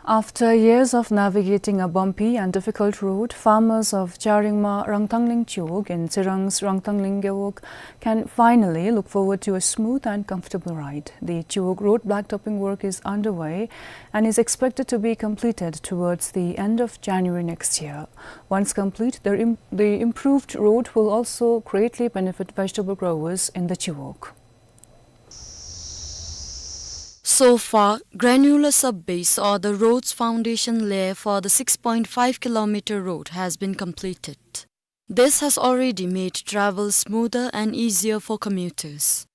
After years of navigating a bumpy and difficult road, farmers of Charingma Rangthangling Chiwog in Tsirang's Rangthangling Gewog can finally look forward to a smooth and comfortable ride. The Chiwog Road blacktopping work is underway and is expected to be completed towards the end of January next year. Once complete, the im-, the improved road will also greatly benefit vegetable growers in the Chiwog. So far, granular subbase or the road's foundation layer for the six point five kilometer road has been completed. This has already made travel smoother and easier for commuters.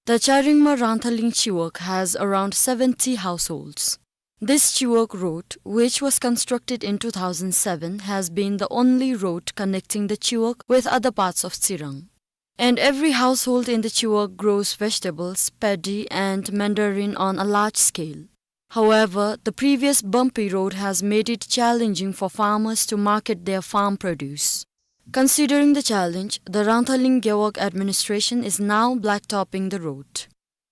The Charingma Rangthangling Chiwog has around seventy households. This Chiwog road, which was constructed in two thousand seven, has been the only road connecting the Chiwog with other parts of Tsirang. And every household in the Chiwog grows vegetables, paddy, and mandarin on a large scale. However, the previous bumpy road has made it challenging for farmers to market their farm produce. Considering the challenge, the Rangthangling Gewog administration is now blacktopping the road.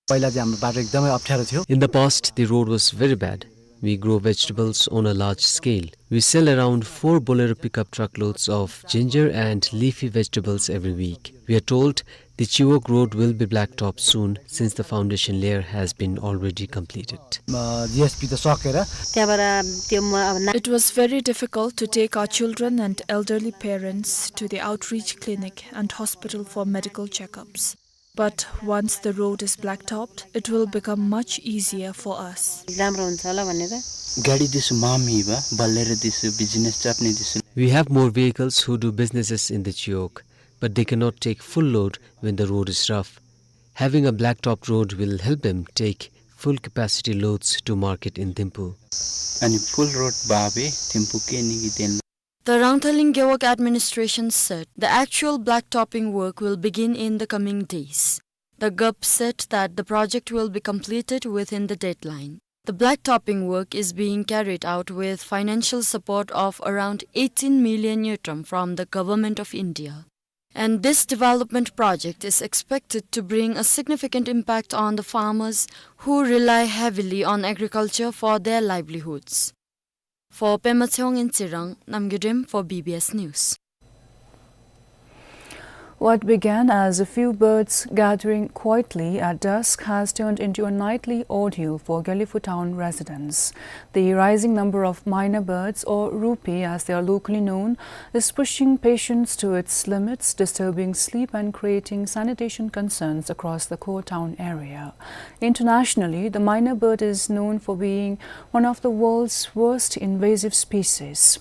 पहिला चाहिँ हाम्रो बाटो एकदमै अप्ठ्यारो थियो। In the past, the road was very bad. We grow vegetables on a large scale. We sell around four Bolero pickup truckloads of ginger and leafy vegetables every week. We are told the Chiwog road will be blacktopped soon since the foundation layer has been already completed. अ, जिएसपी त सकेर त्यहाँबाट त्यो म अब ना- It was very difficult to take our children and elderly parents to the outreach clinic and hospital for medical checkups. But once the road is blacktopped, it will become much easier for us. राम्रो हुन्छ होला भनेर। गाडी दिसु मामी बा, बल्लेर दिसु, बिजनेस चप्ने दिसु। We have more vehicles who do businesses in the Chiwog, but they cannot take full load when the road is rough. Having a blacktopped road will help them take full capacity loads to market in Thimphu. अनि full road बाबे थिम्पू के निगी then The Rangthangling Gewog administration said the actual blacktopping work will begin in the coming days. The G U P said that the project will be completed within the deadline. The blacktopping work is being carried out with financial support of around eighteen million ngultrum from the Government of India. And this development project is expected to bring a significant impact on the farmers who rely heavily on agriculture for their livelihoods. For Pema Tshewang in Tsirang, Namgay Rim for B B S News. What began as a few birds gathering quietly at dusk has turned into a nightly ordeal for Gelephu town residents. The rising number of myna birds, or rupi as they are locally known, is pushing patience to its limits, disturbing sleep and creating sanitation concerns across the core town area. Internationally, the myna bird is known for being one of the world's worst invasive species.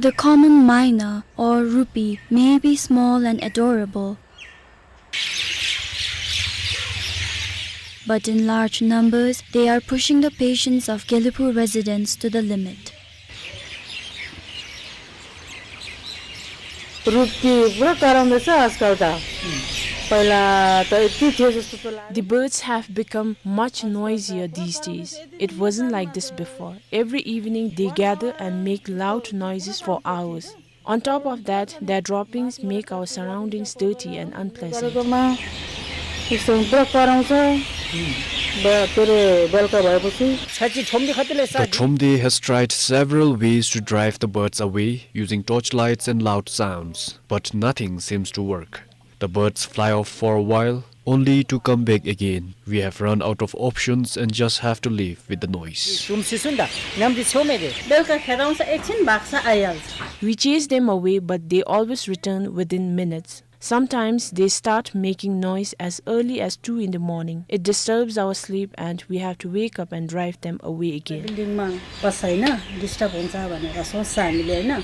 The common myna or rupi may be small and adorable, but in large numbers, they are pushing the patience of Gelephu residents to the limit. रुपी पुरा कराउँदैछ आजकल त। पहिला त यति थियो जस्तो त लाग्यो। The birds have become much noisier these days. It wasn't like this before. Every evening they gather and make loud noises for hours. On top of that, their droppings make our surroundings dirty and unpleasant. गरेकोमा यस्तो पुरा कराउँछ। ब-, के अरे, बेलुका भएपछि। छ्याची ठोम्दे खतिले The साथी। Thomde has tried several ways to drive the birds away using torchlights and loud sounds, but nothing seems to work. The birds fly off for a while, only to come back again. We have run out of options and just have to live with the noise. सुम सिसुन दा, नाम दि छेउमै दे। बेलुका खेदाउँछ, एकछिन भाग्छ, आइहाल्छ। We chase them away, but they always return within minutes. Sometimes they start making noise as early as two in the morning. It disturbs our sleep and we have to wake up and drive them away again. बिल्डिङमा बस्छ होइन, डिस्टर्ब हुन्छ भनेर सोच्छ हामीले होइन।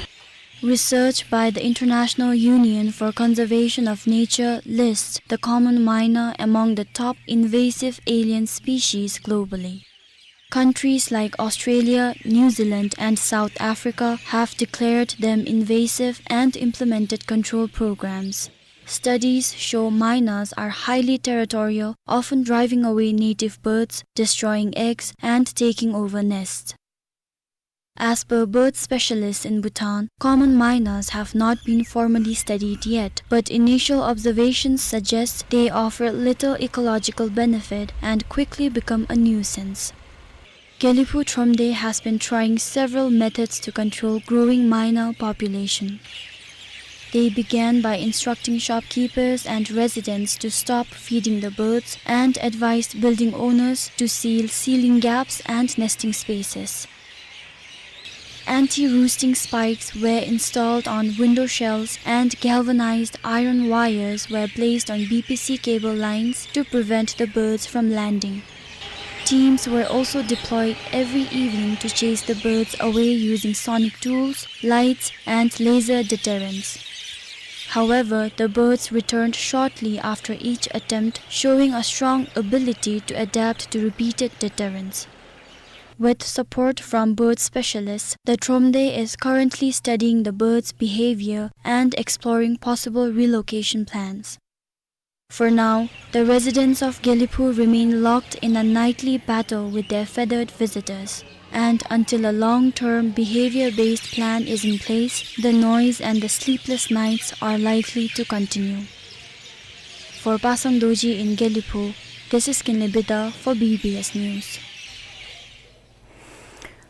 Research by the International Union for Conservation of Nature lists the common myna among the top invasive alien species globally. Countries like Australia, New Zealand, and South Africa have declared them invasive and implemented control programs. Studies show mynas are highly territorial, often driving away native birds, destroying eggs, and taking over nests. As per bird specialists in Bhutan, common minahs have not been formally studied yet, but initial observations suggest they offer little ecological benefit and quickly become a nuisance. Geliphu Thromde has been trying several methods to control growing minah population. They began by instructing shopkeepers and residents to stop feeding the birds and advised building owners to seal ceiling gaps and nesting spaces. Anti-roosting spikes were installed on window shells and galvanized iron wires were placed on B P C cable lines to prevent the birds from landing. Teams were also deployed every evening to chase the birds away using sonic tools, lights, and laser deterrents. However, the birds returned shortly after each attempt, showing a strong ability to adapt to repeated deterrents. With support from bird specialists, the Thromde is currently studying the birds' behavior and exploring possible relocation plans. For now, the residents of Geliphu remain locked in a nightly battle with their feathered visitors, and until a long-term behavior-based plan is in place, the noise and the sleepless nights are likely to continue. For Pasang Dorji in Geliphu, this is Kinley Bida for B B S News.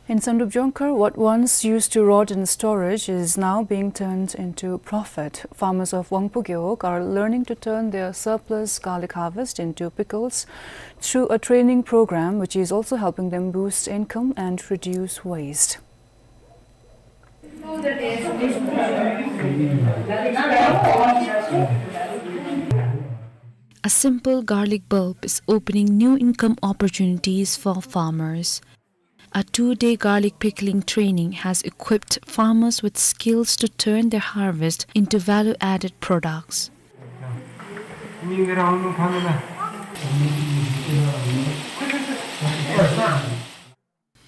In Samdrup Jongkhar, what once used to rot in storage is now being turned into profit. Farmers of Wangpoo Gewog are learning to turn their surplus garlic harvest into pickles through a training program, which is also helping them boost income and reduce waste. A simple garlic bulb is opening new income opportunities for farmers. A two-day garlic pickling training has equipped farmers with skills to turn their harvest into value-added products.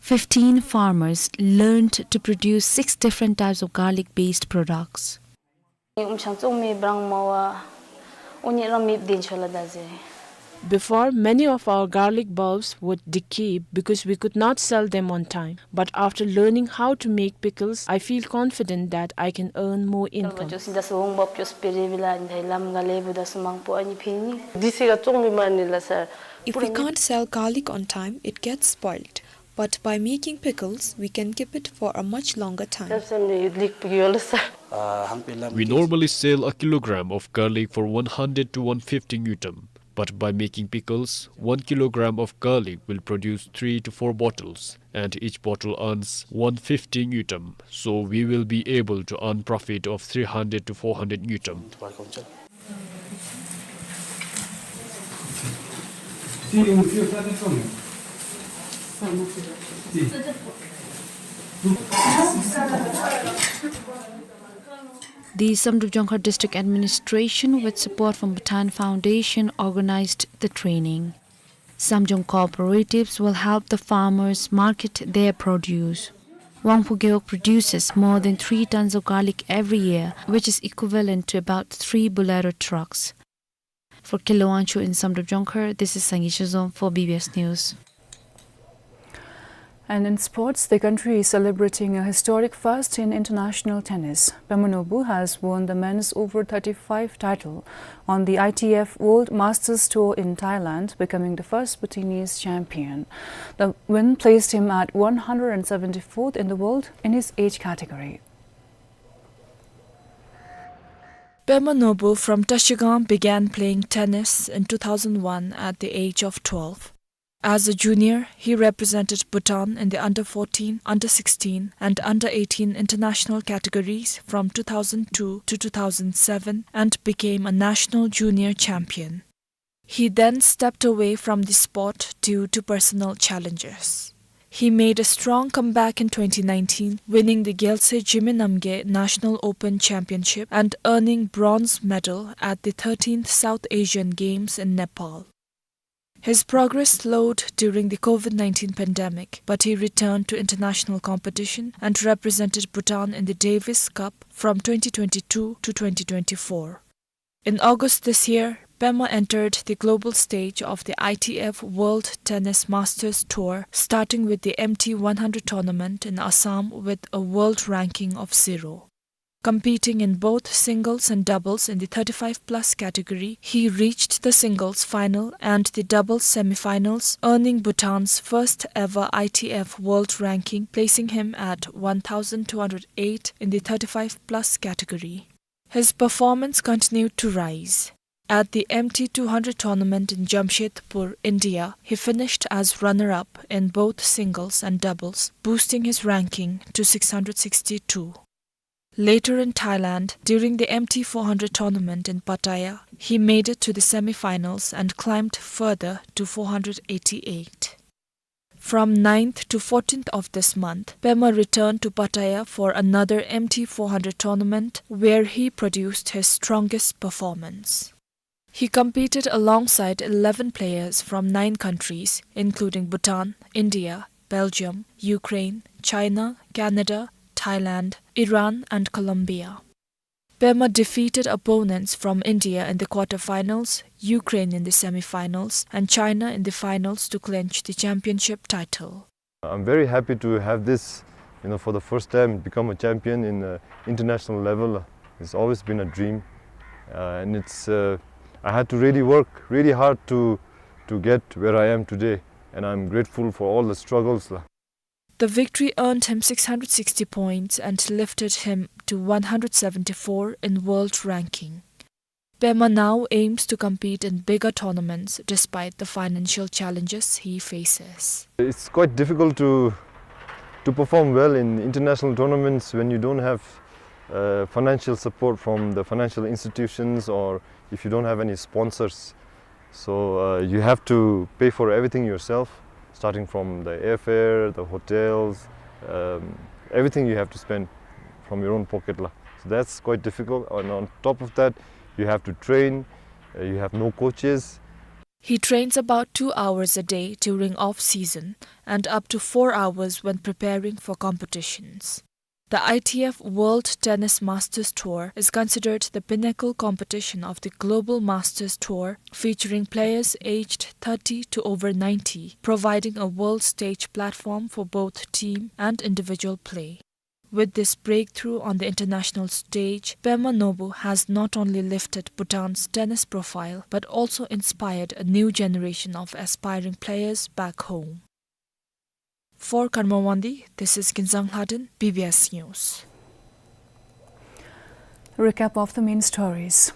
Fifteen farmers learned to produce six different types of garlic-based products. Before, many of our garlic bulbs would decay because we could not sell them on time. But after learning how to make pickles, I feel confident that I can earn more income. If we can't sell garlic on time, it gets spoiled. But by making pickles, we can keep it for a much longer time. We normally sell a kilogram of garlic for one hundred to one fifty ngultrum, but by making pickles, one kilogram of garlic will produce three to four bottles, and each bottle earns one fifty ngultrum, so we will be able to earn profit of three hundred to four hundred ngultrum. The Samdrup Jongkhar District Administration, with support from Bhutan Foundation, organized the training. Samjong cooperatives will help the farmers market their produce. Wangpoo Gewog produces more than three tons of garlic every year, which is equivalent to about three Bolero trucks. For Kinley Wangchuk in Samdrup Jongkhar, this is Sangi Shizom for B B S News. And in sports, the country is celebrating a historic first in international tennis. Pema Nobul has won the men's over thirty-five title on the I T F World Masters Tour in Thailand, becoming the first Bhutanese champion. The win placed him at one hundred seventy-fourth in the world in his age category. Pema Nobul from Trashigang began playing tennis in two thousand one at the age of twelve. As a junior, he represented Bhutan in the under fourteen, under sixteen, and under eighteen international categories from two thousand two to two thousand seven and became a national junior champion. He then stepped away from the sport due to personal challenges. He made a strong comeback in twenty nineteen, winning the Gyalse Zhime Namgay National Open Championship and earning bronze medal at the thirteenth South Asian Games in Nepal. His progress slowed during the COVID nineteen pandemic, but he returned to international competition and represented Bhutan in the Davis Cup from twenty twenty-two to twenty twenty-four. In August this year, Pema entered the global stage of the I T F World Tennis Masters Tour, starting with the M T one hundred tournament in Assam with a world ranking of zero. Competing in both singles and doubles in the thirty-five plus category, he reached the singles final and the doubles semifinals, earning Bhutan's first ever I T F world ranking, placing him at one thousand two hundred eight in the thirty-five plus category. His performance continued to rise. At the M T two hundred tournament in Jamshedpur, India, he finished as runner-up in both singles and doubles, boosting his ranking to six hundred sixty-two. Later in Thailand, during the M T four hundred tournament in Pattaya, he made it to the semi-finals and climbed further to four hundred eighty-eight. From ninth to fourteenth of this month, Pema returned to Pattaya for another M T four hundred tournament, where he produced his strongest performance. He competed alongside eleven players from nine countries, including Bhutan, India, Belgium, Ukraine, China, Canada, Thailand, Iran, and Colombia. Pema defeated opponents from India in the quarterfinals, Ukraine in the semifinals, and China in the finals to clinch the championship title. I'm very happy to have this, you know, for the first time become a champion in, uh, international level. It's always been a dream, uh, and it's, uh, I had to really work really hard to, to get where I am today, and I'm grateful for all the struggles. The victory earned him six hundred sixty points and lifted him to one hundred seventy-four in world ranking. Pema now aims to compete in bigger tournaments despite the financial challenges he faces. It's quite difficult to, to perform well in international tournaments when you don't have, uh, financial support from the financial institutions or if you don't have any sponsors. So, uh, you have to pay for everything yourself, starting from the airfare, the hotels, um, everything you have to spend from your own pocket la. So that's quite difficult. And on top of that, you have to train, uh, you have no coaches. He trains about two hours a day during off-season and up to four hours when preparing for competitions. The I T F World Tennis Masters Tour is considered the pinnacle competition of the Global Masters Tour, featuring players aged thirty to over ninety, providing a world stage platform for both team and individual play. With this breakthrough on the international stage, Pema Nobu has not only lifted Bhutan's tennis profile, but also inspired a new generation of aspiring players back home. For Karma Wangdi, this is Kinzang Lhaden, B B S News. Recap of the main stories.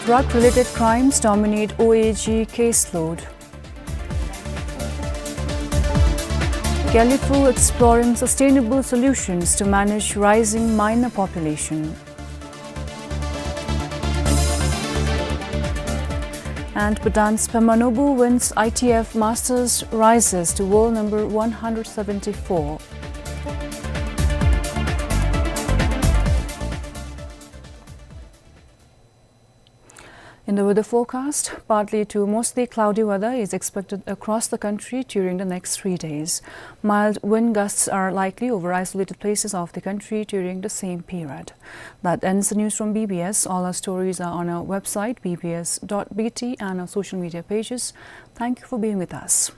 Drug-related crimes dominate O A G caseload. Gelephu exploring sustainable solutions to manage rising minor population. And Bhutan's Pema Nobu wins I T F Masters, rises to world number one hundred seventy-four. In the weather forecast, partly to mostly cloudy weather is expected across the country during the next three days. Mild wind gusts are likely over isolated places of the country during the same period. That ends the news from B B S. All our stories are on our website, B B S dot B T, and our social media pages. Thank you for being with us.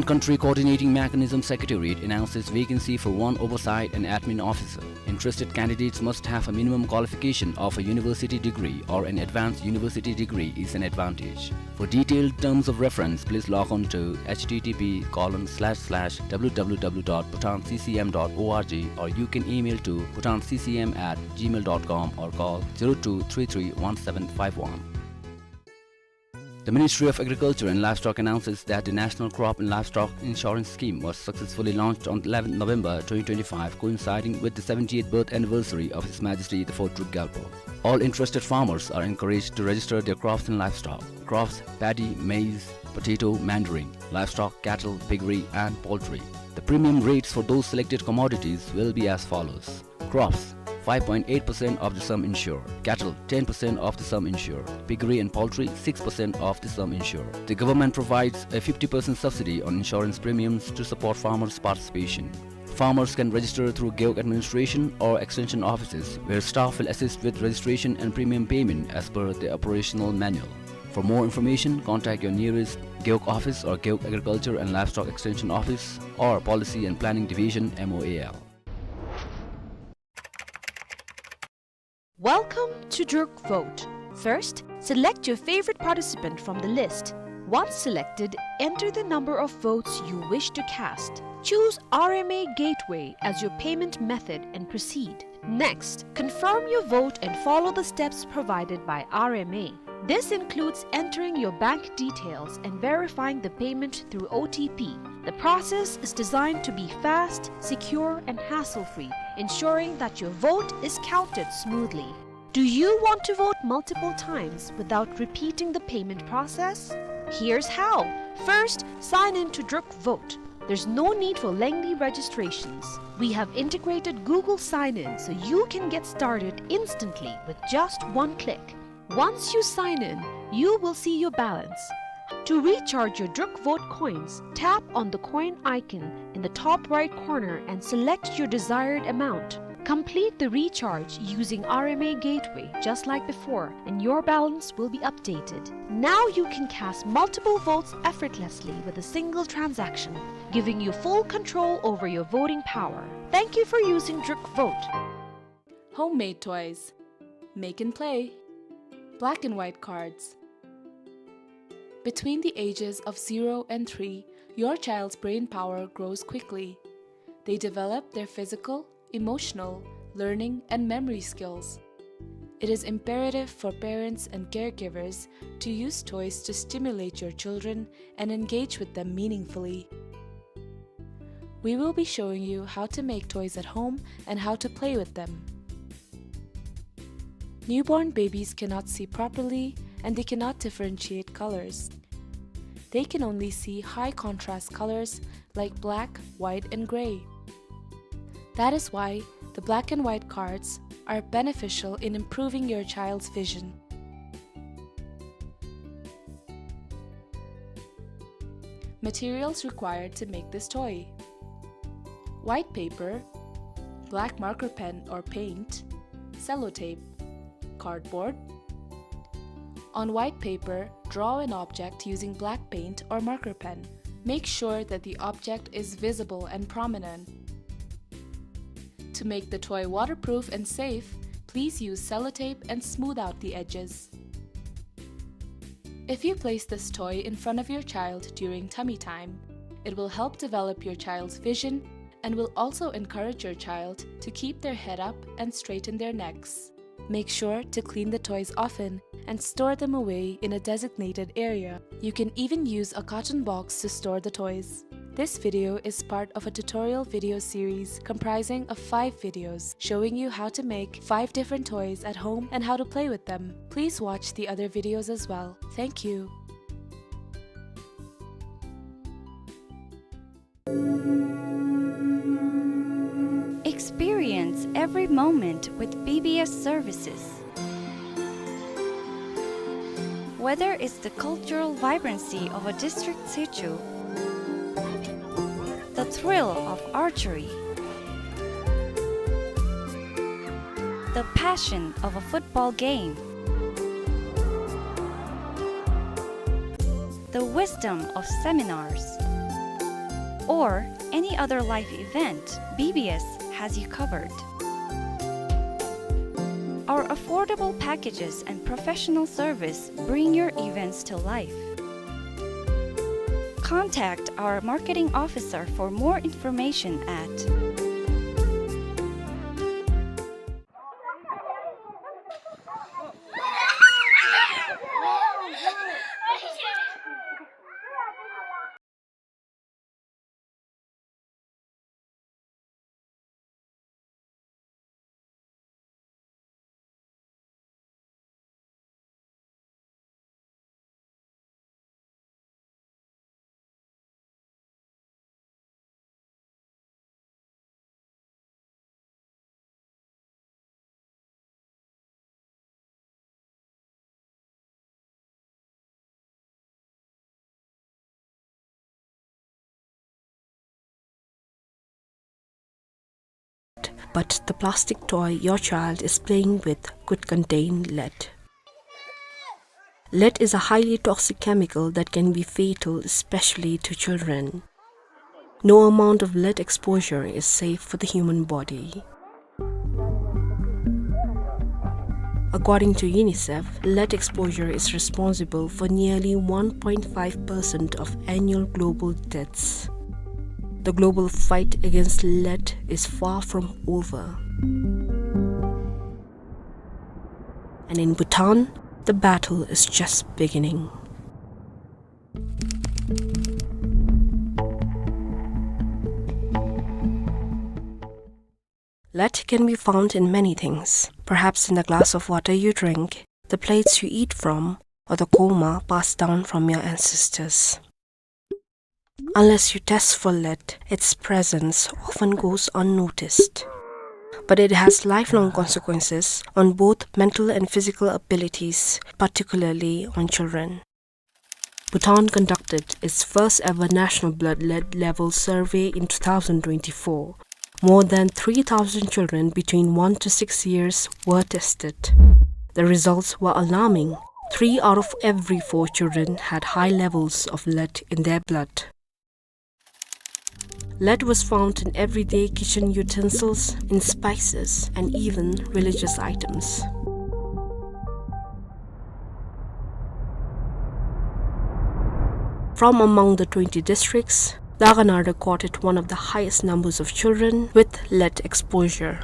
Country Coordinating Mechanism Secretariat announces vacancy for one oversight and admin officer. Interested candidates must have a minimum qualification of a university degree or an advanced university degree is an advantage. For detailed terms of reference, please log on to H T T P colon slash slash W W W dot bhutan C C M dot O R G, or you can email to bhutan C C M at gmail dot com or call zero two three three one seven five one. The Ministry of Agriculture and Livestock announces that the National Crop and Livestock Insurance Scheme was successfully launched on eleventh November twenty twenty-five, coinciding with the seventieth birth anniversary of His Majesty the Fourth Druk Gyalpo. All interested farmers are encouraged to register their crops and livestock. Crops: paddy, maize, potato, mandarin. Livestock: cattle, piggery, and poultry. The premium rates for those selected commodities will be as follows. Crops: five point eight percent of the sum insured. Cattle: ten percent of the sum insured. Piggery and poultry: six percent of the sum insured. The government provides a fifty percent subsidy on insurance premiums to support farmers' participation. Farmers can register through Gewog administration or extension offices, where staff will assist with registration and premium payment as per the operational manual. For more information, contact your nearest Gewog office or Gewog Agriculture and Livestock Extension Office or Policy and Planning Division, M O A L. Welcome to Druk Vote. First, select your favorite participant from the list. Once selected, enter the number of votes you wish to cast. Choose R M A Gateway as your payment method and proceed. Next, confirm your vote and follow the steps provided by R M A. This includes entering your bank details and verifying the payment through O T P. The process is designed to be fast, secure, and hassle-free, ensuring that your vote is counted smoothly. Do you want to vote multiple times without repeating the payment process? Here's how. First, sign in to Druk Vote. There's no need for lengthy registrations. We have integrated Google Sign-In, so you can get started instantly with just one click. Once you sign in, you will see your balance. To recharge your Druk Vote coins, tap on the coin icon in the top right corner and select your desired amount. Complete the recharge using R M A Gateway just like before, and your balance will be updated. Now you can cast multiple votes effortlessly with a single transaction, giving you full control over your voting power. Thank you for using Druk Vote. Homemade toys. Make and play. Black and white cards. Between the ages of zero and three, your child's brain power grows quickly. They develop their physical, emotional, learning, and memory skills. It is imperative for parents and caregivers to use toys to stimulate your children and engage with them meaningfully. We will be showing you how to make toys at home and how to play with them. Newborn babies cannot see properly and they cannot differentiate colors. They can only see high contrast colors like black, white, and gray. That is why the black and white cards are beneficial in improving your child's vision. Materials required to make this toy: white paper, black marker pen or paint, sellotape, cardboard. On white paper, draw an object using black paint or marker pen. Make sure that the object is visible and prominent. To make the toy waterproof and safe, please use sellotape and smooth out the edges. If you place this toy in front of your child during tummy time, it will help develop your child's vision and will also encourage your child to keep their head up and straighten their necks. Make sure to clean the toys often and store them away in a designated area. You can even use a carton box to store the toys. This video is part of a tutorial video series comprising of five videos showing you how to make five different toys at home and how to play with them. Please watch the other videos as well. Thank you. Experience every moment with B B S services. Whether it's the cultural vibrancy of a district situ, the thrill of archery, the passion of a football game, the wisdom of seminars, or any other life event, B B S has you covered. Our affordable packages and professional service bring your events to life. Contact our marketing officer for more information at But the plastic toy your child is playing with could contain lead. Lead is a highly toxic chemical that can be fatal, especially to children. No amount of lead exposure is safe for the human body. According to UNICEF, lead exposure is responsible for nearly one point five percent of annual global deaths. The global fight against lead is far from over. And in Bhutan, the battle is just beginning. Lead can be found in many things, perhaps in the glass of water you drink, the plates you eat from, or the kurma passed down from your ancestors. Unless you test for lead, its presence often goes unnoticed. But it has lifelong consequences on both mental and physical abilities, particularly on children. Bhutan conducted its first ever national blood lead level survey in two thousand twenty-four. More than three thousand children between one to six years were tested. The results were alarming. Three out of every four children had high levels of lead in their blood. Lead was found in everyday kitchen utensils, in spices, and even religious items. From among the twenty districts, Naga Nang recorded one of the highest numbers of children with lead exposure.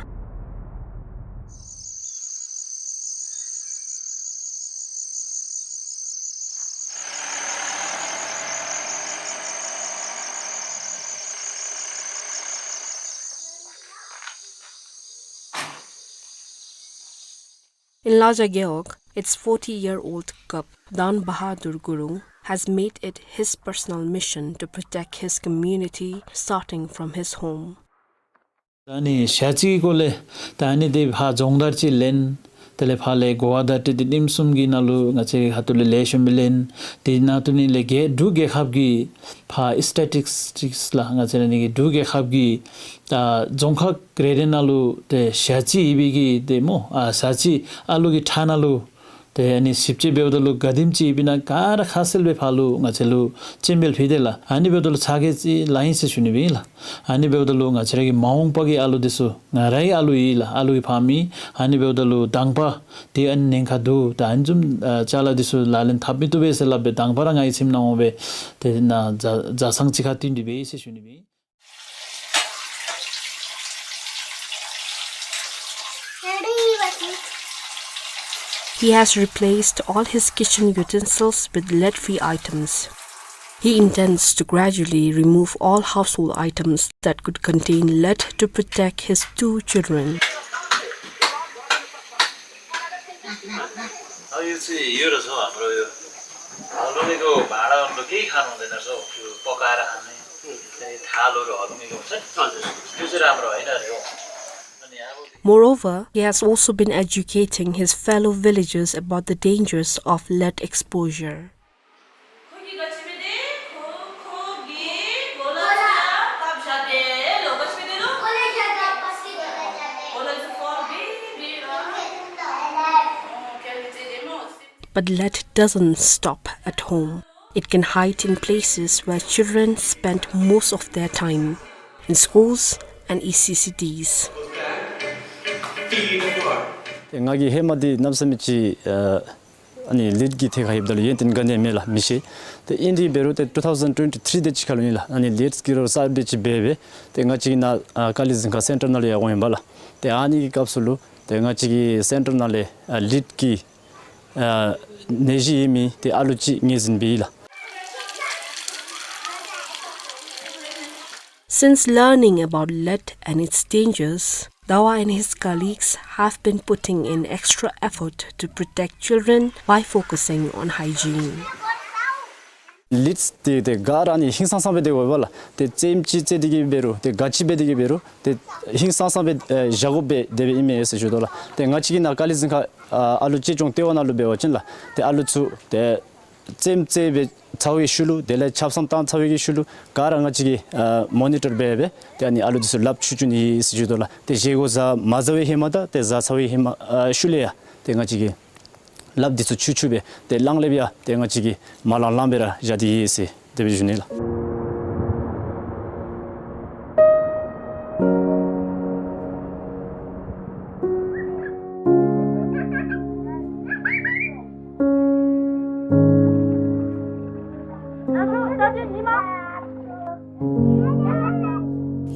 In Laja Gewog, its forty-year-old Kap, Dan Bahadur Gurung, has made it his personal mission to protect his community, starting from his home. ད་ནི་ཞ་རྩི་སྐོར་ལས་ད་ནི་དེ་ཕར་སྦྱོང་བརྡར་ཅིག་ལེན། དེ་ལས་ཕར་ལས་གོ་བ་བརྡ་སྤྲོད་དེ་ཉིནམ་གསུམ་གྱི་ནང་ལུ་ང་བཅས་ཁ་ཐུག་ལས་ལེགས་ཤོམ་སྦེ་ལེན། དེ་ནང་དུ་ནི་ལས་རྒྱལ་འབྲུག་རྒྱལ་ཁབ་ཀྱི་ཕར་སི་ཊེ་ཊིག་སི་ལགས་ང་བཅས་ར་ནི་གི་འབྲུག་རྒྱལ་ཁབ་ཀྱི་ད་རྫོང་ཁག་རེ་རེ་ནང་ལུ་དེ་ཞ་རྩི་ཡོད་པའི་གི་དེ་སྨོ། ཨ་ཞ་རྩི་ཨ་ལུ་གི་ཁྲག་ནང་ལུ་དེ་ཨ་ནི་ཞིབ་དཔྱད་འབདཝ་ད་ལུ་ག་དེམ་ཅིག་ཡོདཔ་ཨིན་ན་ག་ར་ཁ་གསལ་སྦེ་ཕར་ལུ་ང་བཅས་ལུ་སྤྱན་འབུལ་ཕུལ་ཏེ་ལགས། ཨ་ནི་འབདཝ་ད་ལུ་ཚ་གྱང་ཅིག་ལང་ཡི་ཟེར་ཞུ་ནི་སྦེ་ཨིན་ལགས། ཨ་ནི་འབདཝ་ད་ལུ་ང་བཅས་ར་གི་མ་འོངས་པ་གི་ཨ་ལུ་འདི་ཚུ་ང་ར་གི་ཨ་ལུ་ཨིན་ལགས། ཨ་ལུ་གི་ཕ་མ་ཨིན། ཨ་ནི་འབདཝ་ད་ལུ་དང་པ་དེ་ཨ་ནི་ཉེན་ཁ་འདུག། ད་ཨ་ནི་བཟུམ་ཨ་ཅ་ལ་འདི་ཚུ་ལག་ལེན་འཐབ་མི་བཏུབ་པས་ཟེར་སླབ་སྦེ་དང་པ་ར་ང་གི་ཁྱིམ་ནང་འོང་སྦེ་དེ་ནང་བཟའ་བཟའ་ཚང་གཅིག་ཁར་བསྟུན་ཏེ་སྦེ་ཨིན་ཟེར་ཞུ་ནི་སྦེ་ཨིན། He has replaced all his kitchen utensils with lead-free items. He intends to gradually remove all household items that could contain lead to protect his two children. अँ, यो चाहिँ यो रहेछ हौ हाम्रो यो हलुङ्गेको भाँडाहरू केही खानु हुँदैन रहेछ हौ, त्यो पकाएर खाने, त्यो थालहरू हलुङ्गेको हुन्छ नि, हजुर। त्यो चाहिँ राम्रो होइन अरे हौ। अनि अब Moreover, he has also been educating his fellow villagers about the dangers of lead exposure. But lead doesn't stop at home. It can hide in places where children spend most of their time, in schools and E C C Ds. ཏེ་ང་གིས་ཧེ་མ་འདི་གནམ་མེད་ས་མེད་ཅིག་ཨ་ཨ་ནི་ལིཌ་ཀྱི་ཐད་ཁར་ལྷོདཔ་ད་ལུ་ཡོན་ཏན་ག་ནི་ཡང་མེད་ལགས། མི་ཤེས། ཏེ་ཨིན་རུང་འབད་རུང་ཏེ་ཊུ་ཐའུ་ཟེན་ཊུ་ཝེན་ཊི་ཐིརི་དེ་ཅིག་ཁར་ལུ་ཨིན་ལགས། ཨ་ནི་ལིཌ་ཀྱི་རོགས་གསརཔ་ཅིག་འབད་སྦེ་ཏེ་ང་བཅས་ཀྱི་ནཱ་ཨ་དཀའ་ལས་གཟིགས་ཁང་སེན་ཊར་ནང་ལུ་ཡར་འོང་ཡི་པ་ལགས། ཏེ་ཨ་ནི་གི་སྐབས་སུ་ལུ་ཏེ་ང་བཅས་ཀྱི་སེན་ཊར་ནང་ལས་ཨ་ལིཌ་ཀྱི་ཨ་ནད་གཞི་ཡོད་མི་ཏེ་ཨ་ལུ་ཅིག་ངོས་འཛིན་འབད་ཡི་ལགས། Since learning about lead and its dangers, Dawa and his colleagues have been putting in extra effort to protect children by focusing on hygiene. ལིཌ་འདི་ཏེ་ག་ར་ཨ་ནི་ཧིང་སངས་སངས་སྦེ་སྡོད་དགོ་པས་ལགས། ཏེ་རྩེདམོ་ཅིག་རྩེ་སྟེ་གི་འབད་རུང་ཏེ་ག་ཅི་འབད་དེ་གི་འབད་རུང་ཏེ་ཧིང་སངས་སངས་སྦེ་ཨེ་བཞག་དགོ་པས་དེ་སྦེ་ཨིན་མས་ཟེར་ཞུ་དོ་ལགས། ཏེ་ང་བཅས་ཀྱི་ནཱ་དཀའ་ལས་གཟིགས་ཁང་ཨ་ཨ་ལུ་གཅེས་སྐྱོང་ལྟེ་བ་ནང་ལུ་འབད་བ་ཅིན་ལགས། ཏེ་ཨ་ལུ་ཚུ་ཏེ་རྩེདམོ་རྩེ་སྦེ་ཚར་བའི་ཤུལ་ལུ་དེ་ལས་ཆབ་གསང་བཏང་ཚར་བའི་གི་ཤུལ་ལུ་ག་ར་ང་བཅས་ཀྱིས་ཨ་མོ་ནི་ཊར་འབད་སྦེ་ཏེ་ཨ་ནི་ཨ་ལུ་འདི་ཚུ་ལགཔ་འཁྱུ་འཁྱུ་ནི་ཨིན་ཟེར་ཞུ་དོ་ལགས། ཏེ་བཞེས་སྒོ་བཟའ་མ་བཟའ་བའི་ཧེ་མ་དང་ཏེ་བཟའ་ཚར་བའི་ཧེ་མ་ཨ་ཤུལ་ལས་ཡང་ཏེ་ང་བཅས་ཀྱིས་ལགཔ་འདི་ཚུ་འཁྱུ་འཁྱུ་སྦེ་ཏེ་གླང་ལེབ་ཡང་ཏེ་ང་བཅས་ཀྱིས་མ་བླངས་བླངས་སྦེ་ར་བཞག་སྟེ་ཡོད་ཟེར་དེ་སྦེ་ཞུ་ནི་ལགས།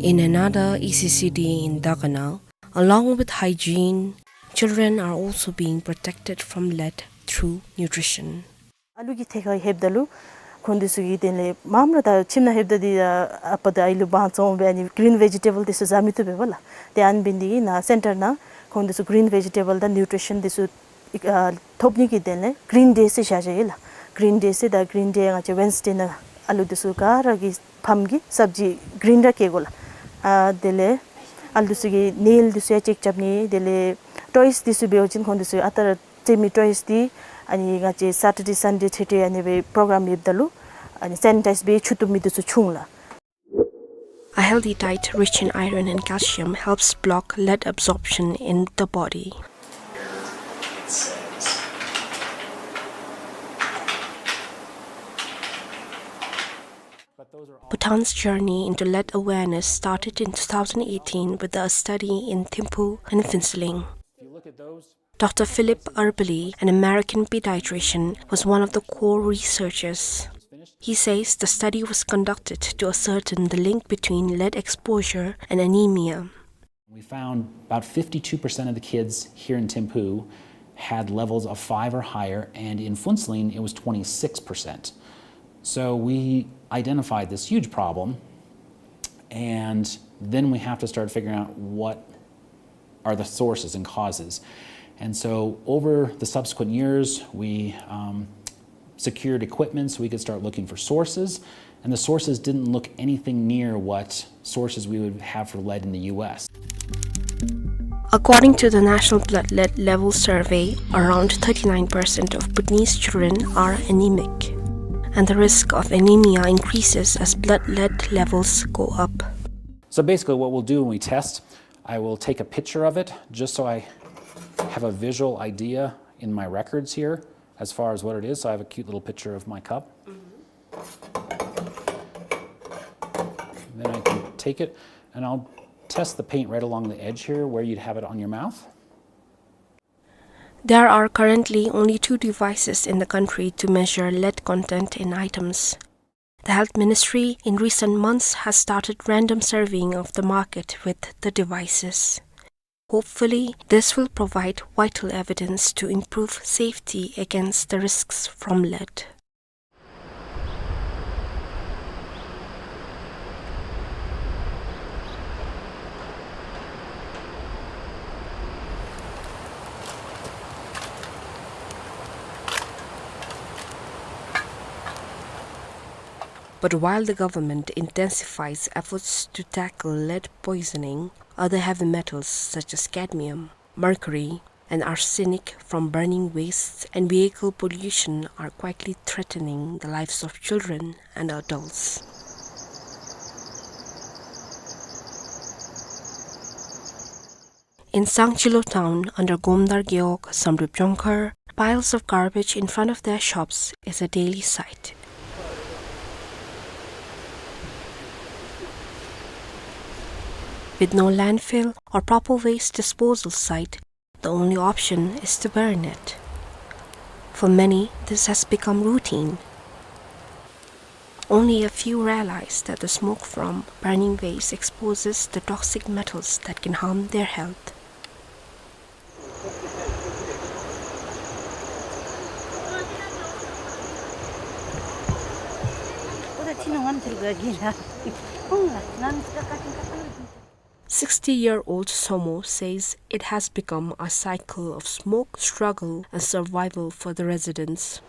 In another E C C D in Daganal, along with hygiene, children are also being protected from lead through nutrition. ཨ་ལུ་གི་ཐད་ཁར་ལྷོདཔ་ད་ལུ་ཁོང་འདི་ཚུ་གིས་དེ་ལས་མངམ་ར་ད་ཁྱིམ་ནང་ལྷོདཔ་ད་འདི་ཨ་པ་དང་ཨའི་ལུ་བང་བཙོང་སྦེ་ཨ་ནི་གི་རིན་བེ་ཇི་ཊེ་བཱལ་འདི་ཚུ་བཟའ་མི་བཏུབ་པས་པ་ལགས། ཏེ་ཨ་ནི་འབད་ནི་འདི་གིས་ནཱ་སེན་ཊར་ནང་ཁོང་འདི་ཚུ་གི་རིན་བེ་ཇི་ཊེ་བཱལ་དང་ནིའུ་ཊི་རི་ཤཱན་འདི་ཚུ་ཨ་ཐོབ་ནི་གི་དོན་ལས་གི་རིན་ཌེ་ཟེར་བཞག་བཞགཔ་ཨིན་ལགས། གི་རིན་ཌེ་ཟེར་ད་གི་རིན་ཌེ་ང་བཅས་ཝེན་སི་ཌེ་ནང་ཨ་ལུ་འདི་ཚུ་ག་ར་གི་ཕམ་གིས་སབ་ཇི་གི་རིན་ར་བཀལ་དགོ་ལགས། ཨ་དེ་ལས་ཨ་ལུ་འདི་ཚུ་གི་ནེལ་འདི་ཚུ་ཡང་ཅེཀ་རྐྱབ་ནི། དེ་ལས་ཊོའིས་འདི་ཚུ་འབད་བ་ཅིན་ཁོང་འདི་ཚུ་ཨ་རྟག་ར་རྩེད་མི་ཊོའིས་འདི་ཨ་ནི་ང་བཅས་སེ་ཊར་ཌེ་སན་ཌེ་ཐེ་ཐེ་ཨ་ནི་སྦེ་པོ་རོ་གརམ་ཡོདཔ་ད་ལུ་ཨ་ནི་སེ་ནི་ཊའིཛ་འབད་འཁྱུ་བཏུབ་མི་འདི་ཚུ་འཁྱུ་འོང་ལགས། A healthy diet rich in iron and calcium helps block lead absorption in the body. Bhutan's journey into lead awareness started in two thousand eighteen with a study in Thimphu and Phuentsholing. Doctor Philip Eberle, an American pediatrician, was one of the core researchers. He says the study was conducted to ascertain the link between lead exposure and anemia. We found about fifty-two percent of the kids here in Thimphu had levels of five or higher, and in Phuentsholing it was twenty-six percent. So we identified this huge problem, and then we have to start figuring out what are the sources and causes. And so over the subsequent years, we, um, secured equipment so we could start looking for sources. And the sources didn't look anything near what sources we would have for lead in the U S. According to the National Blood Lead Level Survey, around thirty-nine percent of Bhutanese children are anemic, and the risk of anemia increases as blood lead levels go up. So basically what we'll do when we test, I will take a picture of it just so I have a visual idea in my records here as far as what it is. So I have a cute little picture of my cup. Then I can take it and I'll test the paint right along the edge here where you'd have it on your mouth. There are currently only two devices in the country to measure lead content in items. The Health Ministry in recent months has started random surveying of the market with the devices. Hopefully, this will provide vital evidence to improve safety against the risks from lead. But while the government intensifies efforts to tackle lead poisoning, other heavy metals such as cadmium, mercury, and arsenic from burning wastes and vehicle pollution are quietly threatening the lives of children and adults. In Sangchilo town under Gomdar Gewog, Samdrup Jongkhar, piles of garbage in front of their shops is a daily sight. With no landfill or proper waste disposal site, the only option is to burn it. For many, this has become routine. Only a few realize that the smoke from burning waste exposes the toxic metals that can harm their health. Sixty-year-old Somo says it has become a cycle of smoke, struggle, and survival for the residents.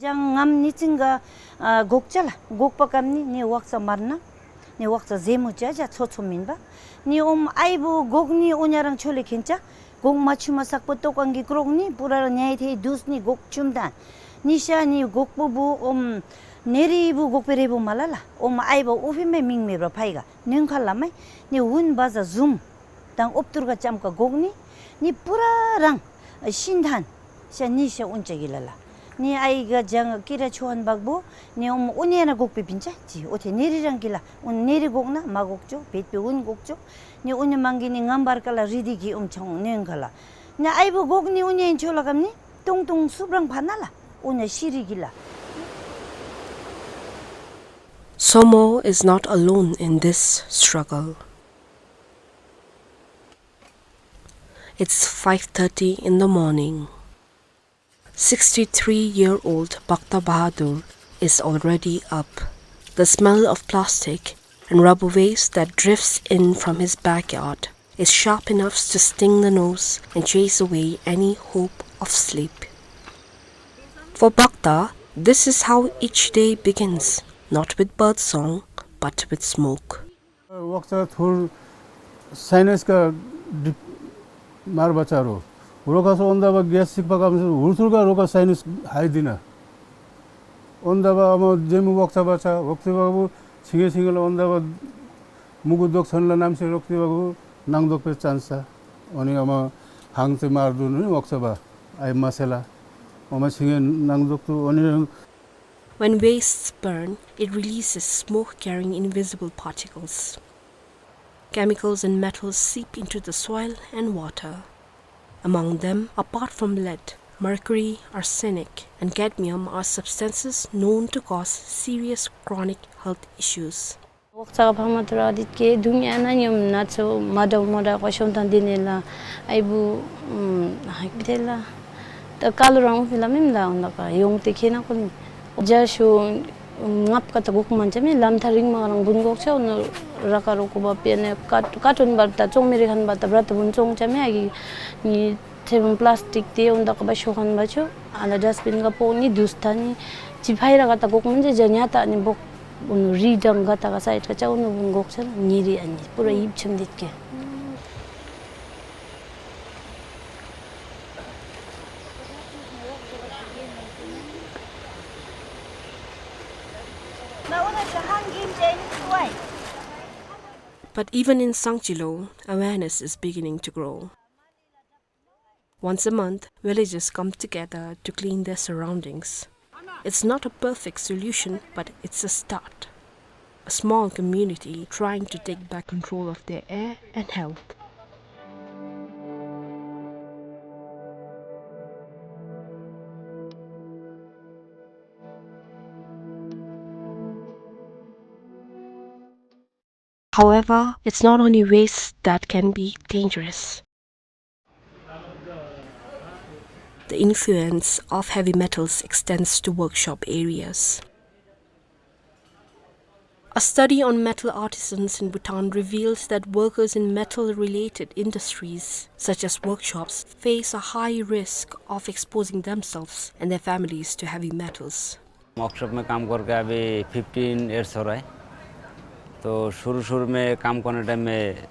ཅང་ངམ་ནི་ཙིང་ག་ཨ་གོག་ཅ་ལ་གོག་པ་ཀམ་ནི་ནི་ཝག་ཙ་མར་ན་ནི་ཝག་ཙ་ཟེ་མུ་ཅ་ཅ་ཚོ་ཚོ་མིན་པ། ནི་ཨོམ་ཨའི་བུ་གོག་ནི་ཨུ་ཉ་རང་ཆོ་ལེ་ཁེན་ཅ། གོག་མ་ཆུ་མ་སག་པོ་ཏོ་ཀང་གི་ཀྲོག་ནི་པུ་ར་ར་ཉའི་ཐེ་དུས་ནི་གོག་ཆུམ་ཏན། ནི་ཤ་ནི་གོག་པོ་བུ་ཨོམ་ནེ་རི་བུ་གོག་པེ་རེ་བུ་མ་ལ་ལ། ཨོམ་ཨའི་བུ་ཨུ་ཕི་མེ་མིང་མེ་བ་ཕའི་ག་ནོན་ཁ་ལ་མའི་ནི་ཝུན་བ་ཟ་ཟུམ་དང་ཨོབ་ཏུར་ག་ཅམ་ཀ་གོག་ནི་ནི་པུ་ར་རང་ཤིན་ཐན་ཤ་ནི་ཤ་ཨུན་ཅ་གི་ལ་ལ། ནི་ཨའི་ག་ཇང་ཀི་ར་ཆོ་ཧན་བག་བུ་ནི་ཨོམ་ཨུ་ནེ་ན་གོག་པེ་བིན་ཅ་ཅི་ཨོ་ཐེ་ནེ་རི་རང་གི་ལ་ཨུན་ནེ་རི་གོག་ན་མ་གོག་ཅོ་བེད་པེ་ཨུན་གོག་ཅོ། ནི་ཨུ་ནེ་མང་གི་ནི་ངམ་བར་ཀ་ལ་རི་དི་གི་ཨུམ་ཆང་ནོན་ག་ལ། ནི་ཨའི་བུ་གོག་ནི་ཨུ་ནེ་ཆོ་ལ་ཀམ་ནི་ཏུང་ཏུང་སུབ་རང་ཕ་ན་ལ་ཨུ་ནེ་ཤི་རི་གི་ལ། Somo is not alone in this struggle. It's five thirty in the morning. Sixty-three-year-old Bhakta Bahadur is already up. The smell of plastic and rubber waste that drifts in from his backyard is sharp enough to sting the nose and chase away any hope of sleep. For Bhakta, this is how each day begins, not with bird song, but with smoke. ཝག་ཙ་ཐུར་སའི་ནས་ཀ་ཌིབ་མར་བ་ཅ་རོ། རོ་ཀ་སོ་ཨོན་ད་བ་གེས་སིག་པ་ཀམ་སོ་ཧུར་ཐུར་ཀ་རོ་ཀ་སའི་ནས་ཧའི་དི་ན། ཨོན་ད་བ་ཨ་མ་ཇེ་མུ་ཝག་ཙ་བ་ཅ་ཝག་ཙ་བ་བུ་ཆིང་ངེ་ཆིང་ངེ་ལ་ཨོན་ད་བ་མུ་གུ་དོག་ཚོན་ལ་ནམ་ཤེ་རོག་ཙ་བ་བུ་ནང་དོག་པེ་ཅན་ས། ཨོ་ནི་ཨ་མ་ཧང་ཙེ་མར་དུ་ནི་ཝག་ཙ་བ་ཨའི་མ་སེ་ལ། ཨོ་མ་ཆིང་ངེ་ནང་དོག་ཏུ་ཨོ་ནི། When wastes burn, it releases smoke carrying invisible particles. Chemicals and metals seep into the soil and water. Among them, apart from lead, mercury, arsenic, and cadmium are substances known to cause serious chronic health issues. ཝག་ཙ་ག་ཕ་མ་ཐུར་ཨ་དིད་ཀེ་དུང་ཡ་ན་ཉོམ་ན་ཚོ་མ་དྲའོ་མ་དྲའོ་ཤོང་ཐང་དི་ནེ་ལ་ཨའི་བུ་ཨུམ་ཧ་ཀི་ཐེ་ལ་ད་ཀ་ལུ་རང་ཨུ་ཕི་ལ་མེམ་ལ་ཨོན་ད་ཀ་ཡོང་ཏེ་ཁེ་ན་ཀོ་ནི་ཇ་ཤུ་ངབ་ཀ་ད་གོག་མན་ཅ་མེ་ལམ་ཐ་རིང་མ་རང་བུན་གོག་ཆ་ཨོ་ནོ་ར་ཀ་རོ་ཀོ་བ་པེ་ནེ་ཀ་ཀ་ཏོན་བར་ད་ཙོང་མེ་རི་ཁན་བ་ད་བྲ་ད་བུན་ཙོང་ཅ་མེ་ཨ་གི་ནི་ཐེ་བུན་པླཱསྟིཀ་ཏེ་ཨོན་ད་ཀ་བ་ཤོ་ཁན་བ་ཆོ་ཨ་ལ་ཌསཊ་བིན་ག་པོ་ནི་དུས་ཐ་ནི་ཅི་ཕའི་ར་ཀ་ད་གོག་མན་ཅ་ཇ་ཉ་ད་ནི་བོག་ཨོ་ནོ་རི་དང་ག་ད་ག་སའིཌ་ཀ་ཅ་ཨོ་ནོ་བུན་གོག་ཆ་ལ་ཉེ་རི་ཨ་ནི་པུ་ར་ཡིབ་ཆམ་དིད་ཀེ། But even in Sangchilo, awareness is beginning to grow. Once a month, villagers come together to clean their surroundings. It's not a perfect solution, but it's a start. A small community trying to take back control of their air and health. However, it's not only waste that can be dangerous. The influence of heavy metals extends to workshop areas. A study on metal artisans in Bhutan reveals that workers in metal-related industries, such as workshops, face a high risk of exposing themselves and their families to heavy metals. Workshop में काम करके अभी fifteen years हो रहा है। तो शुरू-शुरू में काम करने टाइम में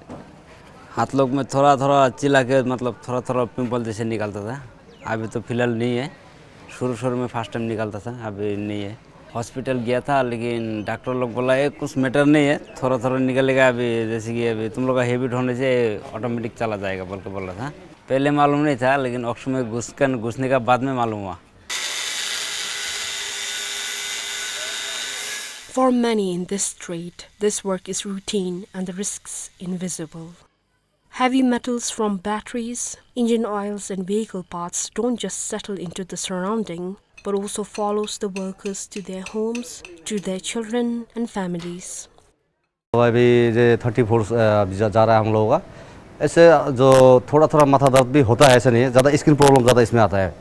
हाथ लोग में थोड़ा-थोड़ा चिल्ला के, मतलब, थोड़ा-थोड़ा पिंपल जैसे निकलता था। अभी तो फिलहाल नहीं है। शुरू-शुरू में फर्स्ट टाइम निकलता था, अभी नहीं है। हॉस्पिटल गया था, लेकिन डॉक्टर लोग बोला, "ये कुछ मैटर नहीं है, थोड़ा-थोड़ा निकलेगा अभी, जैसे कि अभी तुम लोग का हैबिट होने से ऑटोमेटिक चला जाएगा," बोल के बोल रहा था। पहले मालूम नहीं था, लेकिन वर्कशॉप में घुस कर, घुसने का बाद में मालूम हुआ। For many in this trade, this work is routine and the risks invisible. Heavy metals from batteries, engine oils, and vehicle parts don't just settle into the surrounding, but also follows the workers to their homes, to their children and families. तो अभी ये thirty four, अ, जा, जा रहा है हम लोगों का। ऐसे जो थोड़ा-थोड़ा माथा दर्द भी होता है, ऐसा नहीं है। ज़्यादा स्किन प्रॉब्लम ज़्यादा इसमें आता है।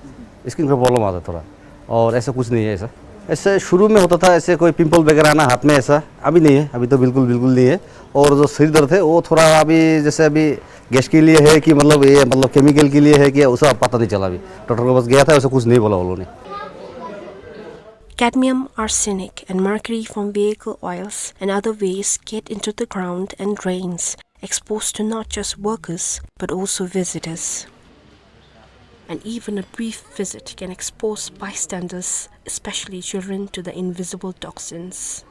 स्किन का प्रॉब्लम आता है थोड़ा। और ऐसा कुछ नहीं है ऐसा। ऐसे शुरू में होता था, ऐसे कोई पिंपल वगैरह आना हाथ में ऐसा, अभी नहीं है। अभी तो बिल्कुल, बिल्कुल नहीं है। और जो सिर दर्द है, वो थोड़ा अभी, जैसे अभी गैस के लिए है कि मतलब ये, मतलब केमिकल के लिए है कि उसका पता नहीं चला अभी। डॉक्टर के पास गया था, ऐसा कुछ नहीं बोला उन्होंने। Cadmium, arsenic, and mercury from vehicle oils and other waste get into the ground and drains, exposed to not just workers, but also visitors. And even a brief visit can expose bystanders, especially children, to the invisible toxins.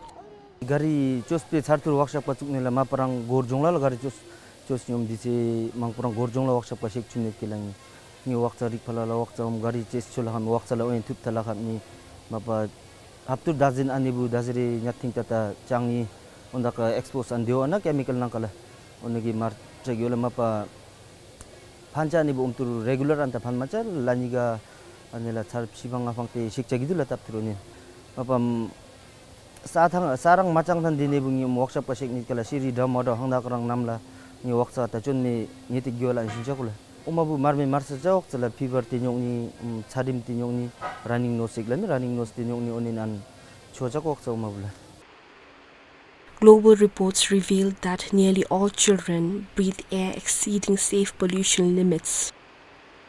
ག་རི་བཅོས་པའི་ཚར་ཐུར་ཝརཀ་ཤོབ་ཀ་བཙུགས་ནི་ལས་མ་པ་རང་སྒོར་ལྗང་ལ་ལ་ག་རི་བཅོས་བཅོས་ཉོམ་འདི་ཚེ་མང་པོ་རང་སྒོར་ལྗང་ལ་ཝརཀ་ཤོབ་ཀ་ཤེག་ཆུ་ནི་ཀི་ལ་ངི་ངི་ཝརཀ་ཚ་རིག་ཕ་ལ་ལ་ཝརཀ་ཚ་འོམ་ག་རི་ཅེས་ཆོ་ལ་ཧམ་ཝརཀ་ཚ་ལ་ཨོ་ཡན་ཐུབ་ཐ་ལ་ཧམ་ནི་མ་པ་ཧབ་ཏུར་ད་ཟིན་ཨ་ནི་བུ་ད་ཟི་རེ་ཉ་ཐིང་ཏ་ཏ་ཅང་ནི་ཨོ་ད་ཀ་ཨེགས་པོ་སི་ཨན་དེའོ་ཨ་ན་ཀེ་མི་ཀལ་ནང་ཀ་ལ་ཨོ་ནི་གི་མར་ཏྲེག་ཡོ་ལ་མ་པ་ཕན་ཆ་ནི་བུ་ཨོམ་ཏུར་རེ་གུ་ལར་ཨན་ཏ་ཕན་མ་ཆ་ལ་ནི་ག་ཨ་ནི་ལ་ཚར་ཕྱི་བང་ང་ཕང་ཏེ་ཤེག་ཆ་གི་དུ་ལ་ཏབ་ཏུར་ཨོ་ནི་མ་པ་ས་ཐང་ས་རང་མ་ཅང་ཐང་འདི་ནི་བུ་ངི་ཝརཀ་ཤོབ་ཀ་ཤེག་ནི་ཀ་ལ་ཤི་རི་འདྲ་མ་འདྲ་ཧང་ད་ཀ་རང་ནམ་ལ་ངི་ཝརཀ་ཚ་ད་ཅོན་མི་ངེ་ཏི་གི་ཝ་ལ་ཨན་ཤིན་ཆ་ཀུ་ལ་ཨོ་མ་བུ་མར་མི་མར་ས་ཅ་ཝརཀ་ཚ་ལ་ཕི་བར་ཏེ་ཉོག་ནི་ཚ་རིམ་ཏེ་ཉོག་ནི་ར་ནིང་ནོ་སི་ལ་ནི་ར་ནིང་ནོ་སི་ཏེ་ཉོག་ནི་ཨོ་ནི་ཨན་ཆོ་ཅ་ཝརཀ་ཚ་ཨོ་མ་བུ་ལ། Global reports reveal that nearly all children breathe air exceeding safe pollution limits.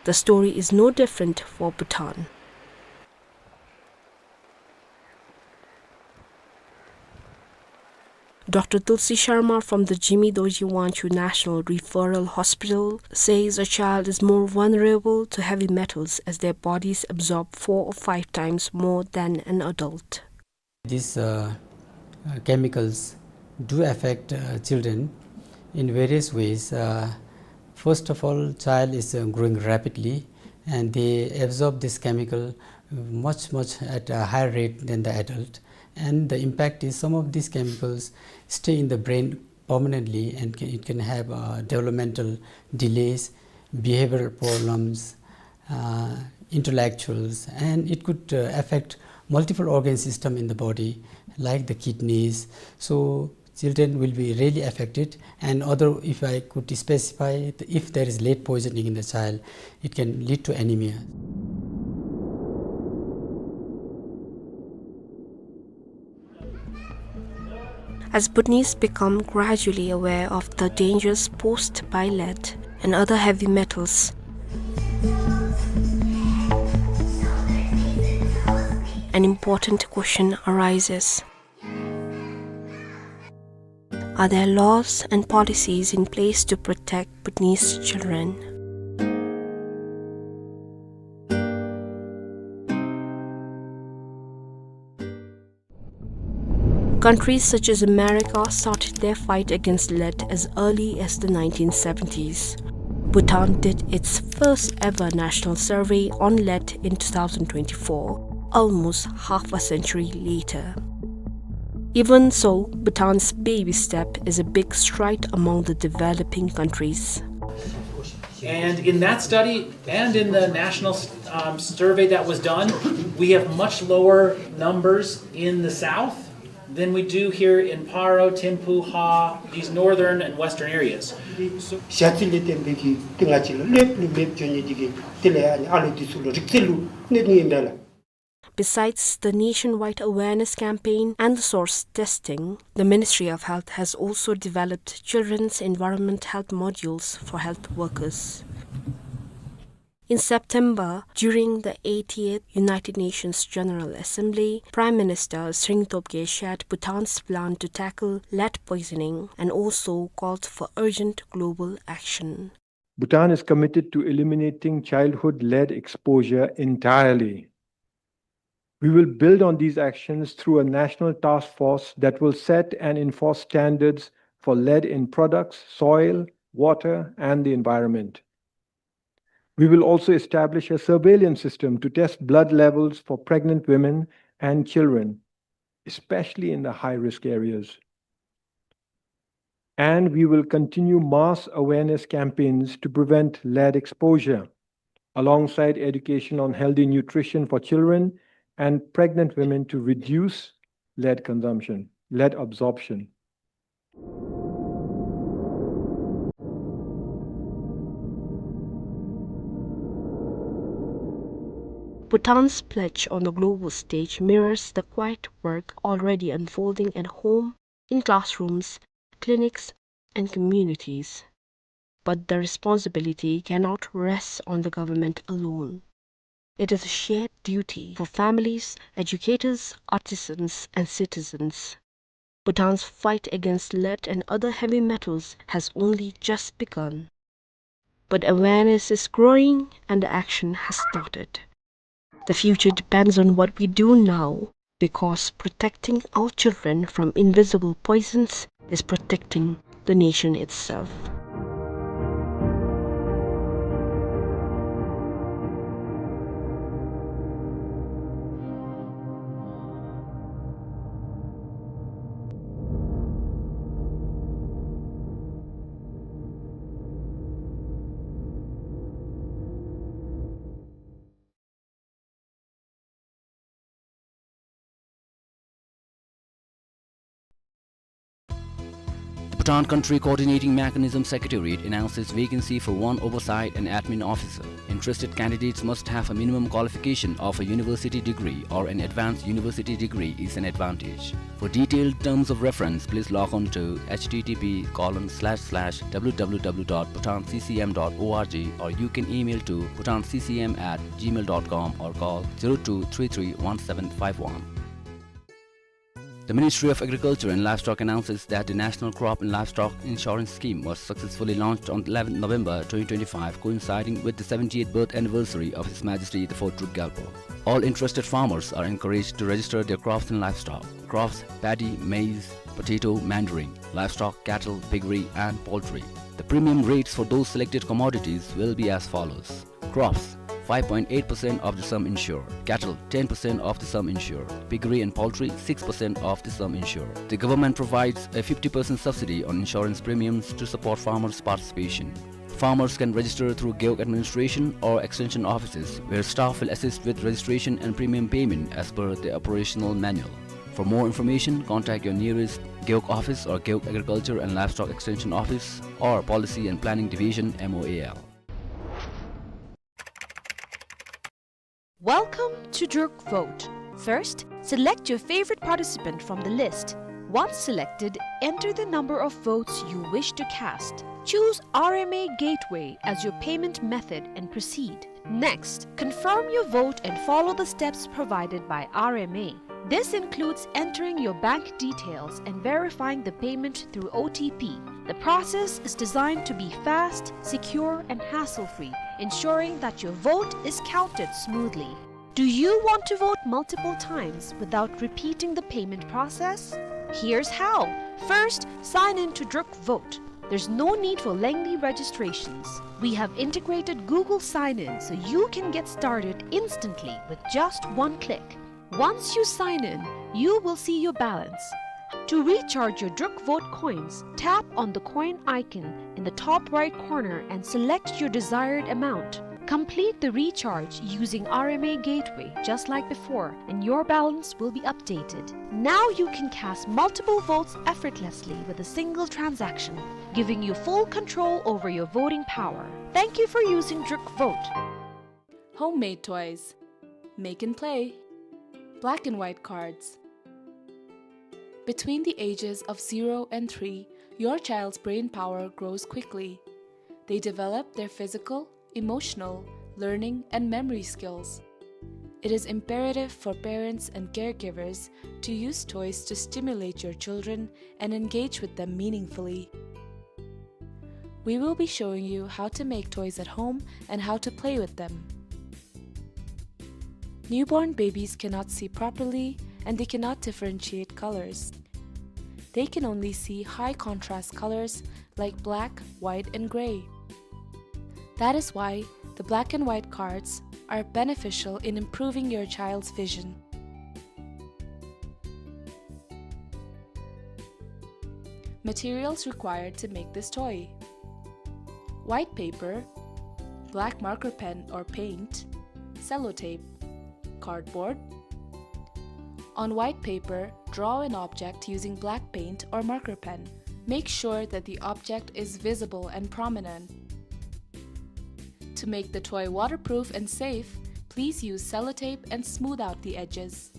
The story is no different for Bhutan. Doctor Tulsi Sharma from the Jigme Dorji Wangchuck National Referral Hospital says a child is more vulnerable to heavy metals as their bodies absorb four or five times more than an adult. These, uh, uh, chemicals do affect, uh, children in various ways. Uh, first of all, child is, uh, growing rapidly, and they absorb this chemical, uh, much, much at a higher rate than the adult. And the impact is some of these chemicals stay in the brain permanently, and ca-, it can have, uh, developmental delays, behavioral problems, uh, intellectuals, and it could, uh, affect multiple organ system in the body, like the kidneys. So children will be really affected, and other, if I could specify, if there is lead poisoning in the child, it can lead to anemia. As Bhutanese become gradually aware of the dangers posed by lead and other heavy metals, an important question arises. Are there laws and policies in place to protect Bhutanese children? Countries such as America started their fight against lead as early as the nineteen seventies. Bhutan did its first ever national survey on lead in two thousand twenty-four, almost half a century later. Even so, Bhutan's baby step is a big stride among the developing countries. And in that study and in the national, um, survey that was done, we have much lower numbers in the south than we do here in Paro, Thimphu, Ha, these northern and western areas. ཞ་ཚི་ལས་བརྟེན་པའི་གི་ཏི་ང་ཅི་ལ་ལེབ་ལུ་མེབ་ཅོ་ཉེ་ཅིག་གི་དེ་ལས་ཨ་ནི་ཨ་ལོ་འདི་ཚུ་ལུ་རིག་རྩལ་ལུ་གནོད་ནི་ཨིན་པས་ལགས། Besides the nationwide awareness campaign and the source testing, the Ministry of Health has also developed children's environment health modules for health workers. In September, during the eightieth United Nations General Assembly, Prime Minister Tshering Tobgay shared Bhutan's plan to tackle lead poisoning and also called for urgent global action. Bhutan is committed to eliminating childhood lead exposure entirely. We will build on these actions through a national task force that will set and enforce standards for lead in products, soil, water, and the environment. We will also establish a surveillance system to test blood levels for pregnant women and children. especially in the high-risk areas. And we will continue mass awareness campaigns to prevent lead exposure, alongside education on healthy nutrition for children and pregnant women to reduce lead consumption, lead absorption. Bhutan's pledge on the global stage mirrors the quiet work already unfolding at home, in classrooms, clinics, and communities. But the responsibility cannot rest on the government alone. It is a shared duty for families, educators, artisans, and citizens. Bhutan's fight against lead and other heavy metals has only just begun. But awareness is growing and the action has started. The future depends on what we do now, because protecting our children from invisible poisons is protecting the nation itself. The Bhutan Country Coordinating Mechanism Secretariat announces vacancy for one oversight and admin officer. Interested candidates must have a minimum qualification of a university degree or an advanced university degree is an advantage. For detailed terms of reference, please log on to H T T P colon slash slash W W W dot bhutan C C M dot O R G, or you can email to bhutan C C M at gmail dot com or call zero two three three one seven five one. The Ministry of Agriculture and Livestock announces that the National Crop and Livestock Insurance Scheme was successfully launched on eleventh November twenty twenty-five, coinciding with the seventieth birth anniversary of His Majesty the Fourth Druk Gyalpo. All interested farmers are encouraged to register their crops and livestock. Crops: paddy, maize, potato, mandarin. Livestock: cattle, piggery, and poultry. The premium rates for those selected commodities will be as follows. Crops: five point eight percent of the sum insured. Cattle: ten percent of the sum insured. Piggery and poultry: six percent of the sum insured. The government provides a fifty percent subsidy on insurance premiums to support farmers' participation. Farmers can register through Gewog administration or extension offices, where staff will assist with registration and premium payment as per the operational manual. For more information, contact your nearest Gewog office or Gewog Agriculture and Livestock Extension Office or Policy and Planning Division, M O A L. Welcome to Druk Vote. First, select your favorite participant from the list. Once selected, enter the number of votes you wish to cast. Choose R M A Gateway as your payment method and proceed. Next, confirm your vote and follow the steps provided by R M A. This includes entering your bank details and verifying the payment through O T P. The process is designed to be fast, secure, and hassle-free, ensuring that your vote is counted smoothly. Do you want to vote multiple times without repeating the payment process? Here's how. First, sign in to Druk Vote. There's no need for lengthy registrations. We have integrated Google Sign-In, so you can get started instantly with just one click. Once you sign in, you will see your balance. To recharge your Druk Vote coins, tap on the coin icon in the top right corner and select your desired amount. Complete the recharge using R M A Gateway just like before, and your balance will be updated. Now you can cast multiple votes effortlessly with a single transaction, giving you full control over your voting power. Thank you for using Druk Vote. Homemade toys. Make and play. Black and white cards. Between the ages of zero and three, your child's brain power grows quickly. They develop their physical, emotional, learning, and memory skills. It is imperative for parents and caregivers to use toys to stimulate your children and engage with them meaningfully. We will be showing you how to make toys at home and how to play with them. Newborn babies cannot see properly and they cannot differentiate colors. They can only see high contrast colors like black, white, and gray. That is why the black and white cards are beneficial in improving your child's vision. Materials required to make this toy: white paper, black marker pen or paint, sellotape, cardboard. On white paper, draw an object using black paint or marker pen. Make sure that the object is visible and prominent. To make the toy waterproof and safe, please use sellotape and smooth out the edges.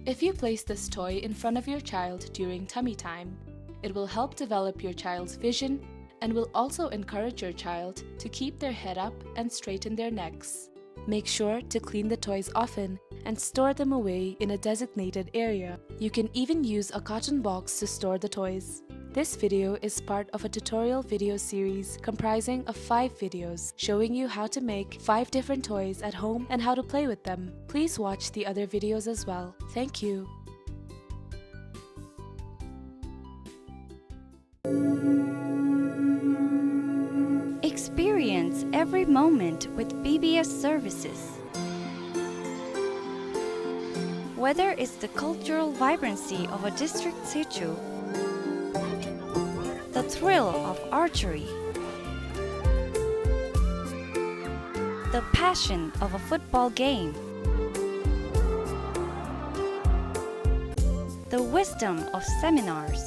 If you place this toy in front of your child during tummy time, it will help develop your child's vision and will also encourage your child to keep their head up and straighten their necks. Make sure to clean the toys often and store them away in a designated area. You can even use a carton box to store the toys. This video is part of a tutorial video series comprising of five videos showing you how to make five different toys at home and how to play with them. Please watch the other videos as well. Thank you. Experience every moment with B B S services. Whether it's the cultural vibrancy of a district situ, the thrill of archery, the passion of a football game, the wisdom of seminars,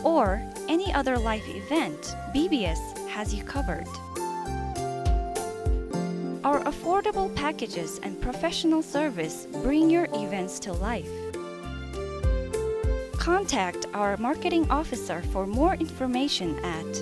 or any other life event, B B S has you covered. Our affordable packages and professional service bring your events to life. Contact our marketing officer for more information at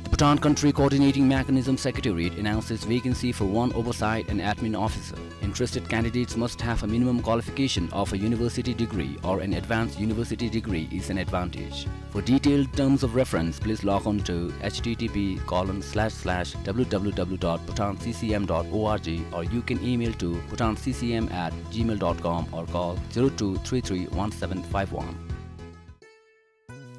The Bhutan Country Coordinating Mechanism Secretariat announces vacancy for one oversight and admin officer. Interested candidates must have a minimum qualification of a university degree or an advanced university degree is an advantage. For detailed terms of reference, please log on to H T T P colon slash slash W W W dot bhutan C C M dot O R G, or you can email to bhutan C C M at gmail dot com or call zero two three three one seven five one.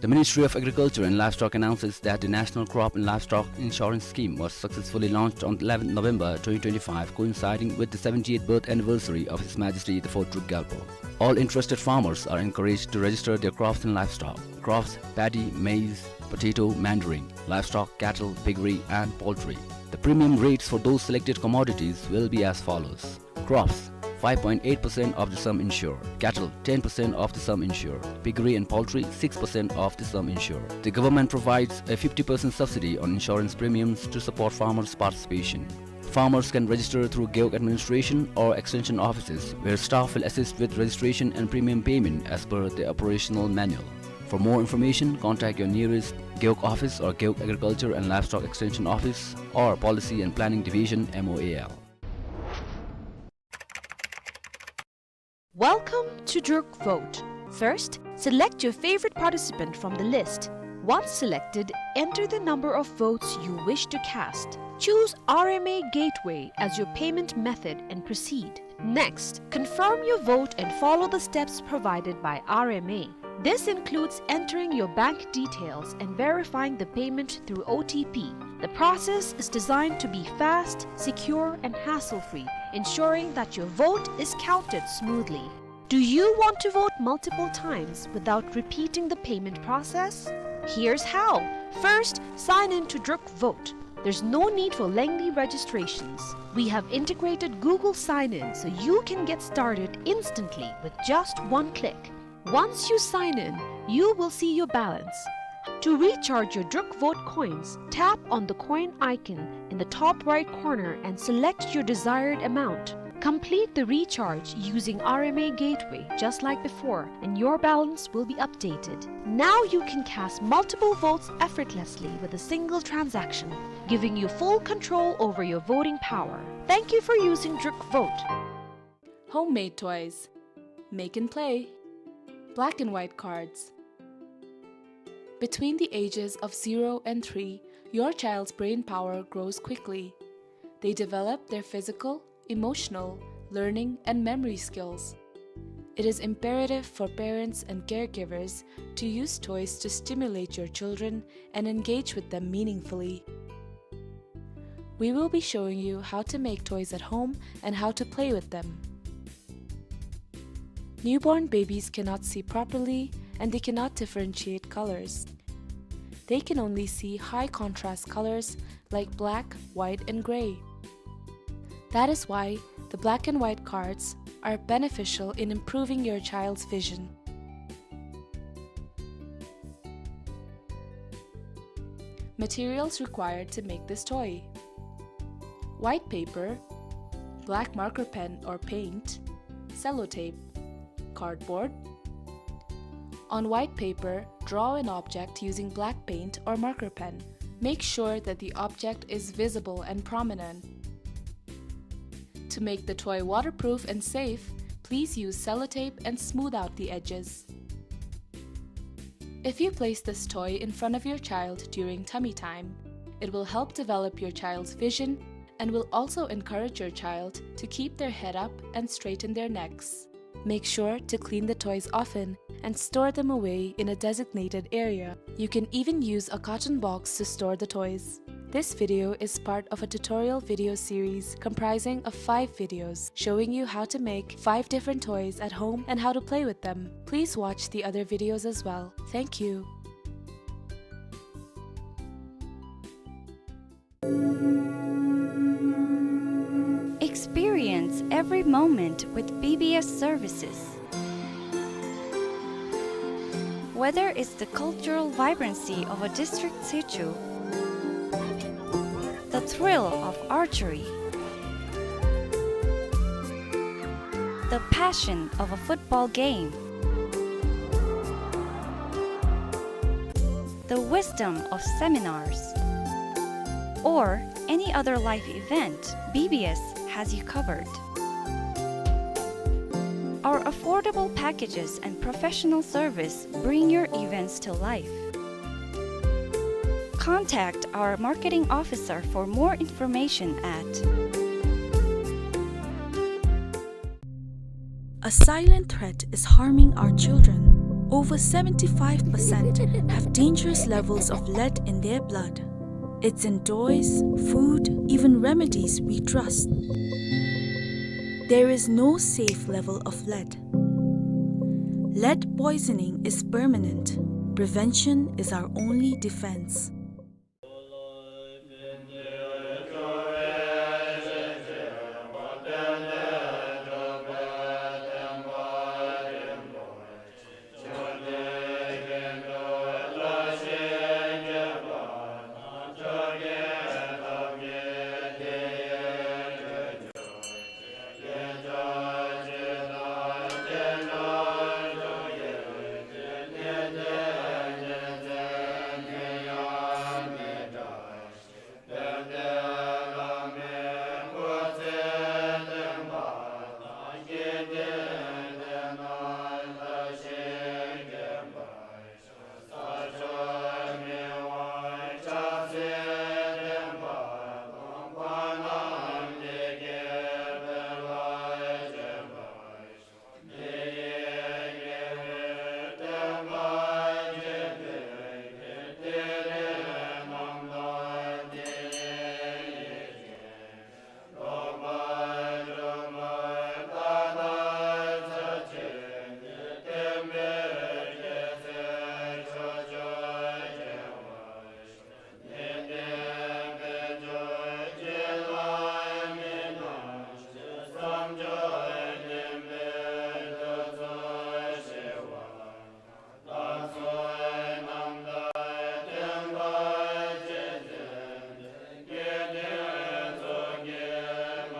The Ministry of Agriculture and Livestock announces that the National Crop and Livestock Insurance Scheme was successfully launched on eleventh November twenty twenty-five, coinciding with the seventieth birth anniversary of His Majesty the Fourth Druk Gyalpo. All interested farmers are encouraged to register their crops and livestock. Crops: paddy, maize, potato, mandarin. Livestock: cattle, piggery, and poultry. The premium rates for those selected commodities will be as follows. Crops: five point eight percent of the sum insured. Cattle: ten percent of the sum insured. Piggery and poultry: six percent of the sum insured. The government provides a fifty percent subsidy on insurance premiums to support farmers' participation. Farmers can register through Gewog administration or extension offices, where staff will assist with registration and premium payment as per the operational manual. For more information, contact your nearest Gewog office or Gewog Agriculture and Livestock Extension Office or Policy and Planning Division, M O A L. Welcome to Druk Vote. First, select your favorite participant from the list. Once selected, enter the number of votes you wish to cast. Choose R M A Gateway as your payment method and proceed. Next, confirm your vote and follow the steps provided by R M A. This includes entering your bank details and verifying the payment through O T P. The process is designed to be fast, secure, and hassle-free, ensuring that your vote is counted smoothly. Do you want to vote multiple times without repeating the payment process? Here's how. First, sign in to Druk Vote. There's no need for lengthy registrations. We have integrated Google Sign-In so you can get started instantly with just one click. Once you sign in, you will see your balance. To recharge your Druk Vote coins, tap on the coin icon in the top right corner and select your desired amount. Complete the recharge using R M A Gateway just like before, and your balance will be updated. Now you can cast multiple votes effortlessly with a single transaction, giving you full control over your voting power. Thank you for using Druk Vote. Homemade toys. Make and play. Black and white cards. Between the ages of zero and three, your child's brain power grows quickly. They develop their physical, emotional, learning, and memory skills. It is imperative for parents and caregivers to use toys to stimulate your children and engage with them meaningfully. We will be showing you how to make toys at home and how to play with them. Newborn babies cannot see properly and they cannot differentiate colors. They can only see high contrast colors like black, white, and gray. That is why the black and white cards are beneficial in improving your child's vision. Materials required to make this toy: white paper, black marker pen or paint, sellotape, cardboard. On white paper, draw an object using black paint or marker pen. Make sure that the object is visible and prominent. To make the toy waterproof and safe, please use sellotape and smooth out the edges. If you place this toy in front of your child during tummy time, it will help develop your child's vision and will also encourage your child to keep their head up and straighten their necks. Make sure to clean the toys often and store them away in a designated area. You can even use a carton box to store the toys. This video is part of a tutorial video series comprising of five videos showing you how to make five different toys at home and how to play with them. Please watch the other videos as well. Thank you. Experience every moment with B B S services. Whether it's the cultural vibrancy of a district situ, the thrill of archery, the passion of a football game, the wisdom of seminars, or any other life event, B B S has you covered. Our affordable packages and professional service bring your events to life. Contact our marketing officer for more information at A silent threat is harming our children. Over seventy-five percent have dangerous levels of lead in their blood. It's in toys, food, even remedies we trust. There is no safe level of lead. Lead poisoning is permanent. Prevention is our only defense.